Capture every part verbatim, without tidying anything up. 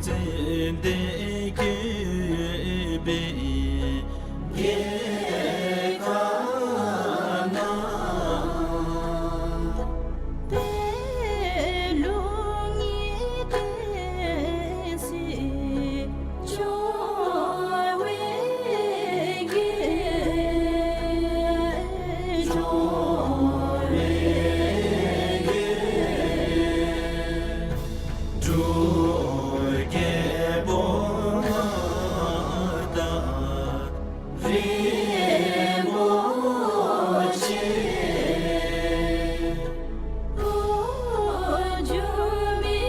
ཙན་དན་བཀོད་པའི་རྒྱལ་ཁབ་ན། པད་ལུང་གི་བསྟན་སྲིད་འབྱུང་བའི་རྒྱལ། འབྱུང་བའི་རྒྱལ། འབྲུག་རྒྱལ་པོ་མངའ་བདག་རིན་པོ་ཆེ། འགོ་འཛུགས་མི་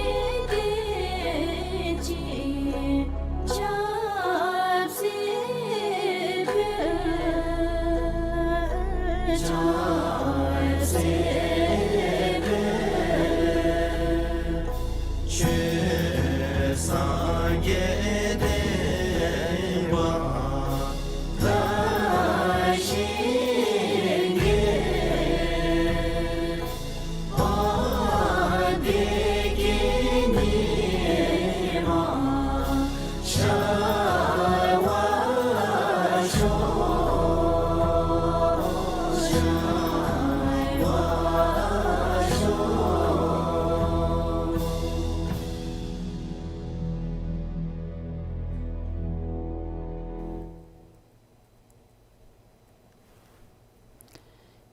བསྟན་སྲིད་ཆབ་སྲིད་ཕུལ། ཆབ་སྲིད་ཕུལ། ཆོས་སངས་རྒྱས་བསྟན་པ་དར་ཞིང་རྒྱས། བ་དན་གྱི་ཉི་མ་ཤར་བར་ཤོག། ཤར་བར་ཤོག།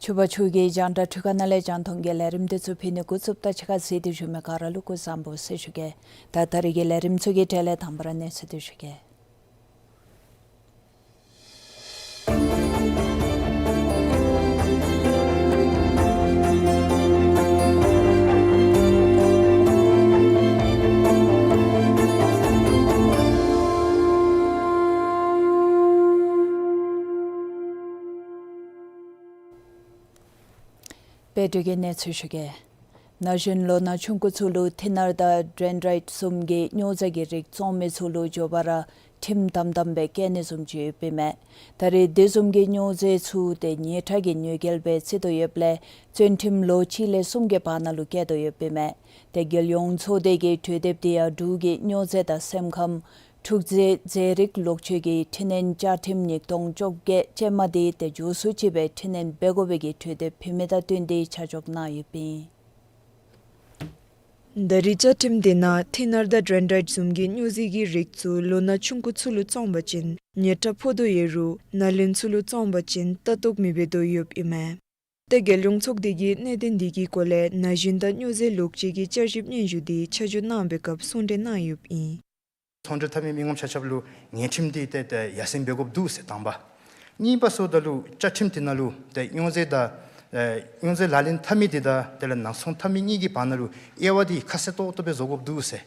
ཕྱུ་པ་ཕྱུགས་ཀྱི་རྒྱང་བསྒྲགས་འཕྲུལ་ཁང་ནང་ལས་རྒྱང་མཐོང་གི་ལས་རིམ་དེ་ཚུ་ཕུལ་ནི་འགོ་བཙུགསཔ་ད་ཕྱི་ཁར་གཟིགས་ཏེ་བཞུགས་མི་ག་ར་ལུ་སྐུ་གཟུགས་བཟང་པོ་ཟེར་ཞུ་གེ། ད་ད་རེས་ཀྱི་ལས་རིམ་ཚུ་གི་གྲས་ལས་དང་པ་ར་གནས་ཚུལ་དེ་ཞུ་གེ། དཔལ་སྒྲོལ་གྱི་གནས་ཚུལ་ཞུ་གེ། ན་གཞོན་ལོ་ན་ཆུང་ཀུ་ཚུ་ལུ་ཐི་ནར་དང་ཌེན་ཌྲའིཊ་བཟུམ་གྱི་སྨྱོ་རྫས་ཀྱི་རིགས་བཙོང་མི་ཚུ་ལུ་མགྱོགས་པ་ར་ཁྲིམས་དམ་དམ་སྦེ་བཀལ་ནི་བཟུམ་ཅིག་ཡོདཔ་ཨིན་མས། ད་རེས་དེ་བཟུམ་གྱི་སྨྱོ་རྫས་ཚུ་ཏེ་ཉེས་ཁྲག་གི་གནོད་འགེལ་སྦེ་བརྩི་དོ་ཡོདཔ་ལས་བཙོན་ཁྲིམས་ལོ་གཅིག་ལས་གསུམ་གྱི་བར་ན་ལུ་བཀལ་དོ་ཡོདཔ་ཨིན་མས། ཏེ་རྒྱལ་ཡོངས་ཚོགས་སྡེ་གིས་གྲོས་དེབ་དེ་ཡང་འབྲུག་གི་སྨྱོ་རྫས་དང་སེམས་ཁམས་འཁྲུག་རྫས་རྫས་རིགས་ལོག་སྤྱོད་ཀྱི་འཕྲི་སྣོན་བཅའ་ཁྲིམས་ཉིས་སྟོང་བཅོ་བརྒྱད་ཅན་མ་དེ་ཏེ་མགྱོགས་སུ་ཅིག་སྦེ་འཕྲི་སྣོན་འབད་དགོ་པའི་གི་གྲོས་དེབ་ཕུལ་མི་དང་བསྟུན་ཏེ་ཆ་འཇོག་གནང་ཡོདཔ་ཨིན། ད་རེས་བཅའ་ཁྲིམས་དེ་ནང་ཐི་ནར་དང་ཌེན་ཌྲའིཊ་བཟུམ་གྱི་སྨྱོ་རྫས་ཀྱི་རིགས་ཚུ་ལོ་ན་ཆུང་ཀུ་ཚུ་ལུ་བཙོང་པ་ཅིན་ཉེས་ཁྲག་ཕོག་དོ་ཡོད་རུང་ནཱ་ལེནྡྲ་ཚུ་ལུ་བཙོང་པ་ཅིན་ལྟ་རྟོག་མི་འབད་དོ་ཡོདཔ་ཨིན་མས། ཏེ་རྒྱལ་ཡོངས་ཚོགས་སྡེ་གིས་གནད་དོན་འདི་གི་སྐོར་ལས་ན་གཞོན་དང་སྨྱོ་རྫས་ལོག་སྤྱོད་ཀྱི་བསྐྱར་ཞིབ་སྙན་ཞུ་དེ་ཆ་འཇོག་གནང་བའི་སྐབས་གསུང་གྲོས་གནང་ཡོདཔ་ཨིན། ཚོང་འབྲེལ་འཐབ་མི་མི་ངོམ་ཆ་ཁྱབ་ལུ་ཉེས་ཁྲིམས་འདི་ཏེ་ཏེ་ཡར་སེང་འབད་དགོཔ་འདུག་ཟེར་དང་པ། གཉིས་པ་སོངམ་ད་ལུ་བཅའ་ཁྲིམས་དེ་ནང་ལུ་ཏེ་སྨྱོ་རྫས་དང་ཨེ་སྨྱོ་རྫས་ལག་ལེན་འཐབ་མི་དེ་དང་དེ་ལས་ནང་ཚོང་འཐབ་མི་གཉིས་ཀྱི་བར་ན་ལུ་དབྱེ་བ་དེ་ཁ་གསལ་ཏོག་ཏོ་སྦེ་བཟོ་དགོཔ་འདུག་ཟེར།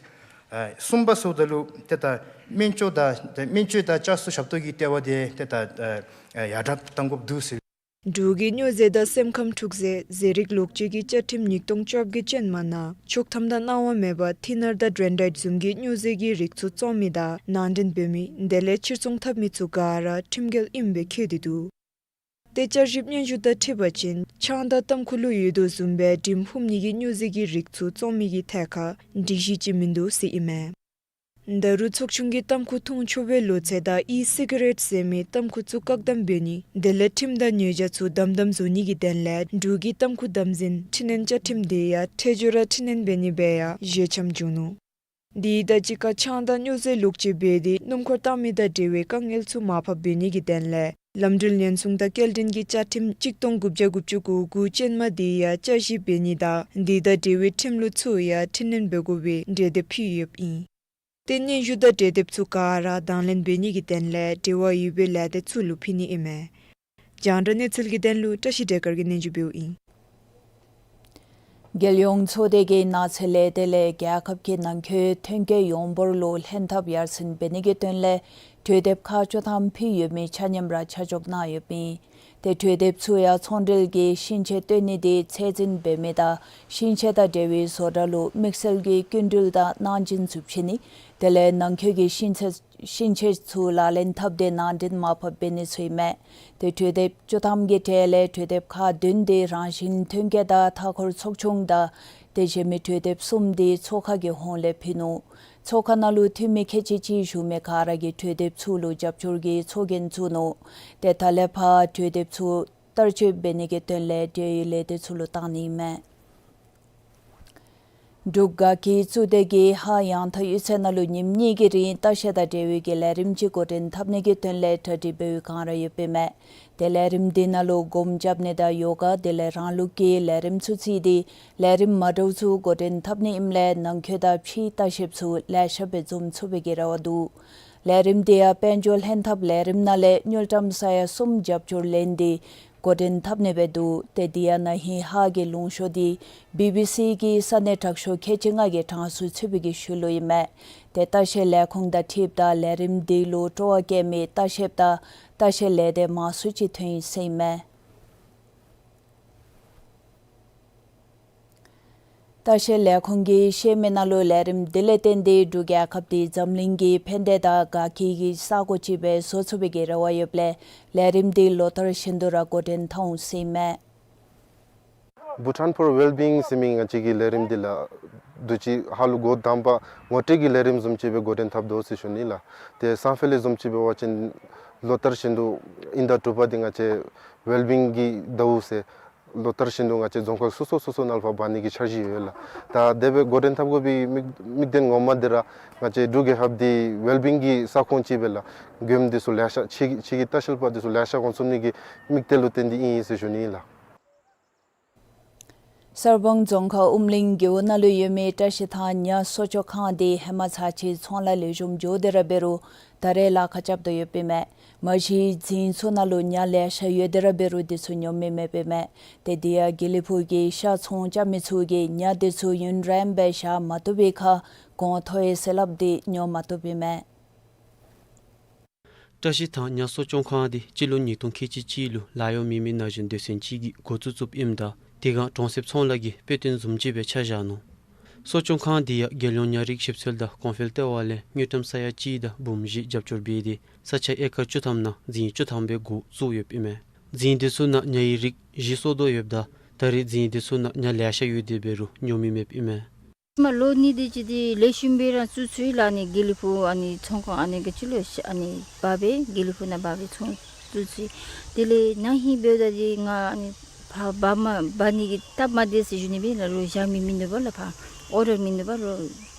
ཨེ་གསུམ་པ་སོངམ་ད་ལུ་ཏེ་ད་སྨན་བཅོས་དང་ཏེ་སྨན་བཅོས་དང་བསྐྱར་གསོ་ཞབས་ཏོག་གི་ལྟེ་བ་དེ་ཏེ་ད་ཨེ་ཡར་དྲག་གཏང་དགོཔ་འདུག་ཟེར། འབྲུག་གིས་སྨྱོ་རྫས་དང་སེམས་ཁམས་འཁྲུག་རྫས་རྫས་རིགས་ལོག་སྤྱོད་ཀྱི་བཅའ་ཁྲིམས་ཉིས་སྟོང་བཅོ་བརྒྱད་ཅན་མ་ནང་ཆོག་ཐམ་དང་གནང་བ་མེད་པར་ཐི་ནར་དང་ཌེན་ཌྲའིཊ་བཟུམ་གྱི་སྨྱོ་རྫས་ཀྱི་རིགས་ཚུ་བཙོང་མི་དང་ནང་འདྲེན་འབད་མི་དེ་ལས་ཕྱིར་ཚོང་འཐབ་མི་ཚུ་ག་ར་ཁྲིམས་འགལ་ཨིནམ་སྦེ་འཁོད་དེ་འདུག། ཏེ་བསྐྱར་ཞིབ་སྙན་ཞུ་དང་འཁྲིལ་བ་ཅིན་ཆང་དང་ཏམ་ཁུ་ལུ་ཡོད་དོ་བཟུམ་སྦེ་འགྲེམས་ཕུབ་ནི་གི་སྨྱོ་རྫས་ཀྱི་རིགས་ཚུ་བཙོང་མི་གི་ཐད་ཁར་སྒྲིག་གཞི་ཅིག་མིན་འདུག་ཟེར་ཨིན་མས། ད་རུང་ཚོགས་ཆུང་གིས་ཏམ་ཁུ་འཐུང་ཆོག་པའི་ལོ་ཚད་དང་ཨི་སི་ག་རེཊ་ཟེར་མི་ཏམ་ཁུ་ཚུ་བཀག་སྡོམ་འབད་ནི་དེ་ལས་ཁྲིམས་དང་ཉེས་བྱ་ཚུ་དམ་དམ་བཟོ་ནི་གི་དོན་ལས་འབྲུག་གི་ཏམ་ཁུ་དམ་འཛིན་འཕྲི་སྣོན་བཅའ་ཁྲིམས་དེ་ཡང་ཁྲལ་འབྱོར་ར་འཕྲི་སྣོན་འབད་ནི་སྦེ་ཡང་བཞེས་འཆམ་བྱུང་ནུག། དེ་དང་གཅིག་ཁར་ཆང་དང་སྨྱོ་རྫས་ལོག་སྤྱོད་འབད་དེ་སྣུམ་འཁོར་བཏང་མི་དང་འབྲེལ་བའི་དཀའ་ངལ་ཚུ་མར་ཕབ་འབད་ནི་གི་དོན་ལས་ལམ་འགྲུལ་ཉེན་སྲུང་དང་སྐྱེལ་འདྲེན་གྱི་བཅའ་ཁྲིམས་གཅིག་སྟོང་དགུ་བརྒྱ་དགུ་བཅུ་གོ་དགུ་ཅན་མ་དེ་ཡང་བསྐྱར་ཞིབ་འབད་ནི་དང་དེ་དང་འབྲེལ་བའི་ཁྲིམས་ལུགས་ཚུ་ཡང་འཕྲི་སྣོན་འབད་དགོ་པའི་གྲོས་དེབ་ཕུལ་ཡོདཔ་ཨིན། ཏེ་སྙན་ཞུ་དང་གྲོས་དེབ་ཚུ་ག་ར་དང་ལེན་འབད་ནི་གི་དོན་ལས་འབྲེལ་བ་ཡོད་པའི་ལས་སྡེ་ཚུ་ལུ་ཕུལ་ནི་ཨིན་མས། རྒྱང་བསྒྲགས་གནས་ཚུལ་གྱི་དོན་ལུ་བཀྲ་ཤིས་བདེ་དཀར་གྱིས་སྙན་ཞུ་འབདཝ་ཨིན། རྒྱལ་ཡོངས་ཚོགས་སྡེ་གིས་ནགས་ཚལ་ལས་སྡེ་ལས་རྒྱལ་ཁབ་ཀྱི་ནང་འཁོད་ཐོན་སྐྱེད་ཡོང་འབོར་ལུ་ལྷན་ཐབས་ཡར་སེང་འབད་ནི་གི་དོན་ལས་གྲོས་དེབ་ཁག་བཅུ་ཐམ་ཕུལ་ཡོད་མི་ཆ་མཉམ་ར་ཆ་འཇོག་གནང་ཡོདཔ་ཨིན། ཏེ་གྲོས་དེབ་ཚུ་ཡང་ཚོང་འབྲེལ་གྱི་ཤིང་ཆས་བཏོན་ནི་དེ་ཚད་འཛིན་འབད་མི་དང་ཤིང་ཆས་དང་འབྲེལ་བའི་བཟོ་གྲྭ་ལུ་དམིགས་བསལ་གྱི་སྐྱིན་འགྲུལ་དང་གནང་སྦྱིན་ཚུ་བྱིན་ནི་དེ་ལས་ནང་འཁོད་ཀྱི་ཤིང་ཆས་ཤིང་ཆས་ཚུ་ལག་ལེན་འཐབ་སྟེ་ནང་འདྲེན་མར་ཕབ་འབད་ནི་ཚུ་ཨིན་མས། ཏེ་གྲོས་དེབ་བཅུ་ཐམ་གྱི་གྲས་ལས་གྲོས་དེབ་ཁག་བདུན་དེ་རང་བཞིན་ཐོན་སྐྱེད་དང་མཐའ་འཁོར་ཚོགས་ཆུང་དང་ཏེ་གཞན་མི་གྲོས་དེབ་གསུམ་དེ་ཚོགས་ཁང་གི་ཧོངས་ལས་ཕུལ་ནུག། ཚོགས་ཁང་ནང་ལུ་འཐུས་མི་ཁལ་གཅིག་གཅིག་བཞུགས་མི་ག་ར་གིས་གྲོས་འདེབས་ཚུ་ལུ་རྒྱབ་སྐྱོར་གྱི་ཚོགས་རྒྱན་བཙུགས་ནུག། ཏེ་ད་ལས་ཕར་གྲོས་འདེབས་ཚུ་བསྟར་སྤྱོད་འབད་ནི་གི་དོན་ལས་འབྲེལ་ཡོད་ལས་སྡེ་ཚུ་ལུ་བཏང་ནི་ཨིན་མས། འབྲུག་དགའ་སྐྱིད་གཙུག་སྡེ་གིས་ཧཱ་ཡང་ཐང་གཡུས་ཚན་ནང་ལུ་ཉིནམ་གཉིས་ཀྱི་རིང་ལྟ་བཤལ་དང་འབྲེལ་བའི་གི་ལས་རིམ་ཅིག་འགོ་འདྲེན་འཐབ་ནི་གི་དོན་ལས་གྲ་སྒྲིག་འབད་བའི་བསྒང་ར་ཡོདཔ་ཨིན་མས། ཏེ་ལས་རིམ་འདི་ནང་ལུ་སྒོམ་རྐྱབ་ནི་དང་ཡོ་ག་དེ་ལས་རང་ལུགས་ཀྱི་ལས་རིམ་ཚུ་བརྩིས་ཏེ་ལས་རིམ་མ་འདྲཝ་ཚུ་འགོ་འདྲེན་འཐབ་ནི་ཨིནམ་ལས་ནང་འཁོད་དང་ཕྱིའི་ལྟ་བཤལཔ་ཚུ་ལེ་ཤ་སྦེ་འཛོམས་ཚུགས་པའི་གི་རེ་བ་འདུག། ལས་རིམ་འདི་ཡང་དཔལ་འབྱོར་ལྷན་ཐབས་ལས་རིམ་ནང་ལས་དངུལ་ཀྲམ་ས་ཡ་གསུམ་རྒྱབ་སྐྱོར་ལེན་ཏེ་འགོ་འདྲེན་འཐབ་ནི་སྦེ་འདུག། ཏེ་འདི་ཡང་ན་ཧིང་ཧཱ་གི་ལུང་ཤོར་འདི་བི་བི་སི་གི་ས་གནས་དྲག་ཤོས་ཁལ་གཅིག་ལྔ་གི་གྲངས་སུ་ཚུད་པའི་གི་ཤུལ་ལུ་ཨིན་མས། ཏེ་ལྟ་བཤལ་ལས་ཁུངས་དང་འཁྲིལཝ་ད་ལས་རིམ་འདི་ལུ་སྤྲོ་བ་བསྐྱེད་མི་ལྟ་བཤལཔ་དང་ལྟ་བཤལ་ལས་སྡེ་མང་སུ་ཅིག་ཐོན་ཡི་ཟེར་ཨིན་མས། ལྟ་བཤལ་ལས་ཁུངས་ཀྱིས་བཤད་མི་ནང་ལུ་ལས་རིམ་འདི་ལས་བརྟེན་ཏེ་འབྲུག་རྒྱལ་ཁབ་འདི་འཛམ་གླིང་གི་ཕན་བདེ་དང་དགའ་སྐྱིད་ཀྱི་ས་གོ་ཅིག་སྦེ་བཟོ་ཚུགས་པའི་གི་རེ་བ་ཡོདཔ་ལས་ལས་རིམ་འདི་ལོ་ལྟར་བཞིན་དུ་ར་འགོ་འདྲེན་འཐབ་འོང་ཟེར་ཨིན་མས། Bhutan for Wellbeing ཟེར་མི་ང་བཅས་ཀྱི་ལས་རིམ་འདི་ལགས་འདུག་ཅི་ཧ་ལུགས་སྒོ་དང་པ་ངོ་སྤྲོད་ཀྱི་ལས་རིམ་བཟུམ་ཅིག་སྦེ་འགོ་འདྲེན་འཐབ་དོ་ཟེར་ཞུ་ནི་ལགས། ཏེ་སང་ཕོད་ལས་བཟུམ་ཅིག་འབད་བ་ཅིན་ལོ་ལྟར་བཞིན་དུ་དབྱིན་ཟླ་དྲུག་པ་འདི་ང་བཅས་ཝེལ་བིང་གི་ཟླཝ་ཟེར་ལོ་ལྟར་བཞིན་དུ་ང་བཅས་རྫོང་ཁག་སོ་སོ་སོ་སོ་ནང་ལུ་ཕར་འབག་ནི་གི་འཆར་གཞི་ཡོད་ལགས། ད་དེ་སྦེ་འགོ་འདྲེན་འཐབ་དགོ་པའི་དམིགས་དམིགས་དོན་ངོ་མ་འདི་ར་ང་བཅས་འབྲུག་རྒྱལ་ཁབ་འདི་ཝེལ་བིང་གི་ས་ཁོངས་ཅིག་སྦེ་ལགས་མགྱོནམ་འདི་ཚུ་ལེ་ཤ་ཕྱི་གི་ཕྱི་གི་ལྟ་བཤལ་པ་འདི་ཚུ་ལེ་ཤ་འོང་ཚུགས་ནི་གི་དམིགས་གཏད་ལུ་བརྟེན་ཏེ་ཨིན་ཟེར་ཞུ་ནི་ལགས། གསར་སྤང་རྫོང་ཁག་ཨུམ་གླིང་རྒེད་འོག་ནང་ལུ་ཡོད་མི་བཀྲ་ཤིས་ཐང་ཉ་གསོ་སྐྱོང་ཁང་འདི་ཧེ་མ་ཚར་གཅིག་ཚོང་ལཱ་ལེགས་ཤོམ་འགྱོ་སྟེ་ར་འབད་རུང་ད་རེས་ལཱ་ཁག་རྐྱབ་དོ་ཡོདཔ་ཨིན་མས། མ་གཞི་རྫིང་ཚུ་ནང་ལུ་ཉ་ལེ་ཤ་ཡོད་དེ་ར་འབད་རུང་འདི་ཚུ་ཉོ་མི་མེདཔ་ཨིན་མས། ཏེ་འདི་ཡང་དགེ་ལེགས་ཕུག་གི་ཤ་ཚོང་རྐྱབ་མི་ཚུ་གིས་ཉ་འདི་ཚུ་ཡུན་རིངམོ་སྦེ་བཞག་མ་བཏུབ་པའི་ཁར་གོང་མཐོ་ཡི་ཟེར་སླབ་སྟེ་ཉོ་མ་བཏུབ་ཨིན་མས། བཀྲ་ཤིས་ཐང་ཉ་གསོ་སྐྱོང་ཁང་འདི་སྤྱི་ལོ་ཉིས་སྟོང་ཁལ་གཅིག་གཅིག་ལུ་ལཱ་གཡོག་མེད་མི་ན་གཞོན་སྡེ་ཚན་ཅིག་གིས་འགོ་བཙུགས་བཙུགསཔ་ཨིནམ་ད་དེ་སྒང་གྲོང་གསེབ་ཚོང་ལཱ་གི་དཔེ་སྟོན་བཟུམ་ཅིག་སྦེ་ཆ་བཞག་ནུག། གསོ་སྐྱོང་ཁང་འདི་ཡང་རྒྱལ་ཡོངས་ཉ་རིགས་ཞིབ་འཚོལ་དང་གོང་འཕེལ་ལྟེ་བ་ལས་དངུལ་ཀྲམ་ས་ཡ་གཅིག་དང་འབུམ་བཞི་རྒྱབ་སྐྱོར་འབད་དེ་ས་ཆ་ཨེ་ཀར་བཅུ་ཐམ་ནང་རྫིང་བཅུ་ཐམ་སྦེ་འགོ་བཙུགས་ཡོདཔ་ཨིན་མས། རྫིང་འདི་ཚུ་ནང་ཉ་ཡི་རིགས་བཞི་གསོ་དོ་ཡོདཔ་ད་ད་རེས་རྫིང་འདི་ཚུ་ནང་ཉ་ལེ་ཤ་ཡོད་དེ་འབད་རུང་ཉོ་མི་མེདཔ་ཨིན་མས། མ་ལོ་གཉིས་དེ་ཅིག་འདི་ལེགས་ཤོམ་སྦེ་ར་བཙུགས་ཚུགས་ཡི་ལགས། ཨ་ནི་དགེ་ལེགས་ཕུག་ཨ་ནི་ཚོང་ཁང་ཨ་ནི་ག་ཅི་ལོ་ཤ་ཨ་ནི་འབག་སྦེ་དགེ་ལེགས་ཕུག་ནང་འབག་སྦེ་ཚོང་བཙུགས་ཚུགས་ཡི། དེ་ལས་ན་ཧིང་འབདཝ་ད་འདི་ང་ཨ་ནི་འབག་འབག་མ་འབག་ནི་གི་སྟབས་མ་བདེ་ཟེར་ཞུ་ནི་སྦེ་ལགས། རོགས་བཞག་མི་མིན་འདུག་པ་ལགས། ཕར་ཨོར་ཌར་མིན་འདུག་པ། རོགས་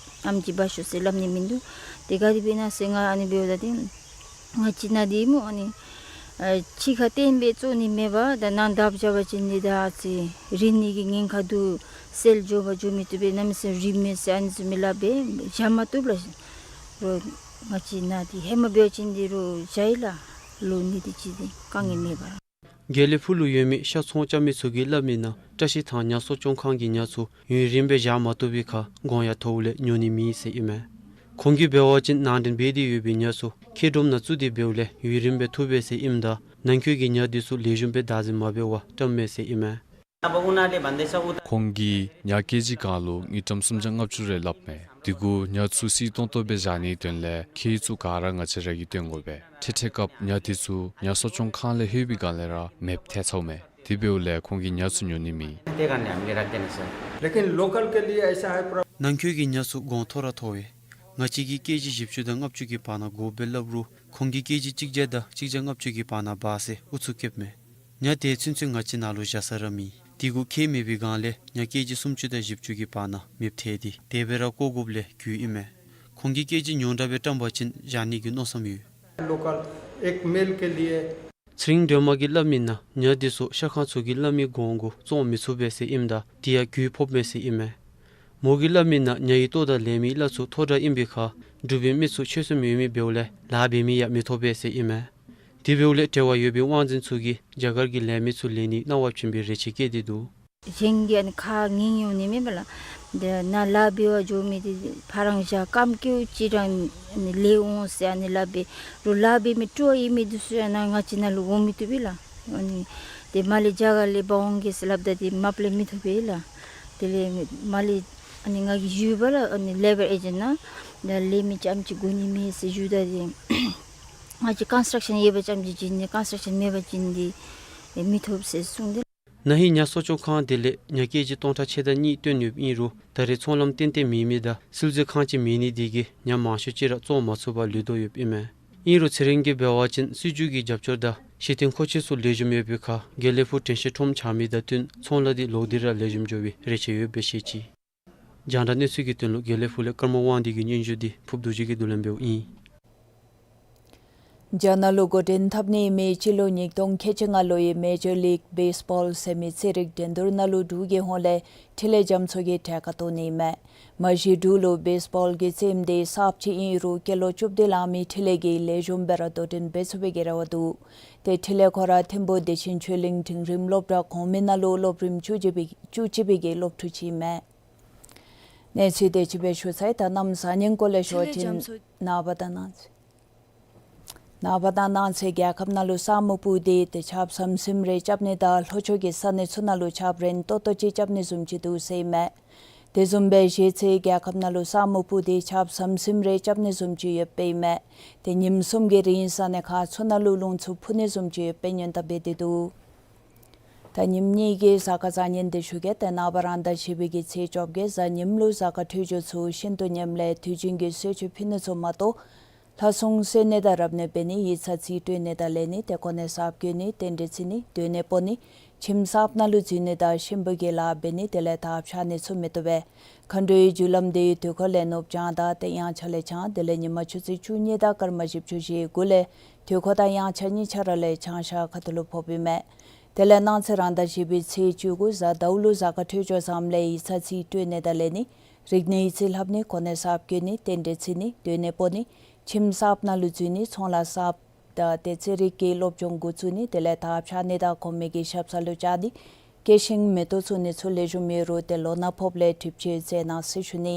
ཨམ་ཅིག་འབག་ཤོག་ཟེར་སླབ་ནི་མིན་འདུག། དེ་ག་དེ་སྦེ་ཨིན་ན་ཟེར་ང་ཨ་ནི་འབདཝ་ད་འདི་ང་བཅས་ནཱ་འདི་སྨོ་ཨ་ནི་ཨ་ཕྱི་ཁར་བརྟེན་སྦེ་བཙུགས་ནི་མེད་པར་ད་ནང་བརྡབ་བཞག་པ་ཅིན་འདི་ད་ཨ་ཙི་རིལ་ནི་གི་ཉེན་ཁ་འདུག། སེལ་འགྱོ་བ་འགྱོ་མི་བཏུབ་པས། གནམ་མེད་ས་མེད་རིལ་མས་ཟེར་ཨ་ནི་ཚུ་མི་སླབ་པས། བཞག་མ་བཏུབ་ལགས། རོགས་ང་བཅས་ནཱ་འདི་ཧེ་མ་འབད་བ་ཅིན་འདི་རོགས་བཞག་ཡི་ལགས། ལོ་གཉིས་དེ་ཅིག་འདི་དཀའ་ངལ་མེད་པར། དགེ་ལེགས་ཕུག་ལུ་ཡོད་མི་ཤ་ཚོང་རྐྱབ་མི་ཚུ་གིས་སླབ་མི་ནང་བཀྲ་ཤིས་ཐང་ཉ་གསོ་སྐྱོང་ཁང་གི་ཉ་ཚུ་ཡུན་རིངམོ་སྦེ་བཞག་མ་བཏུབ་པའི་ཁར་གོང་ཡང་མཐོཝ་ལས་ཉོ་ནི་མེད་ཟེར་ཨིན་མས། ཁོང་གིས་འབད་བ་ཅིན་ནང་འདྲེན་འབད་དེ་ཡོད་པའི་ཉ་ཚུ་ཁྱེགས་སྒྲོམ་ནང་བཙུགས་ཏེ་འབདཝ་ལས་ཡུན་རིངམོ་སྦེ་འཐུ་བས་ཟེར་ཨིནམ་ད་ནང་འཁོད་ཀྱི་ཉ་འདི་ཚུ་ལེགས་ཤོམ་སྦེ་བདག་འཛིན་མ་འབད་བར་བཀྲམ་མས་ཟེར་ཨིན་མས། ཁོང་གིས་ཉ་ཀེ་ཇི་གང་ལུ་དངུལ་ཀྲམ་སུམ་བརྒྱ་ལྔ་བཅུ་རེ་སླབ་མས། དེ་གུ་ཉ་ཚུ་བསིལ་ཏོང་ཏོ་སྦེ་བཞག་ནིའི་དོན་ལས་ཁྱེགས་ཚུ་ག་ར་ང་བཅས་ར་གིས་བཏོན་དགོ་པས། འཕྲལ་འཕྲལ་སྐབས་ཉ་འདི་ཚུ་ཉ་གསོ་སྐྱོང་ཁང་ལས་ལྷོད་པའི་སྒང་ལས་ར་མེདཔ་ཐལ་ཚརཝ་མས། དེ་འབདཝ་ལས་ཁོང་གིས་ཉ་ཚུ་ཉོ་ནི་མེད། लेकिन लोकल के लिए ऐसा है प्रॉब्लम। ནང་འཁོད་ཀྱི་ཉ་ཚུ་གོང་མཐོ་ར་མཐོ་བས། ང་བཅས་ཀྱིས་ཀེ་ཇི་བཞི་བཅུ་དང་ལྔ་བཅུ་གི་བར་ན་དགོ་པས་སླབ་རུང་ཁོང་གིས་ཀེ་ཇི་གཅིག་བརྒྱ་དང་གཅིག་བརྒྱ་ལྔ་བཅུ་གི་བར་ན་འབག་ཟེར་ཨུ་ཚུགས་བསྐྱེདཔ་མས། ཉ་དེ་ཚུན་ཚོད་ང་བཅས་ནཱ་ལུ་བཞག་ས་ར་མེད། དེ་གུ་ཁྱེགས་མེད་པའི་སྒང་ལས་ཉ་ཀེ་ཇི་སུམ་ཅུ་དང་བཞི་བཅུ་གི་བར་ན་མེདཔ་ཐལ་ཏེ་དེ་སྦེ་ར་བཀོ་དགོཔ་ལས་བརྒྱུད་ཨིན་མས། ཁོང་གིས་ཀེ་ཇི་ཉུང་དྲགས་སྦེ་བཀྲམ་པ་ཅིན་བཞག་ནི་གི་མནོ་བསམ་ཡོད། लोकल एक मेल के लिए। ཚེ་རིང་སྒྲོལ་མ་གིས་སླབ་མི་ནང་ཉ་འདི་ཚུ་ཤ་ཁང་ཚུ་གིས་སླབ་མི་གོང་གུ་བཙོང་མི་ཚུགས་པས་ཟེར་ཨིནམ་ད་དེ་ཡང་རྒུད་ཕོགཔ་མས་ཟེར་ཨིན་མས། མོ་གིས་སླབ་མི་ནང་ཉ་ཡི་ལྟོ་དང་ལས་མི་གླ་ཚུ་མཐོ་དྲགས་ཨིན་པའི་ཁར་འབྲུག་པའི་མི་ཚུ་ཆོས་སེམས་ཡོད་མི་འབདཝ་ལས་ལཱ་འབད་མི་ཡང་མི་ཐོབ་པས་ཟེར་ཨིན་མས། དེ་འབདཝ་ལས་འབྲེལ་བ་ཡོད་པའི་དབང་འཛིན་ཚུ་གིས་རྒྱ་གར་གྱི་ལས་མི་ཚུ་ལེན་ནི་གནང་བ་བྱིན་པའི་རེ་ཆེ་བསྐྱེད་དེ་འདུག། གཞན་གྱིས་ཨ་ནི་ཁ་ངན་འོང་ནི་མེད་པ་ལགས། དེ་ནཱ་ལཱ་འབད་བར་འགྱོ་མི་འདི་ཕར་རང་བཞག་རྐངམ་ཀེའུ་ཅིག་ར་ཨ་ནི་ལས་འོང་ཟེར་ཨ་ནི་སླབ་པས། རོགས་ལཱ་འབད་མི་སྤྲོ་བ་ཡོད་མི་འདི་ཚུ་ཡང་ནཱ་ང་བཅས་ནཱ་ལུ་འོང་མི་བཏུབ་པས་ལགས། ཨ་ནི་དེ་མར་ལས་རྒྱ་གར་ལས་འབག་འོང་གེ་ཟེར་སླབ་ད་དེ་མ་པ་ལས་མི་ཐོབ་པས་ལགས། དེ་ལས་མར་ལས་ཨ་ནི་ང་གིས་ཞུ་བ་ལགས། ཨ་ནི་ལེ་བར་ཨེ་ཇེནཊ་ནང་ད་ལས་མི་རྐྱངམ་ཅིག་དགོ་ནི་མས་ཟེར་ཞུ་ད་དེ་ང་བཅས་ཀོན་སི་ཊག་ཤཱན་ཡོད་པ་རྐྱངམ་ཅིག་བྱིན་ནི། ཀོན་སི་ཊག་ཤཱན་མེད་པ་བྱིན་ཏེ་མི་ཐོབ་ཟེར་གསུངས་ཏེ། ན་ཧིང་ཉ་གསོ་སྐྱོང་ཁང་དེ་ལས་ཉ་ཀེ་ཇི་སྟོང་ཕྲག་ཕྱེད་དང་གཉིས་བཏོན་ཡོདཔ་ཨིན་རུང་ད་རེས་ཚོང་ལམ་ཏན་ཏན་མེད་མི་དང་སིལ་ཟས་ཁང་ཅིག་མེད་ནི་དེ་གིས་ཉ་མང་ཤོས་ཅིག་ར་བཙོང་མ་ཚུགས་པར་ལུས་དོ་ཡོདཔ་ཨིན་མས། ཨིན་རུང་ཚེ་རིང་གིས་འབད་བ་ཅིན་སྲིད་བྱུས་ཀྱི་རྒྱབ་སྐྱོར་དང་གཞི་རྟེན་མཁོ་ཆས་ཚུ་ལེགས་ཤོམ་ཡོད་པའི་ཁར་དགེ་ལེགས་ཕུག་དྲན་ཤེས་ཁྲོམ་ཆགས་མི་དང་བསྟུན་ཚོང་ལཱ་འདི་ལོག་སྟེ་ར་ལེགས་ཤོམ་འགྱོ་བའི་རེ་ཆེ་ཡོད་པའི་བཤད་ཅི། རྒྱང་བསྒྲགས་གནས་ཚུལ་གྱི་དོན་ལུ་དགེ་ལེགས་ཕུག་ལས་ཀརྨ་དབང་འདུས་ཀྱི་སྙན་ཞུ་འདི་ཕུབ་རྡོ་རྗེ་གིས་བསྡུ་ལེན་འབདཝ་ཨིན། རྒྱ་ནག་ལུ་འགོ་འདྲེན་འཐབ་ནི་མེད། སྤྱི་ལོ་ཉིས་སྟོང་ཁལ་གཅིག་ལྔ་ལོའི་མེ་ཇར་ལིག་བེསི་བཱོལ་ཟེར་མི་རྩེད་རིགས་འགྲན་བསྡུར་ནང་ལུ་འབྲུག་གི་ཧོངས་ལས་འཕྲིན་ལས་རྒྱ་མཚོ་གིས་གྲལ་ཁར་གཏོགས་ནི་མས། མ་གཞི་འབྲུག་ལུ་བེསི་བཱོལ་གྱི་རྩེདམོ་འདི་གསརཔ་ཅིག་ཨིན་རུང་སྐྱེས་ལོ་བཅུ་བདུན་ལང་མི་འཕྲིན་ལས་ཀྱིས་ལེགས་ཤོམ་སྦེ་ར་དོ་འགྲན་འབད་ཚུགས་པའི་གི་རེ་བ་འདུག། ཏེ་འཕྲིན་ལས་ཁོ་ར་ཐིམ་ཕུ་བདེ་ཆེན་ཆོས་གླིང་འབྲིང་རིམ་སློབ་གྲྭ་གོང་མའི་ནང་ལུ་སློབ་རིམ་བཅུ་གཅིག་པའི་བཅུ་གཅིག་པའི་གི་སློབ་ཕྲུག་ཅིག་མས། གནས་ཚུལ་དེ་ཅིག་སྦེ་ཞུ་ཚར་ཡི། ད་གནམ་གཤིས་ཉེན་ཁ་ལས་ཤོར་ཅིན་ནངས་པ་དང་གནངས་ཚེ་ནངས་པ་དང་གནངས་ཚེ་རྒྱལ་ཁབ་ནང་ལུ་ས་སྨུག་སྤུབས་ཏེ་ཏེ་ཆརཔ་ཟམ་ཟིམ་རེ་རྐྱབ་ནི་དང་ལྷོ་ཕྱོགས་ཀྱི་ས་གནས་ཚུ་ནང་ལུ་ཆརཔ་རན་ཏོག་ཏོ་ཅིག་རྐྱབ་ནི་བཟུམ་ཅིག་འདུག་ཟེར་ཨིན་མས། དེ་བཟུམ་སྦེ་གཞེས་ཚེ་རྒྱལ་ཁབ་ནང་ལུ་ས་སྨུག་སྤུབས་ཏེ་ཆརཔ་ཟམ་ཟིམ་རེ་རྐྱབ་ནི་བཟུམ་ཅིག་ཡོདཔ་ཨིན་མས། ཏེ་ཉིནམ་གསུམ་གྱི་རིང་ས་གནས་ཁག་ཚུ་ནང་ལུ་རླུང་འཚུབ་འཕུ་ནི་བཟུམ་ཅིག་ཡོདཔ་སྦེ་སྔོན་བརྡ་འབད་དེ་འདུག། ད་ཉིནམ་གཉིས་ཀྱི་གཟའ་སྐར་གཟའ་ཉིམ་འདི་ཞུ་གེ། ཏེ་ནངས་པ་རང་ཟླ་བཞི་པའི་གི་ཚེས་བཅོ་བརྒྱད་གཟའ་ཉིམ་ལུ་གཟའ་སྐར་འཕྲོད་སྦྱོར་ཚུ་ཤིན་ཏུ་ཉམས་ལས་དུས་རྒྱུན་གྱི་གསོལ་མཆོད་ཕུལ་ནི་ཚུ་མ་གཏོགས་ལྷ་སྲུང་གསོལ་ནི་དང་རབ་གནས་འབད་ནི་ཡིག་ཚང་རྩིས་སྤྲོད་ནི་དང་ལེན་ནི་ཏེ་གོ་གནས་གསརཔ་བསྐོ་ནི་རྟེན་འབྲེལ་བརྩི་ནི་སྡོད་གནས་སྤོ་ནི་ཁྱིམ་གསརཔ་ནང་ལུ་འཛུལ་ནི་དང་གཤིན་པོ་གི་ལཱ་འབད་ནི་དེ་ལས་དར་འཕྱར་ནི་ཚུ་མི་བཏུབ་པས། མཁའ་འགྲོའི་རྒྱུ་ལམ་འདི་དུས་འཁོར་ལས་ནུབ་བྱང་ཟླ་ཏེ་དབྱངས་འཆར་ལས་བྱང་དེ་ལས་ཉི་མ་ཆུ་ཚོད་བཅུ་གཉིས་དང་སྐར་མ་བཞི་བཅུ་ཞེ་དགུ་ལས་དུས་འཁོར་དང་དབྱངས་འཆར་གཉིས་ཆ་ར་ལས་བྱང་ཤར་ཁ་ཐུག་ལུ་ཕོགཔ་ཨིན་མས། དེ་ལས་གནངས་ཚེ་རང་ཟླ་བཞི་པའི་ཚེས་བཅུ་དགུ་གཟའ་ཟླཝ་ལུ་གཟའ་སྐར་འཕྲོད་སྦྱོར་བཟངམ་ལས་ཡིག་ཚང་རྩིས་སྤྲོད་ནི་དང་ལེན་ནི་རིག་གནས་ཡིག་རྩིས་ལྷབ་ནི་གོ་གནས་གསརཔ་བསྐོ་ནི་རྟེན་འབྲེལ་བརྩི་ནི་སྡོད་གནས་སྤོ་ནི་ཁྱིམ་གསརཔ་ནང་ལུ་འཛུལ་ནི་ཚོང་ལཱ་གསརཔ་དང་ཏེ་རྩེད་རིགས་ཀྱི་སློབ་སྦྱོང་འགོ་བཙུགས་ནི་དེ་ལས་དར་འཕྱར་ནི་དང་གོང་མའི་གི་ཞབས་ས་ལུ་བཅར་ནི་སྐྱེ་ཤིང་མེ་ཏོག་བཙུགས་ནི་ཚུ་ལེགས་ཤོམ་ཡོད་རུང་ཏེ་ལོ་ན་ཕོགཔ་ལས་གྲིབ་ཆོད་མཛད་གནང་ཟེར་ཞུ་ནི།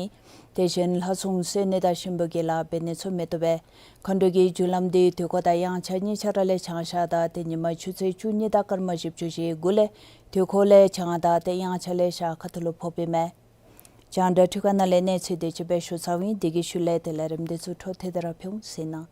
དེ་བཞིན་ལྷ་སྲུང་གསོལ་ནི་དང་གཤིན་པོ་གི་ལཱ་འབད་ནི་ཚུ་མི་བཏུབ་པས། མཁའ་འགྲོ་གི་རྒྱུ་ལམ་འདི་དུས་འཁོར་དང་དབྱངས་འཆར་གཉིས་ཆ་ར་ལས་བྱང་ཤར་ཟླ་ཏེ་ཉི་མ་ཆུ་ཚོད་བཅུ་གཉིས་དང་སྐར་མ་བཞི་བཅུ་ཞེ་དགུ་ལས་དུས་འཁོར་ལས་བྱང་ཟླ་ཏེ་དབྱངས་འཆར་ལས་ཤར་ཁ་ཐུག་ལུ་ཕོགཔ་ཨིན་མས། རྒྱང་བསྒྲགས་འཕྲུལ་ཁང་ནང་ལས་གནས་ཚུལ་དེ་ཅིག་སྦེ་ཞུ་ཚརཝ་ཨིན། དེ་གི་ཤུལ་ལས་དེ་ལས་རིམ་དེ་ཚུ་འཕྲོ་མཐུད་དེ་ར་ཕུལ་འོང་ཟེར་ཨིན།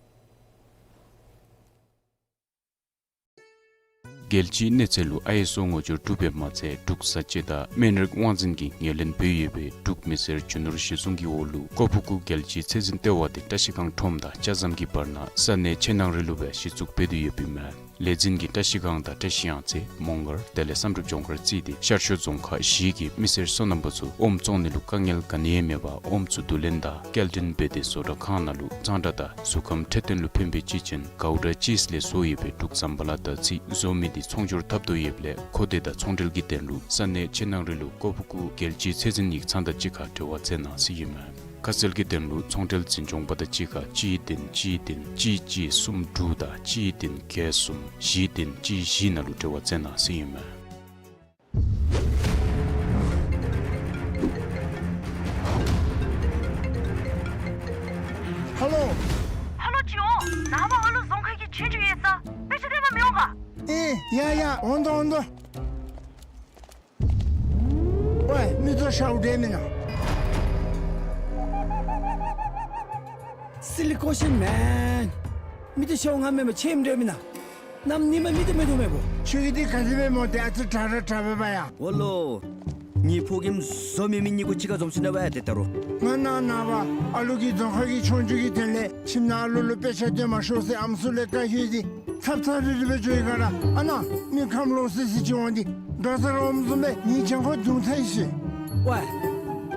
རྒྱལ་སྤྱིའི་གནས་ཚད་ལུ་ཨའི་ཨེསི་ཨོ་ངོ་སྦྱོར་གྲུབ་པའི་མ་ཚད་འབྲུག་བཟའ་སྤྱོད་དང་སྨན་རིགས་དབང་འཛིན་གྱིས་ངོས་ལེན་འབད་ཡོད་པའི་འབྲུག་མི་སེར་རྒྱུ་ནོར་གཞི་བཟུང་གི་འོག་ལུ་ཀོ་ཕུ་ཀུ་རྒྱལ་སྤྱིའི་ཚད་འཛིན་ལྟེ་བ་དེ་བཀྲ་ཤིས་སྒང་ཁྲོམ་དང་སྐྱ་ཟམ་གྱི་བར་ན་ས་གནས་ཆེ་ནང་རི་ལུ་སྦེ་གཞི་བཙུགས་འབད་དེ་ཡོདཔ་ཨིན་མས། ལས་འཛིན་གྱིས་བཀྲ་ཤིས་སྒང་དང་བཀྲ་ཤིས་གཡང་རྩེ་མོང་སྒར་དེ་ལས་བསམ་གྲུབ་ལྗོངས་མཁར་བརྩིས་ཏེ་ཤར་ཕྱོགས་རྫོང་ཁག་བཞི་གི་མི་སེར་སོ་ནམ་པ་ཚུ་ཨོམ་བཙོང་ནི་ལུ་དཀའ་ངལ་ག་ནི་ཡང་མེད་པར་ཨོམ་ཚུ་བསྡུ་ལེན་དང་སྐྱེལ་འདྲེན་འབད་དེ་བཟོ་གྲྭ་ཁང་ནང་ལུ་གཙང་སྦྲ་དང་གཟུགས་ཁམས་འཕྲོད་བསྟེན་ལུ་ཕན་པའི་སྤྱི་ཆེན་གའུ་ཌ་ཅིསི་ལས་བཟོ་ཡོད་པའི་འབྲུག་ཟམ་པ་ལ་དར་ཚིལ་བཟོ་མི་འདི་ཚོང་སྒྱུར་འཐབ་དོ་ཡོདཔ་ལས་མཁོ་འདོད་དང་ཚོང་འབྲེལ་གྱི་དོན་ལུ་ས་གནས་ཆེ་ནང་རི་ལུ་ཀོ་ཕུ་ཀུ་རྒྱལ་སྤྱིའི་ཚད་འཛིན་ཡིག་ཚང་དང་གཅིག་ཁར་འབྲེལ་བ་མཛད་གནང་ཟེར་ཨིན་མས། ཁ་གསལ་གྱི་དོན་ལུ་ཚོང་འབྲེལ་འཛིན་སྐྱོང་པ་དང་གཅིག་ཁར་གཅིག་བདུན་གཅིག་བདུན་གཅིག་གཅིག་གསུམ་དྲུག་དང་གཅིག་བདུན་བརྒྱད་གསུམ་བཞི་བདུན་གཅིག་བཞི་ནང་ལུ་འབྲེལ་བ་མཛད་གནང་ཟེར་ཨིན་མས། ཧ་ལོ། ཧ་ལོ་ཅིག་འོང་། ནངས་པ་ཨ་ལུ་རྫོང་ཁ་གི་ཆོས་རྒྱུགས་ཡོད་ས། དཔེ་ཆ་སྟོན་པར་མི་འོང་ག། ཨེ་ཡ་ཡ་འོང་དོ་འོང་དོ། ཝའི་མིག་ཏོ་ཤརཝ་འདྲས་མེན་ན། Silly question man། མིག་ཏོ་ཤརཝ་ང་མེན་པར་ཁྱོད་ཨིནམ་འདྲས་མེན་ན། གནམ་ཉིནམ་མིག་ཏོ་མིག་ཏོ་མེད་པོ། ཁྱོད་ཀྱིས་འདི་ག་དེ་སྦེ་སྨོ། ཏེ་ཨ་ཙི་དྲག་ར་དྲག་པས་པ་ཡ། འོ་ལོ། ངེའི་ཕོ་རྒནམ་བཟོ་མེད་མི་གཉིས་ཀོ་གཅིག་ཁར་འཛོམས་སོ་ནུག་པ་ཡ་ཏེ་ད་རུང་། ང་ནངས་པ་ཨ་ལུ་གི་རྫོང་ཁ་གི་ཆོས་རྒྱུགས་ཀྱི་དོན་ལས་ཁྱིམ་ནང་ཨ་ལུ་ལུ་དཔེ་ཆ་སྟོན་མ་ཤོག་ཟེར་ཨམ་སྲུ་ལས་བཀའ་ཞུ་ཡི། ཚབ་ཚབ་རིལ་རི་སྦེ་འགྱོ་ཡི་ག་ར། ཨ་ནཱ་མི་ཁམས་ལོག་སི་སི་ཅིག་འོང་སྟེ་དོ་ས་རོམ་བཟུམ་སྦེ་ངེའི་གྱང་ཁར་རྡུང་ཚར་ཡི་ཤིག། ཝའི།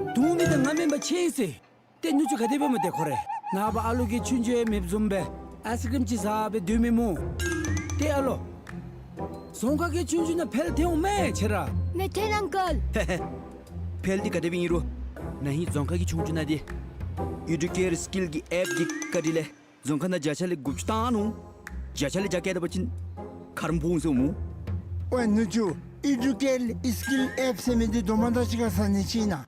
རྡུང་མི་འདི་ང་མེན་པར་ཁྱོད་ཨིན་ཟེར། ཏེ་ནུ་གཅུང་ག་དེ་སྦེ་སྨོ་ཏེ་ཁོ་རེ། ནངས་པ་ཨ་ལུ་གི་ཆོས་རྒྱུགས་ཡང་མེདཔ་བཟུམ་སྦེ་ཨའི་སི་ཀྲིམ་ཅིག་ཟ་སྦེ་སྡོད་མི་སྨོ། ཏེ་ཨ་ལོ། རྫོང་ཁ་གི་ཆོས་རྒྱུགས་ནང་འཕེལ་ཐོན་འོང་མས་ཁྱོད་ར། མི་ཐོན་ཨང་ཀལ། ཧེ་ཧེ། འཕེལ་འདི་ག་དེ་སྦེ་ཨིན་རུང་ན་ཧིང་རྫོང་ཁ་གི་ཆོས་རྒྱུགས་ནང་འདི་ཨེ་ཌུ་ཀེར་སི་ཀིལ་གྱི་ཨེཔ་འདི་བཀལ་ཏེ་ལས་རྫོང་ཁ་ནང་བརྒྱ་ཆ་ལས་དགུ་བཅུ་བཏང་ནུག། བརྒྱ་ཆ་ལས་བརྒྱ་བཀལ་ད་པ་ཅིན་ཁ་རོག་ཕོག་འོང་ཟེར་སྨོ། ཝའི་ནུ་གཅུང་ཨེ་ཌུ་ཀེར་སི་ཀིལ་ཨེཔ་ཟེར་མི་འདི་དོ་མ་དང་གཅིག་ཁར་ཟ་ནི་ཅིག་ཨིན་ན།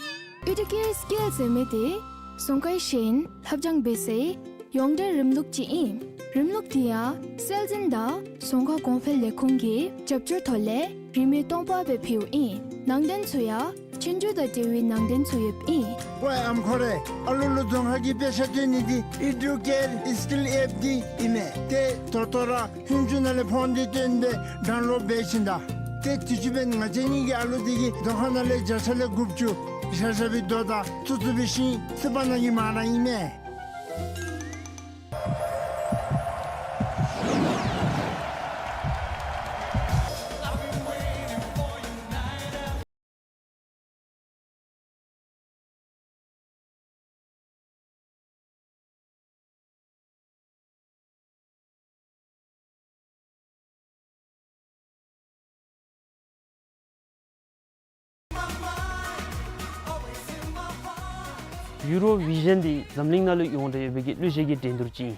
ཨེ་ཌུ་ཀེར་སི་ཀིལ་ཟེར་མི་འདི་རྫོང་ཁའི་ཤེས་ཡོན་ལྷབ་སྦྱང་འབད་སའི་ཡོངས་འབྲེལ་རིམ་ལུགས་ཅིག་ཨིན། རིམ་ལུགས་འདི་ཡང་སྲོལ་འཛིན་དང་རྫོང་ཁ་གོང་འཕེལ་ལས་ཁུངས་ཀྱི་རྒྱབ་སྐྱོར་ཐོག་ལས་རིན་མེད་སྟོང་པ་སྦེ་ཕུལཝ་ཨིན། ནང་དོན་ཚུ་ཡང་ཆོས་རྒྱུགས་དང་འབྲེལ་བའི་ནང་དོན་ཚུ་ཡོདཔ་ཨིན། ཝའི་ཨམ་ཁོ་རེ། ཨ་ལུ་ལུ་རྫོང་ཁ་གི་དཔེ་ཆ་སྟོན་ནི་འདི་ཨེ་ཌུ་ཀེར་སི་ཀིལ་ཨེཔ་འདི་ཨིན་མས། ཏེ་ད་ལྟོ་ར་ཧུན་ཅུ་ནང་ལས་ཕོན་འདི་བཏོན་སྦེ་ཌའུན་ལོཌ་འབད་ཞིནམ་ད། ཏེ་དུས་ཅི་འབདན་ང་བཅས་གཉིས་ཀྱི་ཨ་ལོ་འདི་གིས་རྡོ་ཁང་ནང་ལས་བརྒྱ་ཆ་ལས་དགུ་བཅུ་བཞག་བཞག་པའི་རྡོ་དང་བཙུགས་བཙུགས་པའི་ཤིང་རྩིག་པ་ནང་གི་མར་ཨིན་མས། ཡུ་རོ་བི་ཞཱན་འདི་འཛམ་གླིང་ནང་ལུ་ཡོངས་གྲགས་ཡོད་པའི་གི་གླུ་གཞས་ཀྱི་འགྲན་བསྡུར་ཅིག་ཨིན།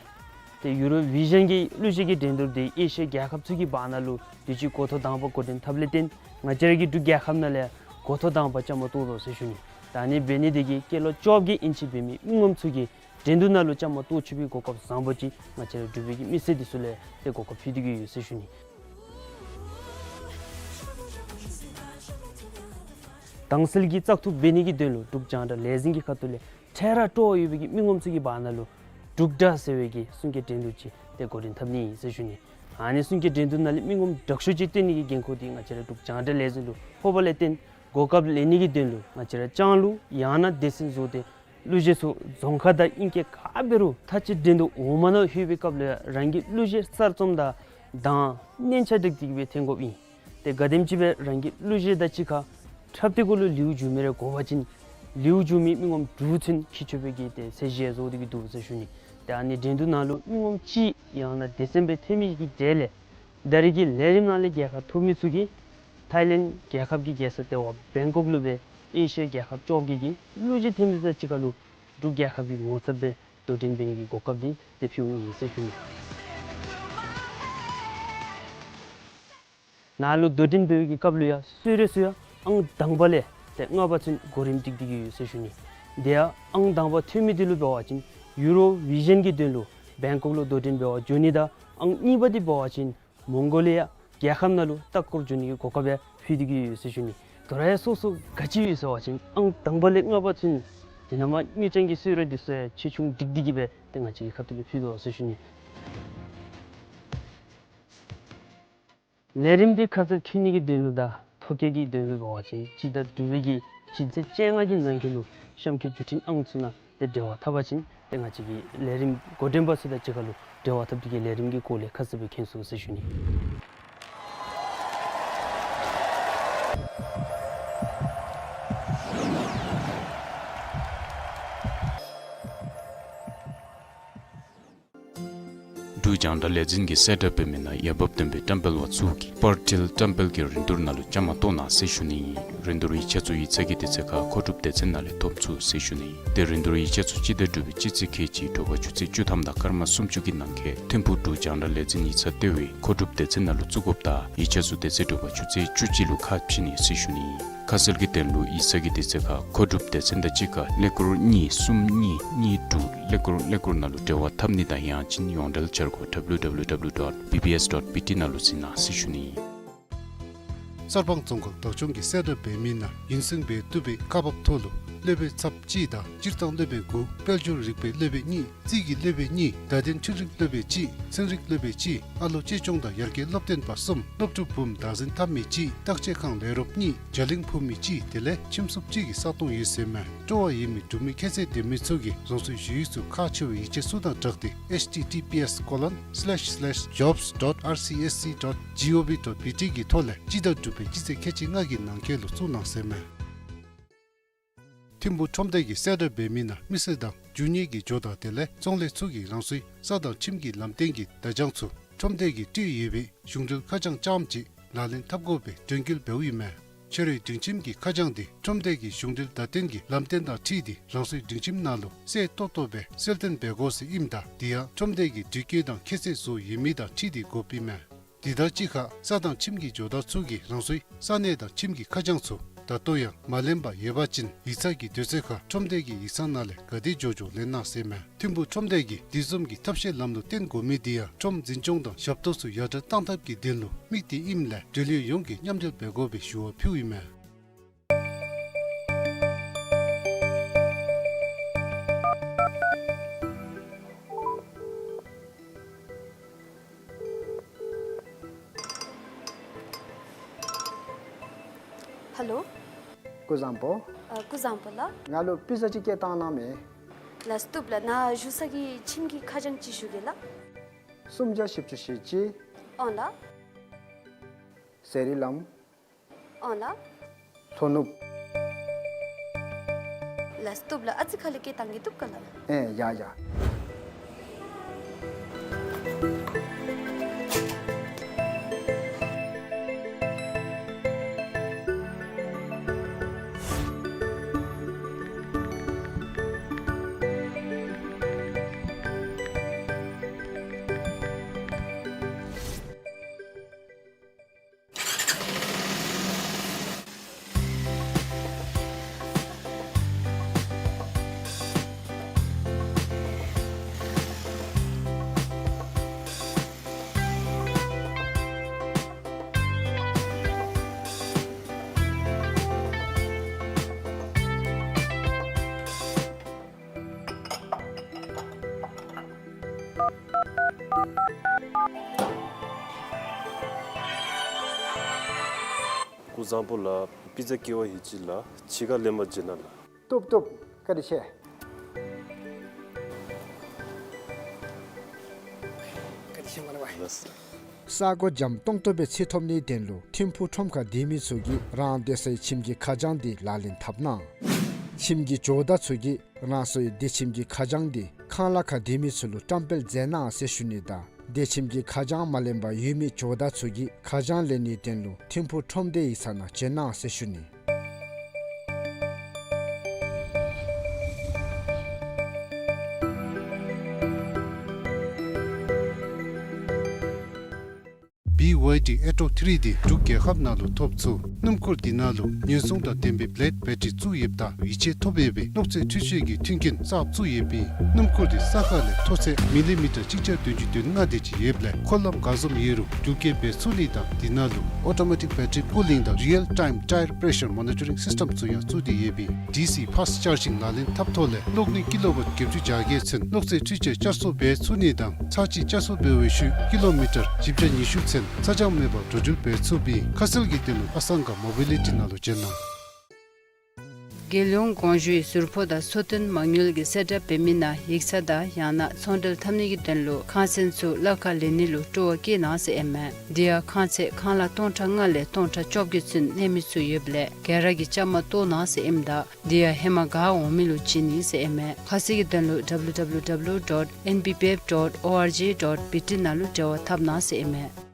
ཏེ་ཡུ་རོ་བི་ཞཱན་གྱི་གླུ་གཞས་ཀྱི་འགྲན་བསྡུར་འདི་ཨེ་ཤི་ཡ་རྒྱལ་ཁབ་ཚུ་གི་བར་ན་ལུ་དུས་ཅི་འགོ་ཐོག་དང་པ་འགོ་འདྲེན་འཐབ་ལས་བརྟེན་ང་བཅས་ར་གི་འབྲུག་རྒྱལ་ཁབ་ནང་ལས་འགོ་ཐོག་དང་པ་བཅའ་མར་གཏོགས་དོ་ཟེར་ཞུ་ནི། ད་ཨ་ནི་འབད་ནི་འདི་གིས་སྐྱེས་ལོ་བཅོ་བརྒྱད་ཨིན་ཅི་འབད་མི་མི་ངོམ་ཚུ་གིས་འགྲན་བསྡུར་ནང་ལུ་བཅའ་མར་གཏོགས་ཚུགས་པའི་གོ་སྐབས་བཟང་པོ་ཅིག་ང་བཅས་ར་འབྲུག་པའི་གི་མི་སེར་འདི་ཚུ་ལུ་ཏེ་གོ་སྐབས་ཕུལ་ཏེ་གི་ཡོད་ཟེར་ཞུ་ནི། དྭངས་གསལ་གྱི་བཙག་འཐུ་འབད་ནི་གི་དོན་ལུ་འབྲུག་རྒྱང་བསྒྲགས་ལས་འཛིན་གྱི་ཁ་ཐུག་ལས་འཕྲལ་ར་སྤྲོ་བ་ཡོད་པའི་གི་མི་ངོམ་ཚུ་གི་བར་ན་ལུ་འབྲུག་སྒྲ་ཟེར་བའི་གི་གསུང་སྐད་འགྲན་བསྡུར་ཅིག་ཏེ་འགོ་འདྲེན་འཐབ་ནི་ཨིན་ཟེར་ཞུ་ནི། ཨ་ནི་གསུང་སྐད་འགྲན་བསྡུར་ནང་ལས་མི་ངོམ་དྲག་ཤོས་ཅིག་བཏོན་ནི་གི་འགན་ཁུར་འདི་ང་བཅས་ར་འབྲུག་རྒྱང་བསྒྲགས་ལས་འཛིན་ལུ་ཕོགཔ་ལས་བརྟེན་གོ་སྐབས་ལེན་ནི་གི་དོན་ལུ་ང་བཅས་ར་ལྕང་ལུང་ཡང་ན་སྡེ་ཚན་བཟོ་སྟེ་གླུ་གཞས་ཚུ་རྫོང་ཁ་དང་ཨིང་སྐད་ག་འབད་རུང་མཐའ་དཔྱད་འགྲན་བསྡུར་འོག་མ་ནང་ལྷོད་པའི་སྐབས་ལུ་ཡང་རང་གི་གླུ་གཞས་གསར་རྩོམ་དང་གདངས་སྙན་ཆ་སྒྲིག་སྟེ་གི་སྦེ་འཐོན་དགོཔ་ཨིན། ཏེ་ག་དེམ་ཅིག་སྦེ་རང་གི་གླུ་གཞས་དང་གཅིག་ཁར་འཁྲབ་སྟེ་གུ་ལུ་ལེའུ་མཇུག་མི་རེ་གོ་བ་ཅིན་ལེའུ་མཇུག་མི་མི་ངོམ་དྲུག་ཚུན་འཁྱིད་ཆོག་པའི་གི་ཏེ་ཚད་གཞི་བཟོ་སྟེ་གི་འདུག་ཟེར་ཞུ་ནི། ཏེ་ཨ་ནི་འགྲན་བསྡུར་ནང་ལུ་མི་ངོམ་གཅིག་ཡང་ན་སྡེ་ཚན་སྦེ་ཐོན་མི་གི་གྲས་ལས་ད་རེས་ཀྱི་ལས་རིམ་ནང་ལས་རྒྱལ་ཁ་ཐོབ་མི་ཚུ་གིས་ཐའི་ལེནཌ་རྒྱལ་ཁབ་ཀྱི་རྒྱལ་ས་ལྟེ་བ་བེང་ཀོག་ལུ་སྦེ་ཨེ་ཤི་ཡ་རྒྱལ་ཁབ་བཅོ་བརྒྱད་ཀྱི་གླུ་གཞས་འཐུས་མི་དང་གཅིག་ཁར་ལུ་འབྲུག་རྒྱལ་ཁབ་ཀྱི་ངོ་ཚབ་སྦེ་དོ་འགྲན་འབད་ནི་གི་གོ་སྐབས་འདི་ཏེ་ཕུལཝ་ཨིན་ཟེར་ཞུ་ནི། ནཱ་ལུ་དོ་འགྲན་འབད་བའི་གི་སྐབས་ལུ་ཡང་གསོལ་རས་ཚུ་ཡང་ཨང་དང་པ་ལས་ཏེ་ལྔ་པ་ཚུན་གོ་རིམ་སྒྲིག་སྟེ་གི་ཡོད་ཟེར་ཞུ་ནི། དེ་ཡང་ཨང་དང་པ་ཐོན་མི་འདི་ལུ་འབད་བ་ཅིན་ཡུ་རོ་བི་ཞཱན་གྱི་དོན་ལུ་བེང་ཀོག་ལུ་དོ་འགྲན་འབད་བར་འགྱོ་ནི་དང་ཨང་གཉིས་པ་འདི་འབད་བ་ཅིན་མོང་གོ་ལི་ཡ་རྒྱལ་ཁབ་ནང་ལུ་ལྟ་སྐོར་འགྱོ་ནི་གི་གོ་སྐབས་ཡང་ཕུལ་ཏེ་གི་ཡོད་ཟེར་ཞུ་ནི། དོ་རུང་ཡང་སོ་སོ་ག་ཅི་ཡོད་ཟེར་བ་ཅིན་ཨང་དང་པ་ལས་ལྔ་པ་ཚུན་དེ་ནང་མ་དངུལ་ཅན་གྱི་གསོལ་རས་འདི་ཚུ་ཡང་ཆེ་ཆུང་སྒྲིག་སྟེ་གི་སྦེ་ཏེ་ང་བཅས་ཀྱི་ཁ་ཐུག་ལས་ཕུལ་དོ་ཟེར་ཞུ་ནི། ལས་རིམ་འདི་ཁ་གསལ་མཁྱེན་ནི་གི་དོན་ལུ་དང་ཐོ་བཀོད་ཀྱི་དོན་ལུ་འབད་བ་ཅིན་སྤྱི་ཟླ་དྲུག་པའི་གི་སྤྱི་ཚེས་བཅོ་ལྔ་གི་ནང་འཁོད་ལུ་གཤམ་འཁོད་བརྒྱུད་འཕྲིན་ཨང་ཚུ་ནང་ཏེ་འབྲེལ་བ་འཐབ་པ་ཅིན་ཏེ་ང་བཅས་ཀྱི་ལས་རིམ་འགོ་འདྲེན་པ་ཚུ་དང་གཅིག་ཁར་ལུ་འབྲེལ་བ་འཐབ་སྟེ་གི་ལས་རིམ་གྱི་སྐོར་ལས་ཁ་གསལ་སྦེ་མཁྱེན་ཚུགས་ཟེར་ཞུ་ནི། འབྲུག་རྒྱང་བསྒྲགས་ལས་འཛིན་གྱིས་གསལ་བསྒྲགས་འབད་མི་ནང་འོས་འབབ་ལྡན་པའི་བཀྲམ་སྤེལ་བ་ཚུ་གིས་པར་ཊེལ་བཀྲམ་སྤེལ་གྱི་རིན་བསྡུར་ནང་ལུ་བཅའ་མར་གཏོགས་གནང་ཟེར་ཞུ་ནི་ཨིན། རིན་བསྡུར་ཡིག་ཆ་ཚུ་ཡིག་ཚང་གི་དུས་ཚོད་ཁར་མཁོ་སྒྲུབ་སྡེ་ཚན་ནང་ལས་ཐོབ་ཚུགས་ཟེར་ཞུ་ནི་ཨིན། ཏེ་རིན་བསྡུར་ཡིག་ཆ་ཚུ་སྤྱི་ཟླ་དྲུག་པའི་སྤྱི་ཚེས་ཁལ་གཅིག་དྲོ་པ་ཆུ་ཚོད་བཅུ་ཐམ་དང་སྐར་མ་སུམ་ཅུ་གི་ནང་འཁོད་ཐིམ་ཕུག་འབྲུག་རྒྱང་བསྒྲགས་ལས་འཛིན་ཡིག་ཚང་ལྟེ་བའི་མཁོ་སྒྲུབ་སྡེ་ཚན་ནང་ལུ་བཙུགས་དགོཔ་དང་ཡིག་ཆ་ཚུ་དེ་ཚེ་དྲོ་པ་ཆུ་ཚོད་བཅུ་གཅིག་ལུ་ཁ་ཕྱེ་ནི་ཟེར་ཞུ་ནི་ཨིན། ཁ་གསལ་གྱི་དོན་ལུ་ཡིག་ཚང་གི་དུས་ཚོད་ཁར་མཁོ་སྒྲུབ་སྡེ་ཚན་དང་གཅིག་ཁར་ཀླད་ཀོར་གཉིས་གསུམ་གཉིས་གཉིས་དྲུག་ཀླད་ཀོར་ཀླད་ཀོར་ནང་ལུ་འབྲེལ་བ་འཐབ་ནི་དང་ཡང་ཅིན་ཡོངས་འབྲེལ་འཆར་སྒོ་W W W dot B B S dot B T ནང་ལུ་གཟིགས་གནང་ཟེར་ཞུ་ནི་ཨིན། གསར་སྤང་རྫོང་ཁག་བདག་སྐྱོང་གིས་གསལ་བསྒྲགས་འབད་མི་ནང་ཡུན་བཟུང་སྦེ་བཏུབ་པའི་ཁག་འབག་ཐོག་ལུ་སློབ་དཔོན་ཚབ་གཅིག་དང་སྤྱིར་བཏང་སློབ་དཔོན་དགུ། དཔལ་འབྱོར་རིག་པའི་སློབ་དཔོན་གཉིས། རྩིས་ཀྱི་སློབ་དཔོན་གཉིས། བརྡ་དོན་འཕྲུལ་རིག་སློབ་དཔོན་གཅིག། ཚན་རིག་སློབ་དཔོན་གཅིག། ཨ་ལོ་གཅེས་སྐྱོང་དང་ཡར་རྒྱས་སློབ་སྟོན་པ་གསུམ། སློབ་ཕྲུག་བུམོ་བདག་འཛིན་འཐབ་མི་གཅིག། བརྟག་དཔྱད་ཁང་ལས་རོགསཔ་གཉིས། རྒྱ་གླིང་ཕུབ་མི་གཅིག། དེ་ལས་ཁྱིམ་སྲུང་གཅིག་གི་ས་སྟོང་ཡོད་ཟེར་མས། སྤྲོ་བ་ཡོད་མི་འབྲུག་མི་ཁྱད་ཚད་ལྡན་མི་ཚུ་གིས་རང་སོའི་ཞུ་ཡིག་ཚུ་ཁག་ཆེ་བའི་ཡིག་ཆ་ཚུ་དང་སྦྲགས་ཏེ་H T T P S colon slash slash jobs dot R C S C dot gov dot B T གི་ཐོག་ལས་སྤྱི་ཟླ་དྲུག་པའི་སྤྱི་ཚེས་ཁལ་གཅིག་ལྔ་གི་ནང་འཁོད་ལུ་བཙུགས་གནང་ཟེར་མས། ཐིམ་ཕུག་ཁྲོམ་སྡེ་གིས་གསལ་བསྒྲགས་འབད་མི་ནང་མི་སེར་དང་རྒྱུ་དངོས་ཀྱི་ཇོ་བདག་དེ་ལས་ཚོང་ལས་ཚུ་གིས་རང་སོའི་ས་དང་ཁྱིམ་གྱི་ལམ་སྟོན་གྱི་བརྡ་བྱང་ཚུ་ཁྲོམ་སྡེ་གིས་སྤྲོད་ཡོད་པའི་གཞུང་འབྲེལ་ཁ་བྱང་རྐྱངམ་གཅིག་ལག་ལེན་འཐབ་དགོ་པའི་དྲན་སྐུལ་འབདཝ་ཨིན་མས། ཕྱི་རོལ་སྒྲིང་ཁྱིམ་གྱི་ཁ་བྱང་འདི་ཁྲོམ་སྡེ་གི་གཞུང་འབྲེལ་བརྡ་སྟོན་གྱི་ལམ་སྟོན་དང་འཁྲིལ་ཏེ་རང་སོའི་སྒྲིང་ཁྱིམ་ནང་ལུ་གསལ་ཏོག་ཏོ་སྦེ་གསལ་སྟོན་འབད་དགོ་ཟེར་ཨིནམ་ད་དེ་ཡང་ཁྲོམ་སྡེ་གིས་དྲི་བཀོད་དང་ཁྱད་ཚད་བཟོ་ཡོད་མི་དང་འཁྲིལ་ཏེ་དགོཔ་ཨིན་མས། དེ་དང་གཅིག་ཁར་ས་དང་ཁྱིམ་གྱི་ཇོ་བདག་ཚུ་གིས་རང་སོའི་ས་གནས་དང་ཁྱིམ་གྱི་ཁ་བྱང་ཚུ་ད་ལྟོ་ཡང་མ་ལེན་པར་ཡོད་པ་ཅིན་ཡིག་ཚང་གི་དུས་ཚོད་ཁར་ཁྲོམ་སྡེ་གི་ཡིག་ཚང་ནང་ལས་ག་དེ་མགྱོགས་མགྱོགས་ལེན་གནང་ཟེར་མས། ཐིམ་ཕུག་ཁྲོམ་སྡེ་གིས་དེ་བཟུམ་གྱི་ཐབས་ཤེས་ལམ་ལུགས་བསྟེན་དགོ་མི་དེ་ཡང་ཁྲོམ་འཛིན་སྐྱོང་དང་ཞབས་ཏོག་ཚུ་ཡར་དྲག་གཏང་ཐབས་ཀྱི་དོན་ལུ་དམིགས་ཏེ་ཨིནམ་ལས་འབྲེལ་ཡོད་ཡོངས་ཀྱིས་མཉམ་འབྲེལ་འབད་དགོ་པའི་ཞུ་བ་ཕུལཝ་ཨིན་མས། ལོ། སྐུ་གཟུགས་བཟང་པོ། ཨ་སྐུ་གཟུགས་བཟང་པོ་ལགས། ང་ལུ་པི་ཛ་ཅིག་བསྐྱལ་བཏང་གནང་མས། ལགས་བཏུབ་ལགས། ནཱ་བཞུགས་ས་གི་ཁྱིམ་གྱི་ཁ་བྱང་ཅིག་ཞུ་གེ་ལགས། སུམ་བརྒྱ་བཞི་བཅུ་ཞེ་གཅིག། ཨོང་ལགས། ཟེར་རི་ལམ། ཨོང་ལགས། ལྷོ་ནུབ། ལགས་བཏུབ་ལགས། ཨ་ཙི་ཁ་ལས་བསྐྱལ་བཏང་གེ། བཏུབ་ག་ལགས། ཨེ་ཡ་ཡ། སྐུ་གཟུགས་བཟང་པོ་ལགས། པི་ཛ་བསྐྱལ་བ་ཡི་ཅིག་ལགས། ཕྱི་ཁར་ལེན་པར་འབྱོན་གནང་ལགས། བཏུབ་བཏུབ། བཀའ་དྲིན་ཆེ། བཀའ་དྲིན་ཆེ་མ་ལགས། ལགས། ས་གོ་འཇམ་ཏོང་ཏོ་སྦེ་འཚོལ་ཐོབ་ནིའི་དོན་ལུ་ཐིམ་ཕུག་ཁྲོམ་ཁར་སྡོད་མི་ཚུ་གིས་རང་སྡོད་སའི་ཁྱིམ་གྱི་ཁ་བྱང་འདི་ལག་ལེན་འཐབ་གནང་། ཁྱིམ་གྱི་ཇོ་བདག་ཚུ་གིས་རང་སོའི་སྡོད་ཁྱིམ་གྱི་ཁ་བྱང་འདི་ཁང་གླ་ཁར་སྡོད་མི་ཚུ་ལུ་བཀྲམ་སྤེལ་མཛད་གནང་ཟེར་ཞུ་ནི་དང་། སྡོད་ཁྱིམ་གྱི་ཁ་བྱང་མ་ལེན་པར་ཡོད་མི་ཇོ་བདག་ཚུ་གིས་ཁ་བྱང་ལེན་ནིའི་དོན་ལུ་ཐིམ་ཕུག་ཁྲོམ་སྡེའི་ཡིག་ཚང་ནང་འབྱོན་གནང་ཟེར་ཞུ་ནི། བི་ཝའི་ཌི་ཨེ་ཊོ་ཐི་རི་འདི་འབྲུག་རྒྱལ་ཁབ་ནང་ལུ་ཐོབ་ཚུགས། སྣུམ་འཁོར་འདི་ནང་ལུ་ཉེན་སྲུང་དང་ལྡན་པའི་བི་ལེཌ་བེ་ཊི་རི་བཙུགས་ཡོདཔ་ད་ཡིད་ཆེས་ཐོབ་ཡོད་པའི་གློག་རྫས་འཕྲུལ་ཆས་ཀྱི་མཐུན་རྐྱེན་གསརཔ་བཙུགས་ཡོདཔ་ཨིན། སྣུམ་འཁོར་འདི་ས་ཁ་ལས་མཐོ་ཚད་མི་ལི་མི་ཊར་གཅིག་བརྒྱ་བདུན་ཅུ་དོན་ལྔ་དེ་ཅིག་ཡོདཔ་ལས་འཁོར་ལམ་ག་བཟུམ་ཡོད་རུང་འགྲུལ་སྐྱེལ་འབད་ཚུགས་ནི་དང་འདི་ནང་ལུ་ཨོ་ཊོ་མེ་ཊིཀ་བེ་ཊི་རི་ཀུ་ལིང་དང་རི་ཡལ་ཊའིམ་ཊའེར་པེ་རེ་ཤར་མོ་ནི་ཊ་རིང་སིསི་ཊེམ་ཚུ་ཡང་བཙུགས་ཏེ་ཡོདཔ་ཨིན། ཌི་སི་ཕཱསཊ་ཅར་ཇིང་ལག་ལེན་འཐབ་ཐོག་ལས་གློག་ནུས་ཀི་ལོ་ཝཊ་བརྒྱད་ཅུ་གྱ་བརྒྱད་ཚུན་གློག་རྫས་འཕྲུལ་ཆས་བསྐྱར་གསོ་འབད་ཚུགས་ནི་དང་ཚར་གཅིག་བསྐྱར་གསོ་འབད་བའི་ཤུལ་ཀི་ལོ་མི་ཊར་བཞི་བརྒྱ་ཉི་ཤུ་ཚུན་ཚ་གྱང་མེད་པར་འགྲོ་འགྲུལ་འབད་ཚུགསཔ་ཨིན། ཁ་གསལ་གྱི་དོན་ལུ་ཨ་སང་ག་མོ་བི་ལི་ཊི་ནང་ལུ་འབྱོན་གནང་། རྒྱལ་ཡོངས་གོང་ཞུའི་ཟུར་ཕོགས་དང་གསོལ་སྟོན་མ་དངུལ་གྱི་གསལ་བསྒྲགས་འབད་མི་ནང་ཡིག་ཚང་དང་ཡང་ན་ཚོང་འབྲེལ་འཐབ་ནི་གི་དོན་ལུ་ཁང་ཚན་ཚུ་གླ་ཁར་ལེན་ནི་ལུ་སྤྲོ་བ་བསྐྱེད་གནང་ཟེར་ཨིན་མས། དེ་ཡང་ཁང་ཚན་ཁང་གླ་སྟོང་ཕྲག་ལྔ་ལས་སྟོང་ཕྲག་བཅོ་བརྒྱད་ཚུན་གནས་མི་ཚུ་ཡོདཔ་ལས་ག་ར་གིས་བཅའ་མར་གཏོགས་གནང་ཟེར་ཨིནམ་ད་དེ་ཡང་ཧེ་མ་ག་འོང་མི་ལུ་བྱིན་ནི་ཟེར་ཨིན་མས། ཁ་གསལ་གྱི་དོན་ལུ་W W W dot N B P F dot O R G dot B T ནང་ལུ་འབྲེལ་བ་འཐབ་གནང་ཟེར་ཨིན་མས།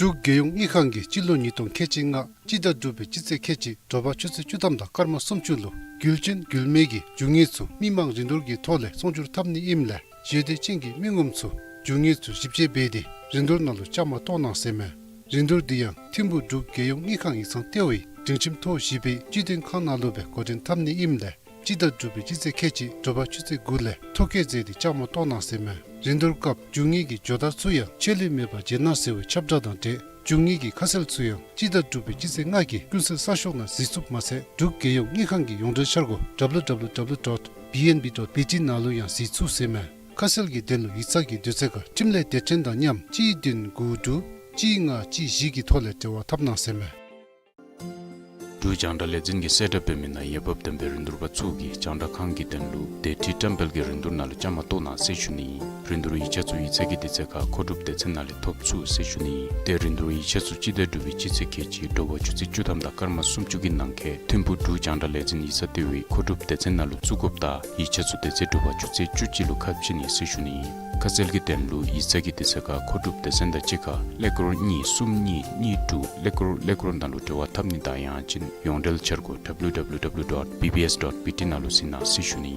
འབྲུག་རྒྱལ་ཡོངས་དངུལ་ཁང་གིས་སྤྱི་ལོ་ཉིས་སྟོང་ཁལ་གཅིག་ལྔ་སྤྱི་ཟླ་དྲུག་པའི་སྤྱི་ཚེས་ཁལ་གཅིག་དྲོ་པ་ཆུ་ཚོད་བཅུ་ཐམ་དང་སྐར་མ་སུམ་ཅུ་ལུ་རྒྱུ་ཆེན་རྒྱུ་མེད་ཀྱི་རྒྱུ་དངོས་ཚུ་མི་མང་རིན་བསྡུར་གྱི་ཐོག་ལས་ཚོང་སྒྱུར་འཐབ་ནི་ཨིནམ་ལས་ཞེ་འདོད་ཅན་གྱི་མི་ངོམ་ཚུ་རྒྱུ་དངོས་ཚུ་ཞིབ་དཔྱད་འབད་དེ་རིན་བསྡུར་ནང་ལུ་བཅའ་མར་གཏོགས་གནང་ཟེར་མས། རིན་བསྡུར་འདི་ཡང་ཐིམ་ཕུག་འབྲུག་རྒྱལ་ཡོངས་དངུལ་ཁང་ཡིག་ཚང་ལྟེ་བའི་སྒྲིང་ཁྱིམ་ཐོག་བཞི་པའི་སྤྱི་དོན་ཁང་ནང་ལུ་སྦེ་འགོ་འདྲེན་འཐབ་ནི་ཨིནམ་ལས་སྤྱི་ཟླ་དྲུག་པའི་སྤྱི་ཚེས་ཁལ་གཅིག་དྲོ་པ་ཆུ་ཚོད་དགུ་ལས་ཐོ་བཀོད་མཛད་དེ་བཅའ་མར་གཏོགས་གནང་ཟེར་མས། རིན་བསྡུར་སྐབས་རྒྱུ་དངོས་ཀྱི་ཇོ་བདག་ཚུ་ཡང་ཆད་ལུས་མེད་པར་འབྱོན་གནང་ཟེར་བའི་ཁྱབ་བསྒྲགས་དང་འབྲེལ་རྒྱུ་དངོས་ཀྱི་ཁ་གསལ་ཚུ་ཡང་སྤྱི་ཟླ་དྲུག་པའི་སྤྱི་ཚེས་ལྔ་གི་ཀུན་གསལ་གསར་ཤོག་ནང་གཟིགས་ཚུགསཔ་མ་ཚད་འབྲུག་རྒྱལ་ཡོངས་དངུལ་ཁང་གི་ཡོངས་འབྲེལ་འཆར་སྒོ་W W W dot B N B dot B T ནང་ལུ་ཡང་གཟིགས་ཚུགས་ཟེར་མས། ཁ་གསལ་གྱི་དོན་ལུ་ཡིག་ཚང་གི་དུས་ཚོད་ཁར་འཕྲིན་ལས་སྡེ་ཕྲན་དང་མཉམ་གཅིག་བདུན་དགུ་དྲུག་གཅིག་ལྔ་གཅིག་བཞི་གི་ཐོག་ལས་འབྲེལ་བ་འཐབ་གནང་ཟེར་མས། འབྲུག་རྒྱང་བསྒྲགས་ལས་འཛིན་གྱིས་གསལ་བསྒྲགས་འབད་མི་ནང་འོས་འབབ་ལྡན་པའི་རིན་བསྡུར་པ་ཚུ་གིས་རྒྱང་བསྒྲགས་ཁང་གི་དོན་ལུ་དེ་ཁྲིའི་བཀྲམ་སྤེལ་གྱི་རིན་བསྡུར་ནང་ལུ་བཅའ་མར་གཏོགས་གནང་ཟེར་ཞུ་ནི། རིན་བསྡུར་ཡིག་ཆ་ཚུ་ཡིག་ཚང་གི་དུས་ཚོད་ཁར་མཁོ་སྒྲུབ་སྡེ་ཚན་ནང་ལས་ཐོབ་ཚུགས་ཟེར་ཞུ་ནི། ཏེ་རིན་བསྡུར་ཡིག་ཆ་ཚུ་སྤྱི་ཟླ་དྲུག་པའི་སྤྱི་ཚེས་ཁལ་གཅིག་དྲོ་པ་ཆུ་ཚོད་བཅུ་ཐམ་དང་སྐར་མ་སུམ་ཅུ་གི་ནང་འཁོད་ཐིམ་ཕུག་འབྲུག་རྒྱང་བསྒྲགས་ལས་འཛིན་ཡིག་ཚང་ལྟེ་བའི་མཁོ་སྒྲུབ་སྡེ་ཚན་ནང་ལུ་བཙུགས་དགོཔ་དང་ཡིག་ཆ་ཚུ་དེ་ཚེ་དྲོ་པ་ཆུ་ཚོད་བཅུ་གཅིག་ལུ་ཁ་ཕྱེ་ནི་ཟེར་ཞུ་ནི། ཁ་གསལ་གྱི་དོན་ལུ་ཡིག་ཚང་གི་དུས་ཚོད་ཁར་མཁོ་སྒྲུབ་སྡེ་ཚན་དང་གཅིག་ཁར་ཀླད་ཀོར་གཉིས་གསུམ་གཉིས་གཉིས་དྲུག་ཀླད་ཀོར་ཀླད་ཀོར་ནང་ལུ་འབྲེལ་བ་འཐབ་ནི་དང་ཡང་ཅིན་ཡོངས་འབྲེལ་འཆར་སྒོ་W W W dot B B S dot B T ནང་ལུ་གཟིགས་གནང་ཟེར་ཞུ་ནི།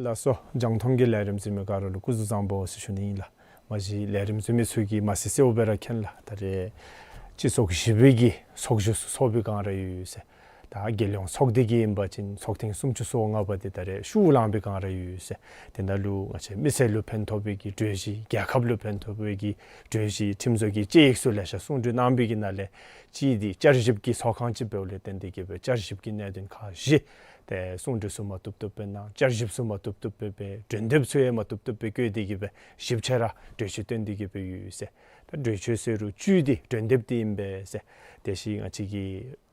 ལགས་སོ། རྒྱང་མཐོང་གི་ལས་རིམ་གཟིགས་མི་ག་ར་ལུ་སྐུ་གཟུགས་བཟང་པོ་ཟེར་ཞུ་ནི་ཨིན་ལགས། མ་གཞི་ལས་རིམ་གཟིགས་མི་ཚུ་གིས་མ་གསལ་གསལཝ་སྦེ་ར་མཁྱེན་ལགས། ད་རེས་སྤྱི་ཚོགས་བཞི་པའི་གི་ཚོགས་བཞུགས་ཚོགས་པའི་སྒང་ར་ཡོད་ཟེར། ད་རྒྱལ་ཡོངས་ཚོགས་སྡེ་གི་ཨིན་པ་ཅིན་ཚོགས་ཐེངས་སུམ་ཅུ་སོ་ལྔ་པ་འདི་ད་རེས་ཤུལ་ལངས་པའི་སྒང་ར་ཡོད་ཟེར། དེ་ནང་ལུ་ང་བཅས་མི་སེར་ལུ་ཕན་ཐོགས་པའི་གི་གྲོས་གཞི་རྒྱལ་ཁབ་ལུ་ཕན་ཐོགས་པའི་གི་གྲོས་གཞི་ཁྲིམས་བཟོ་གི་དཔྱད་ཡིག་ཚུ་ལེ་ཤ་གསུང་གྲོས་གནང་བའི་གི་ནང་ལས་གཅིག་འདི་བསྐྱར་ཞིབ་ཀྱི་ཚོགས་ཁང་ཅིག་འབདཝ་ལས་བརྟེན་ཏེ་གིས་སྦེ་བསྐྱར་ཞིབ་ཀྱི་གནད་དོན་ཁག་བཞི་ཏེ་གསུང་གྲོས་ཚུ་མ་བཏུབ་བཏུབ་སྦེ་གནང་། བསྐྱར་ཞིབ་ཚུ་མ་བཏུབ་བཏུབ་སྦེ་སྦེ་གྲོས་འདེབས་ཚུ་ཡང་མ་བཏུབ་བཏུབ་སྦེ་བཀོད་དེ་གིས་སྦེ་ཞིབ་ཆ་ར་གྲོས་ཆོད་བཏོན་ཏེ་གིས་སྦེ་ཡོད་ཟེར། ད་གྲོས་ཆོད་ཟེར་རུང་བཅུད་འདི་གྲོས་འདེབས་འདི་ཨིན་པས་ཟེར། དེ་བཞིན་ང་བཅས་ཀྱི་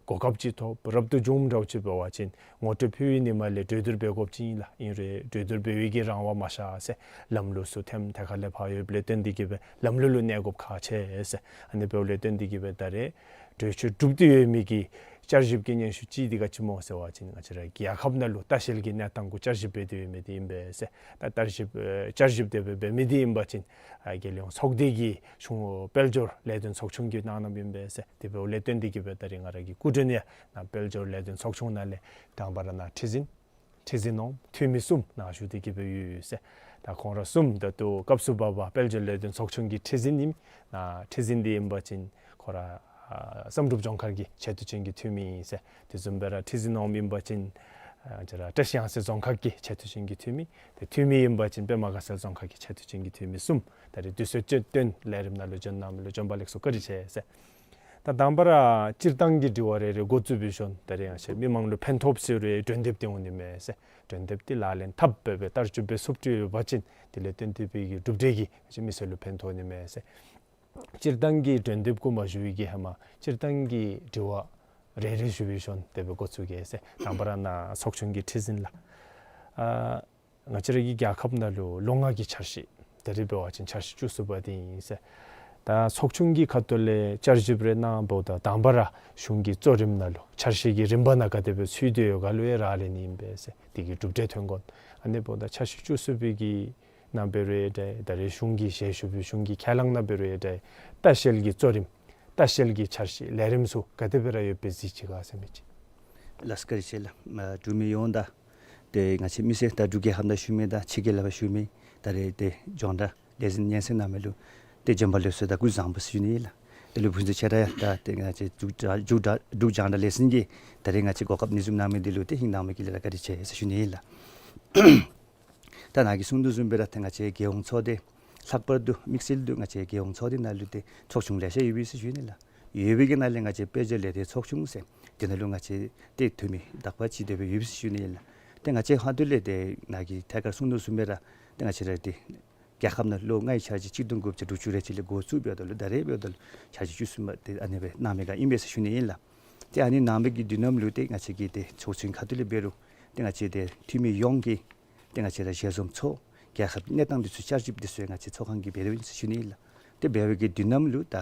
གོ་སྐབས་ཅིག་ཐོབ་རབ་ཏུ་བྱུངམ་འདྲཝ་ཅིག་འབད་བ་ཅིན་ངོ་སྤྲོད་ཕུལ་བའི་ཉིནམ་ལས་གྲོས་བསྡུར་འབད་དགོཔ་ཅིག་ཨིན་ལགས། ཨིན་རུང་གྲོས་བསྡུར་འབད་བའི་གི་རང་དབང་མ་ཤར་ཟེར། ལམ་ལུགས་ཚུ་ཐེམ་ཐེ་ཁ་ལས་ཕར་ཡོདཔ་ལས་བརྟེན་ཏེ་གིས་སྦེ་ལམ་ལུགས་ལུ་གནས་དགོཔ་ཁག་ཆེ་ཟེར། ཨ་ནི་འབདཝ་ལས་བརྟེན་ཏེ་གིས་སྦེ་ད་རེས་གྲོས་ཆོད་གྲུབ་སྟེ་ཡོད་མི་གི་བསྐྱར་ཞིབ་ཀྱི་སྙན་ཞུ་གཅིག་འདི་ག་ཅི་སྨོ་ཟེར་བ་ཅིན་ང་བཅས་ར་རྒྱལ་ཁབ་ནང་ལུ་ལྟ་བཤལ་གྱི་གནས་སྟངས་གུ་བསྐྱར་ཞིབ་འབད་དེ་ཡོད་མི་འདི་ཨིན་པས་ཟེར། ད་བསྐྱར་ཞིབ་ཨེ་བསྐྱར་ཞིབ་དེ་སྦེ་འབད་མི་འདི་ཨིན་པ་ཅིན་ཨ་རྒྱལ་ཡོངས་ཚོགས་སྡེ་གི་གཞུང་དཔལ་འབྱོར་ལས་དོན་ཚོགས་ཆུང་གིས་གནང་གནངམ་ཨིན་པས་ཟེར། དེ་འབདཝ་ལས་བརྟེན་ཏེ་གིས་སྦེ་ད་རེས་ང་ར་གི་སྐུ་མགྲོན་ཡང་ནཱ་དཔལ་འབྱོར་ལས་དོན་ཚོགས་ཆུང་ནང་ལས་དང་པ་ར་ནཱ་ཁྲི་འཛིན་ཁྲི་འཛིན་འོགམ་འཐུས་མི་གསུམ་ནཱ་བཞུགས་ཏེ་གིས་སྦེ་ཡོད་ཟེར། ད་ཁོང་ར་གསུམ་ད་ལྟོ་སྐབས་སུ་བབ་པ་དཔལ་འབྱོར་ལས་དོན་ཚོགས་ཆུང་གི་ཁྲི་འཛིན་ཨིན། ནཱ་ཁྲི་འཛིན་འདི་ཨིན་པ་ཅིན་ཁོ་ར་ཨ་བསམ་གྲུབ་ལྗོངས་མཁར་གྱི་ཆེ་བསྟོད་ཅན་གྱི་འཐུས་མི་ཨིན་ཟེར། དེ་བཟུམ་སྦེ་ར་ཁྲི་འཛིན་འོགམ་ཨིན་པ་ཅིན་ཨ་ང་བཅས་ར་བཀྲིས་གཡང་རྩེ་རྫོང་ཁག་གི་ཆེ་བསྟོད་ཅན་གྱི་འཐུས་མི། ཏེ་འཐུས་མི་ཨིན་པ་ཅིན་པདྨ་དགའ་ཚལ་རྫོང་ཁག་གི་ཆེ་བསྟོད་ཅན་གྱི་འཐུས་མི་གསུམ་ད་རེས་དུས་ཚོད་སྤྱིར་བཏོན་ལས་རིམ་ནང་ལུ་བྱོན་གནང་མི་ལུ་བྱོན་པ་ལེགས་སོ་བཀའ་དྲིན་ཆེ་ཟེར། ད་དང་པ་ར་སྤྱིར་བཏང་གི་དྲི་བ་རེ་རེ་འགོ་བཙུགས་འབད་ཞིནམ་ད་རེས་ང་བཅས་མི་མང་ལུ་ཕན་ཐོགས་ཟེར་རུང་གྲོས་འདེབས་འདི་འོང་ནི་མས་ཟེར། གྲོས་འདེབས་འདི་ལག་ལེན་འཐབ་སྦེ་སྦེ་བསྟར་སྤྱོད་འབད་ཚུགསཔ་ཅིག་ཡོད་པ་ཅིན་དེ་ལས་བརྟེན་ཏེ་སྦེ་གི་གྲུབ་འབྲས་ཀྱི་ང་བཅས་མི་སེར་ལུ་ཕན་ཐོགས་ནི་མས་ཟེར། སྤྱིར་བཏང་གི་གྲོས་འདེབས་གུ་མ་ཞུ་བའི་གི་ཧེ་མ་སྤྱིར་བཏང་གི་དྲི་བ་རེ་རེ་ཞུ་འབད་ཞིནམ་དེ་སྦེ་འགོ་བཙུགས་གེ་ཟེར། དང་པ་ར་ནཱ་ཚོགས་ཆུང་གི་ཁྲི་འཛིན་ལགས། ཨ་ང་བཅས་ར་གི་རྒྱལ་ཁབ་ནང་ལུ་ལོ་ལྔ་གི་འཆར་གཞི་ད་རེས་འབད་བ་ཅིན་འཆར་གཞི་བཅུ་གསུམ་པ་འདི་ཨིན་ཟེར། ད་ཚོགས་ཆུང་གི་ཁ་ཐུག་ལས་བསྐྱར་ཞིབ་རེ་གནངམ་ད་དང་པ་ར་གཞུང་གི་གཙོ་རིམ་ནང་ལུ་འཆར་གཞི་གི་རིམ་པ་ནང་ག་དེ་སྦེ་ཚུད་དེ་ཡོད་ག་ལུ་ཡང་ར་ལས་ནི་ཨིན་པས་ཟེར། དེ་གི་གྲུབ་འབྲས་ཐོན་དགོ། ཨ་ནི་འབདཝ་ད་འཆར་གཞི་བཅུ་གསུམ་པའི་གི་ནང་འབད་རུང་ཡང་འདྲ། ད་རེས་གཞུང་གིས་ཞལ་བཞུགས་པའི་གཞུང་གི་ཁས་བླངས་ནང་འབད་རུང་ཡང་འདྲ། ལྟ་བཤལ་གྱི་གཙོ་རིམ་ལྟ་བཤལ་གྱི་འཆར་གཞི་ལས་རིམ་ཚུ་ག་དེ་སྦེ་ར་ཡོདཔ་སྦེ་གཟིགས་ཅི་ག་ཟེར་མི་ཅིག། ལགས་བཀའ་དྲིན་ཆེ་ལགས། ཨ་འབྲུག་མི་ཡོངས་དང་ཏེ་ང་བཅས་མི་སེར་དང་འབྲུག་རྒྱལ་ཁབ་ནང་བཞུགས་མི་དང་ཕྱི་རྒྱལ་ལས་ཕར་བཞུགས་མི་ད་རེས་ཏེ་རྒྱང་བསྒྲགས་ལས་འཛིན་སྙན་གསན་གནང་མི་ལུ་ཏེ་བྱོན་པ་ལེགས་སོ་དང་སྐུ་གཟུགས་བཟང་པོ་ཟེར་ཞུ་ནི་ལགས། དེ་ལུ་ཕུན་སུམ་ཚོགས་ཆེ་དྲགས་ཡང་ད་ཏེ་ང་བཅས་འབྲུག་འབྲུག་འབྲུག་རྒྱང་བསྒྲགས་ལས་འཛིན་གྱིས་ད་རེས་ང་བཅས་གོ་སྐབས་ནི་བཟུམ་གནང་མི་འདི་ལུ་ཏེ་ཧིང་གནངམ་གི་ལས་ར་བཀའ་དྲིན་ཆེ་ཟེར་ཞུ་ནི་ལགས། ད་ནཱ་གིས་གསུང་དོ་བཟུམ་སྦེ་ར་ཏེ་ང་བཅས་རྒྱལ་ཡོངས་ཚོགས་སྡེ་ལྷག་པར་དུ་དམིགས་བསལ་དུ་ང་བཅས་རྒྱལ་ཡོངས་ཚོགས་སྡེ་ནང་ལུ་ཏེ་ཚོགས་ཆུང་ལེ་ཤ་ཡོད་པས་ཟེར་ཞུ་ནི་ལགས། ཡོད་པའི་གི་ནང་ལས་ང་བཅས་དཔལ་འབྱོར་ལས་སྡེ་ཚོགས་ཆུང་ཟེར་དེ་ནང་ལུ་ང་བཅས་ཏེ་འཐུས་མི་དག་པ་ཅིག་དེ་སྦེ་ཡོད་པས་ཟེར་ཞུ་ནི་ལགས། ཏེ་ང་བཅས་ཁ་ཐུག་ལས་ཏེ་ནཱ་གིས་ཐད་ཀར་གསུང་དོ་བཟུམ་སྦེ་ར་ཏེ་ང་བཅས་ར་ཏེ་རྒྱལ་ཁབ་ནང་ལོ་ལྔའི་འཆར་གཞི་ཆིག་སྟོང་དགུ་བརྒྱ་དྲུག་ཅུ་རེ་གཅིག་ལས་འགོ་བཙུགས་འབདཝ་ད་ལུ་ད་རེས་འབདཝ་ད་ལུ་འཆར་གཞི་བཅུ་གསུམ་པ་ཏེ་ཨ་ནི་སྦེ་གནང་མི་ག་ཨིན་པས་ཟེར་ཞུ་ནི་ཨིན་ལགས། ཏེ་ཨ་ནི་གནང་མི་གི་དུས་ནམ་ལུ་ཏེ་ང་བཅས་ཀྱི་ཏེ་ཚོགས་ཆུང་ཁ་ཐུག་ལས་འབད་རུང་ཏེ་ང་བཅས་ཏེ་འཐུས་མི་ཡོངས་ཀྱིས་ཏེ་ང་བཅས་ར་ཞལ་འཛོམས་ཚོགས་རྒྱལ་ཁབ་གནས་སྟངས་འདི་ཚུ་བསྐྱར་ཞིབ་འདི་ཚུ་ང་བཅས་ཚོགས་ཁང་གིས་འབད་དོ་ཨིན་ཟེར་ཞུ་ནི་ཨིན་ལགས། ཏེ་འབད་བའི་གི་དུས་ནམ་ལུ་ད་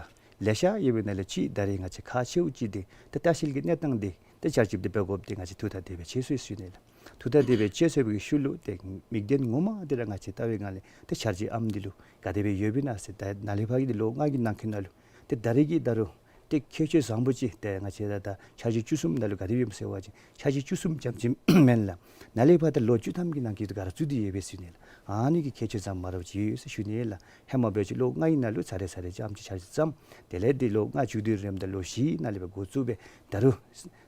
ལེ་ཤ་ཡོད་པའི་ནང་ལས་ཅིག་ད་རེས་ང་བཅས་ཁག་ཆེཝ་ཅིག་འདི་ཏེ་ལྟ་བཤལ་གྱི་གནས་སྟངས་འདི་ཏེ་བསྐྱར་ཞིབ་འདི་འབད་དགོཔ་འདི་ང་བཅས་ཐུགས་ཐག་དེ་སྦེ་བཅད་སོ་ཡི་ཟེར་ཞུ་ནི་ལགས། ཐུགས་ཐག་དེ་སྦེ་བཅད་སོ་བའི་གི་ཤུལ་ལུ་ཏེ་དམིགས་དོན་ངོ་མ་འདི་ར་ང་བཅས་ལྟ་བའི་སྒང་ལས་ཏེ་འཆར་གཞི་ཨམ་འདི་ལུ་ག་དེ་སྦེ་ཡོདཔ་ཨིན་ན་ཟེར་ད་ནཱ་ལས་ཕར་གྱི་ལོ་ལྔ་གི་ནང་འཁོད་ནང་ལུ་ཏེ་ད་རེས་ཀྱི་ད་རུང་ཏེ་ཁྱད་ཆོས་བཟང་པོ་ཅིག་ཏེ་ང་བཅས་ར་ད་འཆར་གཞི་བཅུ་གསུམ་ནང་ལུ་ག་དེ་སྦེ་ཡོདཔ་ཟེར་བ་ཅིན་འཆར་གཞི་བཅུ་གསུམ་རྐྱངམ་ཅིག་མེན་ལགས། ནཱ་ལས་ཕར་ད་ལོ་བཅུ་ཐམ་གྱི་ནང་འཁོད་དུ་ག་ར་བཙུགས་ཏེ་ཡོད་པས་ཟེར་ཞུ་ནི་ལགས། ཨ་ནི་གི་ཁྱད་ཆོས་བཟང་པོ་རབ་ཅིག་ཡོད་ཟེར་ཞུ་ནི་ལགས། ཧེ་མ་འབད་བ་ཅིན་ལོ་ལྔའི་ནང་ལུ་ཚར་རེ་ཚར་རེ་ཙམ་ཅིག་འཆར་གཞི་བརྩམས། དེ་ལས་ཏེ་ལོ་ལྔ་མཇུག་བསྡུ་རནམ་ད་ལོ་བཞི་ནང་ལས་སྦེ་འགོ་བཙུགས་སྦེ་ད་རུང་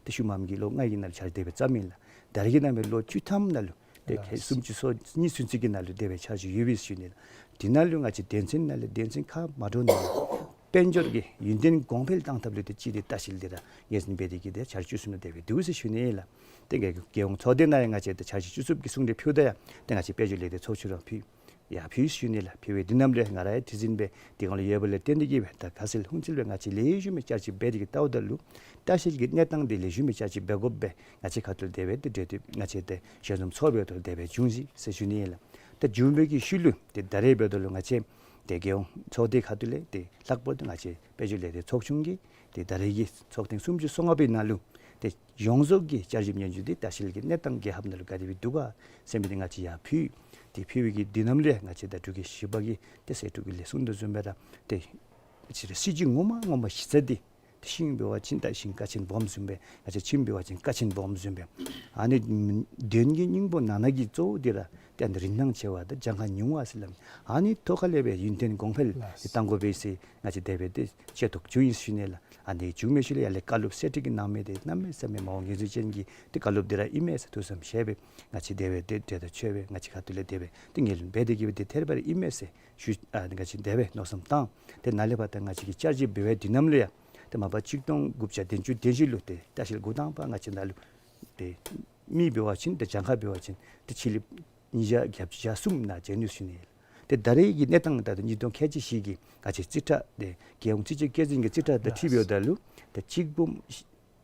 ཏེ་ཤུལ་མམ་གྱི་ལོ་ལྔའི་ནང་ལུ་འཆར་གཞི་དེ་སྦེ་བརྩམས་ཡི་ལགས། ད་རེས་ཀྱི་ནང་སྦེ་ལོ་བཅུ་ཐམ་ནང་ལུ་ཏེ་ཁལ་སུམ་ཅུ་སོ་གཉིས་ཚུན་ཚོད་ཀྱི་ནང་ལུ་དེ་སྦེ་འཆར་གཞི་ཡོད་པས་ཟེར་ཞུ་ནི་ལགས། དེ་ནང་ལུ་ང་བཅས་དོན་ཚན་ནང་ལས་དོན་ཚན་ཁག་མ་འདྲཝ་ནང་ལུ་དཔལ་འབྱོར་གྱི་ཡུན་བརྟན་གོང་འཕེལ་གཏང་ཐབས་ལུ་ཏེ་ཅིག་ཏེ་ལྟ་བཤལ་འདི་ར་ངོས་འཛིན་འབད་དེ་གིས་ཏེ་འཆར་གཞི་བཅུ་གསུམ་ནང་དེ་སྦེ་འདུག་ཟེར་ཞུ་ནི་ལགས། ཏེ་རྒྱལ་ཡོངས་ཚོགས་སྡེ་ནང་ཡང་ང་བཅས་ཏེ་འཆར་གཞི་བཅུ་གསུམ་གྱི་གསུང་གྲོས་ཕུལཝ་ད་ཡང་ཏེ་ང་བཅས་དཔལ་འབྱོར་ལས་སྡེ་ཚོགས་ཆུང་ར་ཕུལ་ཡར་ཕུལ་ཞུ་ནི་ལགས། ཕུལ་བའི་དུས་ནམ་ལུ་ང་ར་ཡང་ཁྲི་འཛིན་སྦེ་དེ་སྒང་ལུ་ཡོདཔ་ལས་བརྟེན་ཏེ་གིས་སྦེ་ད་ཁ་གསལ་ཧུན་ཚོད་སྦེ་ང་བཅས་ལེགས་ཤོམ་སྦེ་བསྐྱར་ཞིབ་འབད་དེ་གིས་བལྟཝ་ད་ལུ་ལྟ་བཤལ་གྱི་གནས་སྟངས་འདི་ལེགས་ཤོམ་སྦེ་བསྐྱར་ཞིབ་འབད་དགོཔ་སྦེ་ང་བཅས་ཁ་ཐུག་དེ་སྦེ་ཏེ་གྲོས་ཏེ་ང་བཅས་ཏེ་ཞལ་འཛོམས་ཚོགས་པའི་ཐོག་དེ་སྦེ་བྱུང་ཅི་ཟེར་ཞུ་ནི་ལགས། ཏེ་བྱུང་བའི་གི་ཤུལ་ལུ་ཏེ་ད་རེས་འབདཝ་ད་ལུ་ང་བཅས་ཏེ་རྒྱལ་ཡོངས་ཚོགས་སྡེ་ཁ་ཐུག་ལས་ཏེ་ལྷག་པར་དུ་ང་བཅས་དཔལ་འབྱོར་ལས་སྡེ་ཚོགས་ཆུང་གིས་ཏེ་ད་རེས་ཀྱི་ཚོགས་ཐེངས་སུམ་ཅུ་སོ་ལྔ་པའི་ནང་ལུ་ཏེ་ཡོངས་རྫོགས་ཀྱི་བསྐྱར་ཞིབ་སྙན་ཞུ་འདི་ལྟ་བཤལ་གྱི་གནས་སྟངས་རྒྱལ་ཁབ་ནང་ལུ་ག་དེ་སྦེ་འདུག་ག་ཟེར་མི་འདི་ང་བཅས་ཡར་ཕུལ། ཏེ་ཕུལ་བའི་གི་དུས་ནམ་ལུ་ཡང་ང་བཅས་ད་འབྲུག་རྒྱལ་བཞི་པ་གི་ཏེ་སྲས་སྤྲུལ་སྐུ་ལས་གསུང་དོ་བཟུམ་སྦེ་ར་ཏེ་ང་བཅས་ར་སྲིད་བྱུས་ངོ་མ་ངོ་མ་གཞི་རྩ་འདི་ ཤིང་འབད་བ་ཅིན་ད་ཤིང་ཀ་ཆེན་སྦོམ་བཟུམ་སྦེ། ང་བཅས་ཁྱིམ་འབད་བ་ཅིན་ཀ་ཆེན་སྦོམ་བཟུམ་སྦེ། ཨ་ནི་དོན་གྱི་སྙིང་པོ་ནང་ན་གི་གཙོ་བོ་འདི་ར་ཏེ་ཨ་ནི་རིན་ཐང་ཆེ་བ་དང་གྱངས་ཁ་ཉུང་བ་ཟེར་སླབ་མི། ཨ་ནི་ཐོག་ཁ་ལས་སྦེ་ཡུན་བརྟན་གོང་འཕེལ་ལགས། ཏེ་གཏང་དགོ་པས་ཟེར་ང་བཅས་དེ་སྦེ་ཏེ་བཅད་ཐོག་བཙུགས་ཡི་ཟེར་ཞུ་ནི་ལགས། ཨ་ནི་བཙུགས་མི་ཤུལ་ལས་ཡར་ལས་བཀའ་སློབ་གསེར་ཁྲི་གིས་གནང་མི་འདི་གནམ་མེད་ས་མེད་མ་འོངས་འགན་སྲུང་ཅན་གྱི་ཏེ་བཀའ་སློབ་འདི་ར་ཨིན་མས་ཟེར་ཐུགས་བསམ་བཞེས་སྦེ་ང་བཅས་དེ་སྦེ་ཏེ་འབྲེལ་ཐག་ཆོད་སྦེ་ང་བཅས་ཁ་ཐུག་ལས་དེ་སྦེ་ཏེ་ངོས་ལེན་འབད་དེ་གི་སྦེ་ཏེ་ཐད་རི་བ་རི་ཨིན་མས་ཟེར་ཞུ། ཨ་ནི་ང་བཅས་དེ་སྦེ་མནོ་བསམ་བཏང་། ཏེ་ནཱ་ལས་ཕར་ད་ང་བཅས་ཀྱི་བསྐྱར་ཞིབ་འབད་བའི་དུས་ནམ་ལུ་ཡང་ཏེ་མ་པ་གཅིག་སྟོང་དགུ་བརྒྱ་བདུན་ཅུ་དོན་བཞི་ལུ་ཏེ་ལྟ་བཤལ་འགོ་དང་པ་ང་བཅས་ནཱ་ལུ་ཏེ་མི་འབད་བ་ཅིན་ཏེ་གྱངས་ཁ་འབད་བ་ཅིན་ཏེ་ཕྱི་གླིངཔ་ཉིས་བརྒྱ་བརྒྱད་ཅུ་གྱ་གསུམ་ནང་བྱོན་ནུག་ཟེར་ཞུ་ནི་ལགས། ཏེ་ད་རེས་ཀྱི་གནས་སྟངས་ད་ལྟོ་ཉིས་སྟོང་ཁལ་གཅིག་བཞི་གི་ང་བཅས་རྩིས་ཁྲ་ཏེ་རྒྱལ་ཡོངས་རྩིས་དཔྱད་བཀོད་འཛིན་གྱི་རྩིས་ཁྲ་དང་འཁྲིལ་འབདཝ་ད་ལུ་ཏེ་གཅིག་འབུམ་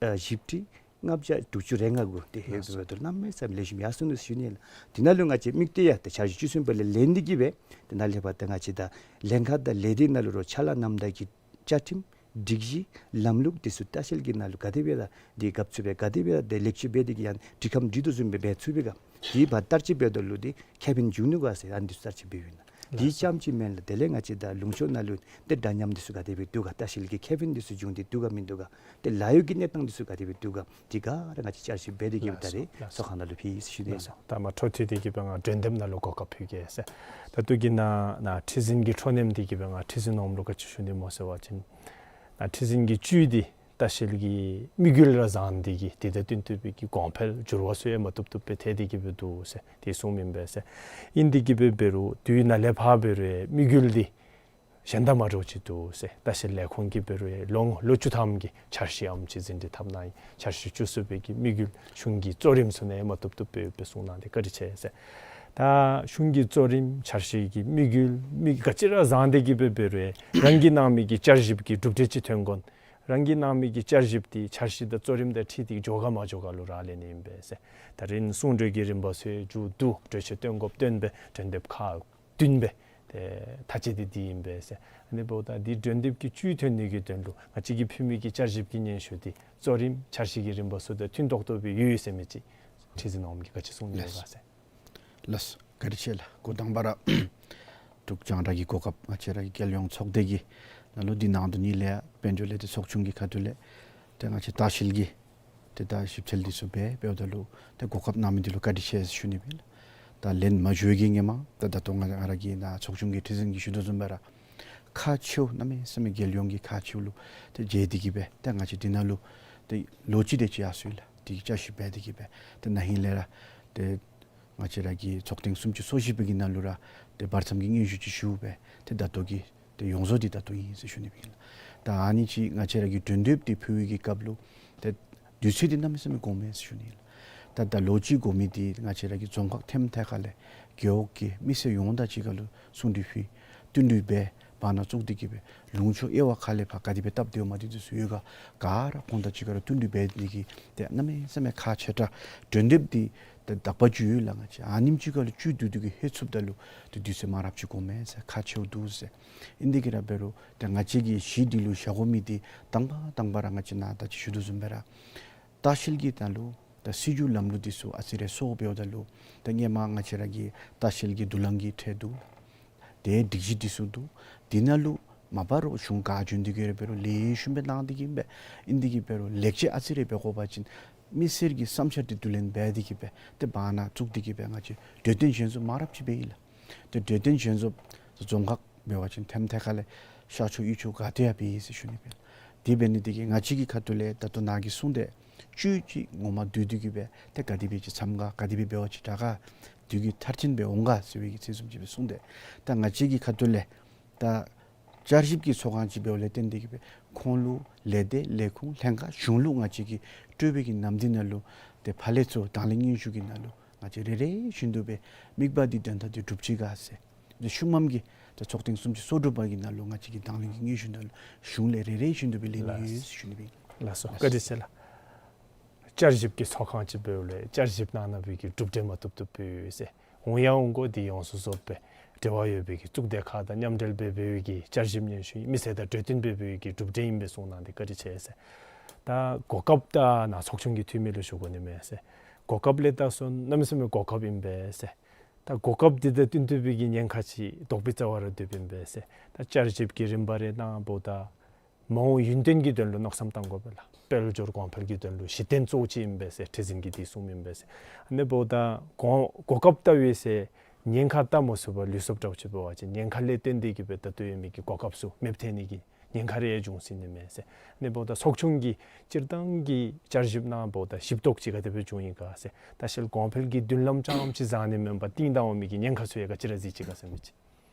ཨ་བཞི་ཁྲི་ལྔ་བརྒྱ་དྲུག་ཅུ་རེ་ལྔ་གུ་ཏེ་ལྷོད་འབདཝ་ད་གནམ་མེད་ས་མེད་ལེགས་ཤོམ་ཡར་སོང་ནུག་ཟེར་ཞུ་ནི་ལགས། དེ་ནང་ལུ་ང་བཅས་དམིགས་གཏད་ཡང་ཏེ་འཆར་གཞི་བཅུ་གསུམ་པ་ལས་ལེན་ཏེ་གི་སྦེ་ཏེ་ནཱ་ལས་ཕར་ད་ང་བཅས་ད་ལྷན་ཁག་དང་ལས་སྡེ་ནང་ལུ་རོགས་ཕྱག་ལཱ་གནངམ་ད་གི་བཅའ་ཁྲིམས་སྒྲིག་གཞི་ལམ་ལུགས་འདི་ཚུ་ལྟ་བཤལ་གྱི་ནང་ལུ་ག་དེ་སྦེ་ར་འདི་འགབ་ཚུགས་པས་ག་དེ་སྦེ་ར་འདི་ལེགས་བཅོས་འབད་དེ་གི་ཡང་སྒྲིག་ཁམས་སྒྲིག་དོ་བཟུམ་སྦེ་འབད་ཚུགས་པས་ག། དེ་ཕར་བསྟར་སྤྱོད་འབདཝ་ད་ལུ་འདི་ཁེ་ཕན་འབྱུང་ནུག་ག་ཟེར་ཨ་ནི་འདི་ཚུ་བསྟར་སྤྱོད་འབདཝ་ཨིན་ན། འདི་ཙམ་ཅིག་མེན་ལགས། དེ་ལས་ང་བཅས་ད་ལུང་ཕྱོགས་ནང་ལུ་ཏེ་འདྲ་མཉམ་འདི་ཚུ་ག་དེ་སྦེ་འདུག་ག། ལྟ་བཤལ་གྱི་ཁེ་ཕན་འདི་ཚུ་འབྱུང་སྟེ་འདུག་ག་མིན་འདུག་ག། ཏེ་ལཱ་གཡོག་གི་གནས་སྟངས་འདི་ཚུ་ག་དེ་སྦེ་འདུག་ག། འདི་ག་ར་ང་བཅས་བསྐྱར་ཞིབ་འབད་དེ་གི་སྦེ་ད་རེས་ཚོགས་ཁང་ནང་ལུ་ཕུལ་ཡི་ཟེར་ཞུ་ནི་ལགས། ད་མ་འཕྲོ་མཐུད་དེ་གི་སྦེ་ང་འགྲན་འདེམས་ནང་ལུ་གོ་སྐབས་ཕུལ་གེ་ཟེར། ད་ལྟོ་གི་ནཱ་ནཱ་ཁྲི་འཛིན་གྱི་འཕྲོ་མཐུད་དེ་གི་སྦེ་ང་ཁྲི་འཛིན་འོགམ་ལུ་ག་ཅི་ཞུ་ནི་སྨོ་ཟེར་བ་ཅིན་ནཱ་ཁྲི་འཛིན་གྱི་བཅུད་འདི་ལྟ་བཤལ་གྱི་དམིགས་ཡུལ་ར་བཟང་སྟེ་གི་དེ་དང་བསྟུན་ཏེ་སྦེ་གི་གོང་འཕེལ་འགྱུར་བ་ཚུ་ཡང་མ་བཏུབ་བཏུབ་སྦེ་ཐལ་ཏེ་གི་སྦེ་འདུག་ཟེར་དེ་གསུངམ་ཨིན་པས་ཟེར། ཨིན་ཏེ་གི་སྦེ་འབད་རུང་དུས་ནཱ་ལས་ཕར་འབད་རུང་དམིགས་ཡུལ་འདི་གཞན་དང་མ་འདྲཝ་ཅིག་འདུག་ཟེར། ལྟ་བཤལ་ལས་ཁུངས་ཀྱིས་འབད་རུང་ལོ་ལོ་བཅུ་ཐམ་གྱི་འཆར་གཞི་ཨམ་ཅིག་ཟིན་བྲིས་འཐབ་གནང་ཡི། འཆར་གཞི་བཅུ་གསུམ་པའི་གི་དམིགས་ཡུལ་གཞུང་གི་གཙོ་རིམ་ཚུ་ནང་མ་བཏུབ་བཏུབ་སྦེ་ཡོདཔ་སྦེ་གསུངས་གནང་སྟེ་བཀའ་དྲིན་ཆེ་ཟེར། ད་གཞུང་གི་གཙོ་རིམ་འཆར་གཞི་གི་དམིགས་ཡུལ་དམིགས་ག་ཅི་ར་བཟང་སྟེ་གི་སྦེ་འབད་རུང་རང་གིས་གནང་མི་གི་བསྐྱར་ཞིབ་ཀྱི་གྲུབ་འབྲས་ཅིག་ཐོན་དགོ། རང་གིས་གནང་མི་གི་བསྐྱར་ཞིབ་འདི་འཆར་གཞི་དང་གཙོ་རིམ་དང་འཁྲིལ་ཏེ་འགྱོ་ག་མ་འགྱོ་ག་ལུ་རག་ལས་ནི་ཨིན་པས་ཟེར། ད་རིས་གསུང་གྲོས་ཀྱི་རིམ་པ་ཚུ་མཇུག་བསྡུ་གྲོས་ཆོད་བཏོན་དགོཔ་བཏོན་སྦེ་གྲོས་འདེབས་ཁག་བདུན་སྦེ་ཏེ་མཐའ་དཔྱད་འདི་འདི་ཨིན་པས་ཟེར། ཨ་ནི་འབདཝ་ད་འདི་གྲོས་འདེབས་ཀྱི་བཅུད་ཐོན་ནི་གི་དོན་ལུ་ང་བཅས་ཀྱིས་ཕུལ་མི་གི་བསྐྱར་ཞིབ་ཀྱི་སྙན་ཞུ་འདི་གཙོ་རིམ་འཆར་གཞི་གི་རིམ་པ་ཚུ་དང་མཐུན་ཏོག་ཏོ་སྦེ་ཡོད་ཡོད་ཟེར་མི་ཅིག་ཁྲི་འཛིན་འོགམ་གིས་ག་ཅི་གསུང་ནི་ཡོད་ག་ཟེར། ལགས་སོ། བཀའ་དྲིན་ཆེ་ལགས། འགོ་དང་པ་ར་འབྲུག་རྒྱང་བསྒྲགས་ཀྱི་གོ་སྐབས་ང་བཅས་ར་གི་རྒྱལ་ཡོངས་ཚོགས་སྡེ་གི་ནང་ལུ་འདི་གནང་དོ་ནི་ལས་དཔལ་འབྱོར་ལས་སྡེ་ཚོགས་ཆུང་གི་ཁ་ཐུག་ལས་ཏེ་ང་བཅས་ལྟ་བཤལ་གྱི་ཏེ་ད་ཞིབ་འཚོལ་འདི་ཚུ་འབད་འབདཝ་ད་ལུ་ཏེ་གོ་སྐབས་གནང་མི་འདི་ལུ་བཀའ་དྲིན་ཆེ་ཟེར་ཞུ་ནི་ཨིན་ལགས། ད་ལན་མ་ཞུ་བའི་གི་ཧེ་མ་ད་ད་ལྟོ་ང་ར་གི་ནཱ་ཚོགས་ཆུང་གི་ཁྲི་འཛིན་གྱིས་ཞུ་དོ་བཟུམ་སྦེ་ར་ཁག་ཆེཝ་གནམ་མེད་ས་མེད་རྒྱལ་ཡོངས་ཀྱི་ཁག་ཆེཝ་ལུ་ཏེ་མཇལ་ཏེ་གི་སྦེ་ཏེ་ང་བཅས་འདི་ནང་ལུ་ཏེ་ལོ་གཅིག་དེ་ཅིག་ཡར་སོང་ཡི་ལགས། དེ་གི་བསྐྱར་ཞིབ་འབད་དེ་གི་སྦེ་ཏེ་ན་ཧིང་ལས་ར་ཏེ་ང་བཅས་ར་གི་ཚོགས་ཐེངས་སུམ་ཅུ་སོ་བཞི་པའི་གི་ནང་ལུ་ར་ཏེ་བར་མཚམས་ཀྱི་སྙན་ཞུ་ཅིག་ཞུ་སྦེ་ཏེ་ད་ལྟོ་གི་ཏེ་ཡོངས་རྫོགས་འདི་ད་ལྟོ་ཨིན་ཟེར་ཞུ་ནི་ཨིན་ལགས། ད་ཨ་ནི་ཅིག་ང་བཅས་ར་གི་གྲོས་འདེབས་འདི་ཕུལ་བའི་གི་སྐབས་ལུ་ཏེ་དུས་ཚོད་འདི་གནམ་མེད་ས་མེད་དགོངསམ་མས་ཟེར་ཞུ་ནི་ཨིན་ལགས། ད་ད་ལོ་གཅིག་དགོ་མི་འདི་ང་བཅས་ར་གི་རྫོང་ཁག་ཐེམ་ཐད་ཁ་ལས་རྒེད་འོག་གི་མི་སེར་ཡོངས་དང་གཅིག་ཁར་ལུ་གསུང་གྲོས་ཕུལ་བསྟུན་གྲོས་འབད་བར་ན་བཙུགས་ཏེ་གི་སྦེ་ལུང་ཕྱོགས་དབྱེ་བ་ཁ་ལས་ཕར་ག་དེ་སྦེ་སྟབས་བདེཝ་མ་བདེཝ་འདི་ཚུ་ཡོད་ག་ག་ར་ཁོང་དང་གཅིག་ཁར་ལུ་བསྟུན་གྲོས་འབད་ནི་གི་ཏེ་གནམ་མེད་ས་མེད་ཁག་ཆེ་དྲགས། གྲོས་འདེབས་འདི་ཏེ་དག་པ་ཅིག་ཡོད་ལགས། ང་བཅས་ཨ་ནེམ་ཅིག་ཁར་ལུ་བཅུད་བསྡུ་སྟེ་གི་ལྷོད་ཚུགསཔ་ད་ལུ་ཏེ་དུས་ཚོད་མང་རབས་ཅིག་དགོ་མས་ཟེར་ཁག་ཆེཝ་འདུག་ཟེར། ཨིན་ཏེ་གི་ར་འབད་རུང་ཏེ་ང་བཅས་ཀྱིས་གཞི་འདི་ལུ་བཞག་དགོ་མི་འདི་དང་པ་དང་པ་ར་ང་བཅས་ནཱ་ད་ཅི་ཞུ་དོ་བཟུམ་སྦེ་ར་ལྟ་བཤལ་གྱི་ནང་ལུ་ད་སྲིད་བྱུས་ལམ་ལུགས་འདི་ཚུ་ཨ་ཙི་རེ་སོར་འབདཝ་ད་ལུ་ད་སྔོན་མ་ང་བཅས་ར་གི་ལྟ་བཤལ་གྱི་དུ་ལེན་གྱི་ཁྲལ་འདུག། དེ་སྒྲིག་གཞི་འདི་ཚུ་འདུག། དེ་ནང་ལུ་མ་པ་རོགས་གཞུང་ག་བྱོན་ཏེ་གི་ར་འབད་རུང་ལེགས་ཤོམ་སྦེ་གནང་སྟེ་གི་སྦེ་ཨིན་ཏེ་གི་འབད་རུང་ལེགས་བཅོས་ཨ་ཙི་རེ་འབད་དགོ་པ་ཅིན་མི་སེར་གྱི་བསམ་འཆར་འདི་བསྡུ་ལེན་འབད་དེ་གི་སྦེ་ཏེ་བར་ན་བཙུགས་ཏེ་གི་སྦེ་ང་བཅས་གྲོས་བསྟུན་ཞལ་འཛོམས་མང་རབས་ཅིག་འབད་ཡི་ལགས། ཏེ་གྲོས་བསྟུན་ཞལ་འཛོམས་རྫོང་ཁག་འབད་བ་ཅིན་ཐེམ་ཐད་ཁ་ལས་ཤར་ཕྱོགས་དབུས་ཕྱོགས་ག་ཏེ་ཡང་འབད་ཡི་ཟེར་ཞུ་ནི་ཨིན། དེ་འབད་ནི་དེ་གིས་ང་བཅས་ཀྱི་ཁ་ཐུག་ལས་ད་ལྟོ་ནཱ་གིས་གསུངས་ཏེ་བཅུད་ཅིག་ངོ་མ་བསྡུ་སྟེ་གི་སྦེ་ཏེ་ག་དེ་སྦེ་ཅིག་འཚམས་ག་ག་དེ་སྦེ་འབད་བ་ཅིན་དྲག་ག་དེ་གི་མཐར་ཕྱིན་སྦེ་འོང་ག་ཟེར་བའི་གི་ཚིག་གསུམ་ཅིག་སྦེ་གསུངས་ཏེ། ད་ང་བཅས་ཀྱི་ཁ་ཐུག་ལས་ད་བསྐྱར་ཞིབ་ཀྱི་ཚོགས་ཁང་ཅིག་འབདཝ་ལས་བརྟེན་ཏེ་གི་སྦེ་ཁོང་ལུ་ལས་སྡེ་ལས་ཁུངས་ལྷན་ཁག་གཞུང་ལུ་ང་བཅས་ཀྱིས་སྤྲོད་པའི་གི་ནམ་དུས་ནང་ལུ་ཏེ་ཕར་ལས་ཚུར་དང་ལེན་སྙན་ཞུ་གི་ནང་ལུ་ང་བཅས་རེ་རེ་བཞིན་དུ་སྦེ་དམིགས་པ་འདི་དོན་དག་འདི་འགྲུབ་ཅི་ག་ཟེར། ཏེ་ཤུལ་མམ་གྱི་ཏེ་ཚོགས་ཐེངས་སུམ་ཅུ་སོ་དྲུག་པ་གི་ནང་ལུ་ང་བཅས་ཀྱིས་དང་ལེན་གྱི་སྙན་ཞུ་ནང་ལུ་གཞུང་ལས་རེ་རེ་བཞིན་དུ་སྦེ་ལེན་ནི་ཡོད་ཟེར་ཞུ་ནི་ཨིན། ལགས་སོ། བཀའ་དྲིན་ཆེ་ལགས། བསྐྱར་ཞིབ་ཀྱི་ཚོགས་ཁང་ཅིག་འབདཝ་ལས་བསྐྱར་ཞིབ་གནང་གནང་བའི་གི་གྲུབ་འབྲས་མ་བཏུབ་བཏུབ་སྦེ་ཡོད་ཟེར། འོང་ཡང་འོང་དགོ། འདི་ཡོངས་སུ་རྫོགས་པའི་འབྲེལ་བ་ཡོད་པའི་གི་གཙུག་སྡེ་ཁག་དང་མཉམ་འབྲེལ་འབད་འབད་བའི་གི་བསྐྱར་ཞིབ་སྙན་ཞུ་མི་སེར་དང་གྲོས་བསྟུན་འབད་འབད་བའི་གི་གྲུབ་འབྲས་ཨིན་པས་གསུངས་གནང་སྟེ་བཀའ་དྲིན་ཆེ་ཟེར། ད་གོ་སྐབས་ད་ནཱ་ཚོགས་ཆུང་གི་འཐུས་མི་ལུ་ཞུ་དགོ་ནི་མས་ཟེར། གོ་སྐབས་ལས་ད་སོ་གནམ་མེད་ས་མེད་གོ་སྐབས་ཨིན་པས་ཟེར། ད་གོ་སྐབས་འདི་དང་བསྟུན་ཏེ་སྦེ་གི་ཉེན་ཁ་ཅིག་དོགས་པའི་རྩ་བ་ར་སྡོདཔ་ཨིན་པས་ཟེར། ད་བསྐྱར་ཞིབ་ཀྱི་རིམ་པ་རེ་གནང་འབདཝ་ད་ མ་འོངས་ཡུན་བརྟན་གྱི་དོན་ལུ་མནོ་བསམ་བཏང་དགོ་པས་ལགས། དཔལ་འབྱོར་གོང་འཕེལ་གྱི་དོན་ལུ་གཞི་རྟེན་གཙོ་ཆེ་ཨིན་པས་ཟེར་ཁྲི་འཛིན་གྱིས་དེ་གསུངམ་ཨིན་པས་ཟེར། ཨ་ནི་འབདཝ་ད་གོ་གོ་སྐབས་བལྟ་བས་ཟེར་ཉེན་ཁ་བལྟ་མ་ཚུགས་པར་ལུས་སོཔ་འདྲཝ་ཅིག་འབད་བ་ཅིན་ཉེན་ཁ་ལས་བརྟེན་ཏེ་གིས་སྦེ་ད་ལྟོ་ཡོད་མི་གི་གོ་སྐབས་ཚུ་མེདཔ་ཐལ་ནི་གི་ཉེན་ཁ་རེ་ཡང་འབྱུང་སྲིད་ནི་མས་ཟེར། ཨ་ནི་འབདཝ་ད་ཚོགས་ཆུང་གི་སྤྱིར་བཏང་གི་བསྐྱར་ཞིབ་ནང་འབདཝ་ད་ཞིབ་ཏོག་ཅིག་ག་དེ་སྦེ་བྱུང་ཡི་ག་ཟེར། ལྟ་བཤལ་གོང་འཕེལ་གྱི་མདུན་ལམ་རྐྱངམ་ཅིག་བཟང་ནི་མེན་པར་གཏིང་དང་འོག་མའི་གི་ཉེན་ཁ་ཚུ་ཡང་ག་ཅི་ར་གཟིགས་ཅི་ག་ཟེར་མི་ཅིག།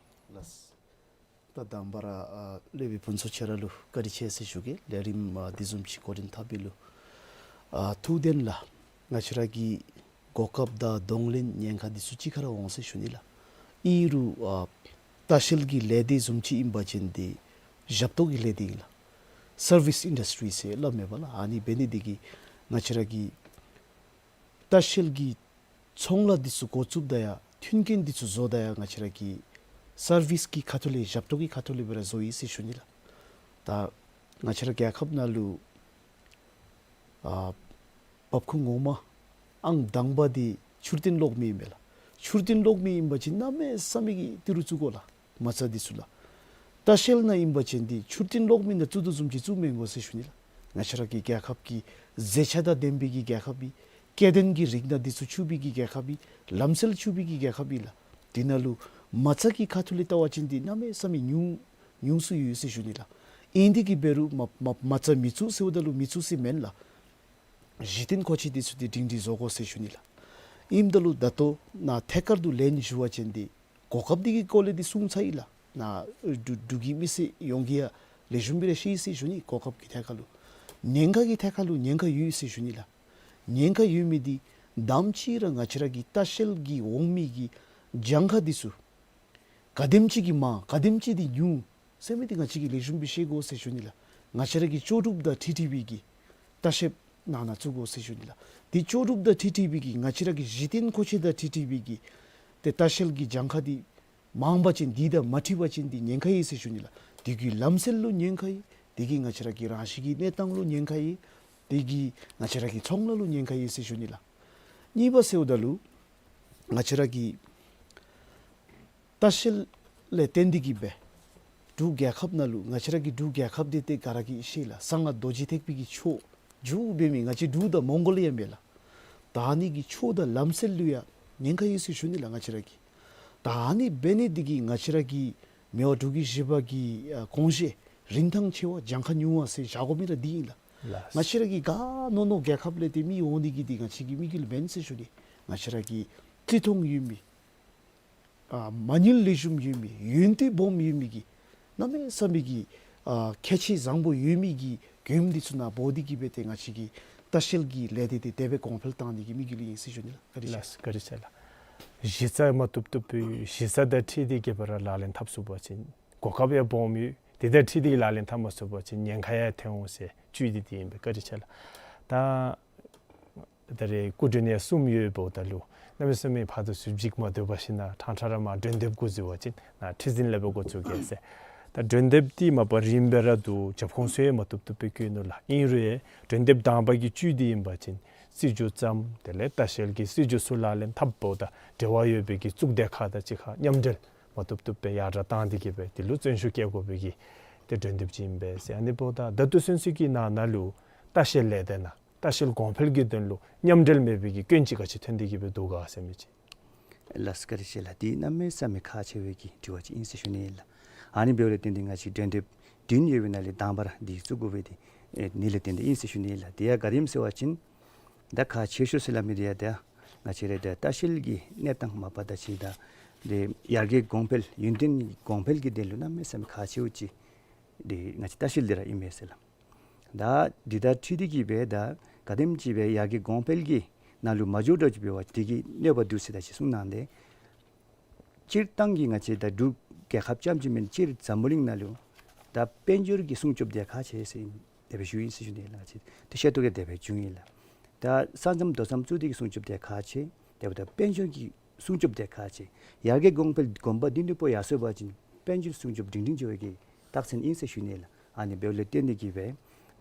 ལགས། ད་དང་པ་ར་ཨ་སློབ་དཔོན་ཕུན་ཚོགས་ཁྱོད་ར་ལུ་བཀའ་དྲིན་ཆེ་ཟེར་ཞུ་གེ། ལས་རིམ་ཨ་འདི་བཟུམ་ཅིག་འགོ་འདྲེན་འཐབ་པའི་ལུ། ཨ་ཐུགས་བདེན་ལགས། ང་བཅས་ར་གི་གོ་སྐབས་དང་གདོང་ལེན་ཉེན་ཁ་འདི་ཚུ་གཅིག་ཁར་འོང་ཟེར་ཞུ་ནི་ལགས། ཨིན་རུང་ཨ་ལྟ་བཤལ་གྱི་ལས་སྡེ་བཟུམ་ཅིག་ཨིན་པ་ཅིན་འདི་ཞབས་ཏོག་གི་ལས་སྡེ་ཨིན་ལགས། སར་བིསི་ཨིན་ཌསི་ཊི་རི་ཟེར་སླབ་མས་པ་ལགས། ཨ་ནི་འབད་ནི་འདི་གིས་ང་བཅས་ར་གི་ལྟ་བཤལ་གྱི་ཚོང་ལཱ་འདི་ཚུ་འགོ་བཙུགསཔ་ད་ཡང་མཐུན་རྐྱེན་འདི་ཚུ་བཟོཝ་ད་ཡང་ང་བཅས་ར་གི་སར་བིསི་གི་ཁ་ཐུག་ལས་ཞབས་ཏོག་གི་ཁ་ཐུག་ལས་སྦེ་ར་བཟོ་ཡི་ཟེར་ཞུ་ནི་ལགས། ད་ང་བཅས་ར་རྒྱལ་ཁབ་ནང་ལུ་ཨ་འབབ་ཁུངས་ངོ་མ་ཨང་དང་པ་འདི་ཆུ་རྟེན་གློག་མེ་ཨིན་པས་ལགས། ཆུ་རྟེན་གློག་མེ་ཨིན་པ་ཅིན་གནམ་མེད་ས་མེད་ཀྱི་ཏི་རུ་བཙུགས་དགོ་ལགས། མ་རྩ་འདི་ཚུ་ལགས། ལྟ་བཤལ་ནང་ཨིན་པ་ཅིན་འདི་ཆུ་རྟེན་གློག་མེ་ནང་བཙུགས་དོ་བཟུམ་ཅིག་བཙུགས་མི་དགོ་ཟེར་ཞུ་ནི་ལགས། ང་བཅས་ར་གི་རྒྱལ་ཁབ་ཀྱི་མཛེས་ཆ་དང་ལྡན་པའི་གི་རྒྱལ་ཁབ་ཨིན། སྐྱེ་ལྡན་གྱི་རིགས་སྣ་འདི་ཚུ་ཕྱུག་པའི་གི་རྒྱལ་ཁབ་ཨིན། ལམ་སྲོལ་ཕྱུག་པའི་གི་རྒྱལ་ཁབ་ཨིན་ལགས། འདི་ནང་ལུ་མ་རྩ་གི་ཁ་ཐུག་ལས་བལྟ་བ་ཅིན་འདི་གནམ་མེད་ས་མེད་ཉུང་ཉུང་སུ་ཡོད་ཟེར་ཞུ་ནི་ལགས། ཨིན་དེ་གིས་འབད་རུང་མ་མ་མ་རྩ་མི་བཙུགས་ཟེརཝ་ད་ལུ་མི་བཙུགས་ཟེར་མེན་ལགས། གཞི་རྟེན་མཁོ་ཆས་འདི་ཚུ་འདི་སྒྲིང་སྒྲིང་བཟོ་དགོ་ཟེར་ཞུ་ནི་ལགས། ཨིནམ་ད་ལུ་ད་ལྟོ་ནཱ་ཐད་ཀར་དུ་ལན་ཞུ་བ་ཅིན་འདི་གོ་སྐབས་འདི་གི་སྐོར་ལས་འདི་གསུངས་ཚར་ཡི་ལགས། ནཱ་འབྲུག་འབྲུག་གི་མི་སེར་ཡོངས་ཀྱིས་ཡང་ལེགས་ཤོམ་སྦེ་ར་ཤེས་ཡི་ཟེར་ཞུ་ནི། གོ་སྐབས་ཀྱི་ཐད་ཁར་ལུ་ཉེན་ཁ་གི་ཐད་ཁར་ལུ་ཉེན་ཁ་ཡོད་ཟེར་ཞུ་ནི་ལགས། ཉེན་ཁ་ཡོད་མི་འདི་དང་པ་ཅིག་ར་ང་བཅས་ར་གི་ལྟ་བཤལ་གྱི་འོང་མི་གི་གྱངས་ཁ་འདི་ཚུ་ག་དེམ་ཅིག་གིས་མང་ག་དེམ་ཅིག་འདི་ཉུང་ཟེར་མི་འདི་ང་བཅས་ཀྱིས་ལེགས་ཤོམ་སྦེ་ཤེས་དགོ་ཟེར་ཞུ་ནི་ལགས། ང་བཅས་ར་གི་ལྕོགས་གྲུབ་དང་འཁྲིལ་འཁྲིལ་བའི་གི་ལྟ་བཤལཔ་ནང་ན་བཙུགས་དགོ་ཟེར་ཞུ་ནི་ལགས། འདི་ལྕོགས་གྲུབ་དང་འཁྲིལ་འཁྲིལ་བའི་གི་ང་བཅས་ར་གི་གཞི་རྟེན་མཁོ་ཆས་དང་འཁྲིལ་འཁྲིལ་བའི་གི་ཏེ་ལྟ་བཤལ་གྱི་གྱངས་ཁ་འདི་མང་བ་ཅིན་འདི་དང་མ་འཁྲིལ་བ་ཅིན་འདི་ཉེན་ཁ་ཡོད་ཟེར་ཞུ་ནི་ལགས། འདི་གིས་ལམ་སྲོལ་ལུ་ཉེན་ཁ་ཡོད། འདི་གིས་ང་བཅས་ར་གི་རང་བཞིན་གྱི་གནས་སྟངས་ལུ་ཉེན་ཁ་ཡོད། འདི་གིས་ང་བཅས་ར་གི་ཚོང་ལཱ་ལུ་ཉེན་ཁ་ཡོད་ཟེར་ཞུ་ནི་ལགས། གཉིས་པ་ཟེརཝ་ད་ལུ་ང་བཅས་ར་གི་ལྟ་བཤལ་ལས་བརྟེན་ཏེ་གིས་སྦེ་འབྲུག་རྒྱལ་ཁབ་ནང་ལུ་ང་བཅས་ར་གི་འབྲུག་རྒྱལ་ཁབ་འདི་ཏེ་ག་ར་གིས་ཤེས་ལགས། གསང་སྔགས་རྡོ་རྗེ་ཐེག་པའི་གི་ཆོས་རྒྱུད་འབད་མི་ང་བཅས་འབྲུག་དང་མོང་གོ་ལི་ཡ་མས་ལགས། ད་ཨ་ནི་གི་ཆོས་དང་ལམ་སྲོལ་ལུ་ཡང་ཉེན་ཁ་ཡོད་ཟེར་ཞུ་ནི་ལགས་ང་བཅས་ར་གི། ད་ཨ་ནི་འབད་ནི་འདི་གིས་ང་བཅས་ར་གི་མི་དབང་འབྲུག་རྒྱལ་བཞི་པ་གི་ཨ་དགོངས་བཞེད་རིན་ཐང་ཆེ་བ་གྱངས་ཁ་ཉུང་བ་ཟེར་བཞག་དགོ་མི་ར་འདི་ཨིན་ལགས། ལགས། ང་བཅས་ར་གི་ག་ནོར་ནོར་རྒྱལ་ཁབ་ལས་ཏེ་མི་འོང་ནི་གི་འདི་ང་བཅས་ཀྱི་དམིགས་ཡུལ་མེན་ཟེར་ཞུ་ནི། ང་བཅས་ར་གི་བརྩི་མཐོང་ཡོད་མི་ཨ་མ་དངུལ་ལེགས་ཤོམ་ཡོད་མི་ཡོན་ཏན་སྦོམ་ཡོད་མི་གི་གནམ་མེད་ས་མེད་ཀྱི་ཨ་ཁྱད་ཆོས་བཟང་པོ་ཡོད་མི་གི་མགྱོནམ་འདི་ཚུ་ནང་འབོ་སྟེ་གིས་སྦེ་ཏེ་ང་བཅས་ཀྱི་ལྟ་བཤལ་གྱི་ལས་སྡེ་འདི་དེ་སྦེ་གོང་འཕེལ་བཏང་ནི་གི་དམིགས་ཡུལ་ཨིན་ཟེར་ཞུ་ནི་ལགས། བཀའ་དྲིན་ཆེ། ལགས་བཀའ་དྲིན་ཆེ་ལགས། གཞི་རྩ་མ་བཏུབ་བཏུབ་པའི་གཞི་རྩ་དང་འཁྲིལ་ཏེ་གིས་སྦེ་ར་ལག་ལེན་འཐབ་ཚུགས་པ་ཅིན་གོ་སྐབས་ཡང་སྦོམ་ཡོད། དེ་དང་འཁྲིལ་ཏེ་གིས་ལག་ལེན་འཐབ་མ་ཚུགས་པ་ཅིན་ཉེན་ཁ་ཡང་ཐོན་འོང་ཟེར་བཅུད་དེ་འདི་ཨིན་པས། བཀའ་དྲིན་ཆེ་ལགས། ད་ད་རེས་སྐུ་མགྲོན་ཡང་གསུམ་ཡོདཔ་ད་ལུ་གནམ་མེད་ས་མེད་ཕར་དང་ཚུར་འཇིགས་མ་སྡོད་པར་ཞིནམ་ལས་ཕྲང་ཕྲང་ར་མར་སྒྲོན་འདེབས་འགོ་བཙུགས་པ་ཅིན་ནཱ་ཁྲི་འཛིན་ལས་སྦེ་འགོ་བཙུགས་གེ་ཟེར། ད་སྒྲོན་འདེབས་འདི་མ་པ་རིངམ་སྦེ་ར་འདུག། རྒྱབ་ཁུངས་ཚུ་ཡང་མ་བཏུབ་བཏུབ་སྦེ་བཀོད་ནུག་ལགས། ཨིན་རུང་ཡང་སྒྲོན་འདེབས་དང་པ་གི་བཅུད་འདི་ཨིན་པ་ཅིན་སྲིད་བྱུས་བརྩམ་དེ་ལས་ལྟ་བཤལ་གྱི་སྲིད་བྱུས་ཚུ་ལག་ལེན་འཐབ་འབདཝ་ད་འབྲེལ་བ་ཡོད་པའི་གི་གཙུག་སྡེ་ཁག་དང་གཅིག་ཁར་མཉམ་འབྲེལ་མ་བཏུབ་བཏུབ་སྦེ་ཡར་དྲག་བཏང་སྟེ་གིས་སྦེ་དེ་ལུ་བརྩོན་ཤུགས་བསྐྱེད་དགོ་པའི་གི་ཏེ་སྒྲོན་འདེབས་ཅིག་ཨིན་པས་ཟེར། ཨ་ནི་འབདཝ་ད་ད་ལྟོ་ཚུན་ཚོད་ཀྱི་ནང་ན་ལུ་ལྟ་བཤལ་ལས་སྡེ་ནང་ལྟ་བཤལ་གོང་འཕེལ་གྱི་དོན་ལུ་མཉམ་འབྲེལ་མེད་པའི་གི་སྐྱོན་ཅིག་ག་ཅི་ཐོན་ཏེ་གིས་སྦེ་འདུག་ག་ཟེར་མི་ཅིག། ལགས་བཀའ་དྲིན་ཆེ་ལགས། འདི་གནམ་མེད་ས་མེད་ཁག་ཆེ་བའི་གི་དྲི་བ་ཅིག་ཨིན་ཟེར་ཞུ་ནི་ལགས། ཨ་ནི་འབདཝ་ལས་བརྟེན་ཏེ་ང་བཅས་སྒྲོན་འདེབས་བདུན་ཡོད་པའི་ནང་ལས་དང་པ་ར་འདི་བཙུགས་དགོ་པའི་འདི་ཨེ་ནི་ལས་བརྟེན་ཏེ་ཨིན་ཟེར་ཞུ་ནི་ལགས། དེ་ཡང་ག་དེམ་ཟེར་བ་ཅིན་ད་ཁག་ཆེ་ཤོས་ཟེར་སླབ་མི་འདི་ཡང་ད་ང་བཅས་ར་ད་ལྟ་བཤལ་གྱི་གནས་སྟངས་མ་པ་ད་ཅི་ད་འདི་ཡར་རྒྱས་གོང་འཕེལ་ཡུན་བརྟན་གོང་འཕེལ་གྱི་དོན་ལུ་གནམ་མེད་ས་མེད་ཁག་ཆེཝ་ཅིག་འདི་ང་བཅས་ལྟ་བཤལ་འདི་ར་ཨིན་མས་ཟེར་ལགས། ད་འདི་དང་འཁྲིལ་ཏེ་གིས་སྦེ་ད་ག་དེམ་ཅིག་སྦེ་ཡར་རྒྱས་གོང་འཕེལ་གྱི་ནང་ལུ་མ་འགྱོ་འགྱོཝ་ཅིག་འབད་བ་ཅིན་དེ་གི་གནོད་པ་འདུག་ཟེར་ད་ཅི་གསུངས་གནང་སྟེ། སྤྱིར་བཏང་གི་ང་བཅས་ད་འབྲུག་རྒྱལ་ཁབ་རྐྱངམ་ཅིག་མེན། སྤྱིར་འཛམ་བུ་གླིང་ནང་ལུ་ད་དཔལ་འབྱོར་གྱི་སྲུང་སྐྱོབ་འདི་ཁག་ཆེ་ཟེར་དེ་སྦེ་ཞུ་ཡི་ཟེར་ཞུ་ནི་ལགས། ང་བཅས་ཏེ་ཤེས་རྟོགས་ཀྱི་དེ་སྦེ་བྱུང་ཡི་ལགས། ད་ས་མཚམས་རྡོ་མཚམས་བཙུགས་ཏེ་གི་སྲུང་སྐྱོབ་འདི་ཁག་ཆེ། དེ་འབདཝ་ད་དཔལ་འབྱོར་གྱི་སྲུང་སྐྱོབ་འདི་ཁག་ཆེ། ཡར་རྒྱས་གོང་འཕེལ་གོམ་པ་མདུན་དུ་སྤོ་ཡར་སོང་པ་ཅིན་དཔལ་འབྱོར་སྲུང་སྐྱོབ་སྒྲིང་སྒྲིང་འགྱོ་བའི་གི་རྟགས་མཚན་ཨིན་ཟེར་ཞུ་ནི་ལགས། ཨ་ནི་འབདཝ་ལས་བརྟེན་ཏེ་གིས་སྦེ་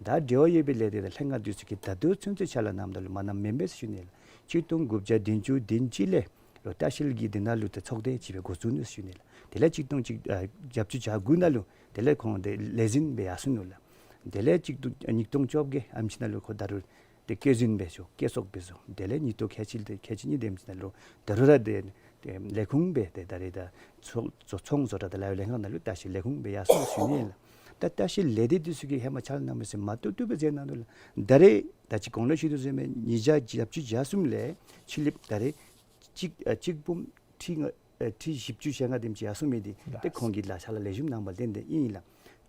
ད་འབྲེལ་བ་ཡོད་པའི་ལས་སྡེ་དང་ལྷན་ཁག་འདི་ཚུ་གིས་ད་ལྟོ་ཚུན་ཚོད་ཕྱག་ལཱ་གནངམ་ད་ལུ་མ་གནངམ་མེན་པས་ཟེར་ཞུ་ནི་ལགས། གཅིག་སྟོང་དགུ་བརྒྱ་བདུན་ཅུ་དོན་གཅིག་ལས་ལོག་ལྟ་བཤལ་གྱི་འདི་ནང་ལུ་ད་ཚོགས་སྡེ་ཅིག་སྦེ་འགོ་བཙུགས་ནུག་ཟེར་ཞུ་ནི་ལགས། དེ་ལས་གཅིག་སྟོང་གཅིག་ཨ་བརྒྱད་ཅུ་གྱ་དགུ་ནང་ལུ་དེ་ལས་ཁོང་དེ་ལས་འཛིན་སྦེ་ཡར་སོང་ནུག་ལགས། དེ་ལས་གཅིག་སྟོང་ཉིས་སྟོང་བཅོ་བརྒྱད་ཨམ་ཅིག་ནང་ལུ་ཁོ་ད་རུང་ཏེ་བསྐྱོད་འཛིན་འབད་ཞུ་བསྐྱོད་གསོག་འབད་ཞུ། དེ་ལས་ཉིས་སྟོང་ཁལ་གཅིག་ཏེ་ཁལ་གཅིག་གཉིས་དེམ་ཅིག་ནང་ལུ་ད་རུང་ར་ཏེ་ཏེ་ལས་ཁུངས་སྦེ་ཏེ་ད་རེས་ད་ཚོང་བཟོ་ཚོང་བཟོ་གྲྭ་དང་ལཱ་གཡོག་ལྷན་ཁག་ནང་ལུ་ལྟ་བཤལ་ལས་ཁུངས་སྦེ་ཡར་སོང་ཞུ་ནི་ལགས། ད་ལྟ་བཤལ་ལས་སྡེ་འདི་ཚུ་གིས་ཧེ་མ་ཕྱག་ལཱ་གནང་མི་ཚུ་མ་བཏུབ་བཏུབ་སྦེ་མཛད་གནང་ནུག་ལགས། ད་རེས་ད་ཅི་གོང་ལུ་ཞུ་དོ་བཟུམ་སྦེ་ཉིས་བརྒྱ་བརྒྱད་ཅུ་གྱ་གསུམ་ལས་ཕྱི་གླིངཔ་ད་རེས་གཅིག་ཨ་གཅིག་འབུམ་ཁྲི་ལྔ་ཨེ་ཁྲི་བཞི་བཅུ་ཞེ་ལྔ་དེམ་ཅིག་ཡར་སོང་མི་འདི་ཏེ་ཁོང་གིས་ལཱ་ཕྱག་ལཱ་ལེགས་ཤོམ་གནང་བ་ལས་བརྟེན་ཏེ་ཨིན་ལགས།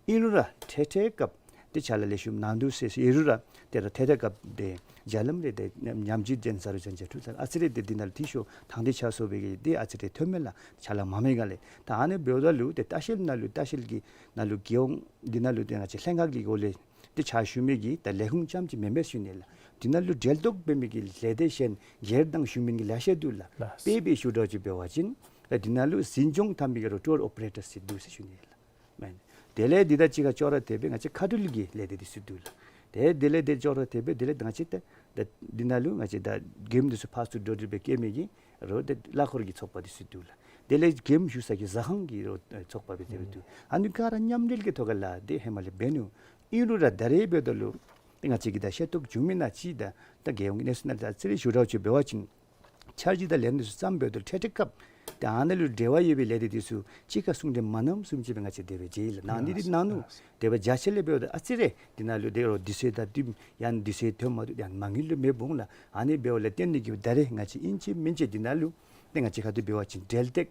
ཨིན་རུང་ར་འཕྲལ་འཕྲལ་སྐབས་ཏེ་ཕྱག་ལཱ་ལེགས་ཤོམ་གནང་དོ་ཟེར་ཟེར་ཨིན་རུང་ར་ཏེ་ར་འཕྲལ་འཕྲལ་སྐབས་ཏེ་རྒྱ་ལམ་ལས་ཏེ་ཉམས་ཉམས་ཅིག་ཅན་ས་རུ་ཅན་ཅན་ཁྲུ་ས་ཨ་ཙི་རེ་ཏེ་འདི་ནང་ལུ་འཐུས་ཤོར་ཐང་ཏེ་ཆགས་སོང་བའི་གི་ཏེ་ཨ་ཙི་རེ་ཐོན་མས་ལགས། ཕྱག་ལཱ་མ་མེད་ག་ལས། ད་ཨ་ནི་འབདཝ་ད་ལུ་ཏེ་ལྟ་བཤལ་ནང་ལུ་ལྟ་བཤལ་གྱི་ནང་ལུ་རྒྱལ་ཡོངས་འདི་ནང་ལུ་ཏེ་ང་བཅས་ལྷན་ཁག་གི་སྒོ་ལས་ཏེ་ཕྱག་ཞུ་མི་གི་ད་ལས་ཁུངས་རྐྱངམ་ཅིག་མེན་པས་ཞུ་ནི་ལགས། འདི་ནང་ལུ་འབྲེལ་གཏོགས་འབད་མི་གི་ལས་སྡེ་གཞན་སྒེར་དང་གཞུང་མིན་གྱི་ལེ་ཤ་འདུག་ལགས། ལགས། དཔེ་སྦེ་ཞུ་འདྲཝ་ཅིག་འབད་བ་ཅིན་ད་འདི་ནང་ལུ་འཛིན་སྐྱོང་འཐབ་མི་གི་རོ་ཊུར་ཨོ་པ་རེ་ཊར་ཟེར་འདུག་ཟེར་ཞུ་ནི་ལགས། མེན། དེ་ལས་འདི་དང་གཅིག་ཁར་ཅོག་ར་འཐདཔ་སྦེ་ང་བཅས་ཁ་ཐུག་ལས་ཀྱི་ལས་སྡེ་འདི་ཚུ་འདུག་ལགས། ཏེ་དེ་ལས་ཏེ་ཅོག་ར་འཐདཔ་སྦེ་དེ་ལས་ང་བཅས་ཏེ་ད་འདི་ནང་ལུ་ང་བཅས་ད་མགྱོནམ་འདི་ཚུ་ཕར་ཚུར་འགྲོ་འགྲུལ་སྦེ་བཀལ་མི་གི་རོ་ཏེ་གླ་འཁོར་གྱི་ཚོགས་པ་འདི་ཚུ་འདུག་ལགས། དེ་ལས་མགྱོནམ་ཞུ་ས་གི་ཟ་ཁང་གི་རོ་ཚོགས་པ་སྦེ་དེ་སྦེ་འདུག། ཨ་ནི་ག་ར་མཉམ་འབྲེལ་གྱི་ཐོག་ཁ་ལས་ཏེ་ཧེ་མ་ལས་འབད་ནུག། ཨིན་རུང་ར་ད་རེས་འབདཝ་ད་ལུ་ཏེ་ང་བཅས་ཀྱིས་ད་ཤེས་རྟོགས་བྱུང་མི་ནང་ཅིག་ད་ད་རྒྱལ་ཡོངས་ཀྱི་གནས་ཚུལ་ནང་ད་ཨ་ཙི་རེ་ཞུ་འདྲཝ་ཅིག་འབད་བ་ཅིན་འཆར་གཞི་དང་ལས་རིམ་འདི་ཚུ་བརྩམས་འབདཝ་ད་ལུ་འཕྲལ་འཕྲལ་སྐབས་ཏེ་ཨ་ནཱ་ལུ་འབྲེལ་བ་ཡོད་པའི་ལས་སྡེ་འདི་ཚུ་གཅིག་ཁར་ཟུང་འབྲེལ་མ་གནངམ་བཟུམ་ཅིག་སྦེ་ང་བཅས་དེ་སྦེ་མཇལ་ཡི་ལགས། ནང་འདི་འདི་གནང་ནུག། དེ་སྦེ་རྒྱ་ཆེ་ལས་འབདཝ་ད་ཨ་ཙི་རེ་འདི་ནང་ལུ་དེ་རོ་དུས་ཚོད་དང་བསྟུན་ཡང་དུས་ཚོད་ཐོན་མ་བཏུབ་ཡང་མ་དངུལ་ལུ་མེདཔ་འོང་ལགས། ཨ་ནི་འབདཝ་ལས་བརྟེན་ཏེ་གིས་ད་རེས་ང་བཅས་ཨིན་ཅི་མིན་ཅི་འདི་ནང་ལུ་ཏེ་ང་བཅས་ཁ་ཐུག་འབད་བ་ཅིན་འབྲེལ་གཏད་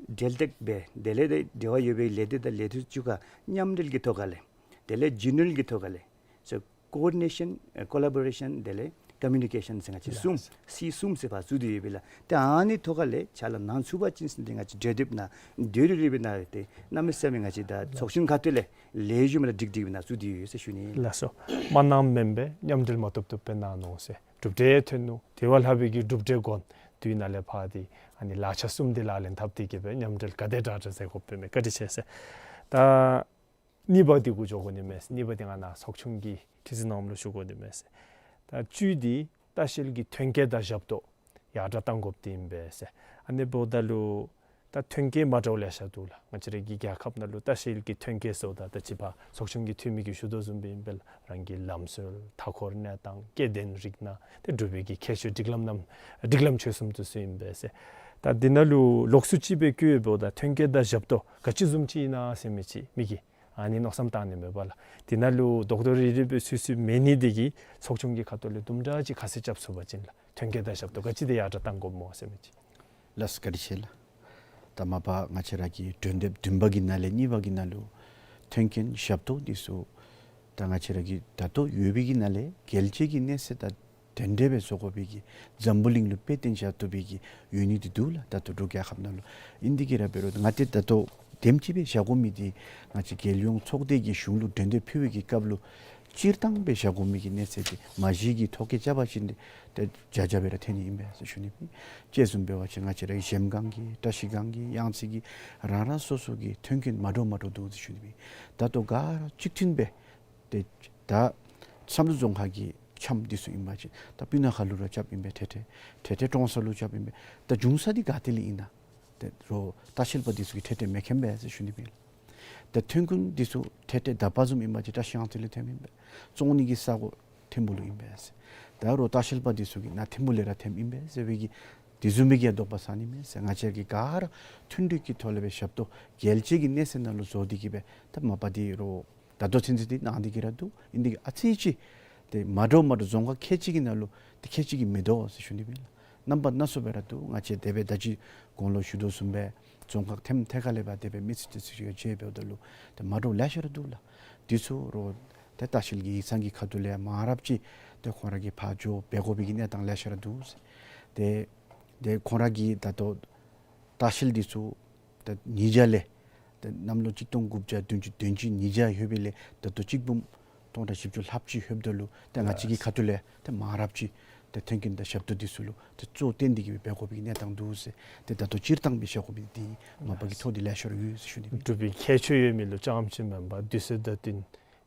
འབྲེལ་གཏད་འབད་དེ་ལས་ཏེ་འབྲེལ་བ་ཡོད་པའི་ལས་སྡེ་དང་ལས་སྡེ་ཚུ་གཅིག་ཁར་མཉམ་འབྲེལ་གྱི་ཐོག་ཁ་ལས་དེ་ལས་རྒྱུ་ནོར་གྱི་ཐོག་ཁ་ལས་ཟེར་ཀོ་ཨོར་ཌི་ནེ་ཤཱན་ཨེ་ཀོ་ལ་བོ་རེ་ཤཱན་དེ་ལས་ཀོ་མིའུ་ནི་ཀེ་ཤཱན་ཟེར་ང་བཅས་གསུམ་སི་གསུམ་ཟེར་ཕར་བཙུགས་ཏེ་ཡོད་པས་ལགས། ཏེ་ཨ་ནི་ཐོག་ཁ་ལས་ཕྱག་ལཱ་གནང་ཚུགས་པ་ཅིན་ཟེར་ཏེ་ང་བཅས་འབྲེལ་གཏད་ནང་འབྲེལ་གཏད་རེ་རེ་སྦེ་གནང་སྟེ་གནམ་མེད་ས་མེད་ང་བཅས་ད་ཚོགས་ཆུང་ཁ་ཐུག་ལས་ལེགས་ཤོམ་སྦེ་སྒྲིག་སྒྲིག་སྦེ་གནང་ཚུགས་ཏེ་ཡོད་ཟེར་ཞུ་ནི། ལགས་སོ། མ་གནངམ་མེན་པས། མཉམ་འབྲེལ་མ་བཏུབ་བཏུབ་སྦེ་གནང་ནུག་ཟེར། གྲུབ་འབྲས་ཐོན་ནུག། དེ་བ་ལྷག་པའི་གི་གྲུབ་འབྲས་གོང་དུས་ནང་ལས་ཕར་ཏེ་ཨ་ནི་ལག་ཆ་གསུམ་དེ་ལག་ལེན་འཐབ་སྟེ་གིས་སྦེ་མཉམ་འབྲེལ་ག་དེ་དྲག་དྲག་མཛད་དགོཔ་མས། བཀའ་དྲིན་ཆེ་ཟེར། ད་གཉིས་པ་འདི་གུ་འགྱོ་དགོ་ནི་མས། གཉིས་པ་འདི་ང་ནཱ་ཚོགས་ཆུང་གི་ཁྲི་འཛིན་ནཱ་ལུ་ཞུ་དགོ་ནི་མས། ད་བཅུད་འདི་ལྟ་བཤལ་གྱི་ཐོན་སྐྱེད་དང་ཞབས་ཏོག་ཡར་དྲག་གཏང་དགོཔ་འདི་ཨིན་པས་ཟེར། ཨ་ནི་འབདཝ་ད་ལུ་ད་ཐོན་སྐྱེད་མ་འདྲཝ་ལེ་ཤ་འདུག་ལགས། ང་བཅས་ར་གི་རྒྱལ་ཁབ་ནང་ལུ་ལྟ་བཤལ་གྱི་ཐོན་སྐྱེད་ཟེརཝ་ད་ད་ཅི་ཕར་ཚོགས་ཆུང་གི་འཐུས་མི་གིས་ཞུ་དོ་བཟུམ་སྦེ་ཨིན་པས་ལགས། རང་གི་ལམ་སྲོལ་མཐའ་འཁོར་གནས་སྟངས་སྐྱེ་ལྡན་རིགས་སྣ་ཏེ་འབྲུག་པའི་གི་ཁྱད་ཆོས་སྒྲིག་ལམ་རྣམ་སྒྲིག་ལམ་ཆོས་གསུམ་འདི་ཚུ་ཨིན་པས་ཟེར། ད་འདི་ནང་ལུ་ལོགས་སུ་ཅིག་སྦེ་བཀོད་ཡོདཔ་ད་ཐོན་སྐྱེད་དང་ཞབས་ཏོག་ག་ཅི་བཟུམ་ཅིག་ཨིན་ན་ཟེར་མི་ཅིག་མི་གིས་ཨ་ནི་མནོ་བསམ་བཏང་ནི་མས་པ་ལགས། འདི་ནང་ལུ་རྡོག་རྡོག་རིལ་རིལ་སྦེ་སུས་སུ་མེད་ནི་འདི་གིས་ཚོགས་ཆུང་གི་ཁ་ཐུག་ལས་དུམ་གྲ་ཅིག་ཁ་གསལ་རྐྱབ་ཚུགས་པ་ཅིན་ལགས། ཐོན་སྐྱེད་དང་ཞབས་ཏོག་ག་ཅི་དེ་ཡར་དྲག་གཏང་དགོཔ་སྨོ་ཟེར་མི་ཅིག། ལགས་སོ། བཀའ་དྲིན་ཆེ་ལགས། ད་མ་པ་ང་བཅས་ར་གི་གྲོས་འདེབས་བདུན་པ་གི་ནང་ལས་གཉིས་པ་གི་ནང་ལུ་ཐོན་སྐྱེད་ཞབས་ཏོག་འདི་ཚུ་ད་ང་བཅས་ར་གི་ད་ལྟོ་ཡོད་པའི་གི་ནང་ལས་གལ་ཆེ་གི་གནས་ཚད་དང་དེ་འདྲ་སྦེ་བཟོ་དགོ་པའི་གི་འཛམ་བུ་གླིང་ལུ་དཔེ་སྟོན་བཞག་བཏུབ་པའི་གི་ཡོད་ནི་འདི་འདུག་ལགས། ད་ལྟོ་འབྲུག་རྒྱལ་ཁབ་ནང་ལུ་ཨིན་འདི་གིས་ར་འབད་རུང་ང་ཏེ་ད་ལྟོ་དེམ་ཅིག་སྦེ་བཞག་དགོ་མི་འདི་ང་བཅས་རྒྱལ་ཡོངས་ཚོགས་སྡེ་གིས་གཞུང་ལུ་གྲོས་འདེབས་ཕུལ་བའི་གི་སྐབས་ལུ་སྤྱིར་བཏང་སྦེ་བཞག་དགོ་མི་གི་གནས་ཚད་འདི་མ་གཞི་གི་ཐོ་བཀོད་རྐྱབ་པ་ཅིན་འདི་ཏེ་བརྒྱ་བརྒྱ་སྦེ་ར་ཐོན་ནི་ཨིན་པས་ཟེར་ཞུ་ནི་ཨིན། དཔྱེ་བཟུམ་འབད་བ་ཅིན་ང་བཅས་ར་གཞལམ་སྒང་གི་བཀྲ་ཤིས་སྒང་གི་གཡང་རྩེ་གི་རང་རང་སོ་སོ་གི་ཐོན་སྐྱེད་མ་འདྲཝ་མ་འདྲཝ་འདུག་ཟེར་ཞུ་ནི་ཨིན། ད་ལྟོ་ག་ར་གཅིག་མཐུན་སྦེ་ཏེ་ད་བསམ་གྲུབ་རྫོང་ཁག་གི་ཁྱིམ་འདི་ཚུ་ཨིན་པ་ཅིན་ད་སྤུ་ན་ཁ་ལུ་ར་རྐྱབ་ཨིན་པས། ཏེ་ཏེ་ཏེ་ཏེ་ཀྲོང་གསར་ལུ་རྐྱབ་ཨིན་པས། ད་འབྱུང་ས་འདི་ག་ཏེ་ལས་ཨིན་ན། ཏེ་རོགས་ལྟ་བཤལ་པ་འདི་ཚུ་གིས་ཏེ་ཏེ་མི་མཁྱེན་པས་ཟེར་ཞུ་ནི་ཨིན། ད་ཐོན་ཁུངས་འདི་ཚུ་ཏེ་ཏེ་ད་པ་བཟུམ་ཨིན་པ་ཅིན་བཀྲ་ཤིས་གཡང་རྩེ་ལས་ཐོནམ་ཨིན་པས། བཙོང་ནི་གི་ས་སྒོ་ཐིམ་ཕུ་ལུ་ཨིན་པས། ད་རོགས་ལྟ་བཤལ་པ་འདི་ཚུ་གིས་ནཱ་ཐིམ་ཕུ་ལས་ར་ཐོནམ་ཨིན་པས་ཟེར་བའི་གི་དེ་བཟུམ་མའི་གི་ཡང་དོགས་པ་ཟ་ནི་མེད་ཟེར། ང་བཅས་ཀྱིས་ག་ར་མཐུན་སྒྲིལ་གྱི་ཐོག་ལས་སྦེ་ཞབས་ཏོག་རྒྱལ་སྤྱི་གི་གནས་ཚད་ནང་ལུ་བཟོ་སྟེ་གིས་སྦེ་ད་མ་པ་འདི་རོགས་ད་ལྟོ་ཚུན་ཚོད་འདི་གནང་སྟེ་གིས་ར་འདུག། ཨིན་འདི་གིས་ཨ་ཙི་ཅིག་ཏེ་མ་འདྲཝ་མ་འདྲཝ་རྫོང་ཁག་ཁལ་གཅིག་གི་ནང་ལུ་ཏེ་ཁལ་གཅིག་གིས་མི་དོ་ཟེར་ཞུ་ནི་ཨིན་ལགས། རྣམ་པ་སྣ་ཚོགས་སྦེ་ར་འདུག། ང་བཅས་དེ་སྦེ་ད་ཅི་གོང་ལུ་ཞུ་དོ་བཟུམ་སྦེ་རྫོང་ཁག་ཐེམ་ཐད་ཁ་ལས་འབད་དེ་སྦེ་མི་སེར་དེ་ཚུ་གིས་མཇལ་འབདཝ་ད་ལུ་ཏེ་མ་འདྲཝ་ལེ་ཤ་ར་འདུག་ལགས། འདི་ཚུ་རོགས་ཏེ་ལྟ་བཤལ་གྱི་ཡིག་ཚང་གི་ཁ་ཐུག་ལས་མང་རབས་ཅིག་ཏེ་ཁོང་ར་གིས་ཕར་འགྱོ་འབད་དགོ་པའི་གི་གནས་སྟངས་ལེ་ཤ་ར་འདུག་ཟེར། ཏེ་ཏེ་ཁོང་ར་གིས་ད་ལྟོ་ལྟ་བཤལ་འདི་ཚུ་ཏེ་ཉིས་བརྒྱ་ལས་ཏེ་གནམ་ལོ་གཅིག་སྟོང་དགུ་བརྒྱ་བདུན་ཅུ་དོན་གཅིག་ཉིས་བརྒྱ་ལྷོད་པའི་ལས་ད་ལྟོ་གཅིག་འབུམ་སྟོང་ཕྲག་བཞི་བཅུ་ལྷགཔ་ཅིག་ལྷོདཔ་ད་ལུ་ཏེ་ང་བཅས་ཀྱི་ཁ་ཐུག་ལས་ཏེ་མང་རབས་ཅིག་ཏེ་ཐོན་སྐྱེད་དང་ཞབས་ཏོག་འདི་ཚུ་ལུ་ཏེ་གཙོ་བོ་བཏོན་ཏེ་གིས་འབད་དགོ་པའི་གནས་སྟངས་འདུག་ཟེར། ཏེ་ད་ལྟོ་སྤྱིར་བཏང་སྦེ་བཞག་དགོ་པའི་འདི་མ་པ་གི་ཐོ་འདི་ལེ་ཤ་ར་ཡོད་ཟེར་ཞུ་ནི་ཨིན། འབྲུག་པའི་ཁྱད་ཆོས་ཡོད་མི་ལུ་རྐྱངམ་ཅིག་མེན་པར་དུས་ཚོད་དང་བསྟུན་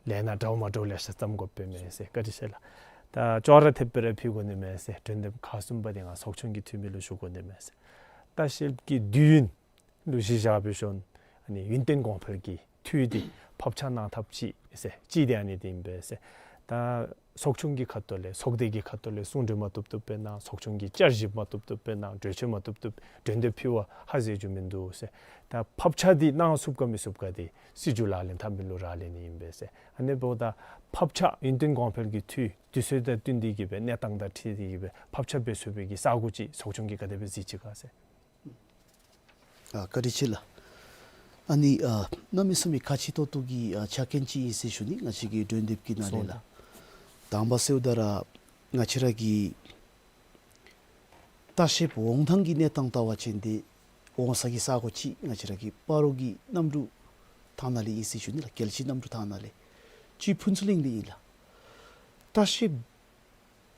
ལས་སྣ་འདྲཝ་མ་འདྲཝ་ལེ་ཤ་བརྩམ་དགོཔ་མས་ཟེར། བཀའ་དྲིན་ཆེ་ལགས། ད་ཅོག་ར་འཐདཔ་སྦེ་ར་ཕུལ་དགོ་ནི་མས་ཟེར། གྲོས་འདེབས་ཁག་གསུམ་པ་འདི་ང་ཚོགས་ཆུང་གི་འཐུས་མི་ལུ་ཞུ་དགོ་ནི་མས་ཟེར། ལྟ་བཤལ་གྱི་དུས་ཡུན་ལུ་གཞི་བཞག་སྦེ་ཞུ་ན་ཨ་ནི་ཡུན་བརྟན་གོང་འཕེལ་གྱི་འཐུས་འདི་ ཕབ་ཆག་གནང་ཐབས་ཅིག་ཟེར་ཅིག་དེ་ཨ་ནི་དེ་ཨིན་པས་ཟེར། ད་ཚོགས་ཆུང་གི་ཁ་ཐུག་ལས་ཚོགས་སྡེ་གི་ཁ་ཐུག་ལས་གསུང་གྲོས་མ་བཏུབ་བཏུབ་སྦེ་གནང་། ཚོགས་ཆུང་གི་བསྐྱར་ཞིབ་མ་བཏུབ་བཏུབ་སྦེ་གནང་། གྲོས་ཆོད་མ་བཏུབ་བཏུབ་གྲོས་འདེབས་ཕུལ་བ་ཧ་ཟེར་རྒྱུ་མིན་འདུག་ཟེར། ད་ཕབ་ཆག་འདི་གནང་ཚུགས་ག་མི་ཚུགས་ག་འདི་སྲིད་བྱུས་ལག་ལེན་འཐབ་མི་ལུ་རག་ལས་ནི་ཨིན་པས་ཟེར། ཨ་ནི་འབདཝ་ད་ཕབ་ཆག་ཡུན་བརྟན་གོང་འཕེལ་གྱི་འཐུས་དུས་ཚོད་དང་བསྟུན་ཏེ་གི་སྦེ་གནས་སྟངས་དང་འཁྲིལ་ཏེ་གི་སྦེ་ཕབ་ཆག་འབད་ཚུགས་པའི་གི་ས་གོ་ཅིག་ཚོགས་ཆུང་གིས་ག་དེ་སྦེ་གཟིགས་ཅི་ག་ཟེར། ཨ་བཀའ་དྲིན་ཆེ་ལགས། ཨ་ནི་ཨ་གནམ་མེད་ས་མེད་གལ་ཆེ་ཏོག་ཏོ་གི་ཨ་ཆ་རྐྱེན་ཅིག་ཨིན་ཟེར་ཞུ་ནི། ང་བཅས་ཀྱི་གྲོས་འདེབས་ཀྱི་ནང་ལས་ལགས། དང་པ་ཟེརཝ་ད་ར་ང་བཅས་ར་གི་ལྟ་བཤལཔ་འོང་ཐངས་ཀྱི་གནས་སྟངས་བལྟ་བ་ཅིན་ཏེ་འོང་ས་གི་ས་གོ་ཅིག་ང་བཅས་ར་གི་སྤ་རོ་གི་གནམ་གྲུ་ཐང་ནང་ལས་ཨིན་ཟེར་ཞུ་ནི་ལགས། རྒྱལ་སྤྱིའི་གནམ་གྲུ་ཐང་ནང་ལས་ཅིག་ཕུན་ཚོགས་གླིང་ལས་ཨིན་ལགས། ལྟ་བཤལཔ་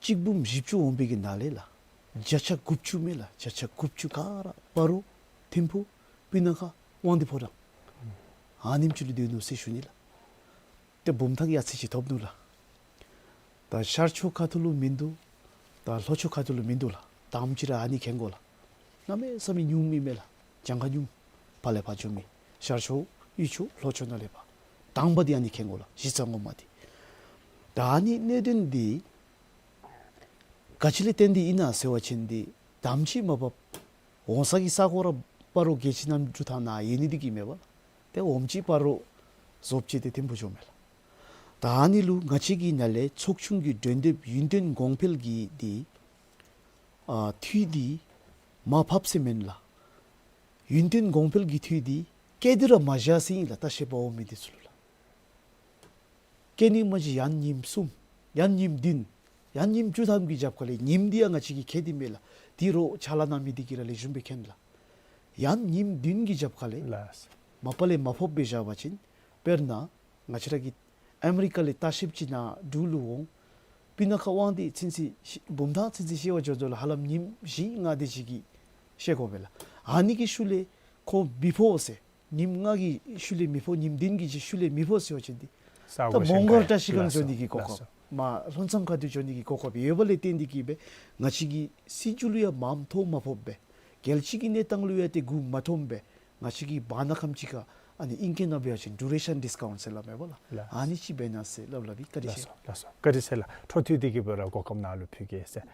གཅིག་འབུམ་བཞི་བཅུ་འོང་པའི་གི་ནང་ལས་ལགས། བརྒྱ་ཆ་དགུ་བཅུ་མས་ལགས། བརྒྱ་ཆ་དགུ་བཅུ་ག་ར་སྤ་རོ་ཐིམ་ཕུ་སྤུ་ན་ཁ་དབང་འདུས་ཕོ་བྲང་ཨ་ནེམ་ཅིག་ལུ་སྡོད་ནུག་ཟེར་ཞུ་ནི་ལགས། ཏེ་བུམ་ཐང་ཡ་མཚན་ཅིག་ཐོབ་ནུག་ལགས། ད་ཤར་ཕྱོགས་ཁ་ཐུག་ལུ་མིན་འདུག། ད་ལྷོ་ཕྱོགས་ཁ་ཐུག་ལུ་མིན་འདུག་ལགས། དང་པ་ཅིག་ར་ཨ་ནི་མཁྱེན་དགོ་ལགས། གནམ་མེད་ས་མེད་ཉུངམ་ཨིན་མས་ལགས། གྱངས་ཁ་ཉུངམ། ཕར་ལས་ཕར་འགྱོ་མི་ཤར་ཕྱོགས་དབུས་ཕྱོགས་ལྷོ་ཕྱོགས་ནང་ལས་ཕར། དང་པ་འདི་ཨ་ནི་མཁྱེན་དགོ་ལགས། གཞི་རྩ་ངོ་མ་འདི། ད་ཨ་ནི་གནད་དོན་འདི་ག་ཅི་ལས་བརྟེན་ཏེ་ཨིན་ན་ཟེར་བ་ཅིན་འདི་དང་པ་ཅིག་མ་པ་འོང་ས་གི་ས་གོ་ར་སྤ་རོ་རྒྱལ་སྤྱིའི་གནམ་གྲུ་ཐང་ནང་ཡོད་ནི་འདི་གིས་མས་པ་ལགས། ཏེ་འོངམ་ཅིག་སྤ་རོ་བཟོ་བཅུག་སྟེ་ཐིམ་ཕུ་འགྱོཝ་མས་ལགས། ད་ཨ་ནི་ལུ་ང་བཅས་ཀྱི་ནང་ལས་ཚོགས་ཆུང་གི་གྲོས་འདེབས་ཡུན་བརྟན་གོང་འཕེལ་གྱི་འདི་ཨ་འཐུས་འདི་མར་ཕབ་ཟེར་མེན་ལགས། ཡུན་བརྟན་གོང་འཕེལ་གྱི་འཐུས་འདི་བཀལ་ཏེ་ར་མ་བཞག་ཟེར་ཨིན་ལགས། ལྟ་བཤལཔ་འོང་མི་འདི་ཚུ་ལུ་ལགས། བཀལ་ནི་མ་གཞི་ཡང་ཉིནམ་གསུམ་ཡང་ཉིནམ་བདུན་ཡང་ཉིནམ་བཅུ་ཐམ་གྱི་རྒྱབ་ཁ་ལས་ཉིནམ་འདི་ཡང་ང་བཅས་ཀྱིས་ཁེ་འདི་མེད་ལགས། འདི་རོགས་ཕྱག་ལཱ་གནང་མི་འདི་གིས་ར་ལེགས་ཤོམ་སྦེ་མཁྱེན་ལགས། ཡང་ཉིནམ་བདུན་གྱི་རྒྱབ་ཁ་ལས་ལགས། མ་པ་ལས་མ་ཕབ་སྦེ་བཞག་པ་ཅིན་དཔེར་ན་ང་བཅས་ར་གི་ཨ་མི་རི་ཀ་ལས་ལྟ་བཤལཔ་ཅིག་ནཱ་འབྲུག་ལུ་འོང་། སྤུ་ན་ཁ་དབང་འདུས་ཚུན་ཚོད་བུམ་ཐང་ཚུན་ཚོད་བཤལ་བར་འགྱོཝ་ད་ལུ་ཧ་ལམ་ཉིནམ་བཞི་ལྔ་དེ་ཅིག་གི་བཤལ་དགོ་པས་ལགས། ཨ་ནི་གི་ཤུལ་ལས་ཁོ་མི་ཕོག་ཟེར། ཉིནམ་ལྔ་གི་ཤུལ་ལས་མི་ཕོག། ཉིནམ་བདུན་གྱི་ཤུལ་ལས་མི་ཕོག་ཟེར་བ་ཅིན་འདི་ད་མོང་སྒར་བཀྲ་ཤིས་སྒང་འགྱོ་ནི་གི་གོ་སྐབས། མར་ལྷོ་མཚམས་ཁ་ཐུག་འགྱོ་ནི་གི་གོ་སྐབས་ཡོདཔ་ལས་བརྟེན་ཏེ་གི་སྦེ་ང་བཅས་ཀྱི་སྲིད་བྱུས་ལུ་ཡང་མངམ་ཐོ་མ་ཕོགཔ་སྦེ་རྒྱལ་སྤྱི་གི་གནས་སྟངས་ལུ་ཡང་ཏེ་མགུ་མ་འཐོམ་སྦེ་ང་བཅས་ཀྱིས་བར་ན་ཁམས་ཅིག་ཁར་ཨ་ནི་ཨིང་སྐད་ནང་འབད་བ་ཅིན་ཌུ་རེ་ཤཱན་ཌིས་ཀའུནཊ་ཟེར་སླབ་མས་པ་ལགས། ལགས། ཨ་ནི་ཅིག་འབད་གནང་ཟེར་སླབ་སླབ་ཨིན། བཀའ་དྲིན་ཆེ། ལགས་སོ། ལགས་སོ། བཀའ་དྲིན་ཆེ་ལགས། འཕྲོ་མཐུད་དེ་གི་སྦེ་ར་གོ་སྐབས་ནཱ་ལུ་ཕུལ་གེ་ཟེར།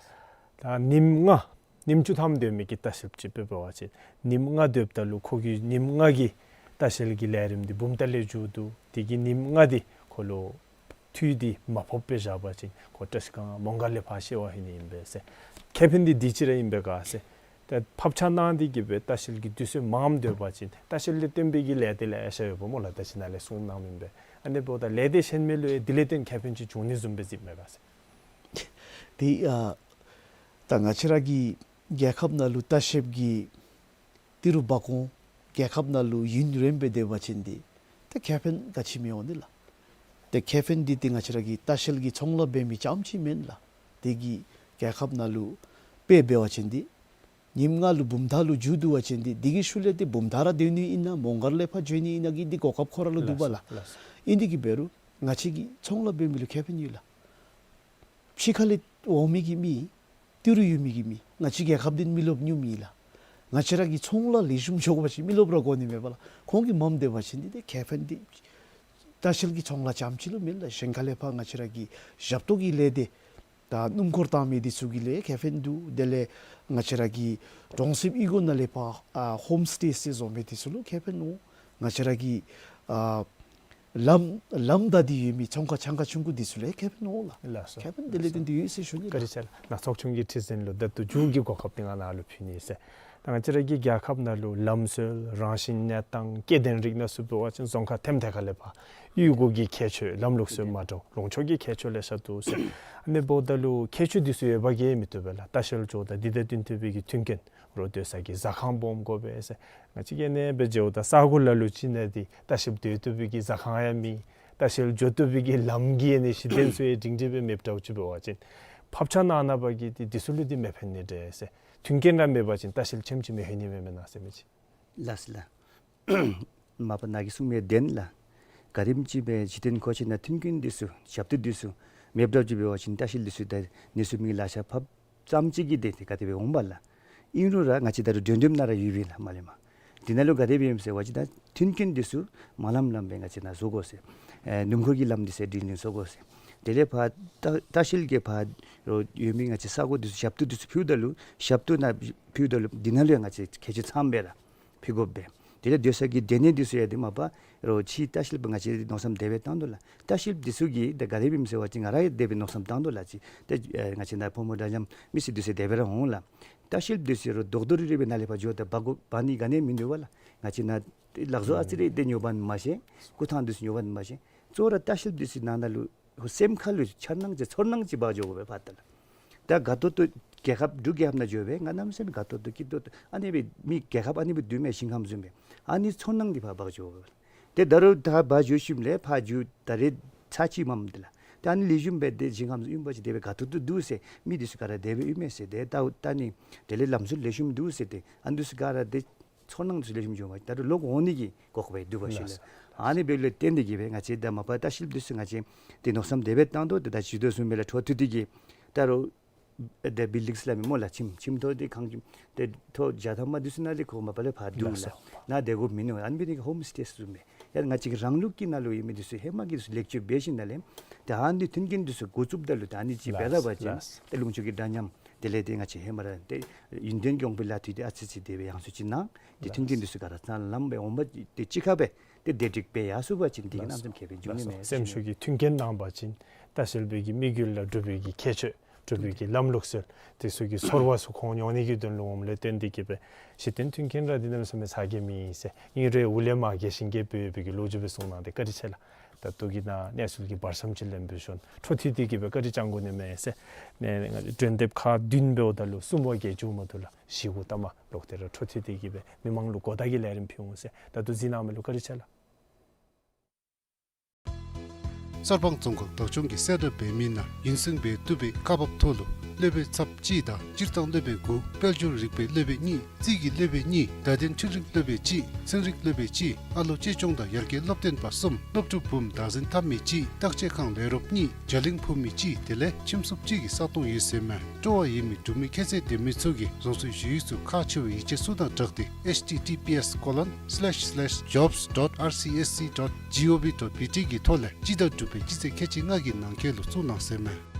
ད་ཉིནམ་ལྔ་ཉིནམ་བཅུ་ཐམ་སྡོད་མི་གི་ལྟ་བཤལཔ་ཅིག་འབད་བ་ཅིན་ཉིནམ་ལྔ་སྡོདཔ་ད་ལུ་ཁོ་གི་ཉིནམ་ལྔ་གི་ལྟ་བཤལ་གྱི་ལས་རིམ་འདི་བུམ་ཐང་ལས་མཇུག་བསྡུ། དེ་གི་ཉིནམ་ལྔ་འདི་ཁོ་ལུ་འཐུས་འདི་མ་ཕབ་སྦེ་བཞག་པ་ཅིན་ཁོ་བཀྲ་ཤིས་སྒང་མོང་སྒར་ལས་ཕར་བཤལ་བར་ལྷོད་ནི་ཨིན་པས་ཟེར། ཁེ་ཕན་འདི་དེ་ཅིག་ར་ཨིན་པས་ག་ཟེར། ད་ཕབ་ཆག་གནང་སྟེ་གི་སྦེ་ལྟ་བཤལ་གྱི་དུས་ཚོད་མངམ་སྡོད་པ་ཅིན་ལྟ་བཤལ་ལས་བརྟེན་པའི་གི་ལས་སྡེ་ལེ་ཤ་ཡོདཔ་སྨོ་ལགས། ད་ཅི་ནཱ་ལས་གསུངས་གནངམ་ཨིན་པས། ཨ་ནི་འབདཝ་ད་ལས་སྡེ་གཞན་མི་ལུ་ཡང་དེ་ལས་བརྟེན་ཁེ་ཕན་ཅིག་འབྱུང་ནི་བཟུམ་སྦེ་གཟིགསཔ་མས་ག་ཟེར། དེ་ཨ་ད་ང་བཅས་ར་གི་རྒྱལ་ཁབ་ནང་ལུ་ལྟ་བཤལཔ་གི་ཏི་རུ་འབག་འོང་རྒྱལ་ཁབ་ནང་ལུ་ཡུན་རིངམོ་སྦེ་སྡོད་པ་ཅིན་འདི་ཏེ་ཁེ་ཕན་ག་ཅི་མི་འོང་ནི་ལགས། ཏེ་ཁེ་ཕན་འདི་ཏེ་ང་བཅས་ར་གི་ལྟ་བཤལ་གྱི་ཚོང་ལཱ་འབད་མི་རྐྱངམ་ཅིག་མེན་ལགས། དེ་གིས་རྒྱལ་ཁབ་ནང་ལུ་དཔེ་འབད་བ་ཅིན་འདི་ཉིནམ་ལྔ་ལུ་བུམ་ཐང་ལུ་མཇུག་བསྡུ་བ་ཅིན་འདི་དེ་གི་ཤུལ་ལས་ཏེ་བུམ་ཐང་ར་སྡོད་ནི་ཨིན་ན་མོང་སྒར་ལས་ཕར་འགྱོ་ནི་ཨིན་ན་གི་འདི་གོ་སྐབས་ཁོ་ར་ལུ་འདུག་པ་ལགས། ལགས་སོ། ཨིན་དེ་གིས་འབད་རུང་ང་བཅས་ཀྱི་ཚོང་ལཱ་འབད་མི་ལུ་ཁེ་ཕན་ཡོད་ལགས། ཕྱི་ཁ་ལས་འོང་མི་གི་མི་ཏི་རུ་ཡོད་མི་གི་མི་ང་བཅས་རྒྱལ་ཁབ་འདི་མི་རློབས་ནི་མེད་ལགས། ང་བཅས་ར་གི་ཚོང་ལཱ་ལེགས་ཤོམ་འགྱོ་དགོ་པ་ཅིན་མི་རློབས་ར་དགོ་ནི་མས་པ་ལགས། ཁོང་གིས་མངམ་སྡོད་པ་ཅིན་འདི་ཏེ་ཁེ་ཕན་འདི་ལྟ་བཤལ་གྱི་ཚོང་ལཱ་རྐྱངམ་ཅིག་ལུ་མེན་ལགས། གཞན་ཁ་ལས་ཕར་ང་བཅས་ར་གི་ཞབས་ཏོག་གི་ལས་སྡེ་ད་སྣུམ་འཁོར་བཏང་མི་འདི་ཚུ་གི་ལས་ཁེ་ཕན་འདུག། དེ་ལས་ང་བཅས་ར་གི་གྲོང་གསེབ་གཡུས་སྒོ་ནང་ལས་ཕར་ཨ་ཧོམ་སི་ཊེ་ཟེར་བཟོ་མི་འདི་ཚུ་ལུ་ཁེ་ཕན་འོང་། ང་བཅས་ར་གི་ཨ་ལམ་ལམ་བདའ་སྟེ་ཡོད་མི་ཚོང་ཁང་ཆང་ཁང་ཆུང་ཀུ་འདི་ཚུ་ལུ་ཡང་ཁེ་ཕན་འོང་ལགས། ལགས་སོ། ཁེ་ཕན་དེ་ལས་བརྟེན་ཏེ་ཡོད་ཟེར་ཞུ་ནི་ལགས། བཀའ་དྲིན་ཆེ་ལགས། ནཱ་ཚོགས་ཆུང་གི་ཁྲི་འཛིན་ལུ་ད་ལྟོ་མཇུག་གི་གོ་སྐབས་འདི་ང་ནཱ་ལུ་ཕུལ་ནི་ཟེར། ད་ང་བཅས་ར་གི་རྒྱལ་ཁབ་ནང་ལུ་ལམ་སྲོལ་རང་བཞིན་གནས་སྟངས་སྐྱེ་ལྡན་རིགས་ནང་ཚུ་འབད་བ་ཅིན་རྫོང་ཁག་ཐེམ་ཐེ་ཁ་ལས་ཕར་གཡུས་སྒོ་གི་ཁྱད་ཆོས་ལམ་ལུགས་སྲོལ་མ་འདྲཝ་ལུང་ཕྱོགས་ཀྱི་ཁྱད་ཆོས་ལེ་ཤ་འདུག་ཟེར། ཨ་ནི་འབདཝ་ད་ལུ་ཁྱད་ཆོས་འདི་ཚུ་ཡོདཔ་གིས་མི་བཏུབ་པས་ལགས། ལྟ་བཤལ་འགྱོཝ་ད་འདི་དང་བསྟུན་ཐུབ་པའི་གི་མཐུན་རྐྱེན་རོགས་སྡོད་ས་གི་ཟ་ཁང་སྦོམ་དགོ་པས་ཟེར། ང་བཅས་ཀྱིས་ཨ་ནེ་སྦེ་འགྱོཝ་ད་ས་གོ་ལ་ལུ་ཅིག་ནང་འདི་ལྟ་བཤལཔ་སྡོད་བཏུབ་པའི་གི་ཟ་ཁང་ཡང་མེད། ལྟ་བཤལ་འགྱོ་བཏུབ་པའི་གི་ལམ་གྱི་ཨ་ནི་གཞི་རྟེན་ཚུ་ཡང་སྒྲིང་སྒྲི་སྦེ་མེདཔ་འདྲཝ་ཅིག་འབད་བ་ཅིན་ཕབ་ཆག་གནང་གནངམ་གིས་འདི་འདི་ཚུ་ལུ་འདི་མི་ཕན་ནི་འདྲས་ཟེར། མཐུན་རྐྱེན་ར་མེད་པ་ཅིན་ལྟ་བཤལ་ཁྱིམ་ཅིག་མི་ལྷོད་ནི་མས་མེན་ན་ཟེར་མི་ཅིག། ལགས་ལགས། མ་པ་ནཱ་གིས་གསུངས་མི་བདེན་ལགས། ག་དེམ་ཅིག་སྦེ་གཞི་རྟེན་མཁོ་ཆས་ནང་མཐུན་རྐྱེན་འདི་ཚུ་ཞབས་ཏོག་འདི་ཚུ་མེདཔ་འདྲཝ་ཅིག་འབད་བ་ཅིན་ལྟ་བཤལ་འདི་ཚུ་ད་ནི་ཚུ་མི་ལག་ཆ་ཕབ་ཙམ་ཅིག་གིས་ཏེ་ག་དེ་སྦེ་འོང་པ་ལགས། ཨིན་རུང་ར་ང་བཅས་ད་རུང་གྲོས་འདེབས་ནང་ར་ཡོད་པས་ལགས། མ་ལས་མར་ དེ་ནང་ལུ་ག་དེ་སྦེ་ཨིནམ་ཟེར་བ་ཅིན་ད་མཐུན་རྐྱེན་འདི་ཚུ་མ་ལམ་ལམ་སྦེ་ང་བཅས་ནཱ་བཟོ་དགོ་ཟེར། ཨེ་སྣུམ་འཁོར་གྱི་ལམ་འདི་ཚུ་སྒྲིང་སྒྲིང་བཟོ་དགོ་ཟེར། དེ་ལས་ཕར་ལྟ་ལྟ་བཤལ་གྱི་ཕར་ལུ་ཡོད་མི་ང་བཅས་ས་གོ་འདི་ཚུ་ཞབས་ཏོག་འདི་ཚུ་ཕུལཝ་ད་ལུ་ཞབས་ཏོག་ནང་ཕུལཝ་ད་ལུ་འདི་ནང་ལུ་ཡང་ང་བཅས་ཁྱད་ཆོས་ཚངམ་སྦེ་ར་ཕུལ་དགོ་པས། དེ་ལས་སྡོད་ས་གི་སྡོད་གནས་འདི་ཚུ་ཡང་དེ་མ་པ་རོགས་ཕྱི་ལྟ་བཤལཔ་ང་བཅས་མནོ་བསམ་དེ་སྦེ་བཏང་དོ་ལགས། ལྟ་བཤལཔ་འདི་ཚུ་གིས་ད་ག་དེ་སྦེ་ཨིནམ་ཟེར་བ་ཅིན་ང་ར་ཡང་དེ་སྦེ་མནོ་བསམ་བཏང་དོ་ལགས། ཅིག་ཏེ་ཨེ་ང་བཅས་ནཱ་ཕོ་མོ་འདྲ་མཉམ་མི་སེར་འདི་ཚུ་དེ་སྦེ་ར་འོང་ལགས། ལྟ་བཤལཔ་འདི་ཚུ་རོགས་རྡོག་རྡོག་རིལ་རི་སྦེ་ནཱ་ལས་ཕར་འགྱོཝ་ད་འབག་དགོ་འབག་ནི་ག་ནི་མིན་འདུག་པ་ལགས། ང་བཅས་ནཱ་ལག་བཟོ་ཨ་ཙི་རེ་དེ་ཉོ་བ་ནི་མ་ཤེས། སྐུ་ཐང་འདི་ཚུ་ཉོ་བ་ནི་མ་ཤེས། གཙོ་བོ་ར་ལྟ་བཤལཔ་འདི་ཚུ་ནང་ན་ལུ་སེམས་ཁ་ལུ་འཆར་སྣང་ཅིག་ཚོར་སྣང་ཅིག་འབག་འགྱོ་དགོ་པས་ཕར་ལྟ་ལགས། ད་དགའ་ཏོག་ཏོ་རྒྱལ་ཁབ་འབྲུག་རྒྱལ་ཁབ་ནང་འགྱོ་སྦེ་ང་གནམ་མེད་ས་མེད་དགའ་ཏོག་ཏོ་སྐྱིད་ཏོག་ཏོ་ཨ་ནི་སྦེ་མི་རྒྱལ་ཁབ་ཨ་ནི་སྦེ་འདུག་མས་ཞིང་ཁམས་བཟུམ་སྦེ། ཨ་ནི་ཚོར་སྣང་འདི་ཕར་འབག་འགྱོ་དགོ་པས། ཏེ་ད་རུང་ད་ཕར་འགྱོ་ཞིནམ་ལས་ཕར་འགྱོ་ད་རེས་ཚར་གཅིག་མམ་འདི་ལགས། ད་ཨ་ནི་ལེགས་ཤོམ་སྦེ་ཏེ་ཞིང་ཁམས་སུ་ཨིན་པ་ཅིན་དེ་སྦེ་དགའ་ཏོག་ཏོ་འདུག་ཟེར། མི་འདི་ཚུ་ག་ར་དེ་སྦེ་ཨིན་མས་ཟེར། ཏེ་ད་ད་ནི་དེ་ལས་ལམ་སྲོལ་ལེགས་ཤོམ་འདུག་ཟེར། ཏེ་ཨ་ནི་འདི་ཚུ་ག་ར་ཏེ་ཚོར་སྣང་འདི་ཚུ་ལེགས་ཤོམ་འབྱུང་བ་ད་རུང་ལོག་འོང་ནི་གི་གོ་སྐབས་འདུག་པ་ཤིག་ལགས། ལགས། ཨ་ནི་འབདཝ་ལས་བརྟེན་ཏེ་གིས་སྦེ་ང་བཅས་ད་མ་པ་ལྟ་བཤལཔ་འདི་ཚུ་ང་བཅས་ཏེ་མནོ་བསམ་དེ་སྦེ་བཏང་དོ། ཏེ་ད་ཅི་དོ་བཟུམ་སྦེ་ལགས་འཕྲོ་མཐུད་དེ་གིས་ད་རུང་ཨེ་ཏེ་བིལ་ཌིངས་སླབ་མི་སྨོ་ལགས། ཁྱིམ་ཁྱིམ་ཐོག་འདི་ཁང་ཁྱིམ་ཏེ་ཐོག་བརྒྱ་ཐམ་པ་འདི་ཚུ་ནང་ལས་ཁོ་མ་པ་ལས་ཕར་འདུག་ལགས། ལགས་སོ། ནཱ་སྡོད་དགོཔ་མིན་ནུག། ཨ་ནི་འབད་ནི་ཧོམ་སི་ཊེ་བཟུམ་སྦེ་ཡང་ང་བཅས་ཀྱི་རང་ལུགས་ཀྱི་ནང་ལུ་ཡོད་མི་འདི་ཚུ་ཧེ་མ་གི་འདི་ཚུ་ལེགས་བཅོས་འབད་ཞིནམ་ལས་ཏེ་ཨ་ནི་མཐུན་རྐྱེན་འདི་ཚུ་འགོ་བཙུགསཔ་ད་ལུ་ད་ཨ་ནི་ཅིག་འབད་ལགས། ལགས་པ་ཅིན་ལགས། ཏེ་ལུང་ཕྱོགས་ཀྱི་འདྲ་མཉམ་དེ་ལས་ཏེ་ང་བཅས་ཧེ་མ་ར་ཏེ་ཡུན་བརྟན་གྱི་དགོངས་པ་ལག་མཐིལ་འདི་ཨ་ཙི་ཙི་དེ་སྦེ་ཡང་སོ་ཅིག་ནང་ཏེ་མཐུན་རྐྱེན་འདི་ཚུ་ག་ར་ཚང་ལམ་སྦེ་འོང་པ་ཏེ་གཅིག་ཁར་སྦེ་ཏེ་བདེ་སྒྲིག་སྦེ་ཡར་སོང་པ་ཅིན་དེ་གིས་གནམ་མེད་ས་མེད་ཁེ་ཕན་འབྱུང་ནི་མས། སེམས་ཤུགས་ཀྱི་མཐུན་རྐྱེན་གནང་པ་ཅིན་ལྟ་བཤལ་པའི་གི་དམིགས་ཡུལ་ལ་འབྲུག་པའི་གི་ཁྱད་ཆོས་འབྲུག་པའི་གི་ལམ་ལུགས་སྲོལ་དེ་ཚུ་གི་ཚོར་བ་ཚུ་ཁོང་མྱོང་ནི་གི་དོན་ལུ་འོངམ་ལས་བརྟེན་ཏེ་གིས་སྦེ་གཞི་རྟེན་མཐུན་རྐྱེན་ར་འདི་གནམ་མེད་ས་མེད་ཚ་གྱང་མེད་ཟེར་ཨིན་རུང་འུ་ལས་མར་རྒྱས་ཤིང་རྒྱས་པའི་གི་ལོ་རྒྱུས་སྦེ་གསུངས་གནང་སྟེ་བཀའ་དྲིན་ཆེ་ལགས། ད་ལྟོ་གི་ནཱ་གནས་ཚུལ་གྱི་བར་མཚམས་ཅིག་ལེན་འབད་ཞིནམ་འཕྲོ་མཐུད་དེ་གིས་སྦེ་བཀའ་དྲིན་བསྐྱང་དགོ་ནི་མས་ཟེར། ནཱ་ནཱ་སྒྲོན་དེབ་ཁག་བདུན་འབདཝ་ད་ལུ་གསུམ་པ་གི་མཇུག་མ་ཐུག་ལགས། བཞི་དགུ་ཐ་མ་ལོག་སྟེ་ར་འཕྲོ་མཐུད་དེ་གིས་སྦེ་མི་མང་ལུ་གོ་བརྡ་གི་ལས་རིམ་ཕུལ་འོང་ཟེར། ད་ལྟོ་གཟིགས་གནང་མི་ལུ་བཀའ་དྲིན་ཆེ་ལགས། གསར་སྤང་རྫོང་ཁག་བདག་སྐྱོང་གིས་གསལ་བསྒྲགས་འབད་མི་ནང་ཡུན་བརྟན་སྦེ་བསྡུ་བའི་ཁག་འབག་ཐོག་ལུ་སློབ་དཔོན་ཚབ་གཅིག་དང་སྤྱིར་བཏང་སློབ་དཔོན་དགུ། དཔལ་འབྱོར་རིག་པའི་སློབ་དཔོན་གཉིས། རྩིས་ཀྱི་སློབ་དཔོན་གཉིས། བརྡ་དོན་འཕྲུལ་རིག་སློབ་དཔོན་གཅིག། ཚན་རིག་སློབ་དཔོན་གཅིག། ཨ་ལོ་གཅེས་སྐྱོང་དང་ཡར་རྒྱས་སློབ་སྟོན་པ་གསུམ། སློབ་ཕྲུག་འབུམ་བདག་འཛིན་འཐབ་མི་གཅིག། བརྟག་དཔྱད་ཁང་ལས་རོགསཔ་གཉིས། རྒྱ་གླིང་འཕུར་མི་གཅིག། དེ་ལས་ཁྱིམ་སྲུབས་གཅིག་གི་ས་སྟོང་ཡོད་ཟེར་མས། སྤྲོ་བ་ཡོད་མི་འབྲུག་མི་ཁྱད་ཚད་ལྡན་མི་ཚུ་གིས་རང་སོའི་ཞུ་ཡིག་ཚུ་ཁག་ཆེ་བའི་ཡིག་ཆ་ཚུ་དང་སྦྲགས་ཏེ་ཨེཆ་ཊི་ཊི་པི་ཨེསི་ཀོ་ལོན་སི་ལེཤ་སི་ལེཤ་ཇོབས་ཌོཊ་ཨར་སི་ཨེསི་སི་ཌོཊ་ཇི་ཨོ་ཝི་ཌོཊ་བི་ཊི་གི་ཐོག་ལས་སྤྱི་ཟླ་དྲུག་པའི་སྤྱི་ཚེས་ཁལ་གཅིག་ལྔ་གི་ནང་འཁོད་ལུ་བཙུགས་གནང་ཟེར་མས།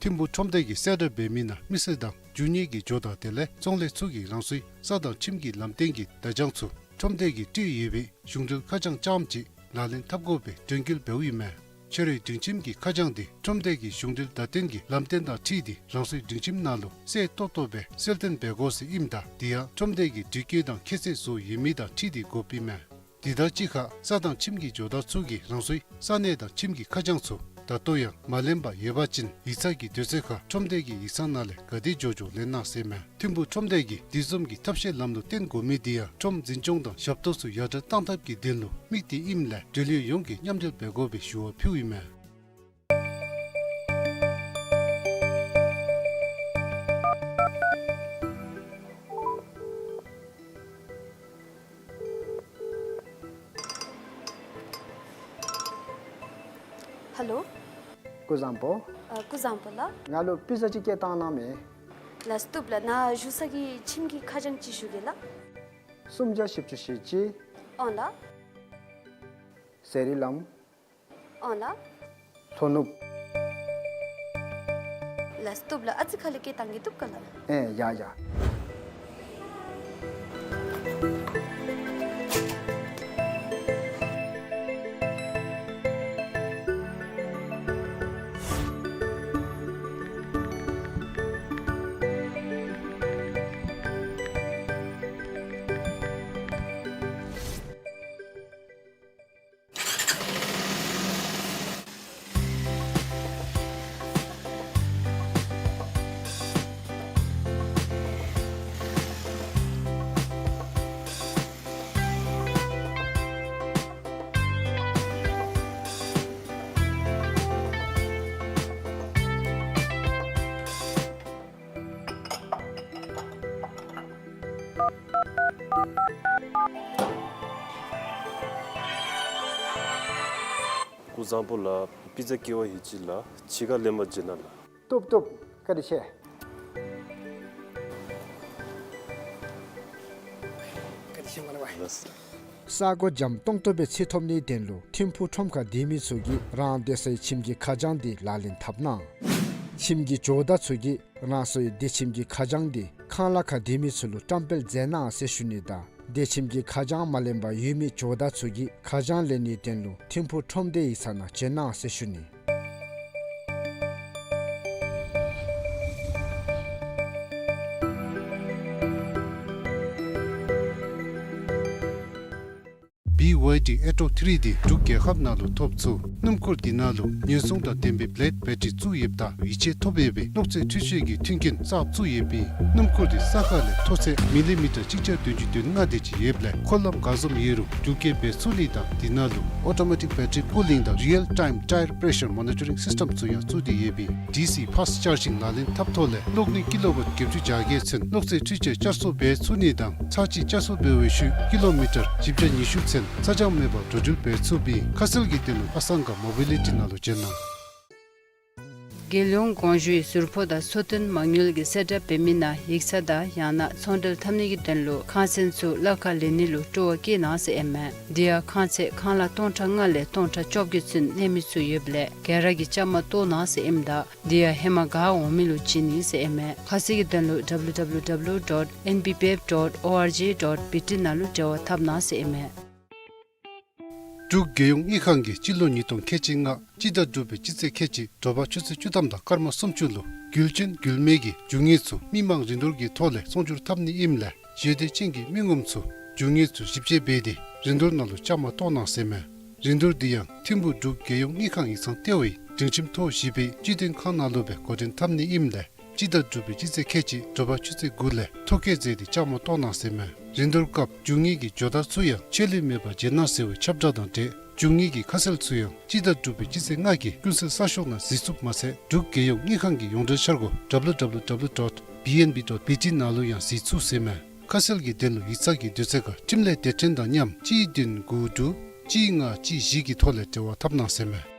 ཐིམ་ཕུག་ཁྲོམ་སྡེ་གིས་གསལ་བསྒྲགས་འབད་མི་ནང་མི་སེར་དང་རྒྱུ་དངོས་ཀྱི་ཇོ་བདག་དེ་ལས་ཚོང་ལས་ཚུ་གིས་རང་སོའི་ས་དང་ཁྱིམ་གྱི་ལམ་སྟོན་གྱི་བརྡ་བྱང་ཚུ་ཁྲོམ་སྡེ་གིས་སྤྲོད་ཡོད་པའི་གཞུང་འབྲེལ་ཁ་བྱང་རྐྱངམ་གཅིག་ལག་ལེན་འཐབ་དགོ་པའི་དྲན་སྐུལ་འབདཝ་ཨིན་མས། ཁྱོད་རའི་སྒྲིང་ཁྱིམ་གྱི་ཁ་བྱང་འདི་ཁྲོམ་སྡེ་གི་གཞུང་འབྲེལ་བརྡ་སྟོན་གྱི་ལམ་སྟོན་དང་འཁྲིལ་ཏེ་རང་སོའི་སྒྲིང་ཁྱིམ་ནང་ལུ་གསལ་ཏོག་ཏོ་སྦེ་གསལ་སྟོན་འབད་དགོ་ཟེར་ཨིནམ་ད་དེ་ཡང་ཁྲོམ་སྡེ་གི་དྲི་བཀོད་དང་ཁྱད་ཚད་བཟོ་ཡོད་མི་དང་འཁྲིལ་ཏེ་དགོཔ་ཨིན་མས། དེ་དང་གཅིག་ཁར་ས་དང་ཁྱིམ་གྱི་ཇོ་བདག་ཚུ་གིས་རང་སོའི་ས་གནས་དང་ཁྱིམ་གྱི་ཁ་བྱང་ཚུ་ད་ལྟོ་ཡང་མ་ལེན་པར་ཡོད་པ་ཅིན་ཡིག་ཚང་གི་དུས་ཚོད་ཁར་ཁྲོམ་སྡེ་གི་ཡིག་ཚང་ནང་ལས་ག་དེ་མགྱོགས་མགྱོགས་ལེན་གནང་ཟེར་མས། ཐིམ་ཕུག་ཁྲོམ་སྡེ་གིས་དེ་བཟུམ་གྱི་ཐབས་ཤེས་ལམ་ལུགས་བསྟེན་དགོ་མི་དེ་ཡང་ཁྲོམ་འཛིན་སྐྱོང་དང་ཞབས་ཏོག་ཚུ་ཡར་དྲག་གཏང་ཐབས་ཀྱི་དོན་ལུ་དམིགས་ཏེ་ཨིནམ་ལས་འབྲེལ་ཡོད་ཡོངས་ཀྱིས་མཉམ་འབྲེལ་འབད་དགོ་པའི་ཞུ་བ་ཕུལཝ་ཨིན་མས། ཧེ་ལོ། སྐུ་བཟང་པོ། ཨ་སྐུ་བཟང་པོ་ལགས། ང་ལུ་པི་ཛ་ཅིག་བསྐྱལ་བཏང་གནང་མས། ལགས་བཏུབ་ལགས། ནཱ་བཞུགས་ས་གི་ཁྱིམ་གྱི་ཁ་བྱང་ཅིག་ཞུ་གེ་ལགས། སུམ་བརྒྱ་བཞི་བཅུ་ཞེ་གཅིག། ཨོང་ལགས། ཟེ་རི་ལམ། ཨོང་ལགས། ལྷོ་ནུབ། ལགས་བཏུབ་ལགས། ཨ་ཙི་ཁ་ལས་བསྐྱལ་བཏང་གེ། བཏུབ་ག་ལགས། ཨེ་ཡ་ཡ། སྐུ་བཟང་པོ་ལགས། པི་ཛ་བསྐྱལ་བ་ཡོད་ཅི་ལགས། ཕྱི་ཁར་ལེན་པར་བྱོན་གནང་ལགས། བཏུབ་བཏུབ། བཀའ་དྲིན་ཆེ། ས་སྒོ་འཇམ་ཏོང་ཏོ་སྦེ་འཚོལ་ཐོབ་ནིའི་དོན་ལུ་ཐིམ་ཕུག་ཁྲོམ་ཁར་སྡོད་མི་ཚུ་གིས་རང་སྡོད་སའི་ཁྱིམ་གྱི་ཁ་བྱང་འདི་ལག་ལེན་འཐབ་གནང་། ཁྱིམ་གྱི་ཇོ་བདག་ཚུ་གིས་རང་སོའི་སྡོད་ཁྱིམ་གྱི་ཁ་བྱང་འདི་ཁང་གླ་ཁར་སྡོད་མི་ཚུ་ལུ་བཀྲམ་སྤེལ་མཛད་གནང་ཟེར་ཞུ་ནི་དང་སྡོད་ཁྱིམ་གྱི་ཁ་བྱང་མ་ལེན་པར་ཡོད་མི་ཇོ་བདག་ཚུ་གིས་ཁ་བྱང་ལེན་ནིའི་དོན་ལུ་ཐིམ་ཕུག་ཁྲོམ་སྡེའི་ཡིག་ཚང་ནང་བྱོན་གནང་ཟེར་ཞུ་ནི། བི་ཝའི་ཌི་ཨེ་ཊོ་ཐི་རི་འདི་འབྲུག་རྒྱལ་ཁབ་ནང་ལུ་ཐོབ་ཚུགས། སྣུམ་འཁོར་འདི་ནང་ལུ་ཉེན་སྲུང་དང་ལྡན་པའི་བི་ལེཌ་བེ་ཊི་རི་བཙུགས་ཡོདཔ་ད་ཡིད་ཆེས་ཐོབ་ཡོད་པའི་གློག་རྫས་འཕྲུལ་ཆས་ཀྱི་མཐུན་རྐྱེན་གསརཔ་བཙུགས་ཡོད་པས། སྣུམ་འཁོར་འདི་ས་ཁ་ལས་མཐོ་ཚད་མི་ལི་མི་ཊར་གཅིག་བརྒྱ་བདུན་ཅུ་དོན་ལྔ་དེ་ཅིག་ཡོདཔ་ལས་འཁོར་ལམ་ག་བཟུམ་ཡོད་རུང་འགྲུལ་སྐྱེལ་འབད་ཚུགས་ནི་དང་འདི་ནང་ལུ་ཨོ་ཊོ་མེ་ཊིག་བེ་ཊི་རི་པུ་ལིང་དང་རི་ཡལ་ཊའིམ་ཊའེར་པེ་རེ་ཤར་མོ་ནི་ཊ་རིང་སིསི་ཊེམ་ཚུ་ཡང་བཙུགས་ཏེ་ཡོད་པས། ཌི་སི་ཕཱསི་ཅར་ཇིང་ལག་ལེན་འཐབ་ཐོག་ལས་གློག་ནུས་ཀི་ལོ་ཝཊ་བརྒྱད་ཅུ་གྱ་བརྒྱད་ཚུན་གློག་རྫས་འཕྲུལ་ཆས་བསྐྱར་གསོ་འབད་ཚུགས་ནི་དང་ཚར་གཅིག་བསྐྱར་གསོ་འབད་བའི་ཤུལ་ཀི་ལོ་མི་ཊར་བཞི་བརྒྱ་ཉི་ཤུ་ཚུན་ཚ་གྱང་མེད་པར་འགྲོ་འགྲུལ་འབད་ཚུགས་པས། ཁ་གསལ་གྱི་དོན་ལུ་ཨ་སང་ག་མོ་བི་ལི་ཊི་ནང་ལུ་བྱོན་གནང་། རྒྱལ་ཡོངས་དགོངས་ཞུའི་ཟུར་ཕོགས་དང་གསོལ་སྟོན་མ་དངུལ་གྱི་གསལ་བསྒྲགས་འབད་མི་ནང་ཡིག་ཚང་དང་ཡང་ན་ཚོང་འབྲེལ་འཐབ་ནི་གི་དོན་ལུ་ཁང་ཚན་ཚུ་གླ་ཁར་ལེན་ནི་ལུ་སྤྲོ་བ་བསྐྱེད་གནང་ཟེར་ཨིན་མས། དེ་ཡང་ཁང་ཚན་ཁང་གླ་སྟོང་ཕྲག་ལྔ་ལས་སྟོང་ཕྲག་བཅོ་བརྒྱད་ཚུན་གནས་མི་ཚུ་ཡོདཔ་ལས་ག་ར་གིས་བཅའ་མར་གཏོགས་གནང་ཟེར་ཨིནམ་ད་དེ་ཡང་ཧེ་མ་ག་འོང་མི་ལུ་བྱིན་ནི་ཟེར་ཨིན་མས། ཁ་གསལ་གྱི་དོན་ལུ་ཌབ་ལུ་ཌབ་ལུ་ཌབ་ལུ་ཌོཊ་ཨེན་བི་པི་ཨེཕ་ཌོཊ་ཨོ་ཨར་ཇི་ཌོཊ་བི་ཊི་ནང་ལུ་འབྲེལ་བ་འཐབ་གནང་ཟེར་ཨིན་མས། འབྲུག་རྒྱལ་ཡོངས་དངུལ་ཁང་གིས་སྤྱི་ལོ་ཉིས་སྟོང་ཁལ་གཅིག་ལྔ་སྤྱི་ཟླ་དྲུག་པའི་སྤྱི་ཚེས་ཁལ་གཅིག་དྲོ་པ་ཆུ་ཚོད་བཅུ་ཐམ་དང་སྐར་མ་སུམ་ཅུ་ལུ་རྒྱུ་ཅན་རྒྱུ་མེད་ཀྱི་རྒྱུ་དངོས་ཚུ་མི་མང་རིན་བསྡུར་གྱི་ཐོག་ལས་ཚོང་སྒྱུར་འཐབ་ནི་ཨིནམ་ལས་ཞེ་འདོད་ཅན་གྱི་མི་ངོམ་ཚུ་རྒྱུ་དངོས་ཚུ་ཞིབ་དཔྱད་འབད་དེ་རིན་བསྡུར་ནང་ལུ་བཅའ་མར་གཏོགས་གནང་ཟེར་མས། རིན་བསྡུར་འདི་ཡང་ཐིམ་ཕུག་འབྲུག་རྒྱལ་ཡོངས་དངུལ་ཁང་ཡིག་ཚང་ལྟེ་བའི་སྒྲིང་ཁྱིམ་ཐོག་བཞི་པའི་སྤྱི་བསྟན་ཁང་ནང་ལུ་སྦེ་འགོ་འདྲེན་འཐབ་ནི་ཨིནམ་ལས་སྤྱི་ཟླ་དྲུག་པའི་སྤྱི་ཚེས་ཁལ་གཅིག་དྲོ་པ་ཆུ་ཚོད་དགུ་ལས་ཐོ་བཀོད་མཛད་དེ་བཅའ་མར་གཏོགས་གནང་ཟེར་མས། རིན་བསྡུར་སྐབས་རྒྱུ་དངོས་ཀྱི་ཇོ་བདག་ཚུ་ཡང་ཆད་ལུས་མེད་པར་མཇལ་གནང་ཟེར་བའི་ཁྱབ་བསྒྲགས་དང་འབྲེལ་རྒྱུ་དངོས་ཀྱི་ཁ་གསལ་ཚུ་ཡང་སྤྱི་ཟླ་དྲུག་པའི་སྤྱི་ཚེས་ལྔ་གི་ཀུན་གསལ་གསར་ཤོག་ནང་གཟིགས་ཚུགསཔ་མ་ཚད་འབྲུག་རྒྱལ་ཡོངས་དངུལ་ཁང་གི་ཡོངས་འབྲེལ་འཆར་སྒོ་ཌབ་ལུ་ཌབ་ལུ་ཌབ་ལུ་ཌོཊ་བི་ཨེན་བི་ཌོཊ་བི་ཊི་ནང་ལུ་ཡང་གཟིགས་ཚུགས་ཟེར་མས། ཁ་གསལ་གྱི་དོན་ལུ་ཡིག་ཚང་གི་དུས་ཚོད་ཁར་འཕྲིན་ལས་སྡེ་ཚན་དང་མཉམ་གཅིག་བདུན་དགུ་དྲུག་གཅིག་ལྔ་གཅིག་བཞི་གི་ཐོག་ལས་འབྲེལ་བ་འཐབ་གནང་ཟེར་མས།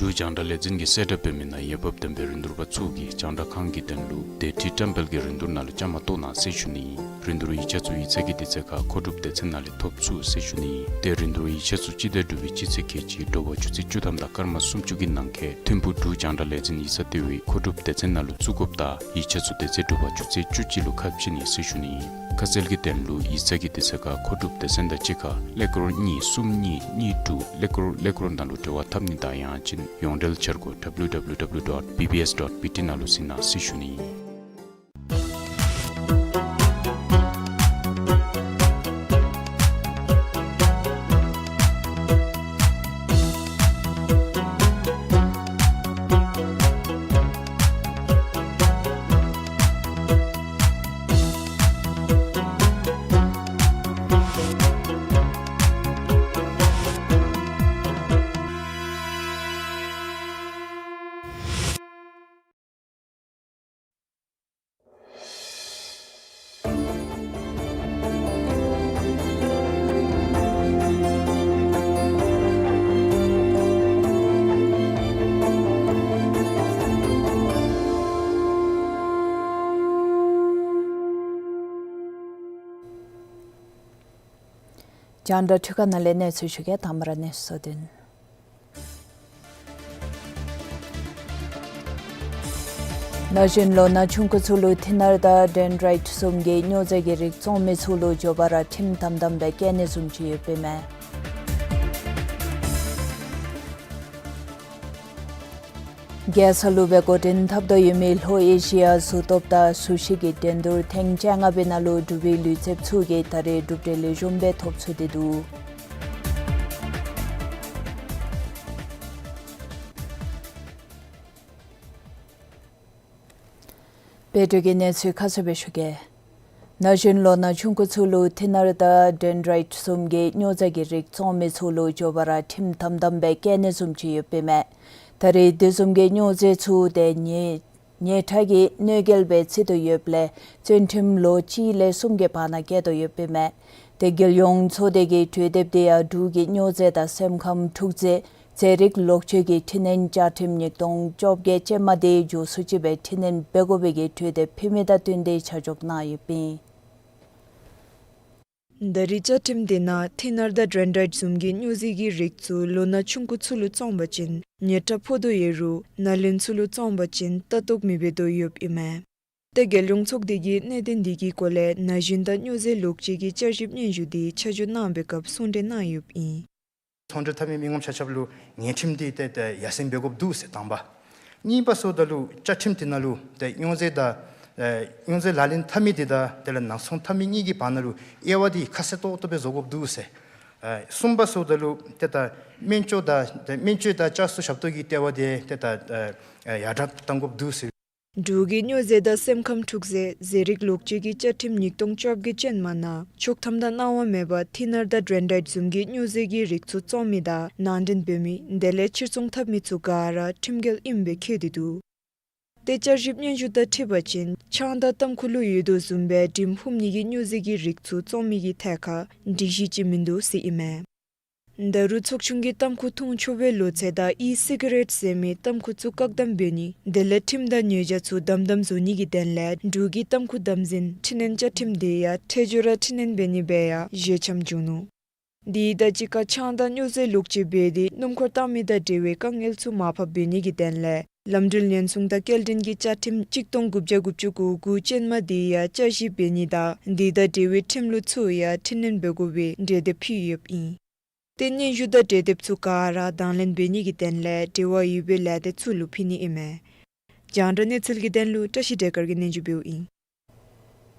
འབྲུག་རྒྱང་བསྒྲགས་ལས་འཛིན་གྱིས་གསལ་བསྒྲགས་འབད་མི་ནང་འོས་འབབ་ལྡན་པའི་རིན་བསྡུར་པ་ཚུ་གིས་རྒྱང་བསྒྲགས་ཁང་གི་དོན་ལུ་དེ་ཁྲིའི་བཀྲམ་སྤེལ་གྱི་རིན་བསྡུར་ནང་ལུ་བཅའ་མར་གཏོགས་གནང་ཟེར་ཞུ་ནི་ཨིན། རིན་བསྡུར་ཡིག་ཆ་ཚུ་ཡིག་ཚང་གི་དུས་ཚོད་ཁར་མཁོ་སྒྲུབ་སྡེ་ཚན་ནང་ལས་ཐོབ་ཚུགས་ཟེར་ཞུ་ནི་ཨིན། ཏེ་རིན་བསྡུར་ཡིག་ཆ་ཚུ་སྤྱི་ཟླ་དྲུག་པའི་སྤྱི་ཚེས་ཁལ་གཅིག་དྲོ་པ་ཆུ་ཚོད་བཅུ་ཐམ་དང་སྐར་མ་སུམ་ཅུ་གི་ནང་འཁོད་ཐིམ་ཕུག་འབྲུག་རྒྱང་བསྒྲགས་ལས་འཛིན་ཡིག་ཚང་ལྟེ་བའི་མཁོ་སྒྲུབ་སྡེ་ཚན་ནང་ལུ་བཙུགས་དགོཔ་ད་ཡིག་ཆ་ཚུ་དེ་ཚེ་དྲོ་པ་ཆུ་ཚོད་བཅུ་གཅིག་ལུ་ཁ་ཕྱེ་ནི་ཟེར་ཞུ་ནི་ཨིན། ཁ་གསལ་གྱི་དོན་ལུ་ཡིག་ཚང་གི་དུས་ཚོད་ཁར་མཁོ་སྒྲུབ་སྡེ་ཚན་དང་གཅིག་ཁར་ཀླད་ཀོར་གཉིས་གསུམ་གཉིས་གཉིས་དྲུག་ཀླད་ཀོར་ཀླད་ཀོར་ནང་ལུ་འབྲེལ་བ་འཐབ་ནི་དང་ཡང་ཅིན་ཡོངས་འབྲེལ་འཆར་སྒོ་ཌབ་ལུ་ཌབ་ལུ་ཌབ་ལུ་ཌོཊ་བི་བི་ཨེསི་ཌོཊ་བི་ཊི་ནང་ལུ་གཟིགས་གནང་ཟེར་ཞུ་ནི་ཨིན། རྒྱང་བསྒྲགས་འཕྲུལ་ཁང་ནང་ལས་གནས་ཚུལ་ཞུ་གེ། དང་པ་ར་གནས་ཚུལ་གསལ་སྟོན། ན་གཞོན་ལོ་ན་ཆུང་ཀུ་ཚུ་ལུ་ཐིན་ནར་དང་ཌེན་ཌྲའིཊ་གསུམ་གྱི་སྨྱོ་རྫས་ཀྱི་རིགས་བཙོང་མི་ཚུ་ལུ་མགྱོགས་པ་ར་ཁྲིམས་དམ་དམ་སྦེ་བཀལ་ནི་བཟུམ་ཅིག་ཡོདཔ་ཨིན་མས། རྒྱལ་ས་ལུ་སྦེ་འགོ་འདྲེན་འཐབ་དོ་ཡོད་མི་ལྷོ་ཨེ་ཤི་ཡ་གཟུགས་སྟོབས་དང་གཟུགས་གཞི་གི་འགྲན་བསྡུར་ཐེངས་བཅོ་ལྔ་པའི་ནང་ལུ་འབྲུག་པའི་ལུས་རྩལཔ་ཚུ་གིས་ད་རེས་གྲུབ་འབྲས་ལེགས་ཤོམ་སྦེ་ཐོབ་ཚུགས་ཏེ་འདུག། བོད་དུས་ཀྱི་གནས་ཚུལ་ཁ་གསལ་སྦེ་ཞུ་གེ། ན་གཞོན་ལོ་ན་ཆུང་ཀུ་ཚུ་ལུ་ཐིན་ནར་དང་ཌེན་ཌྲའིཊ་གསུམ་གྱི་སྨྱོ་རྫས་ཀྱི་རིགས་བཙོང་མི་ཚུ་ལུ་མགྱོགས་པ་ར་ཁྲིམས་དམ་དམ་སྦེ་བཀལ་ནི་བཟུམ་ཅིག་ཡོདཔ་ཨིན་མས། ད་རེས་དེ་བཟུམ་གྱི་སྨྱོ་རྫས་ཚུ་དེ་ཉེ་ཉེ་འཁྲིས་ཀྱི་གནོད་འགེལ་སྦེ་བརྩི་དོ་ཡོདཔ་ལས་བཙོན་ཁྲིམས་ལོ་གཅིག་ལས་གསུམ་གྱི་བར་ན་བཀལ་དོ་ཡོདཔ་ཨིན་མས། དེ་རྒྱལ་ཡོངས་ཚོགས་སྡེ་གི་གྲོས་དེབ་དེ་ཡང་འབྲུག་གི་སྨྱོ་རྫས་དང་སེམས་ཁམས་འཁྲུག་རྫས་རྫས་རིགས་ལོག་སྤྱོད་ཀྱི་འཕྲི་སྣོན་བཅའ་ཁྲིམས་ཉིས་སྟོང་བཅོ་བརྒྱད་ཅན་མ་དེ་མགྱོགས་སུ་ཅིག་སྦེ་འཕྲི་སྣོན་འབད་དགོ་པའི་གི་གྲོས་དེབ་ཕུལ་མི་དང་བསྟུན་ཏེ་ཆ་འཇོག་གནང་ཡོདཔ་ཨིན། ད་རིས་བཅའ་ཁྲིམས་དེ་ནང་ཐིན་ནར་དང་ཌེན་ཌྲའིཊ་བཟུམ་གྱི་སྨྱོ་རྫས་ཀྱི་རིགས་ཚུ་ལོ་ན་ཆུང་ཀུ་ཚུ་ལུ་བཙོང་པ་ཅིན་ཉེས་ཁྲ་ཕོག་དོ་ཡོད་རུང་ན་ལུན་ཚུ་ལུ་བཙོང་པ་ཅིན་ལྟ་རྟོག་མི་འབད་དོ་ཡོདཔ་ཨིན་མས། ཏེ་རྒྱལ་ཡོངས་ཚོགས་སྡེ་གིས་གནད་དོན་འདི་གི་སྐོར་ལས་ན་གཞོན་དང་སྨྱོ་རྫས་ལོག་སྤྱོད་ཀྱི་བསྐྱར་ཞིབ་སྙན་ཞུ་འདི་ཆ་འཇོག་གནང་བའི་སྐབས་གསུང་གྲོས་གནང་ཡོདཔ་ཨིན། ཚོང་འབྲེལ་འཐབ་མི་མི་ངོམ་ཆ་ཁྱབ་ལུ་ཉེས་ཁྲིམས་འདི་ཏེ་ཏེ་ཡར་སེང་འབད་དགོཔ་འདུག་ཟེར་དང་པ། གཉིས་པ་སོངམ་ད་ལུ་བཅའ་ཁྲིམས་འདི་ནང་ལུ་ཏེ་སྨྱོ་རྫས་དང་ཨེ་སྨྱོ་རྫས་ལག་ལེན་འཐབ་མི་འདི་དང་དེ་ལས་ནག་ཚོང་འཐབ་མི་གཉིས་ཀྱི་བར་ན་ལུ་དབྱེ་བ་འདི་ཁ་གསལ་ཏོག་ཏོ་སྦེ་བཟོ་དགོཔ་འདུག་ཟེར། ཨེ་གསུམ་པ་སོངམ་ད་ལུ་ཏེ་ད་སྨན་བཅོས་དང་ཏེ་སྨན་བཅོས་དང་བསྐྱར་གསོ་ཞབས་ཏོག་གི་ལྟེ་བ་འདི་ཏེ་ད་ཨེ་ཡར་དྲག་གཏང་དགོཔ་འདུག་ཟེར། འབྲུག་གི་སྨྱོ་རྫས་དང་སེམས་ཁམས་འཁྲུག་རྫས་ཟས་རིགས་ལོག་སྤྱོད་ཀྱི་བཅའ་ཁྲིམས་ཉིས་སྟོང་བཅོ་བརྒྱད་ཅན་མ་ནང་ཆོག་ཐམ་དང་གནང་བ་མེད་པར་ཐིན་ནར་དང་ཌེན་ཌྲའིཊ་བཟུམ་གྱི་སྨྱོ་རྫས་ཀྱི་རིགས་ཚུ་བཙོང་མི་དང་ནང་འདྲེན་འབད་མི་དེ་ལས་ཕྱིར་ཚོང་འཐབ་མི་ཚུ་ག་ར་ཁྲིམས་འགལ་ཨིནམ་སྦེ་འཁོད་དེ་འདུག། ཏེ་བསྐྱར་ཞིབ་སྙན་ཞུ་དང་འཁྲིལ་བ་ཅིན་ཆང་དང་ཏམ་ཁུ་ལུ་ཡོད་དོ་བཟུམ་སྦེ་དྲིམ་ཧུམ་ནི་གི་སྨྱོ་རྫས་ཀྱི་རིགས་ཚུ་བཙོང་མི་གི་ཐད་ཁར་སྒྲིག་གཞི་ཅིག་མིན་འདུག་ཟེར་ཨིན་མས། ད་རུང་ཚོགས་ཆུང་གིས་ཏམ་ཁུ་འཐུང་ཆོག་པའི་ལོ་ཚད་དང་ཨི་སི་ག་རེཊ་ཟེར་མི་ཏམ་ཁུ་ཚུ་བཀག་དམ་འབད་ནི་དེ་ལས་ཁྲིམས་དང་ཉེས་བྱ་ཚུ་དམ་དམ་བཟོ་ནི་གི་དོན་ལས་འབྲུག་གི་ཏམ་ཁུ་དམ་འཛིན་འཕྲི་སྣོན་བཅའ་ཁྲིམས་འདི་ཡང་ཁྲལ་སྦྱོར་ར་འཕྲི་སྣོན་འབད་ནི་སྦེ་ཡང་བཞེས་འཆམ་བྱུང་ནུག། དེ་དང་གཅིག་ཁར་ཆང་དང་སྨྱོ་རྫས་ལོག་སྤྱོད་འབད་དེ་སྣུམ་འཁོར་བཏང་མི་དང་འབྲེལ་བའི་དཀའ་ངལ་ཚུ་མར་ཕབ་འབད་ནི་གི་དོན་ལས་ལམ་འགྲུལ་ཉེན་སྲུང་དང་སྐྱེལ་འདྲེན་གྱི་བཅའ་ཁྲིམས་གཅིག་སྟོང་དགུ་བརྒྱ་དགུ་བཅུ་གོ་དགུ་ཅན་མ་འདི་ཡང་བསྐྱར་ཞིབ་འབད་ནི་དང་དེ་དང་འབྲེལ་བའི་ཁྲིམས་ལུགས་ཚུ་ཡང་འཕྲི་སྣོན་འབད་དགོ་པའི་གྲོས་འདེབས་ཕུལ་ཡོདཔ་ཨིན། ཏེ་སྙན་ཞུ་དང་གྲོས་འདེབས་ཚུ་ག་ར་དང་ལེན་འབད་ནི་གི་དོན་ལས་འབྲེལ་བ་ཡོད་པའི་ལས་སྡེ་ཚུ་ལུ་ཕུལ་ནི་ཨིན་མས། རྒྱང་བསྒྲགས་གནས་ཚུལ་གྱི་དོན་ལུ་བཀྲ་ཤིས་བདེ་སྐར་གྱིས་སྙན་ཞུ་འབདཝ་ཨིན།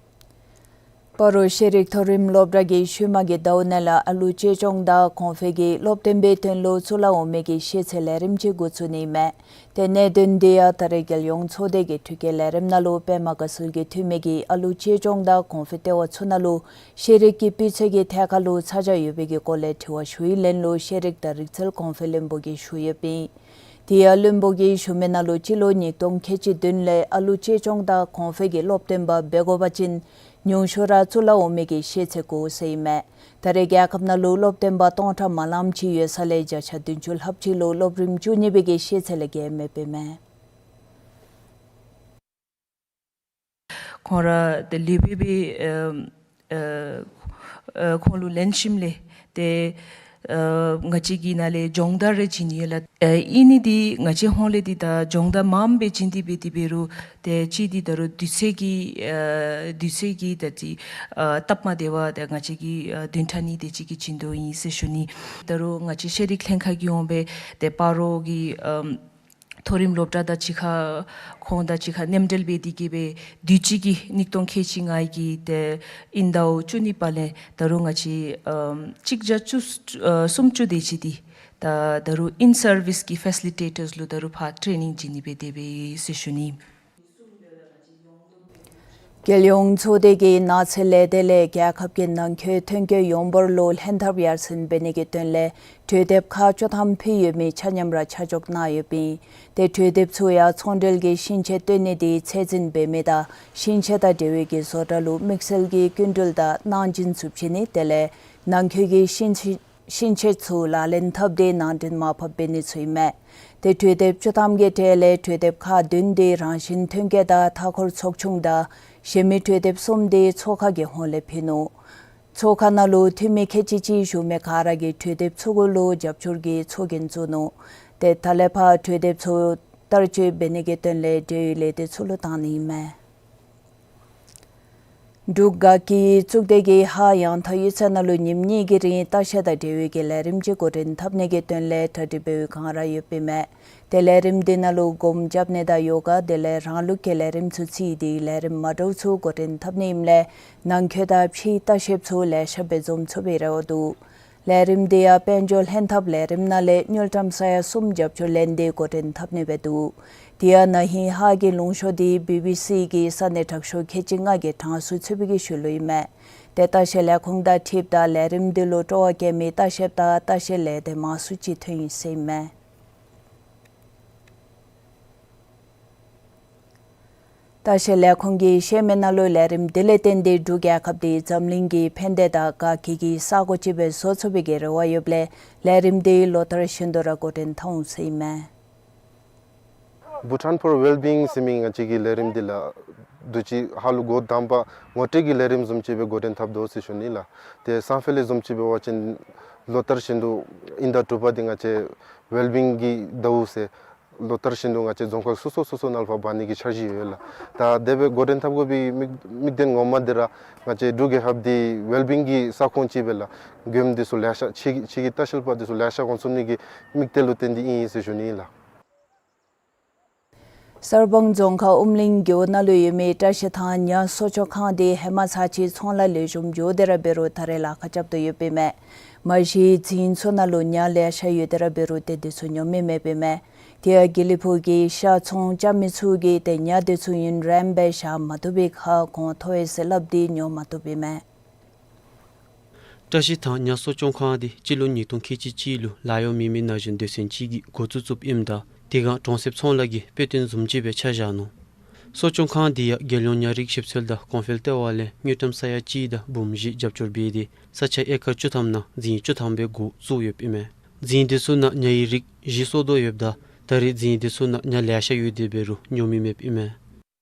སྤ་རོ་ཤེས་རིག་མཐོ་རིམ་སློབ་གྲྭ་གིས་ཤུལ་མ་གི་ཟླཝ་ནང་ལུ་ཨ་ལུ་གཅེས་སྐྱོང་དང་གོང་འཕེལ་གྱི་སློབ་སྟོན་པའི་དོན་ལུ་བཙུགས་ལ་འོང་མི་གི་ཤེས་ཚད་ལས་རིམ་ཅིག་འགོ་བཙུགས་ནི་ཨིན་མས། ཏེ་གནད་དོན་འདི་ཡང་ད་རེས་རྒྱལ་ཡོངས་ཚོགས་སྡེ་གི་འཕྲུལ་སྐྱེལ་ལས་རིམ་ནང་ལུ་པདྨ་དགའ་ཚལ་གྱི་འཐུས་མི་གིས་ཨ་ལུ་གཅེས་སྐྱོང་དང་གོང་འཕེལ་ལྟེ་བ་ཚུ་ནང་ལུ་ཤེས་རིག་གི་སྤུས་ཚད་ཀྱི་ཐད་ཁར་ལུ་ཚ་གྱང་ཡོད་པའི་གི་སྐོར་ལས་དྲི་བ་ཞུ་བའི་ལན་ལུ་ཤེས་རིག་དང་རིག་རྩལ་གོང་འཕེལ་བློན་པོ་གིས་ཞུ་ཡོདཔ་ཨིན། དེ་ཡང་བློན་པོ་གིས་ཞུ་མི་ནང་ལུ་སྤྱི་ལོ་ཉིས་སྟོང་ཁལ་གཅིག་བདུན་ལས་ཨ་ལུ་གཅེས་སྐྱོང་དང་གོང་འཕེལ་གྱི་སློབ་སྟོན་པ་འབད་དགོ་པ་ཅིན་ཉུང་ཤོས་ར་བཙུགས་ལ་འོང་མི་གི་ཤེས་ཚད་དགོ་ཟེར་ཨིན་མས། ད་རེས་རྒྱལ་ཁབ་ནང་ལུ་སློབ་སྟོན་པ་སྟོང་ཕྲག་མ་ལངམ་ཅིག་ཡོད་ས་ལས་བརྒྱ་ཆ་བདུན་ཅུ་ལྷགཔ་ཅིག་ལུ་སློབ་རིམ་བཅུ་གཉིས་པའི་གི་ཤེས་ཚད་ལས་བརྒལ་མེདཔ་ཨིན་མས། ཁོང་ར་ཏེ་ལེགས་པའི་སྦེ་ཨ་ཨ་ཨ་ཁོང་ལུ་ལེན་ཞིནམ་ལས་ཏེ་ཨ་ང་བཅས་ཀྱིས་ནཱ་ལས་སྦྱོང་བརྡར་རེ་བྱིན་ནི་ཡོད་ལགས། ཨ་ཨིན་ནི་འདི་ང་བཅས་ཧོངས་ལས་འདི་ད་སྦྱོང་བརྡར་མངམ་སྦེ་བྱིན་ཏེ་འབད་དེ་འབད་རུང་ཏེ་གཅིག་འདི་ད་རུང་དུས་ཚོད་ཀྱི་ཨ་དུས་ཚོད་ཀྱི་ད་ཅི་ཨ་སྟབས་མ་བདེ་བར་ཏེ་ང་བཅས་ཀྱིས་ཨ་བདུན་ཕྲག་གཉིས་དེ་ཅིག་གི་བྱིན་དོ་ཨིན་ཟེར་ཞུ་ནི། ད་རུང་ང་བཅས་ཤེས་རིག་ལྷན་ཁག་གི་ཧོངས་སྦེ་ཏེ་སྤ་རོ་གི་ཨམ་མཐོ་རིམ་སློབ་གྲྭ་དང་གཅིག་ཁར་ཁོང་དང་གཅིག་ཁར་མཉམ་འབྲེལ་འབད་དེ་གིས་སྦེ་དུས་ཅི་གི་ཉིས་སྟོང་ཁལ་གཅིག་ལྔ་གི་ཏེ་དབྱིན་ཟླཝ་བཅུ་གཉིས་པ་ལས་ད་རུང་ང་བཅས་ཨམ་གཅིག་བརྒྱ་བཅུ་ཨ་སུམ་ཅུ་དེ་ཅིག་འདི་ད་ད་རུང་ཨིན་སར་བིསི་གི་ཕེ་སི་ལི་ཊེ་ཊརསི་ལུ་ད་རུང་ཕར་ཊེ་ནིང་བྱིན་ནི་སྦེ་དེ་སྦེ་ཟེར་ཞུ་ནི། རྒྱལ་ཡོངས་ཚོགས་སྡེ་གིས་ནགས་ཚལ་ལས་སྡེ་ལས་རྒྱལ་ཁབ་ཀྱི་ནང་འཁོད་ཐོན་སྐྱེད་ཡོངས་འབོར་ལུ་ལྷན་ཐབས་ཡར་སེང་འབད་ནི་གི་དོན་ལས་གྲོས་འདེབས་ཁག་བཅུ་ཐམ་ཕུལ་ཡོད་མི་ཆ་མཉམ་ར་ཆ་འཇོག་གནང་ཡོདཔ་ཨིན། ཏེ་གྲོས་འདེབས་ཚུ་ཡང་ཚོང་འབྲེལ་གྱི་ཤིང་ཆས་བཏོན་ནི་དེ་ཚད་འཛིན་འབད་མི་དང་ཤིང་ཆས་དང་འབྲེལ་བའི་གི་བཟོ་གྲྭ་ལུ་དམིགས་བསལ་གྱི་སྐྱིན་འགྲུལ་དང་གནང་སྦྱིན་ཚུ་བྱིན་ནི་དེ་ལས་ནང་འཁོད་ཀྱི་ཤིང་ཆས་ཤིང་ཆས་ཚུ་ལག་ལེན་འཐབ་སྟེ་ནང་འདྲེན་མར་ཕབ་འབད་ནི་ཚུ་ཨིན་མས། ཏེ་གྲོས་འདེབས་བཅུ་ཐམ་གྱི་གྲས་ལས་གྲོས་འདེབས་ཁག་བདུན་དེ་རང་བཞིན་ཐོན་སྐྱེད་དང་མཐའ་འཁོར་ཚོགས་ཆུང་དང་གཞན་མི་གྲོས་འདེབས་གསུམ་དེ་ཚོགས་ཁང་གི་ཧོངས་ལས་ཕུལ་ནུག། ཚོགས་ཁང་ནང་ལུ་འཐུས་མི་ཁལ་གཅིག་ཅིག་བཞུགས་མི་ག་ར་གིས་གྲོས་འདེབས་ཚུ་གུ་ལུ་རྒྱབ་སྐྱོར་གྱི་ཚོགས་རྒྱན་བཙུགས་ནུག། ཏེ་ད་ལས་ཕར་གྲོས་འདེབས་ཚུ་བསྟར་སྤྱོད་འབད་ནི་གི་དོན་ལས་འབྲེལ་ཡོད་ལས་སྡེ་ཚུ་ལུ་བཏང་ནི་ཨིན་མས། འབྲུག་དགའ་སྐྱིད་གཙུག་སྡེ་གིས་ཧཱ་ཡང་ཐང་ཡུལ་ཚན་ནང་ལུ་ཉིནམ་གཉིས་ཀྱི་རིང་ལྟ་བཤལ་དང་འབྲེལ་བའི་གི་ལས་རིམ་ཅིག་འགོ་འདྲེན་འཐབ་ནི་གི་དོན་ལས་གྲ་སྒྲིག་འབད་བའི་བསྒང་ར་ཡོདཔ་ཨིན་མས། ཏེ་ལས་རིམ་འདི་ནང་ལུ་སྒོམ་རྐྱབ་ནི་དང་ཡོ་ག་དེ་ལས་རང་ལུགས་ཀྱི་ལས་རིམ་ཚུ་བརྩིས་ཏེ་ལས་རིམ་མ་འདྲཝ་ཚུ་འགོ་འདྲེན་འཐབ་ནི་ཨིནམ་ལས་ནང་འཁོད་དང་ཕྱིའི་ལྟ་བཤལཔ་ཚུ་ལེ་ཤ་སྦེ་འཛོམས་ཚུགས་པའི་རེ་བ་འདུག། ལས་རིམ་འདི་ཡང་དཔལ་འབྱོར་ལྷན་ཐབས་ལས་རིམ་ནང་ལས་དངུལ་ཀྲམ་ས་ཡ་གསུམ་རྒྱབ་སྐྱོར་ལེན་ཏེ་འགོ་འདྲེན་འཐབ་ནི་སྦེ་འདུག། དེ་ཡང་ན་ཧིང་ཧཱ་གི་ལུང་ཤོག་འདི་བི་བི་སི་གི་ས་གནས་དྲག་ཤོས་ཁལ་གཅིག་ལྔ་གི་གྲངས་སུ་ཚུད་པའི་གི་ཤུལ་ལུ་ཨིན་མས། ཏེ་ལྟ་བཤལ་ལས་ཁུངས་དང་འཁྲིལཝ་ད་ལས་རིམ་འདི་ལུ་སྤྲོ་བ་བསྐྱེད་མི་ལྟ་བཤལཔ་དང་ལྟ་བཤལ་ལས་སྡེ་མང་སུ་ཅིག་ཐོན་ཡི་ཟེར་ཨིན་མས། ལྟ་བཤལ་ལས་ཁུངས་ཀྱིས་བཤད་མི་ནང་ལུ་ལས་རིམ་འདི་ལས་བརྟེན་ཏེ་འབྲུག་རྒྱལ་ཁབ་འདི་འཛམ་གླིང་གི་ཕན་བདེ་དང་དགའ་སྐྱིད་ཀྱི་ས་གོ་ཅིག་སྦེ་བཟོ་ཚུགས་པའི་གི་རེ་བ་ཡོདཔ་ལས་ལས་རིམ་འདི་ལོ་ལྟར་བཞིན་དུ་ར་འགོ་འདྲེན་འཐབ་འོང་ཟེར་ཨིན་མས། Bhutan for Wellbeing ཟེར་མི་ང་བཅས་ཀྱི་ལས་རིམ་འདི་ལགས། དུས་ཅི་ཧ་ལུ་སྒོ་བསྡམ་པ་ངོ་སྤྲོད་ཀྱི་ལས་རིམ་བཟུམ་ཅིག་སྦེ་འགོ་འདྲེན་འཐབ་དོ་ཟེར་ཞུ་ནི་ལགས། ཏེ་སང་ཕོད་ལས་བཟུམ་ཅིག་འབད་བ་ཅིན་ལོ་ལྟར་བཞིན་དུ་དབྱིན་ཟླ་དྲུག་པ་འདི་ང་བཅས་ཝེལ་བིང་གི་ཟླཝ་ཟེར་ལོ་ལྟར་བཞིན་དུ་ང་བཅས་རྫོང་ཁག་སོ་སོ་སོ་སོ་ནང་ལུ་ཕར་འབག་ནི་གི་འཆར་གཞི་ཡོད་ལགས། ད་དེ་སྦེ་འགོ་འདྲེན་འཐབ་དགོ་པའི་དམིགས་དམིགས་དོན་ངོ་མ་འདི་ར་ང་བཅས་འབྲུག་རྒྱལ་ཁབ་འདི་ཝེལ་བིང་གི་ས་ཁོངས་ཅིག་སྦེ་ལགས། མགྱོནམ་འདི་ཚུ་ལེ་ཤ་ཕྱི་གི་ཕྱི་གི་ལྟ་བཤལ་པ་འདི་ཚུ་ལེ་ཤ་འོང་ཚུགས་ནི་གི་དམིགས་གཏད་ལུ་བརྟེན་ཏེ་ཨིན་ཟེར་ཞུ་ནི་ལགས། གསར་སྤང་རྫོང་ཁག་ཨུམ་གླིང་རྒེད་འོག་ནང་ལུ་ཡོད་མི་བཀྲ་ཤིས་ཐང་ཉ་གསོ་སྐྱོང་ཁང་འདི་ཧེ་མ་ཚར་གཅིག་ཚོང་ལཱ་ལེགས་ཤོམ་འགྱོ་སྟེ་ར་འབད་རུང་ད་རེས་ལཱ་ཁག་རྐྱབ་སྟེ་ཡོདཔ་ཨིན་མས། མ་གཞི་རྫིང་ཚུ་ནང་ལུ་ཉ་ལེ་ཤ་ཡོད་དེ་ར་འབད་རུང་ཏེ་འདི་ཚུ་ཉོ་མི་མེདཔ་ཨིན་མས། དེ་ཡང་དགེ་ལེགས་ཕུག་གི་ཤ་ཚོང་རྐྱབ་མི་ཚུ་གིས་ཏེ་ཉ་འདི་ཚུ་ཡུན་རིངམོ་སྦེ་བཞག་མ་བཏུབ་པའི་ཁར་གོང་མཐོ་ཡི་ཟེར་སླབ་སྟེ་ཉོ་མ་བཏུབ་ཨིན་མས། བཀྲ་ཤིས་ཐང་ཉ་གསོ་སྐྱོང་ཁང་འདི་སྤྱི་ལོ་ཉིས་སྟོང་ཁལ་གཅིག་གཅིག་ལུ་ལཱ་གཡོག་མེད་མི་ན་གཞོན་སྡེ་ཚན་ཅིག་གིས་འགོ་བཙུགས་བཙུགསཔ་ཨིནམ་ད་དེ་སྒང་གྲོང་གསེབ་ཚོང་ལཱ་གི་དཔེ་སྟོན་བཟུམ་ཅིག་སྦེ་ཆ་བཞག་ནུག། གསོ་སྐྱོང་ཁང་འདི་ཡང་རྒྱལ་ཡོངས་ཉ་རིགས་ཞིབ་འཚོལ་དང་གོང་འཕེལ་ལྟེ་བ་ལས་དངུལ་ཀྲམ་ས་ཡ་གཅིག་དང་འབུམ་བཞི་རྒྱབ་སྐྱོར་འབད་དེ་ས་ཆ་ཨེ་ཀར་བཅུ་ཐམ་ནང་རྫིང་བཅུ་ཐམ་སྦེ་འགོ་བཙུགས་ཡོདཔ་ཨིན་མས། རྫིང་འདི་ཚུ་ནང་ཉ་ཡི་རིགས་བཞི་གསོ་དོ་ཡོདཔ་ད་ད་རེས་རྫིང་འདི་ཚུ་ནང་ཉ་ལེ་ཤ་ཡོད་དེ་འབད་རུང་ཉོ་མི་མེདཔ་ཨིན་མས།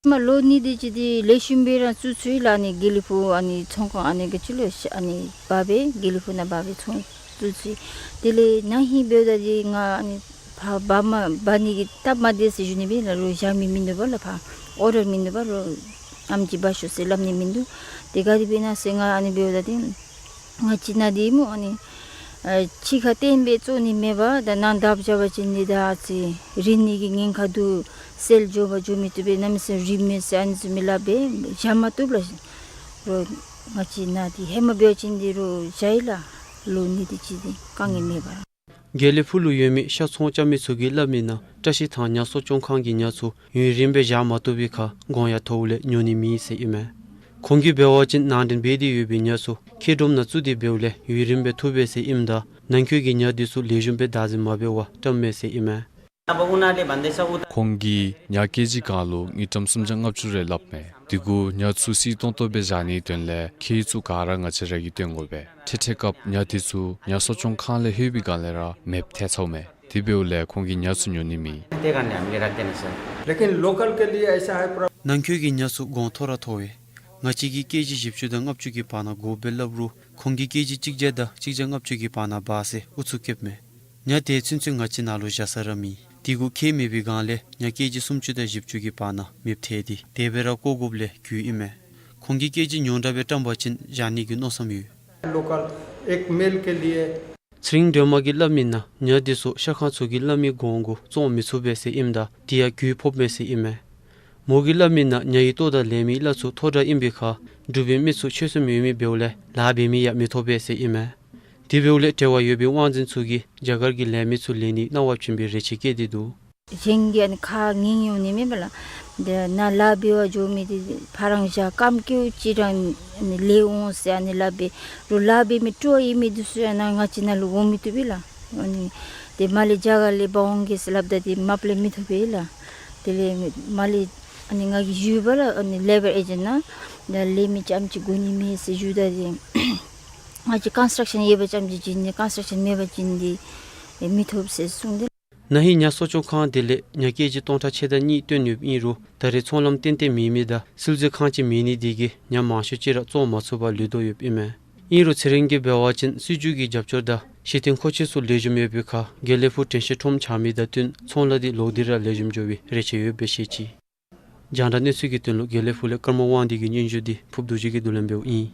མ་ལོ་གཉིས་དེ་ཅིག་འདི་ལེགས་ཤོམ་སྦེ་ར་བཙུགས་ཚུགས་ཡི་ལགས། ཨ་ནི་དགེ་ལེགས་ཕུག་ཨ་ནི་ཚོང་ཁང་ཨ་ནི་ག་ཅི་ལོ་ཨ་ནི་འབག་སྦེ་དགེ་ལེགས་ཕུག་ནང་འབག་སྦེ་ཚོང་བཙུགས་ཚུགས་ཡི། དེ་ལས་ན་ཧིང་འབདཝ་ད་འདི་ང་ཨ་ནི་ཕར་འབག་མ་འབག་ནི་གི་སྟབས་མ་བདེ་ཟེར་ཞུ་ནི་སྦེ་ལགས། རོགས་བཞག་མི་མིན་འདུག་པ་ལགས། ཕར་ཨོར་ཌར་མིན་འདུག་པ། རོགས་ཨམ་ཅིག་འབག་ཤོག་ཟེར་སླབ་ནི་མིན་འདུག། དེ་ག་དེ་སྦེ་ཨིན་ན་ཟེར་ང་ཨ་ནི་འབདཝ་ད་འདི་ང་བཅས་ནཱ་འདི་སྨོ་ཨ་ནི་ཨ་ཕྱི་ཁར་བཏོན་སྦེ་བཙོང་ནི་མེད་པར་ད་ནང་བརྡབ་བཞག་པ་ཅིན་འདི་ད་ཨ་ཙི་རིལ་ནི་གི་ཉེན་ཁ་འདུག། སེལ་འགྱོ་བ་འགྱོ་མི་བཏུབ་པས། གནམ་མེད་ས་མེད་རིལ་མས་ཟེར་ཨ་ནི་ཚུ་མི་སླབ་པས། བཞག་མ་བཏུབ་ལགས། རོགས་ང་བཅས་ནཱ་འདི་ཧེ་མ་འབད་བ་ཅིན་འདི་རོགས་བཞག་ཡི་ལགས། ལོ་གཉིས་དེ་ཅིག་འདི་དཀའ་ངལ་མེད་པར། དགེ་ལེགས་ཕུག་ལུ་ཡོད་མི་ཤ་ཚོང་རྐྱབ་མི་ཚུ་གིས་སླབ་མི་ནང་བཀྲ་ཤིས་ཐང་ཉ་གསོ་སྐྱོང་ཁང་གི་ཉ་ཚུ་ཡུན་རིངམོ་སྦེ་བཞག་མ་བཏུབ་པའི་ཁར་གོང་ཡང་མཐོཝ་ལས་ཉོ་ནི་མེད་ཟེར་ཨིན་མས། ཁོང་གིས་འབད་བ་ཅིན་ནང་འདྲེན་འབད་དེ་ཡོད་པའི་ཉ་ཚུ་ཁྱི་སྒྲོམ་ནང་བཙུགས་ཏེ་འབདཝ་ལས་ཡུན་རིངམོ་སྦེ་ཐུབ་པས་ཟེར་ཨིནམ་ད་ནང་འཁོད་ཀྱི་ཉ་འདི་ཚུ་ལེགས་ཤོམ་སྦེ་བདག་འཛིན་མ་འབད་བར་བཀྲམ་མས་ཟེར་ཨིན་མས། ཁོང་གིས་ཉ་ཀེ་ཇི་གང་ལུ་དངུལ་ཀྲམ་སུམ་བརྒྱ་ལྔ་བཅུ་རེ་སླབ་མས། དེ་གུ་ཉ་ཚུ་བསིལ་ཏོང་ཏོ་སྦེ་བཞག་ནིའི་དོན་ལས་ཁྱི་ཚུ་ག་ར་ང་བཅས་ར་གིས་བཏོན་དགོ་པས། འཕྲལ་འཕྲལ་སྐབས་ཉ་དེ་ཚུ་ཉ་གསོ་སྐྱོང་ཁང་ལས་ལྷོད་པའི་སྒང་ལས་ར་མེདཔ་ཐལ་ཚརཝ་མས། དེ་འབདཝ་ལས་ཁོང་གིས་ཉ་ཚུ་ཉོ་ནི་མེད། लेकिन लोकल के लिए ऐसा है प्रॉ- ནང་འཁོད་ཀྱི་ཉ་ཚུ་གོང་མཐོ་ར་མཐོ་བས། ང་བཅས་ཀྱིས་ཀེ་ཇི་བཞི་བཅུ་དང་ལྔ་བཅུ་གི་བར་ན་དགོ་པས་སླབ་རུང་ཁོང་གིས་ཀེ་ཇི་གཅིག་བརྒྱ་དང་གཅིག་བརྒྱ་ལྔ་བཅུ་གི་བར་ན་འབག་ཟེར་ཨུ་ཚུགས་བསྐྱེདཔ་མས། ཉ་དེ་ཚུན་ཚོད་ང་བཅས་ནཱ་ལུ་བཞག་ས་ར་མེད། དེ་གུ་ཁྱི་མེད་པའི་སྒང་ལས་ཉ་ཀེ་ཇི་སུམ་ཅུ་དང་བཞི་བཅུ་གི་བར་ན་མེདཔ་ཐལ་ཏེ་དེ་སྦེ་ར་བཀོ་དགོཔ་ལས་བརྒྱུད་ཨིན་མས། ཁོང་གིས་ཀེ་ཇི་ཉུང་དྲགས་སྦེ་བཀྲམ་པ་ཅིན་བཞག་ནི་གི་མནོ་བསམ་ཡོད། लोकल एक मेल के लिए। ཚེ་རིང་སྒྲོལ་མ་གིས་སླབ་མི་ནང་ཉ་འདི་ཚུ་ཤ་ཁང་ཚུ་གིས་སླབ་མི་གོང་གུ་བཙོང་མི་ཚུགས་པས་ཟེར་ཨིནམ་ད་དེ་ཡང་རྒུད་ཕོགཔ་མས་ཟེར་ཨིན་མས། མོ་གིས་སླབ་མི་ནང་ཉ་ཡི་ལྟོ་དང་ལེན་མི་གླ་ཚུ་མཐོ་དྲགས་ཨིན་པའི་ཁར་འབྲུག་པའི་མི་ཚུ་ཆོད་སེམས་ཡོད་མི་འབདཝ་ལས་ལཱ་འབད་མི་ཡང་མི་ཐོབ་པས་ཟེར་ཨིན་མས། དེ་འབདཝ་ལས་འབྲེལ་བ་ཡོད་པའི་དབང་འཛིན་ཚུ་གིས་རྒྱ་གར་གྱི་ལས་མི་ཚུ་ལེན་ནིའི་གནང་བ་བྱིན་པའི་རེ་ཆེ་བསྐྱེད་དེ་འདུག། གཞན་གྱིས་ཨ་ནི་ཁ་ངན་འོང་ནི་མེད་པ་ལགས། འདི་ནཱ་ལཱ་འབད་བར་འགྱོ་མི་འདི་ཕར་རང་བཞག་རྐངམ་སྐྱིལ་ཅིག་ར་ཨ་ནི་ལས་འོང་ཟེར་ཨ་ནི་སླབ་པས། རོགས་ལཱ་འབད་མི་སྤྲོ་བ་ཡོད་མི་འདི་ཚུ་ཡང་ནཱ་ང་བཅས་ནཱ་ལུ་འོང་མི་བཏུབ་པས་ལགས། ཨ་ནི་དེ་མར་ལས་རྒྱ་གར་ལས་འབག་འོང་གེ་ཟེར་སླབ་ད་དེ་མ་པ་ལས་མི་ཐོབ་པས་ལགས། དེ་ལས་མར་ལས་ཨ་ནི་ང་གིས་ཞུ་བ་ལགས། ཨ་ནི་ལེ་བར་ཨེ་ཇེནཊ་ནང་ད་ལས་མི་རྐྱངམ་ཅིག་དགོ་ནི་མས་ཟེར་ཞུ་ད་དེ་ང་བཅས་ཀོན་སི་ཊག་ཤཱན་ཡོད་པ་རྐྱངམ་ཅིག་བྱིན་ནི། ཀོན་སི་ཊག་ཤཱན་མེད་པ་བྱིན་ཏེ་མི་ཐོབ་ཟེར་གསུངས་ཏེ། ན་ཧིང་ཉ་གསོ་སྐྱོང་ཁང་དེ་ལས་ཉ་ཀེ་ཇི་སྟོང་ཕྲག་ཕྱེད་དང་གཉིས་བཏོན་ཡོདཔ་ཨིན་རུང་ད་རེས་ཚོང་ལམ་ཏན་ཏན་མེད་མི་དང་སིལ་ཚོད་ཁང་ཅིག་མེད་ནི་དེ་གིས་ཉ་མང་ཤོས་ཅིག་ར་བཙོང་མ་ཚུགས་པར་ལུས་དོ་ཡོདཔ་ཨིན་མས། ཨིན་རུང་ཚེ་རིང་གིས་འབད་བ་ཅིན་སྲིད་བྱུས་ཀྱི་རྒྱབ་སྐྱོར་དང་གཞི་རྟེན་མཁོ་ཆས་ཚུ་ལེགས་ཤོམ་ཡོད་པའི་ཁར་དགེ་ལེགས་ཕུག་དྲན་ཤེས་ཁྲོམ་ཆགས་མི་དང་བསྟུན་ཚོང་ལཱ་འདི་ལོག་སྟེ་ར་ལེགས་ཤོམ་འགྱོ་བའི་རེ་ཆེ་ཡོདཔ་སྦེ་བཤད་ཅི། རྒྱང་བསྒྲགས་གནས་ཚུལ་གྱི་དོན་ལུ་དགེ་ལེགས་ཕུག་ལས་ཀརྨ་དབང་འདུས་ཀྱི་སྙན་ཞུ་འདི་ཕུབ་རྡོ་རྗེ་གིས་བསྡུ་ལེན་འབདཝ་ཨིན།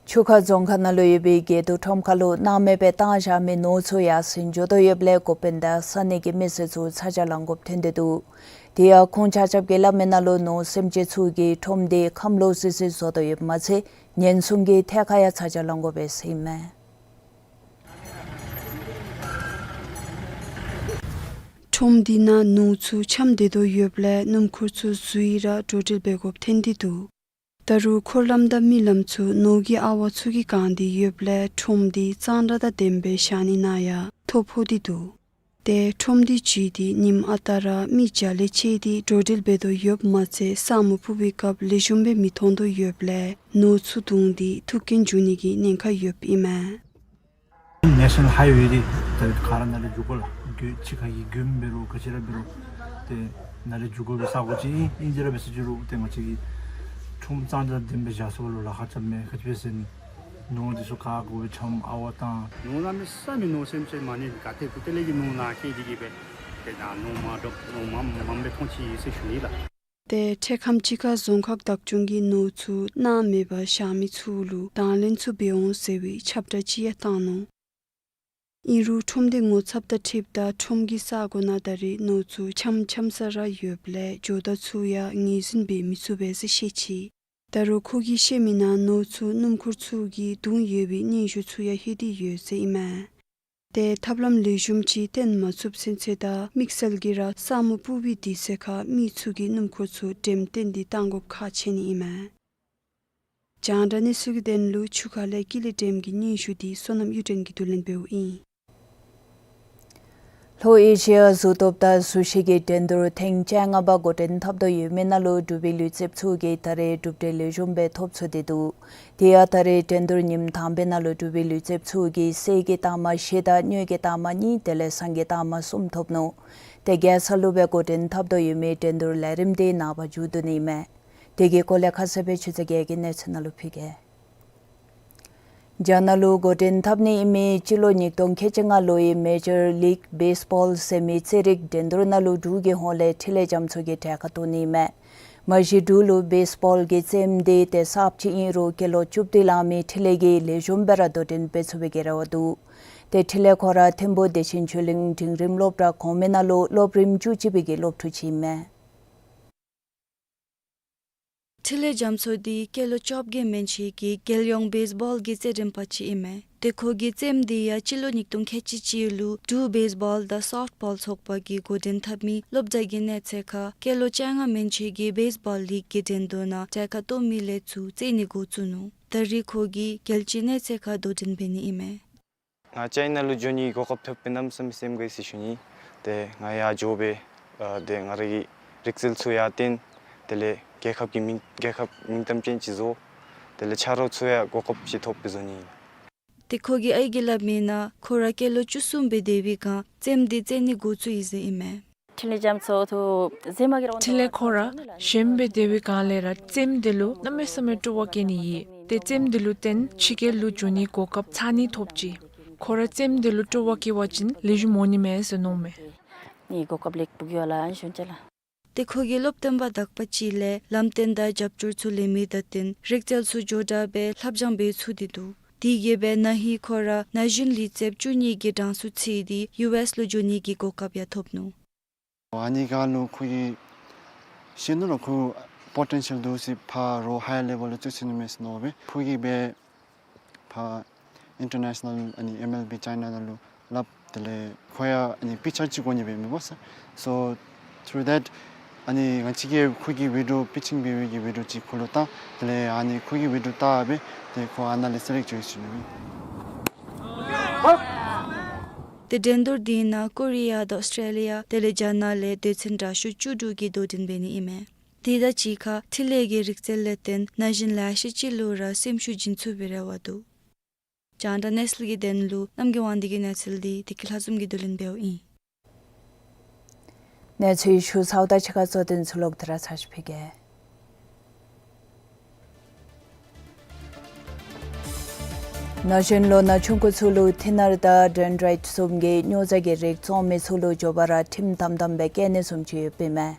ཆུ་ཁ་རྫོང་ཁག་ནང་ལུ་ཡོད་པའི་དགེ་འདུན་ཁྲོམ་ཁ་ལུ་སྣང་མེད་སྦེ་བཏང་བཞག་མི་ནོར་ཚུ་ཡར་སེང་འགྱོ་དོ་ཡོདཔ་ལས་འགོ་དཔོན་དང་ས་གནས་ཀྱི་མི་སེར་ཚུ་ཚ་གྱང་ལང་དགོཔ་ཐོན་ཏེ་འདུག། དེ་ཡང་ཁོང་ཆ་ཁྱབ་ཀྱིས་སླབ་མི་ནང་ལུ་ནོར་སེམས་ཅན་ཚུ་གིས་ཁྲོམ་འདི་ཁམས་ལོག་སི་སི་བཟོ་དོ་ཡོདཔ་མ་ཚད་ཉེན་སྲུང་གི་ཐད་ཁར་ཡང་ཚ་གྱང་ལང་དགོ་པས་ཟེར་ཨིན་མས། ཁྲོམ་འདི་ནང་ནོར་ཚུ་འཁྱམས་སྡོད་དོ་ཡོདཔ་ལས་སྣུམ་འཁོར་ཚུ་འཛུལ་ར་འགྲོ་འགྲུལ་འབད་དགོཔ་ཐོན་ཏེ་འདུག། ད་རུང་འཁོར་ལམ་དང་མི་ལམ་ཚུ་ནོར་གྱི་ཨ་བ་ཚུ་གིས་གང་སྟེ་ཡོདཔ་ལས་ཁྲོམ་འདི་གཙང་སྦྲ་དང་ལྡནམ་སྦེ་བཞག་ནི་ནང་ཡང་ཐོ་ཕོག་སྟེ་འདུག། ཏེ་ཁྲོམ་འདི་བརྒྱུད་དེ་ཉིནམ་ཨ་རྟག་ར་མི་བརྒྱ་ལས་བཅད་དེ་འགྲོ་འགྲུལ་འབད་དོ་ཡོདཔ་མ་ཚད་ས་སྨུག་ཕུབ་པའི་སྐབས་ལེགས་ཤོམ་སྦེ་མི་མཐོང་དོ་ཡོདཔ་ལས་ནོར་ཚུ་བརྡུངས་ཏེ་ཐུག་རྐྱེན་འབྱུང་ནི་གི་ཉེན་ཁ་ཡོདཔ་ཨིན་མས། ནེ་ཤ་ནཱལ་ཧའི་ཝེ་འདི་ད་ག་ར་ནང་ལས་འགྱོ་དགོ་ལགས། རྒྱུ་ཕྱི་ཁ་གི་མགྱོནམ་འབད་རུང་ག་ཅི་ར་འབད་རུང་ཏེ་ ནཱ་ལས་འགྱོ་དགོ་པའི་ས་གོ་ཅིག་ཨིན། ཨིན་ཅི་ར་འབད་ཟེར་ཞུ་རུང་ཏེ་ང་བཅས་ཀྱིས་ཁྲོམ་གཙང་སྦྲ་ལྡན་པའི་བཞག་ས་ལུ་ལཱ་ཁག་རྐྱབ་མས། ག་ཅི་སྦེ་ཟེར་ན་ནོར་འདི་ཚུ་བཀག་དགོ་པའི་ཆམ་ཨ་ཝ་དང་ནོར་གནམ་མེད་ས་མེད་ནོར་སེམས་ཅན་མ་ཎི་ག་ཏེ་ཕུ་ཏེ་ལས་ཀྱི་ནོར་ནང་སྐྱེལ་ཏེ་གིས་སྦེ་ཏེ་ད་ནོར་མ་འདྲོག་ནོར་མ་མངམ་སྦེ་མཐོང་ཅི་ཟེར་ཞུ་ནི་ལགས། ཏེ་འཕྲལ་ཁམས་ཅིག་ཁར་རྫོང་ཁག་བདག་སྐྱོང་གིས་ནོར་ཚུ་སྣང་མེད་པར་བཞག་མི་ཚུ་ལུ་དང་ལེན་ཚུ་འབད་འོང་ཟེར་བའི་ཁྱབ་བསྒྲགས་ཅིག་ཡང་བཏང་ནུག། ཨིན་རུང་ཁྲོམ་སྡེ་ངོ་ཚབ་དང་འཁྲིལཝ་ད་ཁྲོམ་གྱི་ས་གོ་ནང་ད་རེས་ནོར་ཚུ་ཆམ་ཆམ་ས་ར་ཡོདཔ་ལས་ཇོ་བདག་ཚུ་ཡང་ངོས་འཛིན་འབད་མི་ཚུགས་པས་ཟེར་བཤད་ཅི། ད་རུང་ཁོ་གིས་བཤད་མི་ནང་ནོར་ཚུ་སྣུམ་འཁོར་ཚུ་གིས་བརྡུང་ཡོད་པའི་སྙན་ཞུ་ཚུ་ཡང་ལྷོད་དེ་ཡོད་ཟེར་ཨིན་མས། ཏེ་ཐབས་ལམ་ལེགས་ཤོམ་ཅིག་བཏོན་མ་ཚུགས་ཚུན་ཚོད་ད་དམིགས་བསལ་གྱིས་ར་ས་མུ་སྤུ་བི་དུས་ཚོད་ཁར་མི་ཚུ་གིས་སྣུམ་འཁོར་ཚུ་འགྲེམས་སྟོན་འདི་བཏང་དགོཔ་ཁག་ཆེ་ནི་ཨིན་མས། རྒྱང་བསྒྲགས་གནས་ཚུལ་གྱི་དོན་ལུ་ཆུ་ཁ་ལས་ཀུན་ལེགས་སྒྲོལམ་གྱི་སྙན་ཞུ་འདི་བསོད་ནམས་གཡུ་སྒྲོན་གྱིས་བསྡུ་ལེན་འབདཝ་ཨིན། ལྷོ་ཨེ་ཤི་ཡ་གཟུགས་སྟོབས་དང་གཟུགས་གཞི་གི་འགྲན་བསྡུར་ཐེངས་བཅོ་ལྔ་པ་འགོ་འདྲེན་འཐབ་དོ་ཡོད་མི་ནང་ལུ་འབྲུག་པའི་ལུས་རྩལཔ་ཚུ་གིས་ད་རེས་གྲུབ་འབྲས་ལེགས་ཤོམ་སྦེ་ཐོབ་ཚུགས་ཏེ་འདུག། དེ་ཡང་ད་རེས་འགྲན་བསྡུར་ཉིནམ་དང་པའི་ནང་ལུ་འབྲུག་པའི་ལུས་རྩལཔ་ཚུ་གིས་གསེར་གྱི་རྟགས་མ་བཞི་དང་དངུལ་གྱི་རྟགས་མ་གཉིས་དེ་ལས་ཟངས་ཀྱི་རྟགས་མ་གསུམ་ཐོབ་ནུག། ཏེ་རྒྱལ་ས་ལུ་སྦེ་འགོ་འདྲེན་འཐབ་དོ་ཡོད་མི་འགྲན་བསྡུར་ལས་རིམ་འདི་ནངས་པ་མཇུག་བསྡུ་ནི་ཨིན་མས། དེ་གི་སྐོར་ལས་ཁ་གསལ་སྦེ་ཆུ་ཚོད་བརྒྱད་ཀྱི་གནས་ཚུལ་ནང་ལུ་ཕུལ་གེ། རྒྱ་ནག་ལུ་འགོ་འདྲེན་འཐབ་ནི་ཨིན་མི་སྤྱི་ལོ་ཉིས་སྟོང་ཁལ་གཅིག་ལྔ་ལོའི་མེ་ཇར་ལིག་བེསི་བཱོལ་ཟེར་མི་རྩེད་རིགས་འགྲན་བསྡུར་ནང་ལུ་འབྲུག་གི་ཧོངས་ལས་འཕྲིན་ལས་རྒྱ་མཚོ་གིས་གྲལ་ཁར་གཏོགས་ནི་ཨིན་མས། མ་གཞི་འབྲུག་ལུ་བེསི་བཱོལ་གྱི་རྩེདམོ་འདི་ཏེ་གསརཔ་ཅིག་ཨིན་རུང་སྐྱེས་ལོ་བཅུ་བདུན་ལང་མི་འཕྲིན་ལས་ཀྱིས་ལེགས་ཤོམ་སྦེ་ར་དོ་འགྲན་འབད་ཚུགས་པའི་གི་རེ་བ་འདུག། ཏེ་འཕྲིན་ལས་ཁོ་ར་ཐིམ་ཕུག་བདེ་ཆེན་ཆོས་གླིང་འབྲིང་རིམ་སློབ་གྲྭ་གོང་མའི་ནང་ལུ་སློབ་རིམ་བཅུ་གཅིག་པའི་གི་སློབ་ཕྲུག་ཅིག་ཨིན་མས། འཕྲིན་ལས་རྒྱ་མཚོ་འདི་སྐྱེས་ལོ་བཅོ་བརྒྱད་མན་ཆད་ཀྱི་རྒྱལ་ཡོངས་བེསི་བཱོལ་གྱི་རྩེད་འགྲན་པ་ཅིག་ཨིན་མས། ཏེ་ཁོ་གིས་རྩེདམོ་འདི་ཡང་སྤྱི་ལོ་ཉིས་སྟོང་ཁལ་གཅིག་གཅིག་ལུ་འབྲུག་བེསི་བཱོལ་དང་སོཕཊ་བཱོལ་ཚོགས་པ་གིས་འགོ་འདྲེན་འཐབ་མི་སློབ་གྲྭ་གི་གནས་ཚད་ཁར་སྐྱེས་ལོ་བཅོ་ལྔ་མན་ཆད་ཀྱི་བེསི་བཱོལ་ལིག་གི་འགྲན་བསྡུར་ནང་གྲལ་ཁར་གཏོགས་མི་ལས་ཚུར་རྩེད་ནི་འགོ་བཙུགས་ནུག། ད་རེས་ཁོ་གིས་རྒྱལ་སྤྱིའི་གནས་ཚད་ཁར་དོ་འགྲན་འབད་ནི་ཨིན་མས། ང་ཅའི་ནང་ལུ་འགྱོ་ནིའི་གོ་སྐབས་ཐོབ་པའི་གནམ་མེད་ས་མེད་སེམས་དགའ་ཡི་ཟེར་ཞུ་ནི། ཏེ་ང་ཡར་འགྱོ་སྦེ་ཨ་ཏེ་ང་ར་གི་རིག་རྩལ་ཚུ་ཡར་སྟོན། དེ་ལས་རྒྱལ་ཁབ་ཀྱི་མིང་རྒྱལ་ཁབ་མིང་གཏམ་ཅན་ཅིག་བཟོ། དེ་ལས་ཆ་རོགས་ཚུ་ཡང་གོ་སྐབས་ཅིག་ཐོབ་སྦེ་བཟོ་ནི་ཨིན། ཏེ་ཁོ་གིས་ཨའི་གིས་སླབ་མི་ནང་ཁོ་ར་སྐྱེས་ལོ་བཅུ་གསུམ་སྦེ་སྡོད་པའི་སྒང་རྩེདམོ་འདི་རྩེད་ནི་འགོ་བཙུགས་ཡི་ཟེར་ཨིན་མས། འཕྲིན་ལས་རྒྱ་མཚོ་ཐུ་འཛེམ་མ་གི་ར། འཕྲིན་ལས་ཁོ་ར་གཞོནམ་སྦེ་སྡོད་པའི་སྒང་ལས་ར་རྩེདམོ་འདི་ལུ་གནམ་མེད་ས་མེད་སྤྲོ་བ་བསྐྱེད་ནི་ཡོད། ཏེ་རྩེདམོ་འདི་ལུ་བརྟེན་ཕྱི་རྒྱལ་ལུ་འགྱོ་ནིའི་གོ་སྐབས་ཚར་གཉིས་ཐོབ་ཅི། ཁོ་ར་རྩེདམོ་འདི་ལུ་སྤྲོ་བ་བསྐྱེད་པ་ཅིན་ལེགས་ཤོམ་འོང་ནི་མས་ཟེར་མནོཝ་མས། ནིའི་གོ་སྐབས་ལེགས་པོ་གི་ཡོད་ལགས་ཨན་ཞུ་ཅི་ལགས། ཏེ་ཁོ་གིས་སློབ་སྟོན་པ་དག་པ་ཅིག་ལས་ལམ་སྟོན་དང་རྒྱབ་སྐྱོར་ཚུ་ལེན་མི་དང་བསྟུན་རིག་རྩལ་ཚུ་མགྱོགས་དྲགས་སྦེ་ལྷབ་སྦྱང་འབད་ཚུགས་ཏེ་འདུག། དེ་གིས་སྦེ་ན་ཧིང་ཁོ་ར་ན་གཞོན་ལུས་རྩལཔ་བཅུ་གཉིས་ཀྱི་གྲངས་སུ་ཚུད་དེ་ཡུ་ཨེསི་ལུ་འགྱོ་ནིའི་གོ་སྐབས་ཡང་ཐོབ་ནུག། ཨ་ནི་སྒང་ལུ་ཁོ་གིས་ཤེས་ནུག་ལགས། ཁོ་པོ་ཊེན་ཤཱལ་འདུག་ཟེར། ཕར་རོགས་ཧའི་ཡར་ལེ་བཱལ་ལུ་བཙུགས་ཚུགས་ནི་མས་ཟེར་མནོ་སྦེ་ཁོ་གིས་སྦེ་ཕར་ཨིན་ཊར་ནེ་ཤ་ནཱལ་ཨ་ནི་ཨེམ་ཨེལ་བི་ཅའི་ནཱ་ནང་ལུ་སླབ། དེ་ལས་ཁོ་ཡང་ཨ་ནི་པིག་ཅར་ཅིག་དགོ་ནི་སྦེ་མི་འབོ་ཟེར། So through that ཨ་ནི་ང་བཅས་ཀྱིས་ཁོ་གི་བི་ཌིའོ་པིཆིང་འབད་བའི་གི་བི་ཌིའོ་ཅིག་ཁོ་ལུ་བཏང་། དེ་ལས་ཨ་ནི་ཁོ་གི་བི་ཌིའོ་བལྟ་སྦེ་ཏེ་ཁོ་ཨ་ནཱ་ལས་སེ་ལེཀཊ་འགྱོ་ཡི་ཟེར་ཞུ་ནི་མས། ཏེ་འགྲན་བསྡུར་འདི་ནང་ཀོ་རི་ཡ་དང་ཨོསི་ཊྲེ་ལི་ཡ་དེ་ལས་རྒྱ་ནག་ལས་སྡེ་ཚན་དྲག་ཤོས་བཅུ་དྲུག་གིས་དོ་འགྲན་འབད་ནི་ཨིན་མས། དེ་དང་གཅིག་ཁར་འཕྲིན་ལས་ཀྱི་རིག་རྩལ་ལས་བརྟེན་ན་གཞོན་ལེ་ཤ་ཅིག་ལུ་ར་སེམས་ཤུགས་སྦྱིན་ཚུགས་པའི་རེ་བ་འདུག། རྒྱང་བསྒྲགས་གནས་ཚུལ་གྱི་དོན་ལུ་རྣམ་རྒྱལ་དབང་འདུས་ཀྱི་གནས་ཚུལ་འདི་བདེ་སྐྱིད་ལྷ་འཛོམས་ཀྱིས་བསྡུ་ལེན་འབདཝ་ཨིན། གནས་ཚུལ་ཞུ་ཚརཝ་དང་གཅིག་ཁར་གཙོ་དོན་ཚུ་ལོག་སྟེ་ར་ཚར་ཅིག་ཕུལ་གེ། ན་གཞོན་ལོ་ན་ཆུང་ཀུ་ཚུ་ལུ་ཐིན་ནར་དང་ཌེན་ཌྲའིཊ་བཟུམ་གྱི་སྨྱོ་རྫས་ཀྱི་རིགས་བཙོང་མི་ཚུ་ལུ་མགྱོགས་པ་ར་ཁྲིམས་དམ་དམ་སྦེ་བཀལ་ནི་བཟུམ་ཅིག་ཡོདཔ་ཨིན་མས།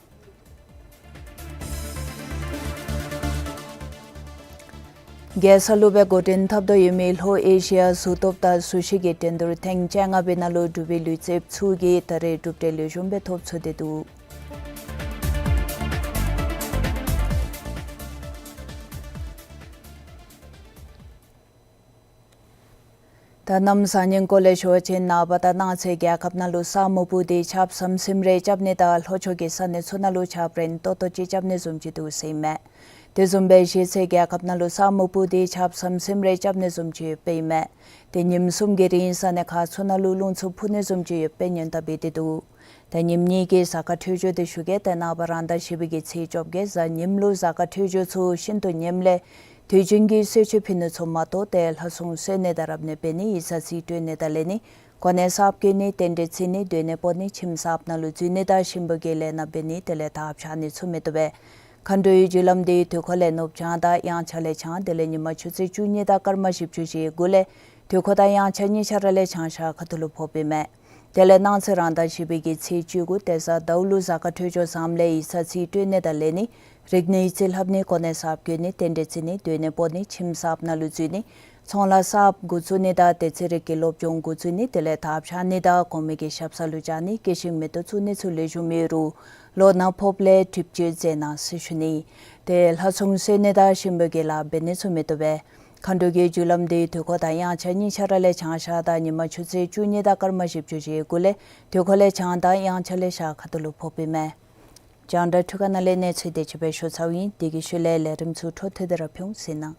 རྒྱལ་ས་ལུ་སྦེ་འགོ་འདྲེན་འཐབ་དོ་ཡོད་མི་ལྷོ་ཨེ་ཤི་ཡ་གཟུགས་སྟོབས་དང་གཟུགས་གཞི་གི་འགྲན་བསྡུར་ཐེངས་བཅོ་ལྔ་པའི་ནང་ལུ་འབྲུག་པའི་ལུས་རྩལཔ་ཚུ་གིས་ད་རེས་གྲུབ་འབྲས་ལེགས་ཤོམ་སྦེ་ཐོབ་ཚུགས་ཏེ་འདུག། ད་གནམ་བཟང་ངན་སྐོར་ལས་ཞུ་བ་ཅིན་ནངས་པ་དང་གནངས་ཚེ་རྒྱལ་ཁབ་ནང་ལུ་ས་མུ་སྤུ་དེ་ཆརཔ་ཟམ་ཟིམ་རེ་རྐྱབ་ནི་དང་ལྷོ་ཕྱོགས་ཀྱི་ས་གནས་ཚུ་ནང་ལུ་ཆརཔ་རན་ཏོག་ཏོ་ཅིག་རྐྱབ་ནི་བཟུམ་ཅིག་འདུག་ཟེར་ཨིན་མས། དེ་བཟུམ་སྦེ་གཞེས་ཚེ་རྒྱལ་ཁབ་ནང་ལུ་ས་མུ་སྤུ་དེ་ཆརཔ་ཟམ་ཟིམ་རེ་རྐྱབ་ནི་བཟུམ་ཅིག་ཡོདཔ་ཨིན་མས། ཏེ་ཉིནམ་གསུམ་གྱི་རིང་ས་གནས་ཁག་ཚུ་ནང་ལུ་རླུང་འཚུབ་འཕུ་ནི་བཟུམ་ཅིག་ཡོདཔ་སྦེ་སྔོན་བརྡ་འབད་དེ་འདུག། ཏེ་ཉིནམ་གཉིས་ཀྱི་གཟའ་སྐར་འཕྲོད་སྦྱོར་དེ་ཞུ་གེ། ཏེ་ནངས་པ་རང་ཟླ་བཞི་པའི་གི་ཚེས་བཅོ་བརྒྱད་གཟའ་ཉིམ་ལུ་གཟའ་སྐར་འཕྲོད་སྦྱོར་ཚུ་ཤིན་ཏུ་ངནམ་ལས་དུས་རྒྱུན་གྱི་གསོལ་མཆོད་ཕུལ་ནི་ཚུ་མ་གཏོགས་ཏེ་ལྷ་སྲུང་གསོལ་ནི་དང་རབ་གནས་འབད་ནི་ཡིག་ཚང་རྩིས་སྤྲོད་ནི་དང་ལེན་ནི་ གོ་གནས་གསརཔ་བསྐོ་ནི་རྟེན་འབྲེལ་བརྩི་ནི་སྡོད་གནས་སྤོ་ནི་ཁྱིམ་གསརཔ་ནང་ལུ་འཛུལ་ནི་དང་ཞིང་པ་གི་ལས་སྣ་འབད་ནི་དེ་ལས་དར་འཕྱར་ནི་ཚུ་མི་བཏུབ་པས། མཁའ་འགྲོའི་རྒྱུ་ལམ་འདི་དུས་འཁོར་ལས་ནུབ་བྱང་དང་དབྱངས་འཆར་ལས་བྱང་དེ་ལས་ཉི་མ་ཆུ་ཚོད་བཅུ་གཉིས་དང་སྐར་མ་བཞི་བཅུ་ཞེ་དགུ་ལས་དུས་འཁོར་དང་དབྱངས་འཆར་གཉིས་ཆ་ར་ལས་བྱང་ཤར་ཁ་ཐུག་ལུ་ཕོགཔ་ཨིན་མས། དེ་ལས་གནངས་ཚེ་རང་ཟླ་བཞི་པའི་གི་ཚེས་བཅུ་དགུ་དེ་གཟའ་ཟླཝ་ལུ་གཟའ་སྐར་འཕྲོད་སྦྱོར་བཟངམ་ལས་ཡིག་ཚང་རྩིས་སྤྲོད་ནི་དང་ལེན་ནི། རིག་གནས་ཡིག་རྩིས་ལྷབ་ནི། གོ་གནས་གསརཔ་བསྐོ་ནི། རྟེན་འབྲེལ་བརྩི་ནི། སྡོད་གནས་སྤོ་ནི། ཁྱིམ་གསརཔ་ནང་ལུ་འཛུལ་ནི། ཚོང་ལཱ་གསརཔ་འགོ་བཙུགས་ནི་དང་དེ་ཚེ་རིག་གི་སློབ་སྦྱོང་འགོ་བཙུགས་ནི། དེ་ལས་དར་འཕྱར་ནི་དང་གོང་མའི་གི་ཞབས་ས་ལུ་བཅར་ནི། སྐྱེད་ཤིང་མེ་ཏོག་བཙུགས་ནི་ཚུ་ལེགས་ཤོམ་ཡོད་རུང་ལོ་ནག་ཕོགཔ་ལས་སྒྲིབ་སྦྱོར་མཛད་གནང་ཟེར་ཞུ་ནི། ཏེ་ལྷ་སྲུང་གསོལ་ནི་དང་ཞིང་པ་གི་ལཱ་འབད་ནི་ཚུ་མི་བཏུབ་པས། མཁའ་འགྲོ་གི་རྒྱུ་ལམ་འདི་དུས་འཁོར་དང་དབྱངས་འཆར་གཉིས་ཆ་ར་ལས་བྱང་ཤར་དང་ཉི་མ་ཆུ་ཚོད་བཅུ་གཉིས་དང་སྐར་མ་བཞི་བཅུ་ཞེ་དགུ་ལས་དུས་འཁོར་ལས་བྱང་དང་དབྱངས་འཆར་ལས་ཤར་ཁ་ཐུག་ལུ་ཕོགཔ་ཨིན་མས། རྒྱང་བསྒྲགས་འཕྲུལ་ཁང་ནང་ལས་གནས་ཚུལ་དེ་ཅིག་སྦེ་ཞུ་ཚརཝ་ཨིན། དེ་གི་ཤུལ་ལས་ལས་རིམ་ཚུ་འཕྲོ་མཐུད་དེ་ར་ཕུལ་ཟེར་ན།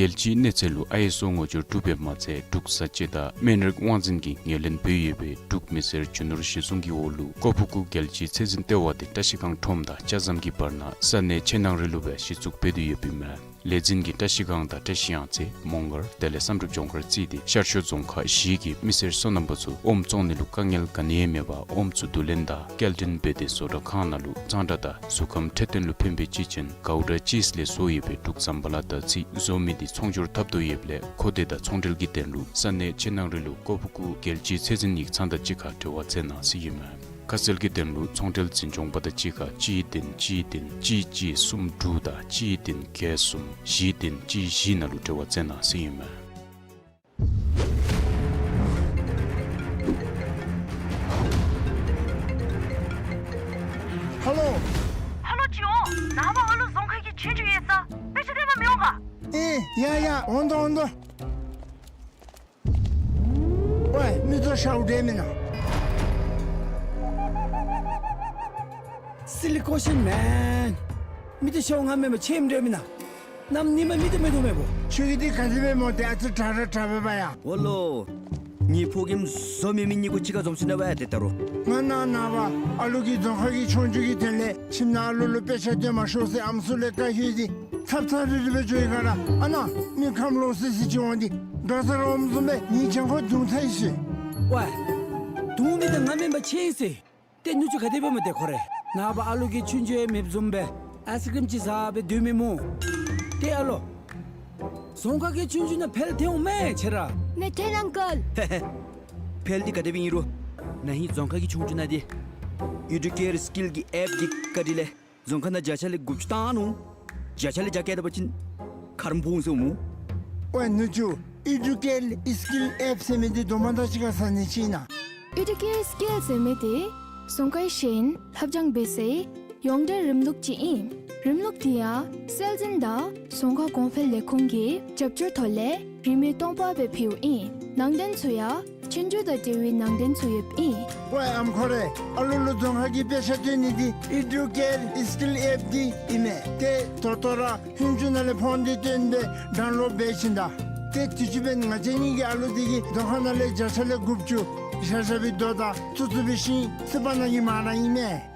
རྒྱལ་སྤྱིའི་གནས་ཚད་ལུ་ཨའི་ཨེསི་ཨོ་ངོ་སྦྱོར་གྲུབ་པའི་མ་ཚད་འབྲུག་བཟའ་སྤྱོད་དང་སྨན་རིགས་དབང་འཛིན་གྱིས་ངོས་ལེན་འབད་ཡོད་པའི་འབྲུག་མི་སེར་རྒྱུ་ནོར་གཞི་བཟུང་གི་འོག་ལུ་ཀོ་ཕུ་ཀུ་རྒྱལ་སྤྱིའི་ཚད་འཛིན་ལྟེ་བ་དེ་བཀྲ་ཤིས་སྒང་ཁྲོམ་དང་ལྕགས་ཟམ་གྱི་བར་ན་ས་གནས་ཆེ་ནང་རི་ལུ་སྦེ་གཞི་བཙུགས་འབད་དེ་ཡོདཔ་ཨིན་མས། ལས་འཛིན་གྱིས་བཀྲ་ཤིས་སྒང་དང་བཀྲ་ཤིས་གཡང་རྩེ་མོང་སྒར་དེ་ལས་བསམ་གྲུབ་ལྗོངས་མཁར་བརྩིས་ཏེ་ཤར་ཕྱོགས་རྫོང་ཁག་བཞི་གི་མི་སེར་སོ་ནམ་པ་ཚུ་ཨོམ་བཙོང་ནི་ལུ་དཀའ་ངལ་ག་ནི་ཡང་མེད་པར་ཨོམ་ཚུ་བསྡུ་ལེན་དང་སྐྱེལ་འདྲེན་འབད་དེ་བཟོ་གྲྭ་ཁང་ནང་ལུ་གཙང་སྦྲ་དང་གཟུགས་ཁམས་འཕྲོད་བསྟེན་ལུ་ཕན་པའི་གཅེས་ཅན་གའུ་ཌ་ཅིས་ལས་བཟོ་ཡོད་པའི་འབྲུག་ཟམ་པ་ལ་དར་ཚིལ་བཟོ་མི་དེ་ཚོང་སྒྱུར་འཐབ་དོ་ཡོདཔ་ལས་མཁོ་འདོད་དང་ཚོང་འབྲེལ་གྱི་དོན་ལུ་ས་གནས་ཆེ་ནང་རི་ལུ་ཀོ་ཕུ་ཀུ་རྒྱལ་སྤྱིའི་ཚད་འཛིན་ཡིག་ཚང་དང་གཅིག་ཁར་འབྲེལ་བ་མཛད་གནང་ཟེར་ཨིན་མས། ཁ་གསལ་གྱི་དོན་ལུ་ཚོང་འབྲེལ་འཛིན་སྐྱོང་པ་དང་གཅིག་ཁར་གཅིག་བདུན་གཅིག་བདུན་གཅིག་གཅིག་གསུམ་དྲུག་དང་གཅིག་བདུན་བརྒྱད་གསུམ་བཞི་བདུན་གཅིག་བཞི་ནང་ལུ་འབྲེལ་བ་མཛད་གནང་ཟེར་ཨིན་མས། ཧ་ལོ། ཧ་ལོ་ཅི་འོང་། ནངས་པ་ཨ་ལུ་རྫོང་ཁ་གི་ཆོས་རྒྱུགས་ཡོད་ས། དཔེ་ཆ་སྟོན་པར་མི་འོང་ག། ཨེ་ཡ་ཡ་འོང་དོ་འོང་དོ། ཝའེ་མིག་ཏོ་ཤརཝ་འདྲས་མེན་ན། Silly question man. མིག་ཏོ་ཤརཝ་ང་མེན་པར་ཁྱོད་འདྲས་མེན་ན། གནམ་ཉིནམ་མིག་ཏོ་མིག་ཏོ་མེན་པོ། ཁྱོད་ཀྱིས་འདི་ག་དེ་སྦེ་སྨོ། ཏེ་ཨ་ཙི་དྲག་ར་དྲག་པས་པ་ཡ། འོ་ལོ། ངེའི་ཕོ་རྒནམ་བཟོ་མི་མི་གཉིས་ཀོ་གཅིག་ཁར་འཛོམས་ཞིན་ན་བ་ཡ་ཏེ་ད་རུང་། ང་ནངས་པ་ཨ་ལུ་གིས་རྫོང་ཁ་གི་ཆོས་རྒྱུགས་ཀྱི་དོན་ལས་ཁྱིམ་ནང་ཨ་ལུ་ལུ་དཔེ་ཆ་སྟོན་མ་ཤོག་ཟེར་ཨམ་སྲུ་ལས་བཀའ་ཞུ་སྟེ་ཚབ་ཚབ་རི་རི་སྦེ་འགྱོ་ཡི་ག་ར། ཨ་ནཱ་མི་ཁམས་ལོག་སི་སི་ཅིག་འོང་སྟེ་དགའ་ས་ར་འོངམ་བཟུམ་སྦེ་ངེའི་གྱང་ཁར་རྡུང་ཚར་ཡི་ཟེར། ཝའེ། རྡུང་མི་དེ་ང་མེན་པར་ཁྱོད་ཨིན་ཟེར། ཏེ་ནུ་གཅུང་ག་དེ་སྦེ་སྨོ་ཏེ་ཁོ་རེ། ནངས་པ་ཨ་ལུ་གིས་ཆོས་རྒྱུགས་ཡང་མེདཔ་བཟུམ་སྦེ་ཨའིསི་ཀྲིམ་ཅིག་བཟའ་སྦེ་སྡོད་མི་སྨོ། ཏེ་ཨ་ལོ། རྫོང་ཁ་གི་ཆོས་རྒྱུགས་ནང་འཕེལ་ཐལ་འོང་མས་ཁྱོད་ར། མེད་ཐལ་ཨང་ཀལ། ཧེ་ཧེ། འཕེལ་འདི་ག་དེ་སྦེ་ཨིན་རུང་ན་ཧིང་རྫོང་ཁ་གི་ཆོས་རྒྱུགས་ནང་འདི་ཨི་ཌུ་ཀེར་སི་ཀིལ་གྱི་ཨེཔ་འདི་བཀལ་ཏེ་ལས་རྫོང་ཁ་ནང་བརྒྱ་ཆ་ལས་དགུ་བཅུ་བཏང་ནུག། བརྒྱ་ཆ་ལས་བརྒྱ་བཀལ་ད་པ་ཅིན་ཁ་རམ་ཕོག་འོང་ཟེར་སྨོ། ཝའེ་ནུ་གཅུང་ཨི་ཌུ་ཀེར་སི་ཀིལ་ཨེཔ་ཟེར་མི་འདི་དོ་མ་དང་གཅིག་ཁར་ཟ་ནི་ཅིག་ཨིན་ན། ཨི་ཌུ་ཀེར་སི་ཀིལ་ཟེར་མི་འདི་རྫོང་ཁའི་ཤེས་ཡོན་ལྷབ་སྦྱང་འབད་སའི་ཡོངས་འབྲེལ་རིམ་ལུགས་ཅིག་ཨིན། རིམ་ལུགས་འདི་ཡང་སྲོལ་འཛིན་དང་རྫོང་ཁ་གོང་འཕེལ་ལས་ཁུངས་ཀྱི་རྒྱབ་སྐྱོར་ཐོག་ལས་རིན་མེད་སྟོང་པ་སྦེ་ཕུལཝ་ཨིན། ནང་དོན་ཚུ་ཡང་ཆོས་རྒྱུགས་དང་འབྲེལ་བའི་ནང་དོན་ཚུ་ཡོདཔ་ཨིན། ཝའེ་ཨམ་ཁོ་རེ། ཨ་ལུ་ལུ་རྫོང་ཁ་གི་དཔེ་ཆ་སྟོན་ནི་འདི་ཨི་ཌུ་ཀེར་སི་ཀིལ་ཨེཔ་འདི་ཨིན་མས། ཏེ་ད་ལྟོ་ར་ཧུན་ཅུ་ནང་ལས་ཕོན་འདི་བཏོན་སྦེ་ཌའུན་ལོཌ་འབད་ཞིནམ་ད། ཏེ་དུས་ཅི་འབདན་ང་བཅས་གཉིས་ཀྱི་ཨ་ལུ་འདི་གིས་རྫོང་ཁ་ནང་ལས་བརྒྱ་ཆ་ལས་དགུ་བཅུ་ཞབས་ཞབས་པའི་རྡོ་དང་བཙུགས་བཙུགས་པའི་ཤིང་སི་པ་ནང་གི་མ་ར་ཨིན་མས།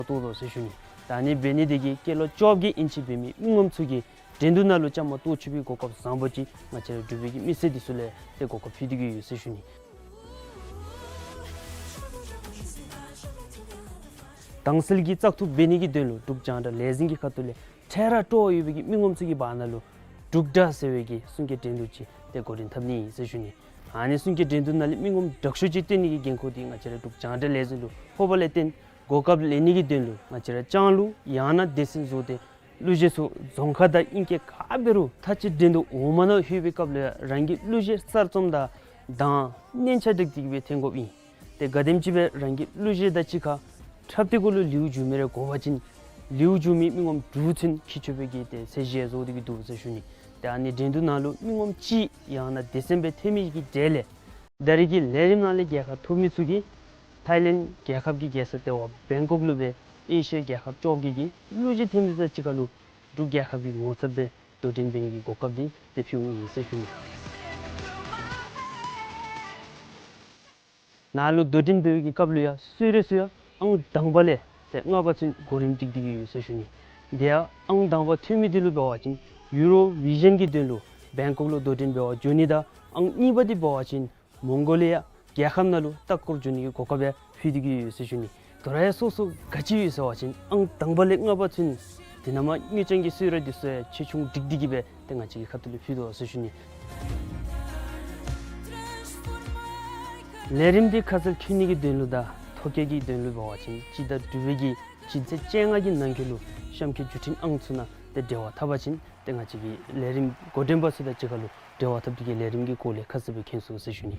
བཏོག་དོ་ཟེར་ཞུ་ནི། ད་ཨ་ནི་འབད་ནི་དེ་གིས་སྐྱེས་ལོ་བཅོ་བརྒྱད་ཨིན་ཅི་འབད་མི་མི་ངོམ་ཚུ་གིས་འགྲན་བསྡུར་ནང་ལུ་བཅའ་མར་གཏོགས་ཚུགས་པའི་གོ་སྐབས་བཟང་པོ་ཅིག་ང་བཅས་ར་འབྲུག་པའི་གི་མི་སེར་འདི་ཚུ་ལུ་ཏེ་གོ་སྐབས་ཕུལ་ཏེ་གི་ཡོད་ཟེར་ཞུ་ནི། དྭངས་གསལ་གྱི་བཙག་འཐུ་འབད་ནི་གི་དོན་ལུ་འབྲུག་རྒྱང་བསྒྲགས་ལས་འཛིན་གྱི་ཁ་ཐུག་ལས་འཕྲལ་ར་སྤྲོ་བ་ཡོད་པའི་གི་མི་ངོམ་ཚུ་གི་བར་ན་ལུ་འབྲུག་སྒྲ་ཟེར་བའི་གི་གསུང་སྐད་འགྲན་བསྡུར་ཅིག་ཏེ་འགོ་འདྲེན་འཐབ་ནི་ཨིན་ཟེར་ཞུ་ནི། ཨ་ནི་གསུང་སྐད་འགྲན་བསྡུར་ནང་ལས་མི་ངོམ་དྲག་ཤོས་ཅིག་བཏོན་ནི་གི་འགན་ཁུར་འདི་ང་བཅས་ར་འབྲུག་རྒྱང་བསྒྲགས་ལས་འཛིན་ལུ་ཕོགཔ་ལས་བརྟེན་གོ་སྐབས་ལེན་ནི་གི་དོན་ལུ་ང་བཅས་ར་ལྕང་ལུ་ཡང་ན་སྡེ་ཚན་བཟོ་སྟེ་གླུ་གཞས་ཚུ་རྫོང་ཁག་དང་དབྱིན་སྐད་ག་འབད་རུང་ཐག་ཆོད་འགྲན་བསྡུར་འོག་མ་ནང་ལྷོད་པའི་སྐབས་ལུ་ཡང་རང་གི་གླུ་གཞས་གསར་རྩོམ་དང་གདངས་སྙན་ཆ་སྒྲིག་སྟེ་གི་སྦེ་འཐོན་དགོཔ་ཨིན། ཏེ་ག་དེམ་ཅིག་སྦེ་རང་གི་གླུ་གཞས་དང་གཅིག་ཁར་འཁྲབ་སྟེ་གུ་ལུ་ལེའུ་མཇུག་མི་རེ་གོ་བ་ཅིན་ལེའུ་མཇུག་མི་མི་ངོམ་དྲུག་ཚུན་འཁྱིད་ཆོག་པའི་གི་ཏེ་ཚད་གཞི་བཟོ་སྟེ་གི་འདུག་ཟེར་ཞུ་ནི། ཏེ་ཨ་ནི་འགྲན་བསྡུར་ནང་ལུ་མི་ངོམ་གཅིག་ཡང་ན་སྡེ་ཚན་སྦེ་ཐོན་མི་གི་གྲས་ལས་ད་རེས་ཀྱི་ལས་རིམ་ནང་ལས་རྒྱལ་ཁ་ཐོབ་མི་ཚུ་གིས་ཐའི་ལེནཌ་རྒྱལ་ཁབ་ཀྱི་རྒྱལ་ས་ལྟེ་བ་བེང་ཀོག་ལུ་སྦེ་ཨེ་ཤི་ཡ་རྒྱལ་ཁབ་བཅོ་བརྒྱད་ཀྱི་གླུ་གཞས་འཐེན་མི་དང་གཅིག་ཁར་ལུ་འབྲུག་རྒྱལ་ཁབ་ཀྱི་ངོ་ཚབ་སྦེ་དོ་འགྲན་འབད་ནི་གི་གོ་སྐབས་འདི་ཏེ་ཕུལཝ་ཨིན་ཟེར་ཞུ་ནི། ནཱ་ལུ་དོ་འགྲན་འབད་བའི་གི་སྐབས་ལུ་ཡང་གསོལ་རས་ཚུ་ཡང་ཨང་དང་པ་ལས་ཏེ་ལྔ་པ་ཚུན་གོ་རིམ་སྒྲིག་སྟེ་གི་ཡོད་ཟེར་ཞུ་ནི། དེ་ཡང་ཨང་དང་པ་ཐོན་མི་འདི་ལུ་འབད་བ་ཅིན་ཡུ་རོ་བི་ཞཱན་གྱི་དོན་ལུ་བེང་ཀོག་ལུ་དོ་འགྲན་འབད་བར་འགྱོ་ནི་དང་ཨང་གཉིས་པ་འདི་འབད་བ་ཅིན་མོང་གོ་ལི་ཡ་རྒྱལ་ཁབ་ནང་ལུ་ལྟ་སྐོར་འགྱོ་ནི་གི་གོ་སྐབས་ཡང་ཕུལ་ཏེ་གི་ཡོད་ཟེར་ཞུ་ནི། དོ་རུང་ཡང་སོ་སོ་ག་ཅི་ཡོད་ཟེར་བ་ཅིན་ཨང་དང་པ་ལས་ལྔ་པ་ཚུན་དེ་ནང་མ་དངུལ་རྐྱང་གི་གསོལ་རས་འདི་ཚུ་ཡང་ཆེ་ཆུང་སྒྲིག་སྟེ་གི་སྦེ་ཏེ་ང་བཅས་ཀྱི་ཁ་ཐུག་ལས་ཕུལ་དོ་ཟེར་ཞུ་ནི། ལས་རིམ་འདི་ཁ་གསལ་ཐོན་ནི་གི་དོན་ལུ་དང་ཐོ་བཀོད་ཀྱི་དོན་ལུ་འབད་བ་ཅིན་སྤྱི་ཟླ་དྲུག་པའི་གི་སྤྱི་ཚེས་བཅོ་ལྔ་གི་ནང་འཁོད་ལུ་གཤམ་འཁོད་བརྒྱུད་འཕྲིན་ཨང་ཚུ་ནང་ཏེ་འབྲེལ་བ་འཐབ་པ་ཅིན་ཏེ་ང་བཅས་ཀྱི་ལས་རིམ་འགོ་འདྲེན་པ་ཚུ་དང་གཅིག་ཁར་ལུ་འབྲེལ་བ་འཐབ་སྟེ་གི་ལས་རིམ་གྱི་སྐོར་ལས་ཁ་གསལ་སྦེ་མཁྱེན་ཚུགས་ཟེར་ཞུ་ནི།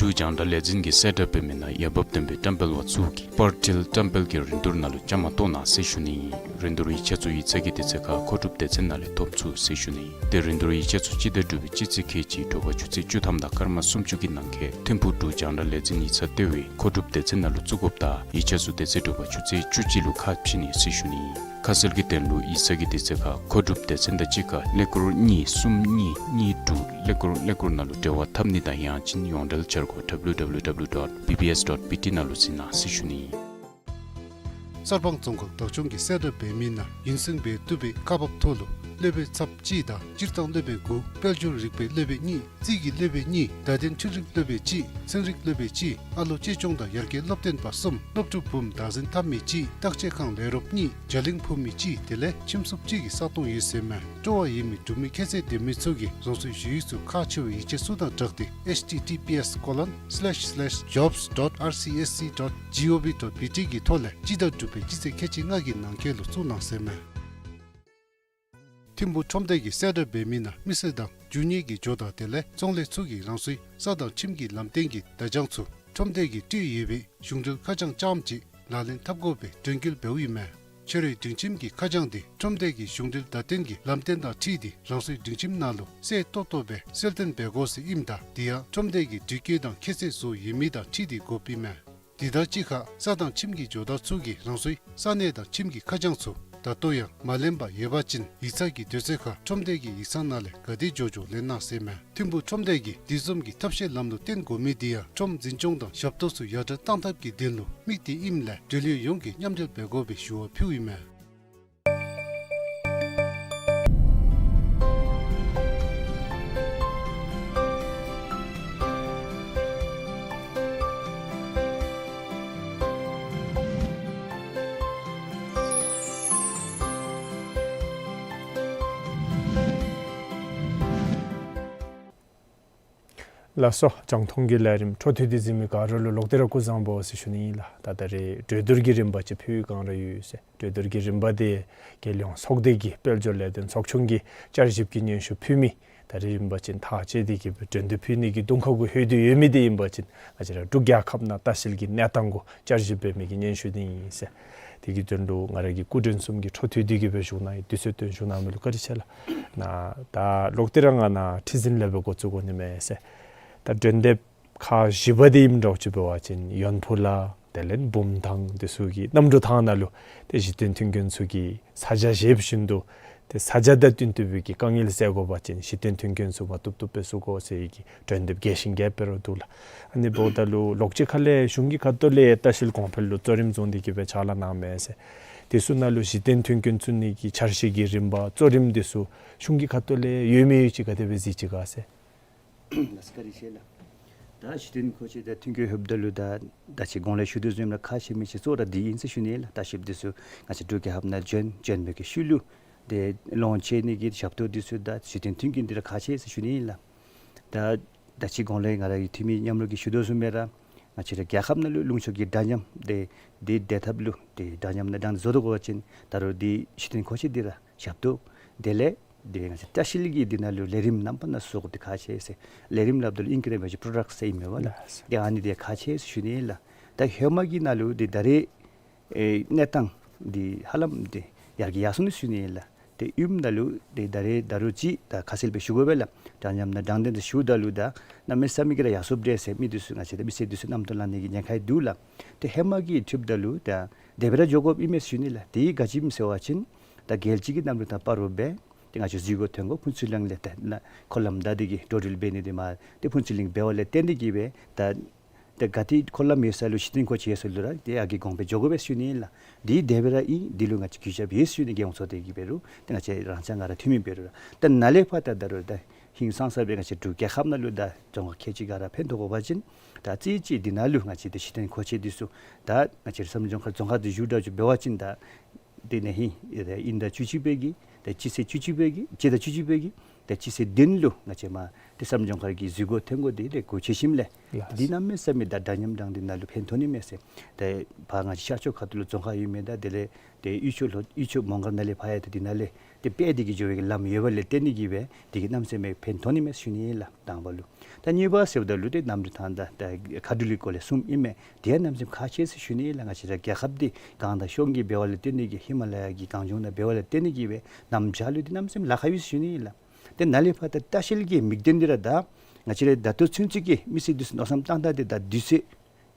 འབྲུག་རྒྱང་བསྒྲགས་ལས་འཛིན་གྱིས་གསལ་བསྒྲགས་འབད་མི་ནང་འོས་འབབ་ལྡན་པའི་བཀྲམ་སྤེལ་པ་ཚུ་གིས་སྤར་ཊིལ་བཀྲམ་སྤེལ་གྱི་རིན་བསྡུར་ནང་ལུ་བཅའ་མར་གཏོགས་གནང་ཟེར་ཞུ་ནི། རིན་བསྡུར་ཡིག་ཆ་ཚུ་ཡིག་ཚང་གི་དུས་ཚོད་ཁར་མཁོ་སྒྲུབ་སྡེ་ཚན་ནང་ལས་ཐོབ་ཚུགས་ཟེར་ཞུ་ནི། ཏེ་རིན་བསྡུར་ཡིག་ཆ་ཚུ་སྤྱི་ཟླ་དྲུག་པའི་སྤྱི་ཚེས་ཁལ་གཅིག་དྲོ་པ་ཆུ་ཚོད་བཅུ་ཐམ་དང་སྐར་མ་སུམ་ཅུ་གི་ནང་འཁོད་ཐིམ་ཕུག་འབྲུག་རྒྱང་བསྒྲགས་ལས་འཛིན་ཡིག་ཚང་ལྟེ་བའི་མཁོ་སྒྲུབ་སྡེ་ཚན་ནང་ལུ་བཙུགས་དགོཔ་དང་ཡིག་ཆ་ཚུ་དེ་ཚེ་དྲོ་པ་ཆུ་ཚོད་བཅུ་གཅིག་ལུ་ཁ་ཕྱེ་ནི་ཟེར་ཞུ་ནི། ཁ་གསལ་གྱི་དོན་ལུ་ཡིག་ཚང་གི་དུས་ཚོད་ཁར་མཁོ་སྒྲུབ་སྡེ་ཚན་དང་གཅིག་ཁར་ཀླད་ཀོར་གཉིས་གསུམ་གཉིས་གཉིས་དྲུག་ཀླད་ཀོར་ཀླད་ཀོར་ནང་ལུ་འབྲེལ་བ་འཐབ་ནི་དང་ཡང་ཅིན་ཡོངས་འབྲེལ་འཆར་སྒོ་W W W dot B B S dot B T ནང་ལུ་གཟིགས་གནང་ཟེར་ཞུ་ནི། གསར་སྤང་རྫོང་ཁག་བདག་སྐྱོང་གིས་གསལ་བསྒྲགས་འབད་མི་ནང་ཡུན་བརྟན་སྦེ་བཏུབ་པའི་ཀ་བབ་ཐོག་ལུ་སློབ་དཔོན་ཚབ་གཅིག་དང་སྤྱིར་བཏང་སློབ་དཔོན་དགུ། དཔལ་འབྱོར་རིག་པའི་སློབ་དཔོན་གཉིས། རྩིས་ཀྱི་སློབ་དཔོན་གཉིས། བརྡ་དོན་འཕྲུལ་རིག་སློབ་དཔོན་གཅིག། ཚན་རིག་སློབ་དཔོན་གཅིག། ཨ་ལོ་གཅེས་སྐྱོང་དང་ཡར་རྒྱས་སློབ་སྟོན་པ་གསུམ། སློབ་ཕྲུག་བུམོ་བདག་འཛིན་འཐབ་མི་གཅིག། བརྟག་དཔྱད་ཁང་ལས་རོགསཔ་གཉིས། རྒྱ་གླིང་ཕུབ་མི་གཅིག། དེ་ལས་ཁྱིམ་སྲུབ་གཅིག་གི་ས་སྟོང་ཡོད་ཟེར་མས། སྤྲོ་བ་ཡོད་མི་འབྲུག་མི་ཁྱད་ཚད་ལྡན་མི་ཚུ་གིས་རང་སོའི་ཞུ་ཡིག་ཚུ་ཁག་ཆེ་བའི་ཡིག་ཆ་ཚུ་དང་སྦྲགས་ཏེ་H T T P S colon slash slash jobs dot R C S C dot G O V dot B T གི་ཐོག་ལས་སྤྱི་ཟླ་དྲུག་པའི་སྤྱི་ཚེས་ཁལ་གཅིག་ལྔ་གི་ནང་འཁོད་ལུ་བཙུགས་གནང་ཟེར་མས། ཐིམ་ཕུག་ཁྲོམ་སྡེ་གིས་གསལ་བསྒྲགས་འབད་མི་ནང་མི་སེར་དང་རྒྱུ་དངོས་ཀྱི་ཇོ་བདག་དེ་ལས་བཙོང་ལས་ཚུ་གིས་རང་སོའི་ས་དང་ཁྱིམ་གྱི་ལམ་སྟོན་གྱི་བརྡ་བྱང་ཚུ་ཁྲོམ་སྡེ་གིས་སྤྲོད་ཡོད་པའི་གཞུང་འབྲེལ་ཁ་བྱང་རྐྱངམ་གཅིག་ལག་ལེན་འཐབ་དགོ་པའི་དྲན་སྐུལ་འབདཝ་ཨིན་མས། ཕྱི་རོལ་སྒྲིང་ཁྱིམ་གྱི་ཁ་བྱང་འདི་ཁྲོམ་སྡེ་གི་གཞུང་འབྲེལ་བརྡ་སྟོན་གྱི་ལམ་སྟོན་དང་འཁྲིལ་ཏེ་རང་སོའི་སྒྲིང་ཁྱིམ་ནང་ལུ་གསལ་ཏོག་ཏོ་སྦེ་གསལ་སྟོན་འབད་དགོ་ཟེར་ཨིནམ་ད་དེ་ཡང་ཁྲོམ་སྡེ་གི་དྲི་བཀོད་དང་ཁྱད་ཚད་བཟོ་ཡོད་མི་དང་འཁྲིལ་ཏེ་དགོཔ་ཨིན་མས། དེ་དང་གཅིག་ཁར་ས་དང་ཁྱིམ་གྱི་ཇོ་བདག་ཚུ་གིས་རང་སོའི་ས་གནས་དང་ཁྱིམ་གྱི་ཁ་བྱང་ཚུ་ད་ལྟོ་ཡང་མ་ལེན་པར་ཡོད་པ་ཅིན་ཡིག་ཚང་གི་དུས་ཚོད་ཁར་ཁྲོམ་སྡེ་གི་ཡིག་ཚང་ནང་ལས་ག་དེ་མགྱོགས་མགྱོགས་ལེན་གནང་ཟེར་མས། ཐིམ་ཕུག་ཁྲོམ་སྡེ་གིས་འདི་བཟུམ་གྱི་ཐབས་ཤེས་ལམ་ལུགས་བསྟེན་དགོ་མི་འདི་ཡང་ཁྲོམ་འཛིན་སྐྱོང་དང་ཞབས་ཏོག་ཚུ་ཡར་དྲག་གཏང་ཐབས་ཀྱི་དོན་ལུ་དམིགས་ཏེ་ཨིནམ་ལས་འབྲེལ་ཡོད་ཡོངས་ཀྱིས་མཉམ་འབྲེལ་འབད་དགོ་པའི་ཞུ་བ་ཕུལཝ་ཨིན་མས། ལགས་སོ། རྒྱང་མཐོང་གི་ལས་རིམ་འཕྲོ་མཐུད་དེ་གཟིགས་མི་ག་ར་ལུ་ལོག་སྟེ་ར་སྐུ་གཟུགས་བཟང་པོ་ཟེར་ཞུ་ནི་ཨིན་ལགས། ད་ད་རེས་གྲོས་བསྡུར་གྱི་རིམ་པ་ཅིག་ཕུལ་བའི་བསྒང་ར་ཡོད་ཟེར། གྲོས་བསྡུར་གྱི་རིམ་པ་འདི་རྒྱལ་ཡོངས་ཚོགས་སྡེ་གི་དཔལ་འབྱོར་ལས་དོན་ཚོགས་ཆུང་གིས་བསྐྱར་ཞིབ་ཀྱི་སྙན་ཞུ་ཕུལ་མི་ད་རེས་ཨིན་པ་ཅིན་ཐག་བཅད་དེ་གི་སྦེ་གྲོས་བསྡུར་ཕུལ་ནི་གི་གདོང་ཁ་གུ་ལྷོད་དེ་ཡོད་མི་འདི་ཨིན་པ་ཅིན་ང་བཅས་ར་འབྲུག་རྒྱལ་ཁབ་ནང་ལྟ་བཤལ་གྱི་གནས་སྟངས་གུ་བསྐྱར་ཞིབ་འབད་མི་གི་སྙན་ཞུ་འདི་ཨིན་ཟེར། དེ་གི་དོན་ལུ་ང་ར་གི་སྐུ་མགྲོན་གསུམ་གྱིས་འཕྲོ་མཐུད་དེ་གི་སྦེ་བཞུགས་གནང་ཡི། དུས་ཚོད་བཏོན་བཞུགས་གནང་མི་ལུ་བཀའ་དྲིན་ཆེ་ལགས། ནཱ་ད་ལོག་སྟེ་ར་ང་ནཱ་ཁྲི་འཛིན་ལས་སྦེ་འགོ་བཙུགས་དགོ་ནི་མས་ཟེར། ད་གྲོས་འདེབས་ཁག་བཞི་པ་འདི་ཨིནམ་འདྲཝ་ཅིག་འབད་བ་ཅིན་ཡོན་ཕུ་ལ་ དེ་ལས་བུམ་ཐང་འདི་ཚུ་གི་གནམ་གྲུ་ཐང་ནང་ལུ་ཏེ་གཞི་རྟེན་མཐུན་རྐྱེན་ཚུ་གི་ས་ཆ་བཞེས་བཞིན་དུ་ཏེ་ས་ཆ་དང་བསྟུན་ཏེ་སྦེ་གི་དཀའ་ངལ་སེལ་དགོ་པ་ཅིན་གཞི་རྟེན་མཐུན་རྐྱེན་ཚུ་མ་བཏུབ་བཏུབ་སྦེ་བཙུགས་དགོ་ཟེར་གྱི་གྲོས་འདེབས་རྒྱས་ཤིང་རྒྱས་པ་ར་འདུག་ལགས། ཨ་ནི་འབདཝ་ད་ལུ་ལོགས་ཅིག་ཁ་ལས་གཞུང་གི་ཁ་ཐུག་ལས་ལྟ་བཤལ་གོང་འཕེལ་ལུ་གཙོ་རིམ་བཟུང་སྟེ་གི་སྦེ་ཕྱག་ལཱ་གནངམ་མས་ཟེར། དེ་ཚུ་ནང་ལུ་གཞི་རྟེན་མཐུན་རྐྱེན་བཙུགས་ནི་གི་འཆར་གཞི་གི་རིམ་པ་གཙོ་རིམ་དེ་ཚུ་གཞུང་གི་ཁ་ཐུག་ལས་ཡོད་མི་ཡོད་ཅིག་ག་དེ་སྦེ་གཟིགས་ཅི་ག་ཟེར། ལགས་སོ་བཀའ་དྲིན་ཆེ་ལགས། ད་གཞི་རྟེན་མཁོ་ཆས་དང་མཐུན་རྐྱེན་ལྷོདཔ་ད་ལུ་ད་ད་ཅི་གོང་ལས་ཞུ་དོ་བཟུམ་ར་ཁག་ཆེ་མི་ཅིག་གཙོ་བོ་ར་འདི་ཨིན་ཟེར་ཞུ་ནི་ལགས། ལྟ་བཤལཔ་དེ་ཚུ་ང་བཅས་འབྲུག་རྒྱལ་ཁབ་ནང་བྱོན་བྱོན་མི་གི་ཤུལ་ལུ་ཏེ་ལོངས་སྤྱོད་ནི་གི་ཞབས་ཏོག་དེ་ཚུ་དང་གཞི་རྟེན་མཐུན་རྐྱེན་འདི་ར་ཁག་ཆེ་ཟེར་ཞུ་ནི་ལགས། ད་ད་ཅི་གོང་ལས་ང་ར་གི་འཐུས་མི་མཉམ་རོགས་ཀྱིས་ཞུ་དོ་བཟུམ་སྦེ་ར་ང་བཅས་ར་རྒྱལ་ཁབ་ནང་ལུ་ལུང་ཕྱོགས་ཀྱི་འདྲ་མཉམ་དེ་དེ་བདེ་ཐབས་ལུ་ཏེ་འདྲ་མཉམ་ནང་འདྲ་མཉམ་བཟོ་དགོ་པ་ཅིན་ད་རུང་དེ་གཞི་རྟེན་མཁོ་ཆས་འདི་ར་ཞབས་ཏོག་དེ་ལས་དེ་ང་བཅས་ལྟ་བཤལ་གྱི་འདི་ནང་ལུ་ལས་རིམ་རྣམ་པ་སྣ་ཚོགས་འདི་ཁག་ཆེ་ཟེར། ལས་རིམ་སླབ་ད་ལུ་ཨིང་སྐད་ནང་འབད་བ་ཅིན་པོ་རོ་ཌཀཊ་ཟེར་ཨིན་མས་པ་ལགས། ལགས། ཏེ་ཨ་ནི་འདི་ཁག་ཆེ་ཟེར་ཞུ་ནི་ལགས། ད་ཧེ་མ་གི་ནང་ལུ་འདི་ད་རེས་ཨེ་གནས་སྟངས་འདི་ཧ་ལམ་འདི་ཡར་རྒྱས་ཡར་སོང་ནི་ཟེར་ཞུ་ནི་ལགས། ཏེ་ཡུམ་ནང་ལུ་ཏེ་ད་རེས་ད་རུང་ཅིག་ད་ཁ་གསལ་སྦེ་ཞུ་དགོ་པས་ལགས། འདྲ་མཉམ་ནང་དྲང་བདེན་དུ་ཞུཝ་ད་ལུ་ད་གནམ་མེད་ས་མེད་ཀྱི་ར་ཡར་སོངམ་འདྲས་ཟེར་མི་དེ་ཚུ་ང་བཅས་ད་མི་སེར་དེ་ཚུ་རྣམ་རྟོག་ལང་ནི་གི་ཉེན་ཁ་འདུག་ལགས། ཏེ་ཧེ་མ་གི་འཁྲིལཝ་ད་ལུ་ད་དེ་སྦེ་ར་འགྱོ་དགོཔ་ཨིན་མས་ཟེར་ཞུ་ནི་ལགས། དེ་ག་ཅི་ཨིནམ་ཟེར་བ་ཅིན་ད་རྒྱལ་སྤྱི་གི་གནམ་གྲུ་ཐང་སྤ་རོ་སྦེ་ཏེ་ང་བཅས་འཛུལ་སྒོ་ཐོན་སྒོ་ཕུན་ཚོགས་གླིང་ལས་ཏེ་ནཱ་འཁོར་ལམ་བདའ་སྟེ་གི་འགྲོ་འགྲུལ་འབད་ནི་དེ་མ་ཏེ་ཕུན་ཚོགས་གླིང་འབདཝ་ལས་བརྟེན་ཏེ་གི་སྦེ་ད་ཏེ་ག་ཏེ་འཁོར་ལམ་ཡོད་ས་ལུ་གཞི་རྟེན་མཁོ་ཆས་ཡོད་ས་ལུ་ར་ཏེ་ཡར་རྒྱས་གོང་འཕེལ་འགྱོ་དགོ་པས་ཟེར་ཞུ་ནི་ལགས། འདི་དེ་སྦེ་ར་ཨིན། འདི་ལུ་ང་བཅས་གུས་ཞབས་ཡོད་ཟེར་ཞུ་ནི། རྒྱལ་ཡོངས་ཚོགས་སྡེ་གི་འབད་རུང་ཏེ་ང་བཅས་རང་ཅག་ང་ར་འཐུས་མི་འབད་རུང་ར་ད་ནཱ་ལས་ཕར་ད་ད་རུང་ད་ཧིང་སངས་ས་སྦེ་ང་བཅས་འབྲུག་རྒྱལ་ཁབ་ནང་ལུ་ད་རྫོང་ཁག་ཁལ་གཅིག་ག་ར་ཕན་ཐོགས་དགོ་པ་ཅིན་ད་རྩེ་གཅིག་འདི་ནང་ལུ་ང་བཅས་ཏེ་གཞི་རྟེན་མཁོ་ཆས་འདི་ཚུ་ད་ང་བཅས་བསམ་གྲུབ་ལྗོངས་མཁར་རྫོང་ཁག་འདི་བཞུགས་འདྲཝ་ཅིག་འབད་བ་ཅིན་ད་དེ་ནང་ཧིང་ཨིན་ཟླ་བཅུ་གཅིག་པའི་གི་ཏེ་སྤྱི་ཚེས་བཅུ་གཅིག་པའི་གི་སྤྱི་ཟླ་བཅུ་གཅིག་པའི་གི་ཏེ་སྤྱི་ཚེས་བདུན་ལུ་ང་བཅས་མ་ཏེ་བསམ་གྲུབ་ལྗོངས་མཁར་གྱི་འཛུལ་སྒོ་ཐོན་སྒོ་འདི་ཏེ་སྒོ་ཕྱེ་ཞིནམ་ལས་ལགས། འདི་གནམ་མེད་ས་མེད་ད་འདྲ་མཉམ་དྲང་བདེན་ནང་ལུ་ཕན་ཐོགས་ནི་མས་ཟེར། ཏེ་ཕར་ང་བཅས་ཤར་ཕྱོགས་ཁ་ཐུག་ལུ་རྫོང་ཁག་ཡོད་མི་དང་དེ་ལས་ཏེ་དབུས་ཕྱོགས་ལུ་དབུས་ཕྱོགས་མོང་སྒར་ནང་ལས་ཕར་ཡང་ཏེ་འདི་ནང་ལས་ཏེ་སྦེ་འདི་གི་འགྱོ་བའི་གི་ལམ་ཡོདཔ་ལས་བརྟེན་ཏེ་གི་སྦེ་འདི་གིས་གནམ་མེད་ས་མེད་ཕན་ཐོགས་ནི་མས་ཟེར་ཞུ་ནི་ལགས། དང་པ་ལུ། ད་གཉིས་པ་ཟེརཝ་ད་ལུ་ཏེ་གནམ་གྲུ་ཐང་དང་ད་མཁའ་འགྲུལ་གྱི་སྐོར་ལས་གསུམ་ཨིན་མས། དེ་ཡང་གནམ་མེད་ས་མེད་ཁག་ཆེ་ཟེར་ཞུ་ནི་ལགས། ང་བཅས་ར་རྒྱལ་ཁབ་འདི་གངས་དང་གཤོང་གིས་འབད་བ་ལས་བརྟེན་ཏེ་གི་ཧི་མ་ལ་ཡ་གི་གངས་ལྗོངས་ནང་འབད་བ་ལས་བརྟེན་ཏེ་གི་སྦེ་གནམ་བྱཱར་ལུ་འདི་གནམ་མེད་ས་མེད་ལཱ་ཁག་ཡོད་ཟེར་ཞུ་ནི་ལགས། ཏེ་ནཱ་ལས་ཕར་ད་ལྟ་བཤལ་གྱི་དམིགས་དོན་འདི་ར་ད་ང་བཅས་ར་ད་ལྟོ་ཚུན་ཚོད་ཀྱི་མི་སེར་འདི་ཚུ་མནོ་བསམ་བཏང་ད་འདི་ད་དུས་ཚོད་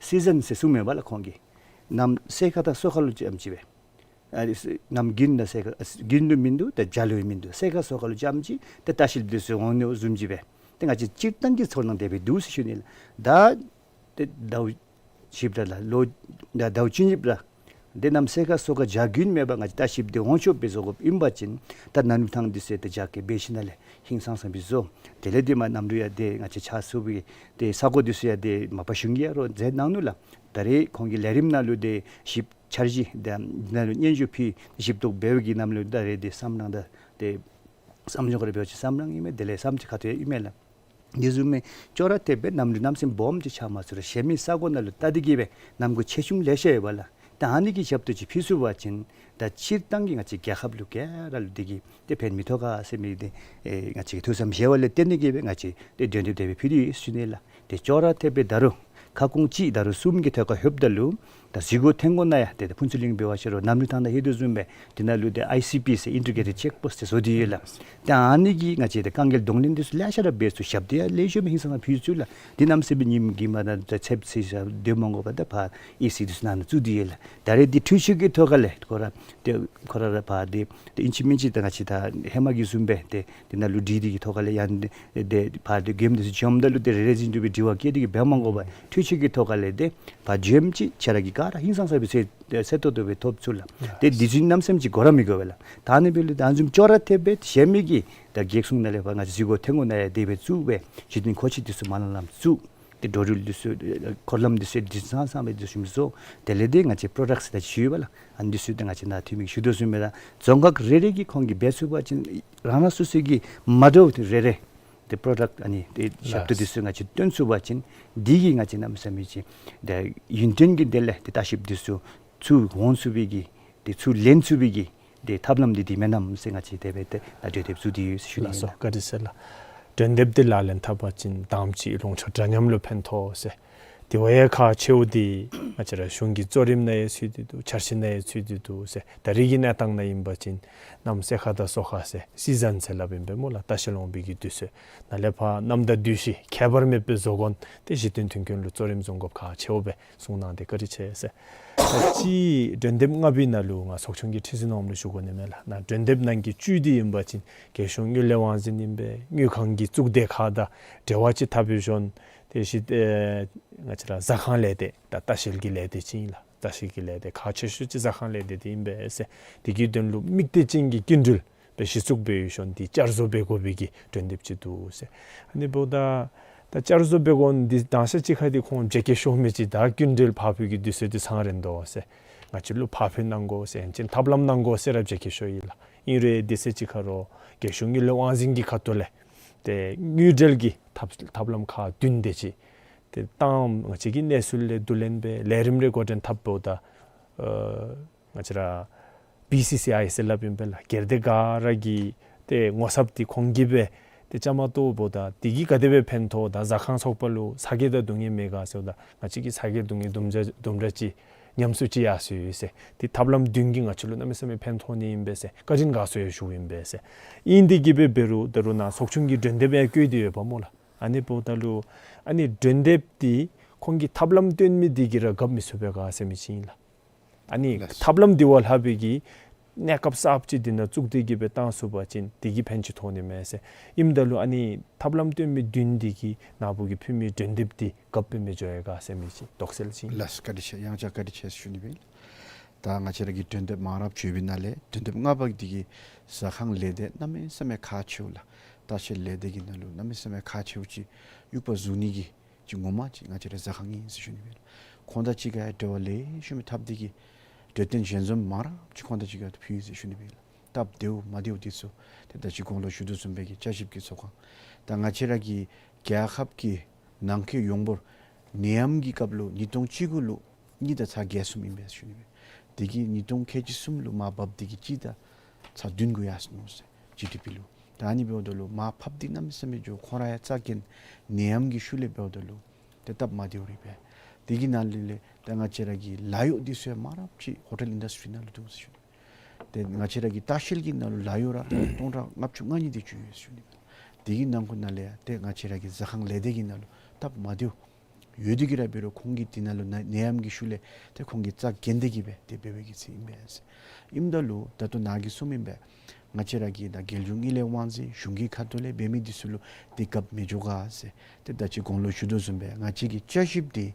སི་ཛན་ཟེར་གསུངམ་མས་པ་ལགས་ཁོང་གིས། གནམ་སེར་ཁ་དང་སོ་ཁ་ལུ་ཙམ་ཅིག་སྦེ། ཨ་ནི་གནམ་དགུན་དང་སེར་ཁ་དགུན་ལུ་མིན་འདུག། ད་བྱཱར་ལུ་ཡང་མིན་འདུག། སེར་ཁ་སོ་ཁ་ལུ་ཙམ་ཅིག་ཏེ་ལྟ་བཤལ་འདི་ཚུ་འོང་ནི་བཟུམ་ཅིག་སྦེ། ཏེ་ང་བཅས་སྤྱིར་བཏང་གི་ཚོར་སྣང་དེ་སྦེ་འདུག་ཟེར་ཞུ་ནི་ལགས། ད་ཏེ་ཟླཝ་བཞི་པ་ར་ལོ་ད་ཟླཝ་བཅུ་གཉིས་པ་ར་ཏེ་གནམ་སེར་ཁ་སོ་ཁ་བྱཱར་དགུན་མེད་པར་ང་བཅས་ལྟ་བཤལ་འདི་འོང་ཆོགཔ་སྦེ་བཟོ་དགོཔ་ཨིན་པ་ཅིན་ད་གནམ་གྲུ་ཐང་འདི་ཚུ་ཏེ་རྒྱ་སྐྱེད་འབད་ཞིནམ་ལས་ཧིང་སངས་ས་སྦེ་བཟོ། དེ་ལས་འདི་མ་གནམ་གྲུ་ཡང་ཏེ་ང་བཅས་ཆ་ཚུགས་པའི་ཏེ་ས་གོ་འདི་ཚུ་ཡང་ཏེ་མ་པ་གཞུང་གིས་ཡང་རོགས་མཛད་གནང་ནུག་ལགས། ད་རེས་ཁོང་གི་ལས་རིམ་ནང་ལུ་ཏེ་ཞིབ་འཆར་གཞི་དང་འདི་ནང་ལུ་སྙན་ཞུ་ཕུལ་ཞིབ་ཏོག་འབད་བའི་གི་ནང་ལུ་ད་རེས་འདི་བསམ་གནང་ད་ཏེ་བསམ་བྱུང་ཁར་འབད་བ་ཅིན་བསམ་གནང་ཨིན་མས། དེ་ལས་བསམ་ཚུལ་ཁ་ཐུག་ཡང་ཨིན་མས་ལགས། འདི་བཟུམ་མའི་ཅོག་ར་འཐདཔ་སྦེ་གནམ་གྲུ་གནམ་མེད་ས་མེད་སྦོམ་ཅིག་ཆགས་མ་ཚུགས་རུང་གཞན་མི་ས་གོ་ནང་ལུ་བལྟ་སྟེ་གི་སྦེ་གནམ་སྒོ་ཆེ་ཆུང་ལེ་ཤ་ཡོད་པ་ལགས། ད་ཨ་ནི་གི་ཞབས་ཏོག་ཅིག་ཕུལ་ཚུགས་པ་ཅིན་ད་སྤྱིར་བཏང་གི་ང་བཅས་རྒྱལ་ཁབ་ལུ་ག་ར་ལུ་འདི་གིས་ཏེ་ཕན་མི་ཐོགས་ག་ཟེར་མི་འདི་ཨེ་ང་བཅས་ཀྱིས་ཐུགས་བསམ་བཞེས་པ་ལས་བརྟེན་ཏེ་གི་སྦེ་ང་བཅས་ཏེ་གྲོས་འདེབས་དེ་སྦེ་ཕུལ་ཏེ་ཡོད་ཟེར་ཞུ་ནི་ལགས། ཏེ་ཅོག་ར་འཐདཔ་སྦེ་ད་རུང་ཁ་སྐོང་གཅིག་ད་རུང་གསུམ་གྱི་ཐོག་ཁར་ལྷོདཔ་ད་ལུ་ད་འཛུལ་སྒོ་ཐོན་སྒོ་ནང་ཡང་ཏེ་ད་ཕུན་ཚོགས་གླིང་འབད་བ་ཅིན་རོགས་གནམ་གྲུ་ཐང་ནང་ལྷོད་དོ་བཟུམ་སྦེ་འདི་ནང་ལུ་ཏེ་ཨའི་སི་པི་ཟེར་ཨིན་ཊི་གྲེ་ཊེཌ་ཅེཀ་པོསཊ་ཟེར་བཟོ་སྟེ་ཡོད་ལགས། ཏེ་ཨ་ནི་གིས་ང་བཅས་ཏེ་དཀའ་ངལ་གདོང་ལེན་འདི་ཚུ་ལེ་ཤ་ར་འབད་ཚུགས། ཞབས་ཏོག་ཡང་ལེགས་ཤོམ་ཧིང་སངས་ས་ཕུལ་ཚུགས་ལགས། འདི་གནམ་མེད་ས་མེད་ཉིནམ་གྱི་མ་ད་ད་ཚདཔ་ཟེར་ས་སྡོད་མ་དགོ་པར་ད་ཕར་ཨེ་སི་འདི་ཚུ་ནང་ན་བཙུགས་ཏེ་ཡོད་ལགས། ད་རེས་འདི་འཕྲུལ་ཆས་ཀྱི་ཐོག་ཁ་ལས་ཁོ་ར་ཏེ་ཁོ་ར་ར་ཕར་འདི་ཏེ་ཨིན་ཅི་མིན་ཅི་ད་ང་བཅས་ད་ཧེ་མ་གི་བཟུམ་སྦེ་ཏེ་འདི་ནང་ལུ་འདི་འདི་གི་ཐོག་ཁ་ལས་ཡང་འདི་ཏེ་ཕར་འདི་མགྱོནམ་འདི་ཚུ་འཛོམས་ད་ལུ་ཏེ་རེ་རེ་བཞིན་དུ་སྦེ་དྲི་བ་བཀོད་དེ་གི་འབད་མ་དགོ་པར་འཕྲུལ་ཆས་ཀྱི་ཐོག་ཁ་ལས་ཏེ་ཕར་འཛོམས་ཅི་ཁྱེད་ར་གིས་ག་ར་ཧིང་སངས་ས་སྦེ་གསལ་གསལ་ཏོག་ཏོ་སྦེ་ཐོབ་ཚུགས་ལགས། ཏེ་འདི་ཚུ་གནམ་མེད་ས་མེད་ཅིག་གོ་ར་མི་དགོ་པས་ལགས། ད་ཨ་ནི་འབདཝ་ལས་ད་ཨ་ནི་བཟུམ་ཅོག་ར་འཐདཔ་སྦེ་གཞན་མི་གིས་ད་བགེགས་སྲུང་ནང་ལས་ཕར་ང་བཅས་འཛུལ་སྒོ་ཐོན་སྒོ་ནང་ཡང་དེ་སྦེ་བཙུགས་སྦེ་གཞི་རྟེན་མཁོ་ཆས་འདི་ཚུ་མ་ལང་ལངམ་བཙུགས། ཏེ་འགྲོ་འགྲུལ་འདི་ཚུ་འཁོར་ལམ་འདི་ཚུ་བདེ་སངས་སངས་སྦེ་འདི་ཚུ་བཟོ། དེ་ལས་ཏེ་ང་བཅས་པོ་རོ་ཌཀཊསི་ད་ཅི་ཞུ་ཡི་པ་ལགས། ཨ་ནི་འདི་ཚུ་ཏེ་ང་བཅས་ནཱ་འཐུས་མི་གིས་ཞུ་དོ་བཟུམ་སྦེ་ད་རྫོང་ཁག་རེ་རེ་གིས་ཁོང་གིས་འབད་ཚུགས་པ་ཅིན་རང་རང་སོ་སོ་གི་མ་འདྲཝ་ཏེ་རེ་རེ་ཏེ་པོ་རོ་ཌཀཊ་ཨ་ནི་ཏེ་ཞབས་ཏོག་འདི་ཚུ་ང་བཅས་སྟོན་ཚུགས་པ་ཅིན་འདི་གིས་ང་བཅས་གནམ་མེད་ས་མེད་ཅིག་ཏེ་ཡུན་བརྟན་གྱི་དེ་ལས་ཏེ་ལྟ་བཤལཔ་འདི་ཚུ་ཚུར་འོང་ཚུགས་པའི་གི་ཏེ་ཚུར་ལེན་ཚུགས་པའི་གི་ཏེ་ཐབས་ལམ་འདི་འདི་མེན་ནམ་ཟེར་ང་བཅས་དེ་སྦེ་ཏེ་ད་གྲོས་འདེབས་བཙུགས་ཏེ་ཡོད་ཟེར་ཞུ་ནི་ཨིན། ལགས་སོ་བཀའ་དྲིན་ཆེ་ལགས། གྲོས་འདེབས་འདི་ལག་ལེན་འཐབ་པ་ཅིན་དང་པ་ཅིག་ལུང་ཕྱོགས་འདྲ་མཉམ་ལུ་ཕན་ཐོགས་ཟེར། དེ་བ་ཡང་ཁག་ཆེཝ་འདི་ང་བཅས་ར་གཞུང་གི་གཙོ་རིམ་ནང་ཡང་ཚུད་དེ་འདུག། འཆར་གཞི་ནང་ཡང་ཚུད་དེ་འདུག་ཟེར། ད་རེས་ཀྱི་གནས་སྟངས་ནང་ཨིན་པ་ཅིན་གནམ་སེར་ཁ་དང་སོ་ཁ་ཟེར་སི་ཛན་ཟེར་སླབ་ཨིན་པས་སྨོ་ལགས། ལྟ་བཤལ་འོང་བའི་གི་དུས་ཚོད་ནང་ལས་ཕར་གནམ་དང་དུས་བཞི་ཁྱད་པར་མེད་པའི་བཟོ་དགོ་ནི་དེ་གཞི་རྟེན་མཐུན་རྐྱེན་ལུ་གཙོ་རིམ་བཟུང་དགོཔ་ཁག་ཆེཝ་སྦེ་གསུངས་གནང་སྟེ་བཀའ་དྲིན་ཆེ་ཟེར། ད་ཅི་གདན་འདྲེན་ལྔ་པའི་ནང་ལུ་ང་ཚོགས་ཆུང་གི་ཁྲི་འཛིན་འོགམ་ལུ་ཞུ་དགོ་ནི་མས་ལགས། ནཱ་གདན་འདྲེན་ནང་གི་བཅུད་འདི་ཨིན་པ་ཅིན་རྒྱལ་གཞུང་དངུལ་ལས་དབང་འཛིན་ཨིན་པས། དངུལ་ཁང་གི་གཙུག་སྡེ་ཁག་དང་འབྲེལ་བ་ཅིག་འཐབ་པའི་ཞོར་དེ་གཞི་ཨེ་ང་བཅས་ར་ཟ་ཁང་ལས་སྡེ་དང་ལྟ་བཤལ་གྱི་ལས་སྡེ་ཅིག་ཨིན་ལགས། ལྟ་བཤལ་གྱི་ལས་སྡེ་ཁག་ཆེ་ཤོས་ཅིག་ཟ་ཁང་ལས་སྡེ་འདི་ཨིན་པས་ཟེར། དེ་གི་དོན་ལུ་དམིགས་གཏད་ཅན་གྱི་སྐྱིན་འགྲུལ་སྦེ་གཞི་བཙུགས་འབད་བའི་ཞོར་འདི་བསྐྱར་བཟོ་འབད་དགོ་པའི་གི་གྲོས་འདེབས་ཅིག་འདུག་ཟེར། ཨ་ནི་འབདཝ་ད་ད་བསྐྱར་བཟོ་འབད་དགོ་ནི་འདི་དང་ཤ་ཅིག་ཁར་འདི་ཁོང་བརྗེ་བཀོད་ཤོར་མི་ཅིག་ད་སྐྱིན་འགྲུལ་ཕར་འབུལ་གྱི་དུས་ཚོད་འདི་ཚང་རན་དོ་ཟེར། ང་བཅས་ལུ་ཕར་འབུལ་གནང་དགོ་ཟེར་ཡང་ཅིན་ཐབས་ལམ་གནང་དགོ་ཟེར་ར་བརྗེ་བཀོད་ཤོར་ཡི་ལགས། ཨིན་རུང་དེ་ཚེ་ཅིག་ཁར་རོགས་རྒྱལ་གཞུང་དངུལ་ལས་དབང་འཛིན་གྱི་ཁ་ཐུག་ལས་ཏེ་དངུལ་འབྲེལ་གྱི་ཐབས་ཐབས་ལམ་ཁག་བདུན་དེ་ཅིག་ཏེ་བཏངམ་ང་བཅས་ཀྱི་གནས་ཚུལ་ལས་བསྡུ་ལེན་འབད་ལས་རིམ་རེ་འགོ་འདྲེན་འཐབ་འབདཝ་ད་ཨ་ང་བཅས་ར་བི་སི་སི་ཨའི་ཟེར་སླབ་ཨིན་པས་ལགས། སྒེར་སྡེ་ག་ར་གི་ཏེ་ངོ་ཚབ་འདི་ཁོང་གིས་འབད་ཏེ་བཅའ་མར་གཏོགསཔ་ད་དེ་གིས་ག་དེ་སྦེ་ཕན་ཐོགས་དང་ཟ་ཁང་ཚོགས་པ་ལུ་ཚ་གྱང་དང་སྡུག་བསྔལ་མེད་ག་ཟེརཝ་ད་ང་བཅས་ཀྱིས་ཚ་གྱང་སྡུག་བསྔལ་དུམ་གྲ་དུམ་གྲ་ཅིག་ཉམས་སུ་ཅིག་ཡར་སོ་ཡི་ཟེར། ཏེ་ཐབས་ལམ་བདུན་གྱིས་ང་བཅས་ལུ་གནམ་མེད་ས་མེད་ཕན་ཐོགས་ནི་ཨིན་པས་ཟེར་བཀའ་དྲིན་དགའ་ཚོར་ཡང་ཞུཝ་ཨིན་པས་ཟེར། ཨིན་དེ་གིས་འབད་འབད་རུང་ད་རུང་ནཱ་ཚོགས་ཆུང་གི་གྲོས་འདེབས་ཡང་བཀོད་དེ་ཡོདཔ་སྨོ་ལགས། ཨ་ནི་འབདཝ་ད་ལུ་ཨ་ནི་གྲོས་འདེབས་འདི་ཁོང་གིས་ཐབས་ལམ་སྟོན་མི་འདི་གིས་ར་འགབ་མི་ཚུགས་པས་ག་ཟེར་མི་ཅིག་ཨིན་ལགས། ཨ་ནི་ལགས། ཐབས་ལམ་འདི་བ་ལྷག་པའི་གི་གནས་སྐབས་གསརཔ་ཅིག་འདི་ནང་བཙུགས་ཏེ་གིས་འབད་བཏང་ཚུགས་པ་ཅིན་དེ་གིས་ཕན་ཅིག་ཐོགས་ནི་མས་ཟེར། ཨིནམ་ད་ལུ་ཨ་ནི་ཐབས་ལམ་སྟོན་མི་བདུན་འདི་གིས་ནཱ་བུ་གིས་ཕུལ་མི་གྲོས་འདེབས་འདི་འགབ་སྦེ་མི་འགྱོ་ཡི་ག་ཟེར་མི་ཅིག་དོགས་སེལ་ཅིག་ཨིན། ལགས་སོ། བཀའ་དྲིན་ཆེ། ཡང་བསྐྱར་བཀའ་དྲིན་ཆེ་ཟེར་ཞུ་ནི་སྦེ་ཨིན། ད་ང་བཅས་ར་གི་གྲོས་འདེབས་མང་རབས་བཅུ་པའི་ནང་ལས་གྲོས་འདེབས་ལྔ་པ་འདི་གིས་ཟ་ཁང་ལས་སྡེ་གནམ་མེད་ས་མེད་ཁག་ཆེཝ་ལགས། ལྟ་བཤལ་ལས་སྡེ་གི་ནང་ལུ་གནམ་མེད་ས་མེད་ཁག་ཆེཝ་ཅིག་དབྱུག་པ་བཟུང་ནི་གི་ཅིག་ངོ་མ་ཅིག་ང་བཅས་ར་ཟ་ཁང་ཨིན་ཟེར་ཞུ་ནི་སྦེ་ཨིན། ཁོང་དང་གཅིག་ཁར་འབྲེལ་བ་ལེགས་ཤོམ་སྦེ་འཐབ་སྟེ་གིས་གྲོས་བསྟུན་ཞལ་འཛོམས་མང་རབས་ཅིག་ཁོང་དང་གཅིག་ཁར་ཕུལ་ཡི་ཟེར་ཞུ་ནི་སྦེ་ཨིན། སྟབས་བདེཝ་མ་བདེཝ་འདི་ཚུ་ཏེ་ད་ཅི་གོང་ལུ་ཞུ་དོ་བཟུམ་སྦེ་གི་བསྐྱར་ཞིབ་ཀྱི་ཚོགས་ཁང་ད་ང་བཅས་ར་གི་རྒྱལ་ཁབ་ཀྱི་ནང་འཁོད་ཡོངས་འབོར་ནད་ཡམས་ཀྱི་སྐབས་ལུ་ཉིས་སྟོང་བཅུ་དགུ་ལུ་གཉིས་དང་ཚག་བརྒྱད་གསུམ་ཨིན་པས་ཟེར་ཞུ་ནི་སྦེ། དེ་གིས་ཉིས་སྟོང་ཁལ་གཅིག་གསུམ་ལུ་མར་བབས་ཏེ་གིས་གཅིག་དང་ཚག་བདུན་གུ་ཡར་སོ་ནུག་ཟེར་ཇི་ཌི་པི་ལུ། ད་ཨ་ནི་འབདཝ་ད་ལུ་མར་ཕབ་སྟེ་གནམ་མེད་ས་མེད་འགྱོ། ཁོང་ར་ཡང་རྩ་འགེངས་ནད་ཡམས་ཀྱི་ཤུལ་ལས་འབདཝ་ད་ལུ་ཏེ་སྟབས་མ་བདེཝ་རེ་འབད། དེ་གི་ནང་ལས་ལས་ད་ང་བཅས་ར་གི་ལཱ་གཡོག་འདི་ཚུ་ཡང་མང་རབས་ཅིག་ཧོ་ཊེལ་ཨིན་ཌསི་ཊི་རི་ནང་ལུ་འདུག་ཟེར་ཞུ་ནི། ཏེ་ང་བཅས་ར་གི་ལྟ་བཤལ་གྱི་ནང་ལུ་ལཱ་གཡོག་ར་སྟོང་ཕྲག་ལྔ་བཅུ་ང་གཉིས་དེ་ཅིག་ཡོད་ཟེར་ཞུ་ནི། དེ་གི་ནང་འཁོད་ནང་ལས་ཡང་ཏེ་ང་བཅས་ར་གི་ཟ་ཁང་ལས་སྡེ་གི་ནང་ལུ་སྟབས་མ་བདེཝ་ཡོད་དེ་གིས་ར་འབད་རུང་ཁོང་གིས་དེ་ནང་ལུ་ནད་ནད་ཡམས་ཀྱི་ཤུལ་ལས་ཏེ་ཁོང་གིས་རྩ་འགེངས་ཏེ་གིས་སྦེ་ཏེ་འབད་བའི་གི་ཚེ་ཨིན་པས་ཟེར། ཨིནམ་ད་ལུ་ད་ལྟོ་ནཱ་གིས་གསུངམ་ཨིན་པས། ང་བཅས་ར་གི་ད་རྒྱལ་གཞུང་དངུལ་ལས་དབང་འཛིན་གཞུང་གི་ཁ་ཐུག་ལས་འབད་མི་འདི་ཚུ་ལུ་ཏེ་འགབ་མི་འགྱོ་ག་ཟེར། ཏེ་ད་ཅི་གོང་ལུ་ཞུ་དོ་བཟུམ་སྦེ་ང་བཅས་ཀྱི་བསྐྱར་ཞིབ་འདི་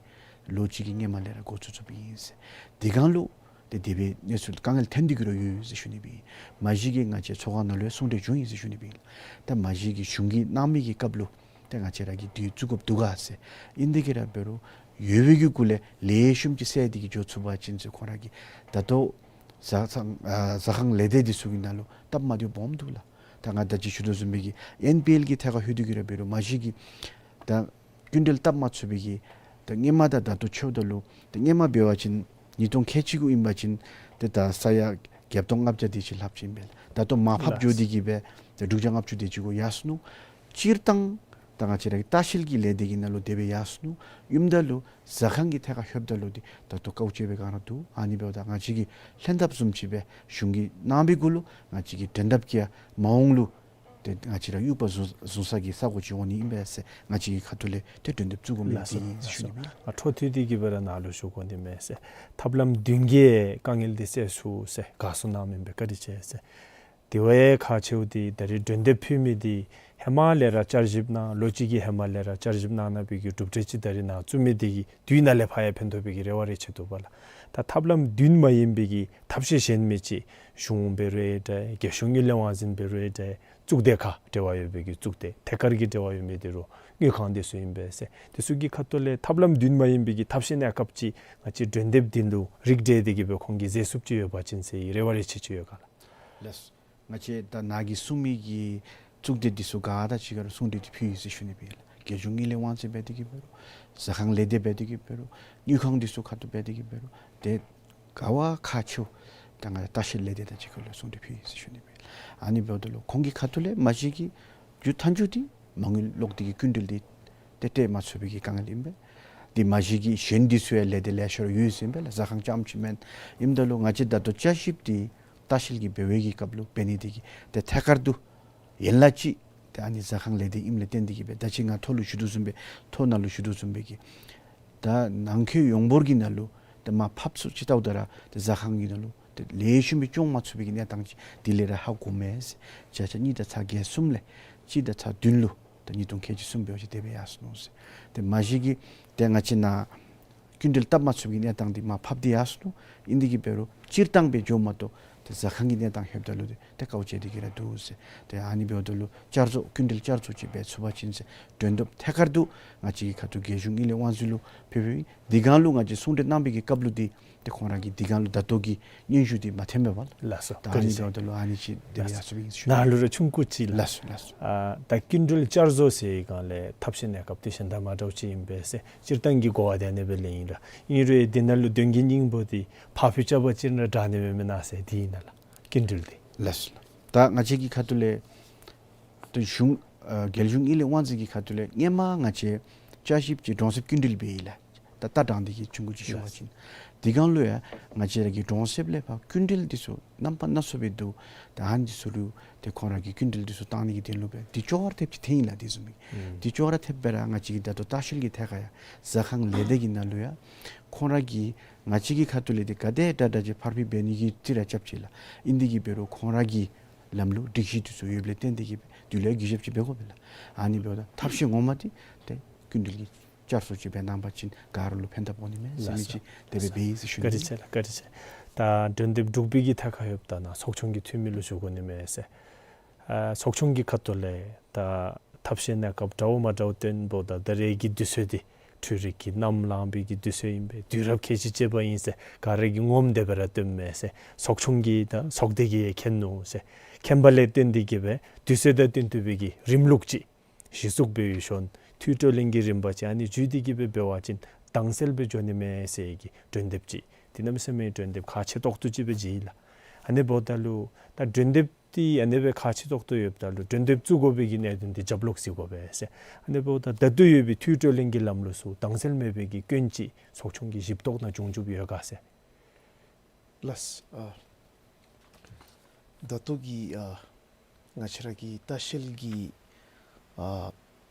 ལོ་གཅིག་གི་སྔོན་མ་ལས་ར་འགོ་བཙུགས་བཙུགསཔ་ཨིན་ཟེར། དེ་སྒང་ལུ་ཏེ་དེ་སྦེ་གནས་ཚུལ་དཀའ་ངལ་ཐོན་ཏེ་གིས་ར་ཡོད་ཟེར་ཞུ་ནི་སྦེ་ཨིན། མ་གཞི་གིས་ང་བཅས་ཚོགས་ཁང་ནང་ལུ་ཡང་གསུང་གྲོས་བྱུང་ཡི་ཟེར་ཞུ་ནི་སྦེ་ཨིན། ད་མ་གཞི་གིས་གཞུང་གིས་གནང་མི་གི་སྐབས་ལུ་ཏེ་ང་བཅས་ར་གིས་དེ་བཙུགས་དགོཔ་འདུག་ག་ཟེར། ཨིན་དེ་གིས་ར་འབད་རུང་ཡོད་པའི་གི་གུ་ལས་ལེགས་ཤོམ་ཅིག་བསལ་ཏེ་གིས་འགྱོ་ཚུགས་པ་ཅིན་ཟེར་ཁོང་ར་གིས་ད་ལྟོ་ཟ་ཁང་ཨ་ཟ་ཁང་ལས་སྡེ་འདི་ཚུ་གི་ནང་ལུ་སྟབས་མ་བདེཝ་སྦོམ་འདུག་ལགས། ད་ང་ད་ཅི་ཞུ་དོ་བཟུམ་སྦེ་གི་ཨེན་པི་ཨེལ་གྱི་ཐད་ཁར་ལྷོད་དེ་གིས་ར་འབད་རུང་མ་གཞི་གིས་ད་སྐྱིན་འགྲུལ་བཏབ་མ་ཚུགས་པའི་གི་ད་སྔོན་མ་དང་ད་ལྟོ་ཕྱདཔ་ད་ལུ་ད་སྔོན་མ་འབད་བ་ཅིན་ཉིས་སྟོང་ཁལ་གཅིག་གུ་ཨིན་པ་ཅིན་ཏེ་ད་ས་ཡ་བརྒྱད་སྟོང་ལྔ་བརྒྱ་དེ་ཅིག་ལྷགཔ་ཅིག་ཨིན་པས། ད་ལྟོ་མར་ཕབ་འགྱོ་སྟེ་གིས་སྦེ་ད་དྲུག་བརྒྱ་ལྔ་བཅུ་དེ་ཅིག་གུ་ཡར་སོ་ནུག། སྤྱིར་བཏང་ད་ང་བཅས་ར་གི་ལྟ་བཤལ་གྱི་ལས་སྡེ་གི་ནང་ལུ་དེ་སྦེ་ཡར་སོ་ནུག། ཨིནམ་ད་ལུ་ཟ་ཁང་གི་ཐད་ཁར་ལྷོདཔ་ད་ལུ་འདི་ད་ལྟོ་དཀའཝ་སྤྱད་པའི་སྒང་ར་འདུག། ཨ་ནི་འབདཝ་ད་ང་བཅས་ཀྱིས་ལྷན་ཐབས་བཟུམ་ཅིག་སྦེ་གཞུང་གིས་གནང་བའི་གུ་ལུ་ང་བཅས་ཀྱིས་འགྲན་ཟླ་བཀལ་མ་འོངས་ལུ་ཏེ་ང་བཅས་ར་དབྱུག་པ་བཟུང་བཟུང་ས་གི་ས་གོ་ཅིག་འོང་ནི་ཨིན་པས་ཟེར་ང་བཅས་ཀྱི་ཁ་ཐུག་ལས་ཏེ་གྲོས་འདེབས་བཙུགས་དགོ་མི་ལགས་འདི་སོ། ཨིན་ཟེར་ཞུ་ནི་ཨིན། ཨ་འཕྲོ་མཐུད་དེ་གིས་སྦེ་ར་ནཱ་ལུ་ཞུ་དགོ་ནི་མས་ཟེར། ཐབས་ལམ་བདུན་གྱིས་དཀའ་ངལ་འདི་སེལ་ཚུགས་ཟེར་དགའ་བསུ་གནངམ་ཨིན་པས། བཀའ་དྲིན་ཆེ་ཟེར། དེ་བ་ཡང་ཁག་ཆེཝ་འདི་ད་རེས་གྲོས་འདེབས་ཕུལ་མི་འདི་ཧེ་མ་ལས་ར་བསྐྱར་ཞིབ་གནང་ལོ་གཅིག་གི་ཧེ་མ་ལས་ར་བསྐྱར་ཞིབ་གནང་གནང་བའི་གི་གྲུབ་འབྲས་ཅིག་ད་རེས་ནཱ་བཙུགས་མི་འདི་གིས་དུས་ནཱ་ལས་ཕར་ཡང་ཕན་ཐོགས་པའི་གི་རེ་བ་རེ་ཆེ་འདུག་པ་ལགས། ད་ཐབས་ལམ་བདུན་མ་ཡིན་པའི་གི་ཐབས་ཤེས་གཞན་མི་ཅིག་གཞུང་འབད་རུང་འདྲ་རྒྱལ་གཞུང་དངུལ་ལས་དབང་འཛིན་འབད་རུང་འདྲ་གཙུག་སྡེ་ཁག་འབྲེལ་བ་ཡོད་པའི་གི་གཙུག་སྡེ་ཐད་ཀར་གྱི་འབྲེལ་བ་ཡོད་མི་འདི་རུང་དངུལ་ཁང་འདི་ཚུ་ཨིན་པས་ཟེར། འདི་ཚུ་གི་ཁ་ཐུག་ལས་ཐབས་ལམ་བདུན་མ་ཡིན་པའི་གི་ཐབས་ཤེས་གནས་སྐབས་ཅིག་ང་བཅས་གྲོས་འདེབས་འདི་ལུ་རིགས་བསྒྲེས་ཏེ་གིས་སྦེ་ཁོང་གིས་མཛད་ཚུགསཔ་ཅིག་ཡོད་པ་ཅིན་ཟེར་རེ་བ་རེ་ཆེ་ཅིག་ཡོད་ག་ལགས། ལགས། ང་བཅས་ད་ནཱ་གིས་གསུངས་མི་གི་གཙུག་སྡེ་འདི་ཚུ་ག་དང་གཅིག་ཁར་གསུང་གྲོས་འདི་ཕུལ་ཡི་ཟེར་ཞུ་ནི་སྦེ་ལགས། རྒྱལ་གཞུང་དངུལ་ལས་དབང་འཛིན་འབད་དེ་གིས་འབད་རུང་ཟ་ཁང་ལས་སྡེ་འབད་དེ་གིས་འབད་རུང་དངུལ་ཁང་འདི་ཚུ་ཁ་ཐུག་འབད་དེ་གིས་འབད་རུང་ཏེ་ག་བ་ཁག་ཆེཝ་ད་ང་ལྟ་བཤལ་ལས་སྡེ་དང་གཅིག་ཁར་ལུ་གསུང་གྲོས་ཕུལ་ཡི་ཟེར་ཞུ་ནི་སྦེ་ལགས། ཨ་ནི་འབདཝ་ད་ལུ་ཁོང་གི་ཁ་ཐུག་ལས་མ་གཞི་གི་རྒྱུ་མཐའ་མཇུག་འདི་མ་དངུལ་ལོག་སྟེ་གིས་སྐྱིན་འགྲུལ་འདི་ཏེ་སྤྲོད་མ་ཚུགས་པའི་གི་དཀའ་ངལ་ཨིན་པས། དེ་མ་གཞི་གི་གཞན་འདི་ཚུ་ཡང་ལས་སྡེ་ལེ་ཤ་ར་ཡོད་ཟེར་ཨིན་པས་ལགས། ཟ་ཁང་རྐྱངམ་ཅིག་མེན། ཨིནམ་ད་ལུ་ང་བཅས་ད་ལྟོ་བསྐྱར་ཞིབ་འདི་ལྟ་བཤལ་གྱི་འབད་བའི་གི་སྐབས་ལུ་འབད་ནི་འདི་གིས་ཏེ་ཐད་ཀར་དུ་ཡན་ལག་ཅིག་ཏེ་ཨ་ནི་ཟ་ཁང་ལས་སྡེ་ཨིནམ་ལས་བརྟེན་ཏེ་གིས་སྦེ་ད་ཅི་ང་ཐོ་ལུ་ཞུ་དོ་བཟུམ་སྦེ་ཐོ་ནང་ལུ་ཞུ་དོ་བཟུམ་སྦེ་གི་ད་ནང་འཁོད་ཡོངས་འབོར་གྱི་ནང་ལུ་ཏེ་མར་ཕབ་ཚུ་ཅིག་བལྟཝ་ད་ར་ཏེ་ཟ་ཁང་གི་ནང་ལུ་ཏེ་ལེགས་ཤོམ་སྦེ་སྐྱོང་མ་ཚུགས་པའི་གི་གནས་སྟངས་ཅིག་དེ་ལས་ར་ཧ་གོ་མས་ཟེར། བརྒྱ་ཆ་གཉིས་དང་ཚག་བརྒྱད་གསུམ་ལས་གཅིག་དང་ཚག་བདུན་ལུ་ད་ཉིས་སྟོང་ཁལ་གཅིག་གསུམ་འབད་བ་ཅིན་དེ་སྦེ་ཡར་སོ་ནུག་ཟེར། ཏེ་མ་གཞི་གི་ཏེ་ང་བཅས་ནཱ་སྐྱིན་འགྲུལ་བཏབ་མ་ཚུགས་པའི་གི་གནས་སྟངས་འདི་མར་ཕབ་སྟེ་ཡར་སོ་ནུག། ཨིན་དེ་གིས་འབད་རུང་སྤྱིར་བཏང་སྦེ་འགྱོཝ་མ་གཏོགས་ཏེ་ཟ་ཁང་གི་གནས་སྟངས་ལྷོདཔ་ད་ལུ་ཏེ་ཏེ་དཀའཝ་སྤྱད་དེ་གིས་ར་འདུག་ཟེར། ཏེ་ཨ་ནི་འབདཝ་ད་ལུ་བསྐྱར་བཟོ་སྐྱིན་འགྲུལ་བསྐྱར་བཟོ་ཅིག་འབད་ཚུགས་པ་ཅིན་ཟེར་འགྲན་བསྡུར་ཐད་ཀར་དུ་ང་བཅས་ཀྱི་ཁ་ཐུག་རྒྱལ་གཞུང་དངུལ་ལས་དབང་འཛིན་ལུ་ཕུལ་ཕུལཝ་ཨིན། དེ་སྒང་ལུ་ང་བཅས་གསུང་གྲོས་གནང་པའི་གི་སྐབས་ལུ་འདི་ཏེ་ཁོང་ར་གིས་དེ་སྒང་ལུ་ད་ལྟོ་གི་སྙན་ཞུ་འདི་མ་འཐོན་པས་པ་ལགས། ལགས་སོ། ད་ཨ་ནི་བཀའ་དྲིན་ཆེ། འབདཝ་ད་ལུ་ཨ་ནི་ཅིག་དེ་སྦེ་ཡར་སོ་བའི་ཨིན་ཟེར་ཞུ་ནི། ནཱ་ལུ་ར་ཆུང་ཀུ་ཅིག་ལགས། ལགས་སོ་ལགས་སོ། ཨ་ད་སྐྱིན་འགྲུལ་བསྐྱར་བཟོ་ཟེར་བའི་སྒང་ལས་ཐབས་ཤེས་གནས་སྐབས་དེ་གཞན་དང་མ་འདྲཝ་ཅིག་ཨིན་པས་ཟེར། སྤྱིར་བཏང་གི་གོ་བ་འདི་ཨ་ནི་སྦེ་ལེན་ཡི་ལགས། ཨིན་རུང་དེ་ནང་ལུ་དོན་གྱི་སྙིང་པོ་འདི་ཕར་ཕུད་རྐྱབ་པ་ཅིན་ར་དྲག་ནི་མས་མེན་ན་ཟེར་འདི་ཨིན་ན་ལགས། སྐྱིན་འགྲུལ་འདི། ལགས་སོ་ལགས། ད་ང་བཅས་ཀྱི་ཁ་ཐུག་ལས་ཏེ་གཞུང་ཨ་རྒྱལ་གཞུང་དངུལ་ལས་དབང་འཛིན་གྱི་ཁ་ཐུག་ལས་སྔོན་མ་ང་བཅས་བསྐྱར་ཞིབ་ཀྱི་གྲོང་གསེབ་སྐྱིན་འགྲུལ་འབད་ཡི་ལགས། ད་ལྟ་དྲང་སྟེ་གི་ཆུང་ཀུ་ཅིག་ཞུ་བ་ཅིན་དེ་སྒང་ལུ་ཡང་ང་བཅས་ར་གི་གྲོང་གསེབ་ལས་ཕར་སྐྱིན་འགྲུལ་འདི་ཚུ་རྣམ་པ་སྣ་ཚོགས་སྦེ་འདུག། ད་ཨ་ནི་འདི་ཚུ་ལུ་ཏེ་ཁོང་ར་གིས་སྐྱིན་འགྲུལ་འདི་ཚུ་བཏང་ནི་གི་དོན་ལུ་སྦེ་འདི་ཅོག་ར་འཐདཔ་ཅིག་འཐོན་ཡི་ལགས། འདི་བཟུམ་མའི་འདི་ཅོག་ར་འཐདཔ་སྦེ་ར་ང་བཅས་ཀྱི་ད་ལྟོ་ལྟ་བཤལ་གྱི་ཐད་ཁར་ཡང་ཟ་ཁང་ལས་སྡེ་གི་ནང་ལུ་ཡང་ཁོང་ར་གིས་ང་བཅས་ཀྱི་ཁ་ཐུག་ལས་འདི་ག་དེ་དྲག་དྲག་ཅིག་ཕར་ཕུད་འབད་ནི་གི་རྩིས་ར་རྐྱབ་ཅི་ལགས། ཨིན་དེ་གིས་འབད་རུང་ཁོང་ར་གི་ལམ་ལུགས་སྒྲིག་གཞི་འདི་ཚུ་ཡོདཔ་ལས་བརྟེན་ཏེ་གིས་འདི་ལུ་ཡང་གུས་ཞབས་ཅིག་འབད་དགོ་པས་ལགས། ཨ་ནི་འབདཝ་ད་ཐབས་ཤེས་ངོ་མ་འདི་ཏེ་སྐྱིན་འགྲུལ་གྱི་བསྐྱར་བཟོ་ཅིག་འབད་གནང་པ་ཅིན་ག་ར་ལུ་ཕན་ཐབས་འོང་ནི་མས་ཟེར་མི་ཅིག་དེ་སྦེ་འབད་ཡི་ཟེར་ཞུ་ནི། བཀའ་དྲིན་ཆེ་ལགས། བཀའ་དྲིན་ཆེ། ད་འགྲན་བསྡུར་འབྲུག་པའི་གི་ཐད་ཁར་ཡོདཔ་ད་ནཱ་ཚོགས་ཆུང་གི་འཐུས་མི་ལུ་ཞུ་དགོ་ནི་མས་ཟེར། ཨ་ཚོགས་ཆུང་གི་ཁ་ཐུག་ལས་ད་ཐབས་ཤེས་གནས་སྐབས་འདྲཝ་མ་འདྲཝ་སྟོན་འབདཝ་ད་ད་རེས་ཀྱི་དུས་ཚོད་འདི་འཕྲུལ་རིག་གི་ནམ་ལངས་པའི་གི་དུས་ཚོད་ཨིན་པས། དུས་རབས་ཁ་ཅིག་ཅིག་འབད་ཨིན་ཟེར་ག་ར་གིས་ངོམ་དེ་སྦེ་ར་སྟོནམ་མས་ཟེར་ཚོགས་ཆུང་གིས་ད་ཚོགས་སྡེ་གིས་མཁྱེན་ནུག་ཟེར། མཁྱེན་པ་ལས་བརྟེན་ཏེ་གིས་སྦེ་དུས་ཚོད་དང་བསྟུན་ཏེ་སྦེ་གི་རིམ་ལུགས་ཅིག་གཞི་བཙུགས་འབད་བའི་ཤུལ་འཐུས་གྲོས་གླེང་གི་རིམ་པ་ཅིག་ཨ་ནི་བརྒྱུད་དེ་གིས་སྦེ་འབད་བ་ཅིན་དྭངས་གསལ་སྦེ་འགྱོ་ནི་མས་ཟེར་གྱི་གྲོས་འདེབས་ཅིག། འདི་གནམ་མེད་ས་མེད་གྲོས་འདེབས་ཁག་ཆེ་ཏོག་ཏོ་ཅིག་སྦེ་མཇལ་ཡི་ལགས། ཨ་ནི་འབདཝ་ད་ལུ་ད་གྲོས་འདེབས་འདི་ཨ་ནི་སྦེ་ཁག་ཆེ་ཏོག་ཏོ་ཡོདཔ་ད་ལུ་གྲོས་འདེབས་བཙུགས་དགོ་པའི་གི་གནད་དོན་འདི་རྒྱབ་ལོག་གཟིགས་དགོ་པས་ཟེར། ཨ་ནི་འབདཝ་ད་ད་ལྟོ་ཡོད་པའི་འཐུས་གྲོས་གླེང་གི་ལམ་ལུགས་ཚུ་དྭངས་གསལ་མེད་པའི་གི་སྐྱོན་ཅིག་ཚོགས་ཆུང་གི་ཞིབ་རྟོག་ནང་བྱུང་བྱུངམ་ཡོད་ག་ཟེར། ལགས། ཨ་ད་ལྟོ་གི་ཨ་ང་བཅས་ར་གི་ལྟ་བཤལ་གྱི་ཨ་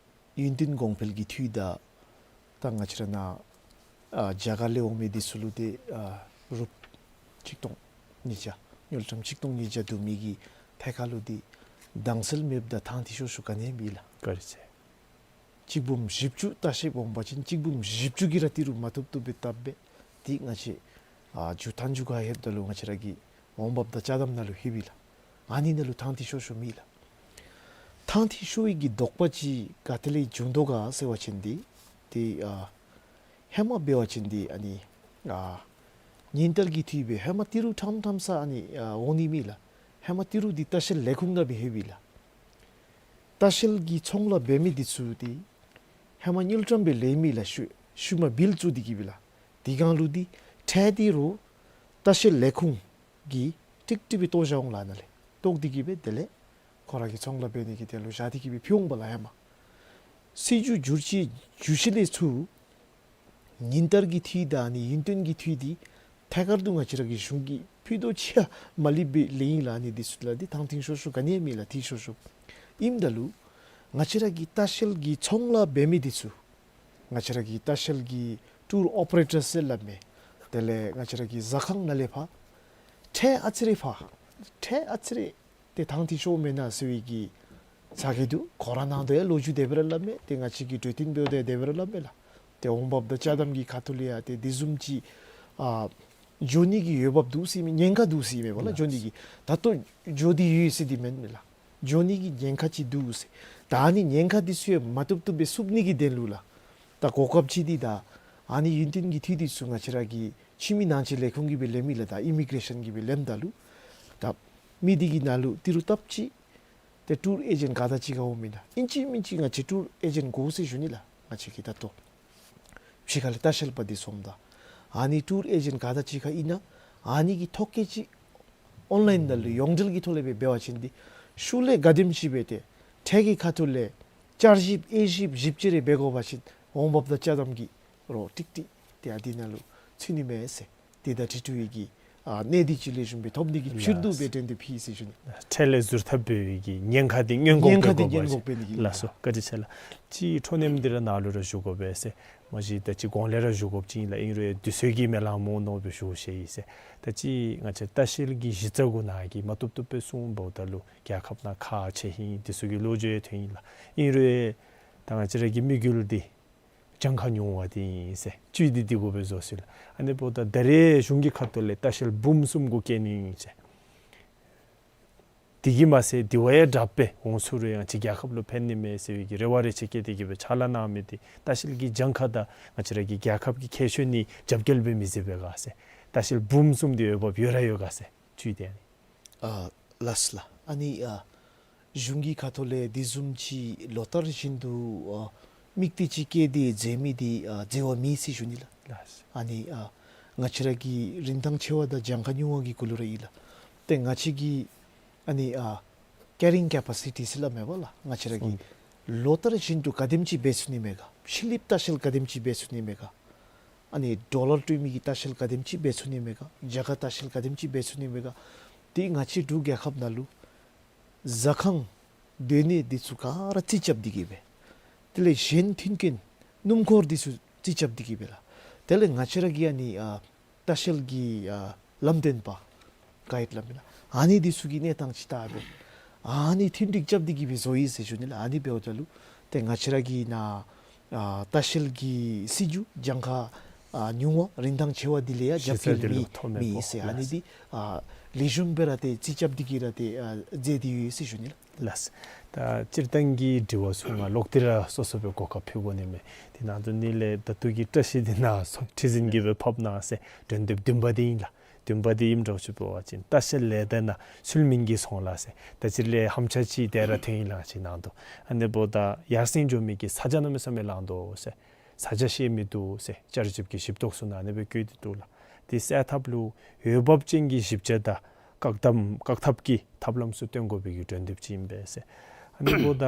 ཡུན་བརྟན་གོང་འཕེལ་གྱི་འཐུས་དང་ད་ང་བཅས་ར་ནཱ་ཨ་རྒྱ་གར་ལས་འོང་མི་འདི་ཚུ་ལུ་ཏེ་ཨ་རུབ་ཆིག་སྟོང་ཉིས་བརྒྱ་དངུལ་ཀྲམ་ཆིག་སྟོང་ཉིས་བརྒྱ་བསྡུ་མི་གི་ཐད་ཁར་ལུ་འདི་དྭངས་གསལ་མེདཔ་དང་ཐང་ཐིང་ཤོར་ཤོརཝ་ག་ནི་ཡང་མེད་ལགས། བཀའ་དྲིན་ཆེ། གཅིག་འབུམ་བཞི་བཅུ་ལྟ་བཤལཔ་འོང་པ་ཅིན་གཅིག་འབུམ་བཞི་བཅུ་གིས་ར་ཏི་རུ་མ་བཏུབ་བཏུབ་སྦེ་བཏབ་སྦེ་འདི་ང་བཅས་ཨ་མཇུག་མཐའ་མཇུག་ཁར་ལྷོདཔ་ད་ལུ་ང་བཅས་ར་གི་འོང་འབབ་དང་ཅ་དམ་ནང་ལུ་ལྷོད་པས་ལགས། ཨ་ནི་ནང་ལུ་ཐང་ཐིང་ཤོར་ཤོརཝ་མེད་ལགས། ཐང་ཐིང་ཤོར་བའི་གི་དོགས་པ་ཅིག་ག་ཏེ་ལས་བྱུང་དོ་ག་ཟེར་བ་ཅིན་འདི་ཏེ་ཨ་ཧེ་མ་འབད་བ་ཅིན་འདི་ཨ་ནི་ཨ་ཉིན་ལྟར་གྱི་འཐུས་སྦེ་ཧེ་མ་ཏི་རུ་ཕྲང་ཕྲང་ས་ཨ་ནི་ཨ་འོང་ནི་མེད་ལགས། ཧེ་མ་ཏི་རུ་འདི་ལྟ་བཤལ་ལས་ཁུངས་ནང་སྦེ་ལྷོད་པས་ལགས། ལྟ་བཤལ་གྱི་ཚོང་ལཱ་འབད་མི་འདི་ཚུ་འདི་ཧེ་མ་དངུལ་ཀྲམ་སྦེ་ལེན་མི་ལགས། ཤུལ་ཤུལ་མ་བིལ་བཙུགས་ཏེ་གིས་སྦེ་ལགས། དེ་སྒང་ལུ་འདི་ཁྲལ་འདི་རུང་ལྟ་བཤལ་ལས་ཁུངས་ཀྱིས་ཀྲིག་ཀྲི་སྦེ་བཏོག་བཞག་འོང་ལགས་ནཱ་ལས། བཏོག་སྟེ་གིས་སྦེ་དེ་ལས་ཁོང་ར་གི་ཚོང་ལཱ་འབད་ནི་གི་དོན་ལུ་བཞག་སྟེ་གིས་སྦེ་ཕུལ་འོང་པས་ལགས་ཧེ་མ། སྲིད་བྱུས་བསྒྱུར་བཅོས་བསྒྱུར་ཞིནམ་ལས་ཚུར་ཉིན་ལྟར་གྱི་འཐུས་དང་ཨ་ནི་ཡུན་བརྟན་གྱི་འཐུས་འདི་ཐད་ཀར་དུ་ང་བཅས་ར་གི་གཞུང་གིས་ཕུད་རྡོག་ཅིག་ཡང་མ་ལུས་པར་ལེན་ཡི་ལགས། ཨ་ནི་འདི་ཚུ་ལགས་འདི་ཐང་ཐིང་ཤོར་ཤོརཝ་ག་ནི་ཡང་མེད་ལགས། ཐིང་ཤོར་ཤོརཝ་ཨིནམ་ད་ལུ་ང་བཅས་ར་གི་ལྟ་བཤལ་གྱི་ཚོང་ལཱ་འབད་མི་འདི་ཚུ་ང་བཅས་ར་གི་ལྟ་བཤལ་གྱི་ཊུར་ཨོ་པ་རེ་ཊར་ཟེར་སླབ་མི་དེ་ལས་ང་བཅས་ར་གི་ཟ་ཁང་ནང་ལས་ཕར་ཁྲལ་ཨ་ཙི་རེ་ཕར་ཁྲལ་ཨ་ཙི་རེ་ཏེ་ཐང་ཐིང་ཤོརཝ་མེན་ན་ཟེར་བའི་གི་ཚ་གྱང་འདུག། ཁོང་ར་ནང་དོག་ཡང་ལོ་རྒྱུས་དེ་སྦེ་ར་སླབ་མས། ཏེ་ང་བཅས་ཀྱིས་གྲོས་བསྟུན་འབདཝ་ད་དེ་སྦེ་ར་སླབ་མས་ལགས། ཏེ་འོང་འབབ་དང་ཅ་དམ་གྱི་ཁ་ཐུག་ལས་ཡང་ཏེ་དེ་བཟུམ་ཅིག་ཨ་འགྱོ་ནི་གི་འོས་འབབ་འདུག་ཟེར་མི་ཉེན་ཁ་འདུག་ཟེར་མས་པ་ལགས། འགྱོ་ནི་གི་ད་ལྟོ་འགྱོ་སྟེ་ཡོད་ཟེར་འདི་མེན་མས་ལགས། འགྱོ་ནི་གི་ཉེན་ཁ་ཅིག་འདུག་ཟེར། ད་ཨ་ནི་ཉེན་ཁ་འདི་ཚུ་ཡང་མ་བཏུབ་བཏུབ་སྦེ་བསུབ་ནི་གི་དོན་ལུ་ལགས། ད་གོ་སྐབས་ཅིག་འདི་ད་ཨ་ནི་ཡུན་བརྟན་གྱི་འཐུས་འདི་ཚུ་ང་བཅས་ར་གི་ཕྱི་མི་ནང་འཁྲུག་ལས་ཁུངས་ཀྱིས་སྦེ་ལེན་མི་ལགས། ད་ཨི་མི་གྲེ་ཤཱན་གྱིས་སྦེ་ལེནམ་ད་ལུ་ད་མི་འདི་གི་ནང་ལུ་ཏི་རུ་སྟབས་ཅིག་ཏེ་ཊུར་ཨེ་ཇེནཊ་ག་དང་གཅིག་ཁར་འོང་མི་ད་ཨིན་ཅི་མིན་ཅི་ང་བཅས་ཊུར་ཨེ་ཇེནཊ་དགོ་ཟེར་ཞུ་ནི་ལགས། ང་བཅས་ཀྱིས་ད་ལྟོ་ཕྱི་ཁ་ལས་ལྟ་བཤལ་པ་འདི་སོངམ་ད་ཨ་ནི་ཊུར་ཨེ་ཇེནཊ་ག་དང་གཅིག་ཁར་ཨིན་ན་ཨ་ནི་གི་ཐོ་བཀོད་ཅིག་ཨོན་ལའིན་ནང་ལུ་ཡོངས་འབྲེལ་གྱི་ཐོག་ལས་སྦེ་འབད་བ་ཅིན་འདི་ཤུལ་ལས་ག་དེམ་ཅིག་སྦེ་ཏེ་ཁྲལ་གྱི་ཁ་ཐུག་ལས་བསྐྱར་ཞིབ་དབྱེ་ཞིབ་ཞིབ་དཔྱད་རེ་འབད་དགོ་པ་ཅིན་འོང་འབབ་དང་ཅ་དམ་གྱི་ རོགས་ཀྲིག་ཀྲི་ཏེ་ཨ་འདི་ནང་ལུ་ཚུད་ནི་མས་ཟེར། ཏེ་ད་ཁྲི་ཁྲི་ཡི་གི་ཨ་གནད་འདི་ཅིག་ལེགས་ཤོམ་སྦེ་ཐོབ་ནི་གི་ཕྱིར་དུ་ལགས། སྦེ་དྲན་ཏེ་ཕུལ་ཡི་ཟེར་ཞུ་ནི། ཁྲལ་ལས་ཟུར་ཐབས་འབད་བའི་གི་ཉེན་ཁ་འདི་སྔོན་འགོག་ཉེན་ཁ་འདི་འབད་བ་ཅིན་སྔོན་འགོག་འབད་ནི་གི་ལགས་སོ། བཀའ་དྲིན་ཆེ་ལགས། ཅིག་ཁྲོ་གནམ་འདི་ར་ནཱ་ལུ་ར་ཞུ་དགོ་པས་ཟེར། མ་གཞི་ད་ཅི་གོང་ལས་ར་ཞུ་དགོཔ་ཅིག་ཨིན་ལགས། ཨིན་རུང་དུས་ཚོད་ཀྱིས་མི་ལང་མནོ་མནོ་སྦེ་ཞུ་ཞུ་ཡི་ཟེར། ད་ཅི་ང་བཅས་ལྟ་བཤལ་གྱི་གཞི་རྩ་གུ་ནང་གི་མ་བཏུབ་བཏུབ་སྦེ་གསུངམ་འབདཝ་ད་ལུ་རྒྱལ་ཁབ་ནང་ཁག་ཆེ་ཧིང་འདི་ཚུ་གི་ལོ་རྒྱུས་ཐོན་ཡི་ལགས། ཨིན་རུང་ད་ང་བཅས་ར་གི་དམིགས་ཡུལ་འདི་གྱངས་ཁ་ཉུང་བ་འདི་ཨིན་ཟེར། བཅུད་འདི་འདི་གུ་སྦེ་བཟོ་ཅི་ལགས། ཨ་ནི་འབདཝ་ད་ད་རེས་གཞུང་གི་ཁ་ཐུག་ལས་ལྟ་བཤལ་འབུམ་གསུམ་གུ་བསྐྱེད་ནི་ཨིན་ཟེར། དེ་གིས་མ་ཚད་དེ་བ་ཡང་དྲགཔ་སྦེ་འོང་ཚུགས་རུང་ཡང་ཅིག་རྒྱལ་ཁབ་ལུ་ཕན་ནི་མས་ཟེར་བའི་གི་རེ་བ་རེ་ཆེ་བསྐྱེད་དེ་གི་སྦེ་ཕྱག་ལཱ་གནང་མི་འདི་ལྟ་བཤལ་གྱི་གྱངས་ཁ་དང་ང་བཅས་ར་གི་རྒྱལ་ཁབ་ཀྱི་ཁྱད་ཆོས་ནི་རྒྱབ་འགལ་འབད་མི་བཟོ་བས་ག་ཟེར། ལྟ་བཤལ་འབུམ་གསུམ་འདི་འོས་འབབ་ཡོད་ར་ཡོད་ག་ཟེར་བཅུད་འདི་ཨ་ནི། ཨ་ལགས་ལགས། ཨ་ནི་ཨ་གཞུང་གི་ཁ་ཐུག་ལས་དེ་བཟུམ་ཅིག་ལོ་ལྟར་བཞིན་དུ་ཨ་དམིགས་གཏད་ཅིག་བསྐྱེད་དེ་མཛད་མི་འདི་ཨ་མཛད་པ་མེད་ཟེར་ཞུ་ནི་ལགས། ལགས། ཨ་ནི་ཨ་ང་བཅས་ར་གི་རིན་ཐང་ཆེ་བ་དང་གྱངས་ཁ་ཉུང་བ་གི་གུ་ལུ་ར་ཨིན་ལགས། ཏེ་ང་བཅས་ཀྱི་ཨ་ནི་ཨ་ཀེ་རིང་ཀེ་པ་སི་ཊི་ཟེར་སླབ་མས་པ་ལགས། ང་བཅས་ར་གིས་ལོ་ལྟར་བཞིན་དུ་ག་དེམ་ཅིག་འབད་ཚུགས་ནི་མས་ག། ཕྱི་གླིངཔ་ལྟ་བཤལ་ག་དེམ་ཅིག་འབད་ཚུགས་ནི་མས་ག། ཨ་ནི་ཌོ་ལར་སྤྲོད་མི་གི་ལྟ་བཤལ་ག་དེམ་ཅིག་འབད་ཚུགས་ནི་མས་ག། རྒྱ་གར་ལྟ་བཤལ་ག་དེམ་ཅིག་འབད་ཚུགས་ནི་མས་ག། ཏེ་ང་བཅས་འབྲུག་རྒྱལ་ཁབ་ནང་ལུ་ཟ་ཁང་སྡོད་གནས་འདི་ཚུ་ག་ར་རྩིས་རྐྱབ་སྟེ་གི་སྦེ། དེ་ལས་གཞན་མཐུན་རྐྱེན་སྣུམ་འཁོར་འདི་ཚུ་རྩིས་རྐྱབ་སྟེ་གི་སྦེ་ལགས། དེ་ལས་ང་བཅས་ར་གི་ཨ་ནི་ཨ་ལྟ་བཤལ་གྱི་ཨ་ལམ་སྟོན་པ་གཱའིཌ་སླབ་མི་ལགས། ཨ་ནི་འདི་ཚུ་གི་གནས་སྟངས་ཅིག་བལྟ་སྦེ་ཨ་ནི་མཐུན་འགྲིག་རྐྱབ་སྟེ་གི་སྦེ་བཟོ་ཡི་ཟེར་ཞུ་ནི་ལགས། ཨ་ནི་འབདཝ་ད་ལུ་ཏེ་ང་བཅས་ར་གི་ནཱ་ཨ་ལྟ་བཤལ་གྱི་སྲིད་བྱུས་གྱངས་ཁ་ཨ་ཉུང་བ་རིན་ཐང་ཆེ་བ་འདི་ལས་ཡང་རྒྱབ་འགལ་མེད་མེད་ཟེར་ཨ་ནི་འདི་ཨ་ལེགས་ཤོམ་སྦེ་ར་ཏེ་རྩིས་རྐྱབ་སྟེ་གི་ར་ཏེ་ཨ་མཛད་དེ་ཡོད་ཟེར་ཞུ་ནི་ལགས། ལགས། ད་སྤྱིར་བཏང་གི་དྲི་བ་ཚུ་ང་ལོག་སྟེ་ར་སོ་སོ་སྦེ་གོ་སྐབས་ཕུལ་དགོ་ནི་མས། དེ་ནང་དུ་ནི་ལས་ད་ལྟོ་གི་བཀྲ་ཤིས་འདི་ནཱ་ཁྲི་འཛིན་གྱིས་སྦེ་ཕབ་གནང་ཟེར་དོན་དེ་བདུན་པ་འདི་ཨིན་ལགས། བདུན་པ་འདི་ཨིནམ་འདྲཝ་ཅིག་འབད་བ་ཅིན་ལྟ་བཤལ་ལས་སྡེ་ནང་ཚུལ་མིན་གྱི་ཚོང་ལཱ་ཟེར་ད་ཅི་ལས་ཧམ་ཆ་ཅིག་དེ་ར་ཐོན་ཡི་ལགས་ཅིག་ནང་དུ། ཨ་ནི་འབདཝ་ད་ཡར་སེང་འགྱོ་མི་གི་ས་ཆ་གནམ་མེད་ས་མེད་ལང་དོ་ཟེར། ས་ཆ་ཤེས་མི་འདུག་ཟེར་བཅའ་སྒྲིག་གི་ཞིབ་རྟོག་ཚུ་ནང་ཨ་ནི་སྦེ་བཀོད་དེ་འདུག་ལགས། དེ་སེལ་ཐབས་ལུ་འོས་འབབ་ཅན་གྱི་ཞིབ་དཔྱད་དང་བཀག་དམ་བཀག་ཐབས་ཀྱི་ཐབས་ལམ་ཚུ་སྟོན་དགོ་པའི་གི་དོན་དེ་ཅིག་ཨིན་པས་ཟེར། ཨ་ནི་འབདཝ་ད་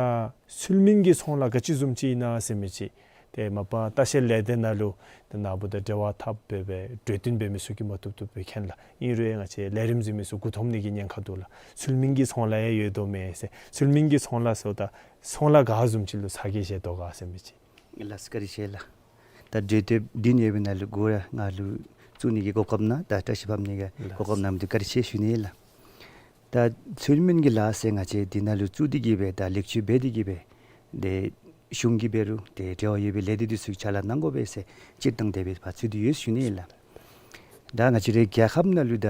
ཚུལ་མིན་གྱི་ཚོང་ལཱ་ག་ཅི་བཟུམ་ཅིག་ཨིན་ན་ཟེར་མི་ཅིག་ཏེ་མ་པ་ལྟ་བཤལ་ལས་སྡེ་ནང་ལུ་ཏེ་ནཱ་འབདཝ་ད་འབྲེལ་བ་འཐབ་སྦེ་སྦེ་གྲོས་བསྟུན་འབད་མི་ཚུ་གིས་མ་བཏུབ་བཏུབ་སྦེ་མཁྱེན་ལགས། ཨིན་རུང་ང་བཅས་ལས་རིམ་གཟིགས་མི་ཚུ་མགུ་འཐོམ་ནི་གི་ཉེན་ཁ་འདུག་ལགས། ཚུལ་མིན་གྱི་ཚོང་ལཱ་ཡང་ཡོད་དོ་མས་ཟེར། ཚུལ་མིན་གྱི་ཚོང་ལཱ་ཟེརཝ་ད་ཚོང་ལཱ་ག་བཟུམ་ཅིག་ལུ་ཚ་གྱང་བཞེས་དོ་ག་ཟེར་མི་ཅིག། ལགས་སོ་བཀའ་དྲིན་ཆེ་ལགས། ད་གྲོས་བསྡུར་འདི་ནང་ཡོད་པའི་ནང་ལུ་གུ་ར་ང་ལུ་བཙུགས་ནི་གི་གོ་སྐབས་གནང་ད་བཀྲ་ཤིས་ཕབ་ནི་གི་གོ་སྐབས་གནང་མི་འདི་བཀའ་དྲིན་ཆེ་ཞུ་ནི་ལགས། ད་ཚུལ་མིན་གྱི་ལཱ་ཟེར་ང་བཅས་འདི་ནང་ལུ་བཙུགས་ཏེ་གི་སྦེ་ད་ལེགས་བཅོས་འབད་དེ་གི་སྦེ་ཏེ་གཞུང་གིས་འབད་རུང་ཏེ་འབྲེལ་བ་ཡོད་པའི་ལས་སྡེ་འདི་ཚུ་གིས་ཕྱག་ལཱ་གནང་དགོ་པས་ཟེར་སྤྱིར་བཏང་དེ་སྦེ་ཕར་ཚུད་དེ་ཡོད་ཞུ་ནི་ལགས། ད་ང་བཅས་རའི་རྒྱལ་ཁབ་ནང་ལུ་ད་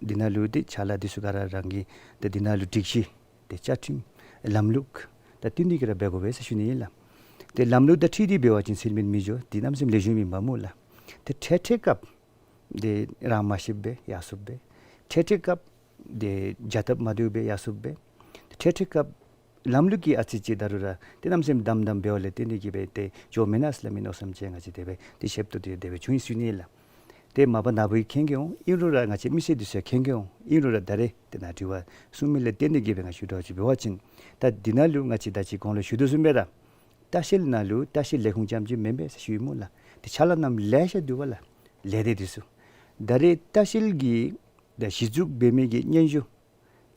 འདི་ནང་ལུ་ཏེ་ཕྱག་ལཱ་འདི་ཚུ་ག་ར་རང་གི་ཏེ་འདི་ནང་ལུ་སྒྲིག་གཞི་ཏེ་བཅའ་ཁྲིམས་ལམ་ལུགས་དང་བསྟུན་ཏེ་གི་ར་འབད་དགོ་པས་ཟེར་ཞུ་ནི་ཨིན་ལགས། ཏེ་ལམ་ལུགས་དང་འཁྲིལ་ཏེ་འབད་བ་ཅིན་ཚུལ་མིན་མི་འགྱོ། འདི་གནམ་མེད་ས་མེད་ལེགས་ཤོམ་ཨིན་པས་སྨོ་ལགས། ཏེ་འཕྲལ་འཕྲལ་སྐབས་ཏེ་རང་མ་ཤེསཔ་སྦེ་ཡར་སོཔ་སྦེ། འཕྲལ་འཕྲལ་སྐབས་ཏེ་བྱ་སྟབས་མ་བདེཝ་སྦེ་ཡར་སོཔ་སྦེ། འཕྲལ་འཕྲལ་སྐབས་ལམ་ལུགས་ཀྱི་ཨ་ཙི་ཅིག་ད་རུང་ར་ཏེ་གནམ་མེད་ས་མེད་དམ་དམ་འབདཝ་ལས་བརྟེན་ཏེ་གི་སྦེ་ཏེ་འགྱོ་མེན་ན་ཟེར་སླབ་མི་མནོ་བསམ་ཅིག་ང་བཅས་དེ་སྦེ་ཏེ་ཤེསཔ་ཏོག་ཏོ་དེ་སྦེ་བྱུང་ཡི་ཟེར་ཞུ་ནི་ལགས། ཏེ་མ་པ་ནཱ་བུ་གིས་མཁྱེན་གེ་འོང་། ཨིན་རུང་ར་ང་བཅས་མི་སེར་འདི་ཚུ་ཡང་མཁྱེན་གེ་འོང་། ཨིན་རུང་ར་ད་རེས་ཏེ་ནཱ་དྲི་བ་གསུངས་མི་ལས་བརྟེན་ཏེ་གི་སྦེ་ང་ཞུ་དོ་ཅིག་འབད་བ་ཅིན་ད་འདི་ནང་ལུ་ང་བཅས་ད་ཅི་གོང་ལུ་ཞུ་དོ་བཟུམ་སྦེ་ར་ལྟ་བཤལ་ནང་ལུ་ལྟ་བཤལ་ལས་ཁུངས་རྐྱངམ་ཅིག་མེན་པས་ཟེར་ཞུ་ཡི་སྨོ་ལགས། ཏེ་ཕྱག་ལཱ་གནངམ་ལེ་ཤ་འདུག་པ་ལགས། ལས་སྡེ་འདི་ཚུ་ད་རེས་ལྟ་བཤལ་གྱི་ད་གཞི་བཙུགས་འབད་མི་གི་སྙན་ཞུ་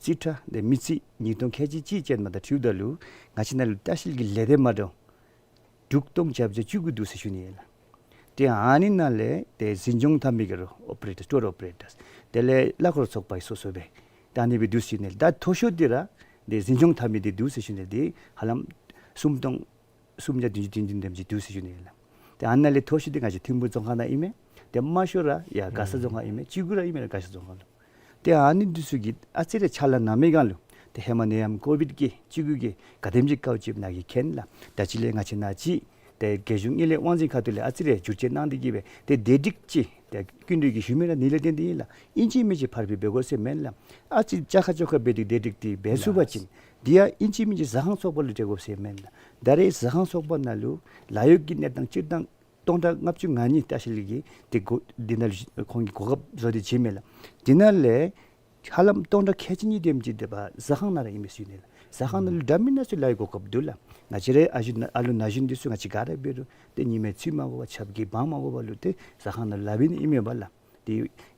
རྩིས་ཁྲ་ཏེ་མི་རྩིས་ཉིས་སྟོང་ཁལ་གཅིག་གཅིག་ཅན་མ་དང་འཁྲིལཝ་ད་ལུ་ང་བཅས་ནང་ལུ་ལྟ་བཤལ་གྱི་ལས་སྡེ་མ་འདྲཝ་དྲུག་སྟོང་བརྒྱད་བརྒྱ་བཅུ་དགུ་འདུག་ཟེར་ཞུ་ནི་ཨིན་ལགས། ཏེ་ཨ་ནི་ནང་ལས་ཏེ་འཛིན་སྐྱོང་འཐབ་མི་གི་རོགས་ཨོ་པ་རེ་ཊར་ཊུར་ཨོ་པ་རེ་ཊར་ཏེ་ལས་གླ་འཁོར་ཚོགས་པ་སོ་སོ་སྦེ་ད་ཨ་ནི་སྦེ་འདུག་ཟེར་ཞུ་ནི་ལགས། ད་མཐོ་ཤོས་འདི་ར་ཏེ་འཛིན་སྐྱོང་འཐབ་མི་འདི་འདུག་ཟེར་ཞུ་ནི་ལགས། ཏེ་ཧ་ལམ་སུམ་སྟོང་སུམ་བརྒྱ་བདུན་ཅུ་དོན་བདུན་དེམ་ཅིག་འདུག་ཟེར་ཞུ་ནི་ཨིན་ལགས། ཏེ་ཨ་ནཱ་ལས་མཐོ་ཤོས་འདི་ང་བཅས་ཐིམ་ཕུག་རྫོང་ཁག་ནང་ཨིན་མས། ཏེ་དམའ་ཤོས་ར་ཡར་མགར་ས་རྫོང་ཁག་ཨིན་མས། བཅུ་དགུ་ར་ཨིན་མས་མགར་ས་རྫོང་ཁག་ལུ། ཏེ་ཨ་ནི་འདི་ཚུ་གིས་ཨ་ཙི་རེ་ཕྱག་ལཱ་གནང་མི་སྒང་ལུ་ཏེ་ཧེ་མ་ནད་ཡམས་ཀོ་བིཌ་ཀྱི་བཅུ་དགུ་གིས་ག་དེམ་ཅིག་དཀའཝ་སྤྱད་ནུག་གི་མཁྱེན་ལགས། ད་ཅི་ལས་ང་བཅས་ནཱ་ཅིག་ཏེ་རྒྱལ་གཞུང་དངུལ་ལས་དབང་འཛིན་ཁ་ཐུག་ལས་ཨ་ཙི་རེ་བསྒྱུར་བཅོས་གནང་སྟེ་གི་སྦེ་ཏེ་བདེ་སྒྲིག་ཅིག་ཏེ་སྐྱིན་འགྲུལ་གྱི་ཞུ་མི་ར་ཨ་ནི་ལས་བརྟེན་ཏེ་ཨིན་ལགས། ཨིན་ཅི་མིན་ཅི་ཕར་སྦེ་འབད་དགོ་ཟེར་མེན་ལགས། ཨ་ཙི་བཅའ་ཁ་བཅོ་ཁ་འབད་དེ་བདེ་སྒྲིག་འདི་འབད་ཚུགས་པ་ཅིན་འདི་ཡང་ཨིན་ཅི་མིན་ཅི་ཟ་ཁང་ཚོགས་པ་ལུ་སྤྲོད་དགོ་ཟེར་མེན་ལགས། ད་རེས་ཟ་ཁང་ཚོགས་པ་ནང་ལུ་ལཱ་གཡོག་གི་གནས་སྟངས་སྤྱིར་བཏང་སྟོང་ཕྲག་ལྔ་བཅུ་ང་གཉིས་ལྟ་བཤལ་གྱི་ཏེ་གོ་འདི་ནང་ལུ་ཁོང་གིས་གོ་སྐབས་བཟོ་སྟེ་བྱིན་མས་ལགས། འདི་ནང་ལས་ ཧ་ལམ་སྟོང་ཕྲག་ཁལ་གཅིག་གཉིས་དེམ་ཅིག་དེ་ཟ་ཁང་ནང་ར་ཨིན་མས་ཟེར་ཞུ་ནི་ལགས། ཟ་ཁང་ནང་ལུ་འདྲ་མིན་སྣ་ཚོགས་ལཱ་གི་གོ་སྐབས་འདུག་ལགས། ང་བཅས་རའི་ཨ་ཞུ་ཨ་ལུ་ན་གཞོན་འདི་ཚུ་ང་བཅས་ག་ར་འབད་རུང་ཏེ་ཉི་མའི་ཚུད་མ་དགོ་པར་ཆབ་གིས་འབག་མ་དགོ་པར་ལུ་ཏེ་ཟ་ཁང་ནང་ལཱ་འབད་ནི་ཨིན་མས་པ་ལགས། ཏེ་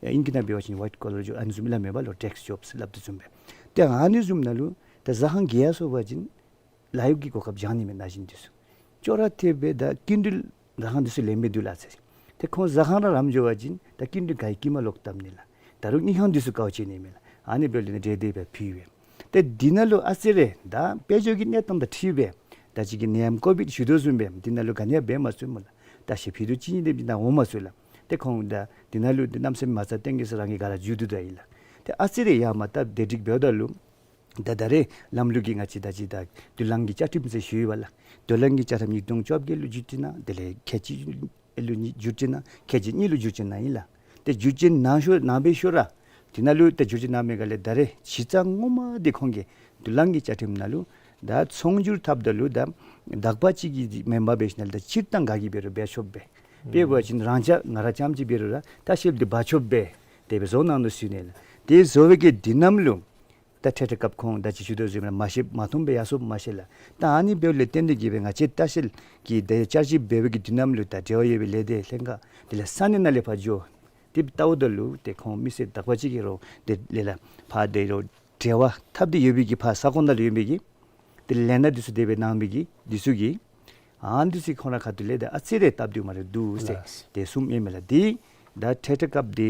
ཨིང་སྐད་ནང་འབད་བ་ཅིན་ཝའིཊ་ཀོ་ལར་ཇོབ་ཨ་ནི་བཟུམ་སླབ་མས་པ་ལགས། ཌེསཀ་ཇོབ་སླབ་དོ་བཟུམ་སྦེ། ཏེ་ཨ་ནི་བཟུམ་ནང་ལུ་ད་ཟ་ཁང་གི་ཡར་སོང་པ་ཅིན་ལཱ་གཡོག་གི་གོ་སྐབས་བྱང་ནི་མས་ན་གཞོན་འདི་ཚུ། ཅོག་ར་འཐདཔ་སྦེ་ད་སྐྱིན་འགྲུལ་ཟ་ཁང་འདི་ཚུ་ལེན་མི་འདུག་ལགས་ཟེར། ཏེ་ཁོང་ཟ་ཁང་ར་རམ་འགྱོ་བ་ཅིན་ད་སྐྱིན་འགྲུལ་ག་གིས་དཀྱིལ་མ་ལོག་བཏབ་ནི་ལགས། ད་རུང་དངུལ་ཁང་འདི་ཚུ་དཀའཝ་སྤྱད་ནི་མས་ལགས། ཨ་ནི་འབདཝ་ལས་ནི་འབྲེལ་སྡེ་སྦེ་ཕུལ་སྦེ། ཏེ་འདི་ནང་ལུ་ཨ་ཙི་རེ་ད་དཔལ་འབྱོར་གྱི་གནས་སྟངས་དང་འཁྲིལ་སྦེ་ད་ཅི་གི་ནད་ཡམས་ཀོ་བིཌ་ཞུ་དོ་བཟུམ་སྦེ་འདི་ནང་ལུ་ག་ནི་ཡང་འབད་མ་ཚུགས་སྨོ་ལགས། ལྟ་བཤལ་ཕུད་རྡོག་གཅིག་གཉིས་དེམ་ཅིག་ནང་འོང་མ་ཚུགས་ལགས། ཏེ་ཁོང་ད་འདི་ནང་ལུ་ཏེ་གནམ་མེད་ས་མེད་མ་རྩ་བརྟན་གེ་ཟེར་རང་གིས་ག་ར་མཇུག་བསྡུ་ད་ཡི་ལགས། ཏེ་ཨ་ཙི་རེ་ཡར་མར་སྟབས་བདེ་སྒྲིག་འབདཝ་ད་ལུ་ད་ད་རེས་ལམ་ལུགས་ཀྱི་ང་བཅས་ད་ཅི་ད་མདུན་ལམ་གྱི་བཅའ་ཁྲིམས་ཟེར་ཞུ་ཡི་པ་ལགས། མདུན་ལམ་གྱི་བཅའ་ཁྲིམས་ཉིས་སྟོང་བཅོ་བརྒྱད་ལུ་བསྒྱུར་བཅོས་གནང་། དེ་ལས་ཁལ་གཅིག་ལུ་བསྒྱུར་བཅོས་གནང་། ཁལ་གཅིག་གཉིས་ལུ་བསྒྱུར་བཅོས་གནང་ཡི་ལགས། ཏེ་བསྒྱུར་བཅོས་གནང་ཤོ་གནང་པའི་ཤུལ་ར་འདི་ནང་ལུ་ཏེ་བསྒྱུར་བཅོས་གནང་མི་ག་ལས་ད་རེས་གཞི་རྩ་ངོ་མ་འདི་ཁོང་གིས་མདུན་ལམ་གྱི་བཅའ་ཁྲིམས་ནང་ལུ་ད་ཚོང་སྒྱུར་འཐབ་ད་ལུ་ད་དག་པ་ཅིག་གི་མེན་པར་འབད་ཞིནམ་ལས་ད་སྤྱིར་བཏང་ག་གིས་འབད་རུང་འབད་ཆོགཔ་སྦེ། དཔེ་འབད་བ་ཅིན་རང་ཅག་ང་ར་རྐྱངམ་ཅིག་འབད་རུང་ར་ལྟ་བཤལ་འདི་འབག་ཆོགཔ་སྦེ་དེ་སྦེ་བཟོ་གནང་ནུག་ཟེར་ཞུ་ནི་ལགས། དེ་བཟོ་བའི་གི་འདི་ནང་ལུ་ད་འཕྲལ་འཕྲལ་སྐབས་ཁོང་ད་ཅི་ཞུ་དོ་བཟུམ་ར་མ་ཤེསཔ་མ་མཐོངམ་སྦེ་ཡར་སོངམ་མ་ཤེས་ལགས། ད་ཨ་ནི་འབདཝ་ལས་བརྟེན་ཏེ་གིས་སྦེ་ང་བཅས་ལྟ་བཤལ་གྱི་ད་བཅར་ཞིབ་འབད་བའི་གི་འདི་ནང་ལུ་ད་འབྲེལ་བ་ཡོད་པའི་ལས་སྡེ་ལྷན་ཁག་དེ་ལས་ས་གནས་ནང་ལས་ཕར་འགྱོ་དེ་ལྟཝ་ད་ལུ་ཏེ་ཁོང་མི་སེར་དག་པ་ཅིག་གིས་རོགས་དེ་ལས་ལགས་ཕར་དེ་རོགས་འབྲེལ་བ་འཐབ་སྟེ་ཡོད་པའི་གི་ཕར་ས་ཁོངས་ནང་ལུ་ཡོད་པའི་གི་དེ་ལས་ན་འདི་ཚུ་དེ་སྦེ་གནང་མི་གི་འདི་ཚུ་གིས་ཨ་འདི་ཚུ་ཁོང་ར་ཁ་ཐུག་ལས་ད་ཨ་ཙི་རེ་སྟབས་བདེཝ་མ་རེ་འདུག་ཟེར་ལགས། དེ་གསུངམ་ཨིན་མས་ལགས། དེ་ད་འཕྲལ་འཕྲལ་སྐབས་དེ་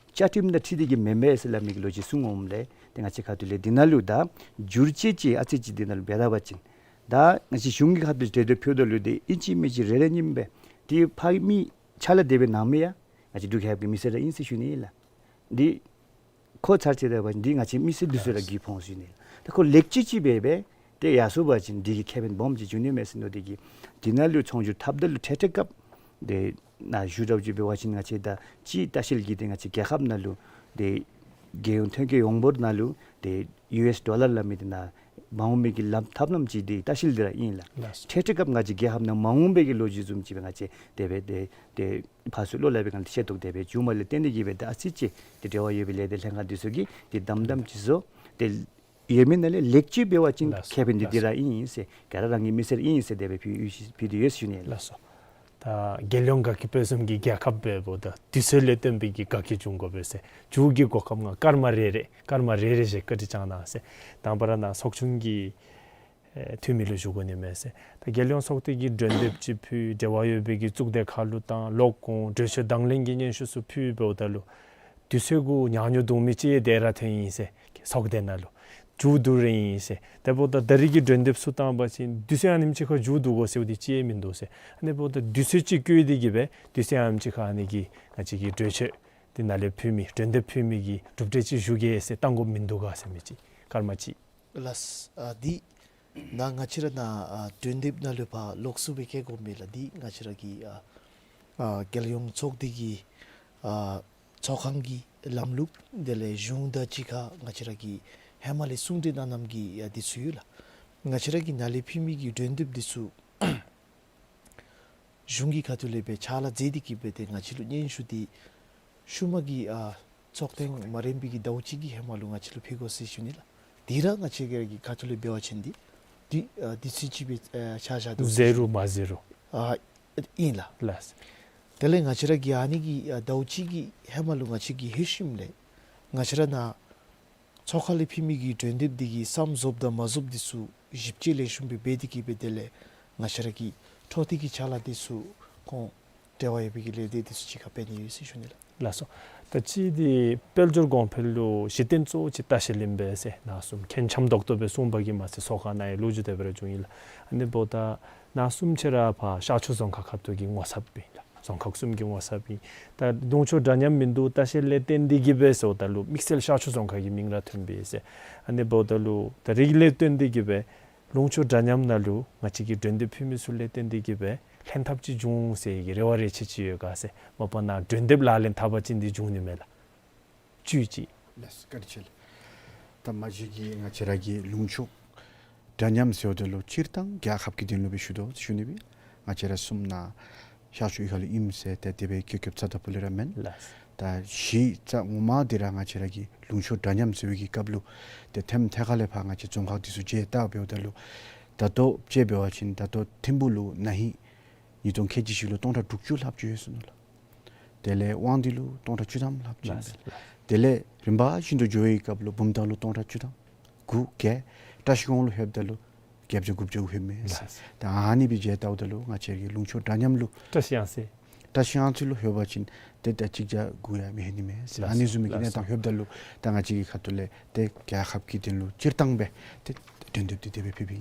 བཅའ་ཁྲིམས་དང་འཁྲིལ་ཏེ་གིས་མེན་མས་ཟེར་སླབ་མི་གི་ལོ་རྒྱུས་གསུངས་འོངམ་ལས་ཏེ་ང་བཅས་ཁ་ཐུག་ལས་འདི་ནང་ལུ་ད་བསྒྱུར་བཅོས་ཅིག་ཨ་ཙི་ཅིག་འདི་ནང་ལུ་འབད་ད་པ་ཅིན་ད་ང་བཅས་གཞུང་གི་ཁ་ཐུག་གྲོས་བསྡུར་ཕུལཝ་ད་ལུ་ཏེ་ཨིན་ཅི་མིན་ཅི་རེ་རེ་གཉིས་སྦེ་ཏེ་ཕར་མི་ཕྱག་ལཱ་དེ་སྦེ་གནང་མི་ཡང་ང་བཅས་འབྲུག་རྒྱལ་ཁབ་ཀྱི་མི་སེར་ར་ཨིན་ཟེར་ཞུ་ནི་ལགས། འདི་ཁོ་ཚར་བཅད་ད་པ་ཅིན་འདི་ང་བཅས་མི་སེར་འདི་ཚུ་ར་རྒུད་ཕོངས་ཟེར་ཞུ་ནི་ལགས། ད་ཁོ་ལེགས་བཅོས་ཅིག་འབད་སྦེ་ཏེ་ཡར་སོང་པ་ཅིན་འདི་གིས་ཁེ་ཕན་སྦོམ་ཅིག་འབྱུང་ནི་མས་ཟེར་མནོ་སྟེ་གིས་འདི་ནང་ལུ་ཚོང་སྒྱུར་འཐབ་ད་ལུ་འཕྲལ་འཕྲལ་སྐབས་དེ་ནང་བཞུགས་ར་བཅུག་འབད་བ་ཅིན་ང་བཅས་ད་ཅི་ལྟ་བཤལ་གྱི་དེ་ང་བཅས་རྒྱལ་ཁབ་ནང་ལུ་དེ་རྒྱལ་ཡོངས་ཐོན་སྐྱེད་ཡོངས་འབོར་ནང་ལུ་དེ་ཡུ་ཨེསི་ཌོ་ལར་སླབ་མི་དེ་ནང་མ་འོང་མི་གི་ལམ་ཐབས་ལམ་ཅིག་དེ་ལྟ་བཤལ་འདི་ར་ཨིན་ལགས། ལགས། འཕྲལ་འཕྲལ་སྐབས་ང་བཅས་རྒྱལ་ཁབ་ནང་མ་འོང་པའི་གི་ལོ་རྒྱུས་བཟུམ་ཅིག་སྦེ་ང་བཅས་དེ་སྦེ་དེ་དེ་ཕར་ཚུར་བློ་སླབ་པའི་སྒང་ལས་ཤེས་རྟོགས་དེ་སྦེ་བྱུངམ་ལས་བརྟེན་ཏེ་གིས་སྦེ་ད་ཨ་ཙི་ཅིག་དེ་འབྲེལ་བ་ཡོད་པའི་ལས་སྡེ་ལྷན་ཁག་འདི་ཚུ་གིས་དེ་དམ་དམ་ཅིག་བཟོ་དེ་ཡོད་མི་ནང་ལས་ལེགས་བཅོས་འབད་བ་ཅིན་ལགས་སོ། ཁེ་ཕན་འདི་འདི་ར་ཨིན་ཟེར་ག་ར་རང་གི་མི་སེར་ཨིན་ཟེར་དེ་སྦེ་ཕུལ་ཕུལ་ཏེ་ཡོད་ཟེར་ཞུ་ནི་ལགས། ལགས་སོ། ད་རྒྱལ་ཡོངས་དགའ་སྐྱིད་དཔལ་འཛོམས་ཀྱི་རྒྱལ་ཁབ་འབདཝ་ད་དུས་ཚོད་ལས་བརྟེན་པའི་གི་དགའ་སྐྱིད་འབྱུང་དགོ་པས་ཟེར། མཇུག་གི་གོ་སྐབས་ང་སྐར་མ་རེ་རེ་སྐར་མ་རེ་རེ་བཞིན་བཀའ་དྲིན་བསྐྱང་གནང་ཟེར། དང་པ་ར་ནཱ་ཚོགས་ཆུང་གི་ཨེ་འཐུས་མི་ལུ་ཞུ་དགོ་ནི་མས་ཟེར། ད་རྒྱལ་ཡོངས་ཚོགས་སྡེ་གིས་གྲོས་འདེབས་ཅིག་ཕུལ་འབྲེལ་བ་ཡོད་པའི་གི་གཙུག་སྡེ་ཁག་ལུ་དང་ལོག་ཁོང་གྲོས་ཆོད་དང་ལེན་གྱི་སྙན་ཞུ་ཚུ་ཕུལ་འབདཝ་ད་ལུ་དུས་ཚོད་གུ་ཉག་ཉོག་འདུག་མི་ཅིག་ཡང་དེ་ར་ཐོན་ཡི་ཟེར། ཚོགས་སྡེ་ནང་ལུ་མཇུག་བསྡུ་རན་ཡི་ཟེར། དེ་འབདཝ་ད་ད་རིས་ཀྱི་གྲོས་འདེབས་ཚུ་བཏང་པ་ཅིན་དུས་ཚོད་ཨ་ནེམ་ཅིག་ཁར་མཇུག་བསྡུ་དགོ་ཟེར་བ་དེ་ཅིག་ཡང་མིན་འདུག་ཟེར། ཨ་ནི་འབདཝ་ད་དུས་ཚོད་ཅིག་བཀོད་དེ་གིས་སྦེ་དུས་ཚོད་ཨ་ནེམ་ཅིག་ཁར་ཨ་ནི་གི་ང་བཅས་ཀྱི་གྲོས་ཆོད་དེ་ནང་ལས་ཕུལ་མི་གྲོས་འདེབས་ཕུལ་མི་གི་གྲུབ་འབྲས་ཅིག་ཞུ་གེ་ཟེར་བཏང་དགོཔ་མིན་འདུག་ག་ཟེར་མི་ཅིག་སྐར་མ་ཅིག་ལགས། ཨ་འདི་ནཱ་ང་བཅས་ར་ནཱ་ཨ་གྲོས་འདེབས་ནང་ལུ་ཕར་ལོགས་སུ་སྦེ་བཀལ་དགོ་མི་ལགས། འདི་ང་བཅས་ར་གི་ཨ་ཨ་རྒྱལ་ཡོངས་ཚོགས་སྡེ་གི་ཨ་ཚོགས་ཁང་གི་ལམ་ལུགས་དེ་ལས་གཞུང་དང་གཅིག་ཁར་ང་བཅས་ར་གི་ཧེ་མ་ལས་གསུང་གྲོས་གནང་གནངམ་གི་ཨ་འདི་ཚུ་ཡོད་ལགས། ང་བཅས་ར་གི་ནཱ་ལས་ཕུལ་མི་གི་གྲོས་འདེབས་འདི་ཚུ་གཞུང་གི་ཁ་ཐུག་ལས་སྦེ་ཕྱག་ལཱ་མཛད་དེ་གིས་སྦེ་ཏེ་ང་བཅས་ལུ་སྙན་ཞུ་འདི་ཤུལ་མ་གི་ཨ་ཚོགས་ཐེངས་མ་རན་པའི་གི་ཟླཝ་གཅིག་གི་ཧེ་མ་ལུ་ང་བཅས་ལུ་ཕུལ་དགོ་ཟེར་ཞུ་ནི་ལགས། དེ་ར་ང་བཅས་ཀྱི་ཁ་ཐུག་ལས་འབད་བ་ཅིན་འདི་འདི་ཨ་འདི་ཚུ་ཅིག་སྦེ་ཨ་ཆ་བཞག་དོ་ཟེར་ཟེར་ཞུ་རུང་མ་ཟེར་རུང་ཨ་ཨིན་ལགས། ལགས། དེ་ལས་ང་བཅས་ར་གི་ཨ་ནི་གི་ཨ་ཟླཝ་གཅིག་གི་ཧེ་མ་ལུ་ང་བཅས་ཀྱི་ལྷོད་ཞིནམ་ལས་ང་བཅས་ར་ནཱ་ཚོགས་ཁང་ལས་ཕུལ་མི་གི་གྲོས་འདེབས་འདི་གི་བསམ་རྫོགསཔ་དང་མ་རྫོགསཔ་འདི་ཚུ་ཞིབ་དཔྱད་ལེགས་ཤོམ་སྦེ་འབད་དེ་གིས་སྦེ་དེ་ལས་ང་བཅས་ར་གི་འཕྲོ་མཐུད་ཀྱི་ཕྱག་ལཱ་འདི་ཚུ་ཁོང་འབྲེལ་བ་ཡོད་པའི་གི་ལས་སྡེ་འདི་ཚུ་གཅིག་ཁར་འབད་ནི་ཡོད་ཟེར་ཞུ་ནི་ལགས། ལགས་སོ། ད་ཅི་འདི་དཔལ་འབྱོར་གོང་འཕེལ་ལུ་གཞི་རྟེན་གཙོ་བོ་ཅིག་ལྟ་བཤལ་ཨིན་པས་ཟེར་ནཱ་གསུངམ་མཁན་འཆམ་ཏོག་ཏོ་སྦེ་གསུངས་པ་གིས་མ་ཚད་ཚོགས་ཁང་ནང་ཡང་ལོ་རྒྱུས་དེ་སྦེ་ར་བྱུང་ཡི་ལགས། ཨ་ནི་འབདཝ་ད་ནཱ་གསུངམ་ཅིག་ར་ཕར་ཤར་ཕྱོགས་རྫོང་ཁག་ཁ་ཐུག་གི་ངོ་ཚབ་ཨིན་ལགས། རྫོང་ཁག་གསུམ་གྱི་ངོ་ཚབ་ཨིན། ད་ལུང་ཕྱོགས་འདྲ་མཉམ་མིན་འདུག་ལྟ་བཤལ་ལས་བརྟེན་ཏེ་གིས་སྦེ་ཟེརཝ་ད་ལུ་དམིགས་བསལ་ཤར་ཕྱོགས་རྫོང་ཁག་གི་མིང་ར་ཐོན་པས་ཟེར། ཨ་ནི་འབདཝ་ད་ལུ་ད་རིགས་ལས་བརྟེན་ཏེ་གིས་སྦེ་ལུང་ཕྱོགས་འདྲ་མཉམ་ནང་ལུ་ང་བཅས་ཀྱི་གྲོས་འདེབས་ཕུལ་མི་ཚུ་ལས་བརྟེན་ཏེ་གིས་སྦེ་ལྷན་ཐབས་ཅིག་འབྱུང་ཟེར་གྱི་རེ་བ་རེ་ཆེ་ཅིག་ཡོད་ག་ཟེར། མ་པ་ནཱ་གྲོས་འདེབས་ལག་ལེན་འཐབ་པ་ཅིན་འདི་འབྱུང་ནི་མས་ལགས། བཅུད་ཅིག་ལགས་སོ། བཀའ་དྲིན་ཆེ་ལགས། ད་མ་གཞི་གི་ང་བཅས་ར་གི་ལུང་ཕྱོགས་འདྲ་མཉམ་ཟེརཝ་ད་ལུ་སྤྱིར་བཏང་རྒྱལ་ཁབ་ཀྱི་དོན་ལུ་སྦེ་ཞུ་དོ་ཞུ་ནི་སྦེ་ང་བཅས་ར་གསུམ་ནཱ་ཤར་ཕྱོགས་ཡུལ་ཁ་ལུ་ཨིནམ་ཟེར་ཏེ་དེ་སྦེ་གྱོད་སྐྱབས་རྩ་དང་པོ་ལས་ར་མེན། ལགས་སོ། ད་གཞི་རྩ་ངོ་མ་འདི་ར་ང་བཅས་ར་གི་ལུང་ཕྱོགས་འདྲ་མཉམ་ཟེར་བའི་གི་སྐབས་ལུ་ཏེ་ཐེམ་ཐེ་ཁ་ལས་ཕར་ང་བཅས་རྫོང་ཁག་འདི་ཚུ་མཇལ་བལྟ་འབདཝ་ད་ལུ་ད་ལྟོ་དཔྱེ་འབད་བ་ཅིན་ད་ལྟོ་ཐིམ་ཕུག་ལུ་ན་ཧིང་ཉིས་སྟོང་ཁལ་གཅིག་བཞི་ལུ་སྟོང་ཕྲག་དྲུག་ཅུ་ལྷགཔ་ཅིག་ཡོད་ཟེར་ནུག་ལགས། དེ་ལས་དབང་འདུས་ལུ་སྟོང་ཕྲག་བཅུ་ཐམ་ལྷགཔ་ཅིག་ཨིན་པས། དེ་ལས་རིམ་པ་བཞིན་དུ་འགྱོ་བའི་སྐབས་ལུ་བུམ་ཐང་ལུ་སྟོང་ཕྲག་བཅུ་ཐམ་དགུ་བརྒྱད། བཀྲ་ཤིས་སྒང་ལུ་ལྷོདཔ་ད་ལུ་བརྒྱད་བརྒྱ་དགུ་བརྒྱ་ལྷོདཔ་མས་ཟེར། ད་ཨ་ནི་སྦེ་མཇལ་བལྟཝ་ད་ལུ་ང་བཅས་ཀྱི་ལུང་ཕྱོགས་འདྲ་མཉམ་ལུ་བཀྲ་ཤིས་གཡང་རྩེ་བཀྲ་ཤིས་གཡང་རྩེ་ལུ་ལྷོད་པ་ཅིན་ཏེ་ད་གཅིག་བརྒྱ་དགུ་ཡང་མི་ལྷོད་ནི་མས་ཟེར། ཨ་ནི་བཟུམ་མའི་གི་གནས་སྟངས་ལྷོདཔ་ད་ལུ་ད་ང་བཅས་ཀྱི་ཁ་ཐུག་ལས་ཏེ་རྒྱལ་ཁབ་ཀྱི་དོན་ལུ་སྤྱིར་བཏང་སྦེ་ཏེ་འགྲན་བསྡུར་འདི་དེ་སྦེ་ཕུལ་བའི་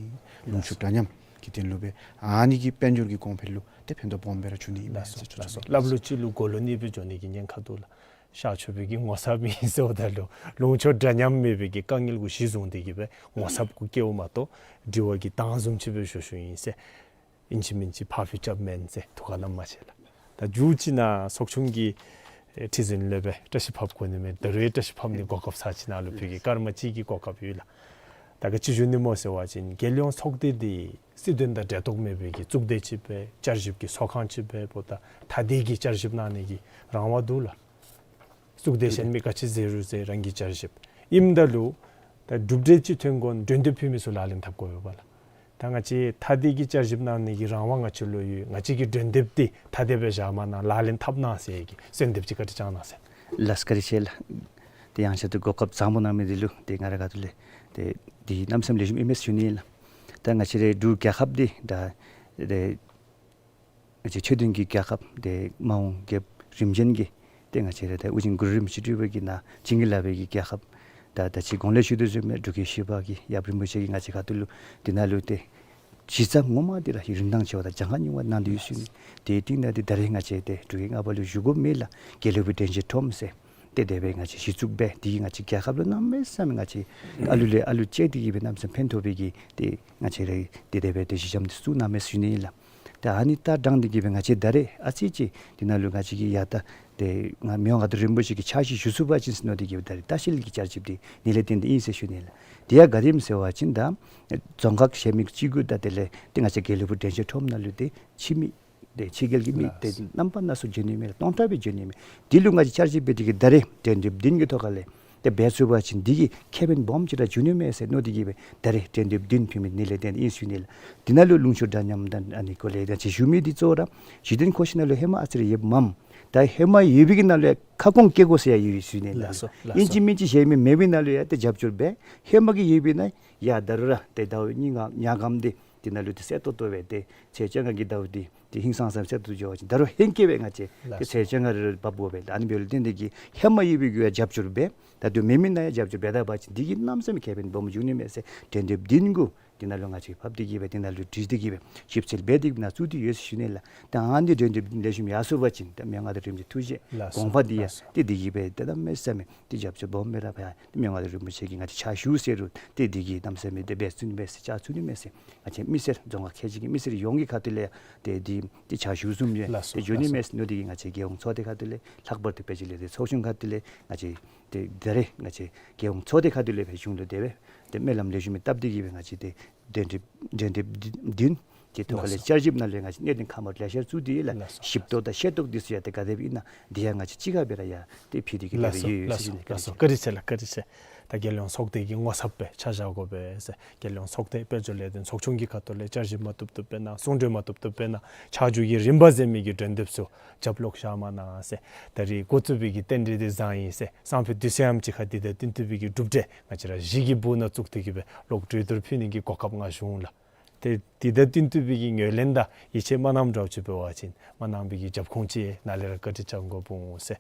ལུང་ཕྱོགས་འདྲ་མཉམ་གྱི་དོན་ལུ་སྦེ་ཨ་ནི་གི་དཔལ་འབྱོར་གྱི་གོང་འཕེལ་ལུ་ཏེ་ཕན་ཐོགས་སྦོམ་སྦེ་ར་འབྱུང་ནི་ཨིན་མས་ཟེར། ལགས་སོ། ལགས་སོ། སླབ་ལུགས་ཅིག་ལུ་གོ་ལུ་གཉིས་སྦེ་འགྱོ་ནི་གི་ཉེན་ཁ་འདུག་ལགས། ཤར་ཕྱོགས་པའི་གི་ངོ་ཚབ་ཨིན་ཟེརཝ་ད་ལུ་ལུང་ཕྱོགས་འདྲ་མཉམ་མེད་པའི་གི་དཀའ་ངལ་གུ་གཞི་བཟུང་སྟེ་གི་སྦེ་ངོ་ཚབ་གུ་བཀལཝ་མ་གཏོགས་དྲི་བ་གི་གདངས་བཟུམ་ཅིག་སྦེ་ཞུ་ཞུཝ་ཨིན་ཟེར། ཨིན་ཅི་མིན་ཅི་ཕར་ཕུད་རྐྱབ་མེན་ཟེར་ཐུགས་ཁར་བསྣམ་མ་ཤེས་ལགས། ད་མཇུག་ཅིག་ནང་ཚོགས་ཆུང་གི་ཨེ་ཁྲི་འཛིན་ལས་སྦེ་བཀྲ་ཤིས་ཕབ་དགོ་ནི་མས། ད་རུང་བཀྲ་ཤིས་ཕབ་ནི་གོ་སྐབས་ཚར་ཅིག་ནང་ལུ་ཕུལ་གེ། སྐར་མ་གཅིག་གི་གོ་སྐབས་ཡོད་ལགས། ད་ག་ཅི་ཞུ་ནི་སྨོ་ཟེར་བ་ཅིན་རྒྱལ་ཡོངས་ཚོགས་སྡེ་འདི་སྲིད་དོན་དང་འབྲེལ་ཐོགས་མེད་པའི་གི་གཙུག་སྡེ་ཅིག་སྦེ་བསྐྱར་ཞིབ་ཀྱི་ཚོགས་ཁང་ཅིག་སྦེ་འབདཝ་ད་ཐ་དད་ཀྱི་བསྐྱར་ཞིབ་གནང་ནི་གི་རང་དབང་འདུག་ལགས། གཙུག་སྡེ་གཞན་མི་ག་ཅི་མཛད་རུང་མཛད་རང་གིས་བསྐྱར་ཞིབ་ཨིནམ་ད་ལུ་ད་གྲུབ་འབྲས་ཅིག་ཐོན་དགོ་ན་འགྲན་བསྡུར་ཕུལ་མི་ཚུ་ལག་ལེན་འཐབ་དགོ་པས་ལགས། ད་ང་བཅས་ཐ་དད་ཀྱི་བསྐྱར་ཞིབ་གནང་ནི་གི་རང་དབང་ང་བཅས་ལུ་ཡོད། ང་བཅས་ཀྱི་འགྲན་བསྡུར་འདི་ཐ་དད་སྦེ་བཞག་མ་གནང་ལག་ལེན་འཐབ་གནང་ཟེར་གྱི་གསོལ་འདེབས་ཅིག་བཀའ་དྲིན་བསྐྱང་གནང་ཟེར། ལགས་སོ། བཀའ་དྲིན་ཆེ་ལགས། ཏེ་ཡང་ཆེད་དུ་གོ་སྐབས་བཟང་པོ་གནང་མི་འདི་ལུ་ཏེ་ང་རའི་ཁ་ཐུག་ལས་ཏེ་འདི་གནམ་མེད་ས་མེད་ལེགས་ཤོམ་ཨིན་མས་ཟེར་ཞུ་ནི་ཨིན་ལགས། ད་ང་བཅས་རའི་འབྲུག་རྒྱལ་ཁབ་འདི་ད་ཏེ་ང་བཅས་ཆོས་ལྡན་གྱི་རྒྱལ་ཁབ་ཏེ་མ་འོངས་རྒྱལཔོ་རིམ་བྱོན་གྱི་ཏེ་ང་བཅས་ར་ད་ཨོ་རྒྱན་གུ་རུ་རིན་པོ་ཆེ་སྤྲུལ་པ་གིས་ནཱ་བྱིན་གྱིས་བརླབས་པའི་གི་རྒྱལ་ཁབ། ད་ད་ཅི་གོང་ལས་ཞུ་དོ་བཟུམ་སྦེ་འབྲུག་རྒྱལ་བཞི་པ་གི་ཡབ་རིན་པོ་ཆེ་གིས་ང་བཅས་ཁ་ཐུག་ལུ་འདི་ནང་ལུ་ཏེ་གཞི་རྩ་ངོ་མ་འདི་ར་ཧེ་རིན་ཐང་ཆེ་བ་དང་གྱངས་ཁ་རྙིང་བ་གནང་སྟེ་ཡོད་ཟེར་ཞུ་ནི། དེའི་སྟེང་ན་ཏེ་ད་རེས་ང་བཅས་ཏེ་འབྲུག་རྒྱལ་ལྔ་པ་ལུ་བཞུགས་དགོཔ་མེད་ལགས། དགེ་ལེགས་ཕུག་དྲན་ཤེས་ཁྲོམ་ཟེར་ཏེ་དེ་སྦེ་ང་བཅས་གཞི་བཙུགས་འབད་དེ་གིས་ང་བཅས་རྒྱལ་ཁབ་ལུ་གནམ་མེད་ས་མེད་ང་བཅས་ཨ་ལུ་ལས་ཨ་ལུ་བཅད་དེ་གི་སྦེ་གནམ་མེད་ས་མེད་ཕན་ཐོགས་པའི་གི་ཏེ་ང་བཅས་ར་ཏེ་དེ་སྦེ་ཏེ་གཞི་འགྱམ་འདི་བཙུགས་གནངམ་མས་ཟེར་ཞུ་ནི་ཨིན་ལགས། ད་ཨ་ནི་ལྟ་དྲངས་ཏེ་གི་སྦེ་ང་བཅས་ད་རེས་ཨ་ཙི་ཅིག་འདི་ནང་ལུ་ང་བཅས་ཀྱིས་ཡ་ད་ཏེ་ང་མི་དབང་མངའ་བདག་རིན་པོ་ཆེ་གི་ཕྱག་ཞུ་ཞུ་ཚུགས་པ་ཅིན་ཟེར་མནོ་སྟེ་གི་སྦེ་ད་རེས་ལྟ་བཤལ་གྱི་བསྐྱར་ཞིབ་འདི་ནི་ལས་བརྟེན་ཏེ་ཨིན་ཟེར་ཞུ་ནི་ལགས། དེ་ཡང་ག་དེམ་ཟེར་བ་ཅིན་ད་རྫོང་ཁག་གཞན་མི་གཅིག་གུ་ད་དེ་ལས་ཏེ་ང་བཅས་དགེ་ལེགས་ཕུག་དྲན་ཤེས་ཁྲོམ་ནང་ལུ་ཏེ་ཕྱི་མི་ཏེ་ཕྱི་རྒྱལ་གྱི་མི་ཏེ་རྣམ་པ་སྣ་ཚོགས་འབྱོན་ནི་མས་ལགས། སྟོང་ཕྲག་སྦེ་འབྱོན་ནི་མས། དེ་ལུ་ང་བཅས་བསྐྱར་ཞིབ་འབད་དེ་གི་ད་རེས་འགྲན་བསྡུར་བདུན་གྱི་ཐོག་ཁ་ལས་ཏེ་འབད་ཚུགས་པ་ཅིན་འདི་གིས་ཁེ་ཕན་སྦོམ་ཅིག་ར་འབྱུང་ནི་མས་ཟེར་མནོ་སྟེ་གི་སྦེ་ད་རེས་འགྲན་བསྡུར་བདུན་ཕུལ་མི་ནི་ལས་བརྟེན་ཏེ་ཨིན་ཟེར་ཞུ་ནི་ལགས། འདི་ནང་ལུ་ལུང་ཕྱོགས་འདྲ་མཉམ་དང་ཨ་ནི་སྐོར་ལས་ད་ཅི་ཞུ་མི་འདི་གཙོ་བོ་ར་གཞི་རྟེན་མཁོ་ཆས་ནང་ལུ་ཧེ་མ་ཨ་ཙི་རེ་ཡོདཔ་མས། ད་ཧེ་མ་ཡོད་པའི་གི་ནང་ལུ་ཡང་ཁ་སྐོང་བཀལ་དགོ་ཟེར་ཡང་ཡོད་ཟེར་ཞུ་ནི་ལགས། ལགས་སོ། ལགས་སོ། ཨིན་ཅི་མིན་ཅི་གཞན་མི་མེད་པའི་ནང་ལུ་ཡང་ཏེ་རྒྱབ་སྐྱོར་འབད། ཧེ་མ་གི་ཡོད་པའི་ནང་ཡ་ད་རུང་ར་ཏེ་ཟླཝ་གཉིས་ལྔ་ཉག་གམ་འདི་འདི་ནང་ལུ་ཏེ་གསལ་ཏོག་ཏོ་སྦེ་ཏེ་ཚེས་བཅོ་ལྔ་གི་ཟླཝ་འདི་ཏེ་ཧིང་སངས་ས་སྦེ་གསལ་ཏོག་ཏོ་འགྱོ་བ་ཅིན་ད་རུང་ཧེང་སྐལ་སྦེ་ང་བཅས་ཏེ་ལགས་སོ། ཚེས་བཅོ་ལྔ་རེ་རེ་འབབ་དགོ་པས་ལགས། ཨ་ནི་འབདཝ་ལུ་བརྟེན་ཏེ་གི་ཧེ་མ་ཡོད་པའི་གུ་ཡང་རྒྱབ་སྐྱོར་འབད། ད་ལྟོ་མེད་མི་ནང་ཡང་རྒྱབ་སྐྱོར་འབད་ད་པ་ཅིན་འདི་གིས་གནམ་མེད་ས་མེད་ཁེ་ཕན་སྦོམ་འབྱུང་ནི་མས་ཟེར་འགྲན་བསྡུར་བདུན་གུ་འདི་ནང་ལུ་ང་བཅས་ཕབ་སྟེ་གི་སྦེ་འདི་ནང་ལུ་བྲིས་ཏེ་གི་སྦེ་ཞིབ་འཚོལ་འབད་དེ་གི་ནང་བཙུགས་ཏེ་ཡོད་ཟེར་ཞུ་ནི་ལགས། ད་ཨ་ནི་འགྲན་བསྡུར་ལེགས་ཤོམ་ཡར་སོང་པ་ཅིན་ད་མི་དབང་མངའ་བདག་རིན་པོ་ཆེ་ཐུགས་བཞེད་ལགས་སོ། དགོངས་པ་འདི་ཡང་ལགས་སོ། ཏེ་འདི་གི་སྦེ་ཏེ་གནམ་མེད་ས་མེད་ཏེ་རྒྱབ་སྐྱོར་སྦོམ་སྦེ་ར་ཕར་ཡང་ཏེ་མི་དབང་མངའ་བདག་རིན་པོ་ཆེ་གིས་ང་བཅས་ཕྱག་ཞུ་ཟེར་རུང་ཏེ་འདི་གིས་གནམ་མེད་ས་མེད་ཏེ་འབད་ཚུགས་ནི་མས་ཟེར་བཅར་ཚུགས་ནི་མས་ཟེར་ང་བཅས་མི་སེར་རྫོང་ཁག་ཁལ་གཅིག་གི་མི་སེར་ཡོངས་ཀྱི་ཁ་ཐུག་ལས་ཡང་ཏེ་འདི་ཏེ་ཕྱག་ཞུ་བཟུམ་ཡང་ལགས་སོ། ཏེ་འགྱོ་ནི་ལགས་སོ། མས་ཟེར་མནོ་སྟེ་གི་ང་བཅས་རྒྱལ་ཡོངས་ཚོགས་སྡེ་ཁ་ཐུག་ལས་ལྷག་པར་དུ་ཕལ་ཆེར་ལས་ཏེ་ཚོགས་ཆུང་ཁ་ཐུག་ལས་ང་བཅས་ཏེ་ད་རེས་ང་བཅས་རྒྱལ་ཡོངས་ཚོགས་སྡེ་ཁ་ཐུག་ལས་སྦེ་གཞུང་ལུ་དེ་སྦེ་ཏེ་སྨོན་ལམ་ལེགས་ཤོམ་སྦེ་བཏབ་སྟེ་གི་སྦེ་ང་བཅས་ཏེ་འགྲན་བསྡུར་འགྲན་བསྡུར་བདུན་གྱི་ཐོག་ལས་ལགས་སོ། བསྐྱར་ཞིབ་ནང་ལས་ང་བཅས་གནད་དོན་ཁ་མར་ལེ་ཤ་བཙུགས་ཏེ་ཡོད་ལགས། ལགས་སོ། ཞིབ་རྟོག་དང་ཤེས་རྟོགས་འདི་ཚུ་ཡང་ཏེ་ག་དེ་སྦེ་ཨིན་ན་འདི་ཡང་ང་བཅས་གཅིག་ཁར་སྦེ་ར་ཡང་ཏེ་ཕུལ་ཏེ་གི་ལགས་སྦེ་སོ། ཡོད་ཡོད་ལགས་ཟེར་སོ། ཞུ་ནི། བཀའ་དྲིན་ཆེ། བཀའ་དྲིན་ཆེ། ད་རྒྱལ་ཡོངས་ཚོགས་སྡེ་གི་ངོ་ཚབ་སྦེ་ཕྱག་བཞག་དགོ་པས་ཟེར། རྒྱལ་ཡོངས་ཚོགས་སྡེ་དཔལ་འབྱོར་ལས་དོན་ཚོགས་ཆུང་གི་ཁ་ཐུག་ལས་བསྐྱར་ཞིབ་མ་བཏུབ་བཏུབ་འབད་གནང་། གསུང་གྲོས་མ་བཏུབ་བཏུབ་འབད་གནང་། ཆ་འཇོག་གི་རིམ་པ་ཟེར་མི་གི་གྲོས་འདེབས་ཚུ་རྒྱབ་ལོག་བཞག་མ་གནང་ཟེར། ད་རེས་འགོ་བཙུགས་པའི་གི་རྟེན་འབྲེལ་འདི་བཟང་ཡི་ཟེར། སང་ཕོད་དུས་ཚོད་ཡང་ཅིག་ཁར་འདི་དང་བསྟུན་ཏེ་སྦེ་གི་གྲུབ་འབྲས་ང་བཅས་ར་གཞི་གི་སྦུག་ནང་བཙུགས་ཏེ་གི་སྦེ་ལོག་གྲོས་བསྡུར་ཕུལ་ནི་གི་གོ་སྐབས་ང་ཞུ་འོང་ལགས། ཏེ་འདི་དང་བསྟུན་ཏེ་སྦེ་གི་ངོས་ལེན་དང་ཡིད་ཆེས་མ་གནངམ་འདྲཝ་ཅིག་འབད་བ་ཅིན་མ་གནང་པའི་གི་རྒྱབ་ཁུངས་ཅིག་ནཱ་ལས་ར་བཀའ་དྲིན་བསྐྱང་དགོཔ་འོང་ཟེར།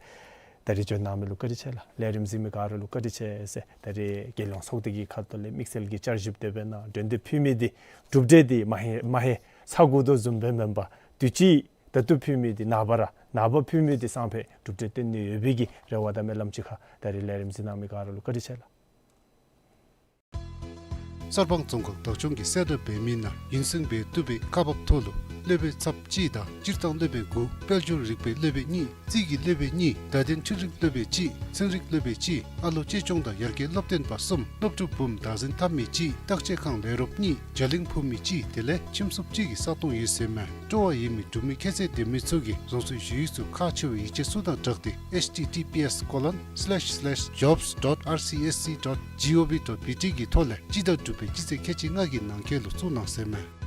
ད་རེས་འབྱོན་གནང་མི་ལུ་བཀའ་དྲིན་ཆེ་ལགས། ལས་རིམ་གཟིགས་མི་ག་ར་ལུ་བཀའ་དྲིན་ཆེ་ཟེར། ད་རེས་རྒྱལ་ཡོངས་ཚོགས་སྡེ་གི་ཁ་ཐུག་ལས་དམིགས་བསལ་གྱི་བསྐྱར་ཞིབ་དེ་སྦེ་གནང་། གྲོས་འདེབས་ཕུལ་མི་འདི་གྲུབ་འབྲས་འདི་མ་ཧེ་མ་ཧེ་ཚར་དགོ་དོ་བཟུམ་སྦེ་མེན་པར་དུས་ཅི་ད་ལྟོ་ཕུལ་མི་འདི་ནངས་པ་ར་ནངས་པ་ཕུལ་མི་འདི་སང་ཕོད་གྲུབ་འབྲས་སྟོན་ནི་ཡོད་པའི་གི་རེ་བ་དང་སྨོན་ལམ་ཅིག་ཁར་ད་རེས་ལས་རིམ་གཟིགས་གནང་མི་ག་ར་ལུ་བཀའ་དྲིན་ཆེ་ལགས། གསར་སྤང་རྫོང་ཁག་བདག་སྐྱོང་གིས་གསལ་བསྒྲགས་འབད་མི་ནང་ཡུན་བསྲིང་འབད་བཏུབ་པའི་ཁག་འབག་ཐོག་ལུ་ སློབ་དཔོན་ཚབ་གཅིག་དང་སྤྱིར་བཏང་སློབ་དཔོན་དགུ། དཔལ་འབྱོར་རིག་པའི་སློབ་དཔོན་གཉིས། རྩིས་ཀྱི་སློབ་དཔོན་གཉིས། བརྡ་དོན་འཕྲུལ་རིག་སློབ་དཔོན་གཅིག། ཚན་རིག་སློབ་དཔོན་གཅིག། ཨ་ལོ་གཅེས་སྐྱོང་དང་ཡར་རྒྱས་སློབ་སྟོན་པ་གསུམ། སློབ་ཕྲུག་འབུམ་བདག་འཛིན་འཐབ་མི་གཅིག། བརྟག་དཔྱད་ཁང་ལས་རོགསཔ་གཉིས། རྒྱ་གླིང་བུད་མེད་གཅིག། དེ་ལས་ཁྱིམ་སྲུང་གཅིག་གི་ས་སྟོང་ཡོད་ཟེར་མས། སྤྲོ་བ་ཡོད་མི་འབྲུག་མི་ཁྱད་ཚད་ལྡན་མི་ཚུ་གིས་རང་སོའི་ཞུ་ཡིག་ཚུ་ཁག་ཆེ་བའི་ཡིག་ཆ་ཚུ་དང་སྦྲགས་ཏེ་ཨེཆ་ཊི་ཊི་པི་ཨེསི་ཀོ་ལོན་སི་ལེཤ་སི་ལེཤ་ཇོབསི་ཌོཊ་ཨར་སི་ཨེསི་སི་ཌོཊ་ཇི་ཨོ་ཝི་ཌོཊ་བི་ཊི་གི་ཐོག་ལས་སྤྱི་ཟླ་དྲུག་པའི་སྤྱི་ཚེས་ཁལ་གཅིག་ལྔ་གི་ནང་འཁོད་ལུ་བཙུགས་གནང་ཟེར་མས།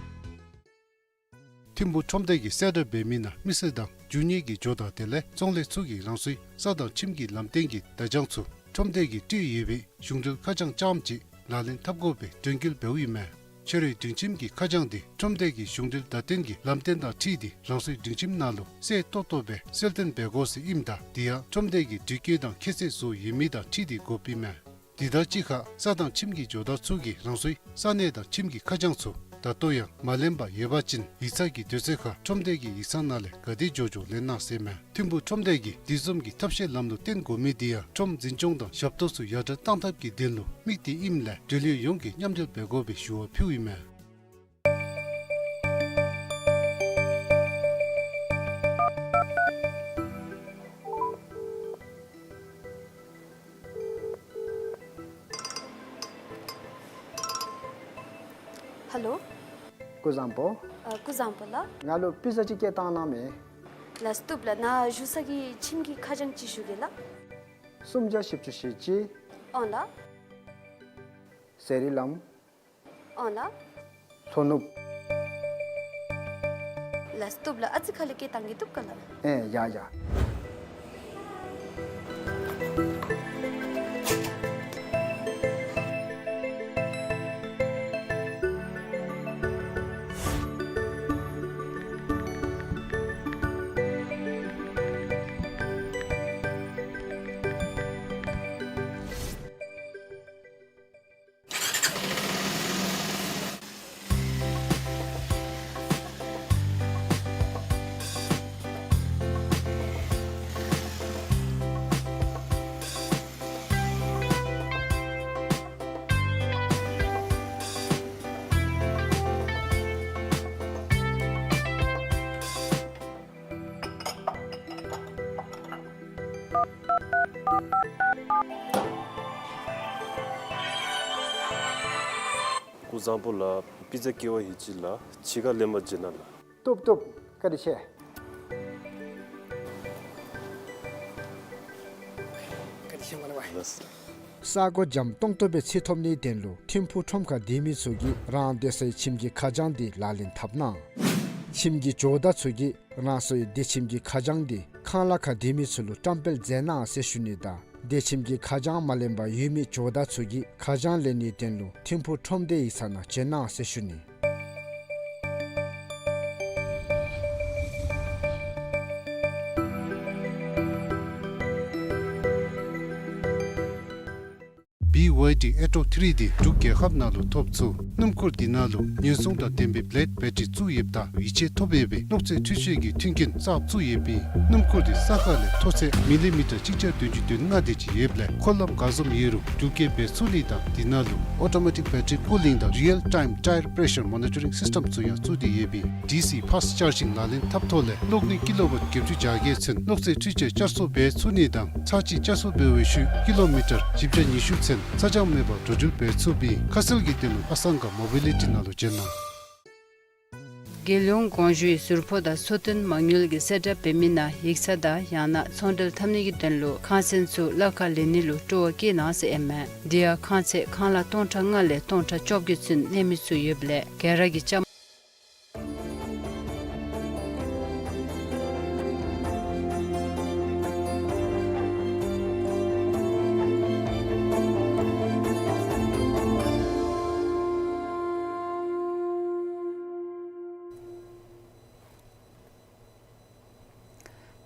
ཐིམ་ཕུག་ཁྲོམ་སྡེ་གིས་གསལ་བསྒྲགས་འབད་མི་ནང་མི་སེར་དང་རྒྱུ་དངོས་ཀྱི་ཇོ་བདག་དེ་ལས་ཚོང་ལས་ཚུ་གིས་རང་སོའི་ས་དང་ཁྱིམ་གྱི་ལམ་སྟོན་གྱི་བརྡ་བྱང་ཚུ་ཁྲོམ་སྡེ་གིས་སྤྲོད་ཡོད་པའི་གཞུང་འབྲེལ་ཁ་བྱང་རྐྱངམ་གཅིག་ལག་ལེན་འཐབ་དགོ་པའི་དྲན་སྐུལ་འབདཝ་ཨིན་མས། ཕྱི་རོལ་སྒྲིང་ཁྱིམ་གྱི་ཁ་བྱང་འདི་ཁྲོམ་སྡེ་གི་གཞུང་འབྲེལ་བརྡ་སྟོན་གྱི་ལམ་སྟོན་དང་འཁྲིལ་ཏེ་རང་སོའི་སྒྲིང་ཁྱིམ་ནང་ལུ་གསལ་ཏོག་ཏོ་སྦེ་གསལ་སྟོན་འབད་དགོ་ཟེར་ཨིནམ་ད་དེ་ཡང་ཁྲོམ་སྡེ་གི་དྲི་བཀོད་དང་ཁྱད་ཚད་བཟོ་ཡོད་མི་དང་འཁྲིལ་ཏེ་དགོཔ་ཨིན་མས། དེ་དང་གཅིག་ཁར་ས་དང་ཁྱིམ་གྱི་ཇོ་བདག་ཚུ་གིས་རང་སོའི་ས་གནས་དང་ཁྱིམ་གྱི་ཁ་བྱང་ཚུ་ད་ལྟོ་ཡང་མ་ལེན་པར་ཡོད་པ་ཅིན་ཡིག་ཚང་གི་དུས་ཚོད་ཁར་ཁྲོམ་སྡེ་གི་ཡིག་ཚང་ནང་ལས་ག་དེ་མགྱོགས་མགྱོགས་ལེན་གནང་ཟེར་མས། ཐིམ་ཕུག་ཁྲོམ་སྡེ་གིས་དེ་བཟུམ་གྱི་ཐབས་ཤེས་ལམ་ལུགས་བསྟེན་དགོ་མི་དེ་ཡང་ཁྲོམ་འཛིན་སྐྱོང་དང་ཞབས་ཏོག་ཚུ་ཡར་དྲག་གཏང་ཐབས་ཀྱི་དོན་ལུ་དམིགས་ཏེ་ཨིནམ་ལས་འབྲེལ་ཡོད་ཡོངས་ཀྱིས་མཉམ་འབྲེལ་འབད་དགོ་པའི་ཞུ་བ་ཕུལཝ་ཨིན་མས། ཧེ་ལོ། སྐུ་གཟུགས་བཟང་པོ། ཨ་སྐུ་གཟུགས་བཟང་པོ་ལགས། ང་ལུ་པི་ཛ་ཅིག་བསྐྱལ་བཏང་གནང་མས། ལགས་བཏུབ་ལགས། ནཱ་བཞུགས་ས་གི་ཁྱིམ་གྱི་ཁ་བྱང་ཅིག་ཞུ་གེ་ལགས། སུམ་བརྒྱ་བཞི་བཅུ་ཞེ་གཅིག། ཨོང་ལགས། ཟེ་རི་ལམ། ཨོང་ལགས། ལྷོ་ནུབ། ལགས་བཏུབ་ལགས། ཨ་ཙི་ཁ་ལས་བསྐྱལ་བཏང་གེ། བཏུབ་ག་ལགས། ཨེ་ཡ་ཡ། སྐུ་གཟུགས་བཟང་པོ་ལགས། པི་ཛ་བསྐྱལ་བ་ཨིན་ཅི་ལགས། ཕྱི་ཁར་ལེན་པར་འགྱོ་གནང་ལགས། བཏུབ་བཏུབ། བཀའ་དྲིན་ཆེ། བཀའ་དྲིན་ཆེ་མ་ལགས། ལགས། ས་སྒོ་འཇམ་ཏོང་ཏོ་སྦེ་ཚུད་ཐོབ་ནིའི་དོན་ལུ་ཐིམ་ཕུག་ཁྲོམ་ཁར་སྡོད་མི་ཚུ་གིས་རང་སྡོད་སའི་ཁྱིམ་གྱི་ཁ་བྱང་འདི་ལག་ལེན་འཐབ་གནང་། ཁྱིམ་གྱི་ཇོ་བདག་ཚུ་གིས་རང་སོའི་སྡོད་ཁྱིམ་གྱི་ཁ་བྱང་འདི་ཁང་གླ་ཁར་སྡོད་མི་ཚུ་ལུ་བཀྲམ་སྤེལ་མཛད་གནང་ཟེར་ཞུ་ནི་དང་སྡོད་ཁྱིམ་གྱི་ཁ་བྱང་མ་ལེན་པར་ཡོད་མི་ཇོ་བདག་ཚུ་གིས་ཁ་བྱང་ལེན་ནིའི་དོན་ལུ་ཐིམ་ཕུག་ཁྲོམ་སྡེའི་ཡིག་ཚང་ནང་བྱོན་གནང་ཟེར་ཞུ་ནི། བི་ཝའི་ཌི་ཨེ་ཊོ་ཐི་རི་འདི་འབྲུག་རྒྱལ་ཁབ་ནང་ལུ་ཐོབ་ཚུགས། སྣུམ་འཁོར་འདི་ནང་ལུ་ཉེན་སྲུང་དང་ལྡན་པའི་བི་ལེཌ་བེ་ཊ་རི་བཙུགས་ཡོདཔ་ད་ཡིད་ཆེས་ཐོབ་འོས་པའི་གློག་རྫས་འཕྲུལ་ཆས་ཀྱི་མཐུན་རྐྱེན་གསརཔ་བཙུགས་ཡོདཔ་ཨིན། སྣུམ་འཁོར་འདི་ས་ཁ་ལས་མཐོ་ཚད་མི་ལི་མི་ཊར་གཅིག་བརྒྱ་བདུན་ཅུ་དོན་ལྔ་དེ་ཅིག་ཡོདཔ་ལས་འཁོར་ལམ་ག་བཟུམ་ཡོད་རུང་འགྲུལ་སྐྱེལ་འབད་ཚུགས་ནི་དང་འདི་ནང་ལུ་ཨོ་ཊོ་མེ་ཊིག་བེ་ཊ་རི་ཀུ་ལིང་དང་རི་ཡལ་ཊའིམ་ཊའེར་པེ་རེ་ཤར་མོ་ནི་ཊ་རིང་སིསི་ཊེམ་ཚུ་ཡང་བཙུགས་ཏེ་ཡོདཔ་ཨིན། ཌི་སི་ཕཱསཊ་ཅར་ཇིང་ལག་ལེན་འཐབ་ཐོག་ལས་གློག་ནུས་ཀི་ལོ་ཝཊ་བརྒྱད་ཅུ་གྱ་བརྒྱད་ཚུན་གློག་རྫས་འཕྲུལ་ཆས་བསྐྱར་གསོ་འབད་ཚུགས་ནི་དང་ཚར་གཅིག་བསྐྱར་གསོ་འབད་བའི་ཤུལ་ཀི་ལོ་མི་ཊར་བཞི་བརྒྱ་ཉི་ཤུ་ཚུན་ཚ་གྱང་མེད་པར་འགྲོ་འགྲུལ་འབད་ཚུགསཔ་ཨིན། ཁ་གསལ་གྱི་དོན་ལུ་ཨ་སང་ག་མོ་བི་ལི་ཊི་ནང་ལུ་བྱོན་གནང་། རྒྱལ་ཡོངས་གོང་ཞུས་ཟུར་ཕོགས་དང་གསོལ་སྟོན་མ་དངུལ་གྱི་གསལ་བསྒྲགས་འབད་མི་ནང་ཡིག་ཚང་དང་ཡང་ན་ཚོང་འབྲེལ་འཐབ་ནི་གི་དོན་ལུ་ཁང་ཚན་ཚུ་གླ་ཁར་ལེན་ནི་ལུ་སྤྲོ་བ་བསྐྱེད་གནང་ཟེར་ཨིན་མས། དེ་ཡང་ཁང་ཚན་ཁང་གླ་སྟོང་ཕྲག་ལྔ་ལས་སྟོང་ཕྲག་བཅོ་བརྒྱད་ཚུན་ལེན་མི་ཚུ་ཡོདཔ་ལས་ག་ར་གིས་བཅའ་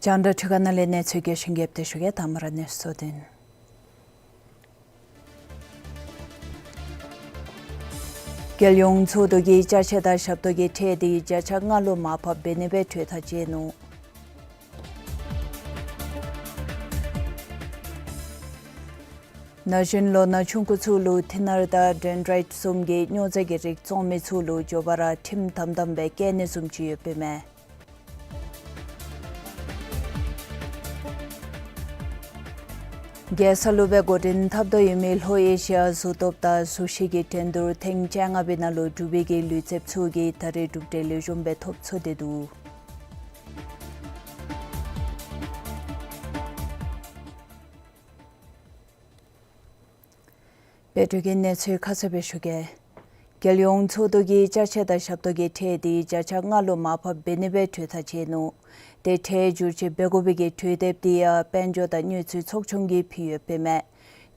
རྒྱང་བསྒྲགས་འཕྲུལ་ཁང་ནང་ལས་གནས་ཚུལ་རྒྱས་ཤིང་རྒྱསཔ་དེ་ཞུ་གེ། དང་པ་ར་གནས་ཚུལ་དོན། རྒྱལ་ཡོངས་ཚོགས་འདུ་གིས་ཅ་ཆས་དང་ཞབས་ཏོག་གི་ཁྲལ་དེ་བརྒྱ་ཆ་ལྔ་ལུ་མར་ཕབ་འབད་ནི་སྦེ་གྲོས་ཐག་བཅད་ནུག། ན་གཞོན་ལོ་ན་ཆུང་ཀུ་ཚུ་ལུ་ཐི་ནར་དང་ཌེན་ཌྲའིཊ་བཟུམ་གྱི་སྨྱོ་རྫས་ཀྱི་རིགས་བཙོང་མི་ཚུ་ལུ་མགྱོགས་པ་ར་ཁྲིམས་དམ་དམ་སྦེ་བཀལ་ནི་བཟུམ་ཅིག་ཡོདཔ་ཨིན་མས། རྒྱལ་ས་ལུ་སྦེ་འགོ་འདྲེན་འཐབ་དོ་ཡོད་མི་ལྷོ་ཨེ་ཤི་ཡ་གཟུགས་སྟོབས་དང་གཟུགས་གཞི་གི་འགྲན་བསྡུར་ཐེངས་བཅོ་ལྔ་པའི་ནང་ལུ་འབྲུག་པའི་གི་ལུས་རྩལཔ་ཚུ་གིས་ད་རེས་གྲུབ་འབྲས་ལེགས་ཤོམ་སྦེ་ཐོབ་ཚུགས་ཏེ་འདུག། དཔལ་འབྱོར་གྱི་གནས་ཚུལ་ཁ་གསལ་སྦེ་ཞུ་གེ། རྒྱལ་ཡོངས་ཚོགས་འདུ་གིས་ཅ་ཆས་དང་ཞབས་ཏོག་གི་ཁྲལ་འདི་བརྒྱ་ཆ་ལྔ་ལུ་མར་ཕབ་འབད་ནི་སྦེ་གྲོས་ཐག་བཅད་ནུག། ཏེ་ཁྲལ་བསྒྱུར་བཅོས་འབད་དགོ་པའི་གི་གྲོས་དེབ་འདི་ཡང་དཔལ་འབྱོར་དང་དངུལ་རྩིས་ཚོགས་ཆུང་གིས་ཕུལ་ཡོདཔ་ཨིན་མས།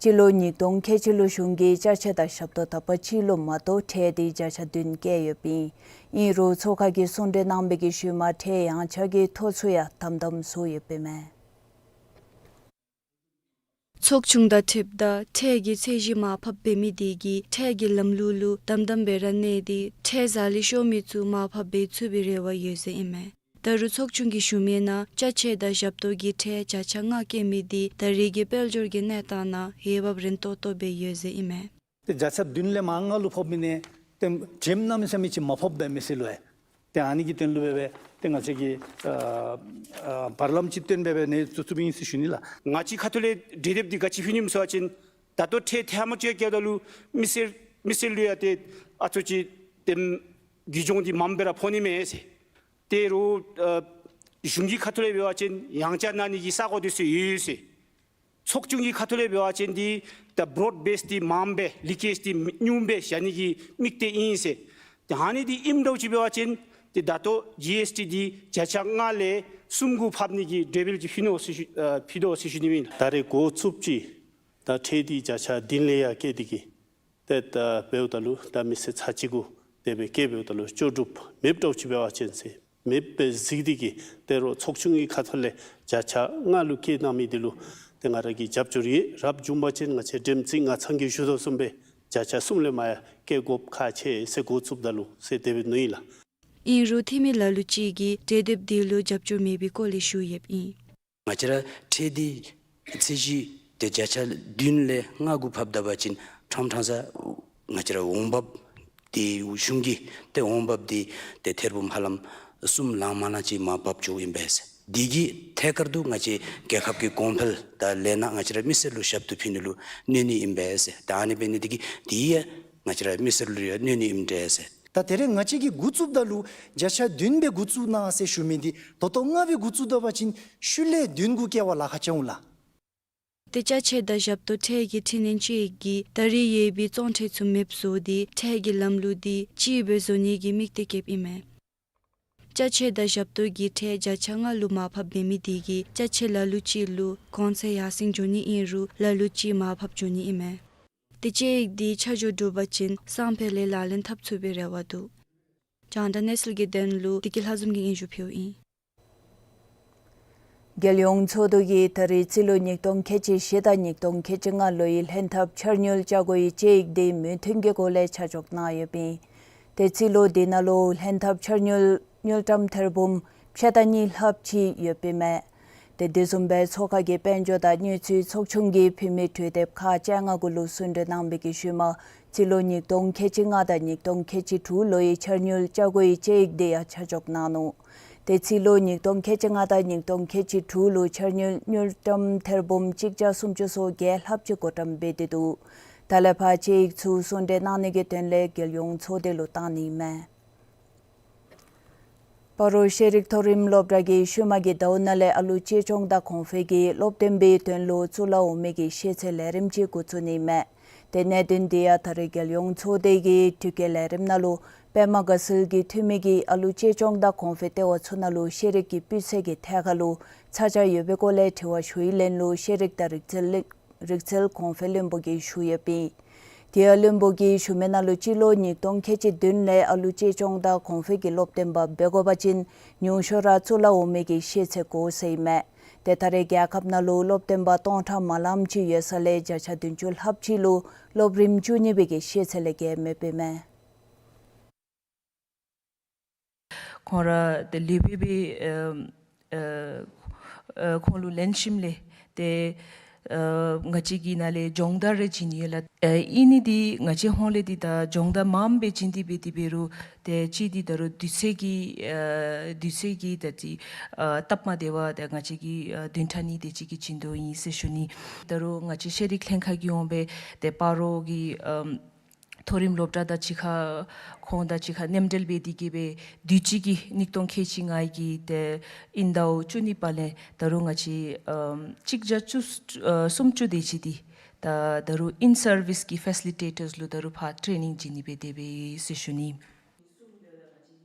སྤྱི་ལོ་ཉིས་སྟོང་ཁལ་གཅིག་ལུ་གཞུང་གིས་ཅ་ཆས་དང་ཞབས་ཏོག་དག་པ་ཅིག་ལུ་མ་གཏོགས་ཁྲལ་འདི་བརྒྱ་ཆ་བདུན་བཀལ་ཡོདཔ་ཨིན། ཨིན་རུང་ཚོགས་ཁང་གིས་གསུང་གྲོས་གནང་བའི་གི་ཤུལ་མ་ཁྲལ་ཡངས་ཆག་གི་ཐོ་ཚུ་ཡང་དམ་དམ་བཟོ་ཡོདཔ་ཨིན་མས། ཚོགས་ཆུང་དང་འཁྲིལཝ་ད་ཁྲལ་གྱི་ཚད་གཞི་མར་ཕབ་འབད་མི་དེ་གིས་ཁྲལ་གྱི་ལམ་ལུགས་ལུ་དམ་དམ་སྦེ་ར་གནས་ཏེ་ཁྲལ་ཟ་ལས་ཤོར་མི་ཚུ་མར་ཕབ་འབད་ཚུགས་པའི་རེ་བ་ཡོད་ཟེར་ཨིན་མས། ད་རུང་ཚོགས་ཆུང་གིས་ཞུ་མི་ནང་ཅ་ཆས་དང་ཞབས་ཏོག་གི་ཁྲལ་བརྒྱ་ཆ་ལྔ་བཀལ་མི་དེ་ད་རེས་ཀྱི་དཔལ་འབྱོར་གྱི་གནས་སྟངས་ནང་འོས་འབབ་རན་ཏོག་ཏོ་སྦེ་ཡོད་ཟེར་ཨིན་མས། ཏེ་བརྒྱ་ཆ་བདུན་ལས་མར་ལྔ་ལུ་ཕབ་མི་ནང་ཏེ་ཇེམ་གནམ་མེད་ས་མེད་ཅིག་མར་ཕབ་ད་མི་སེར་ལུ་ཡང་། ཏེ་ཨ་ནི་གི་དོན་ལུ་འབད་བའི་ཏེ་ང་བཅས་ཀྱིས་ཨ་ཨ་བར་ལམ་ཅིག་སྟོན་འབད་བའི་ནང་བཙུགས་བཙུགསཔ་ཨིན་ཟེར་ཞུ་ནི་ལགས། ང་བཅས་ཁ་ཐུག་ལས་གྲོས་དེབ་འདི་ག་ཅི་ཕུལ་ནི་སྨོ་ཟེར་བ་ཅིན་ད་ལྟོ་ཁྲལ་ཐེངས་མ་གཅིག་བཀལཝ་ད་ལུ་མི་སེར་མི་སེར་ལུ་ཡང་ཏེ་ཨ་ཙི་ཅིག་ཏེ་རྒུད་གྱོང་འདི་མངམ་སྦེ་ར་ཕོག་ནི་མས་ཟེར། ད་རུང་ཨ་གཞུང་གི་ཁ་ཐུག་ལས་འབད་བ་ཅིན་ཡང་ཆག་གནང་ནི་གི་ས་གོ་འདི་ཚུ་ཡོད་ཟེར། ཚོགས་ཆུང་གི་ཁ་ཐུག་ལས་འབད་བ་ཅིན་འདི་ད་བྲོཌ་བེསི་འདི་མངམ་སྦེ་ལི་ཀེཇ་འདི་ཉུངམ་སྦེ་བཞག་ནི་གི་དམིགས་གཏད་ཨིན་ཟེར། ཏེ་ཨ་ནི་འདི་ཨིནམ་འདྲཝ་ཅིག་འབད་བ་ཅིན་ཏེ་ད་ལྟོ་ཇི་ཨེསི་ཊི་འདི་བརྒྱ་ཆ་ལྔ་ལས་གསུམ་གུ་ཕབ་ནི་གི་གྲོས་འབུལ་ཅིག་ཕུལ་ནུག་ཟེར་ཞུ་ཨ་ཕུལ་དོ་ཟེར་ཞུ་ནི་ཨིན། ད་རེས་འགོ་བཙུགསཔ་ཅིག་ད་ཁྲལ་འདི་བརྒྱ་ཆ་བདུན་ལས་ཡར་བཀལ་ཏེ་གིས་ཏེ་ད་འབདཝ་ད་ལུ་ད་མི་སེར་ཚར་གཅིག་གུ་དེ་སྦེ་བཀལ་འབདཝ་ད་ལུ་ལྕོགས་གྲུབ་མེདཔ་འདྲཝ་ཅིག་འབད་བ་ཅིན་ཟེར་མེདཔ་སྦེ་གཟིགས་ཏེ་གིས་ད་རུང་ཚོགས་ཆུང་གི་ཁ་ཐུག་ལས་བརྒྱ་ཆ་ལྔ་ལུ་བཀལ་གནང་མི་འདི་ལུ་ཏེ་ང་ར་གིས་རྒྱབ་སྐྱོར་ཡོད། རབ་བྱུང་བ་ཅིན་ང་བཅས་འགྲེམས་སྟོན་ང་ཚང་གིས་ཞུ་དོ་བཟུམ་སྦེ་བརྒྱ་ཆ་གསུམ་ལས་མར་ཡང་བཀལ་དགོཔ་ཁག་ཆེ་ཟེར་འགོ་བཙུགསཔ་ད་ལུ་ཟེར་དེ་སྦེ་ནུག་ཨིན་ལགས། ཨིན་རུང་འཐུས་མི་ལ་ལུ་ཅིག་གིས་གྲོས་དེབ་འདི་ལུ་རྒྱབ་སྐྱོར་མེད་པའི་སྐོར་ལས་ཞུ་ཡོདཔ་ཨིན། ང་བཅས་ར་ཁྲལ་འདི་ཚད་གཞི་འདི་བརྒྱ་ཆ་བདུན་ལས་ལྔ་གུ་ཕབ་ད་པ་ཅིན་ཁྲམ་ཁྲང་ས་ང་བཅས་ར་འོང་འབབ་འདི་གཞུང་གི་ཏེ་འོང་འབབ་འདི་ཏེ་ཐེར་འབུམ་ཧ་ལམ་གསུམ་ལང་མ་ལང་ཅིག་མར་བབས་འགྱོཝ་ཨིན་པས་ཟེར། འདི་གིས་ཐད་ཀར་དུ་ང་བཅས་རྒྱལ་ཁབ་ཀྱི་གོང་འཕེལ་དང་ལས་སྣ་ང་བཅས་ར་མི་སེར་ལུ་ཞབས་ཏོག་ཕུལ་ནི་ལུ་གནོད་ནི་ཨིན་པས་ཟེར། ད་ཨ་ནི་འབད་ནི་འདི་གིས་འདི་ཡང་ང་བཅས་ར་མི་སེར་ལུ་ཡང་གནོད་ནི་ཨིན་འདྲས་ཟེར། ད་དེ་རིང་ང་བཅས་ཀྱིས་འགོ་བཙུགསཔ་ད་ལུ་བརྒྱ་ཆ་བདུན་སྦེ་འགོ་བཙུགས་གནང་ཟེར་ཞུ་མི་འདི་ད་ལྟོ་ལྔ་སྦེ་འགོ་བཙུགས་ད་པ་ཅིན་ཤུལ་ལས་བདུན་གུ་བཀལ་བར་ལཱ་ཁག་ཆེ་འོང་ལགས། ཏེ་ཅ་ཆས་དང་ཞབས་ཏོག་ཁྲལ་གྱི་འཕྲི་སྣོན་དཔྱད་ཡིག་གིས་ད་རེས་ཡོད་པའི་བཙོང་ཁྲལ་ཚུ་མེདཔ་བཟོ་སྟེ་ཁྲལ་གྱི་ལམ་ལུགས་འདི་གཅིག་སྦེ་བཟོ་ནི་གི་དམིགས་གཏད་བསྐྱེདཔ་ཨིན་མས། ཅ་ཆས་དང་ཞབས་ཏོག་གི་ཁྲལ་བརྒྱ་ཆ་ལྔ་ལུ་མར་ཕབ་འབད་མི་དེ་གིས་ཅ་ཆས་ལ་ལུ་ཅིག་ལུ་གོང་ཚད་ཡར་སེང་འགྱོ་ནི་ཨིན་རུང་ལ་ལུ་ཅིག་མར་ཕབ་འགྱོ་ནི་ཨིན་མས། ཏེ་དཔྱད་ཡིག་འདི་ཆ་འཇོག་གྲུབ་པ་ཅིན་སང་ཕོད་ལས་ལག་ལེན་འཐབ་ཚུགས་པའི་རེ་བ་འདུག། རྒྱང་བསྒྲགས་གནས་ཚུལ་གྱི་དོན་ལུ་བདེ་སྐྱིད་ལྷ་འཛོམས་ཀྱིས་སྙན་ཞུ་ཕུལཝ་ཨིན། རྒྱལ་ཡོངས་ཚོགས་འདུ་གིས་ད་རེས་སྤྱི་ལོ་ཉིས་སྟོང་ཁལ་གཅིག་བཞི་དང་ཉིས་སྟོང་ཁལ་གཅིག་ལྔ་ལོའི་ལྷན་ཐབས་འཆར་དངུལ་བཅའ་སྒོའི་དཔྱད་ཡིག་དེ་མོས་མཐུན་གྱི་སྒོ་ལས་ཆ་འཇོག་གནང་ཡོདཔ་ཨིན། ཏེ་སྤྱི་ལོ་འདི་ནང་ལུ་ལྷན་ཐབས་འཆར་དངུལ་དངུལ་ཀྲམ་ཐེར་འབུམ་ཕྱེད་དང་གཉིས་ལྷགཔ་ཅིག་ཡོདཔ་ཨིན་མས། ཏེ་དེ་བཟུམ་སྦེ་ཚོགས་ཁང་གི་དཔལ་འབྱོར་དང་དངུལ་རྩིས་ཚོགས་ཆུང་གིས་ཕུལ་མི་གྲོས་དེབ་ཁག་བཅོ་ལྔ་གུ་ལུ་གསུང་གྲོས་གནང་བའི་གི་ཤུལ་མ་སྤྱི་ལོ་ཉིས་སྟོང་ཁལ་གཅིག་ལྔ་དང་ཉིས་སྟོང་ཁལ་གཅིག་དྲུག་ལོའི་འཆར་དངུལ་བཅའ་སྒོའི་དཔྱད་ཡིག་དེ་ཡང་ཆ་འཇོག་གནང་ནུག། ཏེ་སྤྱི་ལོ་ཉིས་སྟོང་ཁལ་གཅིག་ལྔ་དང་ཉིས་སྟོང་ཁལ་གཅིག་དྲུག་ལུ་འཆར་དངུལ་དངུལ་ཀྲམ་ཐེར་འབུམ་གཅིག་བརྒྱ་སུམ་ཅུ་སོ་བརྒྱད་ལྷགཔ་ཅིག་བགོ་བཀྲམ་འབད་དེ་འདུག། ད་ལས་ཕར་དཔྱད་ཡིག་ཚུ་གསུང་གྲོས་གནང་ནི་གི་དོན་ལས་རྒྱལ་ཡོངས་ཚོགས་སྡེ་ལུ་བཏང་ནི་ཨིན་མས། སྤ་རོ་ཤེས་རིག་མཐོ་རིམ་སློབ་གྲྭ་གིས་ཤུལ་མ་གི་ཟླཝ་ནང་ལས་ཨ་ལུ་གཅེས་སྐྱོང་དང་གོང་འཕེལ་གྱི་སློབ་སྟོན་པའི་དོན་ལུ་གཙུག་ལག་འོག་མའི་གི་ཤེས་ཚད་ལས་རིམ་ཅིག་འགོ་བཙུགས་ནི་ཨིན་མས། ཏེ་གནད་དོན་འདི་ཡང་ད་རེས་རྒྱལ་ཡོངས་ཚོགས་སྡེ་གི་དྲི་བཀོད་ལས་རིམ་ནང་ལུ་པདྨ་དགའ་ཚལ་གྱི་འཐུས་མི་གིས་ཨ་ལུ་གཅེས་སྐྱོང་དང་གོང་འཕེལ་ལྟེ་བ་ཚུ་ནང་ལུ་ཤེས་རིག་གི་སྤུས་ཚད་ཀྱི་ཐད་ཁར་ལུ་ཚ་གྱང་ཡོད་པའི་སྐོར་ལས་དྲི་བ་ཞུ་བའི་ལན་ལུ་ཤེས་རིག་དང་རིག་རྩལ་རིག་རྩལ་གོང་འཕེལ་བློན་པོ་གིས་ཞུ་ཡོདཔ་ཨིན། དེ་ཡང་བློན་པོ་གིས་ཞུ་མི་ནང་ལུ་སྤྱི་ལོ་ཉིས་སྟོང་ཁལ་གཅིག་བདུན་ལས་ཨ་ལུ་གཅེས་སྐྱོང་དང་གོང་འཕེལ་གྱི་སློབ་སྟོན་པ་འབད་དགོ་པ་ཅིན་ཉུང་ཤོས་ར་གཙུག་ལག་འོག་མའི་གི་ཤེས་ཚད་དགོ་ཟེར་ཨིན་མས། ཏེ་ད་རེས་རྒྱལ་ཁབ་ནང་ལུ་སློབ་སྟོན་པ་སྟོང་ཕྲག་མ་ལངམ་ཅིག་ཡོད་ས་ལས་བརྒྱ་ཆ་བདུན་ཅུ་ལྷགཔ་ཅིག་ལུ་སློབ་རིམ་བཅུ་གཉིས་པའི་གི་ཤེས་ཚད་ལས་བརྒལ་མེདཔ་ཨིན་མས། ཁོང་ར་ཏེ་ལེགས་སྦེ་སྦེ་ཨ་ཨ་ཨ་ཁོང་ལུ་ལེན་ཞིནམ་ལས་ཏེ་ ཨ་ང་བཅས་ཀྱི་ནང་ལས་སྦྱོང་བརྡར་རེ་བྱིན་ནི་ཡོད་ལགས། ཨ་ཨིན་ནི་འདི་ང་བཅས་ཧོངས་ལས་འདི་ད་སྦྱོང་བརྡར་མངམ་སྦེ་བྱིན་ཏེ་འབད་དེ་འབད་རུང་ཏེ་གཅིག་འདི་ད་རུང་དུས་ཚོད་ཀྱི་ཨ་དུས་ཚོད་ཀྱི་ད་ཅི་ཨ་སྟབས་མ་བདེ་བར་ད་ང་བཅས་ཀྱིས་ཨ་བདུན་ཕྲག་གཉིས་དེ་ཅིག་གི་བྱིན་དོ་ཨིན་ཟེར་ཞུ་ནི། ད་རུང་ང་བཅས་ཤེས་རིག་ལྷན་ཁག་གི་ཧོངས་སྦེ་ཏེ་སྤ་རོ་གི་ཨམ་མཐོ་རིམ་སློབ་གྲྭ་དང་གཅིག་ཁར་ཁོང་དང་གཅིག་ཁར་མཉམ་འབྲེལ་འབད་དེ་གིས་སྦེ་དུས་ཅི་གི་ཉིས་སྟོང་ཁལ་གཅིག་ལྔ་གི་ཏེ་དབྱིན་ཟླཝ་བཅུ་གཉིས་པ་ལས་ད་རུང་ང་བཅས་ཨམ་གཅིག་བརྒྱ་བཅུ་ཨ་སུམ་ཅུ་དེ་ཅིག་འདི་ད་ད་རུང་in service གི་ཕེ་སི་ལི་ཊེ་ཊརསི་ལུ་ད་རུང་ཕར་ཊེ་ནིང་བྱིན་ནི་སྦེ་དེ་སྦེ་ཟེར་ཞུ་ནི།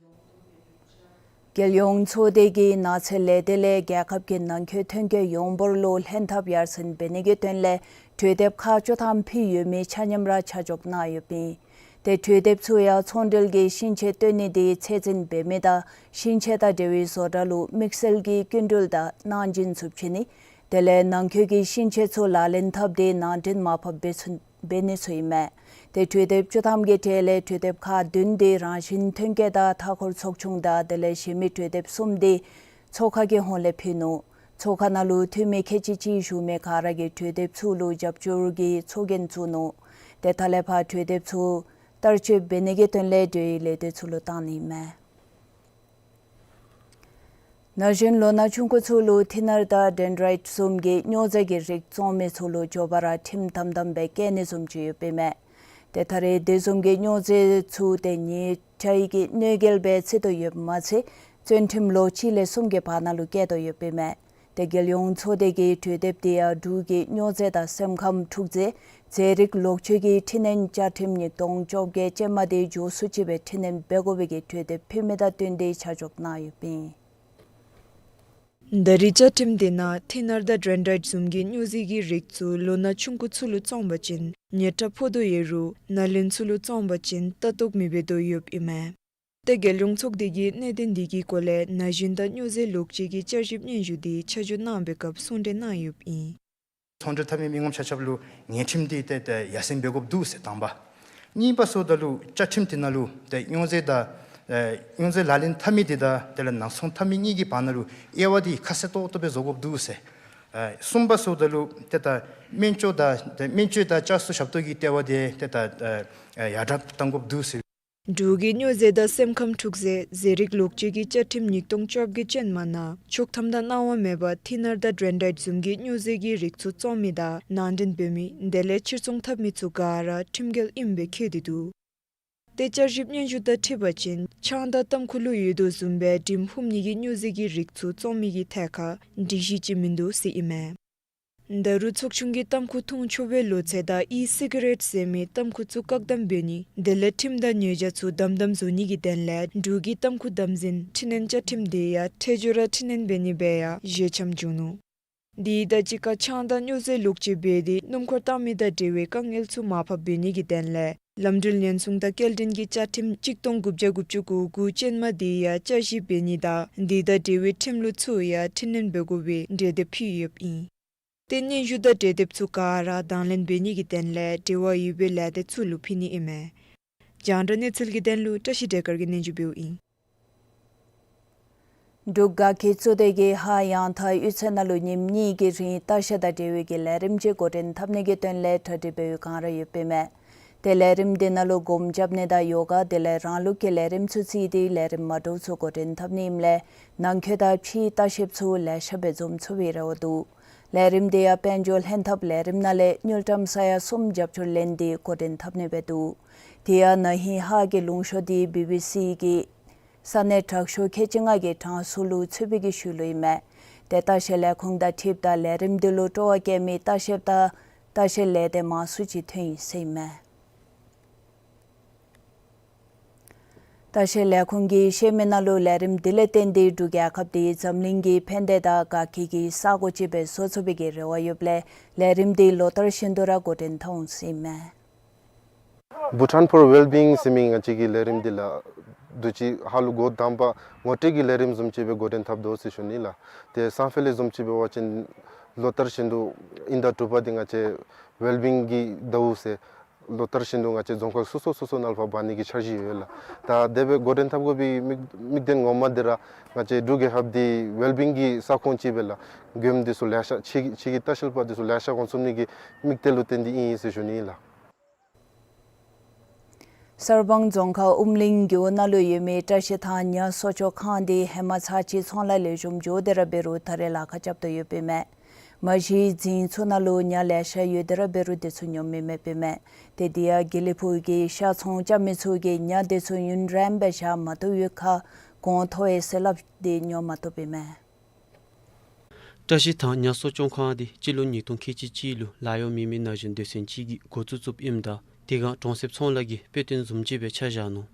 རྒྱལ་ཡོངས་ཚོགས་སྡེ་གིས་ནགས་ཚལ་ལས་སྡེ་ལས་རྒྱལ་ཁབ་ཀྱི་ནང་འཁོད་ཐོན་སྐྱེད་ཡོངས་འབོར་ལུ་ལྷན་ཐབས་ཡར་སེང་འབད་ནི་གི་དོན་ལས་གྲོས་འདེབས་ཁག་བཅུ་ཐམ་ཕུལ་ཡོད་མི་ཆ་མཉམ་ར་ཆ་འཇོག་གནང་ཡོདཔ་ཨིན། ཏེ་གྲོས་འདེབས་ཚུ་ཡང་ཚོང་འབྲེལ་གྱི་ཤིང་ཆས་བཏོན་ནི་དེ་ཚད་འཛིན་འབད་མི་དང་ཤིང་ཆས་དང་འབྲེལ་བའི་བཟོ་གྲྭ་ལུ་དམིགས་བསལ་གྱི་སྐྱིན་འགྲུལ་དང་གནང་སྦྱིན་ཚུ་བྱིན་ནི། དེ་ལས་ནང་འཁོད་ཀྱི་ཤིང་ཆས་ཚུ་ལག་ལེན་འཐབ་སྟེ་ནང་འདྲེན་མར་ཕབ་འབད་ཚུགས་འབད་ནི་ཚུ་ཨིན་མས། ཏེ་གྲོས་འདེབས་བཅུ་ཐམ་གྱི་གྲས་ལས་གྲོས་འདེབས་ཁག་བདུན་དེ་རང་བཞིན་ཐོན་སྐྱེད་དང་མཐའ་འཁོར་ཚོགས་ཆུང་དང་དེ་ལས་གཞན་མི་གྲོས་འདེབས་གསུམ་དེ་ཚོགས་ཁང་གི་ཧོངས་ལས་ཕུལ་ནུག། ཚོགས་ཁང་ནང་ལུ་འཐུས་མི་ཁལ་གཅིག་གཅིག་བཞུགས་མི་ག་ར་གིས་གྲོས་འདེབས་ཚུ་ལུ་རྒྱབ་སྐྱོར་གྱི་ཚོགས་རྒྱན་བཙུགས་ནུག། ཏེ་ད་ལས་ཕར་གྲོས་འདེབས་ཚུ་བསྟར་སྤྱོད་འབད་ནི་གི་དོན་ལས་འབྲེལ་ཡོད་ལས་སྡེ་ཚུ་ལུ་བཏང་ནི་ཨིན་མས། ན་གཞོན་ལོ་ན་ཆུང་ཀུ་ཚུ་ལུ་ཐི་ནར་དང་ཌེན་ཌྲའིཊ་བཟུམ་གྱི་སྨྱོ་རྫས་ཀྱི་རིགས་བཙོང་མི་ཚུ་ལུ་མགྱོགས་པ་ར་ཁྲིམས་དམ་དམ་སྦེ་བཀལ་ནི་བཟུམ་ཅིག་ཡོདཔ་ཨིན་མས། ཏེ་ད་རེས་དེ་བཟུམ་གྱི་སྨྱོ་རྫས་ཚུ་ཏེ་ཉེས་ཁྲལ་གྱི་གནོད་འགེལ་སྦེ་བརྩི་དོ་ཡོདཔ་མ་ཚད་བཙོན་ཁྲིམས་ལོ་གཅིག་ལས་གསུམ་གྱི་བར་ན་ལུ་བཀལ་དོ་ཡོདཔ་ཨིན་མས། ཏེ་རྒྱལ་ཡོངས་ཚོགས་སྡེ་གིས་གྲོས་འདེབས་དེ་ཡང་འབྲུག་གི་སྨྱོ་རྫས་དང་སེམས་ཁམས་འཁྲུག་རྫས་རྫས་རིགས་ལོག་སྤྱོད་ཀྱི་འཕྲི་སྣོན་བཅའ་ཁྲིམས་ཉིས་སྟོང་བཅོ་བརྒྱད་ཅན་མ་དེ་མགྱོགས་སུ་ཅིག་སྦེ་འཕྲི་སྣོན་འབད་དགོ་པའི་གི་གྲོས་འདེབས་ཕུལ་མི་དང་བསྟུན་ཏེ་ཆ་འཇོག་གནང་ཡོདཔ་ཨིན། ད་རེས་བཅའ་ཁྲིམས་དེ་ནང་ཐི་ནར་དང་ཌེན་ཌྲའིཊ་བཟུམ་གྱི་སྨྱོ་རྫས་ཀྱི་རིགས་ཚུ་ལོ་ན་ཆུང་ཀུ་ཚུ་ལུ་བཙོང་པ་ཅིན་ཉེས་ཁྲ་ཕོག་དོ་ཡོད་རུང་ནཱ་ལེནྡྲ་ཚུ་ལུ་བཙོང་པ་ཅིན་ལྟ་རྟོག་མི་འབད་དོ་ཡོདཔ་ཨིན་མས། ཏེ་རྒྱལ་ཡོངས་ཚོགས་སྡེ་གིས་གནད་དོན་འདི་གི་སྐོར་ལས་ན་གཞོན་དང་སྨྱོ་རྫས་ལོག་སྤྱོད་ཀྱི་བསྐྱར་ཞིབ་སྙན་ཞུ་འདི་ཆ་འཇོག་གནང་བའི་སྐབས་གསུང་གྲོས་གནང་ཡོདཔ་ཨིན། ཚོང་འབྲེལ་འཐབ་མི་མི་ངོམ་ཆ་ཁྱབ་ལུ་ཉེས་ཁྲིམས་འདི་ཏེ་ཏེ་ཡར་སེང་འབད་དགོཔ་འདུག་ཟེར་དང་པ། གཉིས་པ་སོངམ་ད་ལུ་བཅའ་ཁྲིམས་དེ་ནང་ལུ་ཏེ་སྨྱོ་རྫས་དང་ཨེ་སྨྱོ་རྫས་ལག་ལེན་འཐབ་མི་དེ་དང་དེ་ལས་ནག་ཚོང་འཐབ་མི་གཉིས་ཀྱི་བར་ན་ལུ་དབྱེ་བ་འདི་ཁ་གསལ་ཏོག་ཏོ་སྦེ་བཟོ་དགོཔ་འདུག་ཟེར། ཨེ་གསུམ་པ་སོངམ་ད་ལུ་ཏེ་ད་སྨན་བཅོས་དང་ཏེ་སྨན་བཅོས་དང་བསྐྱར་གསོ་ཞབས་ཏོག་གི་ལྟེ་བ་དེ་ཏེ་ད་ཨེ་ཡར་དྲག་གཏང་དགོཔ་འདུག་ཟེར། འབྲུག་གི་སྨྱོ་རྫས་དང་སེམས་ཁམས་འཁྲུག་རྫས་རྫས་རིགས་ལོག་སྤྱོད་ཀྱི་བཅའ་ཁྲིམས་ཉིས་སྟོང་བཅོ་བརྒྱད་ཅན་མ་ནང་ཆོག་ཐམ་དང་གནང་བ་མེད་པར་ཐི་ནར་དང་ཌེན་ཌྲའིཊ་བཟུམ་གྱི་སྨྱོ་རྫས་ཀྱི་རིགས་ཚུ་བཙོང་མི་དང་ནང་འདྲེན་འབད་མི་དེ་ལས་ཕྱིར་ཚོང་འཐབ་མི་ཚུ་ག་ར་ཁྲིམས་འགལ་ཨིནམ་སྦེ་བཀོད་དེ་འདུག། ཏེ་བསྐྱར་ཞིབ་སྙན་ཞུ་དང་འཁྲིལ་བ་ཅིན་ཆང་དང་ཏམ་ཁུ་ལུ་ཡོད་དོ་བཟུམ་སྦེ་དྲིམ་ཧུམ་ནི་གི་སྨྱོ་རྫས་ཀྱི་རིགས་ཚུ་བཙོང་མི་གི་ཐད་ཁར་སྒྲིག་གཞི་ཅིག་མིན་འདུག་ཟེར་ཨིན་མས། ད་རུང་ཚོགས་ཆུང་གིས་ཏམ་ཁུ་འཐུང་ཆོག་པའི་ལོ་ཚད་དང་ཨི་སི་ག་རེཊ་ཟེར་མི་ཏམ་ཁུ་ཚུ་བཀག་དམ་འབད་ནི་དེ་ལས་ཁྲིམས་དང་ཉེས་བྱ་ཚུ་དམ་དམ་བཟོ་ནི་གི་དོན་ལས་འབྲུག་གི་ཏམ་ཁུ་དམ་འཛིན་འཕྲི་སྣོན་བཅའ་ཁྲིམས་དེ་ཡང་ཁྲལ་སྦྱོར་ར་འཕྲི་སྣོན་འབད་ནི་སྦེ་ཡང་བཞེས་འཆམ་བྱུང་ནུག། དེ་དང་གཅིག་ཁར་ཆང་དང་སྨྱོ་རྫས་ལོག་སྤྱོད་འབད་དེ་སྣུམ་འཁོར་བཏང་མི་དང་འབྲེལ་བའི་དཀའ་ངལ་ཚུ་མར་ཕབ་འབད་ནི་གི་དོན་ལས་ལམ་འགྲུལ་ཉེན་སྲུང་དང་སྐྱེལ་འདྲེན་གྱི་བཅའ་ཁྲིམས་གཅིག་སྟོང་དགུ་བརྒྱ་དགུ་བཅུ་གོ་དགུ་ཅན་མ་དེ་ཡང་བསྐྱར་ཞིབ་འབད་ནི་དང་དེ་དང་འབྲེལ་བའི་ཁྲིམས་ལུགས་ཚུ་ཡང་འཕྲི་སྣོན་འབད་དགོ་པའི་གྲོས་འདེབས་ཕུལ་ཡོདཔ་ཨིན། ཏེ་སྙན་ཞུ་དང་གྲོས་འདེབས་ཚུ་ག་ར་དང་ལེན་འབད་ནི་གི་དོན་ལས་འབྲེལ་བ་ཡོད་པའི་ལས་སྡེ་ཚུ་ལུ་ཕུལ་ནི་ཨིན་མས། རྒྱང་བསྒྲགས་གནས་ཚུལ་གྱི་དོན་ལུ་བཀྲ་ཤིས་བདེ་དཀར་གྱིས་སྙན་ཞུ་འབདཝ་ཨིན། འབྲུག་དགའ་སྐྱིད་གཙོ་བདེ་གིས་ཧཱ་ཡང་ཐང་གཡུས་ཚན་ནང་ལུ་ཉིནམ་གཉིས་ཀྱི་རིང་ལྟ་བཤལ་དང་འབྲེལ་བའི་གི་ལས་རིམ་ཅིག་འགོ་འདྲེན་འཐབ་ནི་གི་དོན་ལས་གྲ་སྒྲིག་འབད་བའི་བསྒང་ར་ཡོདཔ་ཨིན་མས། ཏེ་ལས་རིམ་དེ་ནང་ལུ་སྒོམ་རྐྱབ་ནི་དང་ཡོ་ག་དེ་ལས་རང་ལུགས་ཀྱི་ལས་རིམ་ཚུ་བརྩིས་ཏེ་ལས་རིམ་མ་འདྲཝ་ཚུ་འགོ་འདྲེན་འཐབ་ནི་ཨིནམ་ལས་ནང་འཁོད་དང་ཕྱིའི་ལྟ་བཤལཔ་ཚུ་ལེ་ཤ་སྦེ་འཛོམས་ཚུགས་པའི་རེ་བ་འདུག། ལས་རིམ་དེ་ཡང་དཔལ་འབྱོར་ལྷན་ཐབས་ལས་རིམ་ནང་ལས་དངུལ་ཀྲམ་ས་ཡ་གསུམ་རྒྱབ་སྐྱོར་ལེན་ཏེ་འགོ་འདྲེན་འཐབ་ནི་སྦེ་འདུག། དེ་ཡང་ན་ཧིང་ཧཱ་གི་ལུང་ཤོར་དེ་བི་བི་སི་གི་ས་གནས་དྲག་ཤོས་ཁལ་གཅིག་ལྔ་གི་གྲངས་སུ་ལུ་ཚུད་པའི་གི་ཤུལ་ལུ་ཨིན་མས། ཏེ་ལྟ་བཤལ་ལས་ཁུངས་དང་འཁྲིལཝ་ད་ལས་རིམ་དེ་ལུ་སྤྲོ་བ་བསྐྱེད་མི་ལྟ་བཤལཔ་དང་ལྟ་བཤལ་ལས་སྡེ་མང་སུ་ཅིག་ཐོན་ཡི་ཟེར་ཨིན་མས། ལྟ་བཤལ་ལས་ཁུངས་ཀྱིས་བཤད་མི་ནང་ལུ་ལས་རིམ་དེ་ལས་བརྟེན་ཏེ་འབྲུག་རྒྱལ་ཁབ་དེ་འཛམ་གླིང་གི་ཕན་བདེ་དང་དགའ་སྐྱིད་ཀྱི་ས་གོ་ཅིག་སྦེ་བཟོ་ཚུགས་པའི་གི་རེ་བ་ཡོདཔ་ལས་ལས་རིམ་དེ་ལོ་ལྟར་བཞིན་དུ་ར་འགོ་འདྲེན་འཐབ་འོང་ཟེར་ཨིན་མས། Bhutan for Wellbeing ཟེར་མི་ང་བཅས་ཀྱི་ལས་རིམ་འདི་ལགས་དུས་ཅི་ཧ་ལུགས་འགོ་དང་པ་ངོ་སྤྲོད་ཀྱི་ལས་རིམ་བཟུམ་ཅིག་སྦེ་འགོ་འདྲེན་འཐབ་དོ་ཟེར་ཞུ་ནི་ལགས། ཏེ་སང་ཕོད་ལས་བཟུམ་ཅིག་འབད་བ་ཅིན་ལོ་ལྟར་བཞིན་དུ་དབྱིན་ཟླ་དྲུག་པ་འདི་ང་བཅས་ཝེལ་བིང་གི་ཟླཝ་ཟེར་ ལོ་ལྟར་བཞིན་དུ་ང་བཅས་རྫོང་ཁག་སོ་སོ་སོ་སོ་ནང་ལུ་ཕར་འབག་ནི་གི་འཆར་གཞི་ཡོད་ལགས། ད་དེ་སྦེ་འགོ་འདྲེན་འཐབ་དགོ་པའི་དམིགས་དམིགས་དོན་ངོ་མ་འདི་ར་ང་བཅས་འབྲུག་རྒྱལ་ཁབ་འདི་ཝེལ་བིང་གི་ས་ཁོངས་ཅིག་སྦེ་ལགས། མགྱོནམ་འདི་ཚུ་ལེ་ཤ་ཕྱི་གི་ཕྱི་གི་ལྟ་བཤལ་པ་འདི་ཚུ་ལེ་ཤ་འོང་ཚུགས་ནི་གི་དམིགས་གཏད་ལུ་བརྟེན་ཏེ་ཨིན་ཟེར་ཞུ་ནི་ཨིན་ལགས། གསར་སྤང་རྫོང་ཁག་ཨུམ་གླིང་རྒེད་འོག་ནང་ལུ་ཡོད་མི་བཀྲ་ཤིས་ཐང་ཉ་གསོ་སྐྱོང་ཁང་འདི་ཧེ་མ་ཚར་གཅིག་ཚོང་ལཱ་ལེགས་ཤོམ་འགྱོ་སྟེ་ར་འབད་རུང་ད་རེས་ལཱ་ཁག་རྐྱབ་དོ་ཡོདཔ་ཨིན་མས། མ་གཞི་རྫིང་ཚུ་ནང་ལུ་ཉ་ལེ་ཤ་ཡོད་དེ་ར་འབད་རུང་དེ་ཚུ་ཉོ་མི་མེདཔ་ཨིན་མས། ཏེ་དེ་ཡང་དགེ་ལེགས་ཕུག་གི་ཤ་ཚོང་རྐྱབ་མི་ཚུ་གིས་ཉ་དེ་ཚུ་ཡུན་རིངམོ་སྦེ་བཞག་མ་བཏུབ་པའི་ཁར་གོང་མཐོ་བས་ཟེར་སླབ་སྟེ་ཉོ་མ་བཏུབ་ཨིན་མས། བཀྲ་ཤིས་ཐང་ཉ་གསོ་སྐྱོང་ཁང་འདི་སྤྱི་ལོ་ཉིས་སྟོང་ཁལ་གཅིག་གཅིག་ལུ་ལཱ་གཡོག་མེད་མི་ན་གཞོན་སྡེ་ཚན་ཅིག་གིས་འགོ་བཙུགས་བཙུགསཔ་ཨིནམ་ད་དེ་སྒང་གྲོང་གསེབ་ཚོང་ལཱ་གི་དཔེ་སྟོན་བཟུམ་ཅིག་སྦེ་ཆ་བཞག་ནུག།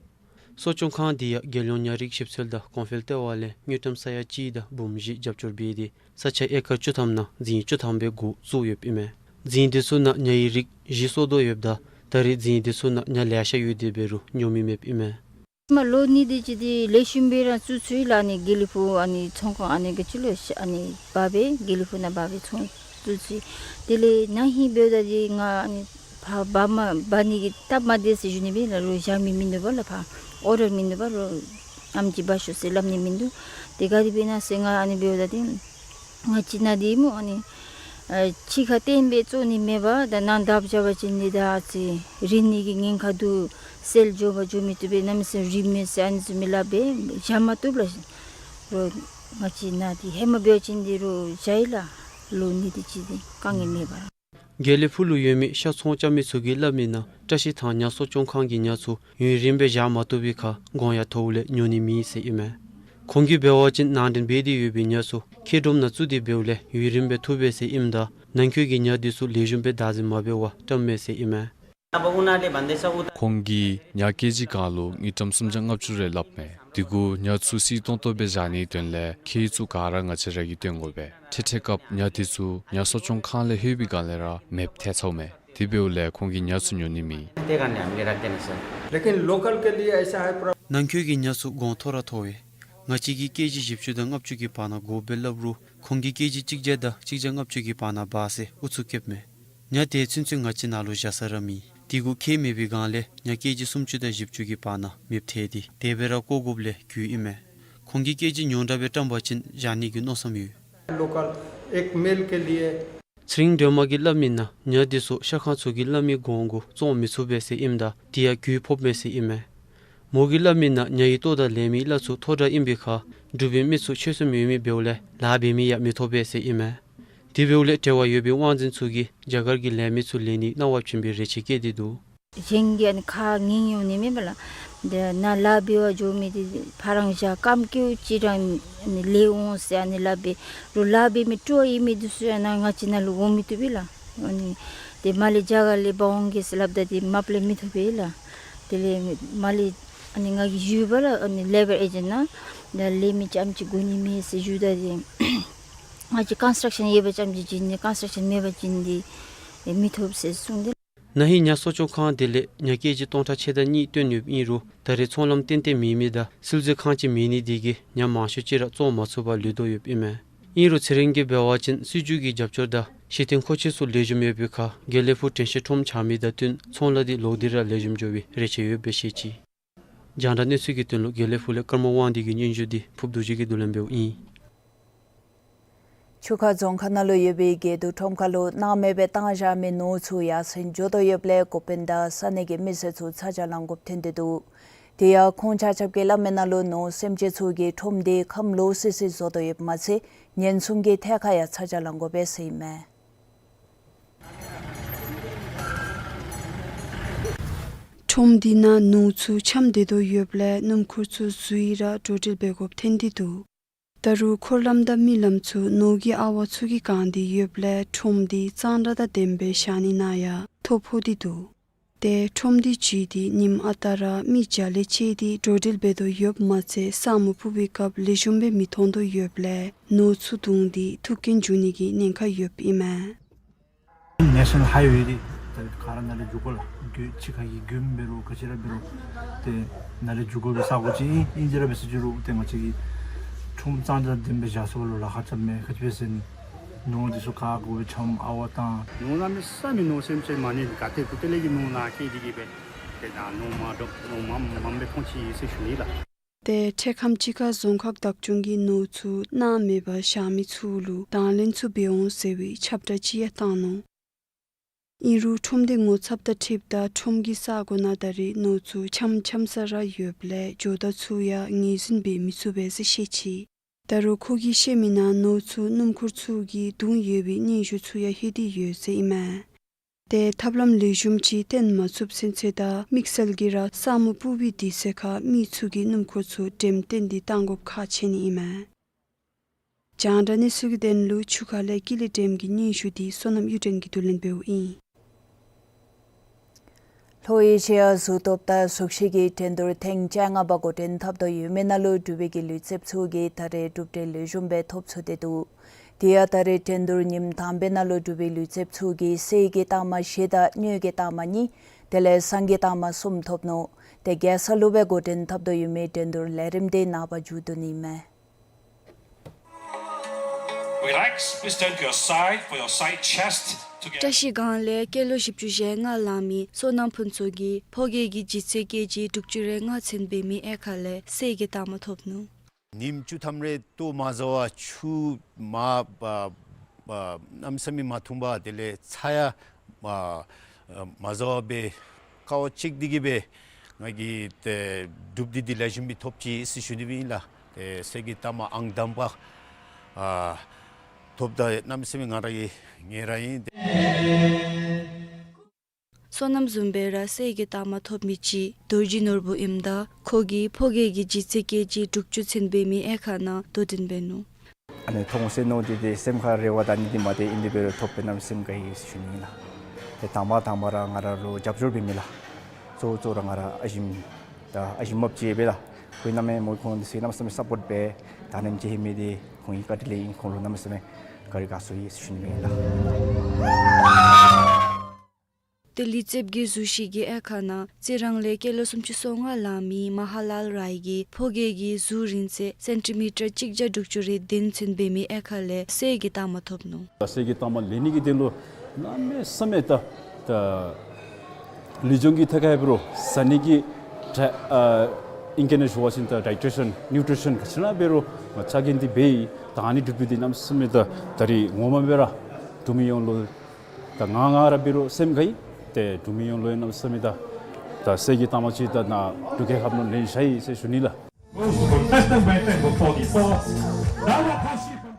གསོ་སྐྱོང་ཁང་འདི་ཡང་རྒྱལ་ཡོངས་ཉ་རིགས་ཞིབ་འཚོལ་དང་གོང་འཕེལ་ལྟེ་བ་ལས་དངུལ་ཀྲམ་ས་ཡ་གཅིག་དང་འབུམ་བཞི་རྒྱབ་སྐྱོར་འབད་དེ་ས་ཆ་ཨེ་ཀར་བཅུ་ཐམ་ནང་རྫིང་བཅུ་ཐམ་སྦེ་འགོ་བཙུགས་ཡོདཔ་ཨིན་མས། རྫིང་འདི་ཚུ་ནང་ཉ་ཡི་རིགས་བཞི་གསོ་དོ་ཡོདཔ་ད་ད་རེས་རྫིང་འདི་ཚུ་ནང་ཉ་ལེ་ཤ་ཡོད་དེ་འབད་རུང་ཉོ་མི་མེདཔ་ཨིན་མས། མ་ལོ་གཉིས་དེ་ཅིག་འདི་ལེགས་ཤོམ་སྦེ་ར་བཙུགས་ཚུགས་ཡི་ལགས། ཨ་ནི་དགེ་ལེགས་ཕུག་ཨ་ནི་ཚོང་ཁང་ཨ་ནི་ག་ཅི་ལོ་ཤ་ཨ་ནི་འབག་སྦེ་དགེ་ལེགས་ཕུག་ནང་འབག་སྦེ་ཚོང་བཙུགས་ཚུགས་ཡི། དེ་ལས་ན་ཧིང་འབདཝ་ད་འདི་ང་ཨ་ནི་ཕར་འབག་མ་འབག་ནི་གི་སྟབས་མ་བདེ་ཟེར་ཞུ་ནི་སྦེ་ལགས། རོགས་བཞག་མི་མིན་འདུག་པ་ལགས། ཕར་ཨོར་ཌར་མིན་འདུག་པ། རོགས་ཨམ་ཅིག་འབག་ཤོག་ཟེར་སླབ་ནི་མིན་འདུག། དེ་ག་དེ་སྦེ་ཨིན་ན་ཟེར་ང་ཨ་ནི་འབདཝ་ད་འདི་ང་བཅས་ནཱ་འདི་སྨོ་ཨ་ནི་ཨ་ཕྱི་ཁར་བཏོན་སྦེ་བཙོང་ནི་མེད་པར་ད་ནང་བརྡབ་བཞག་པ་ཅིན་འདི་ད་ཨ་ཙི་རིལ་ནི་གི་ཉེན་ཁ་འདུག། སེལ་འགྱོ་བ་འགྱོ་མི་བཏུབ་པས། གནམ་མེད་ས་མེད་རིལ་མས་ཟེར་ཨ་ནི་བཟུམ་མའི་སླབ་སྦེ་བཞག་མ་བཏུབ་ལགས། རོགས་ང་བཅས་ནཱ་འདི་ཧེ་མ་འབད་བ་ཅིན་འདི་རོགས་བཞག་ཡི་ལགས། ལོ་གཉིས་དེ་ཅིག་འདི་དཀའ་ངལ་མེད་པར། དགེ་ལེགས་ཕུག་ལུ་ཡོད་མི་ཤ་ཚོང་རྐྱབ་མི་ཚུ་གིས་སླབ་མི་ནང་བཀྲ་ཤིས་ཐང་ཉ་གསོ་སྐྱོང་ཁང་གི་ཉ་ཚུ་ཡུན་རིངམོ་སྦེ་བཞག་མ་བཏུབ་པའི་ཁར་གོང་ཡང་མཐོཝ་ལས་ཉོ་ནི་མེད་ཟེར་ཨིན་མས། ཁོང་གིས་འབད་བ་ཅིན་ནང་འདྲེན་འབད་དེ་ཡོད་པའི་ཉ་ཚུ་ཁྱེག་སྒྲོམ་ནང་བཙུགས་ཏེ་འབདཝ་ལས་ཡུན་རིངམོ་སྦེ་ཐུབ་པས་ཟེར་ཨིནམ་ད་ནང་འཁོད་ཀྱི་ཉ་འདི་ཚུ་ལེགས་ཤོམ་སྦེ་བདག་འཛིན་མ་འབད་བར་བཀྲམ་མས་ཟེར་ཨིན་མས། ཁོང་གིས་ཉ་ཀེ་ཇི་གང་ལུ་དངུལ་ཀྲམ་སུམ་བརྒྱ་ལྔ་བཅུ་རེ་སླབ་མས། དེ་གུ་ཉ་ཚུ་བསིལ་ཏོང་ཏོ་སྦེ་བཞག་ནིའི་དོན་ལས་ཁྱེག་ཚུ་ག་ར་ང་བཅས་ར་གིས་བཏོན་དགོ་པས། འཕྲལ་འཕྲལ་སྐབས་ཉ་དེ་ཚུ་ཉ་གསོ་སྐྱོང་ཁང་ལས་ལྷོད་པའི་སྒང་ལས་ར་མེདཔ་ཐལ་ཚརཝ་མས། དེ་འབདཝ་ལས་ཁོང་གིས་ཉ་ཚུ་ཉོ་ནི་མེད། लेकिन लोकल के लिए ऐसा है प्रॉ- ནང་འཁོད་ཀྱི་ཉ་ཚུ་གོང་མཐོ་ར་མཐོ་བས། ང་བཅས་ཀྱིས་ཀེ་ཇི་བཞི་བཅུ་དང་ལྔ་བཅུ་གི་བར་ན་དགོ་པས་སླབ་རུང་ཁོང་གིས་ཀེ་ཇི་གཅིག་བརྒྱ་དང་གཅིག་བརྒྱ་ལྔ་བཅུ་གི་བར་ན་འབག་ཟེར་ཨུ་ཚུགས་བསྐྱེདཔ་མས། ཉ་དེ་ཚུན་ཚོད་ང་བཅས་ནཱ་ལུ་བཞག་ས་ར་མེད། དེ་གུ་ཁྱེག་མེད་པའི་སྒང་ལས་ཉ་ཀེ་ཇི་སུམ་ཅུ་དང་བཞི་བཅུ་གི་བར་ན་མེདཔ་ཐལ་ཏེ་དེ་སྦེ་ར་བཀོ་དགོཔ་ལས་བརྒྱུད་ཨིན་མས། ཁོང་གིས་ཀེ་ཇི་ཉུང་དྲགས་སྦེ་བཀྲམ་པ་ཅིན་བཞག་ནི་གི་མནོ་བསམ་ཡོད། लोकल एक मेल के लिए। ཚེ་རིང་སྒྲོལ་མ་གིས་སླབ་མི་ནང་ཉ་འདི་ཚུ་ཤ་ཁང་ཚུ་གིས་སླབ་མི་གོང་གུ་བཙོང་མི་ཚུགས་པས་ཟེར་ཨིནམ་ད་དེ་ཡང་རྒུད་ཕོགཔ་མས་ཟེར་ཨིན་མས། མོ་གིས་སླབ་མི་ནང་ཉ་ཡི་ལྟོ་དང་ལས་མི་གླ་ཚུ་མཐོ་དྲགས་ཨིན་པའི་ཁར་འབྲུག་པའི་མི་ཚུ་ཆོད་སེམས་ཡོད་མི་འབདཝ་ལས་ལཱ་འབད་མི་ཡང་མི་ཐོབ་པས་ཟེར་ཨིན་མས། དེ་འབདཝ་ལས་འབྲེལ་བ་ཡོད་པའི་དབང་འཛིན་ཚུ་གིས་རྒྱ་གར་གྱི་ལས་མི་ཚུ་ལེན་ནིའི་གནང་བ་བྱིན་པའི་རེ་ཆེ་བསྐྱེད་དེ་འདུག། གཞན་གྱིས་ཨ་ནི་ཁ་ངན་འོང་ནི་མེད་པ་ལགས། དེ་ནཱ་ལཱ་འབད་བར་འགྱོ་མི་འདི་ཕར་རང་བཞག་རྐངམ་སྐྱིལ་ཅིག་ར་ཨ་ནི་ལས་འོང་ཟེར་ཨ་ནི་སླབ་སྦེ་རོགས་ལཱ་འབད་མི་སྤྲོ་བ་ཡོད་མི་འདི་ཚུ་ཡང་ནཱ་ང་བཅས་ནཱ་ལུ་འོང་མི་བཏུབ་པས་ལགས། ཨ་ནི་དེ་མར་ལས་རྒྱ་གར་ལས་འབག་འོང་གེ་ཟེར་སླབ་ད་དེ་མ་པ་ལས་མི་ཐོབ་པས་ལགས། དེ་ལས་མར་ལས་ཨ་ནི་ང་གིས་ཞུ་བ་ལགས། ཨ་ནི་ལེ་བར་ཨེ་ཇེནཊ་ནང་ད་ལས་མི་རྐྱངམ་ཅིག་དགོ་ནི་མས་ཟེར་ཞུཝ་ད་དེ་ང་བཅས་ཀོན་སི་ཊག་ཤཱན་ཡོད་པ་རྐྱངམ་ཅིག་བྱིན་ནི། ཀོན་སི་ཊག་ཤཱན་མེད་པ་བྱིན་ཏེ་མི་ཐོབ་ཟེར་གསུངས་ཏེ། ན་ཧིང་ཉ་གསོ་སྐྱོང་ཁང་དེ་ལས་ཉ་ཀེ་ཇི་སྟོང་ཕྲག་ཕྱེད་དང་གཉིས་བཏོན་ཡོདཔ་ཨིན་རུང་ད་རེས་ཚོང་ལམ་ཏན་ཏན་མེད་མི་དང་སིལ་ཚོད་ཁང་ཅིག་མེད་ནི་དེ་གིས་ཉ་མང་ཤོས་ཅིག་ར་བཙོང་མ་ཚུགས་པར་ལུས་དོ་ཡོདཔ་ཨིན་མས། ཨིན་རུང་ཚེ་རིང་གིས་འབད་བ་ཅིན་སྲིད་བྱུས་ཀྱི་རྒྱབ་སྐྱོར་དང་གཞི་རྟེན་མཁོ་ཆས་ཚུ་ལེགས་ཤོམ་ཡོད་པའི་ཁར་དགེ་ལེགས་ཕུག་དྲན་ཤེས་ཁྲོམ་ཆགས་མི་དང་བསྟུན་ཚོང་ལཱ་འདི་ལོག་སྟེ་ར་ལེགས་ཤོམ་འགྱོ་བའི་རེ་ཆེ་ཡོདཔ་སྦེ་བཤད་ཅི། རྒྱང་བསྒྲགས་གནས་ཚུལ་གྱི་དོན་ལུ་དགེ་ལེགས་ཕུག་ལས་ཀརྨ་དབང་འདུས་ཀྱི་སྙན་ཞུ་འདི་ཕུརཔ་རྡོ་རྗེ་གིས་བསྡུ་ལེན་འབདཝ་ཨིན། ཆུ་ཁ་རྫོང་ཁག་ནང་ལུ་ཡོད་པའི་དགེ་འདུན་ཁྲོམ་ཁ་ལུ་སྣང་མེད་སྦེ་བཏང་བཞག་མི་ནོར་ཚུ་ཡར་སེང་འགྱོ་དོ་ཡོདཔ་ལས་འགོ་དཔོན་དང་ས་གནས་ཀྱི་མི་སེར་ཚུ་ཚ་གྱང་ལང་དགོཔ་ཐོན་ཏེ་འདུག། དེ་ཡང་ཁོང་ཆ་ཁྱབ་ཀྱིས་སླབ་མི་ནང་ལུ་ནོར་སེམས་ཅན་ཚུ་གིས་ཁྲོམ་འདི་ཁམས་ལོག་སི་སི་བཟོ་དོ་ཡོདཔ་མ་ཚད་ཉེན་སྲུང་གི་ཐད་ཁར་ཡང་ཚ་གྱང་ལང་དགོ་པས་ཟེར་ཨིན་མས། ཁྲོམ་འདི་ནང་ནོར་ཚུ་འཁྱམས་སྡོད་དོ་ཡོདཔ་ལས་སྣུམ་འཁོར་ཚུ་འཛུལ་ར་འགྲོ་འགྲུལ་འབད་དགོཔ་ཐོན་ཏེ་འདུག། ད་རུང་འཁོར་ལམ་དང་མི་ལམ་ཚུ་ནོར་གྱི་ཨ་ཝ་ཚུ་གིས་གང་སྟེ་ཡོདཔ་ལས་ཁྲོམ་འདི་གཙང་སྦྲ་དང་ལྡནམ་སྦེ་བཞག་ནི་ནང་ཡང་ཐོ་ཕོག་སྟེ་འདུག། ཏེ་ཁྲོམ་འདི་བརྒྱུད་དེ་ཉིནམ་ཨ་རྟག་ར་མི་བརྒྱ་ལས་བཅད་དེ་འགྲོ་འགྲུལ་འབད་དོ་ཡོདཔ་མ་ཚད་ས་སྨུག་ཕུབ་པའི་སྐབས་ལེགས་ཤོམ་སྦེ་མི་མཐོང་དོ་ཡོདཔ་ལས་ནོར་ཚུ་བརྡུངས་ཏེ་ཐུག་རྐྱེན་འབྱུང་ནི་གི་ཉེན་ཁ་ཡོདཔ་ཨིན་མས། ནེ་ཤ་ནཱལ་ཧའི་ཝེ་འདི་ད་ག་ར་ནཱ་ལས་འགྱོ་དགོ་ལགས། རྒྱུ་ཕྱི་ཁ་གི་རྒྱུན་འབད་རུང་ག་ཅི་ར་འབད་རུང་ཏེ་ནཱ་ལས་འགྱོ་དགོ་པའི་ས་གོ་ཅིག་ཨིན། ཨིན་ཅི་ར་འབད་ཟེར་ཞུ་རུང་ཏེ་ང་བཅས་ཀྱིས་ཁྲོམ་གཙང་སྦྲ་ལྡནམ་སྦེ་བཞག་ཚུགས་པ་ལུ་ལཱ་ཁག་རྐྱབ་མས། ག་ཅི་སྦེ་ཟེར་ན་ ནོར་འདི་ཚུ་ག་དགོ་པའི་ཆམ་ཨ་ཝ་དང་། ནོར་གནམ་མེད་ས་མེད་ནོར་སེམས་ཅན་མ་ནི་ག་ཏེ་ཏུ་ཏེ་ལས་ཀྱི་ནོར་ནང་སྐྱེས་ཏེ་གི་སྦེ་ཏེ་ད་ནོར་མ་འདྲོག་ནོར་མ་མངམ་སྦེ་མཐོང་ཅི་ཟེར་ཞུ་ནི་ལགས། ཏེ་འཕྲལ་ཁམས་ཅིག་ཁར་རྫོང་ཁག་བདག་སྐྱོང་གིས་ནོར་ཚུ་སྣང་མེད་པར་བཞག་མི་ཚུ་ལུ་དང་ལེན་ཚུ་འབད་འོང་ཟེར་བའི་ཁྱབ་བསྒྲགས་ཅིག་ཡང་བཏང་ནུག། ཨིན་རུང་ཁྲོམ་སྡེ་ངོ་ཚབ་དང་འཁྲིལཝ་ད་ཁྲོམ་གྱི་ས་གོ་ནང་ད་རེས་ནོར་ཚུ་ཆམ་ཆམ་ས་ར་ཡོདཔ་ལས་ཇོ་བདག་ཚུ་ཡང་ངོས་འཛིན་འབད་མི་ཚུགས་པས་ཟེར་བཤད་ཅི། ད་རུང་ཁོ་གིས་བཤད་མི་ནང་ནོར་ཚུ་སྣུམ་འཁོར་ཚུ་གིས་བརྡུང་ཡོད་པའི་སྙན་ཞུ་ཚུ་ཡང་ལྷོད་དེ་ཡོད་ཟེར་ཨིན་མས། ཏེ་ཐབས་ལམ་ལེགས་ཤོམ་ཅིག་བཏོན་མ་ཚུགསཔ་ཚུན་ཚོད་ད་དམིགས་བསལ་གྱིས་ར་ས་མུ་སྤུ་བའི་དུས་ཚོད་ཁར་མི་ཚུ་གིས་སྣུམ་འཁོར་ཚུ་འགྲེམས་སྟོན་འདི་བཏང་དགོཔ་ཁག་ཆེ་ནི་ཨིན་མས། རྒྱང་བསྒྲགས་གནས་ཚུལ་གྱི་དོན་ལུ་ཆུ་ཁ་ལས་ཀུན་ལེགས་སྒྲོལམ་གྱི་སྙན་ཞུ་འདི་བསོད་ནམས་གཡུ་སྒྲོན་གྱིས་བསྡུ་ལེན་འབདཝ་ཨིན། ལྷོ་ཨེ་ཤི་ཡ་གཟུགས་སྟོབས་དང་གཟུགས་གཞི་གི་འགྲན་བསྡུར་ཐེངས་བཅོ་ལྔ་པ་འགོ་འདྲེན་འཐབ་དོ་ཡོད་མི་ནང་ལུ་འབྲུག་པའི་གི་ལུས་རྩལཔ་ཚུ་གིས་ད་རེས་གྲུབ་འབྲས་ལེགས་ཤོམ་སྦེ་ཐོབ་ཚུགས་ཏེ་འདུག། དེ་ཡང་ད་རེས་འགྲན་བསྡུར་ཉིནམ་དང་པའི་ནང་ལུ་འབྲུག་པའི་ལུས་རྩལཔ་ཚུ་གིས་གསེར་གྱི་རྟགས་མ་བཞི་དང་དངུལ་གྱི་རྟགས་མ་གཉིས་དེ་ལས་ཟངས་ཀྱི་རྟགས་མ་གསུམ་ཐོབ་ནུག། ཏེ་རྒྱལ་ས་ལུ་སྦེ་འགོ་འདྲེན་འཐབ་དོ་ཡོད་མི་འགྲན་བསྡུར་ལས་རིམ་འདི་ནངས་པ་མཇུག་བསྡུ་ནི་མས། Relax, please turn to your side for your side chest to get བཀྲ་ཤིས་སྒང་ལས་སྐྱེས་ལོ་བཞི་བཅུ་ཞེ་ལྔ་ལང་མི་བསོད་ནམས་ཕུན་ཚོགས་ཀྱིས་ཕོ་སྐྱེས་ཀྱི་ལྗིད་ཚད་ཀེ་ཇི་དྲུག་ཅུ་རེ་ལྔ་ཚུན་འབད་མི་དབྱེ་ཁག་ལས་གསེར་གྱི་རྟགས་མ་ཐོབ་ནུག། ཉིནམ་བཅུ་ཐམ་རེ་ལྟོ་མ་བཟའ་བར་ཆུ་མ་ཨ་ཨ་གནམ་མེད་ས་མེད་མ་འཐུང་པར་དེ་ལས་ཚྭ་ཡང་མ་ཨ་མ་བཟའ་བར་སྦེ་དཀའ་བ་སྤྱད་དེ་གི་སྦེ་ང་གིས་ཏེ་གྲུབ་འདི་འདི་ལེགས་ཤོམ་སྦེ་ཐོབ་ཅི་ཟེར་ཞུ་ནི་སྦེ་ཨིན་ལགས། ཏེ་གསེར་གྱི་རྟགས་མ་ཨང་དང་པ་ཨ་ཐོབ་ད་གནམ་མེད་ས་མེད་ང་ར་གི་ངེ་ར་ཨིན། བསོད་ནམས་བཟུམ་སྦེ་ར་གསེར་གྱི་རྟགས་མ་ཐོབ་མི་ཅིག་རྡོ་རྗེ་ནོར་བུ་ཨིནམ་ད་ཁོ་གིས་ཕོ་སྐྱེས་ཀྱི་ལྗིད་ཚད་ཀེ་ཇི་དྲུག་ཅུ་ཚུན་འབད་མི་དབྱེ་ཁག་ནང་དོ་འགྲན་འབད་ནུག། ཨ་ནི་མཐོང་ཟེར་མནོ་སྟེ་ཏེ་སེམས་ཁར་རེ་བ་དང་ཨ་ནི་འདི་མ་སྟེར་ཨིན་དེ་འབད་རུང་ཐོབ་པའི་གནམ་མེད་ས་མེད་དགའ་ཡི་ཟེར་ཞུ་ནི་ཨིན་ལགས། ཏེ་དང་པ་དང་པ་ར་ང་ར་ལུ་རྒྱབ་སྐྱོར་འབད་མི་ལགས། གཙོ་བོ་གཙོ་བོ་ར་ང་ར་ཨ་ཞིམ་དང་ཨ་ཞིམ་མ་བཅས་སྦེ་ལགས། ཁོང་གནམ་མེད་མོ་ཁོང་ཚུ་གནམ་མེད་ས་མེད་སཔོརཊ་འབད་དང་ལེན་ཅིག་ཧེ་མི་འདི་ཁོང་གི་བཀའ་དྲིན་ལས་ཨིན། ཁོང་ལུ་གནམ་མེད་ས་མེད་བཀའ་དྲིན་དགའ་ཚོར་ཡོད་ཟེར་ཞུ་ནི་ཨིན་ལགས། ཏེ་ལུས་རྩལཔ་གི་གཟུགས་གཞི་གི་དབྱེ་ཁག་ནང་རྩི་རང་ལས་སྐྱེས་ལོ་སུམ་ཅུ་སོ་ལྔ་ལང་མི་མ་ཧ་ལཱལ་རའི་གིས་ཕོ་སྐྱེས་ཀྱི་གཟུགས་རིང་ཚད་སེན་ཊི་མི་ཊར་གཅིག་བརྒྱ་དྲུག་ཅུ་རེ་བདུན་ཚུན་འབད་མི་དབྱེ་ཁག་ལས་གསེར་གྱི་རྟགས་མ་ཐོབ་ནུག། ད་གསེར་གྱི་རྟགས་མ་ལེན་ནི་གི་དོན་ལུ་གནམ་མེད་ས་མེད་ད་ད་ལུས་སྦྱོང་གི་ཐད་ཁར་འབད་རུང་ཟ་ནི་གི་ད་ཨ་ཨིང་སྐད་ནང་ཞུ་བ་ཅིན་ད་ཌའི་ཊེ་ཤན་ནིའུ་ཊི་ཤན་ག་ཅི་ནང་འབད་རུང་ང་ཆ་རྐྱེན་འདི་འབད་ཡི། ད་ཨ་ནི་གྲུབ་འདི་འདི་གནམ་མེད་ས་མེད་ད་ད་རིས་ངོ་མ་སྦེ་ར་འབྲུག་མི་ཡོངས་ལུ་ད་ང་ང་ར་འབད་རུང་སེམས་དགའ་ཡི། ཏེ་འབྲུག་མི་ཡོངས་ལུ་ཡང་གནམ་མེད་ས་མེད་ད་ད་གསེར་གྱི་རྟགས་མ་ཅིག་ད་ནཱ་འབྲུག་རྒྱལ་ཁབ་ནང་ལེན་བཞག་ཡི་ཟེར་ཞུ་ནི་ལགས། Contestant by Tengbo forty-four, Dawakashi from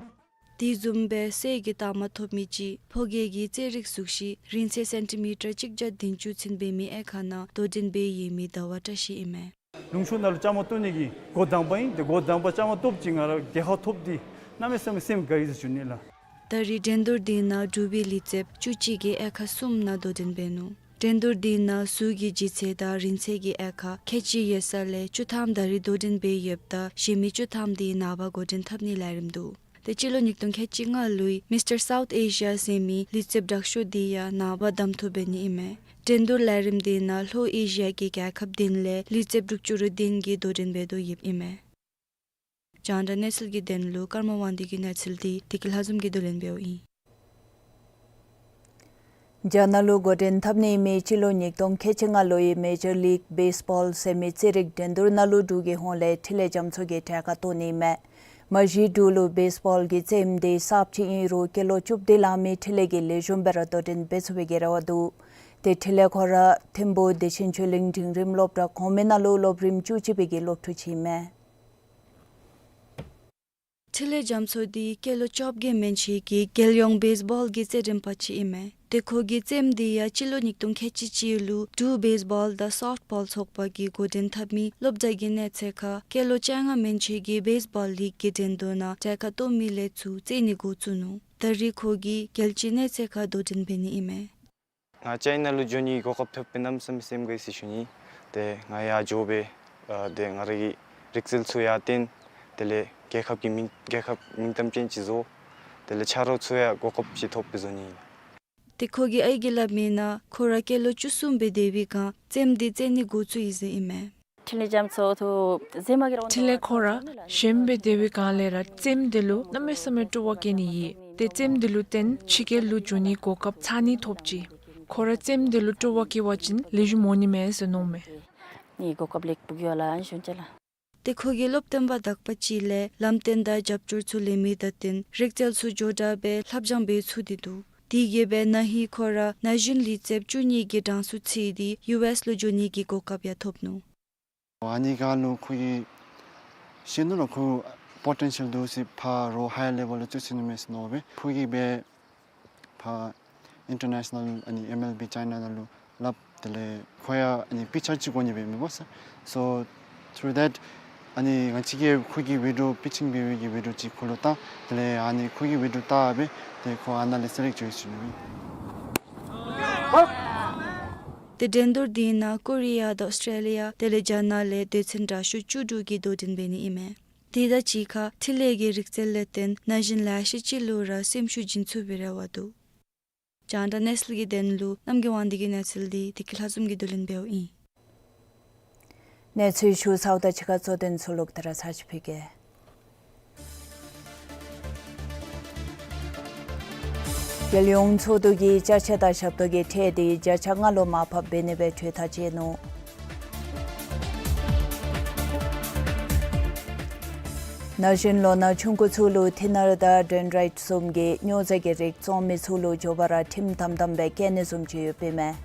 དེ་བཟུམ་སྦེ་གསེར་གྱི་རྟགས་མ་ཐོབ་མི་ཅིག་ཕོ་སྐྱེས་ཀྱི་རྩེད་རིགས་གཟུགས་གཞི་རིང་ཚད་སེན་ཊི་མི་ཊར་གཅིག་བརྒྱ་བདུན་ཅུ་ཚུན་འབད་མི་དབྱེ་ཁག་ནང་དོ་འགྲན་འབད་ཡོད་མི་ཟླ་བ་བཀྲ་ཤིས་ཨིན་མས། ལུང་ཕྱོགས་ནང་ལུ་བཅའ་མར་གཏོགས་ནི་གི་འགོ་དང་པ་ཨིན། ཏེ་འགོ་དང་པ་བཅའ་མར་གཏོགསཔ་ཅིག་ང་ར་རྒྱལ་ཁ་ཐོབ་འདི་གནམ་མེད་ས་མེད་སེམས་དགའ་ཡི་ཟེར་ཞུ་ནི་ལགས། ད་རིས་འགྲན་བསྡུར་འདི་ནང་འབྲུག་པའི་ལུས་རྩལཔ་བཅུ་གཅིག་གིས་དབྱེ་ཁག་གསུམ་ནང་དོ་འགྲན་འབད་ནུག། འགྲན་བསྡུར་འདི་ནང་གཟུགས་ཀྱི་ལྗིད་ཚད་དང་རིང་ཚད་ཀྱི་དབྱེ་ཁག་ཁལ་གཅིག་ཡོད་ས་ལས་བཅུ་ཐམ་ད་རིས་དོ་འགྲན་འབད་ཡོདཔ་ད་གཞན་མི་བཅུ་ཐམ་འདི་ནངས་པ་འགོ་འདྲེན་འཐབ་ནིའི་ལས་རིམ་འདུག། ཏེ་སྤྱི་ལོ་ཉིས་སྟོང་ཁལ་གཅིག་ལྔ་ལུའི་མིས་ཊར་སའུཐ་ཨེ་ཤི་ཡ་ཟེར་མི་ལུས་རྩལཔ་དྲག་ཤོས་འདི་ཡང་ནངས་པ་གདམ་འཐུ་འབད་ནི་ཨིན་མས། འགྲན་བསྡུར་ལས་རིམ་འདི་ནང་ལྷོ་ཨེ་ཤི་ཡ་གི་རྒྱལ་ཁབ་བདུན་ལས་ལུས་རྩལཔ་དྲུག་ཅུ་རེ་བདུན་གྱིས་དོ་འགྲན་འབད་དོ་ཡོདཔ་ཨིན་མས། རྒྱང་བསྒྲགས་གནས་ཚུལ་གྱི་དོན་ལུ་ཀརྨ་དབང་འདུས་ཀྱི་གནས་ཚུལ་འདི་བདེ་སྐྱིད་ལྷ་འཛོམས་ཀྱིས་བསྡུ་ལེན་འབདཝ་ཨིན། རྒྱ་ནག་ལུ་འགོ་འདྲེན་འཐབ་ནི་མི་སྤྱི་ལོ་ཉིས་སྟོང་ཁལ་གཅིག་ལྔ་ལོའི་མེ་ཇར་ལིག་བེསི་བཱོལ་ཟེར་མི་རྩེད་རིགས་འགྲན་བསྡུར་ནང་ལུ་འབྲུག་གི་ཧོངས་ལས་འཕྲིན་ལས་རྒྱ་མཚོ་གིས་གྲལ་ཁར་གཏོགས་ནི་མས། མ་གཞི་འབྲུག་ལུ་བེསི་བཱོལ་གྱི་རྩེདམོ་འདི་གསརཔ་ཅིག་ཨིན་རུང་སྐྱེས་ལོ་བཅུ་བདུན་ལང་མི་འཕྲིན་ལས་ཀྱིས་ལེགས་ཤོམ་སྦེ་ར་དོ་འགྲན་འབད་ཚུགས་པའི་གི་རེ་བ་འདུག། ཏེ་འཕྲིན་ལས་ཁོ་ར་ཐིམ་ཕུ་བདེ་ཆེན་ཆོས་གླིང་འབྲིང་རིམ་སློབ་གྲྭ་གོང་མའི་ནང་ལུ་སློབ་རིམ་བཅུ་གཅིག་པའི་གི་སློབ་ཕྲུག་ཅིག་ཨིན་མས། འཕྲིན་ལས་རྒྱ་མཚོ་འདི་སྐྱེས་ལོ་བཅོ་བརྒྱད་མན་ཆད་ཀྱི་རྒྱལ་ཡོངས་བེསི་བཱོལ་གྱི་རྩེད་འགྲན་པ་ཅིག་ཨིན་མས། ཏེ་ཁོ་གི་རྩེདམོ་འདི་ཡང་སྤྱི་ལོ་ཉིས་སྟོང་ཁལ་གཅིག་གཅིག་ལུ་འབྲུག་བེསི་བཱོལ་དང་སོཕཊ་བཱོལ་ཚོགས་པ་གིས་འགོ་འདྲེན་འཐབ་མི་སློབ་གྲྭ་གི་གནས་ཚད་ཁར་སྐྱེས་ལོ་བཅོ་ལྔ་མན་ཆད་ཀྱི་བེསི་བཱོལ་ལིག་གི་འགྲན་བསྡུར་ནང་གྲལ་ཁར་གཏོགས་མི་ལས་ཚུར་རྩེད་ནི་འགོ་བཙུགས་ནུག། ད་རིས་ཁོ་གིས་རྒྱལ་སྤྱིའི་གནས་ཚད་ཁར་དོ་འགྲན་འབད་ནི་ཨིན་མས། ང་ཅའི་ན་ལུ་འགྱོ་ནི་གོ་སྐབས་ཐོབ་པའི་གནམ་མེད་ས་མེད་སེམས་དགའ་ཡི་ཟེར་ཞུ་ནི། ཏེ་ང་ཡར་འགྱོ་སྦེ་ཨ་ཏེ་ང་ར་གི་རིག་རྩལ་ཚུ་ཡར་བཏོན། དེ་ལས་རྒྱལ་ཁབ་ཀྱི་མིང་རྒྱལ་ཁབ་མིང་གཏམ་ཅན་ཅིག་བཟོ། དེ་ལས་ཆ་རོགས་ཚུ་ཡང་གོ་སྐབས་ཅིག་ཐོབ་པའི་བཟོ་ནི་ཨིན། ཏེ་ཁོ་གིས་ཨའི་གིས་སླབ་མིའི་ནང་ཁོ་ར་སྐྱེས་ལོ་བཅུ་གསུམ་སྦེ་སྡོད་པའི་སྒང་རྩེདམོ་འདི་རྩེད་ནི་འགོ་བཙུགས་ཡི་ཟེར་ཨིན་མས། འཕྲིན་ལས་རྒྱ་མཚོ་ཐུ་ཟེ་མ་གི་རོ་འཕྲིན་ལས་ཁོ་ར་གཞོནམ་སྦེ་སྡོད་པའི་སྒང་ལས་ར་རྩེདམོ་འདི་ལུ་གནམ་མེད་ས་མེད་སྤྲོ་བ་བསྐྱེད་ནི་ཨིན། ཏེ་རྩེདམོ་འདི་ལུ་བརྟེན་ཕྱི་རྒྱལ་ལུ་འགྱོ་ནིའི་གོ་སྐབས་ཚ་ནི་ཐོབ་ཅི། ཁོ་ར་རྩེདམོ་འདི་ལུ་སྤྲོ་བ་བསྐྱེད་པ་ཅིན་ལེགས་ཤོམ་འོང་ནི་མས་ཟེར་མནོཝ་མས། ནི་གོ་སྐབས་ལེགས་པོ་ཡོད་ལགས་ཨ་ནི་ཞུ་ཅི་ལགས། ཏེ་ཁོ་གིས་སློབ་སྟོན་པ་དག་པ་ཅིག་ལས་ལམ་སྟོན་དང་རྒྱབ་སྐྱོར་ཚུ་ལེན་མི་དང་བསྟུན་རིག་རྩལ་ཚུ་ཇོ་བདག་སྦེ་ལྷབ་སྦྱང་འབད་ཚུགས་ཏེ་འདུག། དེ་གིས་སྦེ་ན་ཧིང་ཁོ་ར་ན་གཞོན་ལུས་རྩལཔ་བཅུ་གཉིས་ཀྱི་གྲངས་སུ་ཚུད་དེ་ཡུ་ཨེསི་ལུ་འགྱོ་ནིའི་གོ་སྐབས་ཡང་ཐོབ་ནུག། ཨ་ནི་ག་ལུ་ཁོ་གིས་ཤེས་ནུག་ལགས། ཁོ་པོ་ཊེན་ཤཱལ་འདུག་ཟེར། ཕར་རོགས་ཧའི་ཡར་ལེ་བཱལ་ལུ་འཛུལ་ཚུགས་ནི་མས་ཟེར་མནོ་སྦེ་ཁོ་གིས་སྦེ་ཕར་ཨིན་ཊར་ནེ་ཤ་ནཱལ་ཨ་ནི་ཨེམ་ཨེལ་བི་ཅའི་ནཱ་ནང་ལུ་སླབ། དེ་ལས་ཁོ་ཡང་ཨ་ནི་པི་ཅར་ཅིག་དགོ་ནི་སྦེ་མི་དགོ་ཟེར། So through that ཨ་ནི་ང་བཅས་ཀྱིས་ཁོ་གི་བི་ཌིའོ་པི་ཅིང་འབད་བའི་གི་བི་ཌིའོ་ཅིག་ཁོ་ལུ་བཏང་། དེ་ལས་ཨ་ནི་ཁོ་གིས་བི་ཌིའོ་བལྟ་སྦེ་ཏེ་ཁོ་ཨ་ནཱ་ལས་སེ་ལེཀཊ་འགྱོ་ཡི་ཟེར་ཞུ་ནི་ཨིན། ཏེ་འགྲན་བསྡུར་འདི་ནང་ཀོ་རི་ཡ་དང་ཨོསི་ཊྲེ་ལི་ཡ་དེ་ལས་རྒྱ་ནག་ལས་དོན་ཚན་དྲག་ཤོས་བཅུ་དྲུག་གིས་དོ་འགྲན་འབད་ནི་ཨིན་མས། དེ་དང་གཅིག་ཁར་འཕྲིན་ལས་ཀྱི་རིག་རྩལ་ལས་བརྟེན་ན་གཞོན་ལེ་ཤ་ཅིག་ལུ་ར་སེམས་ཤུགས་སྦྱིན་ཚུགས་པའི་རེ་བ་འདུག། རྒྱང་བསྒྲགས་གནས་ཚུལ་གྱི་དོན་ལུ་རྣམ་རྒྱལ་དབང་འདུས་ཀྱི་གནས་ཚུལ་འདི་བདེ་སྐྱིད་ལྷ་འཛོམས་ཀྱིས་བསྡུ་ལེན་འབདཝ་ཨིན། གནས་ཚུལ་ཞུ་ཚརཝ་དང་གཅིག་ཁར་གཙོ་དོན་ཚུ་ལོག་སྟེ་ར་ཚར་ཅིག་ཕུལ་གེ། རྒྱལ་ཡོངས་ཚོགས་འདུ་གིས་ཅ་ཆས་དང་ཞབས་ཏོག་གི་ཁྲལ་འདི་བརྒྱ་ཆ་ལྔ་ལུ་མར་ཕབ་འབད་ནི་སྦེ་གྲོས་ཐག་བཅད་ནུག། ན་གཞོན་ལོ་ན་ཆུང་ཀུ་ཚུ་ལུ་ཐི་ནར་དང་ཌེན་ཌྲའིཊ་བཟུམ་གྱི་སྨྱོ་རྫས་ཀྱི་རིགས་བཙོང་མི་ཚུ་ལུ་མགྱོགས་པ་ར་ཁྲིམས་དམ་དམ་སྦེ་བཀལ་ནི་བཟུམ་ཅིག་ཡོདཔ་ཨིན་མས།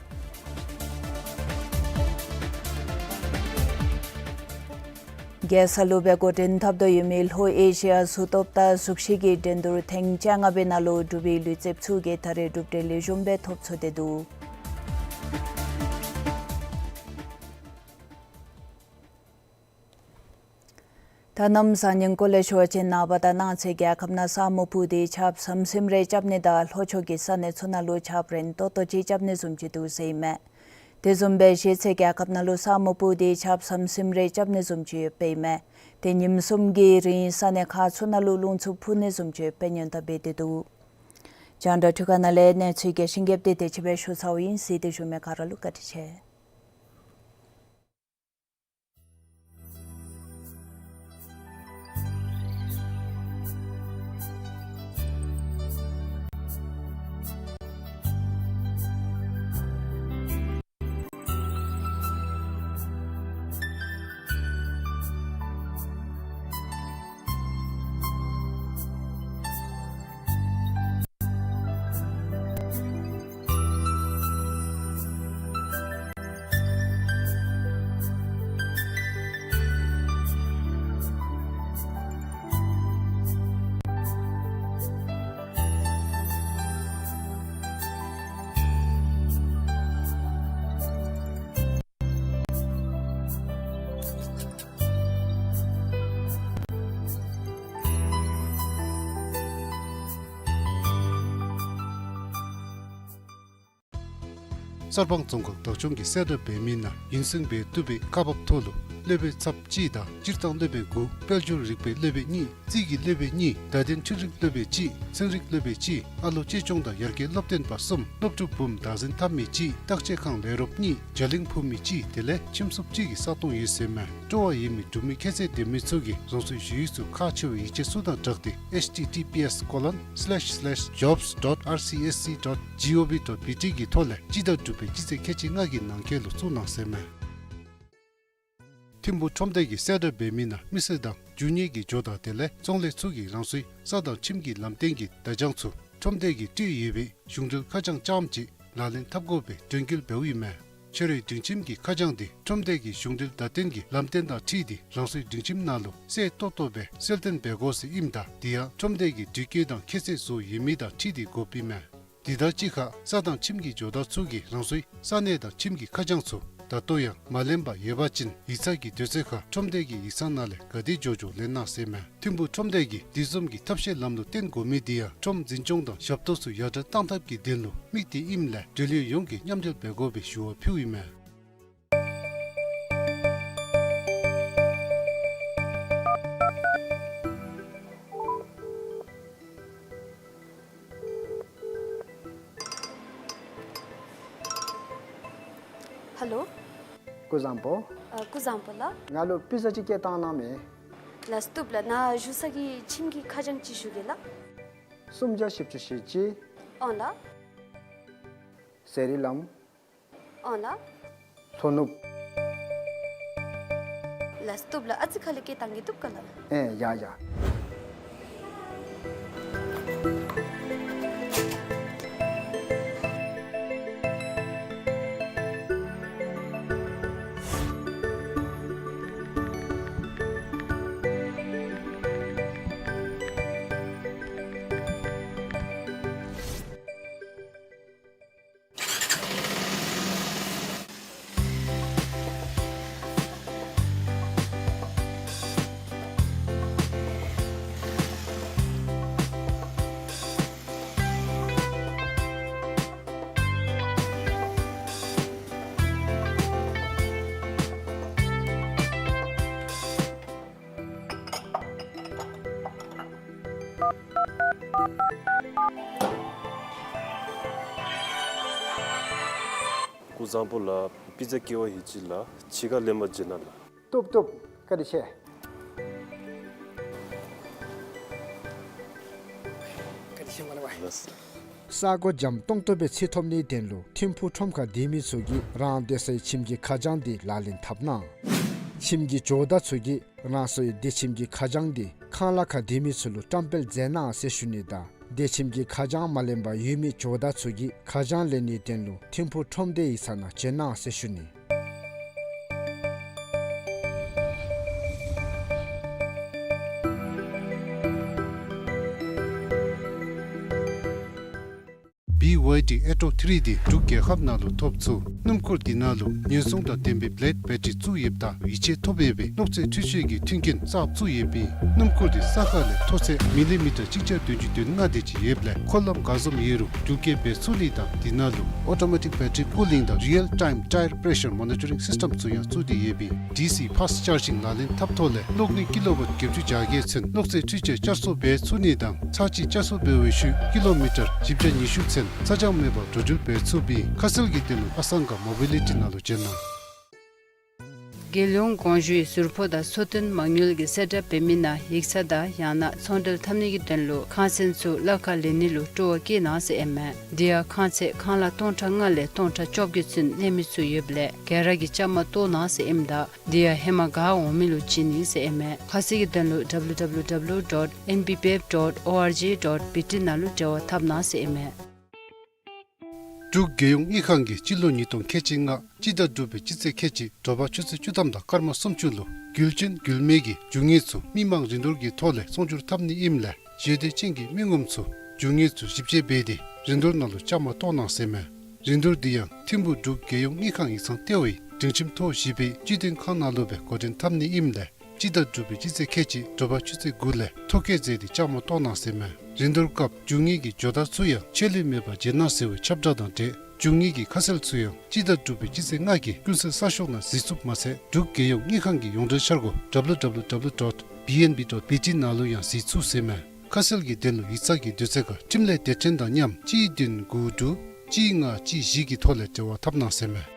རྒྱལ་ས་ལུ་སྦེ་འགོ་འདྲེན་འཐབ་དོ་ཡོད་མི་ལྷོ་ཨེ་ཤི་ཡ་གཟུགས་སྟོབས་དང་གཟུགས་གཞི་གི་འགྲན་བསྡུར་ཐེངས་བཅོ་ལྔ་པའི་ནང་ལུ་འབྲུག་པའི་ལུས་རྩལཔ་ཚུ་གིས་ད་རེས་གྲུབ་འབྲས་ལེགས་ཤོམ་སྦེ་ཐོབ་ཚུགས་ཏེ་འདུག། ད་གནམ་བཟང་ངན་སྐོར་ལས་ཞུ་བ་ཅིན་ནངས་པ་དང་གནངས་ཚེ་རྒྱལ་ཁབ་ནང་ས་སྨུག་སྤུབས་ཏེ་ཆརཔ་ཟམ་ཟིམ་རེ་རྐྱབ་ནི་དང་ལྷོ་ཕྱོགས་ཀྱི་ས་གནས་ཚུ་ནང་ལུ་ཆརཔ་རན་ཏོག་ཏོ་ཅིག་རྐྱབ་ནི་བཟུམ་ཅིག་འདུག་ཟེར་ཨིན་མས། དེ་བཟུམ་སྦེ་གཞེས་ཚེ་རྒྱལ་ཁབ་ནང་ལུ་ས་སྨུག་སྤུབས་ཏེ་ཆརཔ་ཟམ་ཟིམ་རེ་རྐྱབ་ནི་བཟུམ་ཅིག་ཡོདཔ་ཨིན་མས། ཏེ་ཉིནམ་གསུམ་གྱི་རིང་ས་གནས་ཁག་ཚུ་ནང་ལུ་རླུང་འཚུབ་འཕུ་ནི་བཟུམ་ཅིག་ཡོདཔ་སྙན་ཐོ་འབད་དེ་འདུག། རྒྱང་བསྒྲགས་འཕྲུལ་ཁང་ནང་ལས་གནས་ཚུལ་རྒྱས་ཤིང་རྒྱསཔ་འདི་དེ་ཅིག་སྦེ་ཞུ་ཚརཝ་ཨིན། གཟིགས་ཏེ་བཞུགས་མི་ག་ར་ལུ་བཀའ་དྲིན་ཆེ། གསར་སྤང་རྫོང་ཁག་བདག་སྐྱོང་གི་གསལ་བསྒྲགས་འབད་མི་ནང་ཡུན་བཟུང་འབད་བཏུབ་པའི་ཁག་འབག་ཐོག་ལུ་སློབ་དཔོན་ཚབ་གཅིག་དང་སྤྱིར་བཏང་སློབ་དཔོན་དགུ། དཔལ་འབྱོར་རིག་པའི་སློབ་དཔོན་གཉིས། རྩིས་ཀྱི་སློབ་དཔོན་གཉིས། བརྡ་དོན་འཕྲུལ་རིག་སློབ་དཔོན་གཅིག། ཚན་རིག་སློབ་དཔོན་གཅིག། ཨ་ལོ་གཅེས་སྐྱོང་དང་ཡར་རྒྱས་སློབ་སྟོན་པ་གསུམ། སློབ་ཕྲུག་འབུམ་བདག་འཛིན་འཐབ་མི་གཅིག། བརྟག་དཔྱད་ཁང་ལས་རོགསཔ་གཉིས། བརྒྱ་གླིང་ཕུབ་མི་གཅིག། དེ་ལས་ཁྱིམ་སོབ་གཅིག་གི་ས་སྟོང་ཡོད་ཟེར་མས། སྤྲོ་བ་ཡོད་མི་འབྲུག་མི་ཁྱད་ཚད་ལྡན་མི་ཚུ་གིས་རང་སོའི་ཞུ་ཡིག་ཚུ་ཁག་ཆེ་བའི་ཡིག་ཆ་ཚུ་དང་སྦྲགས་ཏེ་ཨེཆ་ཊི་ཊི་པི་ཨེསི་ཀོ་ལོན་སི་ལེཤ་སི་ལེཤ་ཇོབས་ཌོཊ་ཨར་སི་ཨེསི་སི་ཌོཊ་ཇི་ཨོ་ཝི་ཌོཊ་བི་ཊི་གི་ཐོག་ལས་སྤྱི་ཟླ་དྲུག་པའི་སྤྱི་ཚེས་ཁལ་གཅིག་ལྔ་གི་ནང་འཁོད་ལུ་བཙུགས་གནང་ཟེར་མས། ཐིམ་ཕུག་ཁྲོམ་སྡེ་གིས་གསལ་བསྒྲགས་འབད་མི་ནང་མི་སེར་དང་རྒྱུ་དངོས་ཀྱི་ཇོ་བདག་དེ་ལས་ཚོང་ལས་ཚུ་གིས་རང་སོའི་ས་དང་ཁྱིམ་གྱི་ལམ་སྟོན་གྱི་བརྡ་བྱང་ཚུ་ཁྲོམ་སྡེ་གིས་སྤྲོད་ཡོད་པའི་གཞུང་འབྲེལ་ཁ་བྱང་རྐྱངམ་གཅིག་ལག་ལེན་འཐབ་དགོ་པའི་དྲན་སྐུལ་འབདཝ་ཨིན་མས། ཁྱོད་རའི་སྒྲིང་ཁྱིམ་གྱི་ཁ་བྱང་འདི་ཁྲོམ་སྡེ་གི་གཞུང་འབྲེལ་བརྡ་སྟོན་གྱི་ལམ་སྟོན་དང་འཁྲིལ་ཏེ་རང་སོའི་སྒྲིང་ཁྱིམ་ནང་ལུ་གསལ་ཏོག་ཏོ་སྦེ་གསལ་སྟོན་འབད་དགོ་ཟེར་ཨིནམ་ད་དེ་ཡང་ཁྲོམ་སྡེ་གི་དྲི་བཀོད་དང་ཁྱད་ཚད་བཟོ་ཡོད་མི་དང་འཁྲིལ་ཏེ་དགོཔ་ཨིན་མས། དེ་དང་གཅིག་ཁར་ས་དང་ཁྱིམ་གྱི་ཇོ་བདག་ཚུ་གིས་རང་སོའི་ས་གནས་དང་ཁྱིམ་གྱི་ཁ་བྱང་ཚུ་ད་ལྟོ་ཡང་མ་ལེན་པར་ཡོད་པ་ཅིན་ཡིག་ཚང་གི་དུས་ཚོད་ཁར་ཁྲོམ་སྡེ་གི་ཡིག་ཚང་ནང་ལས་ག་དེ་མགྱོགས་མགྱོགས་ལེན་གནང་ཟེར་མས། ཐིམ་ཕུག་ཁྲོམ་སྡེ་གིས་དེ་བཟུམ་གྱི་ཐབས་ཤེས་ལམ་ལུགས་བསྟེན་དགོ་མི་དེ་ཡང་ཁྲོམ་འཛིན་སྐྱོང་དང་ཞབས་ཏོག་ཚུ་ཡར་དྲག་གཏང་ཐབས་ཀྱི་དོན་ལུ་དམིགས་ཏེ་ཨིནམ་ལས་འབྲེལ་ཡོད་ཡོངས་ཀྱིས་མཉམ་འབྲེལ་འབད་དགོ་པའི་ཞུ་བ་ཕུལཝ་ཨིན་མས། ཧེ་ལོ། སྐུ་གཟུགས་བཟང་པོ། ཨ་སྐུ་གཟུགས་བཟང་པོ་ལགས། ང་ལུ་པི་ཛ་ཅིག་བསྐྱལ་བཏང་གནང་མས། ལགས་བཏུབ་ལགས། ནཱ་བཞུགས་ས་གི་ཁྱིམ་གྱི་ཁ་བྱང་ཅིག་ཞུ་གེ་ལགས། སུམ་བརྒྱ་བཞི་བཅུ་ཞེ་གཅིག། ཨོང་ལགས། ཟེར་རི་ལམ། ཨོང་ལགས། ལྷོ་ནུབ། ལགས་སོ། བཏུབ་ལགས། ཨ་ཙི་ཁ་ལས་སྐད་བཏང་གི་བཏུབ་ག་ལགས། ཨེ་ཡ་ཡ། སྐུ་གཟུགས་བཟང་པོ་ལགས། པི་ཛ་ཀེ་བ་ཧེ་ཅི་ལགས། ཕྱི་ཁར་ལེན་པར་འབྱོན་གནང་ལགས། བཏུབ་བཏུབ། བཀའ་དྲིན་ཆེ། བཀའ་དྲིན་ཆེ་མ་ལགས། ལགས། ས་སྒོ་འཇམ་ཏོང་ཏོ་སྦེ་འཚོལ་ཐོབ་ནིའི་དོན་ལུ་ཐིམ་ཕུག་ཁྲོམ་ཁར་སྡོད་མི་ཚུ་གིས་རང་སྡོད་སའི་ཁྱིམ་གྱི་ཁ་བྱང་འདི་ལག་ལེན་འཐབ་གནང་། ཁྱིམ་གྱི་ཇོ་བདག་ཚུ་གིས་རང་སོའི་སྡོད་ཁྱིམ་གྱི་ཁ་བྱང་འདི་ཁང་གླ་ཁར་སྡོད་མི་ཚུ་ལུ་བཀྲམ་སྤེལ་མཛད་གནང་ཟེར་ཞུ་ནི་དང་། སྡོད་ཁྱིམ་གྱི་ཁ་བྱང་མ་ལེན་པར་ཡོད་མི་ཇོ་བདག་ཚུ་གིས་ཁ་བྱང་ལེན་ནིའི་དོན་ལུ་ཐིམ་ཕུག་ཁྲོམ་སྡེའི་ཡིག་ཚང་ནང་བྱོན་གནང་ཟེར་ཞུ་ནི། བི་ཝའི་ཌི་ཨེ་ཊོ་ཐི་རི་འདི་འབྲུག་རྒྱལ་ཁབ་ནང་ལུ་ཐོབ་ཚུགས། སྣུམ་འཁོར་འདི་ནང་ལུ་ཉེན་སྲུང་དང་ལྡན་པའི་བི་ལེཌ་བེ་ཊི་རི་བཙུགས་ཡོདཔ་ད་ཡིད་ཆེས་ཐོབ་ཡོད་པའི་གློག་རྫས་འཕྲུལ་ཆས་ཀྱི་མཐུན་རྐྱེན་གསརཔ་བཙུགས་ཡོདཔ་ཨིན། སྣུམ་འཁོར་འདི་ས་ཁ་ལས་མཐོ་ཚད་མི་ལི་མི་ཊར་གཅིག་བརྒྱ་བདུན་ཅུ་དོན་ལྔ་དེ་ཅིག་ཡོདཔ་ལས་འཁོར་ལམ་ག་བཟུམ་ཡོད་རུང་རྒྱུག་སྐྱེལ་འབད་ཚུགས་ནི་དང་འདི་ནང་ལུ་ཨོ་ཊོ་མེ་ཊིཀ་བེ་ཊི་རི་ཀུ་ལིང་དང་རི་ཡལ་ཊའིམ་ཊའེར་པེ་རེ་ཤར་མོ་ནི་ཊ་རིང་སིསི་ཊེམ་ཚུ་ཡང་བཙུགས་ཏེ་ཡོདཔ་ཨིན། ཌི་སི་ཕཱསཊ་ཅར་ཇིང་ལག་ལེན་འཐབ་ཐོག་ལས་གློག་ནུས་ཀི་ལོ་ཝཊ་བརྒྱད་ཅུ་གྱ་བརྒྱད་ཚུན་གློག་རྫས་འཕྲུལ་ཆས་བསྐྱར་གསོ་འབད་ཚུགས་ནི་དང་ཚར་གཅིག་བསྐྱར་གསོ་འབད་བའི་ཤུལ་ཀི་ལོ་མི་ཊར་བཞི་བརྒྱ་ཉི་ཤུ་ཚུན་ཚ་གྱང་མེད་པར་འགྲོ་འགྲུལ་འབད་ཚུགསཔ་ཨིན། ཁ་གསལ་གྱི་དོན་ལུ་ཨ་སང་ག་མོ་བི་ལི་ཊི་ནང་ལུ་བྱོན་གནང་། རྒྱལ་ཡོངས་དགོངས་ཞུའི་ཟུར་ཕོགས་དང་འཚོ་རྟེན་མ་དངུལ་གྱི་གསལ་བསྒྲགས་འབད་མི་ནང་ཡིག་ཚང་དང་ཡང་ན་ཚོང་འབྲེལ་འཐབ་ནི་གི་དོན་ལུ་ཁང་ཚན་ཚུ་གླ་ཁར་ལེན་ནི་ལུ་སྤྲོ་བ་བསྐྱེད་གནང་ཟེར་ཨིན་མས། དེ་ཡང་ཁང་ཚན་ཁང་གླ་སྟོང་ཕྲག་ལྔ་ལས་སྟོང་ཕྲག་བཅོ་བརྒྱད་ཚུན་ལེན་མི་ཚུ་ཡོདཔ་ལས་ག་ར་གིས་བཅའ་མར་གཏོགས་གནང་ཟེར་ཨིནམ་ད་དེ་ཡང་ཧེ་མ་ག་འོང་མི་ལུ་བྱིན་ནི་ཟེར་ཨིན་མས། ཁ་གསལ་གྱི་དོན་ལུ་ཌབ་ལུ་ཌབ་ལུ་ཌབ་ལུ་ཌོཊ་ཨེན་བི་པི་ཨེཕ་ཌོཊ་ཨོ་ཨར་ཇི་ཌོཊ་བི་ཊི་ནང་ལུ་འབྲེལ་བ་འཐབ་གནང་ཟེར་ཨིན་མས། འབྲུག་རྒྱལ་ཡོངས་དངུལ་ཁང་གིས་སྤྱི་ལོ་ཉིས་སྟོང་ཁལ་གཅིག་ལྔ་སྤྱི་ཟླ་དྲུག་པའི་སྤྱི་ཚེས་ཁལ་གཅིག་དྲོ་པ་ཆུ་ཚོད་བཅུ་ཐམ་དང་སྐར་མ་སུམ་ཅུ་ལུ་རྒྱུ་ཅན་རྒྱུ་མེད་ཀྱི་རྒྱུ་དངོས་ཚུ་མི་མང་རིན་བསྡུར་གྱི་ཐོག་ལས་ཚོང་སྒྱུར་འཐབ་ནི་ཨིནམ་ལས་ཞེ་འདོད་ཅན་གྱི་མི་ངོམ་ཚུ་རྒྱུ་དངོས་ཚུ་ཞིབ་དཔྱད་འབད་དེ་རིན་བསྡུར་ནང་ལུ་བཅའ་མར་གཏོགས་གནང་ཟེར་མས། རིན་བསྡུར་འདི་ཡང་ཐིམ་ཕུག་འབྲུག་རྒྱལ་ཡོངས་དངུལ་ཁང་ཡིག་ཚང་ལྟེ་བའི་སྒྲིང་ཁྱིམ་ཐོག་བཞི་པའི་སྤྱི་བདེ་ཁང་ནང་ལུ་སྦེ་འགོ་འདྲེན་འཐབ་ནི་ཨིནམ་ལས་སྤྱི་ཟླ་དྲུག་པའི་སྤྱི་ཚེས་ཁལ་གཅིག་དྲོ་པ་ཆུ་ཚོད་དགུ་ལས་ཐོ་བཀོད་མཛད་དེ་བཅའ་མར་གཏོགས་གནང་ཟེར་མས། རིན་བསྡུར་སྐབས་རྒྱུ་དངོས་ཀྱི་ཇོ་བདག་ཚུ་ཡང་ཆད་ལུས་མེད་པར་བྱོན་གནང་ཟེར་བའི་ཁྱབ་བསྒྲགས་དང་འབྲེལ་རྒྱུ་དངོས་ཀྱི་ཁ་གསལ་ཚུ་ཡང་སྤྱི་ཟླ་དྲུག་པའི་སྤྱི་ཚེས་ལྔ་གི་ཀུན་གསལ་གསར་ཤོག་ནང་གཟིགས་ཚུགསཔ་མ་ཚད་འབྲུག་རྒྱལ་ཡོངས་དངུལ་ཁང་གི་ཡོངས་འབྲེལ་འཆར་སྒོ་ཌབ་ལུ་ཌབ་ལུ་ཌབ་ལུ་ཌོཊ་བི་ཨེན་བི་ཌོཊ་བི་ཊི་ནང་ལུ་ཡང་གཟིགས་ཚུགས་ཟེར་མས། ཁ་གསལ་གྱི་དོན་ལུ་ཡིག་ཚང་གི་དུས་ཚོད་ཁར་འཕྲིན་ལས་སྡེ་ཕྲན་དང་མཉམ་གཅིག་བདུན་དགུ་དྲུག་གཅིག་ལྔ་གཅིག་བཞི་གི་ཐོག་ལས་འབྲེལ་བ་འཐབ་གནང་ཟེར་མས།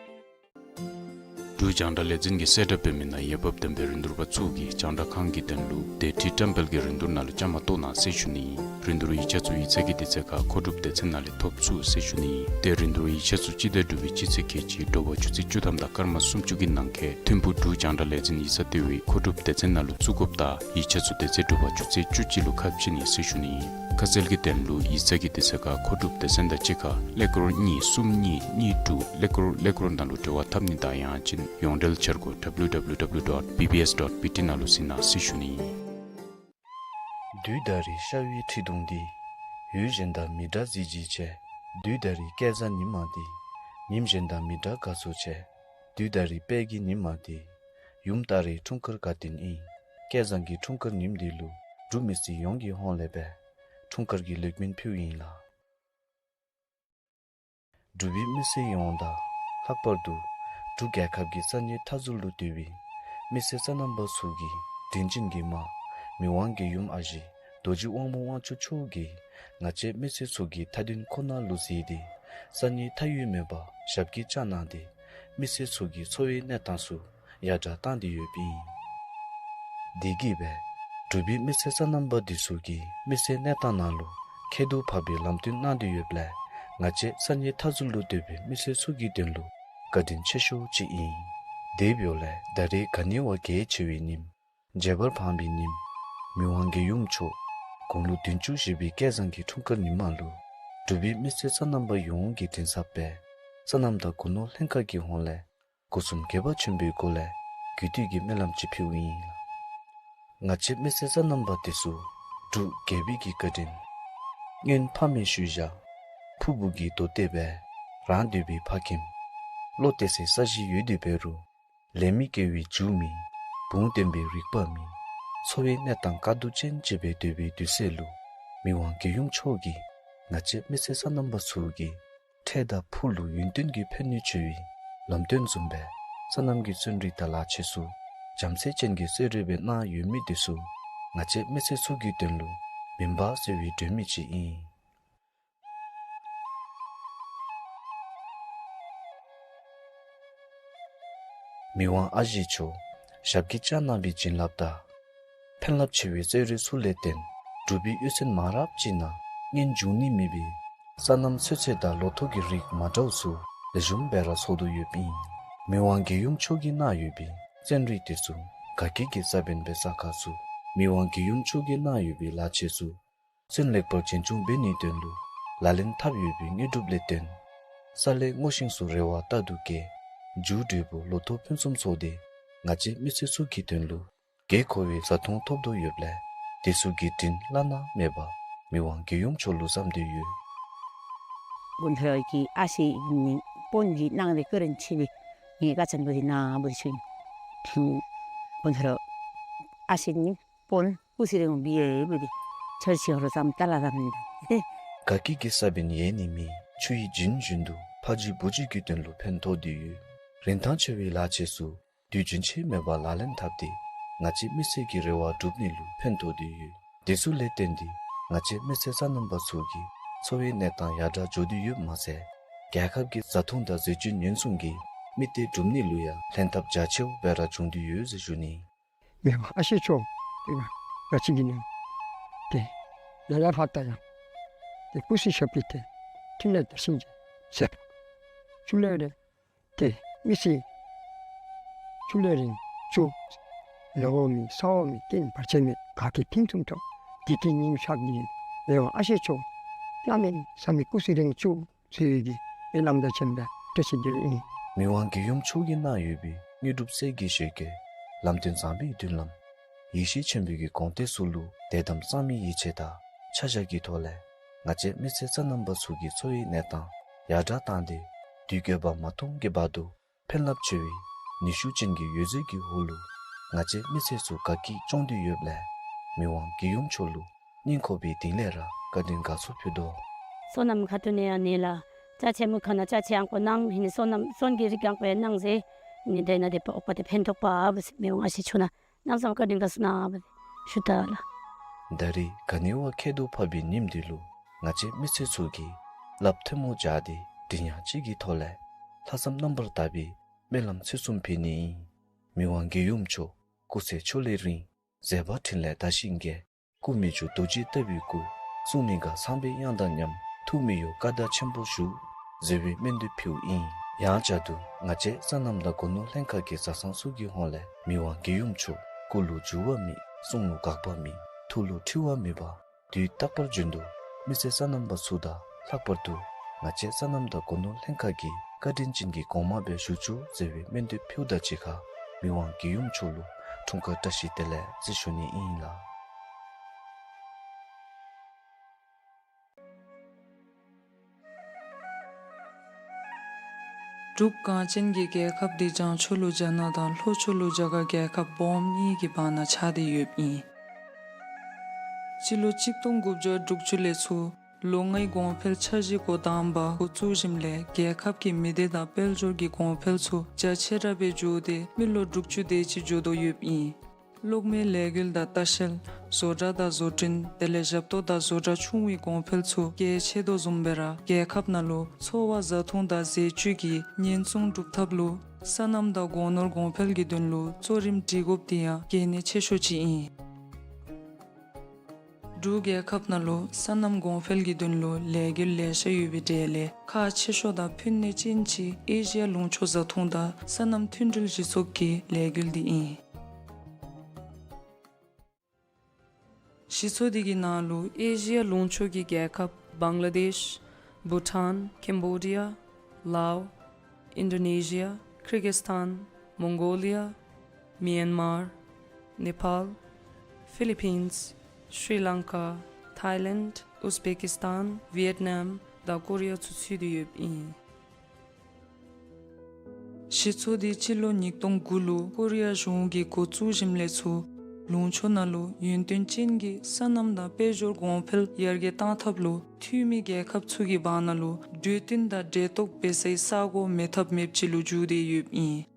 འབྲུག་རྒྱང་བསྒྲགས་ལས་འཛིན་གྱིས་གསལ་བསྒྲགས་འབད་མི་ནང་འོས་འབབ་ལྡན་པའི་རིན་བསྡུར་པ་ཚུ་གིས་རྒྱང་བསྒྲགས་ཁང་གི་དོན་ལུ་དེ་ཁྲིད་བཀྲམ་སྤེལ་གྱི་རིན་བསྡུར་ནང་ལུ་བཅའ་མར་གཏོགས་གནང་ཟེར་ཞུ་ནི་ཨིན། རིན་བསྡུར་ཡིག་ཆ་ཚུ་ཡིག་ཚང་གི་དུས་ཚོད་ཁར་མཁོ་སྒྲུབ་སྡེ་ཚན་ནང་ལས་ཐོབ་ཚུགས་ཟེར་ཞུ་ནི་ཨིན། ཏེ་རིན་བསྡུར་ཡིག་ཆ་ཚུ་སྤྱི་ཟླ་དྲུག་པའི་སྤྱི་ཚེས་ཁལ་གཅིག་དྲོ་པ་ཆུ་ཚོད་བཅུ་ཐམ་དང་སྐར་མ་སུམ་ཅུ་གི་ནང་འཁོད་ཐིམ་ཕུག་འབྲུག་རྒྱང་བསྒྲགས་ལས་འཛིན་ཡིག་ཚང་ལྟེ་བའི་མཁོ་སྒྲུབ་སྡེ་ཚན་ནང་ལུ་བཙུགས་དགོཔ་ད་ཡིག་ཆ་ཚུ་དེ་ཚེ་དྲོ་པ་ཆུ་ཚོད་བཅུ་གཅིག་ལུ་ཁ་ཕྱེ་ནི་ཟེར་ཞུ་ནི་ཨིན། ཁ་གསལ་གྱི་དོན་ལུ་ཡིག་ཚང་གི་དུས་ཚོད་ཁར་མཁོ་སྒྲུབ་སྡེ་ཚན་དང་གཅིག་ཁར་ཀླད་ཀོར་གཉིས་གསུམ་གཉིས་གཉིས་དྲུག་ཀླད་ཀོར་ཀླད་ཀོར་ནང་ལུ་འབྲེལ་བ་འཐབ་ནི་དང་ཡང་ཅིན་ཡོངས་འབྲེལ་འཆར་སྒོ་ཌབ་ལུ་ཌབ་ལུ་ཌབ་ལུ་ཌོཊ་བི་བི་ཨེསི་ཌོཊ་བི་ཊི་ནང་ལུ་གཟིགས་གནང་ཟེར་ཞུ་ནི་ཨིན། བདུད་ད་རིས་ཤ་བའི་ཁྲི་གདུང་འདི། ཡུལ་གཞན་དང་མི་འདྲ་གཟི་བརྗིད་ཆེ། བདུད་ད་རིས་སྐལ་བཟང་ཉི་མ་འདི། ཉིམ་གཞན་དང་མི་འདྲ་དགའ་ཚོར་ཆེ། བདུད་ད་རིས་དཔལ་གྱི་ཉི་མ་འདི། ཡུམ་ད་རིས་འཁྲུངས་སྐར་དགའ་སྟོན་ཨིན། སྐལ་བཟང་གི་འཁྲུངས་སྐར་ཉིནམ་འདི་ལུ་འབྲུག་མི་སེར་ཡོངས་ཀྱི་ཧོངས་ལས་སྦེ་འཁྲུངས་སྐར་གྱི་ལེགས་སྨོན་ཕུལཝ་ཨིན་ལགས། འབྲུག་པའི་མི་སེར་ཡོངས་དང་ལྷག་པར་དུ་འབྲུག་རྒྱལ་ཁབ་ཀྱི་ས་གནས་མཐའ་ཟུར་ལུ་སྡོད་པའི་མི་སེར་སོ་ནམ་པ་ཚུ་གི་དྲིན་ཅན་གྱི་མ་མི་དབང་གི་ཡུམ་ཨ་ཞེ་རྡོ་རྗེ་དབང་མོ་དབང་ཕྱུག་མཆོག་གིས་ང་བཅས་མི་སེར་ཚུ་གི་མཐའ་དོན་ཁོ་ན་ལུ་གཟིགས་ཏེ་ས་གནས་མཐའ་དབུས་མེད་པར་ཞབས་སྐྱེལ་བསྐྱངས་གནང་སྟེ་མི་སེར་ཚུ་གི་འཚོ་བའི་གནས་སྟངས་ཚུ་ཡར་དྲག་བཏང་སྟེ་ཡོདཔ་ཨིན། དེ་གིས་སྦེ་འབྲུག་པའི་མི་སེར་སོ་ནམ་པ་འདི་ཚུ་གིས་མི་སེར་གནས་སྟངས་ནང་ལུ་ ཁྱད་དུ་འཕགས་པའི་ལམ་སྟོན་གནང་སྟེ་ཡོདཔ་ལས་ང་བཅས་ས་གནས་མཐའ་ཟུར་ལུ་སྡོད་པའི་མི་སེར་ཚུ་གི་དོན་ལུ་བཀའ་དྲིན་ཆེ་ཤོས་ཅིག་ཨིན། དེ་འབདཝ་ལས་ད་རེས་ག་ནི་བ་གལ་ཆེ་བའི་ཉིནམ་མཇལ་བར་འཕངས་པའི་ཉིནམ་མི་དབང་རྒྱལ་ཡུམ་མཆོག་དགུང་ལོ་བདུན་ཅུ་བཞེས་པའི་སྐལ་བཟང་གི་འཁྲུངས་སྐར་ཉིནམ་ལུ་འབྲུག་པའི་མི་སེར་སོ་ནམ་པ་ཡོངས་ཀྱི་མགྲིན་ཚབ་སྦེ་སོ་ནམ་དང་སྒོ་ནོར་ལྷན་ཁག་གི་ཧོངས་ལས་སྒོ་གསུམ་དགྱེས་པ་ཆེན་པོའི་སྒོ་ལས་གུས་བཏུད་ཀྱི་སྨོན་ལམ་ཅིག་ཕུལཝ་ཨིན་ལགས། ང་བཅས་མི་སེར་སོ་ནམ་པ་དེ་ཚུ་འབྲུག་རྒྱལ་པོའི་གི་བཀའ་དྲིན་སྔོན་ཕ་མའི་ཤུལ་བཞག་ཕུ་བོ་གི་དོ་གཏད་སྦེ་རང་སྡོད་པའི་ཕ་ཁྱིམ་བློ་གཏད་སའི་ས་གཞི་ཡོད་དེ་འབད་རུང་ལས་མི་སྐྱེ་བའི་རྒྱུ་མེད། བུ་སྟོན་པའི་རིག་པ་མེད། འཚོ་བའི་གནས་སྟངས་དཀའ་སྡུག་ཅན་ཅིག་སྦེ་སྡོད་པའི་དུས་ཚོད་ལུ་མི་དབང་རྒྱལ་ཡུམ་མཆོག་གིས་ང་བཅས་མི་སེར་སོ་ནམ་པ་ཚུ་གི་འཕྲལ་དང་ཕུགས་ལུ་ཡུན་བརྟན་གྱི་ཕན་ནུས་ཆེ་བའི་ལམ་སྟོན་བཟུམ་སྦེ་སོ་ནམ་གྱི་བརྩོན་འགྲུས་དང་ལག་ཆས་ཚུ་བྱམས་བརྩེ་ཅན་གྱི་གསོལ་རས་སྦེ་གནང་ཡོད་མི་དེ་ཚུ་ང་བཅས་མི་སེར་ཚུ་གི་དོན་ལུ་མུན་པ་སེལ་བའི་སྒྲོན་མེ་ཅིག་ཨིན། མི་དབང་ཨ་ཞེ་མཆོག་ཞབས་ཀྱིས་བཅགས་གནང་བའི་བྱིན་རླབས་དང་ཕན་རླབས་ཆེ་བའི་གསོལ་རས་ཚུ་ལས་བརྟེན་འབྲུག་པའི་གཡུས་ཚན་མང་རབས་ཅིག་ནང་སྔོན་བྱུང་ནི་མེད་པའི་སོ་ནམ་ཚོད་ཚོད་དང་ལོ་ཐོག་གི་རིགས་མ་འདྲཝ་ཚུ་ལེགས་ཤོམ་སྦེ་ར་ཚོགས་དོ་ཡོདཔ་ཨིན། མི་དབང་རྒྱལ་ཡུམ་མཆོག་གིས་གནང་ཡོད་པའི་བརྩོན་འགྲུས་དེ་ཚུ་དགའ་སྐྱིད་ཀྱི་ས་བོན་སྦེ་སྲ་ཁ་ཚུགས། མི་དབང་རྒྱལ་ཡུམ་མཆོག་གིས་གནང་ཡོད་པའི་ལག་ཆས་ཚུ་བརྩོན་ལེགས་པར་རྒྱུན་འཁྱོངས་འབད་ནིའི་དོན་ལུ་ལག་ལེན་འཐབ་ཡོད་པའི་དངོས་གྲུབ་ལས་བརྟེན་ས་ལས་སྔོ་ཤིང་ཚུ་རེ་བ་ལྟར་དུ་སྐྱེ། རྒྱུ་འབྲས་བུ་ལོ་ཐོག་ཕུན་སུམ་ཚོགས་ཏེ་ང་བཅས་མི་སེར་ཚུ་གི་དོན་ལུ་དགོས་མཁོ་བའི་བཟའ་འཐུང་ཐོབ་དོ་ཡོདཔ་ལས་དེ་ཚུ་གི་དྲིན་བླ་ན་མེད་པ་མི་དབང་རྒྱལ་ཡུམ་མཆོག་ལུ་བསམ་སྟེ་ཡོད། དགོན་པའི་གི་ཨ་ཞེ་ནི་དཔོན་གྱིས་གནང་སྟེ་བཀའ་དྲིན་ཆེ་བའི་ངེའི་དགའ་ཚོར་འབད་དེ་ནཱ་འབད་ཞུ་ནི། དགོན་པའི་ཨ་ཞེ་ནི་དཔོན་སྐུ་ཚེ་རིང་བའི་ཡོད་པའི་ཆར་ཆེ་རུ་ཙམ་ཏ་ལ་ཙམ་ཏེ། དགའ་སྐྱིད་ཀྱི་ས་བོན་ཡལ་ནི་མེད། ཆུ་ཡི་རྒྱུན་བཞིན་དུ་ཕ་རྒྱུད་བུ་རྒྱུད་ཀྱི་དོན་ལུ་ཕན་ཐོགས་ཏེ་ཡོད། རིན་ཐང་ཆེ་བའི་ལག་ཆས་ཚུ་དུས་རྒྱུན་ཆད་མེད་པར་ལག་ལེན་འཐབ་སྟེ་ང་བཅས་མི་སེར་གྱི་རེ་བ་སྒྲུབ་ནི་ལུ་ཕན་ཐོགས་ཏེ་ཡོད། དེ་ཚུ་ལས་བརྟེན་ཏེ་ང་བཅས་མི་སེར་སོ་ནམ་པ་ཚུ་གི་འཚོ་བའི་གནས་སྟངས་ཡར་དྲག་འགྱོ་སྟེ་ཡོདཔ་མ་ཚད་རྒྱལ་ཁབ་ཀྱི་བཟའ་འཐུང་དང་ཟས་བཅུད་ཉེན་སྲུང་གི་དམིགས་གཏད་སྒྲུབ་ནི་ལུ་ཡང་ལྷན་ཐབས་རྒྱ་ཆེཝ་སྦེ་ར་བྱུང་སྟེ་ཡོད་ཟེར་ཞུ་ནི། མི་དབང་ཨ་ཞེ་མཆོག་དེ་ག་ཅི་གི་ནི་དེ་ཡ་ཡ་ཧ་ད་ཡ་དེ་སྐུ་ཚེ་ཞབས་ཀྱིས་དེ་ཕྲིན་ལས་དར་ཞིང་རྒྱས་ཟེར། ཆུ་ལས་རེ་དེ་མི་སེར་ཆུ་ལས་རིང་ཆུ་ལོ་མེད་ས་འོག་མེད་རྐྱེན་བར་ཆད་མེད་དགའ་སྐྱིད་ཕུན་སུམ་ཚོགས། བདེ་སྐྱིད་ཉིམ་ཤར་གྱི་མི་དབང་ཨ་ཞེ་མཆོག་གནམ་མེད་ས་མེད་སྐུ་ཚེ་རིང་བཅུག་ཟེར་བའི་གི་སྨོན་ལམ་དང་མཉམ་པའི་བཀྲ་ཤིས་འདི་ཨིན། མི་དབང་རྒྱལ་ཡུམ་མཆོག་གིས་གནང་ཡོད་པའི་དངོས་གྲུབ་གསེར་གྱི་ཞལ་བཀོད་ལམ་སྟོན་བཟང་པོའི་མདུན་ལམ་ཡེ་ཤེས་ཆེན་པོའི་གི་དགོངས་གཏེར་ཚུ་ལུ་དད་དམ་གཙང་མའི་ཡིད་ཆེས་དང་ཆ་བཞག་གི་ཐོག་ལས་ང་བཅས་མི་སེར་སོ་ནམ་པ་ཚུ་གི་འཚོ་བའི་གནས་སྟངས་ཡར་དྲག་བཏང་སྟེ་དུས་འགྱངས་པ་མ་གཏོགས་ཀྱི་བར་དུ་ཕན་རླབས་ཆེ་བའི་ནུས་ཤུགས་ཅན་གྱི་འོད་ཟེར་གྱི་འོག་ལུ་ང་བཅས་མི་སེར་ཚུ་དགའ་སྐྱིད་སྐྱོང་སྟེ་ཡོདཔ་ལས་མི་དབང་རྒྱལ་ཡུམ་མཆོག་ལུ་སྙིང་ཁོང་པའི་གཏིང་ལས་ར་བཀའ་དྲིན་དགའ་ཚོར་ཕུལ་དོ། སོ་ནམ་ཁ་ཐུག་ནས་ཡང་ནི་ལགས་ཅ་ཆས་མུ་ཁ་ནང་ཅ་ཆས་ཨང་ཀོ་གནང་། ཨ་ནི་སོ་ནམ་སོན་གྱི་རིགས་ཨང་ཀོ་ཡང་གནང་ཟེར། ཨ་ནི་དེ་ནང་དེ་འབད་འོག་པ་དེ་ཕན་ཐོགས་པ་འབད་ཟེར་མི་དབང་ཨ་ཞེ་མཆོག་ནང་གནམ་མེད་ས་མེད་བཀའ་དྲིན་དགའ་ཚོར་གནང་འབད་ཞུ་ད་ལགས། ད་རེས་ག་ནི་བ་ཁྱད་དུ་འཕགས་པའི་ཉིནམ་འདི་ལུ་ང་བཅས་མི་སེར་ཚུ་གིས་ལགཔ་ཐལ་མོ་སྦྱར་ཏེ་མགྲིན་དབྱངས་གཅིག་གི་ཐོག་ལས་ལྷག་བསམ་རྣམ་པར་དག་པའི་སྨོན་ལམ་ཚིག་གསུམ་ཕུལ་ནི་ཨིན། མི་དབང་རྒྱལ་ཡུམ་མཆོག་སྐུ་ཚེ་ཕྱོགས་ལས་རིང་། མཛད་པ་འཕྲིན་ལས་དར་ཞིང་རྒྱས། སྐུ་མི་འགྱུར་རྡོ་རྗེ་ལྟ་བུའི་སྐུ། གསུང་མི་འགག་ཚངས་པའི་དབྱངས་དང་མཉམ། ཐུགས་མི་གཡོ་བཀའ་དར་ཆེན་པོ་ཞུ། ཟེར་བའི་སྨོན་འདེབས་ཕུལཝ་ཨིན། ཡང་བསྐྱར་དུ་ང་བཅས་སོ་ནམ་དང་སྒོ་ནོར་ལྷན་ཁག་གི་བཟའ་ཚང་ཚུ་གི་ཧོངས་ལས་མི་དབང་རྒྱལ་ཡུམ་མཆོག་སྐུ་ལུ་འགྱུར་བ་མེད། གསུང་ལུ་འགག་པ་མེད། ཐུགས་ལུ་འཁྲུལ་བ་མེད་པར་དུས་རྟག་པར་རྒྱུན་དུ་མི་སེར་སོ་ནམ་པ་ཚུ་དང་ལྷག་པར་དུ་ང་བཅས་སོ་ནམ་དང་སྒོ་ནོར་ལྷན་ཁག་གི་བཀའ་དྲིན་ཅན་གྱི་གོང་མ་སྦེ་བཞུགས་བཅུག་ཟེར་བའི་སྨོན་འདེབས་ཕུལཝ་དང་གཅིག་ཁར་མི་དབང་རྒྱལ་ཡུམ་མཆོག་ལུ་འཁྲུངས་སྐར་བཀྲ་ཤིས་བདེ་ལེགས་ཟེར་ཞུ་ནི་ཨིན་ལགས། འབྲུག་གངས་ཅན་གྱི་རྒྱལ་ཁབ་འདི་བྱང་ཕྱོགས་ལུ་རྒྱ་ནག་དང་ལྷོ་ཕྱོགས་ལུ་རྒྱ་གར་རྒྱལ་ཁབ་སྦོམ་གཉིས་ཀྱི་བར་ན་ཆགས་ཏེ་ཡོདཔ་ཨིན། སྤྱི་ལོ་གཅིག་སྟོང་དགུ་བརྒྱ་དྲུག་ཅུ་ལས་ཚུར་ལོ་ལྔའི་གོང་འཕེལ་འཆར་གཞི་འགོ་དང་པ་འགོ་བཙུགས་ཞིནམ་ལས་རྒྱལ་ཁབ་ཀྱི་མི་སྡེ་དང་དཔལ་འབྱོར་གྱི་གོང་འཕེལ་ཚུ་རྒྱ་ཆེ་དྲགས་སྦེ་འགྱོ་སྟེ་མི་ལོ་དྲུག་ཅུ་དེ་ཅིག་འགྱོ་དོ་ཡོདཔ་ཨིན། གློག་མེའི་ལས་འགུལ་དང་ལྟ་བཤལ། བཟོ་གྲྭ་དང་བཟོ་སྐྲུན། དེ་ལས་ཞབས་ཏོག་དང་བཟོ་གྲྭ་ཆུང་བའི་གོང་འཕེལ་ཚུ་གལ་ཆེ་དོ་བཟུམ་སྦེ་ར་རྒྱལ་ཁབ་ནང་ལུ་འཚོ་བ་བཟའ་འཐུང་དང་ཟས་བཅུད་ཀྱི་ཉེན་སྲུང་སྒྲུབ་ཐབས་ལུ་སོ་ནམ་དང་སྒོ་ནོར་གོང་འཕེལ་གྱི་དོན་ལུ་གཙོ་རིམ་སྒྲིག་དགོཔ་འདི་ཡང་གལ་གནད་ཆེ་ཤོས་ཅིག་ཨིན། འབྲུག་རྒྱལ་ཁབ་ནང་ལུ་སོ་ནམ་གོང་འཕེལ་གྱི་དོན་ལུ་ལས་འགུལ་ལེ་ཤ་ཡོད་པའི་གྲས་ལས་ཁག་ཆེ་ཤོས་དང་ཕན་ནུས་ཅན་ཅིག་ཨེ་ཤི་ཡ་ལུང་ཕྱོགས་བཟའ་འཐུང་དང་སོ་ནམ་མཐུན་སྒྲིལ་གཞི་ཚོགས་ཀྱི་ལས་འགུལ་འདི་ཨིན། གཞི་ཚོགས་འདི་གི་ནང་ལུ་ཨེ་ཤི་ཡ་ལུང་ཕྱོགས་ཀྱི་རྒྱལ་ཁབ་བང་ལ་དེཤ། བྷུ་ཊཱན། ཀེམ་བོ་ཌི་ཡ། ལའོ། ཨིན་ཌོ་ནེ་ཤི་ཡ། ཀིར་གིས་སི་ཐཱན། མོང་གོ་ལི་ཡ། མི་ཡན་མར། ནེ་པཱལ། ཕི་ལི་པིནས། ཤྲི་ལང་ཀ། ཐཱའི་ལེནཌ། ཨུཛ་བེ་ཀིས་ཐཱན། ཝི་ཡེཊ་ནམ་དང་ཀོ་རི་ཡ་ཚུ་ཚུད་དེ་ཡོདཔ་ཨིན། གཞི་ཚོགས་འདི་སྤྱི་ལོ་ཉིས་སྟོང་དགུ་ལུ་ཀོ་རི་ཡ་གཞུང་གིས་འགོ་བཙུགས་ཞིནམ་ལས་ཚུར་ལུང་ཕྱོགས་ནང་ལུ་ཡུན་བརྟན་ཅན་གྱི་སོ་ནམ་དང་དཔལ་འབྱོར་གོང་འཕེལ་ཡར་རྒྱས་གཏང་ཐབས་ལུ་འཐུས་མི་རྒྱལ་ཁབ་ཚུ་གི་བར་ན་ལུ་གྲོས་བསྟུན་དང་འབྲེལ་གཏོགས་འབད་སའི་ས་གོ་མེད་ཐབས་མེདཔ་ཅིག་ལུ་འགྱུར་ཏེ་ཡོདཔ་ཨིན།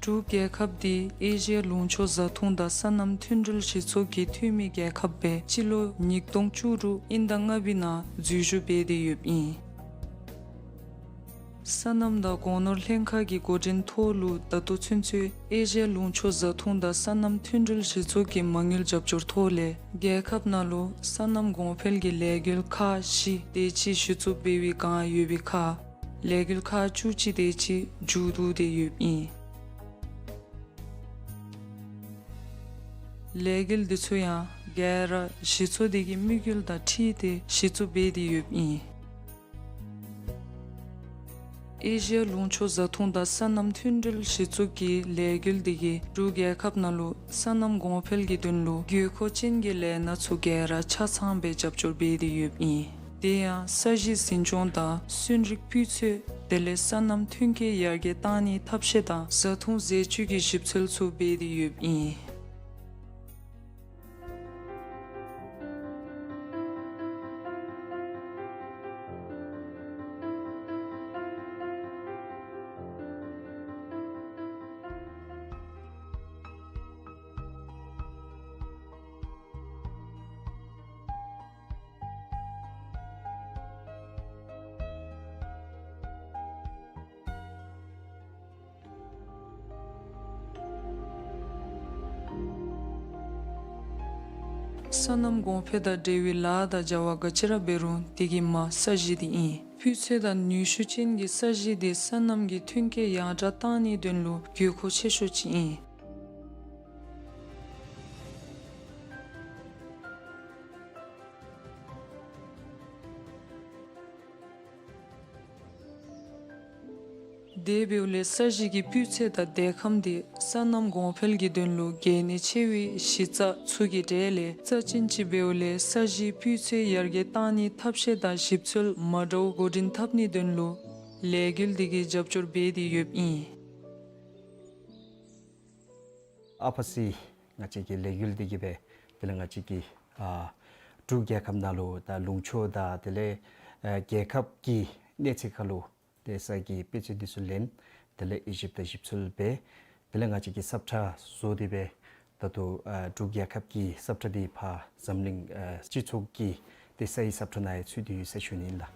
འབྲུག་རྒྱལ་ཁབ་འདི་ཨེ་ཤི་ཡ་ལུང་ཕྱོགས་བཟའ་འཐུང་དང་སོ་ནམ་མཐུན་སྒྲིལ་གཞི་ཚོགས་ཀྱི་འཐུས་མི་རྒྱལ་ཁབ་སྦེ་སྤྱི་ལོ་ཉིས་སྟོང་བཅུ་དྲུག་དབྱིན་ཟླ་ལྔ་པའི་ནང་འཛུལ་ཞུགས་འབད་དེ་ཡོདཔ་ཨིན། སོ་ནམ་དང་སྒོ་ནོར་ལྷན་ཁག་གི་འགོ་འདྲེན་ཐོག་ལུ་ད་ལྟོ་ཚུན་ཚོད་ཨེ་ཤི་ཡ་ལུང་ཕྱོགས་བཟའ་འཐུང་དང་སོ་ནམ་མཐུན་སྒྲིལ་གཞི་ཚོགས་ཀྱི་མ་དངུལ་རྒྱབ་སྐྱོར་ཐོག་ལས་རྒྱལ་ཁབ་ནང་ལུ་སོ་ནམ་གོང་འཕེལ་གྱི་ལས་འགུལ་ཁག་བཞི་དེ་ཅིག་གཞི་བཙུགས་འབད་བའི་བསྒང་ཡོད་པའི་ཁར་ལས་འགུལ་ཁག་བཅུ་གཅིག་དེ་ཅིག་མཇུག་བསྡུ་སྟེ་ཡོདཔ་ཨིན། ལས་འགུལ་འདི་ཚུ་ཡང་ག་ར་གཞི་ཚོགས་འདི་གི་དམིགས་ཡུལ་དང་འཁྲིལ་ཏེ་གཞི་བཙུགས་འབད་དེ་ཡོདཔ་ཨིན། ཨེ་ཤི་ཡ་ལུང་ཕྱོགས་བཟའ་འཐུང་དང་སོ་ནམ་མཐུན་སྒྲིལ་གཞི་ཚོགས་ཀྱི་ལས་འགུལ་འདི་གིས་འབྲུག་རྒྱལ་ཁབ་ནང་ལུ་སོ་ནམ་གོང་འཕེལ་གྱི་དོན་ལུ་དགོས་མཁོ་ཅན་གྱི་ལས་སྣ་ཚུ་ག་ར་ཆ་ཚང་སྦེ་རྒྱབ་སྐྱོར་འབད་དེ་ཡོདཔ་ཨིན། དེ་ཡང་ས་གཞི་འཛིན་སྐྱོང་དང་སོན་རིགས་སྤུས་ཚད་དེ་ལས་སོ་ནམ་ཐོན་སྐྱེད་ཡར་རྒྱས་གཏང་ནིའི་ཐབས་ཤེས་དང་བཟའ་འཐུང་ཟས་བཅུད་ཀྱི་ཞིབ་འཚོལ་ཚུ་འབད་དེ་ཡོདཔ་ཨིན། སོ་ནམ་གོང་འཕེལ་དང་འབྲེལ་བའི་ལཱ་དང་བྱ་བ་ག་ཅི་ར་འབད་རུང་དེ་གི་མ་ས་གཞི་འདི་ཨིན། སྤུས་ཚད་དང་ནུས་ཤུགས་ཅན་གྱི་ས་གཞི་འདི་སོ་ནམ་གྱི་ཐོན་སྐྱེད་ཡང་དྲག་གཏང་ནིའི་དོན་ལུ་དགོས་མཁོ་ཆེ་ཤོས་ཅིག་ཨིན། དེ་འབདཝ་ལས་ས་གཞི་གི་སྤུས་ཚད་དང་འདེགས་ཁམས་འདི་སོ་ནམ་གོང་འཕེལ་གྱི་དོན་ལུ་གལ་གནད་ཆེ་བའི་གཞི་རྩ་ཚུ་གི་གྲས་ལས་རྩ་ཅན་ཅིག་འབདཝ་ལས་ས་གཞིའི་སྤུས་ཚད་ཡར་རྒྱས་གཏང་ནིའི་ཐབས་ཤེས་དང་ཞིབ་འཚོལ་མ་འདྲཝ་འགོ་འདྲེན་འཐབ་ནིའི་དོན་ལུ་ལས་འགུལ་འདི་གིས་རྒྱབ་སྐྱོར་འབད་དེ་ཡོདཔ་ཨིན། ཨ་ཕ་སི་ང་བཅས་ཀྱི་ལས་འགུལ་འདི་གིས་སྦེ་དེ་ལས་ང་བཅས་ཀྱི་ཨ་འབྲུག་རྒྱལ་ཁབ་ནང་ལུ་ད་ལུང་ཕྱོགས་དང་དེ་ལས་ཨ་རྒྱལ་ཁབ་ཀྱི་གནས་ཚད་ཁར་ལུ་ཏེ་ས་གི་དཔེ་ཚད་འདི་ཚུ་ལེན། དེ་ལས་དབྱེ་ཞིབ་དང་ཞིབ་འཚོལ་འབད། དེ་ལས་ང་བཅས་ཀྱིས་ས་ཁྲ་བཟོ་སྟེ་སྦེ་ད་ལྟོ་ཨ་འབྲུག་རྒྱལ་ཁབ་ཀྱི་ས་ཁྲ་འདི་ཕར་འཛམ་གླིང་ཨ་སྤྱི་ཚོགས་ཀྱི་ཏེ་སའི་ས་ཁྲ་ནང་ཡང་ཚུད་དེ་ཡོད་ཟེར་ཞུ་ནི་ཨིན་ལགས།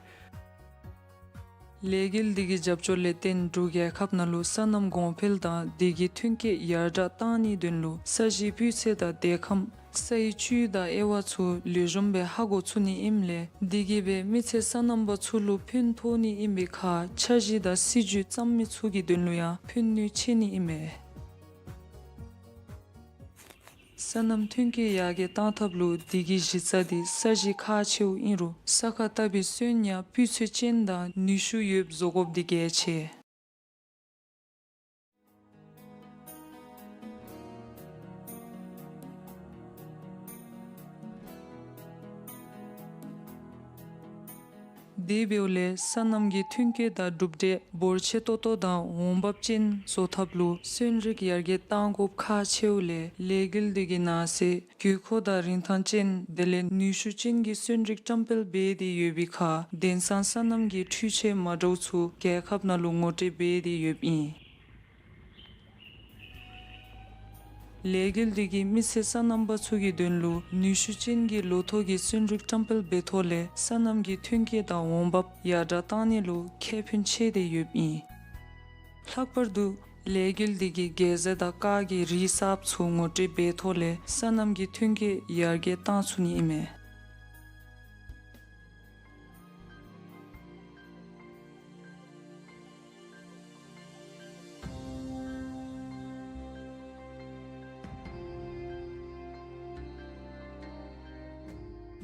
ལས་འགུལ་འདི་གི་རྒྱབ་སྐྱོར་ལས་བརྟེན་འབྲུག་རྒྱལ་ཁབ་ནང་ལུ་སོ་ནམ་གོང་འཕེལ་དང་དེ་གི་ཐོན་སྐྱེད་ཡར་དྲག་གཏང་ནིའི་དོན་ལུ་ས་གཞིའི་སྤུས་ཚད་དང་འདེགས་ཁམས་སའི་བཅུད་དང་དབྱེ་བ་ཚུ་ལེགས་ཤོམ་སྦེ་ཧ་གོ་ཚུགས་ནི་ཨིནམ་ལས་དེ་གིས་སྦེ་མི་ཚེ་སོ་ནམ་པ་ཚུ་ལུ་ཕན་ཐོགས་ནི་ཨིན་པའི་ཁར་འཆར་གཞི་དང་སྲིད་བྱུས་བརྩམ་མི་ཚུ་གི་དོན་ལུ་ཡང་ཕན་ནུས་ཆེ་ནི་ཨིན་མས། སོ་ནམ་ཐོན་སྐྱེད་ཡར་རྒྱས་གཏང་ཐབས་ལུ་དེ་གི་གཞི་རྩ་འདི་ས་གཞི་ཁག་ཆེཝ་ཨིན་རུང་ས་ཁར་བཏབ་པའི་སོན་ཡང་སྤུས་ཚད་ཅན་དང་ནུས་ཤུགས་ཡོདཔ་བཟོ་དགོཔ་འདི་གལ་ཆེ། དེ་འབདཝ་ལས་སོ་ནམ་གྱི་ཐོན་སྐྱེད་དང་གྲུབ་འབྲས་འབོར་ཆེ་ཏོག་ཏོ་དང་འོང་འབབ་ཅན་བཟོ་ཐབས་ལུ་སོན་རིགས་ཡར་རྒྱས་གཏང་དགོཔ་ཁག་ཆེཝ་ལས་ལས་འགུལ་འདི་གི་ནང་གསེས་དགོས་མཁོ་དང་རིན་ཐང་ཅན་དེ་ལས་ནུས་ཤུགས་ཅན་གྱི་སོན་རིགས་བཀྲམ་སྤེལ་འབད་དེ་ཡོད་པའི་ཁར་དེང་སང་སོ་ནམ་གྱི་འཕྲུལ་ཆས་མ་འདྲཝ་ཚུ་རྒྱལ་ཁབ་ནང་ལུ་ངོ་སྤྲོད་འབད་དེ་ཡོདཔ་ཨིན། ལས་འགུལ་འདི་གིས་མི་སེར་སོ་ནམ་པ་ཚུ་གི་དོན་ལུ་ནུས་ཤུགས་ཅན་གྱི་ལོ་ཐོག་གི་སོན་རིགས་བཀྲམ་སྤེལ་འབད་ཐོག་ལས་སོ་ནམ་གྱི་ཐོན་སྐྱེད་དང་འོང་འབབ་ཡར་དྲག་གཏང་ནི་ལུ་ཁེ་ཕན་ཆེ་སྟེ་ཡོདཔ་ཨིན། ལྷག་པར་དུ་ ལས་འགུལ་འདི་གིས་གེ་ཟེ་དང་ཀར་གྱི་རིགས་གསརཔ་ཚུ་ངོ་སྤྲོད་འབད་ཐོག་ལས་སོ་ནམ་གྱི་ཐོན་སྐྱེད་ཡར་རྒྱས་བཏང་ཚུགས་ནི་ཨིན་མས།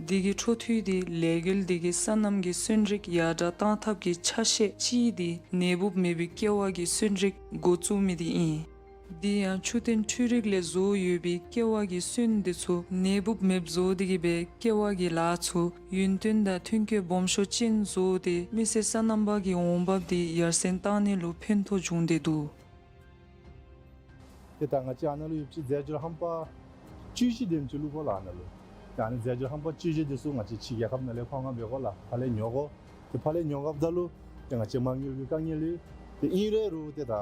འདི་གི་འཕྲོ་མཐུད་དེ་ལས་འགུལ་འདི་གིས་སོ་ནམ་གྱི་སོན་རིགས་ཡར་དྲག་བཏང་ཐབས་ཀྱི་ཆ་ཤས་ཅིག་འདི་ནད་འབུཔ་མེད་པའི་ཀེ་བ་གི་སོན་རིགས་འགོ་བཙུགས་མི་འདི་ཨིན། དེ་ཡང་ཆུ་ཐོན་འཕྲུལ་རིག་ལས་བཟོ་ཡོད་པའི་ཀེ་བ་གི་སོན་འདི་ཚུ་ནད་འབུཔ་མེདཔ་བཟོ་སྟེ་གི་སྦེ་ཀེ་བ་གི་ལཱ་ཚུ་ཡུན་བརྟན་དང་ཐོན་སྐྱེད་སྦོམ་ཤོས་ཅན་བཟོ་སྟེ་མི་སེར་སོ་ནམ་པ་གི་འོང་འབབ་འདི་ཡར་སེང་བཏང་ནི་ལུ་ཕན་ཐོགས་འབྱུང་སྟེ་འདུག། ཏེ་ད་ང་བཅས་ཨ་ནཱ་ལུ་ཡོདཔ་ཅིག་རྫས་སྦྱོར་ཧམ་པ་བཅུ་བཞི་དེམ་ཅིག་བླུགས་དགོ་ལགས་ཨ་ནཱ་ལུ། ཏེ་ཨ་ནི་རྫས་སྦྱོར་ཧམ་པ་བཅུ་བཞི་འདི་ཚུ་ང་བཅས་ཕྱི་རྒྱལ་ཁབ་ནང་ལས་མཁོ་མངགས་འབད་དགོ་ལགས། ཕར་ལས་ཉོ་དགོ། ཏེ་ཕར་ལས་ཉོ་དགོཔ་ད་ལུ་ཏེ་ང་བཅས་མ་དངུལ་གྱི་དཀའ་ངལ་ཡོད། ཏེ་ཨིན་རུང་ཏེ་ད་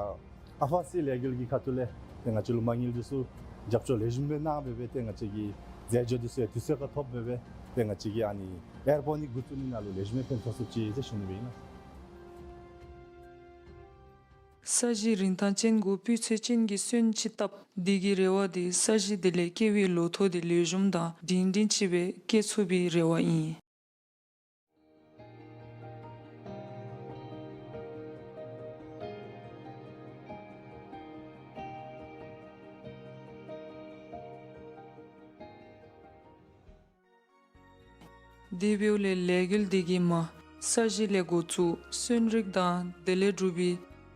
ཨ་ཕ་སི་ལས་འགུལ་གྱི་ཁ་ཐུག་ལས་ཏེ་ང་བཅས་ལུ་མ་དངུལ་འདི་ཚུ་རྒྱབ་སྐྱོར་ལེགས་ཤོམ་སྦེ་གནང་སྦེ་སྦེ་ཏེ་ང་བཅས་ཀྱི་རྫས་སྦྱོར་འདི་ཚུ་ཡང་དུས་ཚོད་ཁར་ཐོབ་སྦེ་སྦེ་ཏེ་ང་བཅས་ཀྱིས་ཨ་ནི་ཨེར་པོ་ནི་འགོ་བཙུགས་ནི་ནང་ལུ་ལེགས་ཤོམ་སྦེ་ཕན་ཐོགས་ཚུགསཔ་ཅིག་ཟེར་ཞུ་ནི་སྦེ་ཨིན་ལགས། ས་གཞི་རིན་ཐང་ཅན་གུ་སྤུས་ཚད་ཅན་གྱི་སོན་ཅིག་བཏབ། འདི་གི་རེ་བ་འདི་ས་གཞི་དེ་ལས་སྐྱེ་བའི་ལོ་ཐོག་འདི་ལེགས་ཤོམ་དང་སྒྲིང་སྒྲིང་ཅིག་སྦེ་སྐྱེ་ཚུགས་པའི་རེ་བ་ཨིན། དེ་འབདཝ་ལས་ལས་འགུལ་འདི་གིས་མ་ས་གཞི་ལས་འགོ་བཙུགས་སོན་རིགས་དང་དེ་ལས་གྲུབ་པའི་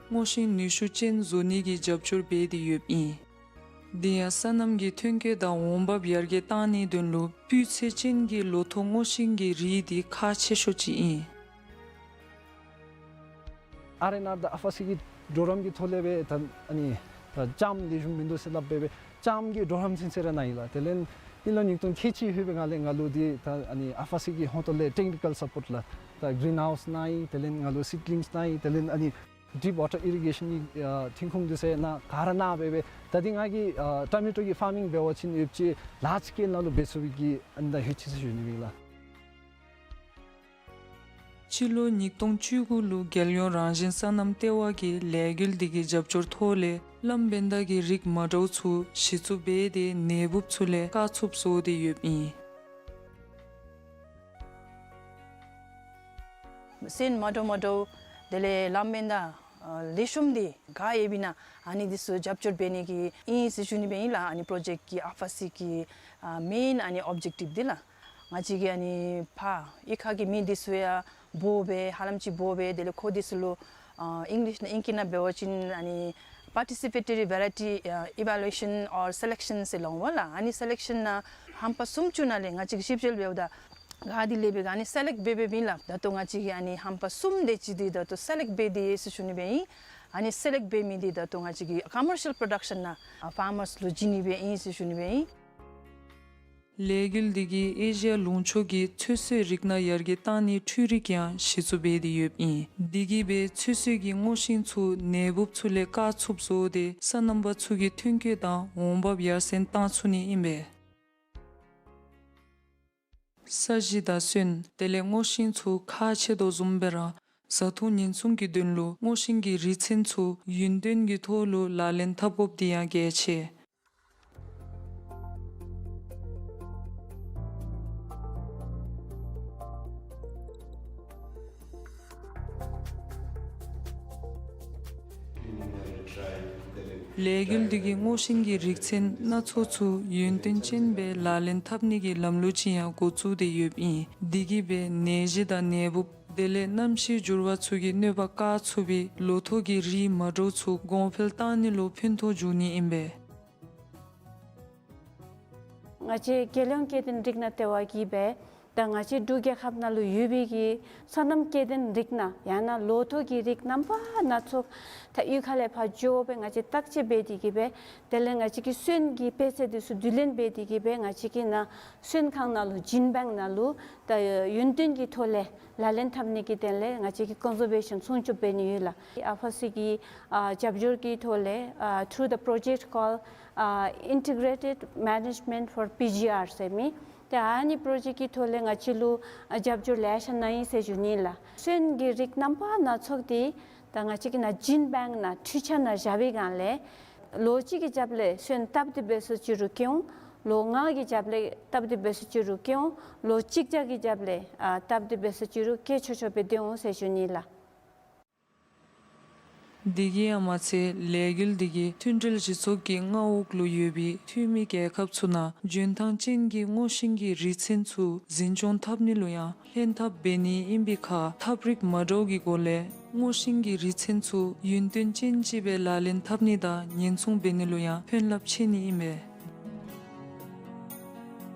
སྔོ་ཤིང་ནུས་ཤུགས་ཅན་བཟོ་ནི་གི་རྒྱབ་སྐྱོར་འབད་དེ་ཡོདཔ་ཨིན། དེ་ཡང་སོ་ནམ་གྱི་ཐོན་སྐྱེད་དང་འོང་འབབ་ཡར་རྒྱས་བཏང་ནིའི་དོན་ལུ་སྤུས་ཚད་ཅན་གྱི་ལོ་ཐོག་སྔོ་ཤིང་གི་རིགས་འདི་ཁག་ཆེ་ཤོས་ཅིག་ཨིན། ཨར་ཨེན་ཨར་དང་ཨ་ཕ་སི་གི་གྲོགས་རམ་གྱི་ཐོག་ལས་སྦེ་ད་ཨ་ནི་ད་ལྕངམ་ལེགས་ཤོམ་མིན་འདུག་ཟེར་སླབ་སྦེ་སྦེ་ལྕངམ་གྱི་གྲོགས་རམ་ཚུན་ཚོད་ར་གནང་ཡི་ལགས། དེ་ལས་ཨིན་ལོ་ཉིས་སྟོང་ཁལ་གཅིག་ལྷོད་པའི་སྒང་ལས་ང་ལུ་འདི་ད་ཨ་ནི་ཨ་ཕ་སི་གི་ཧོངས་ཏོ་ལས་ཊེག་ནི་ཀཱལ་སཔོརཊ་ལགས། ད་གིརིན་ཧའུསི་གནང་ཡི། དེ་ལས་ང་ལུ་སིཌ་ལིངསི་གནང་ཡི། དེ་ལས་ཨ་ནི་ཌིཔ་ཝ་ཊར་ཨི་རི་གེ་ཤཱན་གྱི་ཨ་ཐོན་ཁུངས་འདི་ཚུ་ཡང་ག་ར་གནང་སྦེ་སྦེ་ད་འདི་ང་གིས་ཨ་ཊོ་མེ་ཊོ་གི་ཕཱར་མིང་འབད་བ་ཅིན་ཡོདཔ་ཅིག་ལཱརཇ་སི་ཀེལ་ནང་ལུ་འབད་ཚུགས་པའི་གི་ཨ་ནི་ད་ཧུད་ཅི་ཟེར་ཞུ་ནི་སྦེ་ཨིན་ལགས། སྤྱི་ལོ་ཉིས་སྟོང་བཅུ་དགུ་ལུ་རྒྱལ་ཡོངས་རང་བཞིན་སོ་ནམ་ལྟེ་བ་གིས་ལས་འགུལ་འདི་གི་རྒྱབ་སྐྱོར་ཐོག་ལས་གླང་བེན་ད་གི་རིགས་མ་འདྲཝ་ཚུ་གཞི་བཙུགས་འབད་དེ་ནད་འབུཔ་ཚུ་ལས་བཀག་ཚུགསཔ་བཟོ་སྟེ་ཡོདཔ་ཨིན། སོན་མ་འདྲཝ་མ་འདྲཝ་དེ་ལས་གླང་བེན་ད་ཨ་ལེགས་ཤོམ་འདི་ག་ཡོདཔ་ཨིན་ན་ཨ་ནི་འདི་ཚུ་རྒྱབ་སྐྱོར་འབད་ནི་གི་ཨིན་ཟེར་ཞུ་ནི་སྦེ་ཨིན་ལགས། ཨ་ནི་པྲོ་ཇེཀཊ་ཀྱི་ཨ་ཕ་སི་གི་ཨ་མེན་ཨ་ནི་ཨོབ་ཇེཀ་ཊིབ་འདི་ལགས། ང་བཅས་ཀྱིས་ཨ་ནི་ཕར་གཡུས་ཁ་གི་མི་འདི་ཚུ་ཡང་འབོ་སྦེ་ཧ་ལམ་ཅིག་འབོ་སྦེ་དེ་ལས་ཁོང་འདི་ཚུ་ལུ་ཨ་ཨིང་ལིཤ་ནང་ཨིང་སྐད་ནང་འབད་བ་ཅིན་ཨ་ནི་པར་ཊི་སི་པེ་ཊོ་རི་ཝེ་རའི་ཊི་ཨ་ཨི་ཝེ་ལུ་ཨེ་ཤཱན་ཨོར་སེ་ལེཀ་ཤཱན་ཟེར་སླབ་འོང་ལགས། ཨ་ནི་སེ་ལེཀ་ཤཱན་ནང་ཧམ་པ་སུམ་ཅུ་ནང་ལས་ང་བཅས་ཀྱིས་ཞིབ་འཚོལ་འབདཝ་ད་ག་དེ་ལེགས་པས་ག་ཨ་ནི་སེ་ལེཀཊ་འབད་འབདཝ་ཨིན་ལགས། ད་ལྟོ་ང་བཅས་ཀྱིས་ཨ་ནི་ཧམ་པ་གསུམ་དེ་ཅིག་འདི་ད་ལྟོ་སེ་ལེཀཊ་འབད་དེ་ཡོད་ཟེར་ཞུ་ནི་སྦེ་ཨིན། ཨ་ནི་སེ་ལེཀཊ་འབད་མི་འདི་ད་ལྟོ་ང་བཅས་ཀྱིས་ཀོ་མར་ཤཱལ་པྲོ་ཌག་ཤཱན་ནང་ཨ་ཕཱར་མརསི་ལུ་བྱིན་ནི་སྦེ་ཨིན་ཟེར་ཞུ་ནི་སྦེ་ཨིན། ལས་འགུལ་འདི་གིས་ཨེ་ཤི་ཡ་ལུང་ཕྱོགས་ཀྱི་ཚོད་བསྲེ་རིགས་སྣ་ཡར་རྒྱས་བཏང་ནིའི་འཕྲུལ་རིགས་ཀྱང་གཞི་བཙུགས་འབད་དེ་ཡོདཔ་ཨིན། འདི་གིས་སྦེ་ཚོད་བསྲེ་གི་སྔོ་ཤིང་ཚུ་ནད་འབུཔ་ཚུ་ལས་བཀག་ཚུགསཔ་བཟོ་སྟེ་སོ་ནམ་པ་ཚུ་གི་ཐོན་སྐྱེད་དང་འོང་འབབ་ཡར་སེང་བཏང་ཚུགས་ནི་ཨིན་པས། ས་གཞི་དང་སོན་དེ་ལས་སྔོ་ཤིང་ཚུ་ཁག་ཆེ་དོ་བཟུམ་སྦེ་ར་བཟའ་འཐུང་ཉེན་སྲུང་གི་དོན་ལུ་སྔོ་ཤིང་གི་རིགས་ཚན་ཚུ་ཡུན་བརྟན་གྱི་ཐོག་ལུ་ལག་ལེན་འཐབ་དགོཔ་འདི་ཡང་གལ་ཆེ། ལས་འགུལ་འདི་གིས་སྔོ་ཤིང་གི་རིགས་ཚན་སྣ་ཚོགས་ཚུ་ཡུན་བརྟན་ཅན་སྦེ་ལག་ལེན་འཐབ་ནི་གི་ལམ་ལུགས་ཅིག་ཡང་འགོ་བཙུགས་ཏེ་ཡོདཔ་ཨིན། འདི་གིས་སྦེ་ནད་གཞི་དང་ནད་འབུཔ་དེ་ལས་གནམ་གཤིས་འགྱུར་བ་ཚུ་གི་གནོད་པ་བཀག་ཚུགས་པའི་ལོ་ཐོག་གི་རིགས་མ་འདྲཝ་ཚུ་གོང་འཕེལ་བཏང་ནི་ལུ་ཕན་ཐོགས་འབྱུང་ནི་ཨིན་པས། ང་བཅས་རྒྱལ་ཡོངས་སྐྱེ་ལྡན་རིགས་སྣ་ལྟེ་བ་གིས་སྦེ་ད་ང་བཅས་འབྲུག་རྒྱལ་ཁབ་ནང་ལུ་ཡོད་པའི་གི་སོ་ནམ་སྐྱེ་ལྡན་རིགས་སྣ་ཡང་ན་ལོ་ཐོག་གི་རིགས་རྣམ་པ་སྣ་ཚོགས་ད་གཡུས་ཁ་ལས་ཕར་འགྱོ་སྦེ་ང་བཅས་བརྟག་དཔྱད་འབད་དེ་གི་སྦེ་དེ་ལས་ང་བཅས་ཀྱི་སོན་གྱི་དཔེ་ཚད་འདི་ཚུ་བསྡུ་ལེན་འབད་དེ་གི་སྦེ་ང་བཅས་ཀྱི་ནཱ་སོན་ཁང་ནང་ལུ་ཇིན་བེངཀ་ནང་ལུ་ད་ཡུན་བརྟན་གྱི་ཐོག་ལས་ལག་ལེན་འཐབ་ནི་གི་དོན་ལས་ང་བཅས་ཀྱིས་ཀོན་ཟར་བེ་ཤཱན་སྲུང་སྐྱོབ་འབད་ནི་ཡོད་ལགས། ཨ་ཕ་སི་གི་ཨ་རྒྱབ་སྐྱོར་གྱི་ཐོག་ལས་ཨ་through the project called uh, Integrated Management for P G R ཟེར་མི་ཏེ་ཨ་ནི་པྲོ་ཇེཀཊ་ཀྱི་ཐོག་ལས་ང་བཅས་ལུ་ཨ་རྒྱབ་སྐྱོར་ལེ་ཤ་གནང་ཡི་ཟེར་ཞུ་ནི་ལགས། སོན་གྱི་རིགས་རྣམ་པ་སྣ་ཚོགས་འདི་ ད་ང་བཅས་ཀྱི་ནཱ་ཇིན་བེངཀ་ནང་འཕྲུལ་ཆས་ནང་བཞག་པའི་སྒང་ལས་ལོ་གཅིག་གི་རྒྱབ་ལས་སོན་བཏབ་སྟེ་འབད་སོང་ཅི་རུང་སྐྱེ་འོང་། ལོ་ལྔ་གི་རྒྱབ་ལས་བཏབ་སྟེ་འབད་སོང་ཅི་རུང་སྐྱེ་འོང་། ལོ་གཅིག་བརྒྱ་གི་རྒྱབ་ལས་ཨ་བཏབ་སྟེ་འབད་སོང་ཅི་རུང་སྐྱེ་ཆོག་ཆོག་སྦེ་སྡོད་འོང་ཟེར་ཞུ་ནི་ལགས། དེ་གིས་ཡང་མ་ཚད་ལས་འགུལ་འདི་གིས་མཐུན་སྒྲིལ་གཞི་ཚོགས་ཀྱི་མངའ་འོག་ལུ་ཡོད་པའི་འཐུས་མི་རྒྱལ་ཁབ་ཚུ་ནང་འཇོན་ཐང་ཅན་གྱི་སྔོ་ཤིང་གི་རིགས་ཚན་ཚུ་འཛིན་སྐྱོང་འཐབ་ནི་ལུ་ཡང་ལྷན་ཐབས་འབད་ནི་ཨིན་པའི་ཁར་ཐབས་རིག་མ་འདྲཝ་གི་སྒོ་ལས་སྔོ་ཤིང་གི་རིགས་ཚན་ཚུ་ཡུན་བརྟན་ཅན་ཅིག་སྦེ་ལག་ལེན་འཐབ་ནི་དང་ཉེན་སྲུང་འབད་ནི་ལུ་ཡང་ཕན་རླབས་ཆེ་ནི་ཨིན་པས།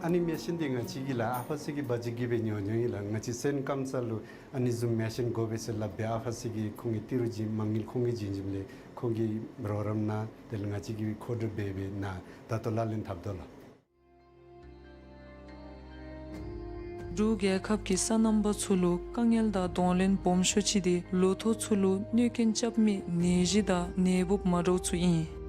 ཨ་ནི་མེ་ཤིན་འདི་ང་བཅས་ཀྱིས་ལགས་ཨ་ཕ་སི་གི་བ་ཇིཊ་ཀྱིས་སྦེ་ཉོ་ཉོཝ་ཨིན་ལགས། ང་བཅས་སེན་ཀམ་ས་ལུ་ཨ་ནི་བཟུམ་མེ་ཤིན་དགོ་པས་ཟེར་སླབ་སྦེ་ཨ་ཕ་སི་གིས་ཁོང་གིས་ཏི་རུ་བྱིན་མ་དངུལ་ཁོང་གིས་བྱིན་བྱིནམ་ལས་ཁོང་གིས་རོགས་རམ་གནང་། དེ་ལས་ང་བཅས་ཀྱིས་མཁོ་སྒྲུབ་འབད་སྦེ་ནཱ་ད་ལྟོ་ལག་ལེན་འཐབ་དོ་ལགས། འབྲུག་རྒྱལ་ཁབ་ཀྱིས་སོ་ནམ་པ་ཚུ་ལུ་དཀའ་ངལ་དང་གདོང་ལེན་སྦོམ་ཤོས་ཅིག་འདི་ལོ་ཐོག་ཚུ་ལུ་གནོད་སྐྱོན་རྐྱབ་མི་ནད་གཞི་དང་ནད་འབུབ་མ་འདྲཝ་ཚུ་ཨིན།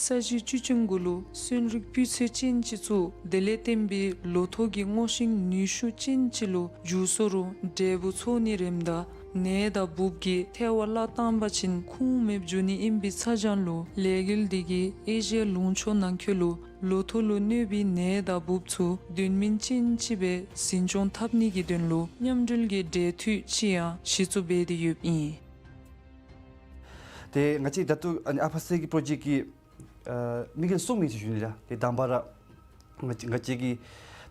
ས་གཞི་བཅུད་ཅན་གུ་ལུ་སོན་རིགས་སྤུས་ཚད་ཅན་ཅིག་བཙུགས། དེ་ལས་བརྟེན་པའི་ལོ་ཐོག་གི་སྔོ་ཤིང་ནུས་ཤུགས་ཅན་ཅིག་ལུ་འགྱུར་སོང་རུང་འབྲས་བུ་ཚོགས་ནི་རནམ་ད་ནད་དང་འབུབ་ཀྱིས་ཐལ་བ་བརླག་བཏང་པ་ཅིན་ཁུངས་མེདཔ་འགྱོ་ནི་ཨིན་པའི་ཚ་གྱང་ལུ་ལས་འགུལ་འདི་གིས་ཨེ་ཤི་ཡ་ལུང་ཕྱོགས་ནང་འཁོད་ལུ་ལོ་ཐོག་ལུ་གནོད་པའི་ནད་དང་འབུབ་ཚུ་དོན་སྨིན་ཅན་ཅིག་སྦེ་འཛིན་སྐྱོང་འཐབ་ནི་གི་དོན་ལུ་མཉམ་འབྲེལ་གྱི་འབྲེལ་མཐུད་ཅིག་ཡང་གཞི་བཙུགས་འབད་དེ་ཡོདཔ་ཨིན། ཏེ་ང་བཅས་ད་ལྟོ་ཨ་ནི་ཨ་ཕ་སི་གི་པྲོ་ཇེཀཊ་ཀྱི་ཨ་དམིགས་ཡུལ་གསུམ་ཨིན་ཟེར་ཞུ་ནི་ལགས། ཏེ་དང་པ་ར་ང་བཅས་ང་བཅས་ཀྱིས་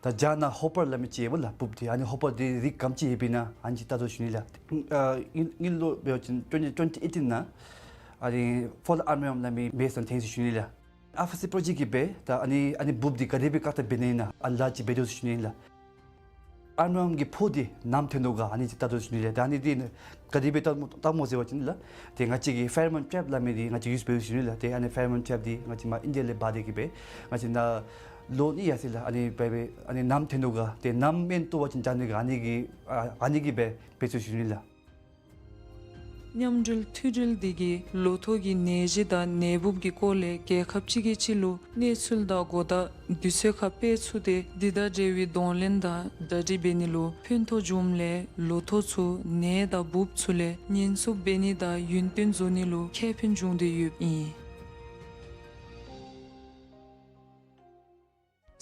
ད་རྒྱ་ནང་ཧོ་པར་སླབ་མི་ཅིག་ཡོདཔ་ལགས། འབུབ་འདི་ཨ་ནི་ཧོ་པར་འདི་རིགས་ག་དེམ་ཅིག་ཡོདཔ་ཨིན་ན་ཨ་ནི་ཅིག་བལྟ་དོ་ཟེར་ཞུ་ནི་ལགས། ཨ་དངུལ་དངུལ་ལོ་འབད་བ་ཅིན་ཊུ་ཝེན་ཊི་ཊུ་ཝེན་ཊི་ཨེ་ཊིན་ནང་ཨ་ནི་ཕོལ་ཨརམ་ཝརམ་སླབ་མི་མེ་ཤིན་ཐོན་ཟེར་ཞུ་ནི་ལགས། ཨ་ཕ་སི་པྲོ་ཇེཀཊ་ཀྱིས་སྦེ་ད་ཨ་ནི་ཨ་ནི་འབུབ་འདི་ག་དེ་སྦེ་བཀག་དམ་འབད་ནི་ཨིན་ན་ཨ་ལཱ་ཅིག་འབད་དོ་ཟེར་ཞུ་ནི་ལགས། ཨརམ་ཝརམ་གྱི་ཕོ་འདི་ནམ་ཐོན་དོ་ག་ཨ་ནི་ཅིག་བལྟ་དོ་ཟེར་ཞུ་ནི་ལགས། ད་ཨ་ནི་འདི་ག་དེ་སྦེ་བཏགས་སྨོ་བཏགས་སྨོ་ཟེར་བ་ཅིན་ལགས། ཏེ་ང་བཅས་ཀྱིས་ཕེ་རོ་མོན་ཊྲེབ་སླབ་མི་འདི་ང་བཅས་ཡུསི་འབད་དོ་ཟེར་ཞུ་ནི་ལགས། ཏེ་ཨ་ནི་ཕེ་རོ་མོན་ཊྲེབ་འདི་ང་བཅས་མར་ཨིན་ཌི་ཡ་ལས་འབག་སྟེ་གི་སྦེ་ང་བཅས་ནཱ་ལོ་གཉིས་ཡར་སོང་ལགས། ཨ་ནི་འབད་སྦེ་ཨ་ནི་ནམ་ཐོན་དོ་ག་ཏེ་ནམ་མེན་ཏོ་བ་ཅིན་ད་ཨ་ནི་ག་ཨ་ནི་གི་ཨ་ཨ་ནི་གི་སྦེ་འབད་དོ་ཟེར་ཞུ་ནི་ལགས། མཉམ་འབྲེལ་མཐུད་འབྲེལ་འདི་གིས་ལོ་ཐོག་གི་ནད་གཞི་དང་ནད་འབུབ་ཀྱི་སྐོར་ལས་རྒྱལ་ཁབ་གཅིག་གིས་གཅིག་ལུ་གནས་ཚུལ་དང་གོ་བརྡ་དུས་ཚོད་ཁར་སྤེལ་ཚུགས་ཏེ་འདི་དང་འབྲེལ་བའི་གདོང་ལེན་དང་གྲ་སྒྲིག་འབད་ནི་ལུ་ཕན་ཐོགས་འབྱུངམ་ལས་ལོ་ཐོག་ཚུ་ནད་དང་འབུབ་ཚུ་ལས་ཉེན་སྲུང་འབད་ནི་དང་ཡུན་བརྟན་བཟོ་ནི་ལུ་ཁེ་ཕན་འབྱུང་སྟེ་ཡོདཔ་ཨིན།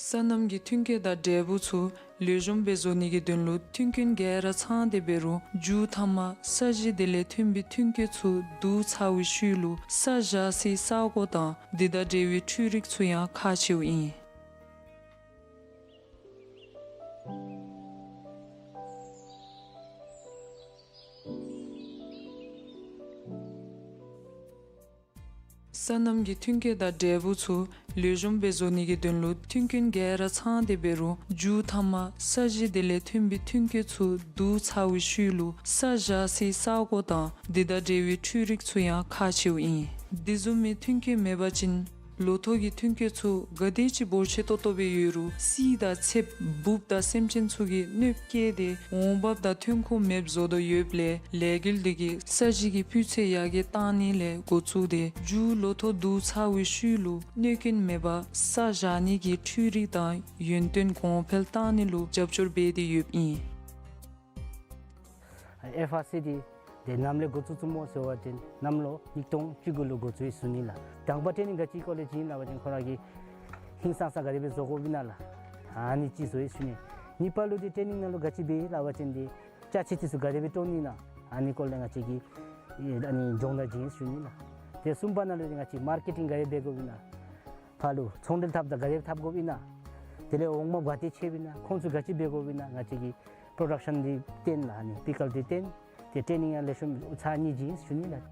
སོ་ནམ་གྱི་ཐོན་སྐྱེད་དང་འབྲས་བུ་ཚུ་ལེགས་ཤོམ་སྦེ་བཟོ་ནི་གི་དོན་ལུ་མཐུན་རྐྱེན་ག་ར་ཚང་སྟེ་འབད་རུང་མཇུག་མཐའ་མར་ས་གཞི་དེ་ལས་ཐོན་པའི་ཐོན་སྐྱེད་ཚུ་བསྡུ་ཚར་བའི་ཤུལ་ལུ་ས་བཞག་སའི་ས་གོ་དང་དེ་དང་འབྲེལ་བའི་འཕྲུལ་རིག་ཚུ་ཡང་ཁག་ཆེཝ་ཨིན། སོ་ནམ་གྱི་ཐོན་སྐྱེད་དང་འབྲས་བུ་ཚུ་ལེགས་ཤོམ་སྦེ་བཟོ་ནི་གི་དོན་ལུ་མཐུན་རྐྱེན་ག་ར་ཚང་སྟེ་འབད་རུང་མཇུག་མཐའ་མར་ས་གཞི་དེ་ལས་ཐོན་པའི་ཐོན་སྐྱེད་ཚུ་བསྡུ་ཚར་བའི་ཤུལ་ལུ་ས་བཞག་སའི་ས་གོ་དང་དེ་དང་འབྲེལ་བའི་འཕྲུལ་རིག་ཚུ་ཡང་ཁག་ཆེཝ་ཨིན། དེ་བཟུམ་མའི་མཐུན་རྐྱེན་མེད་པ་ཅིན་ལོ་ཐོག་གི་ཐོན་སྐྱེད་ཚུ་ག་དེ་ཅིག་འབོར་ཆེ་ཏོག་ཏོ་སྦེ་ཡོད་རུང་རྩིས་དང་ཚདཔ་འབུབ་དང་སེམས་ཅན་ཚུ་གིས་གནོདཔ་བཀལ་ཏེ་འོང་འབབ་དང་ཐོན་ཁུངས་མེདཔ་བཟོ་དོ་ཡོདཔ་ལས་ལས་འགུལ་འདི་གིས་ས་གཞི་གི་སྤུས་ཚད་ཡར་རྒྱས་གཏང་ནི་ལས་འགོ་བཙུགས་ཏེ་མཇུག་ལོ་ཐོག་བསྡུ་ཚར་བའི་ཤུལ་ལུ་གནོད་རྐྱེན་མེད་པར་ས་བཞག་ནི་གི་འཕྲུལ་རིག་དང་ཡུན་བརྟན་གོང་འཕེལ་གཏང་ནི་ལུ་རྒྱབ་སྐྱོར་འབད་དེ་ཡོདཔ་ཨིན། ཨེཕ་ཨར་སི་འདི་ཏེ་ནམ་ལས་འགོ་བཙུགས་བཙུགསཔ་སྨོ་ཟེར་བ་ཅིན་གནམ་ལོ་ཉིས་སྟོང་བཅུ་དགུ་ལུ་འགོ་བཙུགས་ཡི་ཟེར་ཞུ་ནི་ལགས། དང་པ་ཊེ་ནིང་ག་ཅི་སྐོར་ལས་བྱིན་ཡི་སླབ་པ་ཅིན་ཁོ་ར་གིས་ཧིང་སངས་ས་ག་དེ་སྦེ་བཟོ་དགོཔ་ཨིན་ན་ལགས། ཨ་ནི་ཅིག་བཟོ་ཡི་ཟེར་ཞུ་ནི། གཉིས་པ་ལུ་འདི་ཊེ་ནིང་ནང་ལུ་ག་ཅི་འབད་ཡི་སླབ་པ་ཅིན་འདི་ཅ་ཆས་འདི་ཚུ་ག་དེ་སྦེ་བཏོན་ནི་ཨིན་ན་ཨ་ནི་སྐོར་ལས་ང་བཅས་ཀྱིས་ཨ་ནི་སྦྱོང་བརྡར་བྱིན་ཡི་ཟེར་ཞུ་ནི་ལགས། ཏེ་གསུམ་པ་ནང་ལུ་འདི་ང་བཅས་མར་ཀེ་ཊིང་ག་དེ་འབད་དགོཔ་ཨིན་ན། ཕར་ལུ་ཚོང་འབྲེལ་འཐབ་ད་ག་དེ་འཐབ་དགོཔ་ཨིན་ན། དེ་ལས་འོང་འབབ་ག་དེ་ཅིག་ཡོདཔ་ཨིན་ན། ཁོང་ཚུ་ག་ཅི་འབད་དགོཔ་ཨིན་ན། ང་བཅས་ཀྱིས་པྲོ་ཌག་ཤཱན་འདི་བཏོན་ལགས། ཨ་ནི་པི་ཀལ་འདི་བཏོན། ཏེ་ཊེ་ནིང་ཡང་ལེགས་ཤོམ་ཚར་གཉིས་བྱིན་ཡི་ཟེར་ཞུ་ནི་ལགས།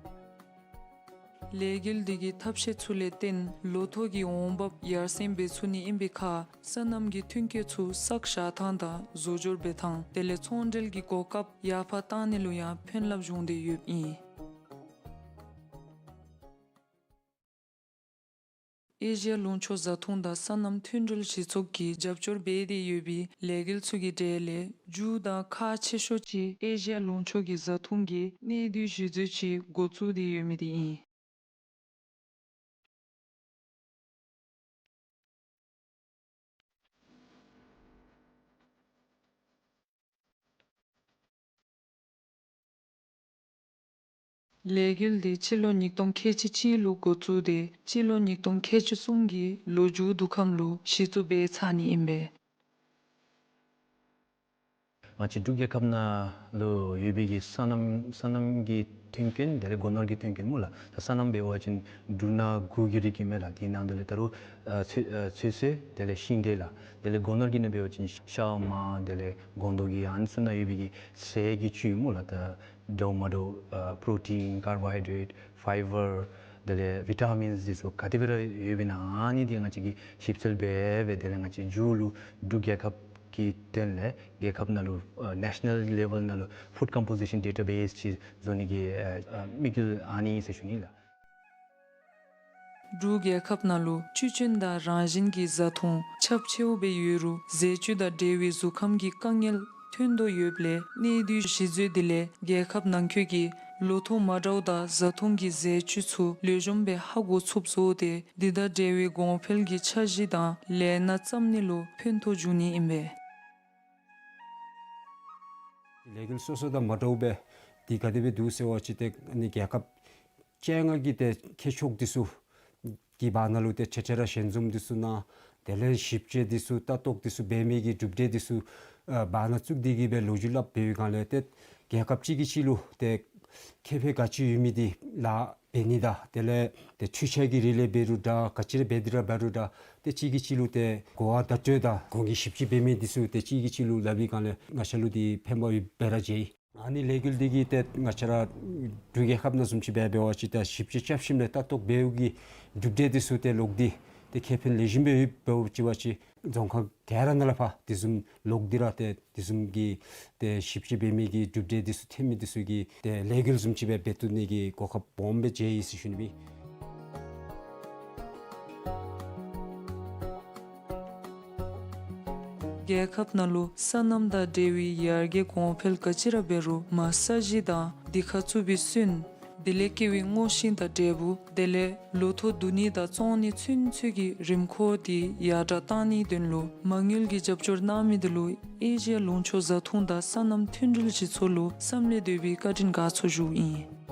ལས་འགུལ་འདི་གི་ཐབས་ཤེས་ཚུ་ལས་བརྟེན་ལོ་ཐོག་གི་འོང་འབབ་ཡར་སེང་འབད་ཚུགས་ནི་ཨིན་པའི་ཁར་སོ་ནམ་གྱི་ཐོན་སྐྱེད་ཚུ་བསགས་བཞག་ཐངས་དང་བཟོ་སྦྱོར་འབད་ཐངས་དེ་ལས་ཚོང་འབྲེལ་གྱི་གོ་སྐབས་ཡར་འཕར་གཏང་ནི་ལུ་ཡང་ཕན་རླབས་བྱུང་སྟེ་ཡོདཔ་ཨིན། ཨེ་ཤི་ཡ་ལུང་ཕྱོགས་བཟའ་འཐུང་དང་སོ་ནམ་མཐུན་སྒྲིལ་གཞི་ཚོགས་ཀྱིས་རྒྱབ་སྐྱོར་འབད་དེ་ཡོད་པའི་ལས་འགུལ་ཚུ་གི་གྲས་ལས་མཇུག་དང་ཁག་ཆེ་ཤོས་ཅིག་ཨེ་ཤི་ཡ་ལུང་ཕྱོགས་ཀྱི་བཟའ་འཐུང་གི་གནས་སྡུད་གཞི་མཛོད་ཅིག་འགོ་བཙུགས་ཏེ་ཡོད་མི་དེ་ཨིན། ལས་འགུལ་འདི་སྤྱི་ལོ་ཉིས་སྟོང་ཁལ་གཅིག་གཅིག་ལུ་འགོ་བཙུགས་ཏེ་སྤྱི་ལོ་ཉིས་སྟོང་ཁལ་གཅིག་གསུམ་གྱི་ལོ་མཇུག་དུས་ཁམས་ལུ་གཞི་བཙུགས་འབད་ཚར་ནི་ཨིན་པས། ང་བཅས་འབྲུག་རྒྱལ་ཁབ་ནང་ལུ་ཡོད་པའི་གི་སོ་ནམ་སོ་ནམ་གྱི་ཐོན་སྐྱེད་དེ་ལས་སྒོ་ནོར་གྱི་ཐོན་སྐྱེད་སྨོ་ལགས། ད་སོ་ནམ་འབད་བ་ཅིན་འབྲུ་སྣ་དགུ་གི་རིགས་ཨིན་མས་ལགས། དེ་ནང་དེ་ལས་ད་རུང་ཨ་ཚོད་ཨ་ཚོད་བསྲེ་དེ་ལས་ཤིང་འབྲས་ལགས། དེ་ལས་སྒོ་ནོར་གྱི་ནང་འབད་བ་ཅིན་ཤ་མར་དེ་ལས་སྒོང་རྡོག་གི་ཨ་ནི་ཚུ་ནང་ཡོད་པའི་གི་ཟས་ཀྱི་བཅུད་སྨོ་ལགས། ད་འདྲཝ་མ་འདྲཝ་ཨ་པྲོ་ཊིན་ཀར་བོ་ཧའི་ཌེཊ་ཕའི་བར་དེ་ལས་བི་ཊ་མིནསི་འདི་ཚུ་ག་དེ་སྦེ་ར་ཡོདཔ་ཨིན་ན་ཨ་ནི་འདི་ང་བཅས་ཀྱིས་ཞིབ་འཚོལ་འབད་འབད་དེ་ལས་ང་བཅས་མཇུག་ལུ་འབྲུག་རྒྱལ་ཁབ་ཀྱི་དོན་ལས་རྒྱལ་ཁབ་ནང་ལུ་ཨ་ནེ་ཤ་ནཱལ་ལེ་ཝེལ་ནང་ལུ་ཕུཌ་ཀམ་པོ་ཟི་ཤཱན་ཌེ་ཊ་བེསི་ཅིག་བཟོ་ནི་གི་ཨ་ཨ་དམིགས་ཡུལ་ཨ་ནི་ཨིན་ཟེར་ཞུ་ནི་ལགས། འབྲུག་རྒྱལ་ཁབ་ནང་ལུ་བཅུད་ཅན་དང་རང་བཞིན་གྱི་བཟའ་འཐུང་ཁྱབ་ཆེཝ་སྦེ་ཡོད་རུང་ཟས་བཅུད་དང་འབྲེལ་བའི་གཟུགས་ཁམས་ཀྱི་དཀའ་ངལ་ཐོན་དོ་ཡོདཔ་ལས་གནས་སྡུད་གཞི་བཟོ་དེ་ལས་རྒྱལ་ཁབ་ནང་འཁོད་ཀྱི་ལོ་ཐོག་མ་འདྲཝ་དང་བཟའ་འཐུང་གི་ཟས་བཅུད་ཚུ་ལེགས་ཤོམ་སྦེ་ཧ་གོ་ཚུགསཔ་བཟོ་སྟེ་འདི་དང་འབྲེལ་བའི་གོང་འཕེལ་གྱི་འཆར་གཞི་དང་ལས་སྣ་བརྩམ་ནི་ལུ་ཕན་ཐོགས་འབྱུང་ནི་ཨིན་པས། ལས་འགུལ་སོ་སོ་དང་མ་འདྲཝ་སྦེ་འདི་ག་དེ་སྦེ་འདུག་ཟེར་བ་ཅིན་ཏེ་ཨ་ནི་རྒྱལ་ཁབ་བཅོ་ལྔ་གི་ཏེ་མཁས་མཆོག་འདི་ཚུ་གི་བར་ན་ལུ་ཏེ་ཆེ་ཆེ་ར་ཞལ་འཛོམས་འདི་ཚུ་གནང་། དེ་ལས་ཞིབ་དཔྱད་འདི་ཚུ་ལྟ་རྟོག་འདི་ཚུ་འབད་མི་གི་གྲུབ་འབྲས་འདི་ཚུ་ཨ་བར་ན་བཙུགས་ཏེ་གི་སྦེ་ལོ་རྒྱུས་སླབ་འབད་བའི་སྒང་ལས་ཏེ་རྒྱལ་ཁབ་གཅིག་གིས་གཅིག་ལུ་ཏེ་ཁེ་ཕན་ག་ཅི་ཡོད་མི་འདི་ལཱ་འབད་ནི་དང་དེ་ལས་ཏེ་འཕྲུལ་ཆས་ཀྱི་རིགས་ལས་འབད་རུང་འདྲ་ག་ཅི་ར་འབད་དེ་ར་འབད་རུང་འདྲ་ཏེ་གཅིག་གིས་གཅིག་ལུ་ཏེ་གོ་བ་བརྡ་སྤྲོད་དང་གོང་གི་ཞིབ་དཔྱད་འབད་མི་འདི་ཚུ་ཏེ་གཅིག་གིས་གཅིག་ལུ་སླབ་པའི་སྒང་ལས་ང་བཅས་ལུ་འདི་ཕན་པ་ཡོདཔ་སྦེ་ར་མཇལ་ཡི། ཨ་ནི་ལས་འགུལ་འདི་གིས་ཏེ་ང་བཅས་ར་འབྲུག་རྒྱལ་ཁབ་ནང་བཟུམ་ཅིག་འབད་འབད་བ་ཅིན་ཏེ་ཞིབ་དཔྱད་རྐྱབ་ཞིནམ་ལས་ལྟ་རྟོག་འབདཝ་གི་གྲུབ་འབྲས་འདི་ཚུ་ཏེ་ལོག་སྟེ་ཏེ་ཁེ་ཕན་ལེགས་ཤོམ་སྦེ་ཡོདཔ་འབད་བ་ཅིན་རྫོང་ཁག་ག་ར་ནང་ལས་ཕར་དེ་བཟུམ་ལོག་སྟེ་ར་ཏེ་དེ་བཟུམ་གྱི་ཏེ་ཞིབ་དཔྱད་འབད་མི་གི་གྲུབ་འབྲས་འདི་ཚུ་ཐོན་མི་འདི་ཚུ་གི་ཏེ་ལས་འགུལ་བཟུམ་ཅིག་སྦེ་འབད་བཏུབ་ནི་གི་གོ་སྐབས་སྦོམ་སྦེ་མཇལ་ཡི་ཟེར་ཞུ་ནི་ཨིན། རྒྱལ་ཁབ་ནང་ལུ་སོ་ནམ་དང་འབྲེལ་བའི་ཡར་རྒྱས་གོང་འཕེལ་ག་ཅི་ར་འབད་རུང་མར་ས་གཞི་དང་འདི་ཁར་བཙུགས་པའི་སོན་དེ་ལས་སྐྱེ་བའི་སྔོ་ཤིང་དང་འབྲས་བུ་དེ་ལས་ལོ་ཐོག་བསྡུ་ནི་དང་བཙོང་ནི་ཚུན་ཚོད་ཀྱི་རིམ་ཁོག་འདི་ཡར་དྲག་གཏང་ནིའི་དོན་ལུ་མ་དངུལ་གྱི་རྒྱབ་སྐྱོར་གནང་མི་འདི་ལུ་ཨེ་ཤི་ཡ་ལུང་ཕྱོགས་བཟའ་འཐུང་དང་སོ་ནམ་མཐུན་སྒྲིལ་སྤྱི་ཚོགས་ལུ་བསམ་ལས་འདས་པའི་བཀའ་དྲིན་དགའ་ཚོར་ཞུཝ་ཨིན།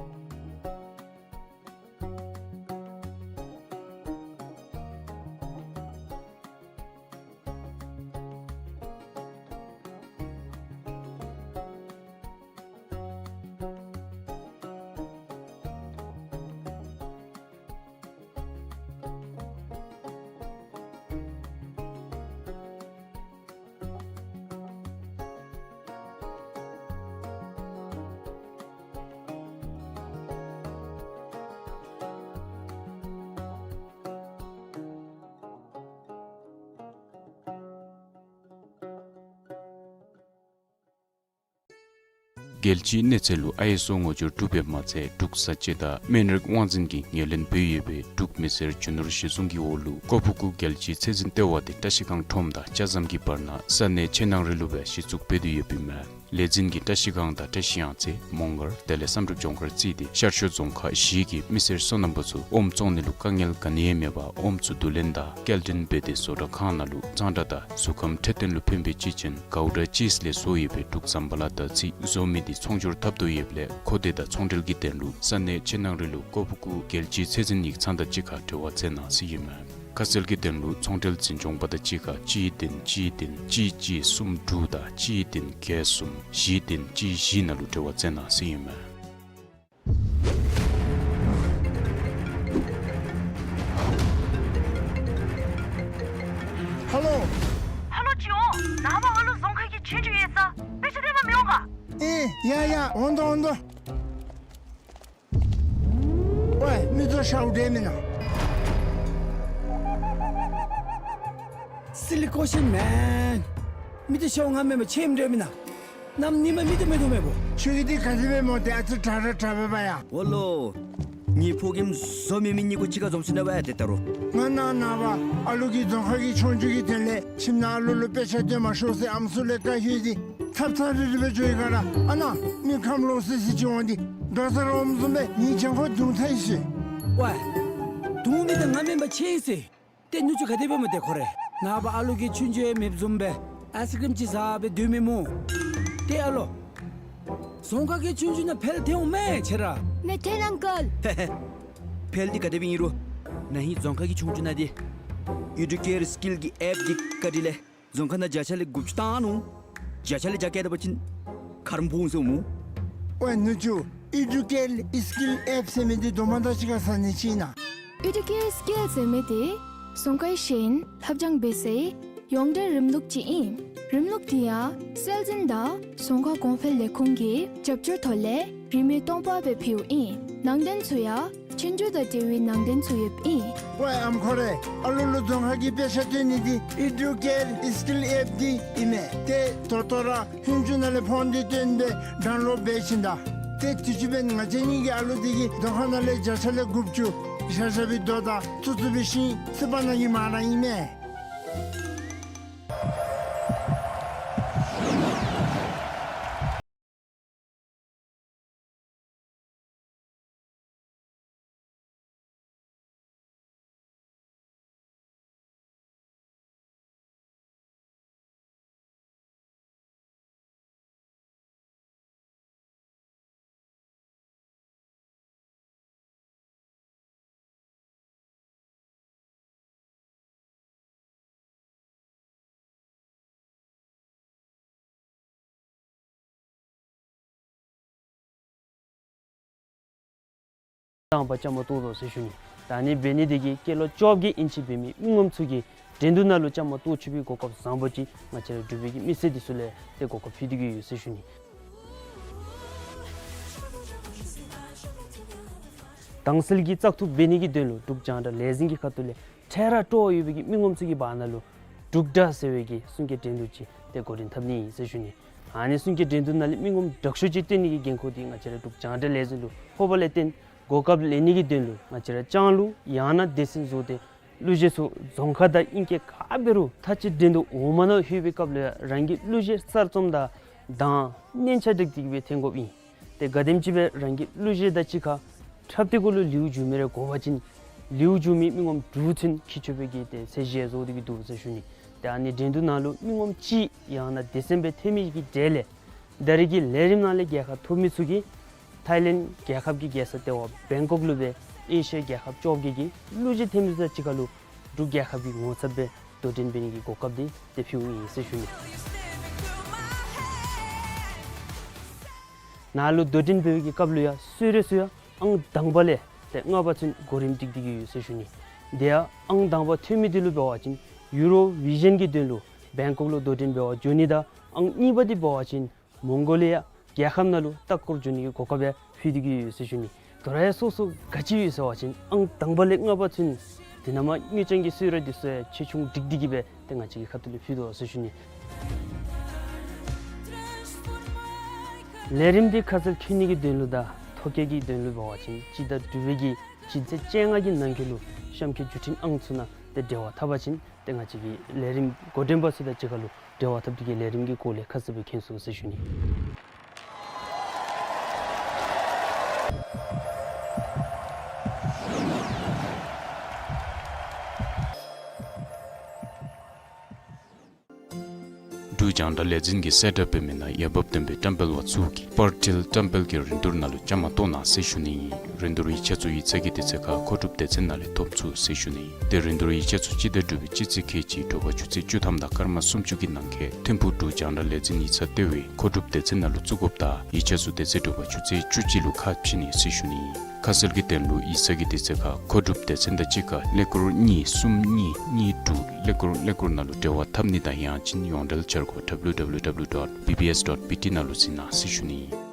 རྒྱལ་སྤྱིའི་གནས་ཚད་ལུ་ཨའི་ཨེསི་ཨོ་ངོ་སྦྱོར་གྲུབ་པའི་མ་ཚད་འབྲུག་བཟའ་བཅའ་དང་སྨན་རིགས་དབང་འཛིན་གྱིས་ངོས་ལེན་འབད་ཡོད་པའི་འབྲུག་མི་སེར་རྒྱུ་ནོར་གཞི་བཟུང་གི་འོག་ལུ་ཀོ་ཕུ་ཀུ་རྒྱལ་སྤྱིའི་ཚད་འཛིན་ལྟེ་བ་འདི་བཀྲ་ཤིས་སྒང་ཁྲོམ་དང་སྐྱ་ཟམ་གྱི་བར་ན་ས་གནས་ཆེ་ནང་རི་ལུ་སྦེ་གཞི་བཙུགས་འབད་དེ་ཡོདཔ་ཨིན་མས། ལས་འཛིན་གྱིས་བཀྲ་ཤིས་སྒང་དང་བཀྲ་ཤིས་གཡང་རྩེ་མོང་སྒར་དེ་ལས་བསམ་གྲུབ་ལྗོངས་མཁར་བརྩིས་ཏེ་ཤར་ཕྱོགས་རྫོང་ཁག་བཞི་གི་མི་སེར་སོ་ནམ་པ་ཚུ་ཨོམ་བཙོང་ནི་ལུ་དཀའ་ངལ་ག་ནི་ཡང་མེད་པར་ཨོམ་ཚུ་བསྡུ་ལེན་དང་སྐྱེལ་འདྲེན་འབད་དེ་བཟོ་གྲྭ་ཁང་ནང་ལུ་གཙང་སྦྲ་དང་གཟུགས་ཁམས་འཕྲོད་བསྟེན་ལུ་ཕན་པའི་གཅེས་ཅན་གའུ་ཌ་ཅིསི་ལས་བཟོ་ཡོད་པའི་འབྲུག་ཟམ་པ་ལ་དར་ཚི་བཟོ་མི་འདི་ཚོང་སྒྱུར་འཐབ་དོ་ཡོདཔ་ལས་མཁོ་འདོད་དང་ཚོང་འབྲེལ་གྱི་དོན་ལུ་ས་གནས་ཆེ་ནང་རི་ལུ་ཀོ་ཕུ་ཀུ་རྒྱལ་སྤྱིའི་ཚད་འཛིན་ཡིག་ཚང་དང་གཅིག་ཁར་འབྲེལ་བ་མཛད་གནང་ཟེར་ཨིན་མས། ཁ་གསལ་གྱི་དོན་ལུ་ཚོང་འབྲེལ་འཛིན་སྐྱོང་པ་དང་གཅིག་ཁར་གཅིག་བདུན་གཅིག་བདུན་གཅིག་གཅིག་གསུམ་དྲུག་དང་གཅིག་བདུན་བརྒྱད་གསུམ་བཞི་བདུན་གཅིག་བཞི་ནང་ལུ་འབྲེལ་བ་མཛད་གནང་ཟེར་ཨིན་མས། ཧ་ལོ། ཧ་ལོ་ཅིག་འོང་། ནངས་པ་ཨ་ལུ་རྫོང་ཁ་གི་ཆོས་རྒྱུགས་ཡོད་ས་དཔེ་ཆ་སྟོན་པར་མི་འོང་ག། ཨེ་ཡ་ཡ་འོང་དོ་འོང་དོ། ཝའི་མི་ཚུ་ཤཝ་འདྲེས་མེན་ན། སི་ལི་ཀོ་ཤིན་མེན། མི་ཚུ་ཤཝ་ང་མེན་པར་ཆེམ་འདྲེས་མེན་ན། གནམ་ཉིནམ་མི་ཚུ་མེད་དོ་མེད་པོ། ཁྱོད་ཀྱིས་འདི་ག་དེ་སྦེ་སྨོ། ཏེ་ཨ་ཙི་དྲག་ར་དྲག་པས་པ་ཡ། འོ་ལོ། ངེའི་ཕོ་རྒནམ་བཟོ་མེད་མི་གཉིས་པོ་གཅིག་ཁར་འཛོམས་ཅི་ན་པ་ཡ་ཏེ་ད་རུང་། ང་ནངས་པ་ཨ་ལུ་གི་རྫོང་ཁ་གི་ཆོས་རྒྱུགས་ཀྱི་དོན་ལས་ཁྱིམ་ནང་ཨ་ལུ་ལུ་དཔེ་ཆ་སྟོན་མ་ཤོག་ཟེར་ཨམ་སྲུ་ལས་བཀའ་བཀོད་དེ་ཚབ་ཚབ་རིལ་རི་སྦེ་འགྱོ་ཡི་ག་ར། ཨ་ནཱ་མི་ཁམས་ལོག་སི་སི་ཅིག་འོང་སྟེ་དོ་ས་རོམ་བཟུམ་སྦེ་ངེའི་གྱང་ཁར་བརྡུང་ཚར་ཡི་ཟེར། ཝའི། བརྡུང་མི་འདི་ང་མེན་པར་ཆེམ་ཟེར། ཏེ་ནུ་གཅུང་ག་དེ་སྦེ་སྨོ་ཏེ་ཁོ་རེ། ནངས་པ་ཨ་ལུ་གིས་ཆོས་རྒྱུགས་ཡང་མེདཔ་བཟུམ་སྦེ་ཨའི་སི་ཀྲིམ་ཅིག་བཟའ་སྦེ་སྡོད་མི་སྨོ། ཏེ་ཨ་ལོ། རྫོང་ཁ་གི་ཆོས་རྒྱུགས་ནང་ཕེལ་ཐལ་འོང་མས་ཁྱེད་ར། མེ་ཐེན་ཨང་ཀལ། ཧེ་ཧེ། ཕལ་འདི་ག་དེ་སྦེ་ཨིན་རུང་ན་ཧིང་རྫོང་ཁག་གི་ཆོས་རྒྱུགས་ནང་འདི་ཨི་ཌུ་ཀེར་སི་ཀིལ་གྱི་ཨེཔ་འདི་བཀའ་དྲིན་ལས་རྫོང་ཁག་ནང་བརྒྱ་ཆ་ལས་དགུ་བཅུ་བཏང་ནུག། བརྒྱ་ཆ་ལས་བརྒྱ་བཀལ་ད་པ་ཅིན་ཁ་རོག་ཕོག་འོང་ཟེར་སྨོ། ཝའེ་ནུ་གཅུང་ཨི་ཌུ་ཀེར་སི་ཀིལ་ཨེཔ་ཟེར་མི་འདི་དོ་མ་དང་གཅིག་ཁར་ཟ་ནི་ཅིག་ཨིན་ན། ཨི་ཌུ་ཀེར་སི་ཀིལ་ཟེར་མི་འདི་རྫོང་ཁག་གཞན་ལྷབ་སྦྱང་འབད་སའི་ཡོངས་འབྲེལ་རིམ་ལུགས་ཅིག་ཨིན། རིམ་ལུགས་འདི་ཡང་སྲོལ་འཛིན་དང་རྫོང་ཁ་གོང་འཕེལ་ལས་ཁུངས་ཀྱི་རྒྱབ་སྐྱོར་ཐོག་ལས་རིན་མེད་སྟོང་པ་སྦེ་ཕུལཝ་ཨིན། ནང་དོན་ཚུ་ཡང་ཆོས་རྒྱུགས་དང་འབྲེལ་བའི་ནང་དོན་ཚུ་ཡོདཔ་ཨིན། ཝའེ་ཨམ་ཁོ་རེ། ཨ་ལུ་ལུ་རྫོང་ཁག་གི་དཔེ་ཆ་སྟོན་ནི་འདི་ཨི་ཌུ་ཀེར་སི་ཀིལ་ཨེཔ་འདི་ཨིན་མས། ཏེ་ད་ལྟོ་ར་ཧུན་ཅུ་ནང་ལས་ཕོན་འདི་བཏོན་སྦེ་ཌའུན་ལོཌ་འབད་ཞིནམ་ད། ཏེ་དུས་ཅི་འབདན་ང་བཅས་གཉིས་ཀྱི་ཨ་ལུ་འདི་གིས་རྫོང་ཁ་ནང་ལས་བརྒྱ་ཆ་ལས་དགུ་བཅུ་ཤ་ཤ་སྦེ་རྡོ་དང་ཚུ་ཚུ་སྦེ་ཤིང་སི་པ་ནང་གི་མ་ར་ཨིན་མས། དང་པ་བཅའ་མར་གཏོགས་དོ་ཟེར་ཞུ་ནི། ད་ནི་འབད་ནི་འདི་གིས་སྐྱེས་ལོ་བཅོ་བརྒྱད་ཨིན་ཅི་འབད་མི་མི་ངོམ་ཚུ་གིས་འགྲན་བསྡུར་ནང་ལུ་བཅའ་མར་གཏོགས་ཚུགས་པའི་གོ་སྐབས་བཟང་པོ་ཅིག་ང་བཅས་ར་འབྲུག་པའི་གི་མི་སེར་འདི་ཚུ་ལུ་ཏེ་གོ་སྐབས་ཕུལ་ཏེ་གི་ཡོད་ཟེར་ཞུ་ནི། དྭངས་གསལ་གྱི་བཙག་འཐུ་འབད་ནི་གི་དོན་ལུ་འབྲུག་རྒྱང་བསྒྲགས་ལས་འཛིན་གྱི་ཁ་ཐུག་ལས་འཕྲལ་ར་སྤྲོ་བ་ཡོད་པའི་གི་མི་ངོམ་ཚུ་གི་བར་ན་ལུ་འབྲུག་སྒྲ་ཟེར་བའི་གི་གསུང་སྐད་འགྲན་བསྡུར་ཅིག་ཏེ་འགོ་འདྲེན་འཐབ་ནི་ཨིན་ཟེར་ཞུ་ནི། ཨ་ནི་གསུང་སྐད་འགྲན་བསྡུར་ནང་ལས་མི་ངོམ་དྲག་ཤོས་ཅིག་བཏོན་ནི་གི་འགན་ཁུར་འདི་ང་བཅས་ར་འབྲུག་རྒྱང་བསྒྲགས་ལས་འཛིན་ལུ་ཕོག་པ་ལས་བརྟེན་གོ་སྐབས་ལེན་ནི་གི་དོན་ལུ་ང་བཅས་ར་ལྕང་ལུ་ཡང་ན་སྡེ་ཚན་བཟོ་སྟེ་གླུ་གཞས་ཚུ་རྫོང་ཁག་དང་ཨིན་སྐད་ག་འབད་རུང་ཐ་ཅི་འགྲན་བསྡུར་འོག་མ་ནང་ལྷོད་པའི་སྐབས་ལུ་ཡང་རང་གི་གླུ་གཞས་གསར་རྩོམ་དང་གདངས་སྙན་ཆ་སྒྲིག་སྟེ་གི་སྦེ་འཐོན་དགོཔ་ཨིན། ཏེ་ག་དེམ་ཅིག་སྦེ་རང་གི་གླུ་གཞས་དང་གཅིག་ཁར་འཁྲབ་སྟེ་གུ་ལུ་ལེའུ་མཇུག་མི་རེ་གོ་བ་ཅིན་ལེའུ་མཇུག་མི་མི་ངོམ་དྲུག་ཚུན་ཁྱད་ཆོས་པའི་གི་ཏེ་ཚད་གཞི་བཟོ་སྟེ་གི་འདུག་ཟེར་ཞུ་ནི། ཏེ་ཨ་ནི་འགྲན་བསྡུར་ནང་ལུ་མི་ངོམ་གཅིག་ཡང་ན་སྡེ་ཚན་སྦེ་ཐོན་མི་གི་གྲས་ལས་ད་རེས་ཀྱི་ལས་རིམ་ནང་ལས་རྒྱལ་ཁ་ཐོབ་མི་ཚུ་གིས་ཐའི་ལེནཌ་རྒྱལ་ཁབ་ཀྱི་རྒྱལ་ས་ལྟེ་བ་བེང་ཀོག་ལུ་སྦེ་ཨེ་ཤི་ཡ་རྒྱལ་ཁབ་བཅོ་བརྒྱད་ཀྱི་གླུ་གཞས་ཐོན་མི་ཚུ་དང་གཅིག་ཁར་ལུ་འབྲུག་རྒྱལ་ཁབ་ཀྱི་ངོ་ཚབ་སྦེ་དོ་འགྲན་འབད་ནི་གི་གོ་སྐབས་འདི་ཏེ་ཕུལཝ་ཨིན་ཟེར་ཞུ་ནི། ནཱ་ལུ་དོ་འགྲན་འབད་བའི་གི་སྐབས་ལུ་ཡང་གསོལ་རས་ཚུ་ཡང་ཨང་དང་པ་ལས་ཏེ་ལྔ་པ་ཚུན་གོ་རིམ་སྒྲིག་སྟེ་གི་ཡོད་ཟེར་ཞུ་ནི། དེ་ཡང་ཨང་དང་པ་ཐོན་མི་འདི་ལུ་འབད་བ་ཅིན་ཡུ་རོ་བི་ཞཱན་གྱི་དོན་ལུ་བེང་ཀོག་ལུ་དོ་འགྲན་འབད་བར་འགྱོ་ནི་དང་ཨང་གཉིས་པ་འདི་འབད་བ་ཅིན་མོང་གོ་ལི་ཡ་རྒྱལ་ཁབ་ནང་ལུ་ལྟ་སྐོར་འགྱོ་ནི་གི་གོ་སྐབས་ཡང་ཕུལ་ཏེ་གི་ཡོད་ཟེར་ཞུ་ནི། དོ་རུང་ཡང་སོ་སོ་ག་ཅི་ཡོད་ཟེར་བ་ཅིན་ཨང་དང་པ་ལས་ལྔ་པ་ཚུན་དེ་ནང་མ་དངུལ་རྐྱང་གི་གསོལ་རས་འདི་ཚུ་ཡང་ཆེ་ཆུང་སྒྲིག་སྟེ་གི་སྦེ་ཏེ་ང་བཅས་ཀྱི་ཁ་ཐུག་ལས་ཕུལ་དོ་ཟེར་ཞུ་ནི། ལས་རིམ་འདི་ཁ་གསལ་མཁྱེན་ནི་གི་དོན་ལུ་དང་ཐོ་བཀོད་ཀྱི་དོན་ལུ་འབད་བ་ཅིན་སྤྱི་ཟླ་དྲུག་པའི་གི་སྤྱི་ཚེས་བཅོ་ལྔ་གི་ནང་འཁོད་ལུ་གཤམ་འཁོད་བརྒྱུད་འཕྲིན་ཨང་ཚུ་ནང་ཏེ་འབྲེལ་བ་འཐབ་པ་ཅིན་ཏེ་ང་བཅས་ཀྱི་ལས་རིམ་འགོ་འདྲེན་པ་ཚུ་དང་གཅིག་ཁར་ལུ་འབྲེལ་བ་འཐབ་སྟེ་གི་ལས་རིམ་གྱི་སྐོར་ལས་ཁ་གསལ་སྦེ་མཁྱེན་ཚུགས་ཟེར་ཞུ་ནི། འབྲུག་རྒྱང་བསྒྲགས་ལས་འཛིན་གྱིས་གསལ་བསྒྲགས་འབད་མི་ནང་ཡང་འབབ་བསྟན་པའི་བཀྲམ་སྤེལ་བ་ཚུ་གིས་སྤར་ཊིལ་བཀྲམ་སྤེལ་གྱི་རིན་བསྡུར་ནང་ལུ་བཅའ་མར་གཏོགས་གནང་ཟེར་ཞུ་ནི་ཨིན། རིན་བསྡུར་ཡིག་ཆ་ཚུ་ཡིག་ཚང་གི་དུས་ཚོད་ཁར་མཁོ་སྒྲུབ་སྡེ་ཚན་ནང་ལས་ཐོབ་ཚུགས་ཟེར་ཞུ་ནི་ཨིན། ཏེ་རིན་བསྡུར་ཡིག་ཆ་ཚུ་སྤྱི་ཟླ་དྲུག་པའི་སྤྱི་ཚེས་ཁལ་གཅིག་དྲོ་པ་ཆུ་ཚོད་བཅུ་ཐམ་དང་སྐར་མ་སུམ་ཅུ་གི་ནང་འཁོད་ཐིམ་ཕུག་འབྲུག་རྒྱང་བསྒྲགས་ལས་འཛིན་ཡིག་ཚང་ལྟེ་བའི་མཁོ་སྒྲུབ་སྡེ་ཚན་ནང་ལུ་བཙུགས་དགོཔ་དང་ཡིག་ཆ་ཚུ་དེ་ཚེ་དྲོ་པ་ཆུ་ཚོད་བཅུ་གཅིག་ལུ་ཁ་ཕྱེ་ནི་ཟེར་ཞུ་ནི་ཨིན། ཁ་གསལ་གྱི་དོན་ལུ་ཡིག་ཚང་གི་དུས་ཚོད་ཁར་མཁོ་སྒྲུབ་སྡེ་ཚན་དང་གཅིག་ཁར་ཀླད་ཀོར་གཉིས་གསུམ་གཉིས་གཉིས་དྲུག་ཀླད་ཀོར་ཀླད་ཀོར་ནང་ལུ་འབྲེལ་བ་འཐབ་ནི་དང་ཡང་ཅིན་ཡོངས་འབྲེལ་འཆར་སྒོ་ཌབ་ལིའུ་ཌབ་ལིའུ་ཌབ་ལིའུ་ཌོཊ་བི་བི་ཨེསི་ཌོཊ་བི་ཊི་ནང་ལུ་གཟིགས་གནང་ཟེར་ཞུ་ནི་ཨིན།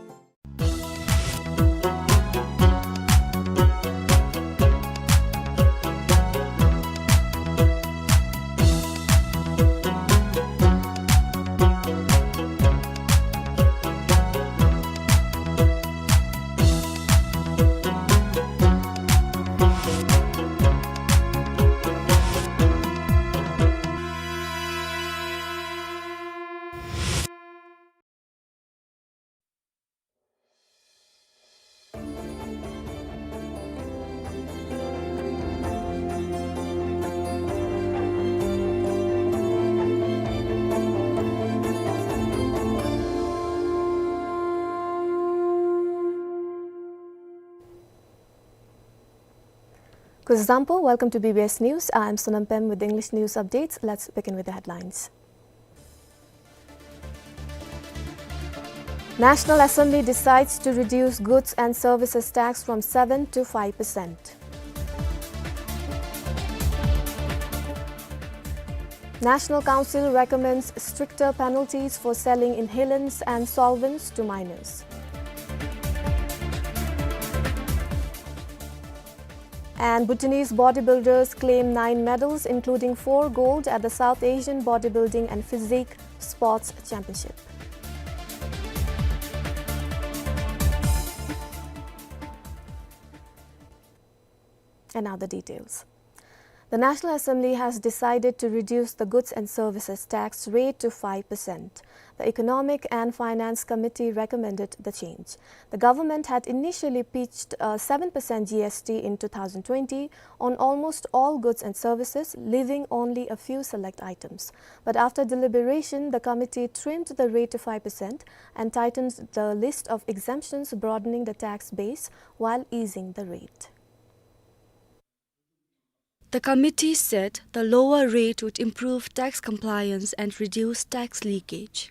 Kuzuzangpo, welcome to B B S News. I am Sonam Pem with English news updates. Let's begin with the headlines. National Assembly decides to reduce goods and services tax from seven to five percent. National Council recommends stricter penalties for selling inhalants and solvents to minors. And Bhutanese bodybuilders claim nine medals, including four gold at the South Asian Bodybuilding and Physique Sports Championship. And now the details. The National Assembly has decided to reduce the goods and services tax rate to five percent. The Economic and Finance Committee recommended the change. The government had initially pitched a seven percent G S T in two thousand twenty on almost all goods and services, leaving only a few select items. But after deliberation, the committee trimmed the rate to five percent and tightened the list of exemptions, broadening the tax base while easing the rate. The committee said the lower rate would improve tax compliance and reduce tax leakage.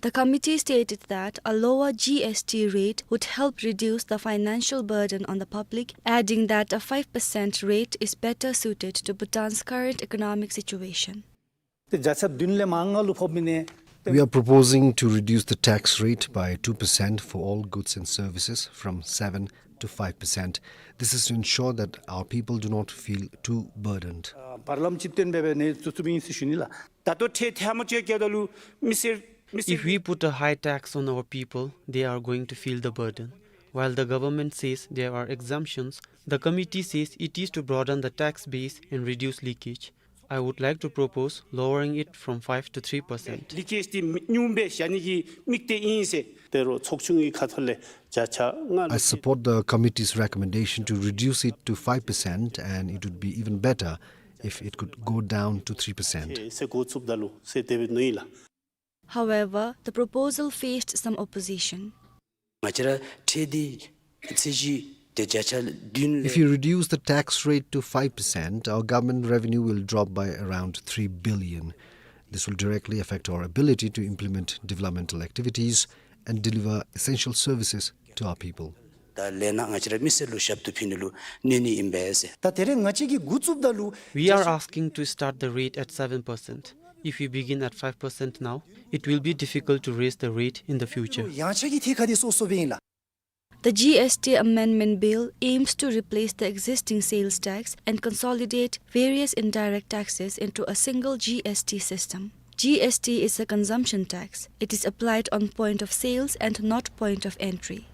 The committee stated that a lower G S T rate would help reduce the financial burden on the public, adding that a five percent rate is better suited to Bhutan's current economic situation. ཏེ་བརྒྱ་ཆ་བདུན་ལས་མར་ལྔ་ལུ་ཕོགཔ་ཨིན་ནི། We are proposing to reduce the tax rate by two percent for all goods and services from seven to five percent. This is to ensure that our people do not feel too burdened. ཨ་བར་ལམ་ཅིག་བཏོན་འབད་བའི་ནི་བཙུགས་བཙུགསཔ་ཨིན་ཟེར་ཞུ་ནི་ལགས། ད་ལྟོ་ཁྲལ་ཐེངས་མ་ཅིག་བཀལཝ་ད་ལུ་མི་སེར་མི་སེར། If we put a high tax on our people, they are going to feel the burden. While the government says there are exemptions, the committee says it is to broaden the tax base and reduce leakage. I would like to propose lowering it from five to three percent. ལི་ཀེཇ་འདི་ཉུངམ་སྦེ་བཞག་ནི་གི་དམིགས་གཏད་ཨིན་ཟེར། ཏེ་རོགས་ཚོགས་ཆུང་གི་ཁ་ཐུག་ལས་བརྒྱ་ཆ་ལྔ་ལུ། I support the committee's recommendation to reduce it to five percent, and it would be even better if it could go down to three percent. ཟེར་འགོ་བཙུགསཔ་ད་ལུ་ཟེར་དེ་སྦེ་མནོཝ་ཨིན་ལགས། However, the proposal faced some opposition. ང་བཅས་ར་ཁྲལ་འདི་ཚད་གཞི་འདི་བརྒྱ་ཆ་བདུན་ལས། If you reduce the tax rate to five percent, our government revenue will drop by around three billion. This will directly affect our ability to implement developmental activities and deliver essential services to our people. ད་ལས་ནང་ང་བཅས་ར་མི་སེར་ལུ་ཞབས་ཏོག་ཕུལ་ནི་ལུ་གནོད་ནི་ཨིན་པས་ཟེར། ད་དེ་རིང་ང་བཅས་ཀྱིས་འགོ་བཙུགསཔ་ད་ལུ། We are asking to start the rate at seven percent. If we begin at five percent now, it will be difficult to raise the rate in the future. ཡང་ཆ་གི་ཐད་ཁར་འདི་སོ་སོ་སྦེ་ཨིན་ལགས། The G S T Amendment Bill aims to replace the existing sales tax and consolidate various indirect taxes into a single G S T system. G S T is a consumption tax. It is applied on point of sales and not point of entry.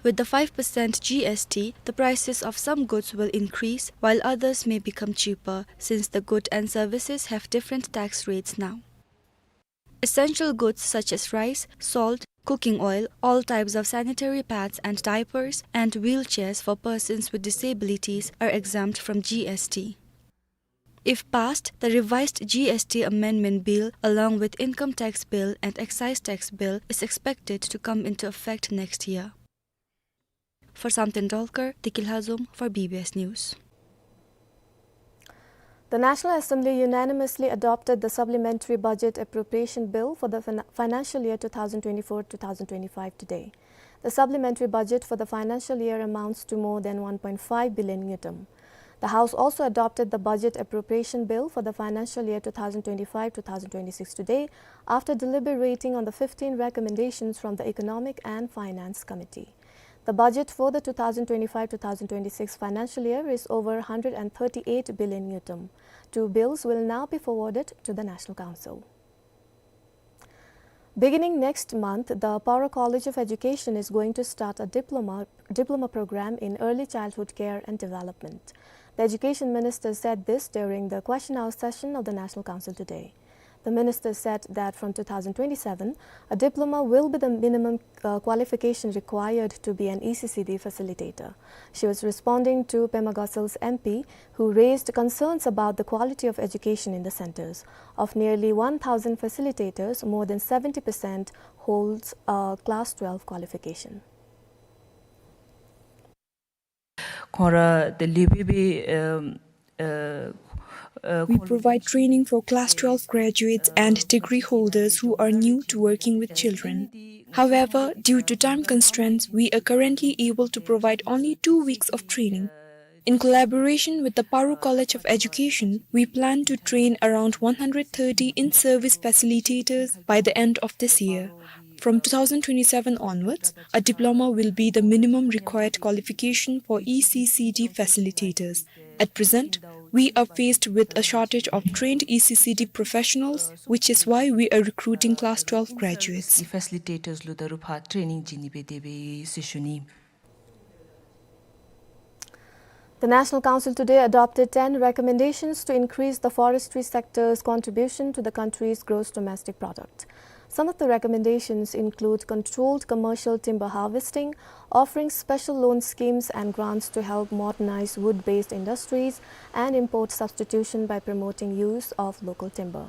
With the five percent G S T, the prices of some goods will increase, while others may become cheaper, since the good and services have different tax rates now. Essential goods such as rice, salt, cooking oil, all types of sanitary pads and diapers, and wheelchairs for persons with disabilities are exempt from G S T. If passed, the revised G S T Amendment Bill, along with Income Tax Bill and Excise Tax Bill, is expected to come into effect next year. For Samten Dolkar, Deki Lhazom for B B S News. The National Assembly unanimously adopted the Supplementary Budget Appropriation Bill for the fin-, financial year two thousand twenty-four two thousand twenty-five today. The supplementary budget for the financial year amounts to more than one point five billion ngultrum. The House also adopted the Budget Appropriation Bill for the financial year two thousand twenty-five two thousand twenty-six today, after deliberating on the fifteen recommendations from the Economic and Finance Committee. The budget for the two thousand twenty-five two thousand twenty-six financial year is over hundred and thirty-eight billion ngultrum. Two bills will now be forwarded to the National Council. Beginning next month, the Paro College of Education is going to start a diploma, diploma program in early childhood care and development. The Education Minister said this during the question hour session of the National Council today. The minister said that from two thousand twenty-seven, a diploma will be the minimum, uh, qualification required to be an E C C D facilitator. She was responding to Pema Gatsel's M P, who raised concerns about the quality of education in the centers. Of nearly one thousand facilitators, more than seventy percent holds a class twelve qualification. ཁོང་ར་དེ་ལས་སྦེ་སྦེ་ཨ་ཨ་ཨ་We provide training for class twelve graduates and degree holders who are new to working with children. However, due to time constraints, we are currently able to provide only two weeks of training. In collaboration with the Paro College of Education, we plan to train around one hundred thirty in-service facilitators by the end of this year. From two thousand twenty-seven onwards, a diploma will be the minimum required qualification for E C C D facilitators. At present, we are faced with a shortage of trained E C C D professionals, which is why we are recruiting class twelve graduates. Facilitators ལུ་ད་རུང་ཕར་ཊེ་ནིང་བྱིན་ནི་སྦེ་དེ་སྦེ་ཟེར་ཞུ་ནི། The National Council today adopted ten recommendations to increase the forestry sector's contribution to the country's gross domestic product. Some of the recommendations include controlled commercial timber harvesting, offering special loan schemes and grants to help modernize wood-based industries, and import substitution by promoting use of local timber.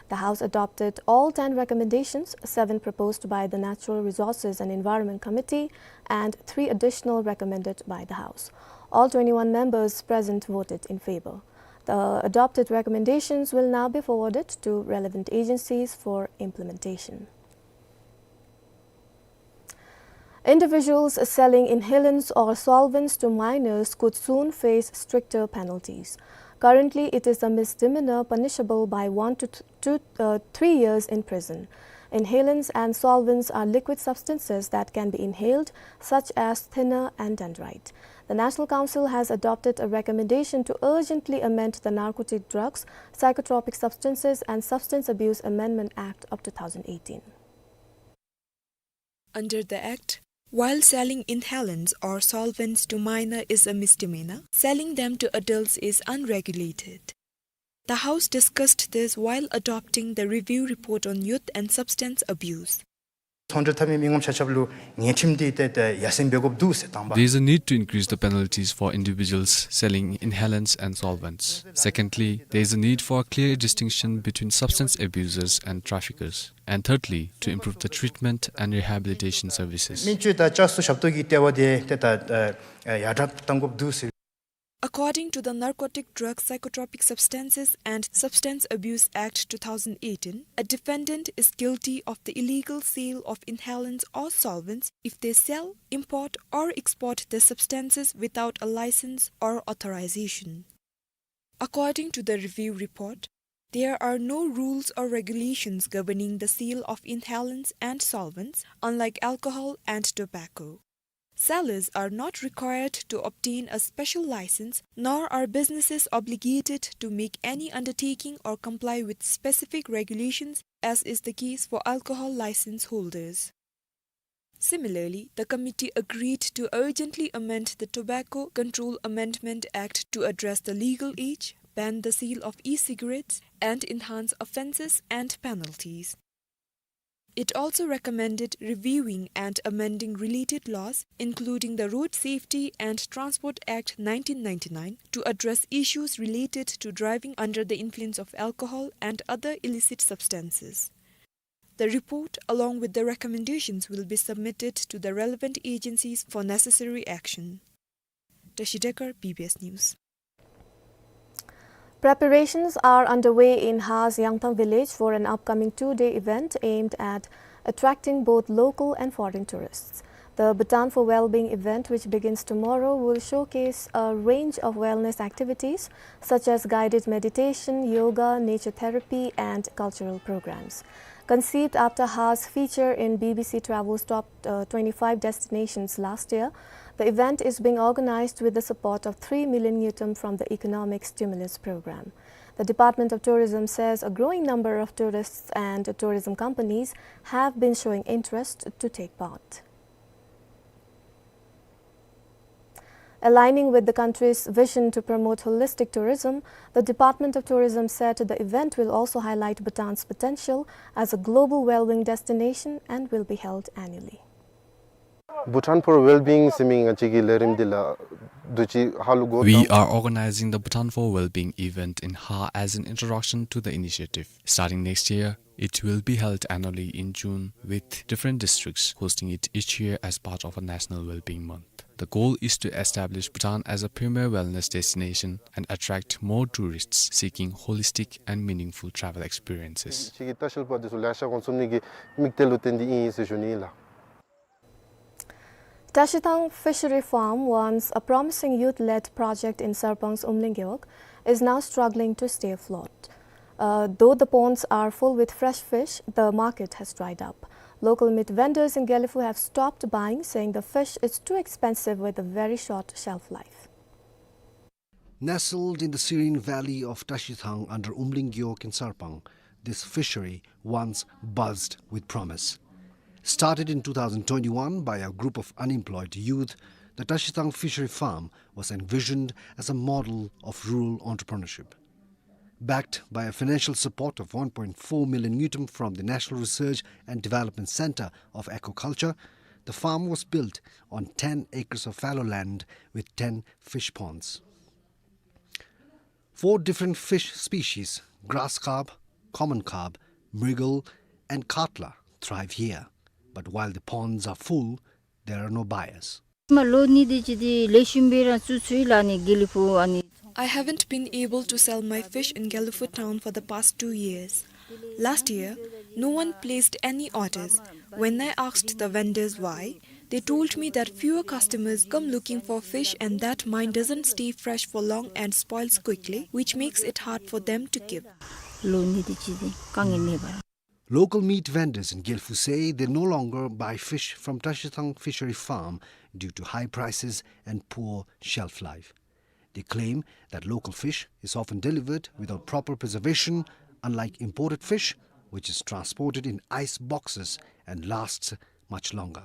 The House adopted all ten recommendations, seven proposed by the Natural Resources and Environment Committee and three additional recommended by the House. All twenty-one members present voted in favor. The adopted recommendations will now be forwarded to relevant agencies for implementation. Individuals selling inhalants or solvents to minors could soon face stricter penalties. Currently, it is a misdemeanor punishable by one to th-, two, uh, three years in prison. Inhalants and solvents are liquid substances that can be inhaled, such as thinner and dendrite. The National Council has adopted a recommendation to urgently amend the Narcotic Drugs, Psychotropic Substances and Substance Abuse Amendment Act of two thousand eighteen. Under the Act, while selling inhalants or solvents to minor is a misdemeanor, selling them to adults is unregulated. The House discussed this while adopting the review report on youth and substance abuse. ཚོང་འབྲེལ་འཐབ་མི་མི་ངོམ་ཆ་ཁྱབ་ལུ་ཉེས་ཁྲིམས་འདི་ཏེ་ཏེ་ཡར་སེང་འབད་དགོཔ་འདུག་ཟེར་དང་པ། There is a need to increase the penalties for individuals selling inhalants and solvents. Secondly, there is a need for a clear distinction between substance abusers and traffickers. And thirdly, to improve the treatment and rehabilitation services. སྨན་བཅོས་དང་བཅའ་སྲུང་ཞབས་ཏོག་གི་ལྟེ་བ་འདི་ཏེ་ད་ཨ་ཨ་ཡར་དྲག་གཏང་དགོཔ་འདུག་ཟེར། According to the Narcotic Drug, Psychotropic Substances and Substance Abuse Act two thousand eighteen, a defendant is guilty of the illegal sale of inhalants or solvents if they sell, import, or export the substances without a license or authorization. According to the review report, there are no rules or regulations governing the sale of inhalants and solvents, unlike alcohol and tobacco. Sellers are not required to obtain a special license, nor are businesses obligated to make any undertaking or comply with specific regulations, as is the case for alcohol license holders. Similarly, the committee agreed to urgently amend the Tobacco Control Amendment Act to address the legal age, ban the sale of e-cigarettes, and enhance offences and penalties. It also recommended reviewing and amending related laws, including the Road Safety and Transport Act nineteen ninety-nine, to address issues related to driving under the influence of alcohol and other illicit substances. The report, along with the recommendations, will be submitted to the relevant agencies for necessary action. Tashi Dekar, B B S News. Preparations are underway in Ha's Yangthang village for an upcoming two-day event aimed at attracting both local and foreign tourists. The Bhutan for Wellbeing event, which begins tomorrow, will showcase a range of wellness activities such as guided meditation, yoga, nature therapy, and cultural programs. Conceived after Ha's feature in B B C Travel's Top, uh, twenty-five Destinations last year, the event is being organized with the support of three million ngultrum from the Economic Stimulus Program. The Department of Tourism says a growing number of tourists and tourism companies have been showing interest to take part. Aligning with the country's vision to promote holistic tourism, the Department of Tourism said the event will also highlight Bhutan's potential as a global well-being destination and will be held annually. Bhutan for Wellbeing ཟེར་མི་ང་བཅས་ཀྱི་ལས་རིམ་འདི་ལགས་དུས་ཅི་ཧ་ལུ་འགོ་བཙུགས། We are organizing the Bhutan for Wellbeing event in Ha as an introduction to the initiative. Starting next year, it will be held annually in June, with different districts hosting it each year as part of a National Wellbeing Month. The goal is to establish Bhutan as a premier wellness destination and attract more tourists seeking holistic and meaningful travel experiences. ཅིག་གི་ལྟ་བཤལ་པ་འདི་ཚུ་ལེ་ཤ་འགོ་བཙུགས་ནི་གི་དམིགས་གཏད་ལུ་བརྟེན་ཏེ་ཨིན་ཟེར་ཞུ་ནི་ཨིན་ལགས། Tashithang Fishery Farm, once a promising youth-led project in Sarpang's Umling Gewog, is now struggling to stay afloat. Uh, though the ponds are full with fresh fish, the market has dried up. Local meat vendors in Gelephu have stopped buying, saying the fish is too expensive with a very short shelf life. Nestled in the serene valley of Tashithang under Umling Gewog in Sarpang, this fishery once buzzed with promise. Started in two thousand twenty-one by a group of unemployed youth, the Tashithang Fishery Farm was envisioned as a model of rural entrepreneurship. Backed by a financial support of one point four million ngultrum from the National Research and Development Centre of Aquaculture, the farm was built on ten acres of fallow land with ten fish ponds. Four different fish species, grass carp, common carp, mrigal, and katla, thrive here. But while the ponds are full, there are no buyers. མ་ལོ་གཉིས་དེ་ཅིག་དེ་ལེགས་ཤོམ་སྦེ་ར་བཙུགས་ཚུགས་ཡི་ལགས། ཨ་ནི་དགེ་ལེགས་ཕུག་ཨ་ནི། I haven't been able to sell my fish in Gelephu town for the past two years. Last year, no one placed any orders. When I asked the vendors why, they told me that fewer customers come looking for fish and that mine doesn't stay fresh for long and spoils quickly, which makes it hard for them to keep. ལོ་གཉིས་དེ་ཅིག་དེ་དཀའ་ངལ་མེད་པར། Local meat vendors in Gelephu say they no longer buy fish from Tashithang Fishery Farm due to high prices and poor shelf life. They claim that local fish is often delivered without proper preservation, unlike imported fish, which is transported in ice boxes and lasts much longer.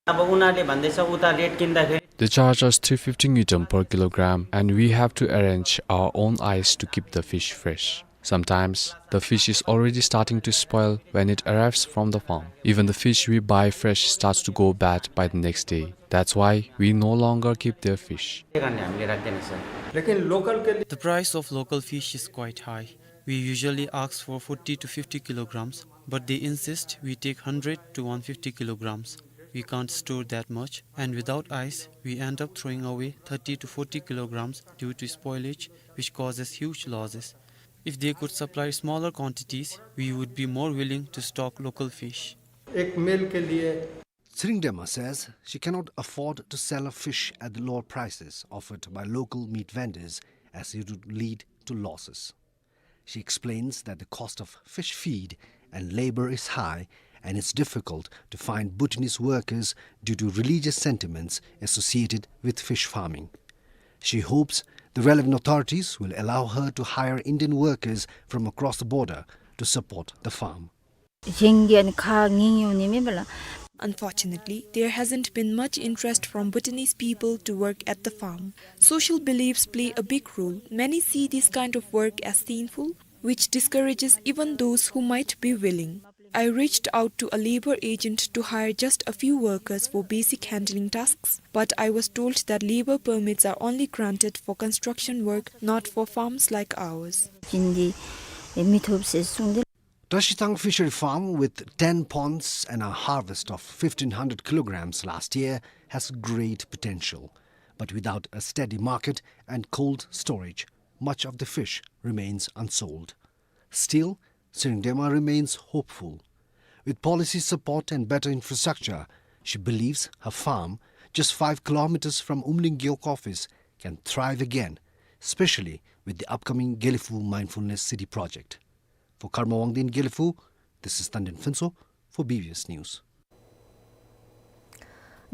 अब उनीहरूले भन्दैछ, उता रेट किन्दाखेरि They charge us three fifty ngultrum per kilogram, and we have to arrange our own ice to keep the fish fresh. Sometimes, the fish is already starting to spoil when it arrives from the farm. Even the fish we buy fresh starts to go bad by the next day. That's why we no longer keep their fish. त्यही कारणले हामीले राख्दैन सर। लेकिन लोकल के लिए The price of local fish is quite high. We usually ask for forty to fifty kilograms, but they insist we take hundred to one fifty kilograms. We can't store that much, and without ice, we end up throwing away thirty to forty kilograms due to spoilage, which causes huge losses. If they could supply smaller quantities, we would be more willing to stock local fish. एक मील के लिए Tshering Dema says she cannot afford to sell her fish at the lower prices offered by local meat vendors, as it would lead to losses. She explains that the cost of fish feed and labor is high, and it's difficult to find Bhutanese workers due to religious sentiments associated with fish farming. She hopes the relevant authorities will allow her to hire Indian workers from across the border to support the farm. གཞན་གྱིས་ཨ་ནི་ཁ་ཉན་འོང་ནི་མེད་པས་ལགས། Unfortunately, there hasn't been much interest from Bhutanese people to work at the farm. Social beliefs play a big role. Many see this kind of work as sinful, which discourages even those who might be willing. I reached out to a labor agent to hire just a few workers for basic handling tasks, but I was told that labor permits are only granted for construction work, not for farms like ours. ཅིན་དེ་མི་ཐོབ་ཟེར་གསུངས་ཏེ། Tashithang Fishery Farm, with ten ponds and a harvest of fifteen hundred kilograms last year, has great potential. But without a steady market and cold storage, much of the fish remains unsold. Still, Tshering Dema remains hopeful. With policy support and better infrastructure, she believes her farm, just five kilometers from Umling Gewog office, can thrive again, especially with the upcoming Gelephu Mindfulness City project. For Karma Wangdi in Gelephu, this is Tandin Phuntsho for B B S News.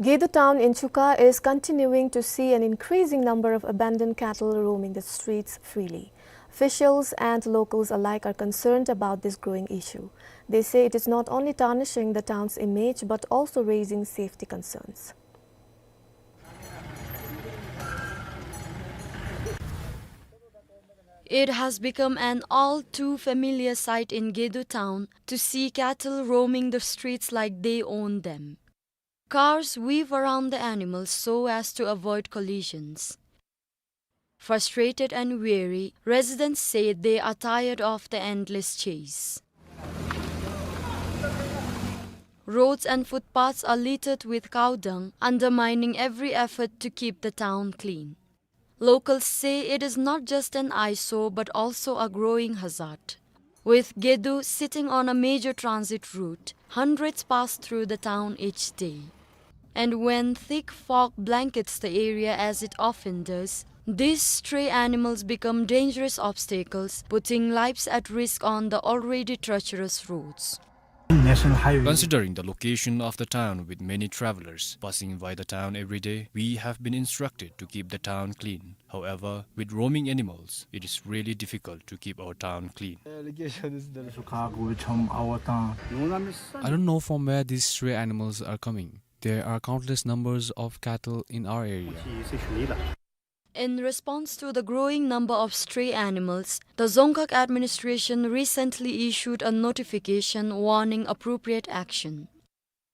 Gedo town in Chuka is continuing to see an increasing number of abandoned cattle roaming the streets freely. Officials and locals alike are concerned about this growing issue. They say it is not only tarnishing the town's image but also raising safety concerns. It has become an all too familiar sight in Gedo town to see cattle roaming the streets like they own them. Cars weave around the animals so as to avoid collisions. Frustrated and weary, residents say they are tired of the endless chase. Roads and footpaths are littered with cow dung, undermining every effort to keep the town clean. Locals say it is not just an eyesore but also a growing hazard. With Gedo sitting on a major transit route, hundreds pass through the town each day. And when thick fog blankets the area, as it often does, these stray animals become dangerous obstacles, putting lives at risk on the already treacherous roads. National Highway. Considering the location of the town with many travelers passing by the town every day, we have been instructed to keep the town clean. However, with roaming animals, it is really difficult to keep our town clean. I don't know from where these stray animals are coming. There are countless numbers of cattle in our area. In response to the growing number of stray animals, the Dzongkhag administration recently issued a notification warning appropriate action.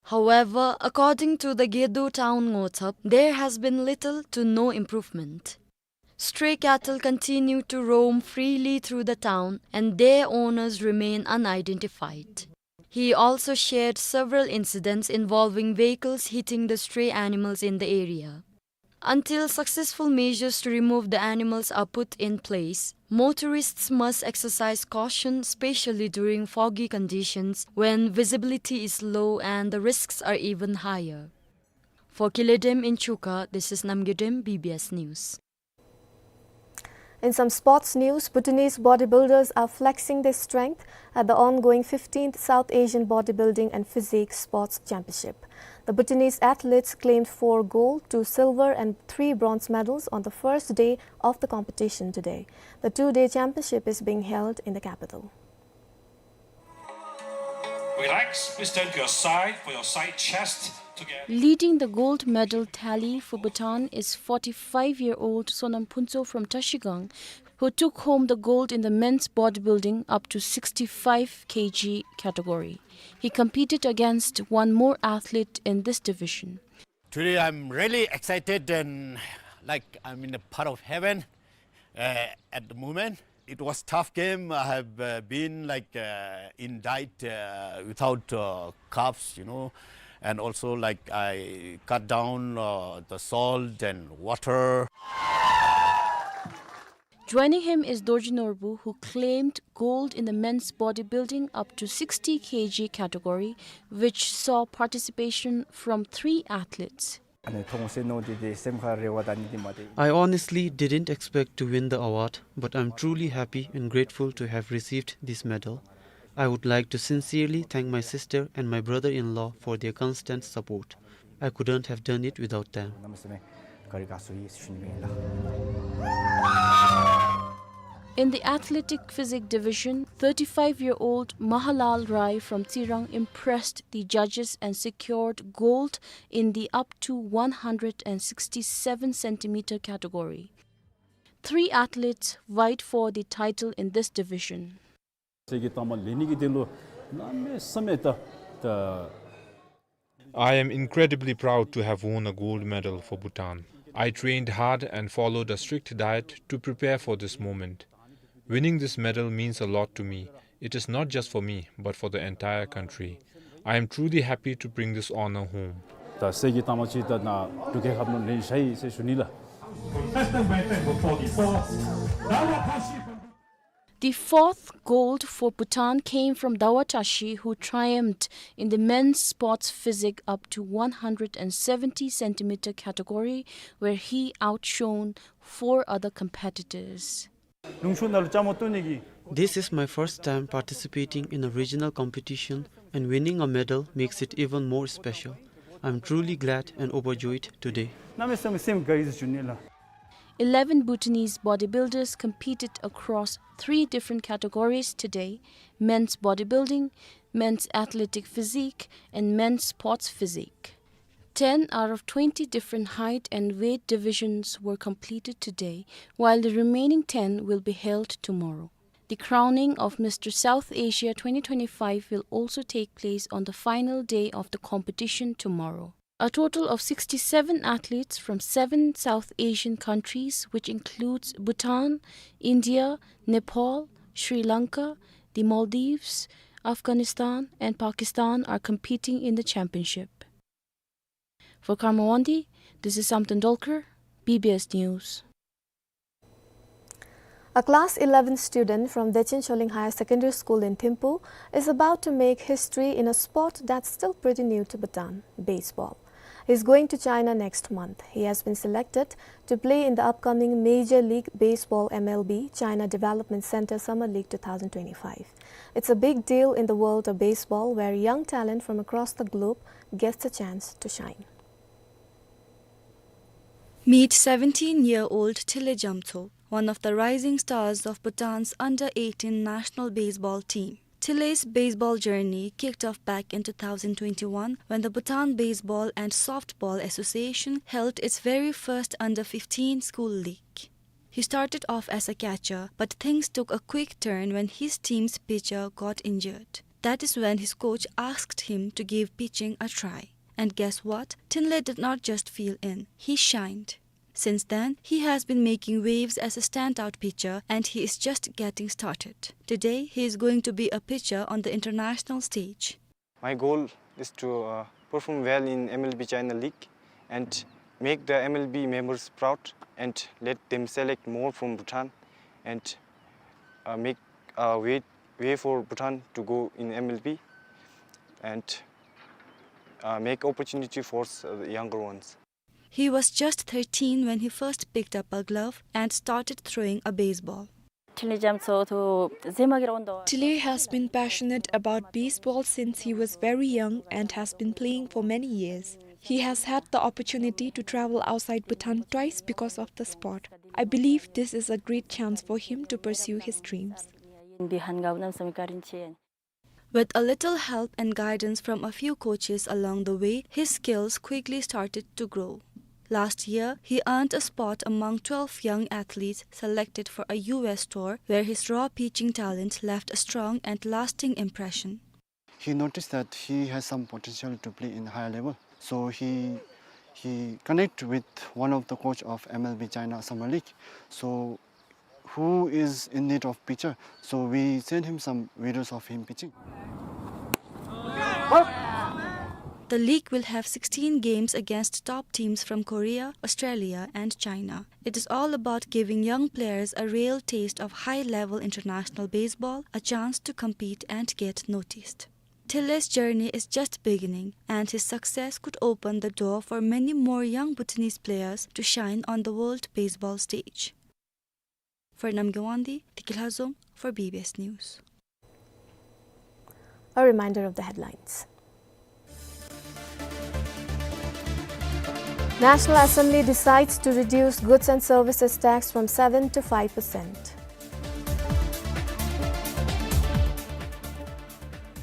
However, according to the Gedo town Ngothap, there has been little to no improvement. Stray cattle continue to roam freely through the town and their owners remain unidentified. He also shared several incidents involving vehicles hitting the stray animals in the area. Until successful measures to remove the animals are put in place, motorists must exercise caution, especially during foggy conditions when visibility is low and the risks are even higher. For Kiledem in Chuka, this is Namgyodem, B B S News. In some sports news, Bhutanese bodybuilders are flexing their strength at the ongoing fifteenth South Asian Bodybuilding and Physique Sports Championship. The Bhutanese athletes claimed four gold, two silver and three bronze medals on the first day of the competition today. The two-day championship is being held in the capital. Relax, please turn to your side for your side chest to get. Leading the gold medal tally for Bhutan is forty-five-year-old Sonam Phuntsho from Trashigang, who took home the gold in the men's bodybuilding up to sixty-five K G category. He competed against one more athlete in this division. Today I'm really excited and like I'm in a part of heaven, uh, at the moment. It was tough game. I have, uh, been like, uh, in diet, uh, without, uh, carbs, you know, and also like I cut down, uh, the salt and water. Joining him is Dorji Norbu, who claimed gold in the men's bodybuilding up to sixty K G category, which saw participation from three athletes. I honestly didn't expect to win the award, but I'm truly happy and grateful to have received this medal. I would like to sincerely thank my sister and my brother-in-law for their constant support. I couldn't have done it without them. In the athletic physique division, thirty-five-year-old Mahalal Rai from Tsirang impressed the judges and secured gold in the up to one hundred sixty-seven centimeter category. Three athletes vied for the title in this division. I am incredibly proud to have won a gold medal for Bhutan. I trained hard and followed a strict diet to prepare for this moment. Winning this medal means a lot to me. It is not just for me, but for the entire country. I am truly happy to bring this honor home. The fourth gold for Bhutan came from Dawa Tashi, who triumphed in the men's sports physique up to one hundred seventy centimeter category, where he outshone four other competitors. This is my first time participating in a regional competition, and winning a medal makes it even more special. I'm truly glad and overjoyed today. Eleven Bhutanese bodybuilders competed across three different categories today: men's bodybuilding, men's athletic physique, and men's sports physique. Ten out of twenty different height and weight divisions were completed today, while the remaining ten will be held tomorrow. The crowning of Mister South Asia twenty twenty-five will also take place on the final day of the competition tomorrow. A total of sixty-seven athletes from seven South Asian countries, which includes Bhutan, India, Nepal, Sri Lanka, the Maldives, Afghanistan and Pakistan are competing in the championship. For Karma Wangdi, this is Samten Dolkar, B B S News. A class eleven student from Dechen Sholing Higher Secondary School in Thimphu is about to make history in a sport that's still pretty new to Bhutan, baseball. He's going to China next month. He has been selected to play in the upcoming Major League Baseball, M L B, China Development Center Summer League two thousand twenty-five. It's a big deal in the world of baseball, where young talent from across the globe gets a chance to shine. Meet seventeen-year-old Thile Jamtso, one of the rising stars of Bhutan's under eighteen national baseball team. Thile's baseball journey kicked off back in two thousand twenty-one when the Bhutan Baseball and Softball Association held its very first under fifteen school league. He started off as a catcher, but things took a quick turn when his team's pitcher got injured. That is when his coach asked him to give pitching a try. And guess what? Thile did not just fill in, he shined. Since then, he has been making waves as a standout pitcher, and he is just getting started. Today, he is going to be a pitcher on the international stage. My goal is to, uh, perform well in M L B China League and make the M L B members proud and let them select more from Bhutan and, uh, make a way, way for Bhutan to go in M L B and, uh, make opportunity for s-, uh, the younger ones. He was just thirteen when he first picked up a glove and started throwing a baseball. Thile Jamtso to zemagir ondo. Thile has been passionate about baseball since he was very young and has been playing for many years. He has had the opportunity to travel outside Bhutan twice because of the sport. I believe this is a great chance for him to pursue his dreams. Bihan gau nam sami karin chen. With a little help and guidance from a few coaches along the way, his skills quickly started to grow. Last year, he earned a spot among twelve young athletes selected for a U S tour, where his raw pitching talent left a strong and lasting impression. He noticed that he has some potential to play in higher level, so he, he connect with one of the coach of M L B China Summer League. So who is in need of pitcher, so we send him some videos of him pitching. The league will have sixteen games against top teams from Korea, Australia, and China. It is all about giving young players a real taste of high-level international baseball, a chance to compete and get noticed. Thile's journey is just beginning, and his success could open the door for many more young Bhutanese players to shine on the world baseball stage. For Namgay Wangdi, Tikilhazong for B B S News. A reminder of the headlines. National Assembly decides to reduce goods and services tax from seven to five percent.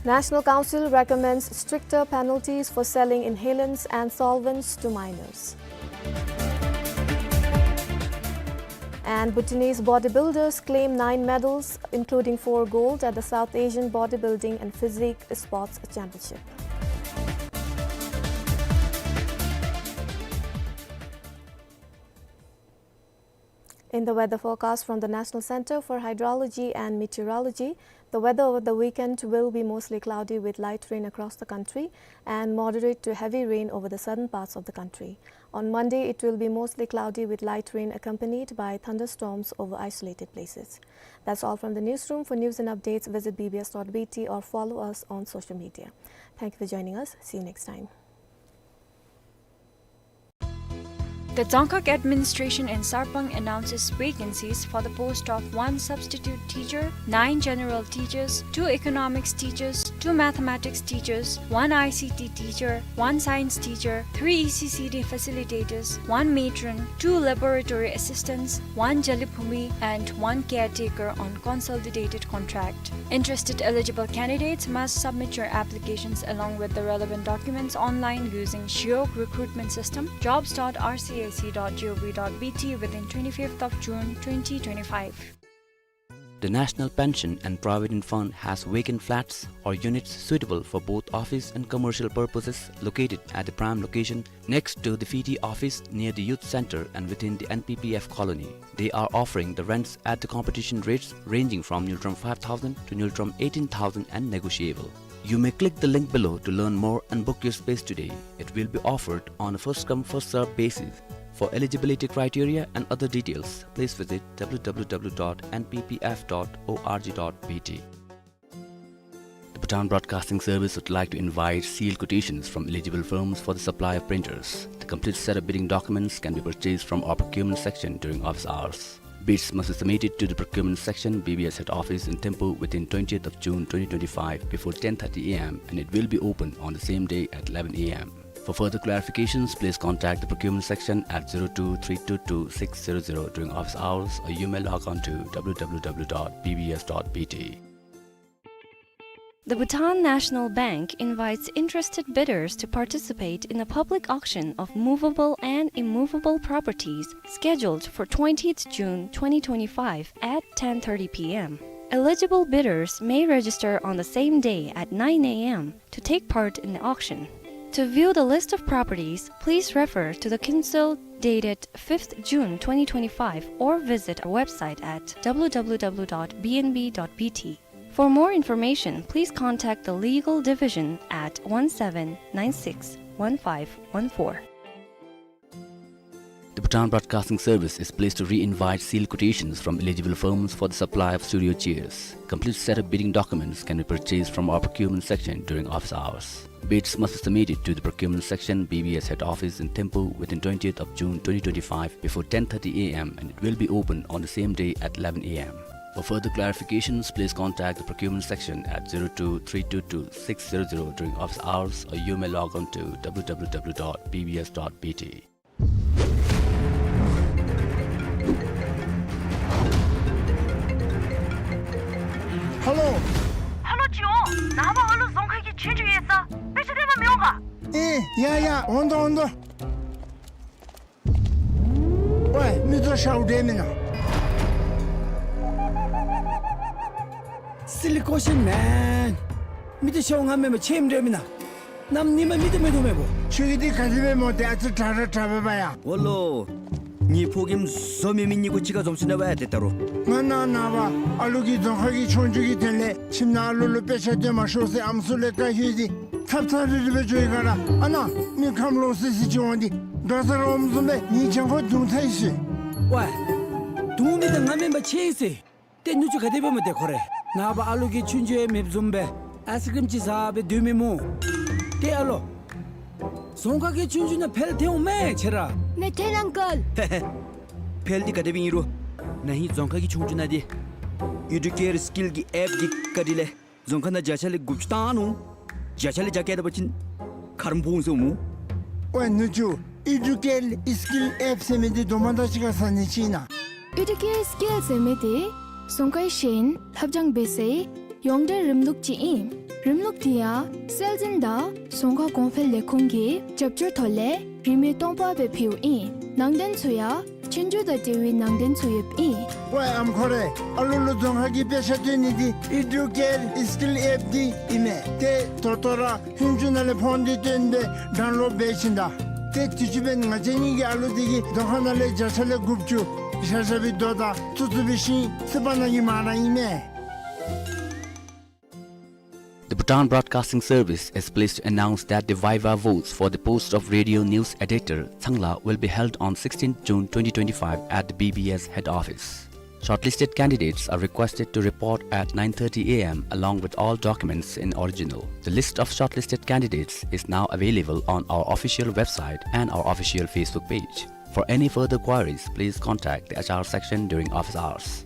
National Council recommends stricter penalties for selling inhalants and solvents to minors. And Bhutanese bodybuilders claim nine medals, including four gold, at the South Asian Bodybuilding and Physique Sports Championship. In the weather forecast from the National Center for Hydrology and Meteorology, the weather over the weekend will be mostly cloudy with light rain across the country and moderate to heavy rain over the southern parts of the country. On Monday, it will be mostly cloudy with light rain accompanied by thunderstorms over isolated places. That's all from the newsroom. For news and updates, visit B B S dot B T or follow us on social media. Thank you for joining us. See you next time. The Dzongkhag Administration in Sarpang announces vacancies for the post of one substitute teacher, nine general teachers, two economics teachers, two mathematics teachers, one I C T teacher, one science teacher, three E C C D facilitators, one matron, two laboratory assistants, one jalibhumi, and one caretaker on consolidated contract. Interested eligible candidates must submit your applications along with the relevant documents online using Shiok recruitment system, jobs dot R C A C dot G O V dot B T within twenty-fifth of June twenty twenty-five. The National Pension and Provident Fund has vacant flats or units suitable for both office and commercial purposes located at the prime location next to the F I T I office near the youth center and within the N P P F colony. They are offering the rents at the competition rates ranging from Ngultrum five thousand to Ngultrum eighteen thousand and negotiable. You may click the link below to learn more and book your space today. It will be offered on a first come, first served basis. For eligibility criteria and other details, please visit W W W dot N P P F dot org dot B T. The Bhutan Broadcasting Service would like to invite sealed quotations from eligible firms for the supply of printers. The complete set of bidding documents can be purchased from our procurement section during office hours. Bids must be submitted to the procurement section, B B S head office in Thimphu within twentieth of June twenty twenty-five before ten thirty A M, and it will be open on the same day at eleven A M. For further clarifications, please contact the procurement section at zero two three two two six zero zero during office hours, or you may log on to W W W dot B B S dot B T. The Bhutan National Bank invites interested bidders to participate in a public auction of movable and immovable properties scheduled for twentieth June twenty twenty-five at ten thirty P M. Eligible bidders may register on the same day at nine A M to take part in the auction. To view the list of properties, please refer to the Kinsul dated fifth June twenty twenty-five or visit our website at W W W dot B N B dot B T. For more information, please contact the Legal Division at one seven nine six one five one four. The Bhutan Broadcasting Service is pleased to re-invite sealed quotations from eligible firms for the supply of studio chairs. Complete set of bidding documents can be purchased from our procurement section during office hours. Bids must be submitted to the procurement section, B B S head office in Thimphu within twentieth of June twenty twenty-five before ten thirty A M, and it will be open on the same day at eleven A M. For further clarifications, please contact the procurement section at zero two three two two six zero zero during office hours, or you may log on to W W W dot B B S dot B T. ཧེ་ལོ། ཧེ་ལོ་ཅིག་འོང་། ནངས་པ་ཨ་ལུ་རྫོང་ཁ་གི་ཆོས་རྒྱུགས་ཡོད་ས། དཔེ་ཆ་སྟོན་པར་མི་འོང་ག། ཨེ་ཡ་ཡ། འོང་དོ་འོང་དོ། ཝེ་མི་ཚུ་ཤཝ་འདྲེ་མེན་ན། Silly question, man. མི་ཚུ་ཤཝ་ང་མེན་པར་ཁྱོད་འདྲེ་མེན་ན། གནམ་ཉིནམ་མི་ཚུ་མེད་དོ་མེད་པོ། ཁྱོད་ཀྱི་འདི་ག་དེ་སྦེ་སྨོ། ཏེ་ཨ་ཙི་དྲག་ར་དྲག་པས་པ་ཡ། འོ་ལོ། ངེའི་ཕོ་རྒནམ་བཟོ་མེད་མི་གཉིས་པོ་གཅིག་ཁར་འཛོམས་སོ་ནུག་པ་ཡ་ཏེ་ད་རུང་། ང་ནངས་པ་ཨ་ལུ་གི་རྫོང་ཁ་གི་ཆོས་རྒྱུགས་ཀྱི་དོན་ལས་ཁྱིམ་ནང་ཨ་ལུ་ལུ་དཔེ་ཆ་སྟོན་མ་ཤོག་ཟེར་ཨམ་སྲུ་ལས་བཀའ་ཞུ་སྟེ་ཚབ་ཚབ་རིལ་རི་སྦེ་འགྱོ་ཡི་ག་ར། ཨ་ནཱ་མི་ཁམས་ལོག་སི་སི་ཅིག་འོང་སྟེ་དོ་ས་རོམ་བཟུམ་སྦེ་ངེའི་གྱང་ཁོག་བརྡུང་ཚར་ཡི་ཟེར། ཝེ། བརྡུང་མི་འདི་ང་མེན་པར་ཁྱོད་ཨིན་ཟེར། ཏེ་ནུ་གཅུང་ག་དེ་སྦེ་སྨོ་ཏེ་ཁོ་རེ། ནངས་པ་ཨ་ལུ་གི་ཆོས་རྒྱུགས་ཡང་མེདཔ་བཟུམ་སྦེ་ཨའིསི་ཀྲིམ་ཅིག་ཟ་སྦེ་སྡོད་མི་སྨོ། ཏེ་ཨ་ལོ། རྫོང་ཁ་གི་ཆོས་རྒྱུགས་ནང་འཕེལ་ཐོན་འོང་མས་ཁྱོད་ར། མེད་ཐེན་ཨང་ཀལ། ཧེ་ཧེ། འཕེལ་འདི་ག་དེ་སྦེ་ཨིན་རུང་ན་ཧིང་རྫོང་ཁ་གི་ཆོས་རྒྱུགས་ནང་འདི་ཨི་ཌུ་ཀེར་སི་ཀིལ་གྱི་ཨེཔ་འདི་བཀའ་དྲིན་ལས་རྫོང་ཁ་ནང་བརྒྱ་ཆ་ལས་དགུ་བཅུ་བཏང་ནུག། བརྒྱ་ཆ་ལས་བརྒྱ་བཀལ་ད་པ་ཅིན་ཁ་རོག་ཕོག་འོང་ཟེར་སྨོ། ཝེ་ནུ་གཅུང་། ཨི་ཌུ་ཀེར་སི་ཀིལ་ཨེཔ་ཟེར་མི་འདི་དོ་མ་དང་གཅིག་ཁར་ཟ་ནི་ཅིག་ཨིན་ན། ཨི་ཌུ་ཀེར་སི་ཀིལ་ཟེར་མི་འདི་རྫོང་ཁའི་ཤེས་ཡོན་ལྷབ་སྦྱང་འབད་སའི་ཡོངས་འབྲེལ་རིམ་ལུགས་ཅིག་ཨིན། རིམ་ལུགས་འདི་ཡང་སྲོལ་འཛིན་དང་རྫོང་ཁ་གོང་འཕེལ་ལས་ཁུངས་ཀྱི་རྒྱབ་སྐྱོར་ཐོག་ལས་རིན་མེད་སྟོང་པ་སྦེ་ཕུལཝ་ཨིན། ནང་དོན་ཚུ་ཡང་ཆོས་རྒྱུགས་དང་འབྲེལ་བའི་ནང་དོན་ཚུ་ཡོདཔ་ཨིན། ཝེ་ཨམ་ཁོ་རེ། ཨ་ལུ་ལུ་རྫོང་ཁ་གི་དཔེ་ཆ་སྟོན་ནི་འདི་ཨི་ཌུ་ཀེར་སི་ཀིལ་ཨེཔ་འདི་ཨིན་མས། ཏེ་ད་ལྟོ་ར་ཧུན་ཅུ་ནང་ལས་ཕོན་འདི་བཏོན་སྦེ་ཌའུན་ལོཌ་འབད་ཞིནམ་ད། ཏེ་དུས་ཅི་འབདན་ང་བཅས་གཉིས་ཀྱི་ཨ་ལུ་འདི་གིས་རྫོང་ཁ་ནང་ལས་བརྒྱ་ཆ་ལས་དགུ་བཅུ་བཞག་བཞགཔ་སྦེ་རྡོ་དང་བཙུགས་བཙུགས་པའི་ཤིང་བསིལ་པ་ནང་གི་མར་ར་ཨིན་མས། The Bhutan Broadcasting Service is pleased to announce that the viva votes for the post of Radio News Editor, Tsangla, will be held on sixteenth June twenty twenty-five at the B B S head office. Shortlisted candidates are requested to report at nine thirty A M along with all documents in original. The list of shortlisted candidates is now available on our official website and our official Facebook page. For any further queries, please contact the H R section during office hours.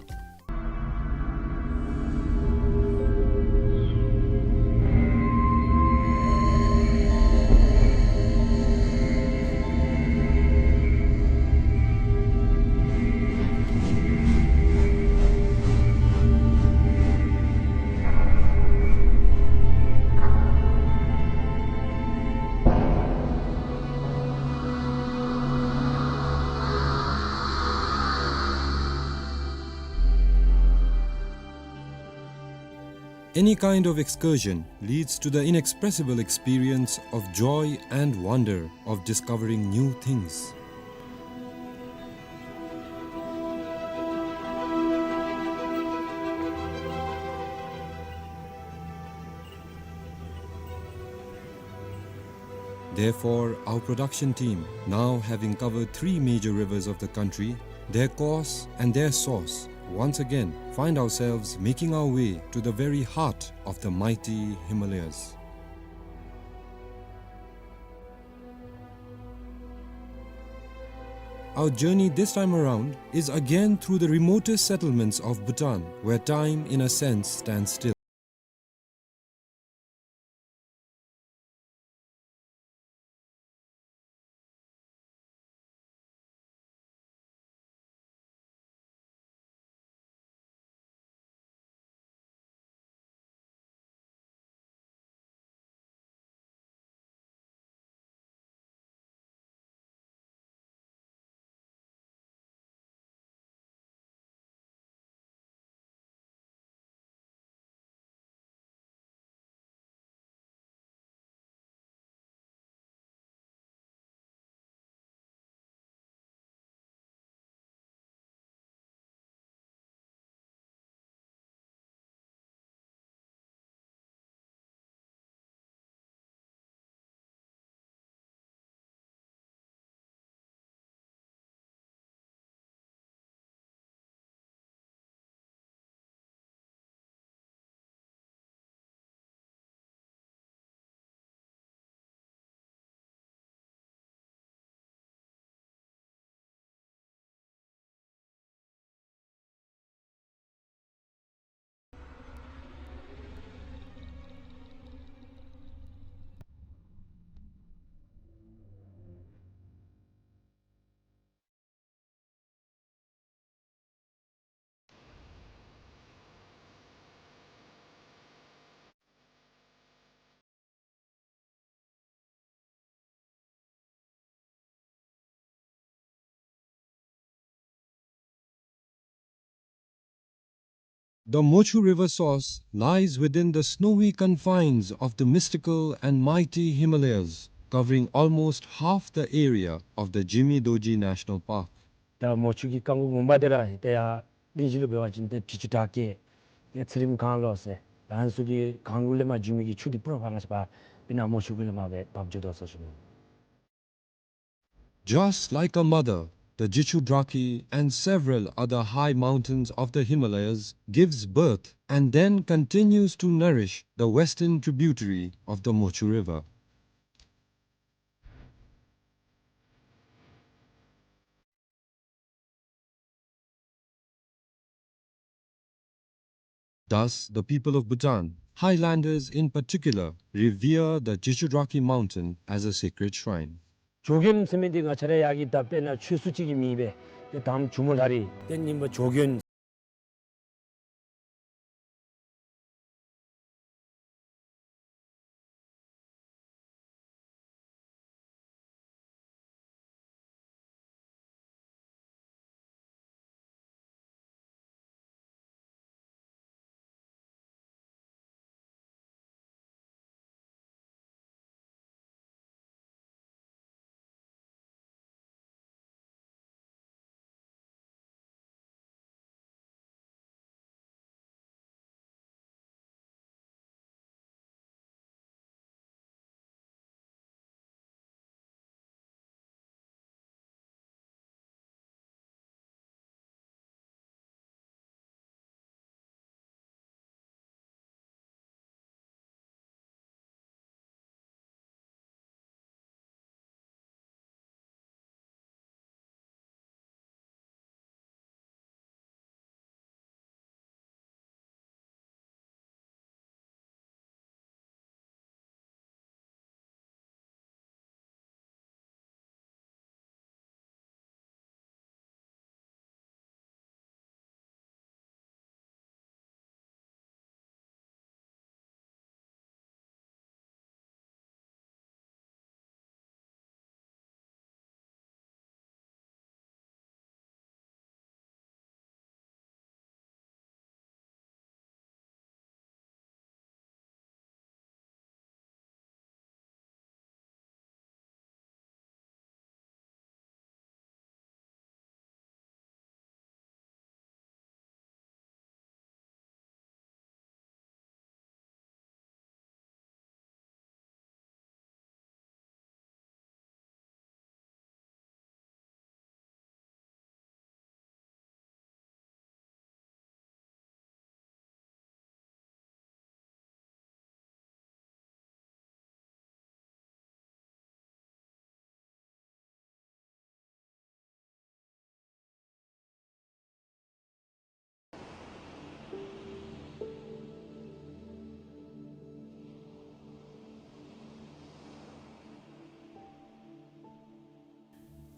Any kind of excursion leads to the inexpressible experience of joy and wonder of discovering new things. Therefore, our production team, now having covered three major rivers of the country, their course and their source, once again find ourselves making our way to the very heart of the mighty Himalayas. Our journey this time around is again through the remotest settlements of Bhutan, where time, in a sense, stands still. The Mochu River source lies within the snowy confines of the mystical and mighty Himalayas, covering almost half the area of the Jimi Dorji National Park. ད་མོ་ཆུ་གི་རྐང་ཁུག་ངོ་མ་འདི་ར་ཏེ་ཡར་གླིང་བཞི་ལུ་འབད་བ་ཅིན་ཏེ་དྲི་ཆུ་བྲག་སྐྱེས་ཏེ་ཚེ་རིང་སྒང་ལུ་ཟེར་ད་ཨ་ནི་ཚུ་གི་སྒང་ལུ་ལས་མར་ཇུ་མི་གི་ཆུ་འདི་པུ་ར་ཕར་ང་བཅས་པ་སྤུ་ན་མོ་ཆུ་གུ་ལས་མར་སྦེ་འབབ་འགྱོ་དོ་ཟེར་ཞུ་ནི། Just like a mother, the Jichu Draki and several other high mountains of the Himalayas gives birth and then continues to nourish the western tributary of the Mochu River. Thus, the people of Bhutan, highlanders in particular, revere the Jichu Draki mountain as a sacred shrine. ཇོ་མགོན་ཟེར་མི་འདི་ང་བཅས་ར་ཡར་གྱི་ད་དཔེར་ན་ཆོས་སྲུང་ཅིག་གི་མིང་སྦེ་ཏེ་དང་ཇོ་མོ་ལྷ་རི་ཏེ་ཨིན་པས་ཇོ་མགོན།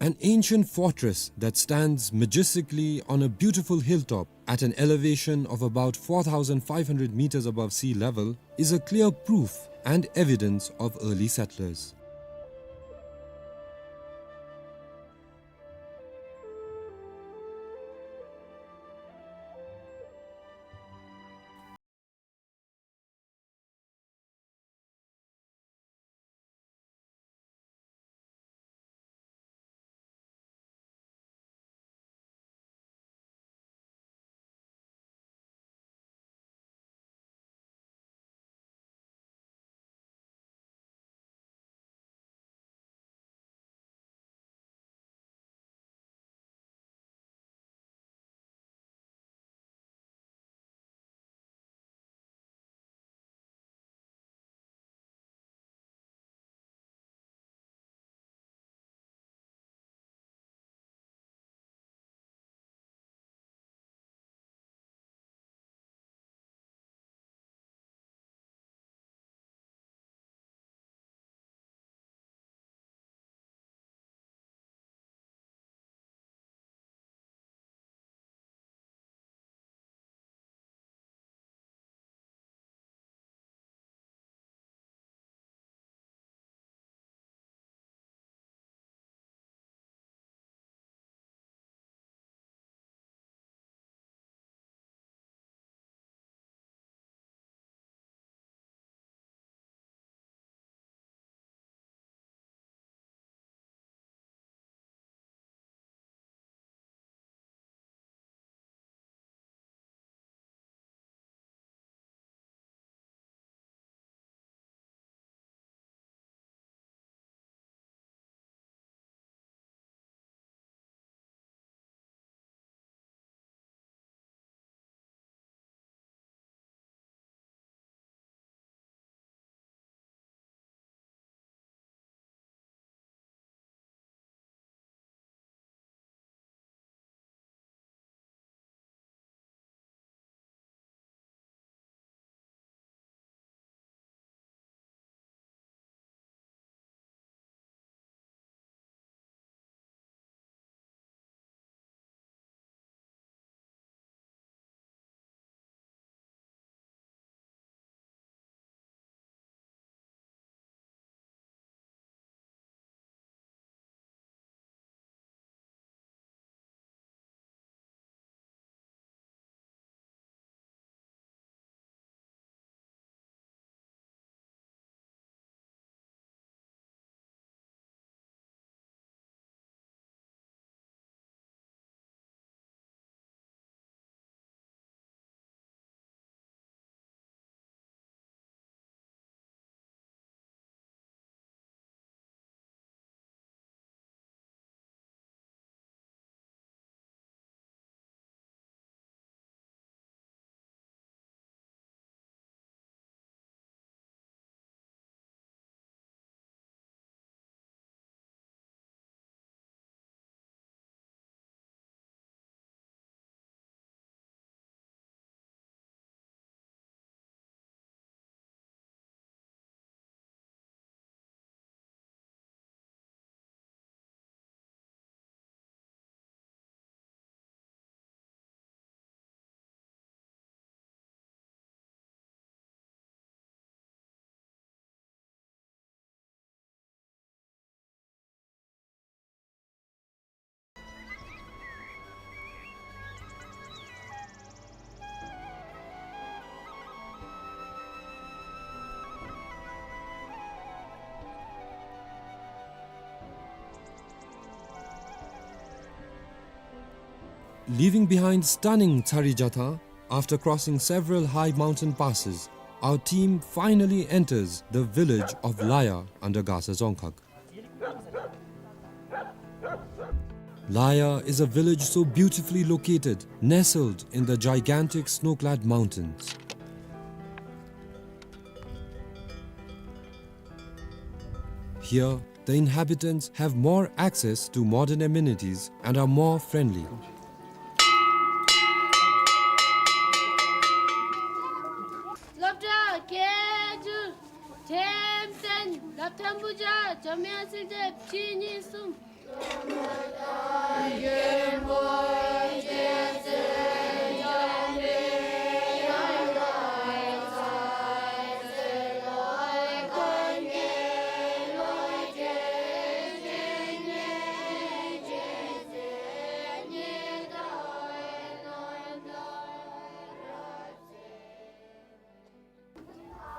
An ancient fortress that stands majestically on a beautiful hilltop at an elevation of about four thousand five hundred meters above sea level is a clear proof and evidence of early settlers. Leaving behind stunning Tsariyatha, after crossing several high mountain passes, our team finally enters the village of Laya under Gasa Dzongkhag. Laya is a village so beautifully located, nestled in the gigantic snow-clad mountains. Here, the inhabitants have more access to modern amenities and are more friendly. སློབ་གྲྭ་སྐད་སྒྱུར། ཐེམ་སྟོན། སློབ་ཐོན་བུ་བརྒྱ། འཇམ་དབྱངས་གསལ་འདེབས་གཅིག་གཉིས་གསུམ།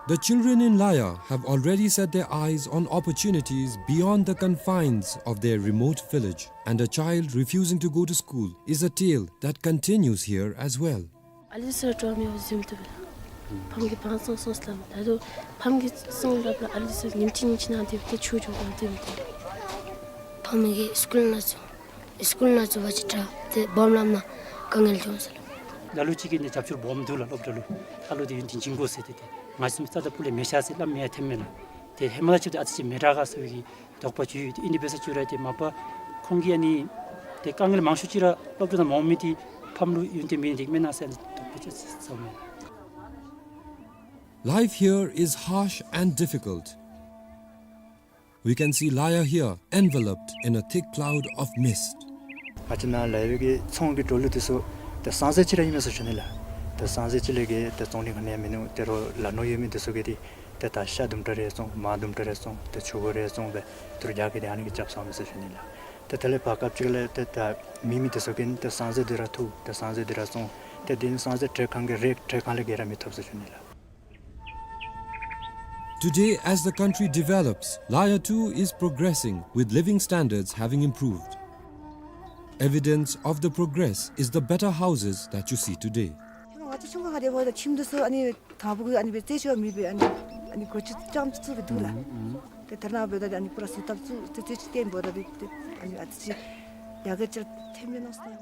The children in Laya have already set their eyes on opportunities beyond the confines of their remote village, and a child refusing to go to school is a tale that continues here as well. ཨ་ལི་སི་ཊོ་མི་ཡོ་ཟིམ་ཏུ་བེ། ཕམ་གི་བང་སོང་སོང་སླམ། ད་དུ་ཕམ་གི་སོང་སླབ་ར་ཨ་ལི་སི་ཉིམ་ཅིག་ཉིམ་ཅིག་ནང་དེ་བེ་ཆུ་ཇོ་གང་དེ་བེ་དེ། ཕམ་གི་སི་ཀུལ་ནང་ཚུ་སི་ཀུལ་ནང་ཚུ་བ་ཅི་དྲག་དེ་སྦོམ་ལམ་ན་དཀའ་ངལ་བྱུང་སོང་ལགས། ལ་ལུ་ཅིག་གིས་ནི་རྒྱབ་སྐྱོར་སྦོམ་འདུག་ལགས། སློབ་གྲྭ་ལུ་ད་ལོ་དེ་ཡུན་བརྟན་བྱིན་དགོ་ཟེར་ཏེ་དེ་ང་གསུམ་རྩ་དང་སྤུ་ལས་མེད་ཤག་ཟེར་སླབ་མི་ཡང་ཐོནམ་མས་ལགས། དེ་ཧེ་མ་ལས་ཕྱི་ཏེ་ཨ་ཙི་ཅིག་མེད་དྲག་ག་ཟེར་བའི་གི་དོགས་པ་བྱུང་ཡོད། དེ་ཨིན་དེ་འབད་ས་ཅིག་ར་དེ་མ་པ་ཁོང་གིས་ཨ་ནི་དེ་དཀའ་ངལ་མང་ཤོས་ཅིག་ར་སློབ་གྲྭ་ནང་མ་འོང་མི་དེ་ཕམ་ལུ་ཡུན་བརྟན་མེད་ནི་དེ་མེན་ན་ཟེར་ཨ་ནི་དོགས་པ་ཅིག་ཟ་མས། Life here is harsh and difficult. We can see Laya here enveloped in a thick cloud of mist. ང་བཅས་ནཱ་ལ་ཡོད་པའི་གི་ཚོང་གི་འགྲོ་ལུགས་དེ་ཚུ་ཏེ་སངས་རྒྱས་ཅིག་ར་ཨིན་མས་ཟེར་ཞུ་ནི་ལགས། ཏེ་སངས་རྒྱས་ཅིག་ལས་གི་ཏེ་བཙོང་ནི་ག་ནི་ཡང་མིན་ནུག། ཏེ་རོགས་ལ་ནོར་ཡོད་མི་དེ་ཚུ་གིས་ཏེ་ཏེ་ད་ཤ་དུམ་གྲ་རེ་བཙོང་མར་དུམ་གྲ་རེ་བཙོང་ཏེ་ཆུ་བོ་རེ་བཙོང་སྦེ་ཏེ་རྒྱ་གི་དེ་ཨ་ནི་གི་རྐྱབ་སོང་མས་ཟེར་ཞུ་ནི་ལགས། ཏེ་དེ་ལས་བར་སྐབས་ཅིག་ལས་ཏེ་ད་མེད་མི་དེ་ཚུ་གིས་ཏེ་སངས་རྒྱས་དེ་ར་འཐུ་ཏེ་སངས་རྒྱས་དེ་ར་བཙོང་ཏེ་དེ་ནི་སངས་རྒྱས་བྲེ་གང་གི་རེ་བྲེ་གང་ལས་གི་ར་མི་ཐོབ་ཟེར་ཞུ་ནི་ལགས། Today, as the country develops, Laya too is progressing, with living standards having improved. Evidence of the progress is the better houses that you see today. ང་བཅས་ཆུང་ཀུ་ཁ་དེ་འབདཝ་ད་ཁྱིམ་དེ་ཚུ་ཨ་ནི་དང་པོ་གི་ཨ་ནི་སྦེ་རྩེ་ཆུ་མེད་པའི་ཨ་ནི་ཨ་ནི་སྒོ་ཕྱེ་རྐྱངམ་ཅིག་སྦེ་འདུག་ལགས། ཨུམ་ཨུམ། ཏེ་ཐ་ན་འབདཝ་ད་ཨ་ནི་པུ་ར་བཟོ་བཏབ་ཚུགས་ཏེ་རྩེ་ཆུ་བརྟེན་འབདཝ་ད་ཏེ་ཨ་ནི་ཨ་ཙི་ཅིག་ཡར་རྒྱས་ཅིག་ཐོནམ་མས་མནོ་སྟེ།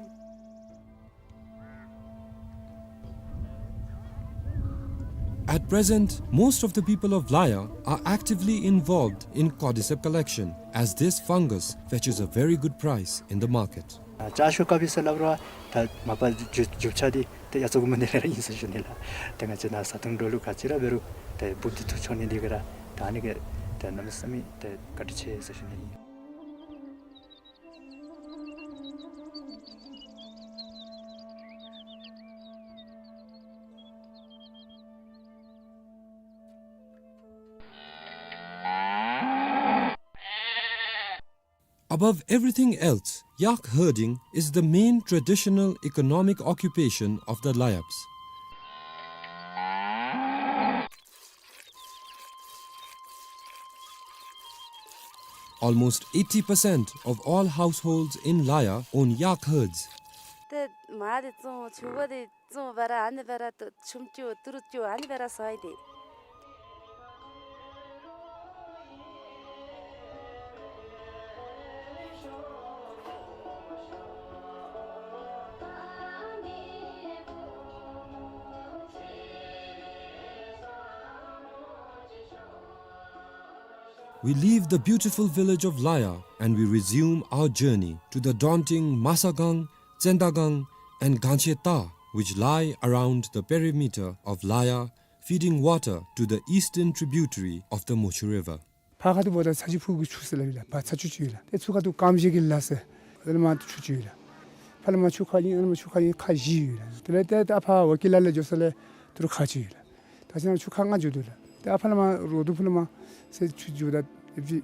At present, most of the people of Laya are actively involved in cordyceps collection, as this fungus fetches a very good price in the market. ཨ་ལྕགས་ཤོག་ཀ་པི་ཟེར་སླབ་རུང་ད་མ་པ་རྒྱུ་རྒྱུ་ཆ་འདི་ཏེ་ཡ་ཚོགས་མ་ནི་ར་ཨིན་ཟེར་ཞུ་ནི་ལགས། ཏེ་ང་བཅས་ནཱ་བཟའ་འཐུང་འགྲོ་ལུགས་ག་ཅི་ར་འབད་རུང་ཏེ་འབུཔ་འདི་འཐུ་འགྱོ་ནི་འདི་གིས་ར་ད་ཨ་ནི་གིས་ཏེ་གནམ་མེད་ས་མེད་ཏེ་བཀའ་དྲིན་ཆེ་ཟེར་ཞུ་ནི་ཨིན། Above everything else, yak herding is the main traditional economic occupation of the Layabs. Almost eighty percent of all households in Laya own yak herds. ཏེ་མར་འདི་བཙོང་ཆུང་ཀུ་འདི་བཙོང་འབད་ར་ཨ་ནི་འབད་ར་ཏེ་ཆུམ་ཅིག་ཏི་རུ་ཅིག་ཨ་ནི་འབད་ར་ཟ་ཡི་ཏེ། We leave the beautiful village of Laya and we resume our journey to the daunting Masagang, Tsendagang, and Gancheta, which lie around the perimeter of Laya, feeding water to the eastern tributary of the Mochu River. ཕར་ཁ་ཐུག་འབདཝ་ད་ཚ་ཆུ་ཕུག་གི་ཆུ་ཟེར་སླབ་ཨིན་ལགས། ཕར་ཚ་ཆུ་ཅིག་ཡོད་ལགས། ཏེ་ཚུར་ཁ་ཐུག་ཀམ་ཤེ་གི་ལ་ཟེར་ཨ་ནི་མར་ཆུ་ཅིག་ཡོད་ལགས། ཕར་ལས་མར་ཆུ་ཁ་ཨིན་ཨ་ནི་མར་ཆུ་ཁ་ཨིན་ཁ་བཞི་ཡོད་ལགས། དེ་ལས་ཏེ་ད་ཕར་ཝ་ཀི་ལ་ལས་འགྱོ་ས་ལས་ཏི་རུ་ཁ་ཅིག་ཡོད་ལགས། ད་ཅི་ན་ཆུ་ཁ་ལྔ་འགྱོ་དོ་ལགས། ཏེ་ཨ་ཕར་ལས་མར་རོ་དུ་ཕུ་ལས་མར་ཟེར་ཆུ་འགྱོཝ་ད་ཨེབ་ཅིག་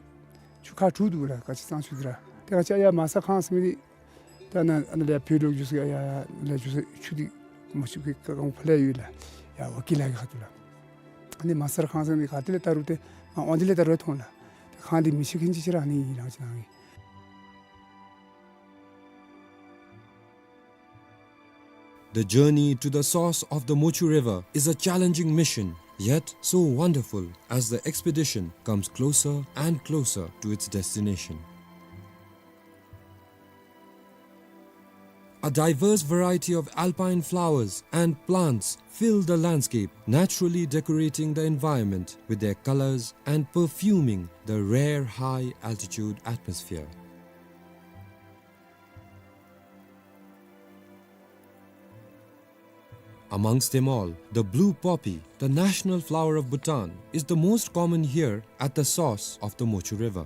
ཆུ་ཁ་དྲུག་འདུག་ལགས། ག་ཅི་གཙང་ཆུ་འདི་ར། ཏེ་ག་ཅི་ཨ་ཡ་མ་ས་ཁང་ཟེར་མི་འདི་ད་ནཱ་ཨ་ནཱ་ལས་བོད་ལུ་འགྱོ་ས་ཡ་ལས་འགྱོ་ས་ཆུ་འདི་མ་ཆུ་གི་ག་གང་ཕར་ལས་ཡོད་ལགས། ཡ་ཝ་ཀི་ལ་གི་ཁ་ཐུག་ལགས། ཨ་ནི་མ་ས་ཁང་ཟེར་མི་ག་ཏེ་ལས་ད་རུང་ཏེ་མར་ཨོང་ཏེ་ལས་ད་རུང་མཐོང་ལགས། ཏེ་ཁང་འདི་མི་ཤེས་མཁན་ཅིག་ཅིག་ར་ཨ་ནི་ཨིན་ལགས་ཅི་ན་ཨིན། The journey to the source of the Mochu River is a challenging mission, yet so wonderful as the expedition comes closer and closer to its destination. A diverse variety of alpine flowers and plants fill the landscape, naturally decorating the environment with their colors and perfuming the rare high-altitude atmosphere. Amongst them all, the blue poppy, the national flower of Bhutan, is the most common here at the source of the Mochu River.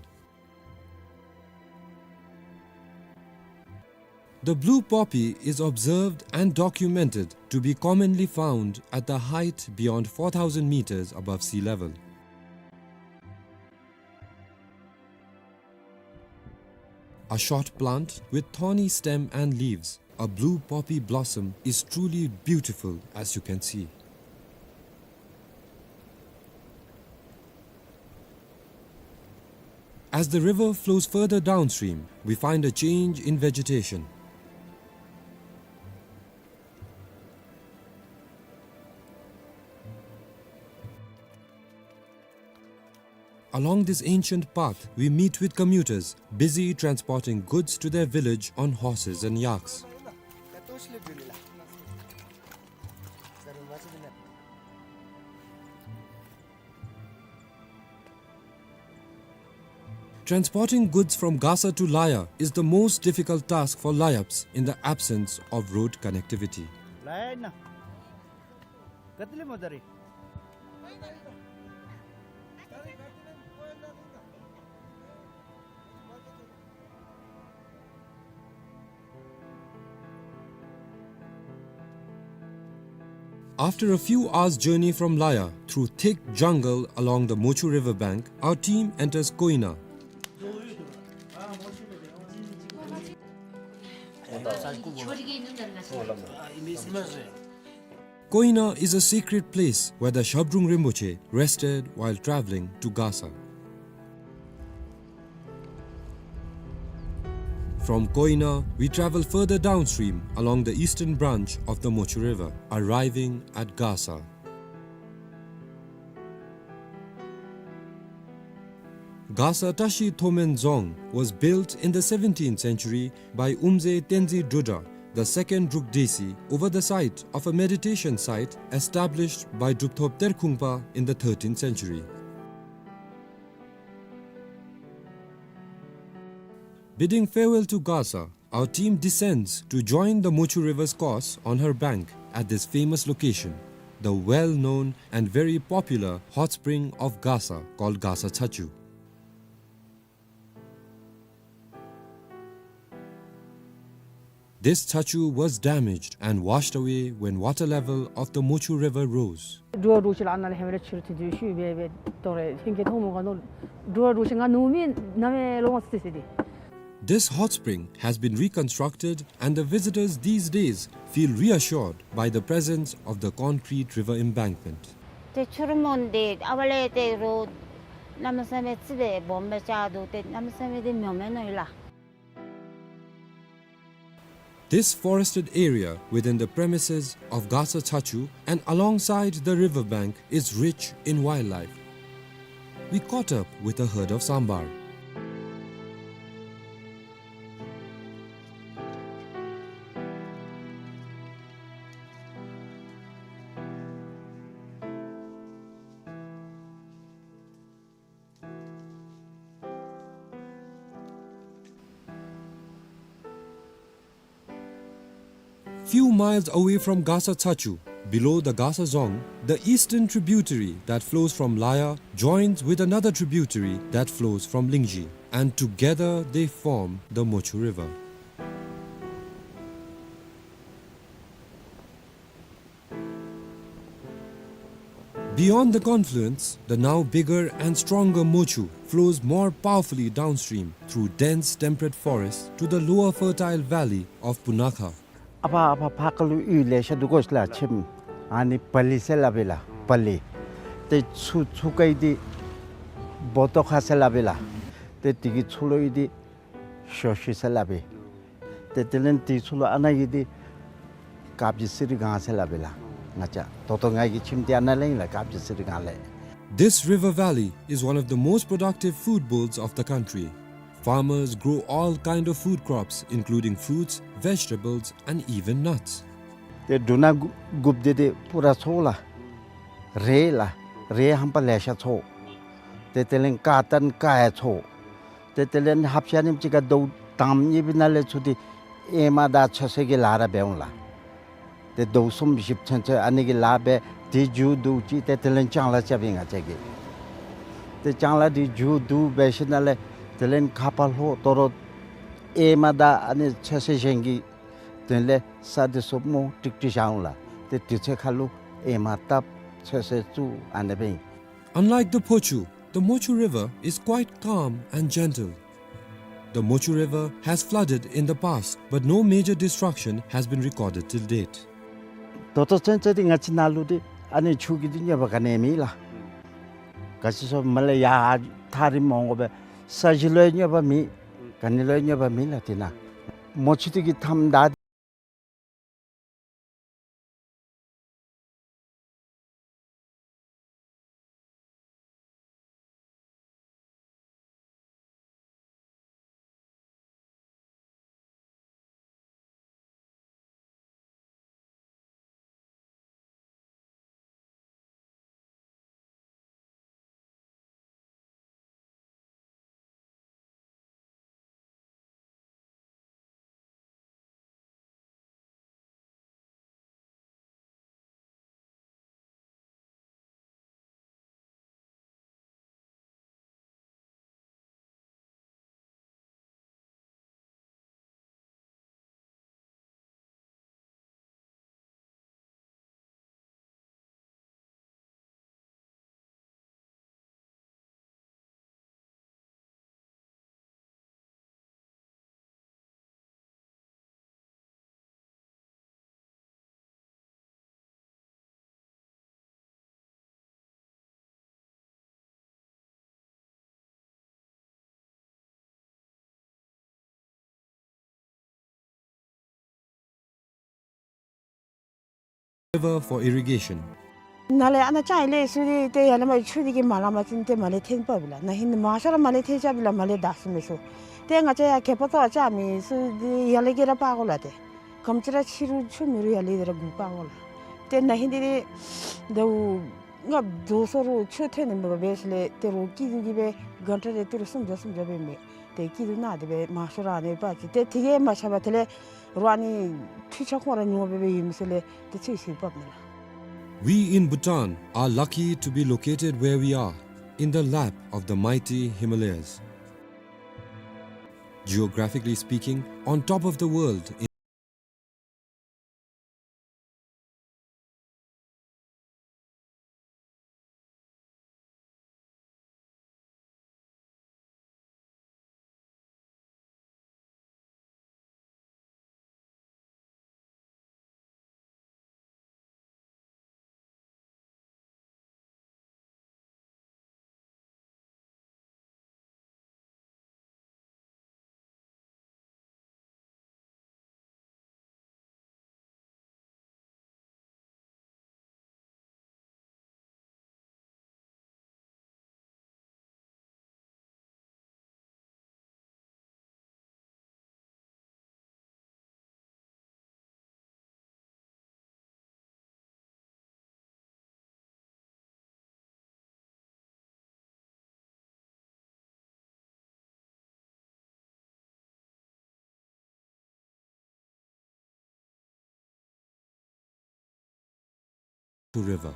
The blue poppy is observed and documented to be commonly found at the height beyond four thousand meters above sea level. A short plant with thorny stem and leaves, a blue poppy blossom is truly beautiful, as you can see. As the river flows further downstream, we find a change in vegetation. Along this ancient path, we meet with commuters busy transporting goods to their village on horses and yaks. Transporting goods from Gasa to Laya is the most difficult task for Layaps in the absence of road connectivity. After a few hours' journey from Laya, through thick jungle along the Mochu river bank, our team enters Koina. Koina is a secret place where the Shabdrung Rinpoche rested while traveling to Gasa. From Koina, we travel further downstream along the eastern branch of the Mochu River, arriving at Gasa. Gasa Tashi Thomen Dzong was built in the seventeenth century by Umze Tenzin Drudra, the second Druk Desi, over the site of a meditation site established by Drupthop Terkhungpa in the thirteenth century. Bidding farewell to Gasa, our team descends to join the Mochu River's course on her bank at this famous location, the well-known and very popular hot spring of Gasa, called Gasa Chachu. This chachu was damaged and washed away when water level of the Mochu River rose. འགྲོ་བ་འགྲོ་ཤེས་ལ་ཨ་ནཱ་ལས་ཧེ་མ་ར་ཕྱིར་ཐོན་དུས་ཤུལ་སྦེ་སྦེ་དོ་རེ་ཧིང་གི་ཐོག་མོ་ག་ནོ་འགྲོ་བ་འགྲོ་ཤེས་ང་ནུབ་མི་ནམ་ཡང་ལོང་བ་སི་སི་དེ། This hot spring has been reconstructed and the visitors these days feel reassured by the presence of the concrete river embankment. ཏེ་ཆུ་རུད་མོ་འདི་ཨ་ཝ་ལས་ཏེ་རོ་གནམ་མེད་ས་མེད་ཙི་སྦེ་སྦོམ་སྦེ་ཆགས་འདུག། ཏེ་གནམ་མེད་ས་མེད་འདི་མྱོང་མེད་ནོ་ཡོད་ལགས། This forested area within the premises of Gasa Chachu and alongside the river bank is rich in wildlife. We caught up with a herd of sambar. Few miles away from Gasa Chachu, below the Gasa Dzong, the eastern tributary that flows from Laya joins with another tributary that flows from Lingzhi, and together they form the Mochu River. Beyond the confluence, the now bigger and stronger Mochu flows more powerfully downstream through dense temperate forest to the lower fertile valley of Punakha. ཨ་ཕ་ཨ་ཕ་ཕར་ཁ་ལུ་གཡུས་ལེ་ཤ་འདུག་གོ་ལགས། ཁྱིམ་ཨ་ནི་པ་ལི་ཟེར་སླབ་ཨིན་ལགས། པ་ལི། ཏེ་ཚུར་ཚུར་ཁ་གི་འདི་བོ་ཏོ་ཁ་ཟེར་སླབ་ཨིན་ལགས། ཏེ་དེ་གི་ཚུར་ལུ་ཨིན་འདི་ཤོ་ཤི་ཟེར་སླབ་ཨིན། ཏེ་དེ་ལས་དེའི་ཚུར་ལུ་ཨ་ནཱ་གི་འདི་དཀར་སྦྱིས་གསེར་སྒང་ཟེར་སླབ་ཨིན་ལགས། ང་བཅས་ད་ལྟོ་ང་གི་ཁྱིམ་འདི་ཨ་ནཱ་ལས་ཨིན་ལགས། དཀར་སྦྱིས་གསེར་སྒང་ལས། This river valley is one of the most productive food bowls of the country. Farmers grow all kind of food crops, including fruits, vegetables, and even nuts. ཏེ་འབྲུ་སྣ་དགུ་དགུཔ་འདི་ཏེ་པུ་ར་ཚོགས་ལགས། རེད་ལགས། རེད་ཧམ་པ་ལེ་ཤ་ཚོགས། ཏེ་དེ་ལས་ཀར་ཏན་ཀར་ཡང་ཚོགས། ཏེ་དེ་ལས་ཧབ་ཤ་ནིམ་ཅིག་ཁར་ཟླཝ་དང་པ་གཉིས་པའི་ནང་ལས་ཚུར་འདི་ཨེ་མ་དང་ཚོད་བསྲེ་གི་ལཱ་ར་འབད་འོང་ལགས། ཏེ་ཟླཝ་གསུམ་བཞི་ཚུན་ཚོད་ཨ་ནི་གི་ལཱ་འབད། དེ་མཇུག་བསྡུ་ཅི། ཏེ་དེ་ལས་ལྕང་ལཱ་རྐྱབ་ཨིན་ང་བཅས་ཀྱིས། ཏེ་ལྕང་ལཱ་དེ་མཇུག་བསྡུ་འབད་ཞིནམ་ལས་དེ་ལས་ཁ་ཕར་ལྷོ་དོ་རུང་ཨེ་མ་དང་ཨ་ནི་ཚོད་བསྲེ་གཞན་གྱི་ དོན་ལས་ས་འདི་ཚུ་སྨོ་ཀྲིག་ཀྲི་བཞག་འོང་ལགས། ཏེ་དུས་ཚོད་ཁར་ལུ་ཨེ་མ་བཏབ་ཚོད་བསྲེ་བཙུགས་ཨ་ནི་སྦེ་ཨིན། Unlike the Phochu, the Mochu River is quite calm and gentle. The Mochu River has flooded in the past, but no major destruction has been recorded till date. ད་ལྟོ་ཚུན་ཚོད་འདི་ང་བཅས་ནཱ་ལུ་འདི་ཨ་ནི་ཆུ་གི་འདི་གནོད་པ་ག་ནི་མེད་ལགས། ག་ཅི་སོང་མ་ལས་ཡར་ཐག་རིངམོ་འོང་དགོ་པས། ས་གཞི་ལུ་ཡང་གནོད་པ་མེད། ག་ནི་ལུ་ཡང་གནོད་པ་མེད་ལགས། དེ་ནང་མོ་ཆུ་འདི་གིས་མཐའམ་བདའ། River for irrigation. ནཱ་ལས་ཨ་ནཱ་ཅང་ལས་ཚུ་འདི་ཏེ་ཡར་ལས་མར་ཆུ་འདི་གིས་མ་ལང་པ་ཅིན་ཏེ་མར་ལས་འཐེན་འབགཔ་ཨིན་ལགས། ན་ཧིང་མང་ཤོས་ར་མར་ལས་འཐེན་རྐྱབ་ཨིན་ལགས། མར་ལས་བདའ་ཚུགས་མི་ཚུ། ཏེ་ང་བཅས་ཡར་གད་པ་བཏོག་རྐྱབ་མི་ཚུ་འདི་ཡར་ལས་གི་ར་འབག་དགོ་ལགས། ཏེ་ག་དེམ་ཅིག་ར་ཆུ་རུང་ཆུ་མེད་རུང་ཡར་ལས་འདི་ར་འགོ་འབག་དགོ་ལགས། ཏེ་ན་ཧིང་འདི་ཏེ་ད་ལྔ་བདོ་སོང་རུང་ཆུ་ཐོན་ནི་མེད་པར་སྦེ་ཞིནམ་ལས་ཏེ་རོགས་སྐྱིད་སྡུག་གིས་སྦེ་གང་ཁྲ་རེ་ཏི་རུ་སུམ་བརྒྱ་སུམ་བརྒྱ་སྦེ་མི་ཏེ་སྐྱིད་སྡུག་ནང་དེ་སྦེ་མང་ཤོས་ར་ཨ་ནི་འབག་ཅི། ཏེ་དེ་གིས་མ་ཆགས་པར་དེ་ལས་རོགས་ཨ་ནི་འཕྲུལ་ཆས་ཁོང་ར་ཉོ་སྦེ་སྦེ་ཡོད་མི་ཚུ་ལས་ཏེ་ཚུར་ཞིག་འབགཔ་ཨིན་ལགས། We in Bhutan are lucky to be located where we are, in the lap of the mighty Himalayas. Geographically speaking, on top of the world, River.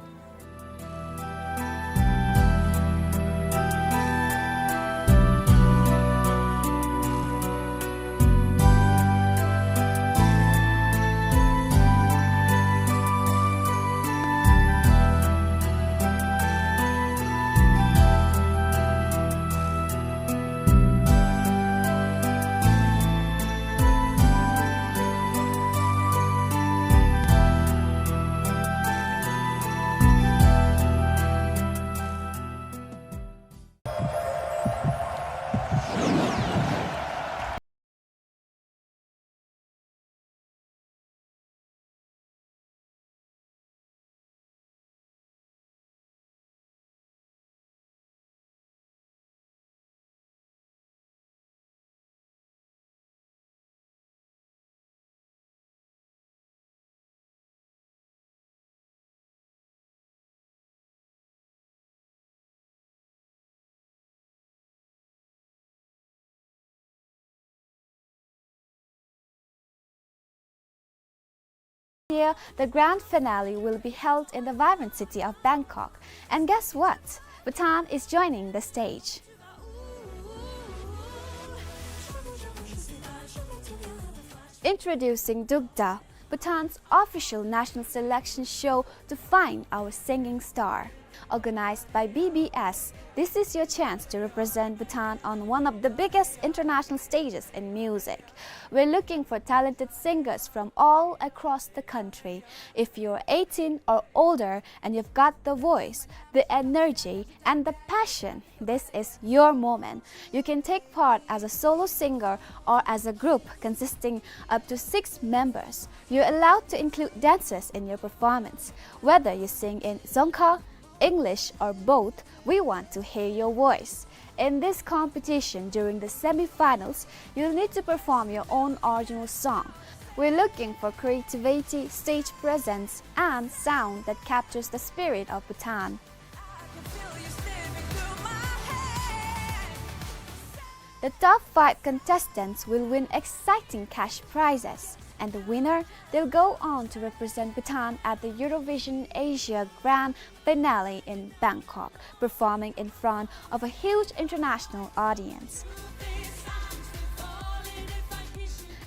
Year, the grand finale will be held in the vibrant city of Bangkok. And guess what? Bhutan is joining the stage. Introducing Dugda, Bhutan's official national selection show to find our singing star. Organized by B B S, this is your chance to represent Bhutan on one of the biggest international stages in music. We're looking for talented singers from all across the country. If you're eighteen or older and you've got the voice, the energy, and the passion, this is your moment. You can take part as a solo singer or as a group consisting up to six members. You're allowed to include dancers in your performance. Whether you sing in Dzongkha, English, or both, we want to hear your voice. In this competition, during the semi-finals, you'll need to perform your own original song. We're looking for creativity, stage presence, and sound that captures the spirit of Bhutan. The top five contestants will win exciting cash prizes, and the winner, they'll go on to represent Bhutan at the Eurovision Asia Grand Finale in Bangkok, performing in front of a huge international audience.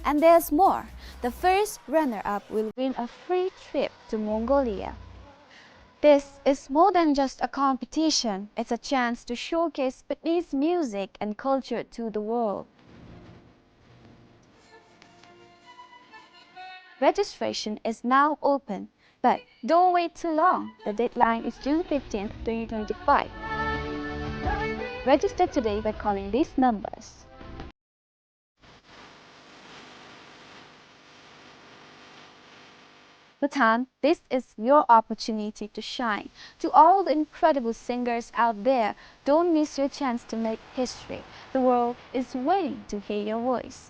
And there's more. The first runner-up will win a free trip to Mongolia. This is more than just a competition, it's a chance to showcase Bhutanese music and culture to the world. Registration is now open, but don't wait too long. The deadline is June fifteenth, twenty twenty-five. Register today by calling these numbers. Bhutan, this is your opportunity to shine. To all the incredible singers out there, don't miss your chance to make history. The world is waiting to hear your voice.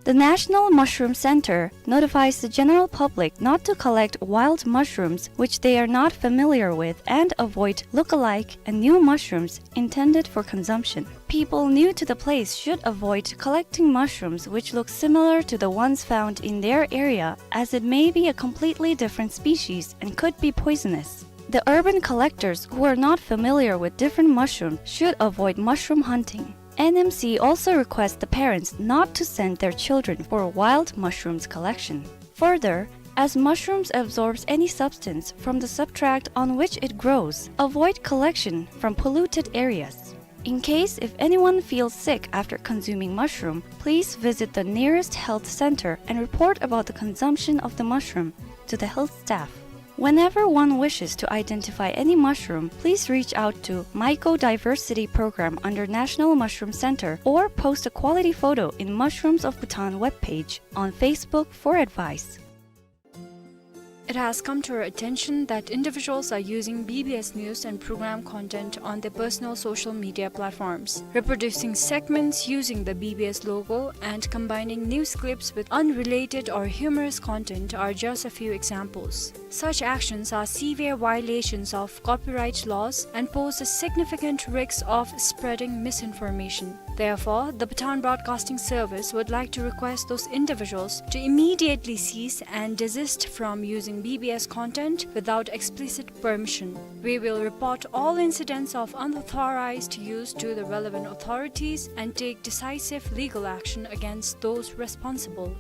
The National Mushroom Center notifies the general public not to collect wild mushrooms which they are not familiar with and avoid look-alike and new mushrooms intended for consumption. People new to the place should avoid collecting mushrooms which look similar to the ones found in their area, as it may be a completely different species and could be poisonous. The urban collectors who are not familiar with different mushrooms should avoid mushroom hunting. N M C also requests the parents not to send their children for wild mushrooms collection. Further, as mushrooms absorbs any substance from the substrate on which it grows, avoid collection from polluted areas. In case if anyone feels sick after consuming mushroom, please visit the nearest health center and report about the consumption of the mushroom to the health staff. Whenever one wishes to identify any mushroom, please reach out to Mycodiversity Program under National Mushroom Center or post a quality photo in Mushrooms of Bhutan webpage on Facebook for advice. It has come to our attention that individuals are using B B S news and program content on their personal social media platforms. Reproducing segments using the B B S logo and combining news clips with unrelated or humorous content are just a few examples. Such actions are severe violations of copyright laws and pose a significant risk of spreading misinformation. Therefore, the Bhutan Broadcasting Service would like to request those individuals to immediately cease and desist from using B B S content without explicit permission. We will report all incidents of unauthorized use to the relevant authorities and take decisive legal action against those responsible.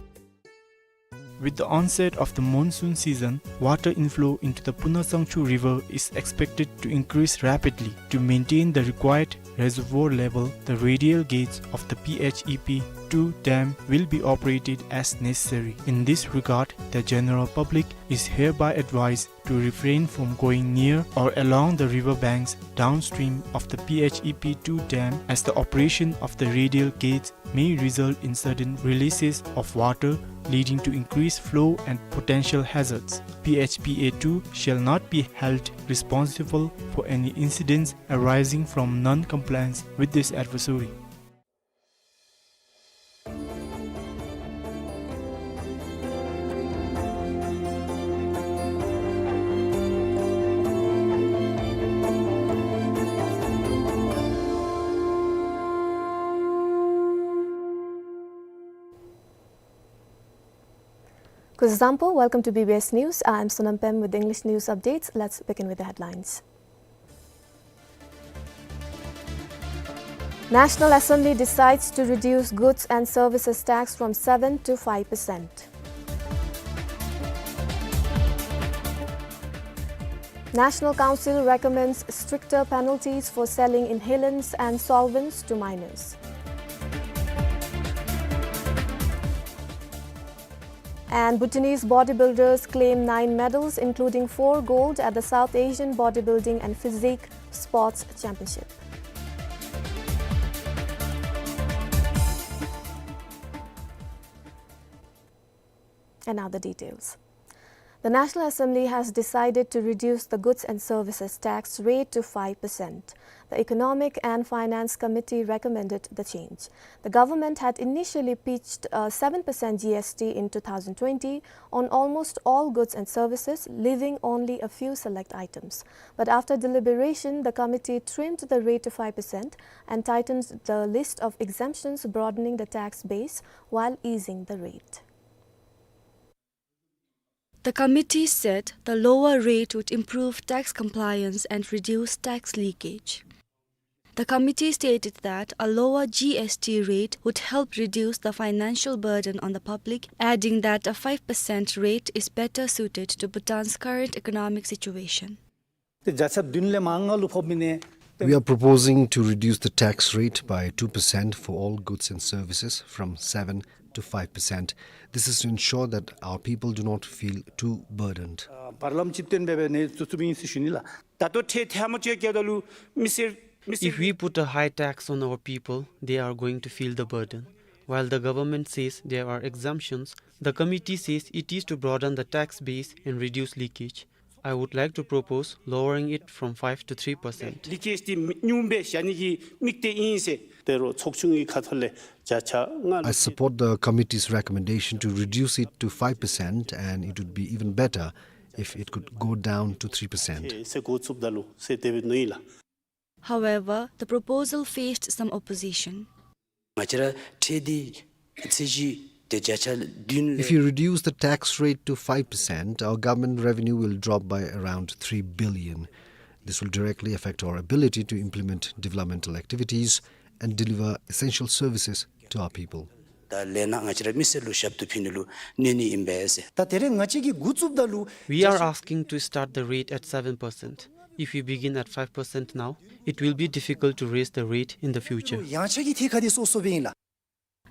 With the onset of the monsoon season, water inflow into the Puna Sangchu River is expected to increase rapidly. To maintain the required reservoir level, the radial gates of the P H E P two dam will be operated as necessary. In this regard, the general public is hereby advised to refrain from going near or along the river banks downstream of the P H E P two dam, as the operation of the radial gates may result in sudden releases of water, leading to increased flow and potential hazards. P H P A two shall not be held responsible for any incidents arising from non-compliance with this advisory. Kuzuzangpo, welcome to B B S News. I'm Sonam Pem with English news updates. Let's begin with the headlines. National Assembly decides to reduce goods and services tax from seven to five percent. National Council recommends stricter penalties for selling inhalants and solvents to minors. And Bhutanese bodybuilders claim nine medals, including four gold at the South Asian Bodybuilding and Physique Sports Championship. And now the details. The National Assembly has decided to reduce the Goods and Services Tax rate to five percent. The Economic and Finance Committee recommended the change. The government had initially pitched a seven percent G S T in two thousand twenty on almost all goods and services, leaving only a few select items. But after deliberation, the committee trimmed the rate to five percent and tightened the list of exemptions, broadening the tax base while easing the rate. The committee said the lower rate would improve tax compliance and reduce tax leakage. The committee stated that a lower G S T rate would help reduce the financial burden on the public, adding that a five percent rate is better suited to Bhutan's current economic situation. ཏེ་བརྒྱ་ཆ་བདུན་ལས་མར་ལྔ་ལུ་ཕོགཔ་ཨིན་ན། We are proposing to reduce the tax rate by two percent for all goods and services from seven to five percent. This is to ensure that our people do not feel too burdened. ཨ་བར་ལམ་ཅིག་བཏོན་འབད་བའི་ནང་བཙུགས་བཙུགསཔ་ཨིན་ཟེར་ཞུ་ནི་ལགས། ད་ལྟོ་ཁྲལ་ཐེངས་མ་ཅིག་བཀལཝ་ད་ལུ་མི་སེར་མི་སེར། If we put a high tax on our people, they are going to feel the burden. While the government says there are exemptions, the committee says it is to broaden the tax base and reduce leakage. I would like to propose lowering it from five to three percent. ལི་ཀེཇ་འདི་ཉུང་སྦེ་བཞག་ནི་གི་དམིགས་གཏད་ཨིན་ཟེར། ཏེ་རོགས་ཚོགས་ཆུང་གི་ཁ་ཐུག་ལས་བརྒྱ་ཆ་ལྔ་ལུ། I support the committee's recommendation to reduce it to five percent, and it would be even better if it could go down to three percent. ཟེར་འགོ་བཙུགསཔ་ད་ལུ་ཟེར་དེ་སྦེ་མནོཝ་ཨིན་ལགས། However, the proposal faced some opposition. ང་བཅས་ར་ཁྲལ་འདི་ཚད་གཞི་དེ་བརྒྱ་ཆ་བདུན་ལས། If you reduce the tax rate to five percent, our government revenue will drop by around three billion. This will directly affect our ability to implement developmental activities and deliver essential services to our people. ད་ལས་ནང་ང་བཅས་ར་མི་སེར་ལུ་ཞབས་ཏོག་ཕུལ་ནི་ལུ་གནོད་ནི་ཨིན་པས་ཟེར། ད་དེ་རིང་ང་བཅས་ཀྱིས་འགོ་བཙུགསཔ་ད་ལུ། We are asking to start the rate at seven percent. If we begin at five percent now, it will be difficult to raise the rate in the future. ཡང་ཆ་གི་ཐད་ཁར་འདི་སོ་སོ་སྦེ་ཨིན་ལགས།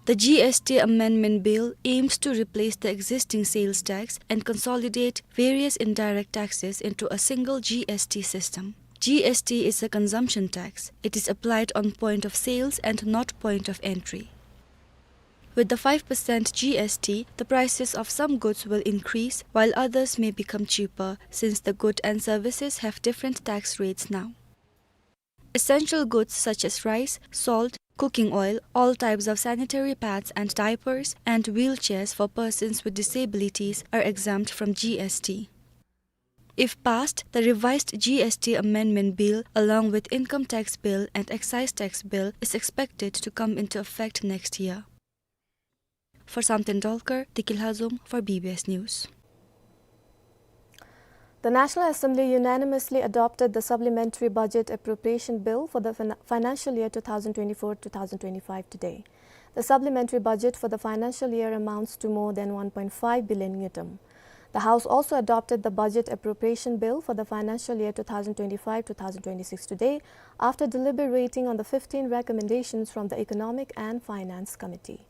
The G S T Amendment Bill aims to replace the existing sales tax and consolidate various indirect taxes into a single G S T system. G S T is a consumption tax. It is applied on point of sales and not point of entry. With the five percent G S T, the prices of some goods will increase, while others may become cheaper, since the goods and services have different tax rates now. Essential goods such as rice, salt, cooking oil, all types of sanitary pads and diapers, and wheelchairs for persons with disabilities are exempt from G S T. If passed, the revised G S T Amendment Bill, along with Income Tax Bill and Excise Tax Bill, is expected to come into effect next year. For Samten Dolkar, Deki Lhazom for B B S News. The National Assembly unanimously adopted the Supplementary Budget Appropriation Bill for the fin-, financial year two thousand twenty-four two thousand twenty-five today. The supplementary budget for the financial year amounts to more than one point five billion ngultrum. The House also adopted the Budget Appropriation Bill for the financial year two thousand twenty-five two thousand twenty-six today, after deliberating on the fifteen recommendations from the Economic and Finance Committee.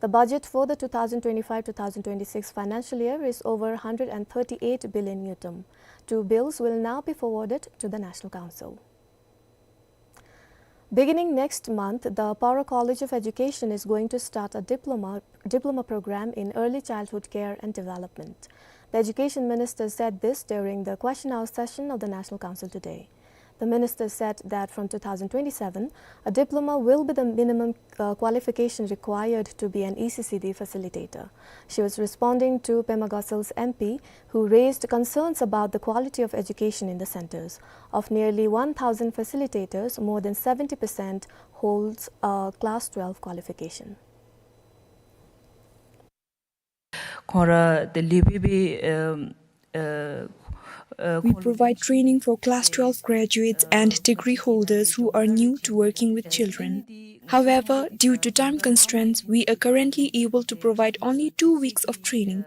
The budget for the two thousand twenty-five two thousand twenty-six financial year is over hundred and thirty-eight billion ngultrum. Two bills will now be forwarded to the National Council. Beginning next month, the Paro College of Education is going to start a diploma, diploma program in early childhood care and development. The Education Minister said this during the question hour session of the National Council today. The minister said that from two thousand twenty-seven, a diploma will be the minimum, uh, qualification required to be an E C C D facilitator. She was responding to Pema Gosal's M P, who raised concerns about the quality of education in the centers. Of nearly one thousand facilitators, more than seventy percent holds a class twelve qualification. ཁོང་ར་དེ་ལས་སྦེ་སྦེ་ཨ་ཨ་ཨ་We provide training for class twelve graduates and degree holders who are new to working with children. However, due to time constraints, we are currently able to provide only two weeks of training.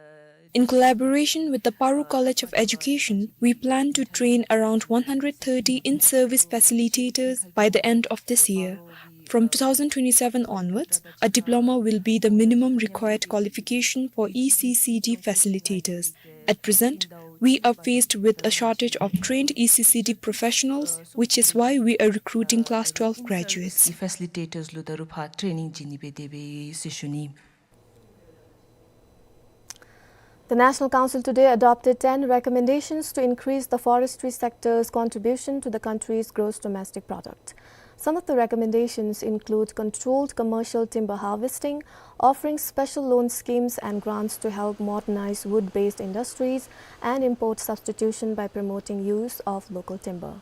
In collaboration with the Paro College of Education, we plan to train around one hundred thirty in-service facilitators by the end of this year. From two thousand twenty-seven onwards, a diploma will be the minimum required qualification for E C C D facilitators. At present, we are faced with a shortage of trained E C C D professionals, which is why we are recruiting class twelve graduates. Facilitators ལུ་ད་རུང་ཕར་training བྱིན་ནི་སྦེ་དེ་སྦེ་ཟེར་ཞུ་ནི། The National Council today adopted ten recommendations to increase the forestry sector's contribution to the country's gross domestic product. Some of the recommendations include controlled commercial timber harvesting, offering special loan schemes and grants to help modernize wood-based industries, and import substitution by promoting use of local timber.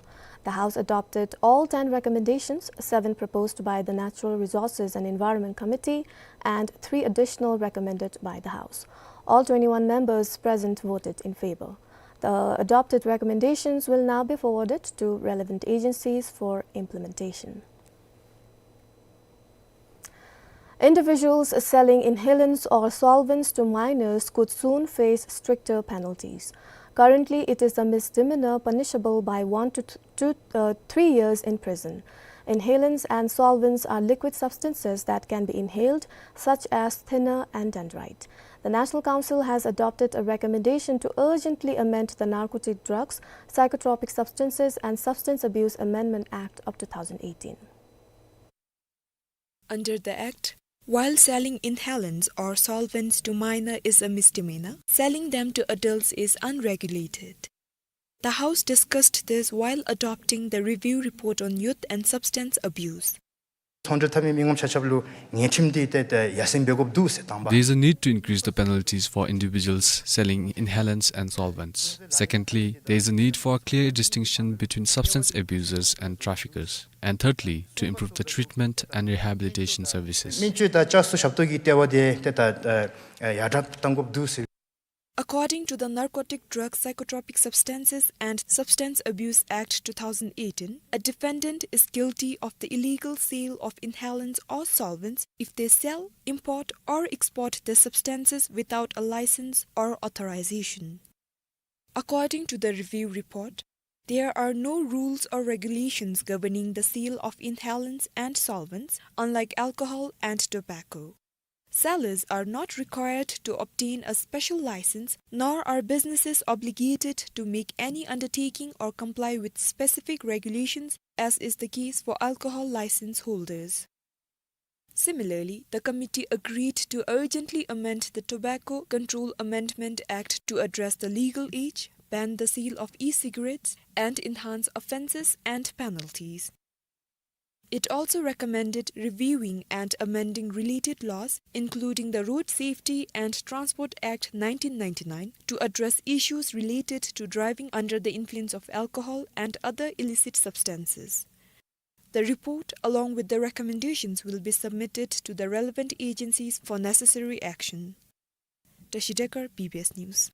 The House adopted all ten recommendations, seven proposed by the Natural Resources and Environment Committee and three additional recommended by the House. All twenty-one members present voted in favor. The adopted recommendations will now be forwarded to relevant agencies for implementation. Individuals selling inhalants or solvents to minors could soon face stricter penalties. Currently, it is a misdemeanor punishable by one to th-, two, uh, three years in prison. Inhalants and solvents are liquid substances that can be inhaled, such as thinner and dendrite. The National Council has adopted a recommendation to urgently amend the Narcotic Drugs, Psychotropic Substances and Substance Abuse Amendment Act of two thousand eighteen. Under the Act, while selling inhalants or solvents to minor is a misdemeanor, selling them to adults is unregulated. The House discussed this while adopting the review report on youth and substance abuse. ཚོང་འབྲེལ་འཐབ་མི་མི་ངོམ་ཆ་ཁྱབ་ལུ་ཉེས་ཁྲིམས་འདི་ཏེ་ཏེ་ཡར་སེང་འབད་དགོཔ་འདུག་ཟེར་དང་པ། There is a need to increase the penalties for individuals selling inhalants and solvents. Secondly, there is a need for clear distinction between substance abusers and traffickers. And thirdly, to improve the treatment and rehabilitation services. སྨན་བཅོས་དང་བཅའ་སྲུང་ཞབས་ཏོག་གི་ལྟེ་བ་འདི་ཏེ་ད་ཨ་ཨ་ཡར་དྲག་གཏང་དགོཔ་འདུག་ཟེར། According to the Narcotic Drug, Psychotropic Substances and Substance Abuse Act two thousand eighteen, a defendant is guilty of the illegal sale of inhalants or solvents if they sell, import, or export the substances without a license or authorization. According to the review report, there are no rules or regulations governing the sale of inhalants and solvents, unlike alcohol and tobacco. Sellers are not required to obtain a special license, nor are businesses obligated to make any undertaking or comply with specific regulations, as is the case for alcohol license holders. Similarly, the committee agreed to urgently amend the Tobacco Control Amendment Act to address the legal age, ban the sale of e-cigarettes, and enhance offences and penalties. It also recommended reviewing and amending related laws, including the Road Safety and Transport Act nineteen ninety-nine, to address issues related to driving under the influence of alcohol and other illicit substances. The report, along with the recommendations, will be submitted to the relevant agencies for necessary action. Tashi Dekar, B B S News.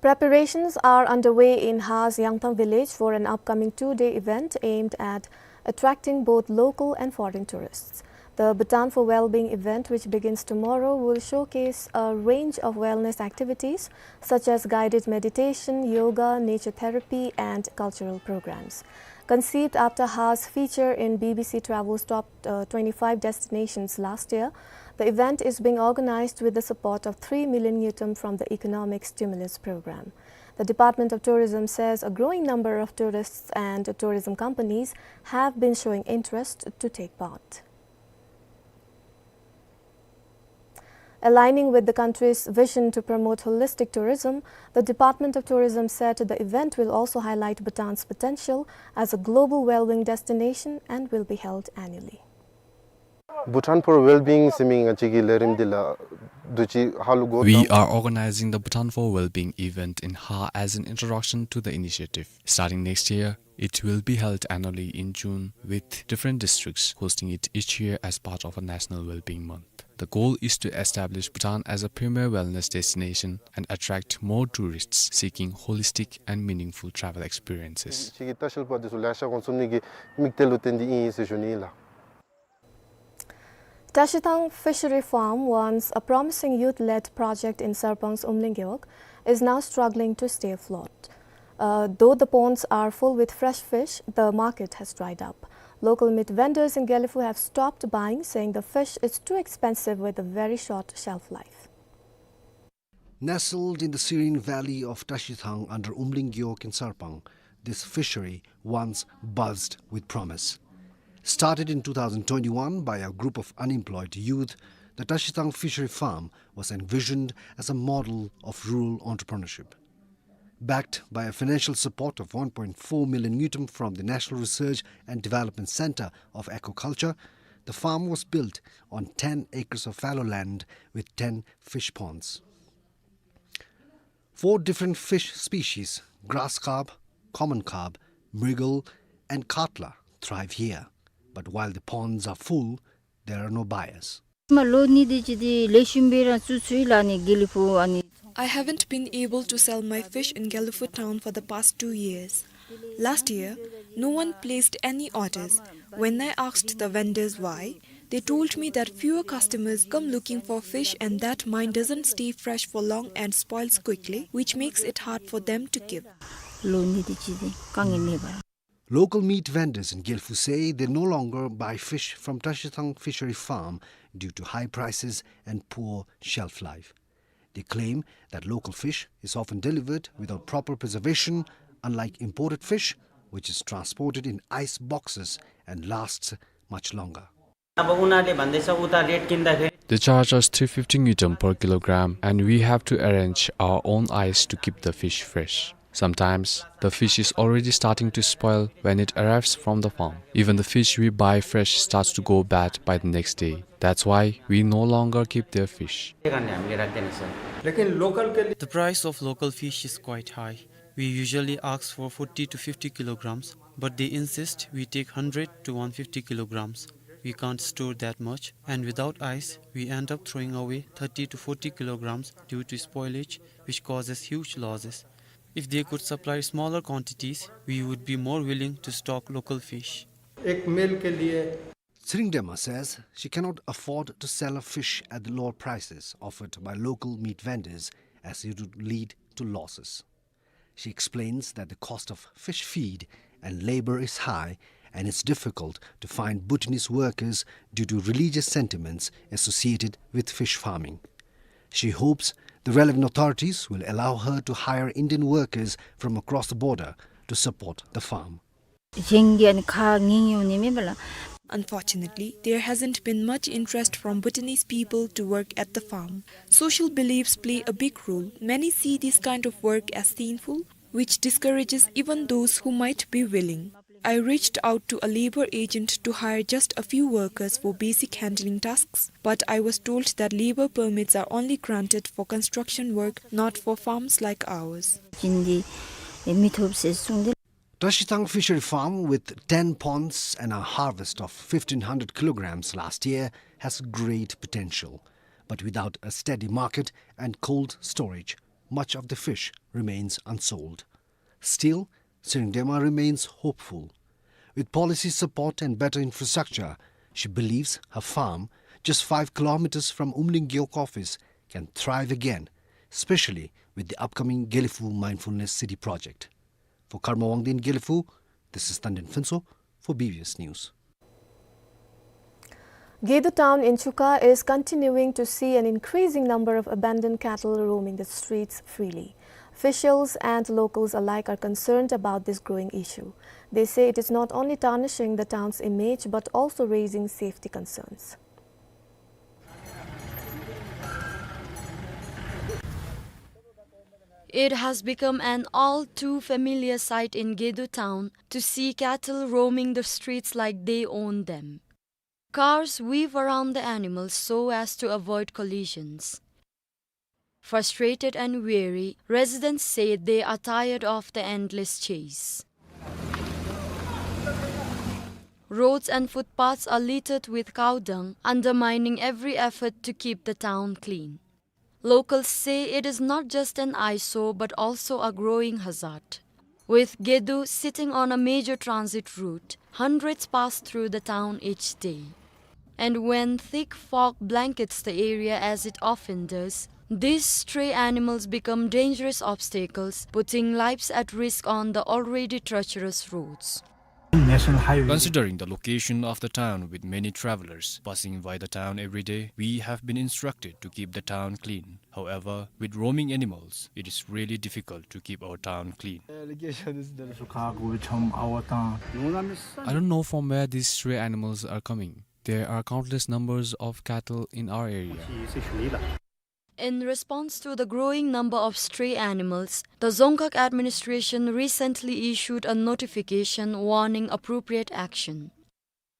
Preparations are underway in Ha's Yangthang village for an upcoming two-day event aimed at attracting both local and foreign tourists. The Bhutan for Wellbeing event, which begins tomorrow, will showcase a range of wellness activities such as guided meditation, yoga, nature therapy, and cultural programs. Conceived after Ha's feature in B B C Travel's top, uh, twenty-five destinations last year, the event is being organized with the support of three million ngultrum from the Economic Stimulus Program. The Department of Tourism says a growing number of tourists and tourism companies have been showing interest to take part. Aligning with the country's vision to promote holistic tourism, the Department of Tourism said the event will also highlight Bhutan's potential as a global well-being destination and will be held annually. Bhutan for Wellbeing ཟེར་མི་ང་བཅས་ཀྱི་ལས་རིམ་འདི་ལགས་ འདུ་བྱེད་ཧ་ལུགས་སྒོ་བརྩམས། We are organizing the Bhutan for Wellbeing event in Ha as an introduction to the initiative. Starting next year, it will be held annually in June with different districts hosting it each year as part of a National Wellbeing Month. The goal is to establish Bhutan as a premier wellness destination and attract more tourists seeking holistic and meaningful travel experiences. ཕྱི་གི་ལྟ་བཤལ་པ་འདི་ཚུ་ལེ་ཤ་འོང་ཚུགས་ནི་གི་དམིགས་གཏད་ལུ་བརྟེན་ཏེ་ཨིན་ཟེར་ཞུ་ནི་ཨིན་ལགས། Tashitang Fishery Farm, once a promising youth-led project in Sarpang's Umling Gewog, is now struggling to stay afloat. Uh, though the ponds are full with fresh fish, the market has dried up. Local meat vendors in Gelephu have stopped buying, saying the fish is too expensive with a very short shelf life. Nestled in the serene valley of Tashitang under Umling Gewog in Sarpang, this fishery once buzzed with promise. Started in two thousand twenty-one by a group of unemployed youth, the Tashitang Fishery Farm was envisioned as a model of rural entrepreneurship. Backed by a financial support of one point four million ngultrum from the National Research and Development Centre of Aquaculture, the farm was built on ten acres of fallow land with ten fish ponds. Four different fish species, grass carp, common carp, mrigal, and katla, thrive here. But while the ponds are full, there are no buyers. མ་ལོ་ནི་དེ་ཅིག་དེ་ལེགས་ཤོམ་སྦེ་ར་བཙུགས་ཚུགས་ཡི་ལགས་ནི་དགེ་ལེགས་ཕུག་ཨ་ནི། I haven't been able to sell my fish in Gelephu town for the past two years. Last year, no one placed any orders. When I asked the vendors why, they told me that fewer customers come looking for fish and that mine doesn't stay fresh for long and spoils quickly, which makes it hard for them to keep. ལོ་ནི་དེ་ཅིག་དེ་དཀའ་ངལ་མེད་པར། Local meat vendors in Gelephu say they no longer buy fish from Tashitang Fishery Farm due to high prices and poor shelf life. They claim that local fish is often delivered without proper preservation, unlike imported fish, which is transported in ice boxes and lasts much longer. अब उनीहरूले भन्दैछ, उता रेट किन्दाखेरि They charge us three fifty ngultrum per kilogram, and we have to arrange our own ice to keep the fish fresh. Sometimes, the fish is already starting to spoil when it arrives from the farm. Even the fish we buy fresh starts to go bad by the next day. That's why we no longer keep their fish. त्यही कारणले हामीले राख्दैन सर। लेकिन लोकल के लिए The price of local fish is quite high. We usually ask for forty to fifty kilograms, but they insist we take hundred to one fifty kilograms. We can't store that much, and without ice, we end up throwing away thirty to forty kilograms due to spoilage, which causes huge losses. If they could supply smaller quantities, we would be more willing to stock local fish. एक मील के लिए Tshering Dema says she cannot afford to sell her fish at the lower prices offered by local meat vendors, as it would lead to losses. She explains that the cost of fish feed and labor is high, and it's difficult to find Bhutanese workers due to religious sentiments associated with fish farming. She hopes the relevant authorities will allow her to hire Indian workers from across the border to support the farm. གཞན་གྱི་ཨ་ནི་ཁ་ངན་ཡོང་ནི་མེད་པ་ལགས། Unfortunately, there hasn't been much interest from Bhutanese people to work at the farm. Social beliefs play a big role. Many see this kind of work as sinful, which discourages even those who might be willing. I reached out to a labor agent to hire just a few workers for basic handling tasks, but I was told that labor permits are only granted for construction work, not for farms like ours. ཅིན་དེ་མི་ཐོབ་ཟེར་གསུངས་ཏེ། Tashitang Fishery Farm, with ten ponds and a harvest of fifteen hundred kilograms last year, has great potential. But without a steady market and cold storage, much of the fish remains unsold. Still, Tshering Dema remains hopeful. With policy support and better infrastructure, she believes her farm, just five kilometers from Umling Gewog office, can thrive again, especially with the upcoming Gelephu Mindfulness City project. For Karma Wangdi in Gelephu, this is Tandin Phuntsho for B B S News. Gedo town in Chuka is continuing to see an increasing number of abandoned cattle roaming the streets freely. Officials and locals alike are concerned about this growing issue. They say it is not only tarnishing the town's image but also raising safety concerns. It has become an all too familiar sight in Gedo town to see cattle roaming the streets like they own them. Cars weave around the animals so as to avoid collisions. Frustrated and weary, residents say they are tired of the endless chase. Roads and footpaths are littered with cow dung, undermining every effort to keep the town clean. Locals say it is not just an eyesore but also a growing hazard. With Gedo sitting on a major transit route, hundreds pass through the town each day. And when thick fog blankets the area, as it often does, these stray animals become dangerous obstacles, putting lives at risk on the already treacherous roads. National Highway. Considering the location of the town with many travelers passing by the town every day, we have been instructed to keep the town clean. However, with roaming animals, it is really difficult to keep our town clean. I don't know from where these stray animals are coming. There are countless numbers of cattle in our area. In response to the growing number of stray animals, the Dzongkhag administration recently issued a notification warning appropriate action.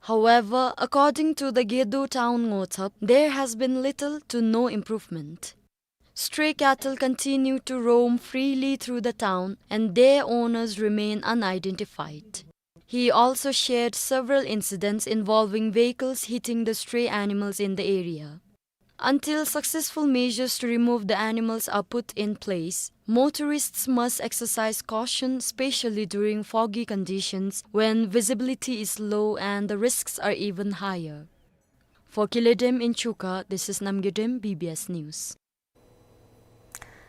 However, according to the Gedo town Ngothap, there has been little to no improvement. Stray cattle continue to roam freely through the town and their owners remain unidentified. He also shared several incidents involving vehicles hitting the stray animals in the area. Until successful measures to remove the animals are put in place, motorists must exercise caution, especially during foggy conditions when visibility is low and the risks are even higher. For Kiledem in Chuka, this is Namgyodem, B B S News.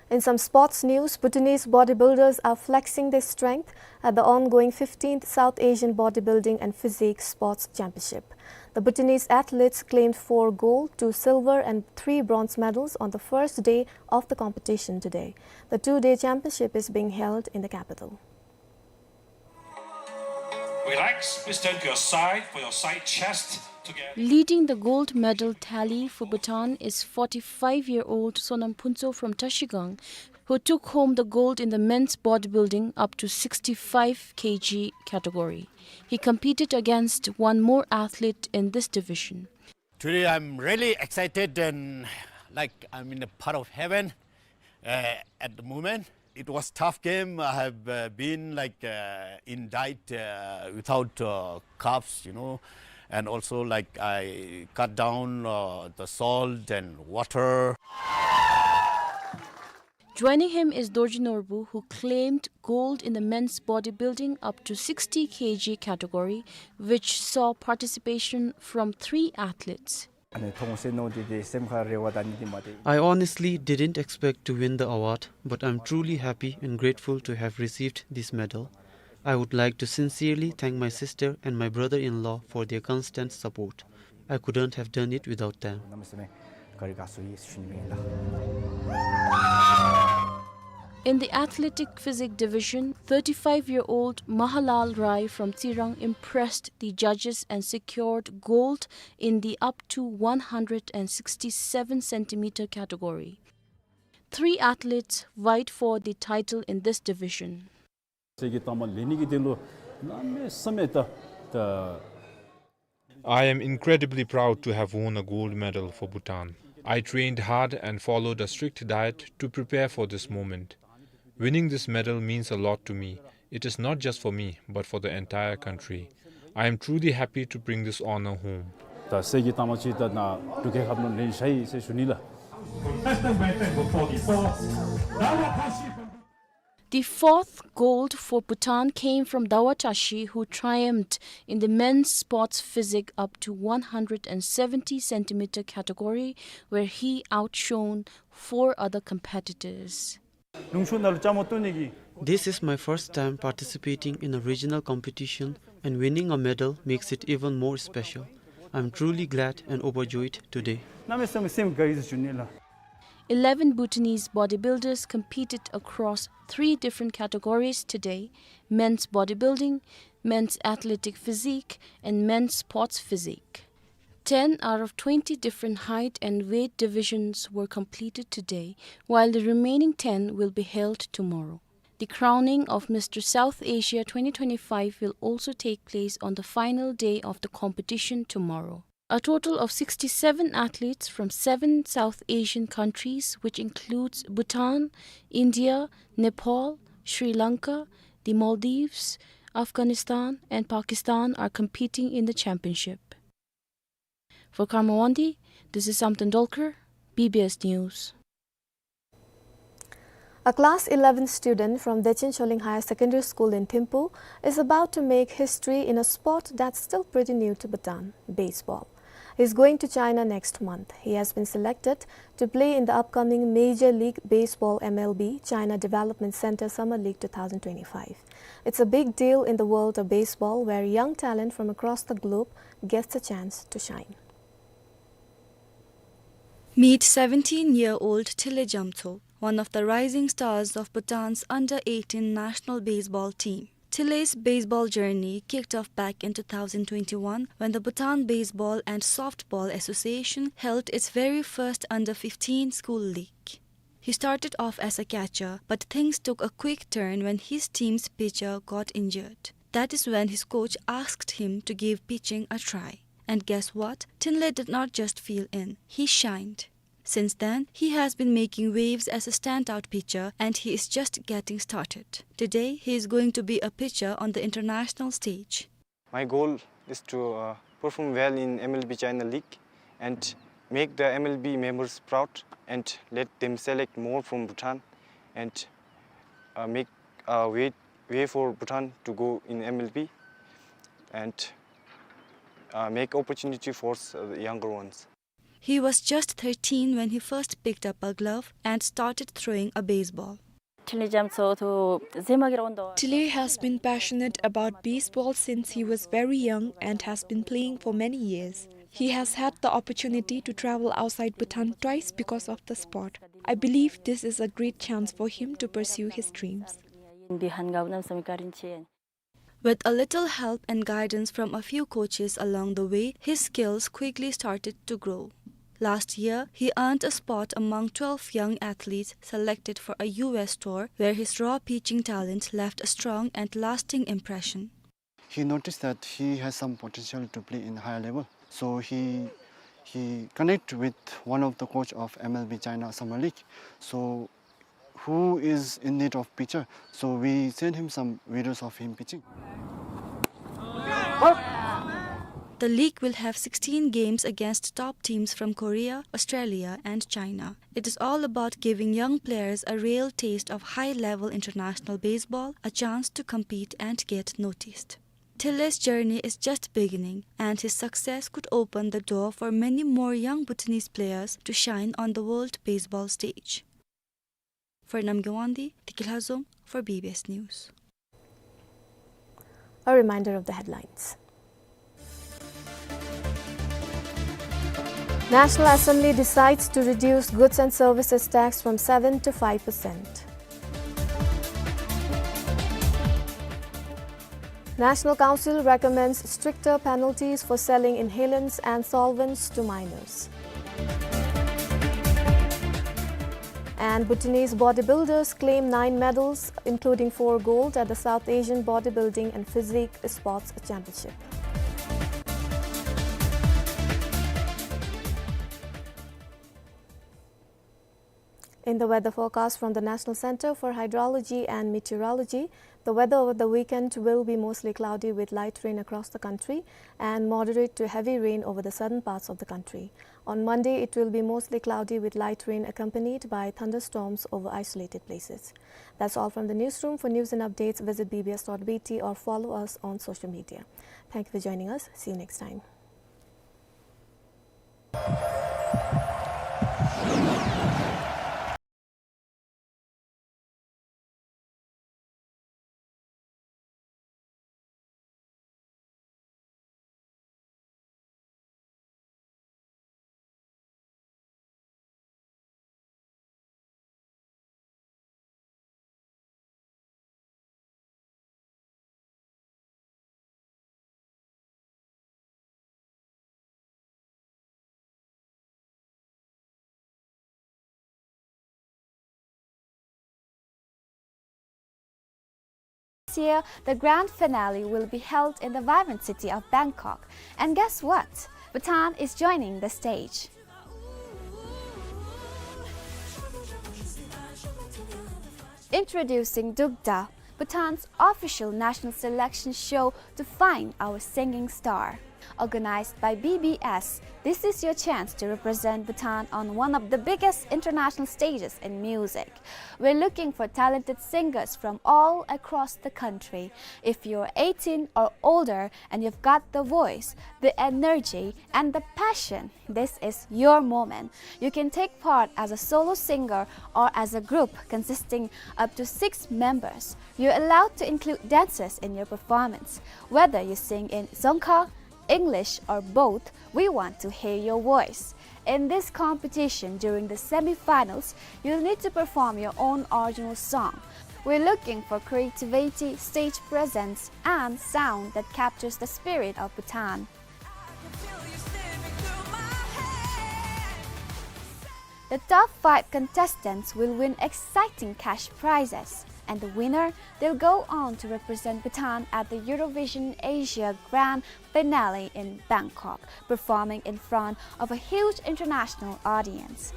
In some sports news, Bhutanese bodybuilders are flexing their strength at the ongoing fifteenth South Asian Bodybuilding and Physique Sports Championship. The Bhutanese athletes claimed four gold, two silver and three bronze medals on the first day of the competition today. The two-day championship is being held in the capital. Relax, please turn to your side for your side chest to get. Leading the gold medal tally for Bhutan is forty-five-year-old Sonam Phuntsho from Trashigang, who took home the gold in the men's bodybuilding up to sixty-five K G category. He competed against one more athlete in this division. Today I'm really excited and like I'm in a part of heaven, uh, at the moment. It was tough game. I have, uh, been like, uh, in diet, uh, without, uh, carbs, you know, and also like I cut down, uh, the salt and water. Joining him is Dorji Norbu, who claimed gold in the men's bodybuilding up to sixty K G category, which saw participation from three athletes. I honestly didn't expect to win the award, but I'm truly happy and grateful to have received this medal. I would like to sincerely thank my sister and my brother-in-law for their constant support. I couldn't have done it without them. In the athletic physique division, thirty-five-year-old Mahalal Rai from Tsirang impressed the judges and secured gold in the up to one hundred sixty-seven centimeter category. Three athletes vied for the title in this division. གསེར་གྱི་རྟགས་མ་ལེན་ནི་གི་དོན་ལུ་གནམ་མེད་ས་མེད་ད་ད། I am incredibly proud to have won a gold medal for Bhutan. I trained hard and followed a strict diet to prepare for this moment. Winning this medal means a lot to me. It is not just for me, but for the entire country. I am truly happy to bring this honor home. ད་གསེར་གྱི་རྟགས་མ་ཅིག་ད་ནཱ་འབྲུག་རྒྱལ་ཁབ་ནང་ལེན་བཞག་ཡི་ཟེར་ཞུ་ནི་ལགས། The fourth gold for Bhutan came from Dawa Tashi, who triumphed in the men's sports physique up to one hundred seventy centimeter category, where he outshone four other competitors. This is my first time participating in a regional competition, and winning a medal makes it even more special. I'm truly glad and overjoyed today. གནམ་མེད་ས་མེད་སེམས་དགའ་ཡི་ཟེར་ཞུ་ནི་ལགས། Eleven Bhutanese bodybuilders competed across three different categories today: men's bodybuilding, men's athletic physique, and men's sports physique. Ten out of twenty different height and weight divisions were completed today, while the remaining ten will be held tomorrow. The crowning of Mister South Asia twenty twenty-five will also take place on the final day of the competition tomorrow. A total of sixty-seven athletes from seven South Asian countries, which includes Bhutan, India, Nepal, Sri Lanka, the Maldives, Afghanistan, and Pakistan, are competing in the championship. For Karma Wangdi, this is Samten Dolkar, B B S News. A class eleven student from Dechen Sholing Higher Secondary School in Thimphu is about to make history in a sport that's still pretty new to Bhutan, baseball. He's going to China next month. He has been selected to play in the upcoming Major League Baseball, M L B, China Development Center Summer League two thousand twenty-five. It's a big deal in the world of baseball, where young talent from across the globe gets a chance to shine. Meet seventeen-year-old Thile Jamtso, one of the rising stars of Bhutan's under eighteen national baseball team. Thile's baseball journey kicked off back in two thousand twenty-one when the Bhutan Baseball and Softball Association held its very first under fifteen school league. He started off as a catcher, but things took a quick turn when his team's pitcher got injured. That is when his coach asked him to give pitching a try. And guess what? Thile did not just fill in, he shined. Since then, he has been making waves as a standout pitcher, and he is just getting started. Today, he is going to be a pitcher on the international stage. My goal is to, uh, perform well in M L B China League and make the M L B members proud and let them select more from Bhutan and, uh, make a way, way for Bhutan to go in M L B and, uh, make opportunity for s-, uh, the younger ones. He was just thirteen when he first picked up a glove and started throwing a baseball. Thile Jamtso to zema gira ondo. Thile has been passionate about baseball since he was very young and has been playing for many years. He has had the opportunity to travel outside Bhutan twice because of the sport. I believe this is a great chance for him to pursue his dreams. Bihan gau nam sami karin che. With a little help and guidance from a few coaches along the way, his skills quickly started to grow. Last year, he earned a spot among twelve young athletes selected for a U S tour, where his raw pitching talent left a strong and lasting impression. He noticed that he has some potential to play in higher level, so he, he connect with one of the coach of M L B China Summer League. So who is in need of pitcher, so we send him some videos of him pitching. The league will have sixteen games against top teams from Korea, Australia, and China. It is all about giving young players a real taste of high-level international baseball, a chance to compete and get noticed. Thile's journey is just beginning, and his success could open the door for many more young Bhutanese players to shine on the world baseball stage. For Namgay Wangdi, Tikilhazong for B B S News. A reminder of the headlines. National Assembly decides to reduce goods and services tax from seven to five percent. National Council recommends stricter penalties for selling inhalants and solvents to minors. And Bhutanese bodybuilders claim nine medals, including four gold, at the South Asian Bodybuilding and Physique Sports Championship. In the weather forecast from the National Center for Hydrology and Meteorology, the weather over the weekend will be mostly cloudy with light rain across the country and moderate to heavy rain over the southern parts of the country. On Monday, it will be mostly cloudy with light rain accompanied by thunderstorms over isolated places. That's all from the newsroom. For news and updates, visit B B S dot B T or follow us on social media. Thank you for joining us. See you next time. This year, the grand finale will be held in the vibrant city of Bangkok. And guess what? Bhutan is joining the stage. Introducing Dugda, Bhutan's official national selection show to find our singing star. Organized by B B S, this is your chance to represent Bhutan on one of the biggest international stages in music. We're looking for talented singers from all across the country. If you're eighteen or older and you've got the voice, the energy, and the passion, this is your moment. You can take part as a solo singer or as a group consisting up to six members. You're allowed to include dancers in your performance. Whether you sing in Dzongkha, English, or both, we want to hear your voice. In this competition, during the semi-finals, you'll need to perform your own original song. We're looking for creativity, stage presence, and sound that captures the spirit of Bhutan. The top five contestants will win exciting cash prizes, and the winner, they'll go on to represent Bhutan at the Eurovision Asia Grand Finale in Bangkok, performing in front of a huge international audience.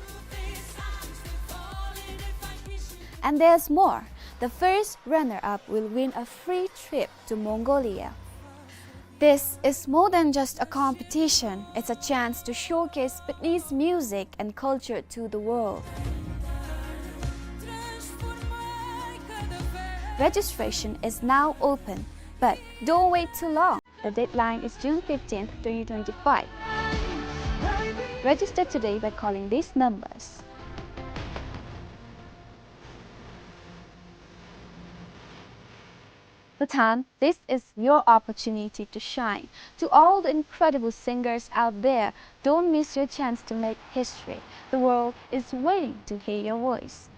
And there's more. The first runner-up will win a free trip to Mongolia. This is more than just a competition. It's a chance to showcase Bhutanese music and culture to the world. Registration is now open, but don't wait too long. The deadline is June fifteenth, twenty twenty-five. Register today by calling these numbers. Bhutan, this is your opportunity to shine. To all the incredible singers out there, don't miss your chance to make history. The world is waiting to hear your voice.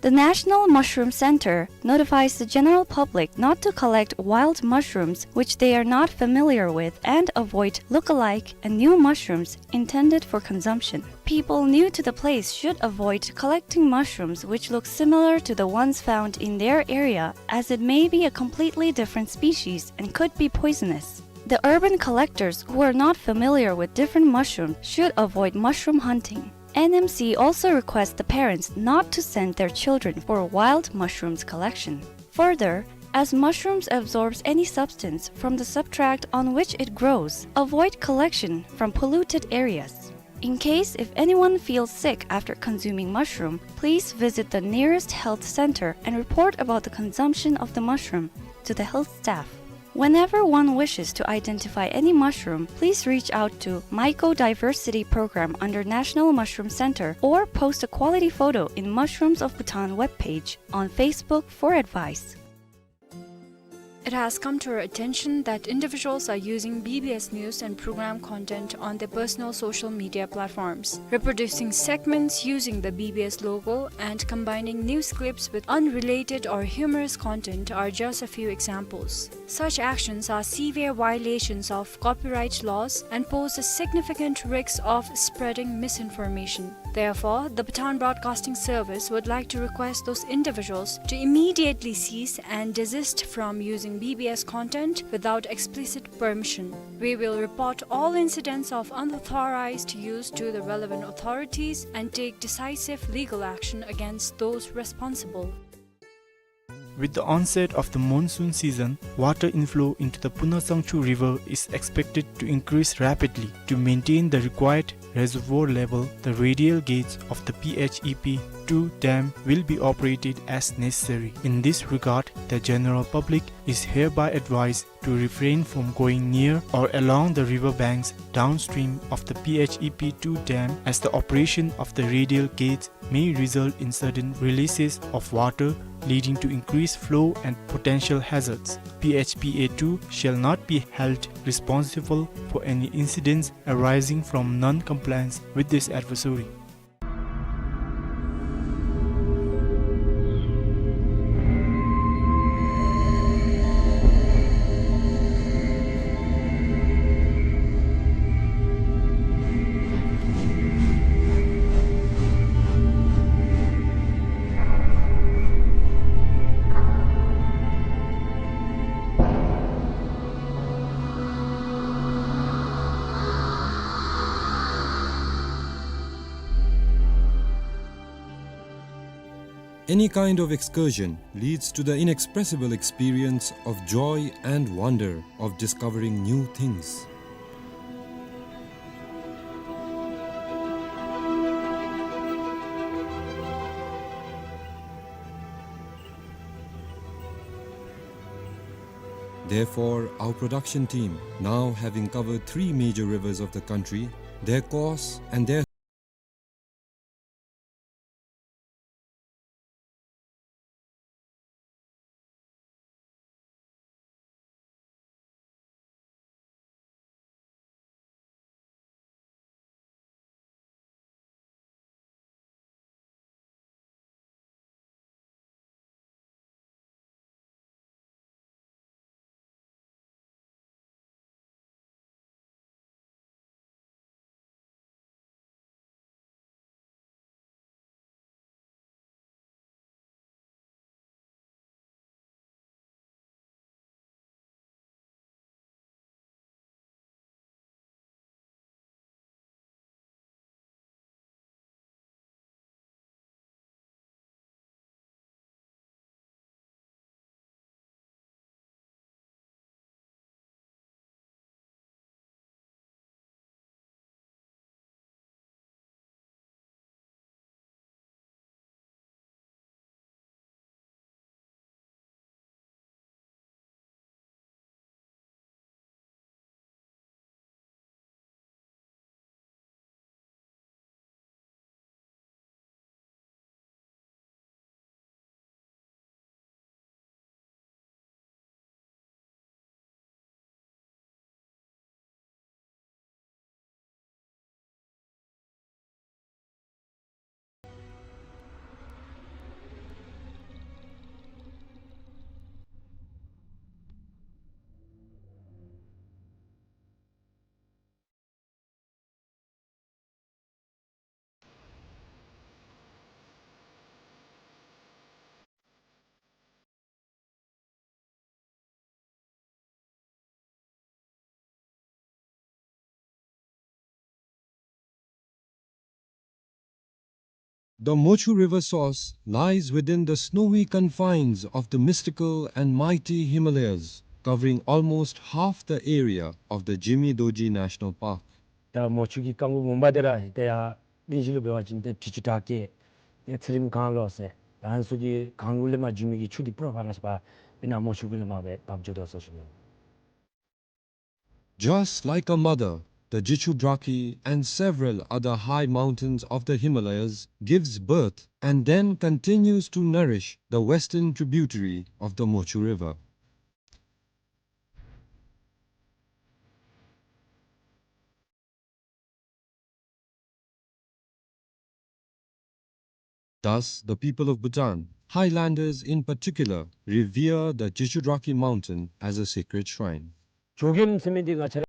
The National Mushroom Center notifies the general public not to collect wild mushrooms which they are not familiar with and avoid look-alike and new mushrooms intended for consumption. People new to the place should avoid collecting mushrooms which look similar to the ones found in their area, as it may be a completely different species and could be poisonous. The urban collectors who are not familiar with different mushrooms should avoid mushroom hunting. N M C also requests the parents not to send their children for wild mushrooms collection. Further, as mushrooms absorbs any substance from the substrate on which it grows, avoid collection from polluted areas. In case if anyone feels sick after consuming mushroom, please visit the nearest health center and report about the consumption of the mushroom to the health staff. Whenever one wishes to identify any mushroom, please reach out to Mycodiversity Program under National Mushroom Center or post a quality photo in Mushrooms of Bhutan webpage on Facebook for advice. It has come to our attention that individuals are using B B S news and program content on their personal social media platforms, reproducing segments using the B B S logo and combining news clips with unrelated or humorous content are just a few examples. Such actions are severe violations of copyright laws and pose a significant risk of spreading misinformation. Therefore, the Bhutan Broadcasting Service would like to request those individuals to immediately cease and desist from using B B S content without explicit permission. We will report all incidents of unauthorized use to the relevant authorities and take decisive legal action against those responsible. With the onset of the monsoon season, water inflow into the Puna Sangchu River is expected to increase rapidly. To maintain the required reservoir level, the radial gates of the P H E P two dam will be operated as necessary. In this regard, the general public is hereby advised to refrain from going near or along the river banks downstream of the P H E P two dam, as the operation of the radial gates may result in sudden releases of water, leading to increased flow and potential hazards. P H P A two shall not be held responsible for any incidents arising from non-compliance with this advisory. Any kind of excursion leads to the inexpressible experience of joy and wonder of discovering new things. Therefore, our production team, now having covered three major rivers of the country, their course and their The Mochu River source lies within the snowy confines of the mystical and mighty Himalayas, covering almost half the area of the Jimmy Dorji National Park. ད་མོ་ཆུ་གི་རྐང་ལུ་མུན་པ་དེ་ར་ཏེ་ཡར་གླིང་བཞི་ལུ་འབད་བ་ཅིན་ཏེ་དྲི་ཆུ་བྲག་སྐྱེས་ཏེ་ཚེ་རིང་གངས་ལོག་ཟེར་ད་ཨ་ནི་ཚུ་གི་གངས་ལུ་ལས་མར་འགྱོ་མི་གི་ཆུ་འདི་པུ་ར་ཕར་ལས་ཕར་དཔེར་ན་མོ་ཆུ་གུ་ལས་མར་སྦེ་འབབ་འགྱོ་དོ་ཟེར་ཞུ་ནི། Just like a mother, the Jichudrakhi and several other high mountains of the Himalayas gives birth and then continues to nourish the western tributary of the Mochu River. Thus, the people of Bhutan, highlanders in particular, revere the Jichudrakhi mountain as a sacred shrine. ཇོ་རྒྱལ་ཟེར་མི་འདི་ང་བཅས་ར།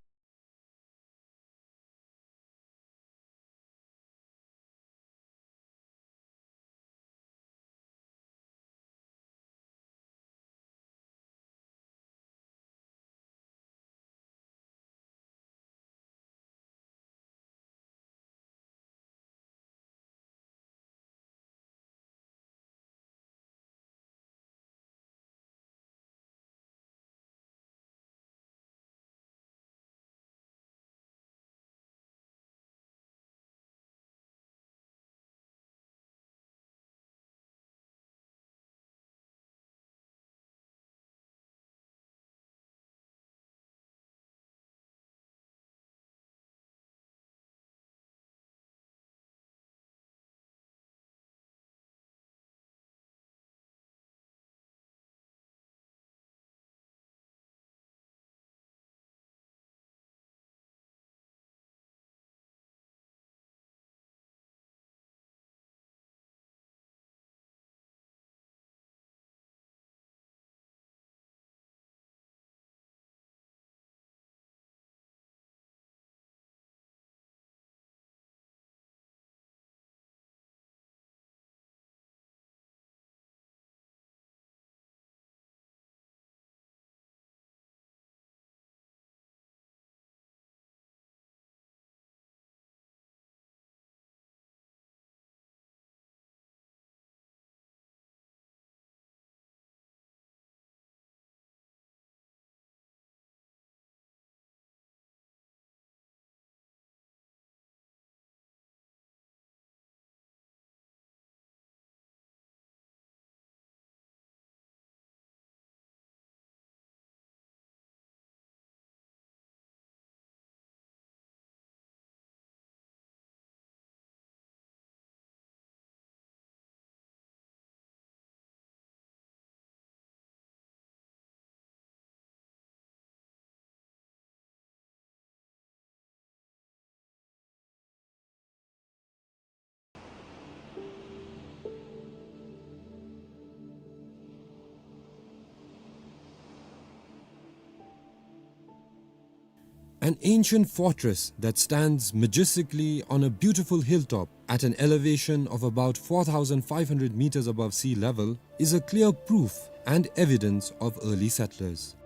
An ancient fortress that stands majestically on a beautiful hilltop at an elevation of about four thousand five hundred meters above sea level is a clear proof and evidence of early settlers.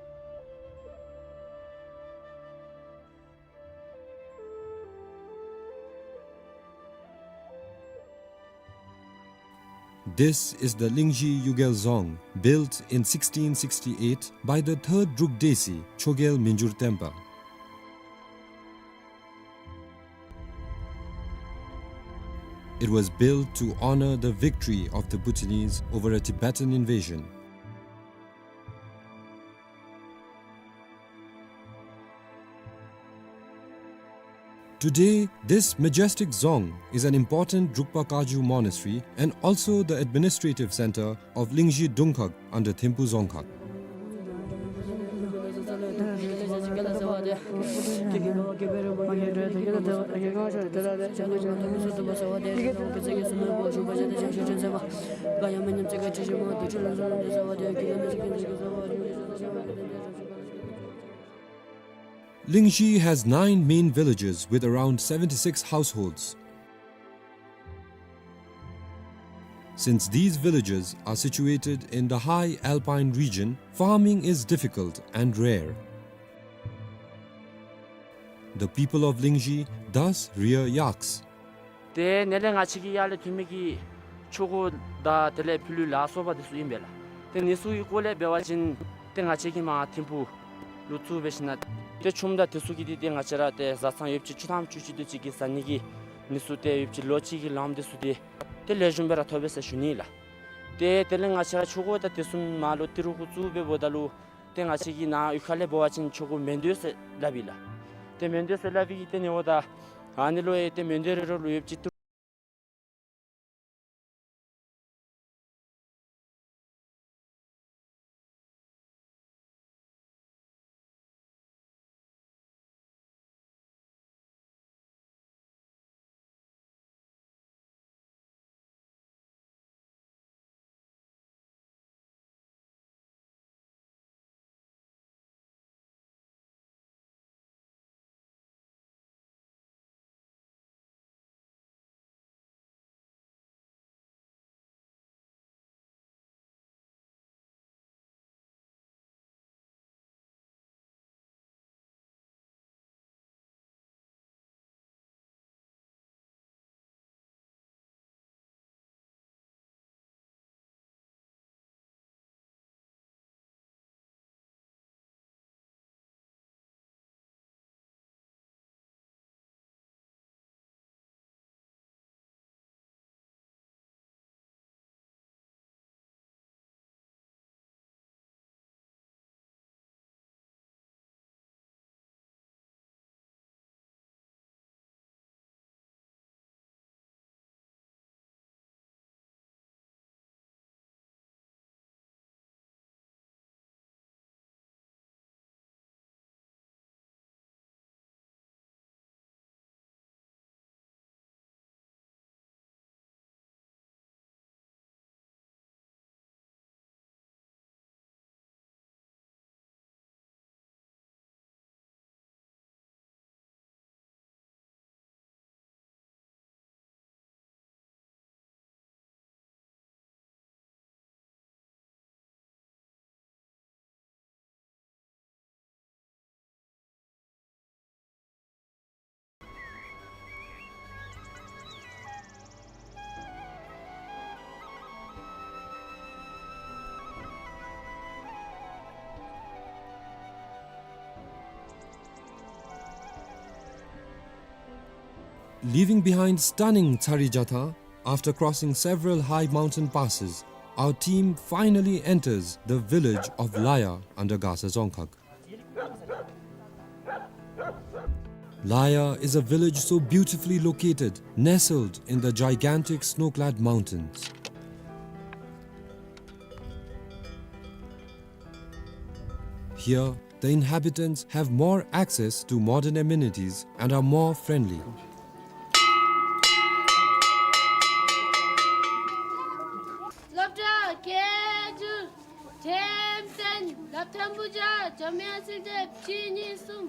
This is the Lingzhi Yugel Dzong, built in sixteen sixty-eight by the third Druk Desi, Chogyel Minjur Tenpa. It was built to honor the victory of the Bhutanese over a Tibetan invasion. Today, this majestic dzong is an important Drukpa Kagyu monastery and also the administrative center of Lingzhi Dungkhag under Thimphu Dzongkhag. Lingzhi has nine main villages with around seventy-six households. Since these villages are situated in the high alpine region, farming is difficult and rare. The people of Lingzhi thus rear yaks. ཏེ་ནཱ་ལས་ང་བཅས་ཀྱི་ཡར་ལས་ཐོན་མི་གི་ཆོ་ག་དང་དེ་ལས་ཕྱི་ལུ་ལ་སོགས་པ་དེ་ཚུ་ཨིན་པས་ལགས། ཏེ་ནི་ཚུ་གི་སྐོར་ལས་འབད་བ་ཅིན་ཏེ་ང་བཅས་ཀྱིས་མར་ཐིམ་ཕུག་ལུ་ཚུར་འབད་ཞིནམ་ཏེ་ཆུམ་དང་དེ་ཚུ་གི་དེ་ཏེ་ང་བཅས་ར་ཏེ་བཟའ་ཚང་ཡོདཔ་ཅིག་བཅུ་ཐམ་བཅུ་གཅིག་དེ་ཅིག་གི་བཟའ་ནི་གི་ནི་ཚུ་ཏེ་ཡོདཔ་ཅིག་ལོ་གཅིག་གི་ལངམ་དེ་ཚུ་ཏེ་ཏེ་ལེགས་ཤོམ་སྦེ་ར་ཐོབ་པས་ཟེར་ཞུ་ནི་ལགས། ཏེ་དེ་ལས་ང་བཅས་ར་ཆོ་ག་དང་དེ་ཚུ་མར་ལུ་ཏི་རུ་གུ་བཙུགས་འབདཝ་ད་ལུ་ཏེ་ང་བཅས་ཀྱི་ནཱ་གཡུས་ཁ་ལས་འབད་བ་ཅིན་ཆོ་ག་མཎྜལ་ཟེར་སླབ་ཨིན་ལགས། ཏེ་མཎྜལ་ཟེར་སླབ་ཨིན། ཏེ་ནི་འབདཝ་ད་ཨ་ནི་ལུ་ཡང་ཏེ་མཎྜལ་རེ་རེ་ལུ་ཡོདཔ་ཅིག་ཏི་རུ། Leaving behind stunning Tsari Jatha, after crossing several high mountain passes, our team finally enters the village of Laya under Gasa Dzongkhag. Laya is a village so beautifully located, nestled in the gigantic snow-clad mountains. Here, the inhabitants have more access to modern amenities and are more friendly. སློབ་གྲྭ་སྐད་སྒྱུར་འགྲེམས་སྟོན་སློབ་ཐོན་བུ་བརྒྱ་འཇམ་དབྱངས་ཟེར་དེ་ཕྱི་ཉིན་གསུམ།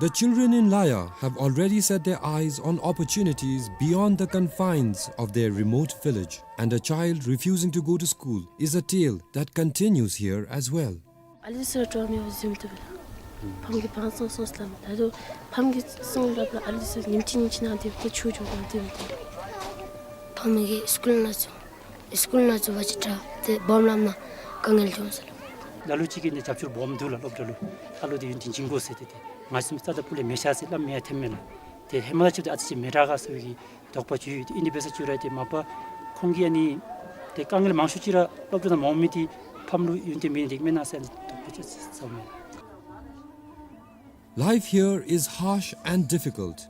The children in Laya have already set their eyes on opportunities beyond the confines of their remote village, and a child refusing to go to school is a tale that continues here as well. ཨ་ལུ་ཚུ་ལུ་སྤྲོ་བ་མེདཔ་བཟུམ་འདུག་ལགས། ཕམ་གིས་བང་བཙོང་སོང་ཟེར་སླབ་མས། ད་རུང་ཕམ་གིས་བཙོང་སླབ་ལགས། ཨ་ལུ་ཚུ་ཉིནམ་གཅིག་ཉིནམ་གཅིག་ནང་འདི་ཏེ་ཆོས་འགྱོ་དགོ་འདི་འདི། ཕམ་གིས་སི་ཀུལ་ནང་བཙོང་། སི་ཀུལ་ནང་བཙོང་བ་ཅིན་དྲག། ཏེ་སྦོམ་སླབ་ན་དཀའ་ངལ་འབྱུང་ཟེར་ལགས། ལ་ལུ་ཅིག་གིས་ནི་རྒྱབ་སྐྱོར་སྦོམ་འདུག་ལགས། སློབ་གྲྭ་ལུ་ཨ་ལུ་འདི་ཡོན་ཏན་སྦྱིན་དགོ་ཟེར་ཏེ། ཏེ་ང་བཟུམ་རྩ་དང་སྤུ་ལས་མི་བཞག་ཟེར་སླབ་མི་ཡང་ཐོནམ་མས་ལགས། ཏེ་ཧེ་མ་ལས་ཅིག་ཏེ་ཨ་ཙི་ཅིག་མི་དྲག་ག་ཟེར་བའི་གི་དོགས་པ་ཅིག་ཡོད། ཏེ་ཨིན་དེ་འབད་ས་ཅིག་ར་ཏེ་མ་པ་ཁོང་གིས་ཨ་ནི་ཏེ་དཀའ་ངལ་མང་ཤོས་ཅིག་ར་སློབ་གྲྭ་ནང་མ་འོང་མི་འདི་ཕམ་ལུ་ཡོན་ཏན་མེད་ནི་འདི་མེན་ན་ཟེར་ཨ་ནི་དོགས་པ་ཅིག་ཟཝ་མས། Life here is harsh and difficult.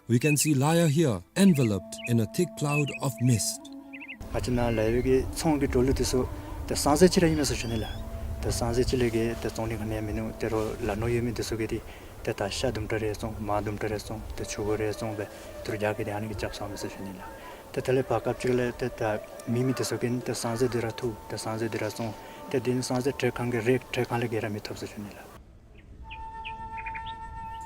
We can see Laya here enveloped in a thick cloud of mist. ང་བཅས་ནཱ་ལ་ཡོད་པའི་གི་ཚོང་གི་འགྲོ་ལུགས་འདི་ཚུ་ཏེ་སངས་རྒྱས་ཅིག་ར་ཨིན་མས་ཟེར་ཞུ་ནི་ལགས། ཏེ་སངས་རྒྱས་ཅིག་ལས་བརྒལ་ཏེ་བཙོང་ནི་ག་ནི་ཡང་མིན་ནུག། ཏེ་རོགས་ལ་ནོར་ཡོད་མི་འདི་ཚུ་གིས་ཏེ་ཏེ་ད་ཤ་དུམ་གྲ་རེ་བཙོང་མར་དུམ་གྲ་རེ་བཙོང་ཏེ་ཕྱུར་བུ་རེ་བཙོང་སྦེ་ཏེ་རྒྱ་གི་ཏེ་ཨ་ནི་གིས་རྐྱབ་སོང་མས་ཟེར་ཞུ་ནི་ལགས། ཏེ་དེ་ལས་བར་སྐབས་ཅིག་ལས་ཏེ་ད་མེད་མི་འདི་ཚུ་གིས་ཏེ་སངས་རྒྱས་འདི་ར་འཐུ་ཏེ་སངས་རྒྱས་འདི་ར་བཙོང་ཏེ་འདི་ནི་སངས་རྒྱས་བྲེ་གང་གི་རེ་བྲེ་གང་ལས་བརྒལ་ར་མི་ཐོབ་ཟེར་ཞུ་ནི་ལགས།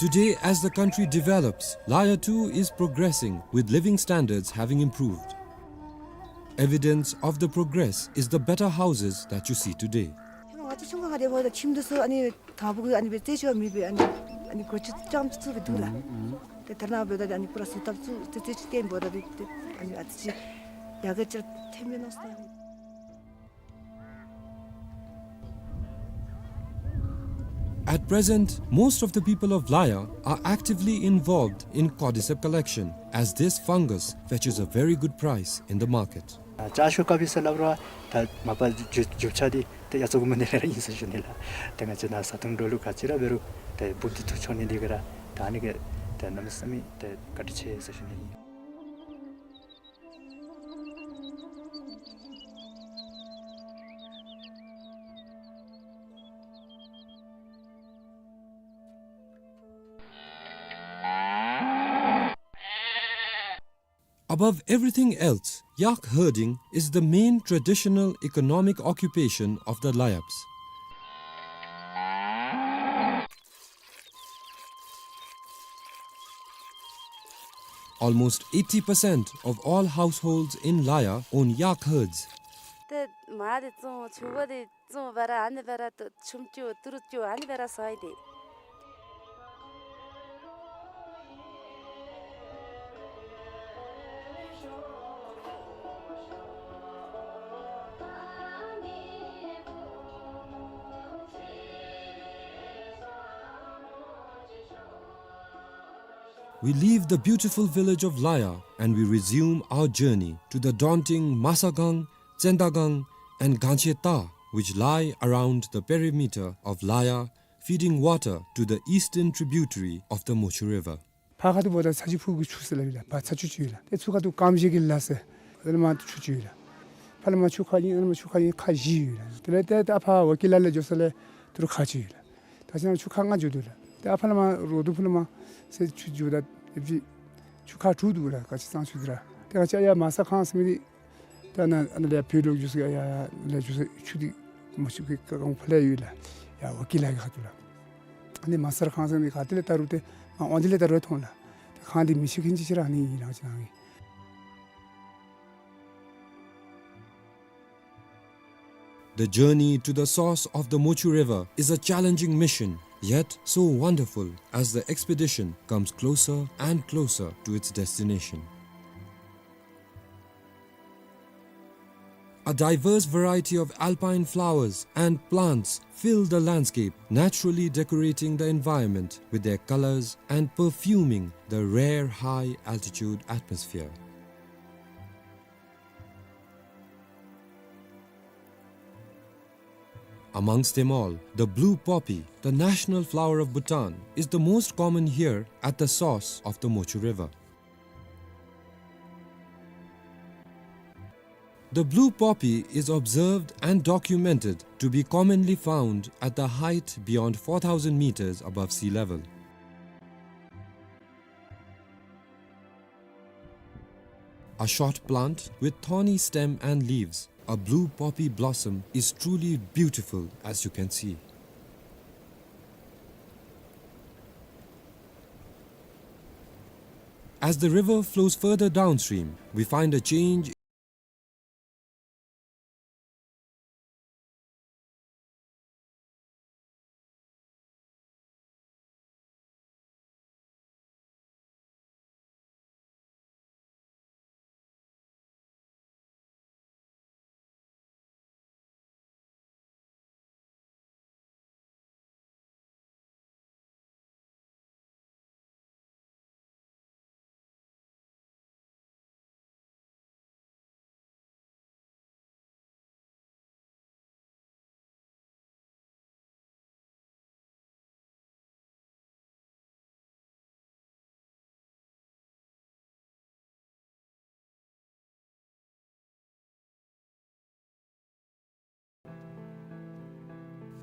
Today, as the country develops, Laya too is progressing, with living standards having improved. Evidence of the progress is the better houses that you see today. ང་བཅས་ཆུང་ཀུ་ཁར་སྡོདཔ་ད་ཁྱིམ་འདི་ཚུ་ཨ་ནི་ཐག་པོ་གི་ཨ་ནི་སྦེ་རྩེ་ཆུ་མེད་པའི་ཨ་ནི་ཨ་ནི་སྒོ་ཕྱེ་རྐྱངམ་ཅིག་སྦེ་འདུག་ལགས། ཨུམ་ཨུམ། ཏེ་ད་རེས་ནངས་པ་འབདཝ་ད་ཨ་ནི་པུ་ར་བཟོ་བཏབ་ཚུགས་ཏེ་རྩེ་ཆུ་བཏོན་འབདཝ་ད་ཏེ་ཨ་ནི་ཨ་ཙི་ཅིག་ཡར་རྒྱས་ཅིག་ཐོནམ་མས་མནོ་སྟེ། At present, most of the people of Laya are actively involved in cordyceps collection, as this fungus fetches a very good price in the market. ཨ་ལྕགས་ཤོག་བཀབ་ཡི་ཟེར་སླབ་རུང་ད་མ་པ་རྒྱུ་རྒྱུ་ཆ་འདི་ཏེ་ཡ་ཚ་གུ་མ་ནི་ར་ཨིན་ཟེར་ཞུ་ནི་ལགས། ཏེ་ང་བཅས་ནཱ་བཟའ་འཐུང་འགྲོ་ལུགས་ག་ཅི་ར་འབད་རུང་ཏེ་འབུཔ་འདི་འཐུ་འགྱོ་ནི་འདི་གིས་ར་ད་ཨ་ནི་གིས་ཏེ་གནམ་མེད་ས་མེད་ཏེ་བཀའ་དྲིན་ཆེ་ཟེར་ཞུ་ནི་ཨིན། Above everything else, yak herding is the main traditional economic occupation of the Layabs. Almost eighty percent of all households in Laya own yak herds. ཏེ་མར་འདི་བཙོང་ཆུང་ཀུ་འདི་བཙོང་སྦེ་ར་ཨ་ནི་སྦེ་ར་ཏེ་ཆུམ་རྐྱབ་ཏི་རུ་རྐྱབ་ཨ་ནི་སྦེ་ར་བཟའ་ཡི་ཏེ། We leave the beautiful village of Laya and we resume our journey to the daunting Masagang, Tsendagang, and Gancheta, which lie around the perimeter of Laya, feeding water to the eastern tributary of the Mochu River. ཕར་ཁ་ཐུག་འབདཝ་ད་ཚ་ཆུ་ཕུག་གི་ཆུ་ཟེར་སླབ་ཨིན་ལགས། ཕར་ཚ་ཆུ་ཅིག་ཡོད་ལགས། ཏེ་ཚུར་ཁ་ཐུག་ཀམ་ཤེ་གི་ལ་ཟེར་ཨ་ནི་མར་ཆུ་ཅིག་ཡོད་ལགས། ཕར་ལས་མར་ཆུ་ཁ་གཉིས་ཨ་ནི་མར་ཆུ་ཁ་གཉིས་ཁ་བཞི་ཡོད་ལགས། དེ་ལས་ཏེ་ད་ཕར་ཝ་ཀི་ལ་ལས་འགྱོ་ས་ལས་ཏི་རུ་ཁ་ཅིག་ཡོད་ལགས། ད་ཅི་ན་ཆུ་ཁ་ལྔ་འགྱོ་དོ་ལགས། ཏེ་ཨ་ཕར་ལས་མར་རོ་དུ་ཕུ་ལས་མར་ཟེར་ཆུ་འགྱོཝ་ད་ཨེ་ཕྱི་ཆུ་ཁ་དྲུག་འདུག་ལགས། ག་ཅི་གཙང་ཆུ་འདི་ར། ཏེ་ག་ཅི་ཡར་མ་ས་ཁང་ཟེར་མི་འདི་ད་ནཱ་ཨ་ནཱ་ལས་བོད་ལུ་འགྱོ་ས་ཡར་ལས་འགྱོ་ས་ཆུ་འདི་མ་ཆུ་གི་ག་གང་ཕར་ལས་ཡོད་ལགས། ཡར་ཝ་ཀི་ལ་གི་ཁ་ཐུག་ལགས། ཨ་ནི་མ་ས་ཁང་ཟེར་མི་ག་ཏེ་ལས་ད་རུང་ཏེ་མར་འོང་དེ་ལས་ད་རུང་མཐོང་ལགས། ཏེ་ཁང་འདི་མི་ཤེས་མཁན་ཅིག་ཅིག་ར་ཨ་ནི་ཨིན་ལགས་ཅི་ན་ཨིན། The journey to the source of the Mochu River is a challenging mission, yet so wonderful as the expedition comes closer and closer to its destination. A diverse variety of alpine flowers and plants fill the landscape, naturally decorating the environment with their colors and perfuming the rare high-altitude atmosphere. Amongst them all, the blue poppy, the national flower of Bhutan, is the most common here at the source of the Mochu River. The blue poppy is observed and documented to be commonly found at the height beyond four thousand meters above sea level. A short plant with thorny stem and leaves, a blue poppy blossom is truly beautiful, as you can see. As the river flows further downstream, we find a change.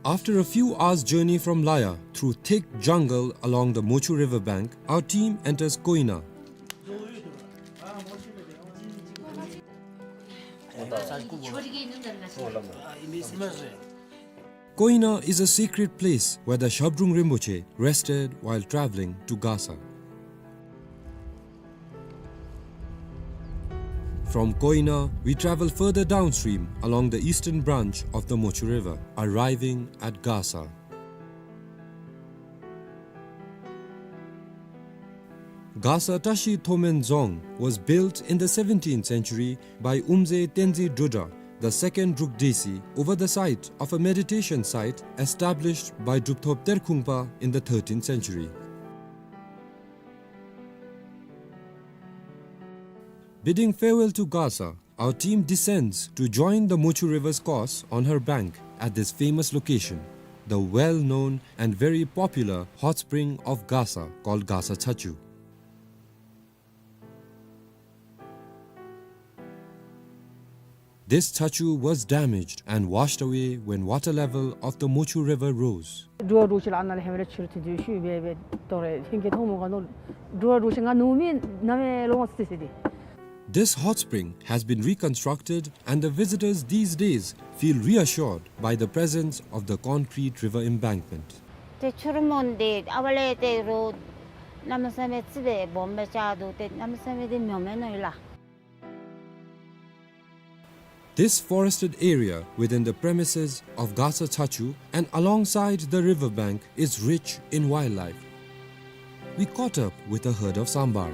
After a few hours' journey from Laya through thick jungle along the Mochu river bank, our team enters Koina. Koina is a secret place where the Shabdrung Rinpoche rested while traveling to Gasa. From Koina, we travel further downstream along the eastern branch of the Mochu River, arriving at Gasa. Gasa Tashi Thomen Dzong was built in the seventeenth century by Umze Tenzin Dodra, the second Druk Desi, over the site of a meditation site established by Drupthop Terkhungpa in the thirteenth century. Bidding farewell to Gasa, our team descends to join the Mochu River's course on her bank at this famous location, the well-known and very popular hot spring of Gasa, called Gasa Chachu. This chachu was damaged and washed away when water level of the Mochu River rose. འགྲོ་བ་འགྲོ་ཤེས་ལ་ཨ་ནཱ་ལས་ཧེ་མ་ལས་ཆུ་ལུད་ཐོན་དུས་ཤུལ་སྦེ་སྦེ་དོ་རེ་ཧིང་གི་མཐོང་མོ་ག་ནོ། འགྲོ་བ་འགྲོ་ཤེས་ང་ནུབ་མི་ནམ་ཡང་ལོང་སི་སི་དེ། This hot spring has been reconstructed and the visitors these days feel reassured by the presence of the concrete river embankment. ཏེ་ཆུ་རུད་མོ་འདི་ཨ་ཝ་ལས་ཏེ་རོ་གནམ་མེད་ས་མེད་ཙི་སྦེ་སྦོམ་སྦེ་ཆགས་འདུག། ཏེ་གནམ་མེད་ས་མེད་འདི་མྱོང་མེད་ནོ་ཡོད་ལགས། This forested area within the premises of Gasa Chachu and alongside the river bank is rich in wildlife. We caught up with a herd of sambar.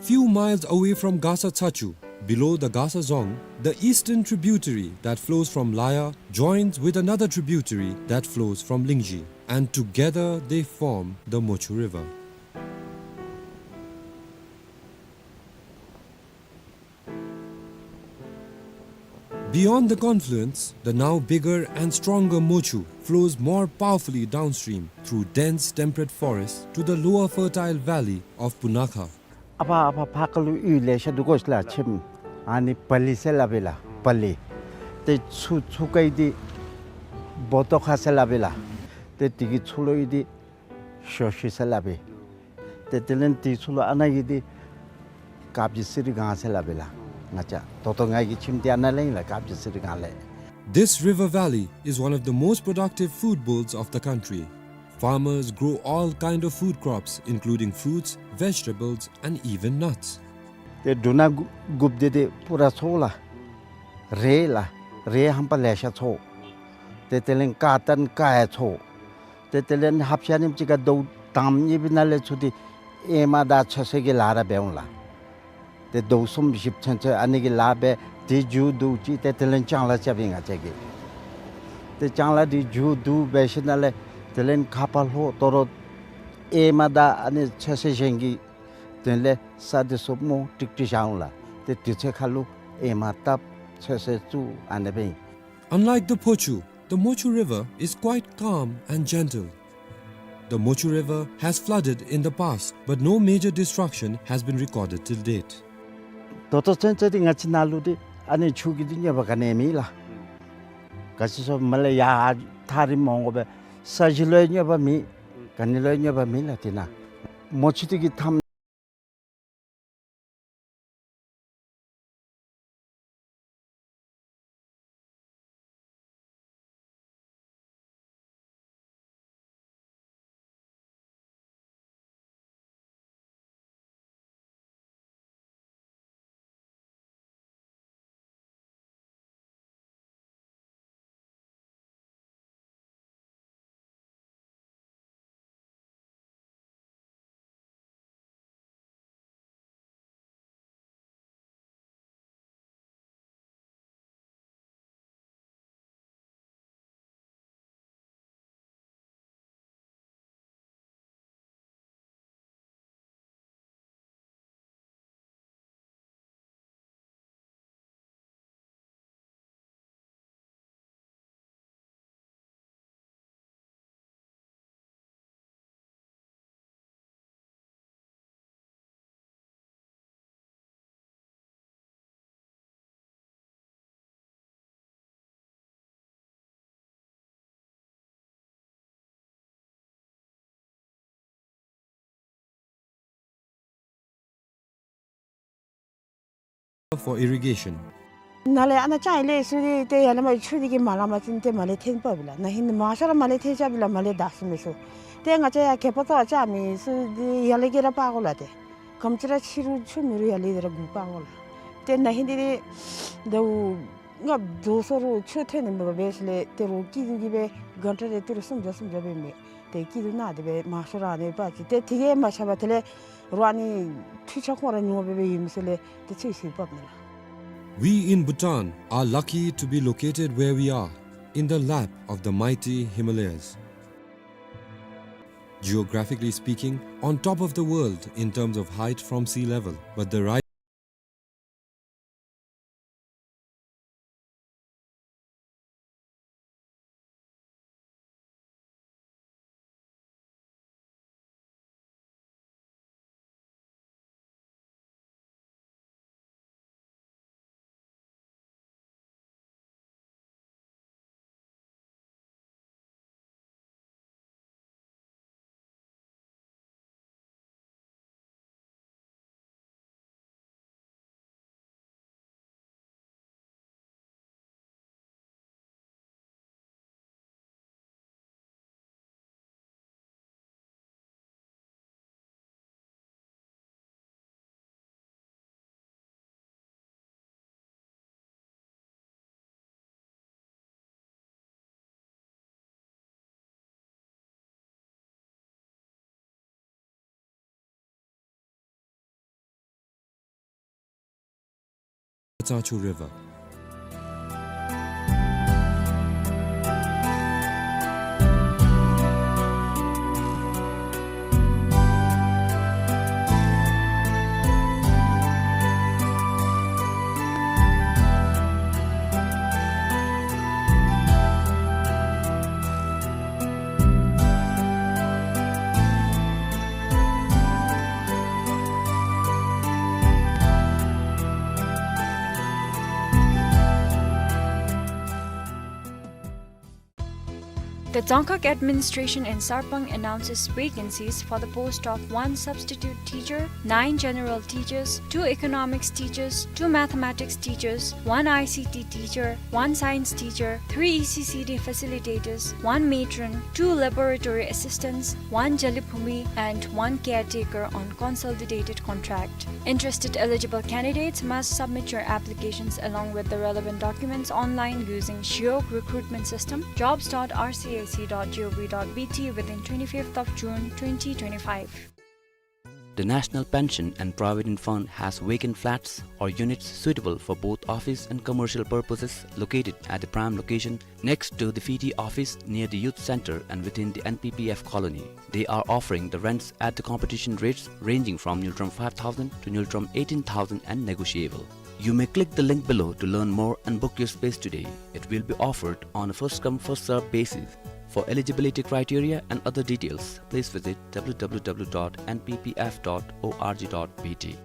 Few miles away from Gasa Chachu, below the Gasa Dzong, the eastern tributary that flows from Laya joins with another tributary that flows from Lingzhi, and together they form the Mochu River. Beyond the confluence, the now bigger and stronger Mochu flows more powerfully downstream through dense temperate forest to the lower fertile valley of Punakha. ཨ་ཕ་ཨ་ཕ་ཕར་ཁ་ལུ་གཡུས་ལེ་ཤ་འདུག་གོ་ཤ་ལགས་ཁྱིམ། ཨ་ནི་བ་ལི་ཟེར་སླབ་ཨིན་ལགས་བ་ལི། ཏེ་ཚུར་ཚུར་ཁ་གི་འདི་བོ་ཏོ་ཁ་ཟེར་སླབ་ཨིན་ལགས། ཏེ་དེ་གི་ཚུར་ལུ་ཨིན་འདི་ཤོ་ཤི་ཟེར་སླབ་ཨིན། ཏེ་དེ་ལས་དེ་ཚུར་ལུ་ཨ་ནཱ་གི་འདི་དཀར་སྦྱིས་གསེར་སྒང་ཟེར་སླབ་ཨིན་ལགས། ང་བཅས་ད་ལྟོ་ང་གི་ཁྱིམ་འདི་ཨ་ནཱ་ལས་ཨིན་ལགས་དཀར་སྦྱིས་གསེར་སྒང་ལས། This river valley is one of the most productive food bowls of the country. Farmers grow all kind of food crops, including fruits, vegetables, and even nuts. ཏེ་འབྲུ་སྣ་དགུ་དགུཔ་འདི་ཏེ་པུ་ར་ཚོགས་ལགས། རེད་ལགས། རེད་ཧམ་པ་ལེ་ཤ་ཚོགས། ཏེ་དེ་ལས་ཀར་ཏན་ཀར་ཡང་ཚོགས། ཏེ་དེ་ལས་ཧབ་ཤ་ནིམ་ཅིག་ཁར་དོ་དང་པ་གཉིས་པའི་ནང་ལས་ཚུར་འདི་ཨེ་མ་དང་ཚོད་བསྲེ་གི་ལཱ་ར་འབད་འོང་ལགས། ཏེ་དོ་གསུམ་བཞི་ཚུན་ཚོད་ཨ་ནི་གི་ལཱ་འབད། ཏེ་མཇུག་བསྡུ་ཅི། ཏེ་དེ་ལས་ལྕང་ལཱ་རྐྱབ་ཨིན་ང་བཅས་ཀྱིས། ཏེ་ལྕང་ལཱ་འདི་མཇུག་བསྡུ་འབད་ཞིནམ་ལས་དེ་ལས་ཁ་ཕར་ལྷོ་དོ་རུང་ཨེ་མ་དང་ཨ་ནི་ཚོད་བསྲེ་གཞན་གྱི་ དོན་ལས་ས་འདི་ཚུ་སྨོ་ཀྲིག་ཀྲི་བཞག་འོང་ལགས། ཏེ་དུས་ཚོད་ཁར་ལུ་ཨེ་མ་བཏབ་ཚོད་བསྲེ་བཙུགས་ཨ་ནི་སྦེ་ཨིན། Unlike the Phochu, the Mochu River is quite calm and gentle. The Mochu River has flooded in the past, but no major destruction has been recorded till date. ད་ལྟོ་ཚུན་ཚོད་འདི་ང་བཅས་ནཱ་ལུ་འདི་ཨ་ནི་ཆུ་གི་འདི་གནོད་པ་ག་ནི་མེད་ལགས། ག་ཅི་སོང་མ་ལས་ཡར་ཐག་རིངམོ་འོང་དགོ་པས། ས་གཞི་ལུ་ཡང་གནོད་པ་མེད། ག་ནི་ལུ་ཡང་གནོད་པ་མེད་ལགས། དེ་ནང་མོ་ཆུ་འདི་གི་མཐའམ། For irrigation. ནཱ་ལས་ཨ་ནཱ་ལྕང་ཡར་ལས་ཚུ་འདི་ཏེ་ཡར་ལས་མར་ཆུ་འདི་གིས་མ་ལང་པ་ཅིན་ཏེ་མར་ལས་འཐེན་འབགཔ་ཨིན་ལགས། ན་ཧིང་མང་ཤོས་ར་མར་ལས་འཐེན་རྐྱབ་ཨིན་ལགས། མར་ལས་བདའ་ཚུགས་མི་ཚུ། ཏེ་ང་བཅས་ཡར་གད་པ་བཏོག་ལྕང་མི་ཚུ་འདི་ཡར་ལས་གི་ར་འབག་དགོ་ལགས། ཏེ་ག་དེམ་ཅིག་ར་ཆུ་རུང་ཆུ་མེད་རུང་ཡར་ལས་འདི་ར་འགོ་འབག་དགོ་ལགས། ཏེ་ན་ཧིང་འདི་ཏེ་ཟླཝ་ལྔ་བཅུ་སོ་རུང་ཆུ་ཐོན་ནི་མེད་པར་འབད་ཞིནམ་ལས་ཏེ་རོགས་སྐྱིད་སྡུག་གིས་སྦེ་གང་ཏེ་རེ་ཏི་རུ་སུམ་བརྒྱ་སུམ་བརྒྱ་སྦེ་མི་ཏེ་སྐྱིད་སྡུག་ནང་དེ་སྦེ་མང་ཤོས་ར་ཨ་ནི་འབག་ཅི། ཏེ་དེ་གིས་མ་ཆགས་པར་དེ་ལས་རོགས་ཨ་ནི་འཕྲུལ་ཆས་ཁོང་ར་ཉོ་སྦེ་སྦེ་ཡོད་མི་ཚུ་ལས་ཏེ་ཚོད་བསྲེ་འབགཔ་ཨིན་ལགས། We in Bhutan are lucky to be located where we are, in the lap of the mighty Himalayas. Geographically speaking, on top of the world in terms of height from sea level, but the right Tsachu River. The Dzongkhag Administration in Sarpang announces vacancies for the post of one substitute teacher, nine general teachers, two economics teachers, two mathematics teachers, one I C T teacher, one science teacher, three E C C D facilitators, one matron, two laboratory assistants, one Jalibhumi, and one caretaker on consolidated contract. Interested eligible candidates must submit your applications along with the relevant documents online using Shiok recruitment system, jobs dot R C A C dot G O V dot B T within twenty-fifth of June twenty twenty-five. The National Pension and Provident Fund has vacant flats or units suitable for both office and commercial purposes located at the prime location next to the F I T I office near the youth center and within the N P P F colony. They are offering the rents at the competition rates ranging from Ngultrum five thousand to Ngultrum eighteen thousand and negotiable. You may click the link below to learn more and book your space today. It will be offered on a first come, first served basis. For eligibility criteria and other details, please visit W W W dot N P P F dot org dot B T.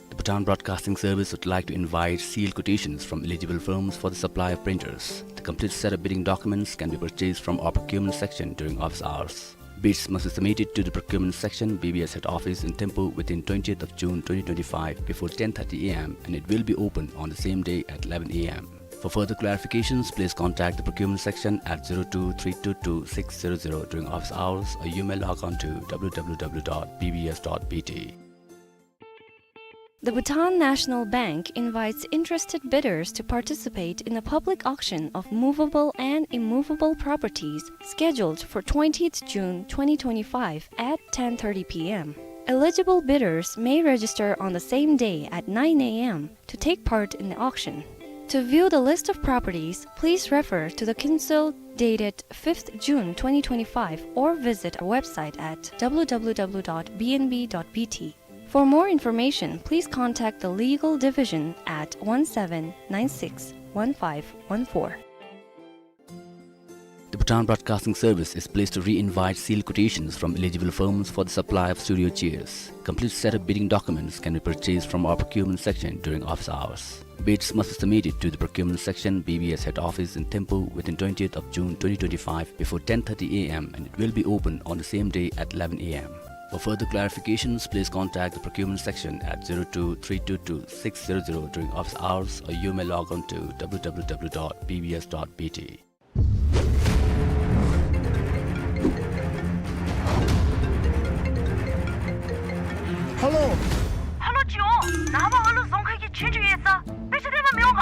The Bhutan Broadcasting Service would like to invite sealed quotations from eligible firms for the supply of printers. The complete set of bidding documents can be purchased from our procurement section during office hours. Bids must be submitted to the procurement section, B B S head office in Thimphu within twentieth of June twenty twenty-five before ten thirty A M and it will be open on the same day at eleven A M. For further clarifications, please contact the procurement section at zero two three two two six zero zero during office hours, or you may log on to W W W dot B B S dot B T. The Bhutan National Bank invites interested bidders to participate in a public auction of movable and immovable properties scheduled for twentieth June twenty twenty-five at ten thirty P M. Eligible bidders may register on the same day at nine A M to take part in the auction. To view the list of properties, please refer to the Kinsel dated fifth June twenty twenty-five or visit our website at W W W dot B N B dot B T. For more information, please contact the Legal Division at one seven nine six one five one four. The Bhutan Broadcasting Service is pleased to re-invite sealed quotations from eligible firms for the supply of studio chairs. Complete set of bidding documents can be purchased from our procurement section during office hours. Bids must be submitted to the procurement section, B B S head office in Thimphu within twentieth of June twenty twenty-five before ten thirty A M and it will be open on the same day at eleven A M. For further clarifications, please contact the procurement section at zero two three two two six zero zero during office hours, or you may log on to W W W dot B B S dot B T. ཧེ་ལོ། ཧེ་ལོ་ཅིག་འོང་། ནངས་པ་ཨ་ལུ་རྫོང་ཁ་གི་ཆོས་རྒྱུགས་ཡོད་ས། དཔེ་ཆ་སྟོན་པར་མི་འོང་ག།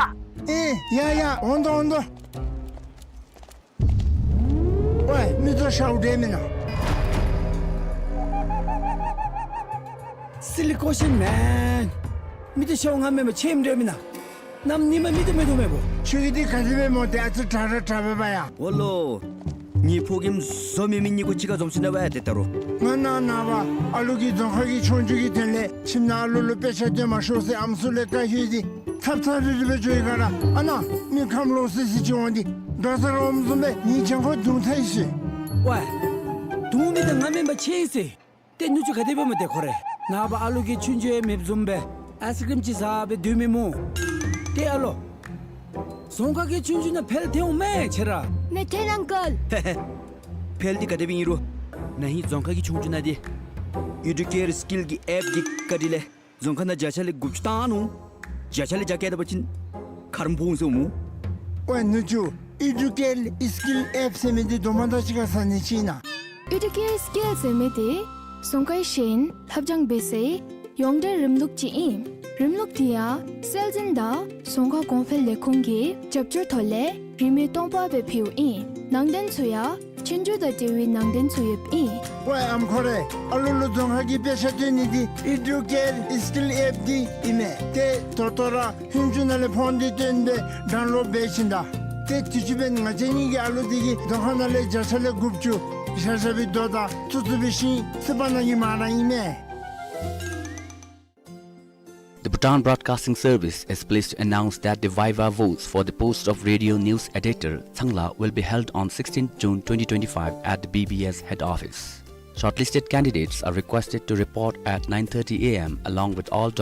ཨེ་ཡ་ཡ་འོང་དོ་འོང་དོ། ཝའི་མི་ཚོ་ཤཝ་འདྲ་མེན་ན། Silly question, man. མི་ཚོ་ཤཝ་ང་མེན་པར་ཆེམ་འདྲ་མེན་ན། གནམ་ཉི་མ་མི་ཚོ་མེད་དོ་མེད་པོ། ཁྱོད་ཀྱི་འདི་ག་དེ་སྦེ་སྨོ། དེ་ཨ་ཙི་དྲག་ར་དྲག་པས་པ་ཡ། འོ་ལོ། ངེའི་ཕོ་རྒནམ་བཟོ་མེད་མི་གཉིས་ཀོ་གཅིག་ཁར་འཛོམས་ཅི་ན་པ་ཡ་དེ་ལྟ་རུ། ང་ནངས་པ་ཨ་ལུ་གི་རྫོང་ཁ་གི་ཆོས་རྒྱུགས་ཀྱི་དོན་ལས་ཁྱིམ་ནང་ཨ་ལུ་ལུ་དཔེ་ཆ་སྟོན་མ་ཤོག་ཟེར་ཨམ་སྲུ་ལས་བཀའ་ཞུ་སྟེ་ཚབ་ཚབ་རིལ་རི་སྦེ་འགྱོ་ཡི་ག་ར། ཨ་ནཱ་མི་ཁམས་ལོག་སི་སི་ཅིག་འོང་སྟེ་རྡོག་རྩ་ར་འོངམ་བཟུམ་སྦེ་ངེའི་གྱང་ཁར་རྡུང་ཚར་ཡི་ཟེར། ཝའི། རྡུང་མི་དེ་ང་མེན་པར་ཆེ་ཡི་ཟེར། ཏེ་ནུ་གཅུང་ག་དེ་སྦེ་སྨོ་དེ་ཁོ་རེ། ནངས་པ་ཨ་ལུ་གིས་ཆོས་རྒྱུགས་ཡང་མེདཔ་བཟུམ་སྦེ་ཨའི་སི་ཀྲིམ་ཅིག་ཟ་སྦེ་སྡོད་མི་སྨོ། ཏེ་ཨ་ལོ། རྫོང་ཁ་གི་ཆོས་རྒྱུགས་ནང་འཕེལ་ཐོན་འོང་མས་ཁྱེད་ར། ནེ་ཐེན་ཨང་ཀལ། ཧེ་ཧེ། འཕེལ་འདི་ག་དེ་སྦེ་ཨིན་རུང་ན་ཧིང་རྫོང་ཁ་གི་ཆོས་རྒྱུགས་ནང་འདི་ཨི་ཌུ་ཀེར་སི་ཀིལ་གྱི་ཨེཔ་གི་བཀའ་དྲིན་ལས་རྫོང་ཁ་ནང་བརྒྱ་ཆ་ལས་དགུ་བཅུ་བཏང་ནུག། བརྒྱ་ཆ་ལས་བརྒྱ་བཀལ་ད་པ་ཅིན་ཁརམ་བུང་ཟེར་འོང་སྨོ། ཝའི་ནུ་གཅུང་ཨི་ཌུ་ཀེར་སི་ཀིལ་ཨེཔ་ཟེར་མི་འདི་དོ་མ་དག་ཅིག་ཁར་ཟ་ནི་ཅིག་ཨིན་ན། ཨི་ཌུ་ཀེར་སི་ཀིལ་ཟེར་མི་འདི་རྫོང་ཁའི་ཤེས་ཡོན་སློབ་སྦྱོང་འབད་སའི་ཡོངས་འབྲེལ་རིམ་ལུགས་ཅིག་ཨིན། རིམ་ལུགས་འདི་ཡང་སྲོལ་འཛིན་དང་རྫོང་ཁ་གོང་འཕེལ་ལས་ཁུངས་ཀྱི་རྒྱབ་སྐྱོར་ཐོག་ལས་རིན་མེད་སྟོང་པ་སྦེ་ཕུལཝ་ཨིན། ནང་དོན་ཚུ་ཡང་ཆོས་རྒྱུགས་དང་འབྲེལ་བའི་ནང་དོན་ཚུ་ཡོདཔ་ཨིན། ཝའི་ཨམ་ཁོ་རེ། ཨ་ལུ་ལུ་རྫོང་ཁ་གི་དཔེ་ཆ་སྟོན་ནི་འདི་ཨི་ཌུ་ཀེར་སི་ཀིལ་ཨེཔ་འདི་ཨིན་མས། ཏེ་ད་ལྟོ་ར་ཧོང་ཅུ་ནང་ལས་ཕོན་འདི་བཏོན་སྦེ་ཌའུན་ལོཌ་འབད་ཞིནམ་ད། ཏེ་དུས་ཅི་འབདན་ང་བཅས་གཉིས་ཀྱི་ཨ་ལུ་འདི་གིས་རྫོང་ཁ་ནང་ལས་བརྒྱ་ཆ་ལས་དགུ་བཅུ་བཞག་བཞག་པའི་རྡོ་དང་བཙུགས་བཙུགས་པའི་ཤིང་བསིལ་བ་ནང་གི་མར་ཨིན་མས། The Bhutan Broadcasting Service is pleased to announce that the viva votes for the post of Radio News Editor, Tsangla, will be held on sixteenth June twenty twenty-five at the B B S head office. Shortlisted candidates are requested to report at nine thirty A M along with all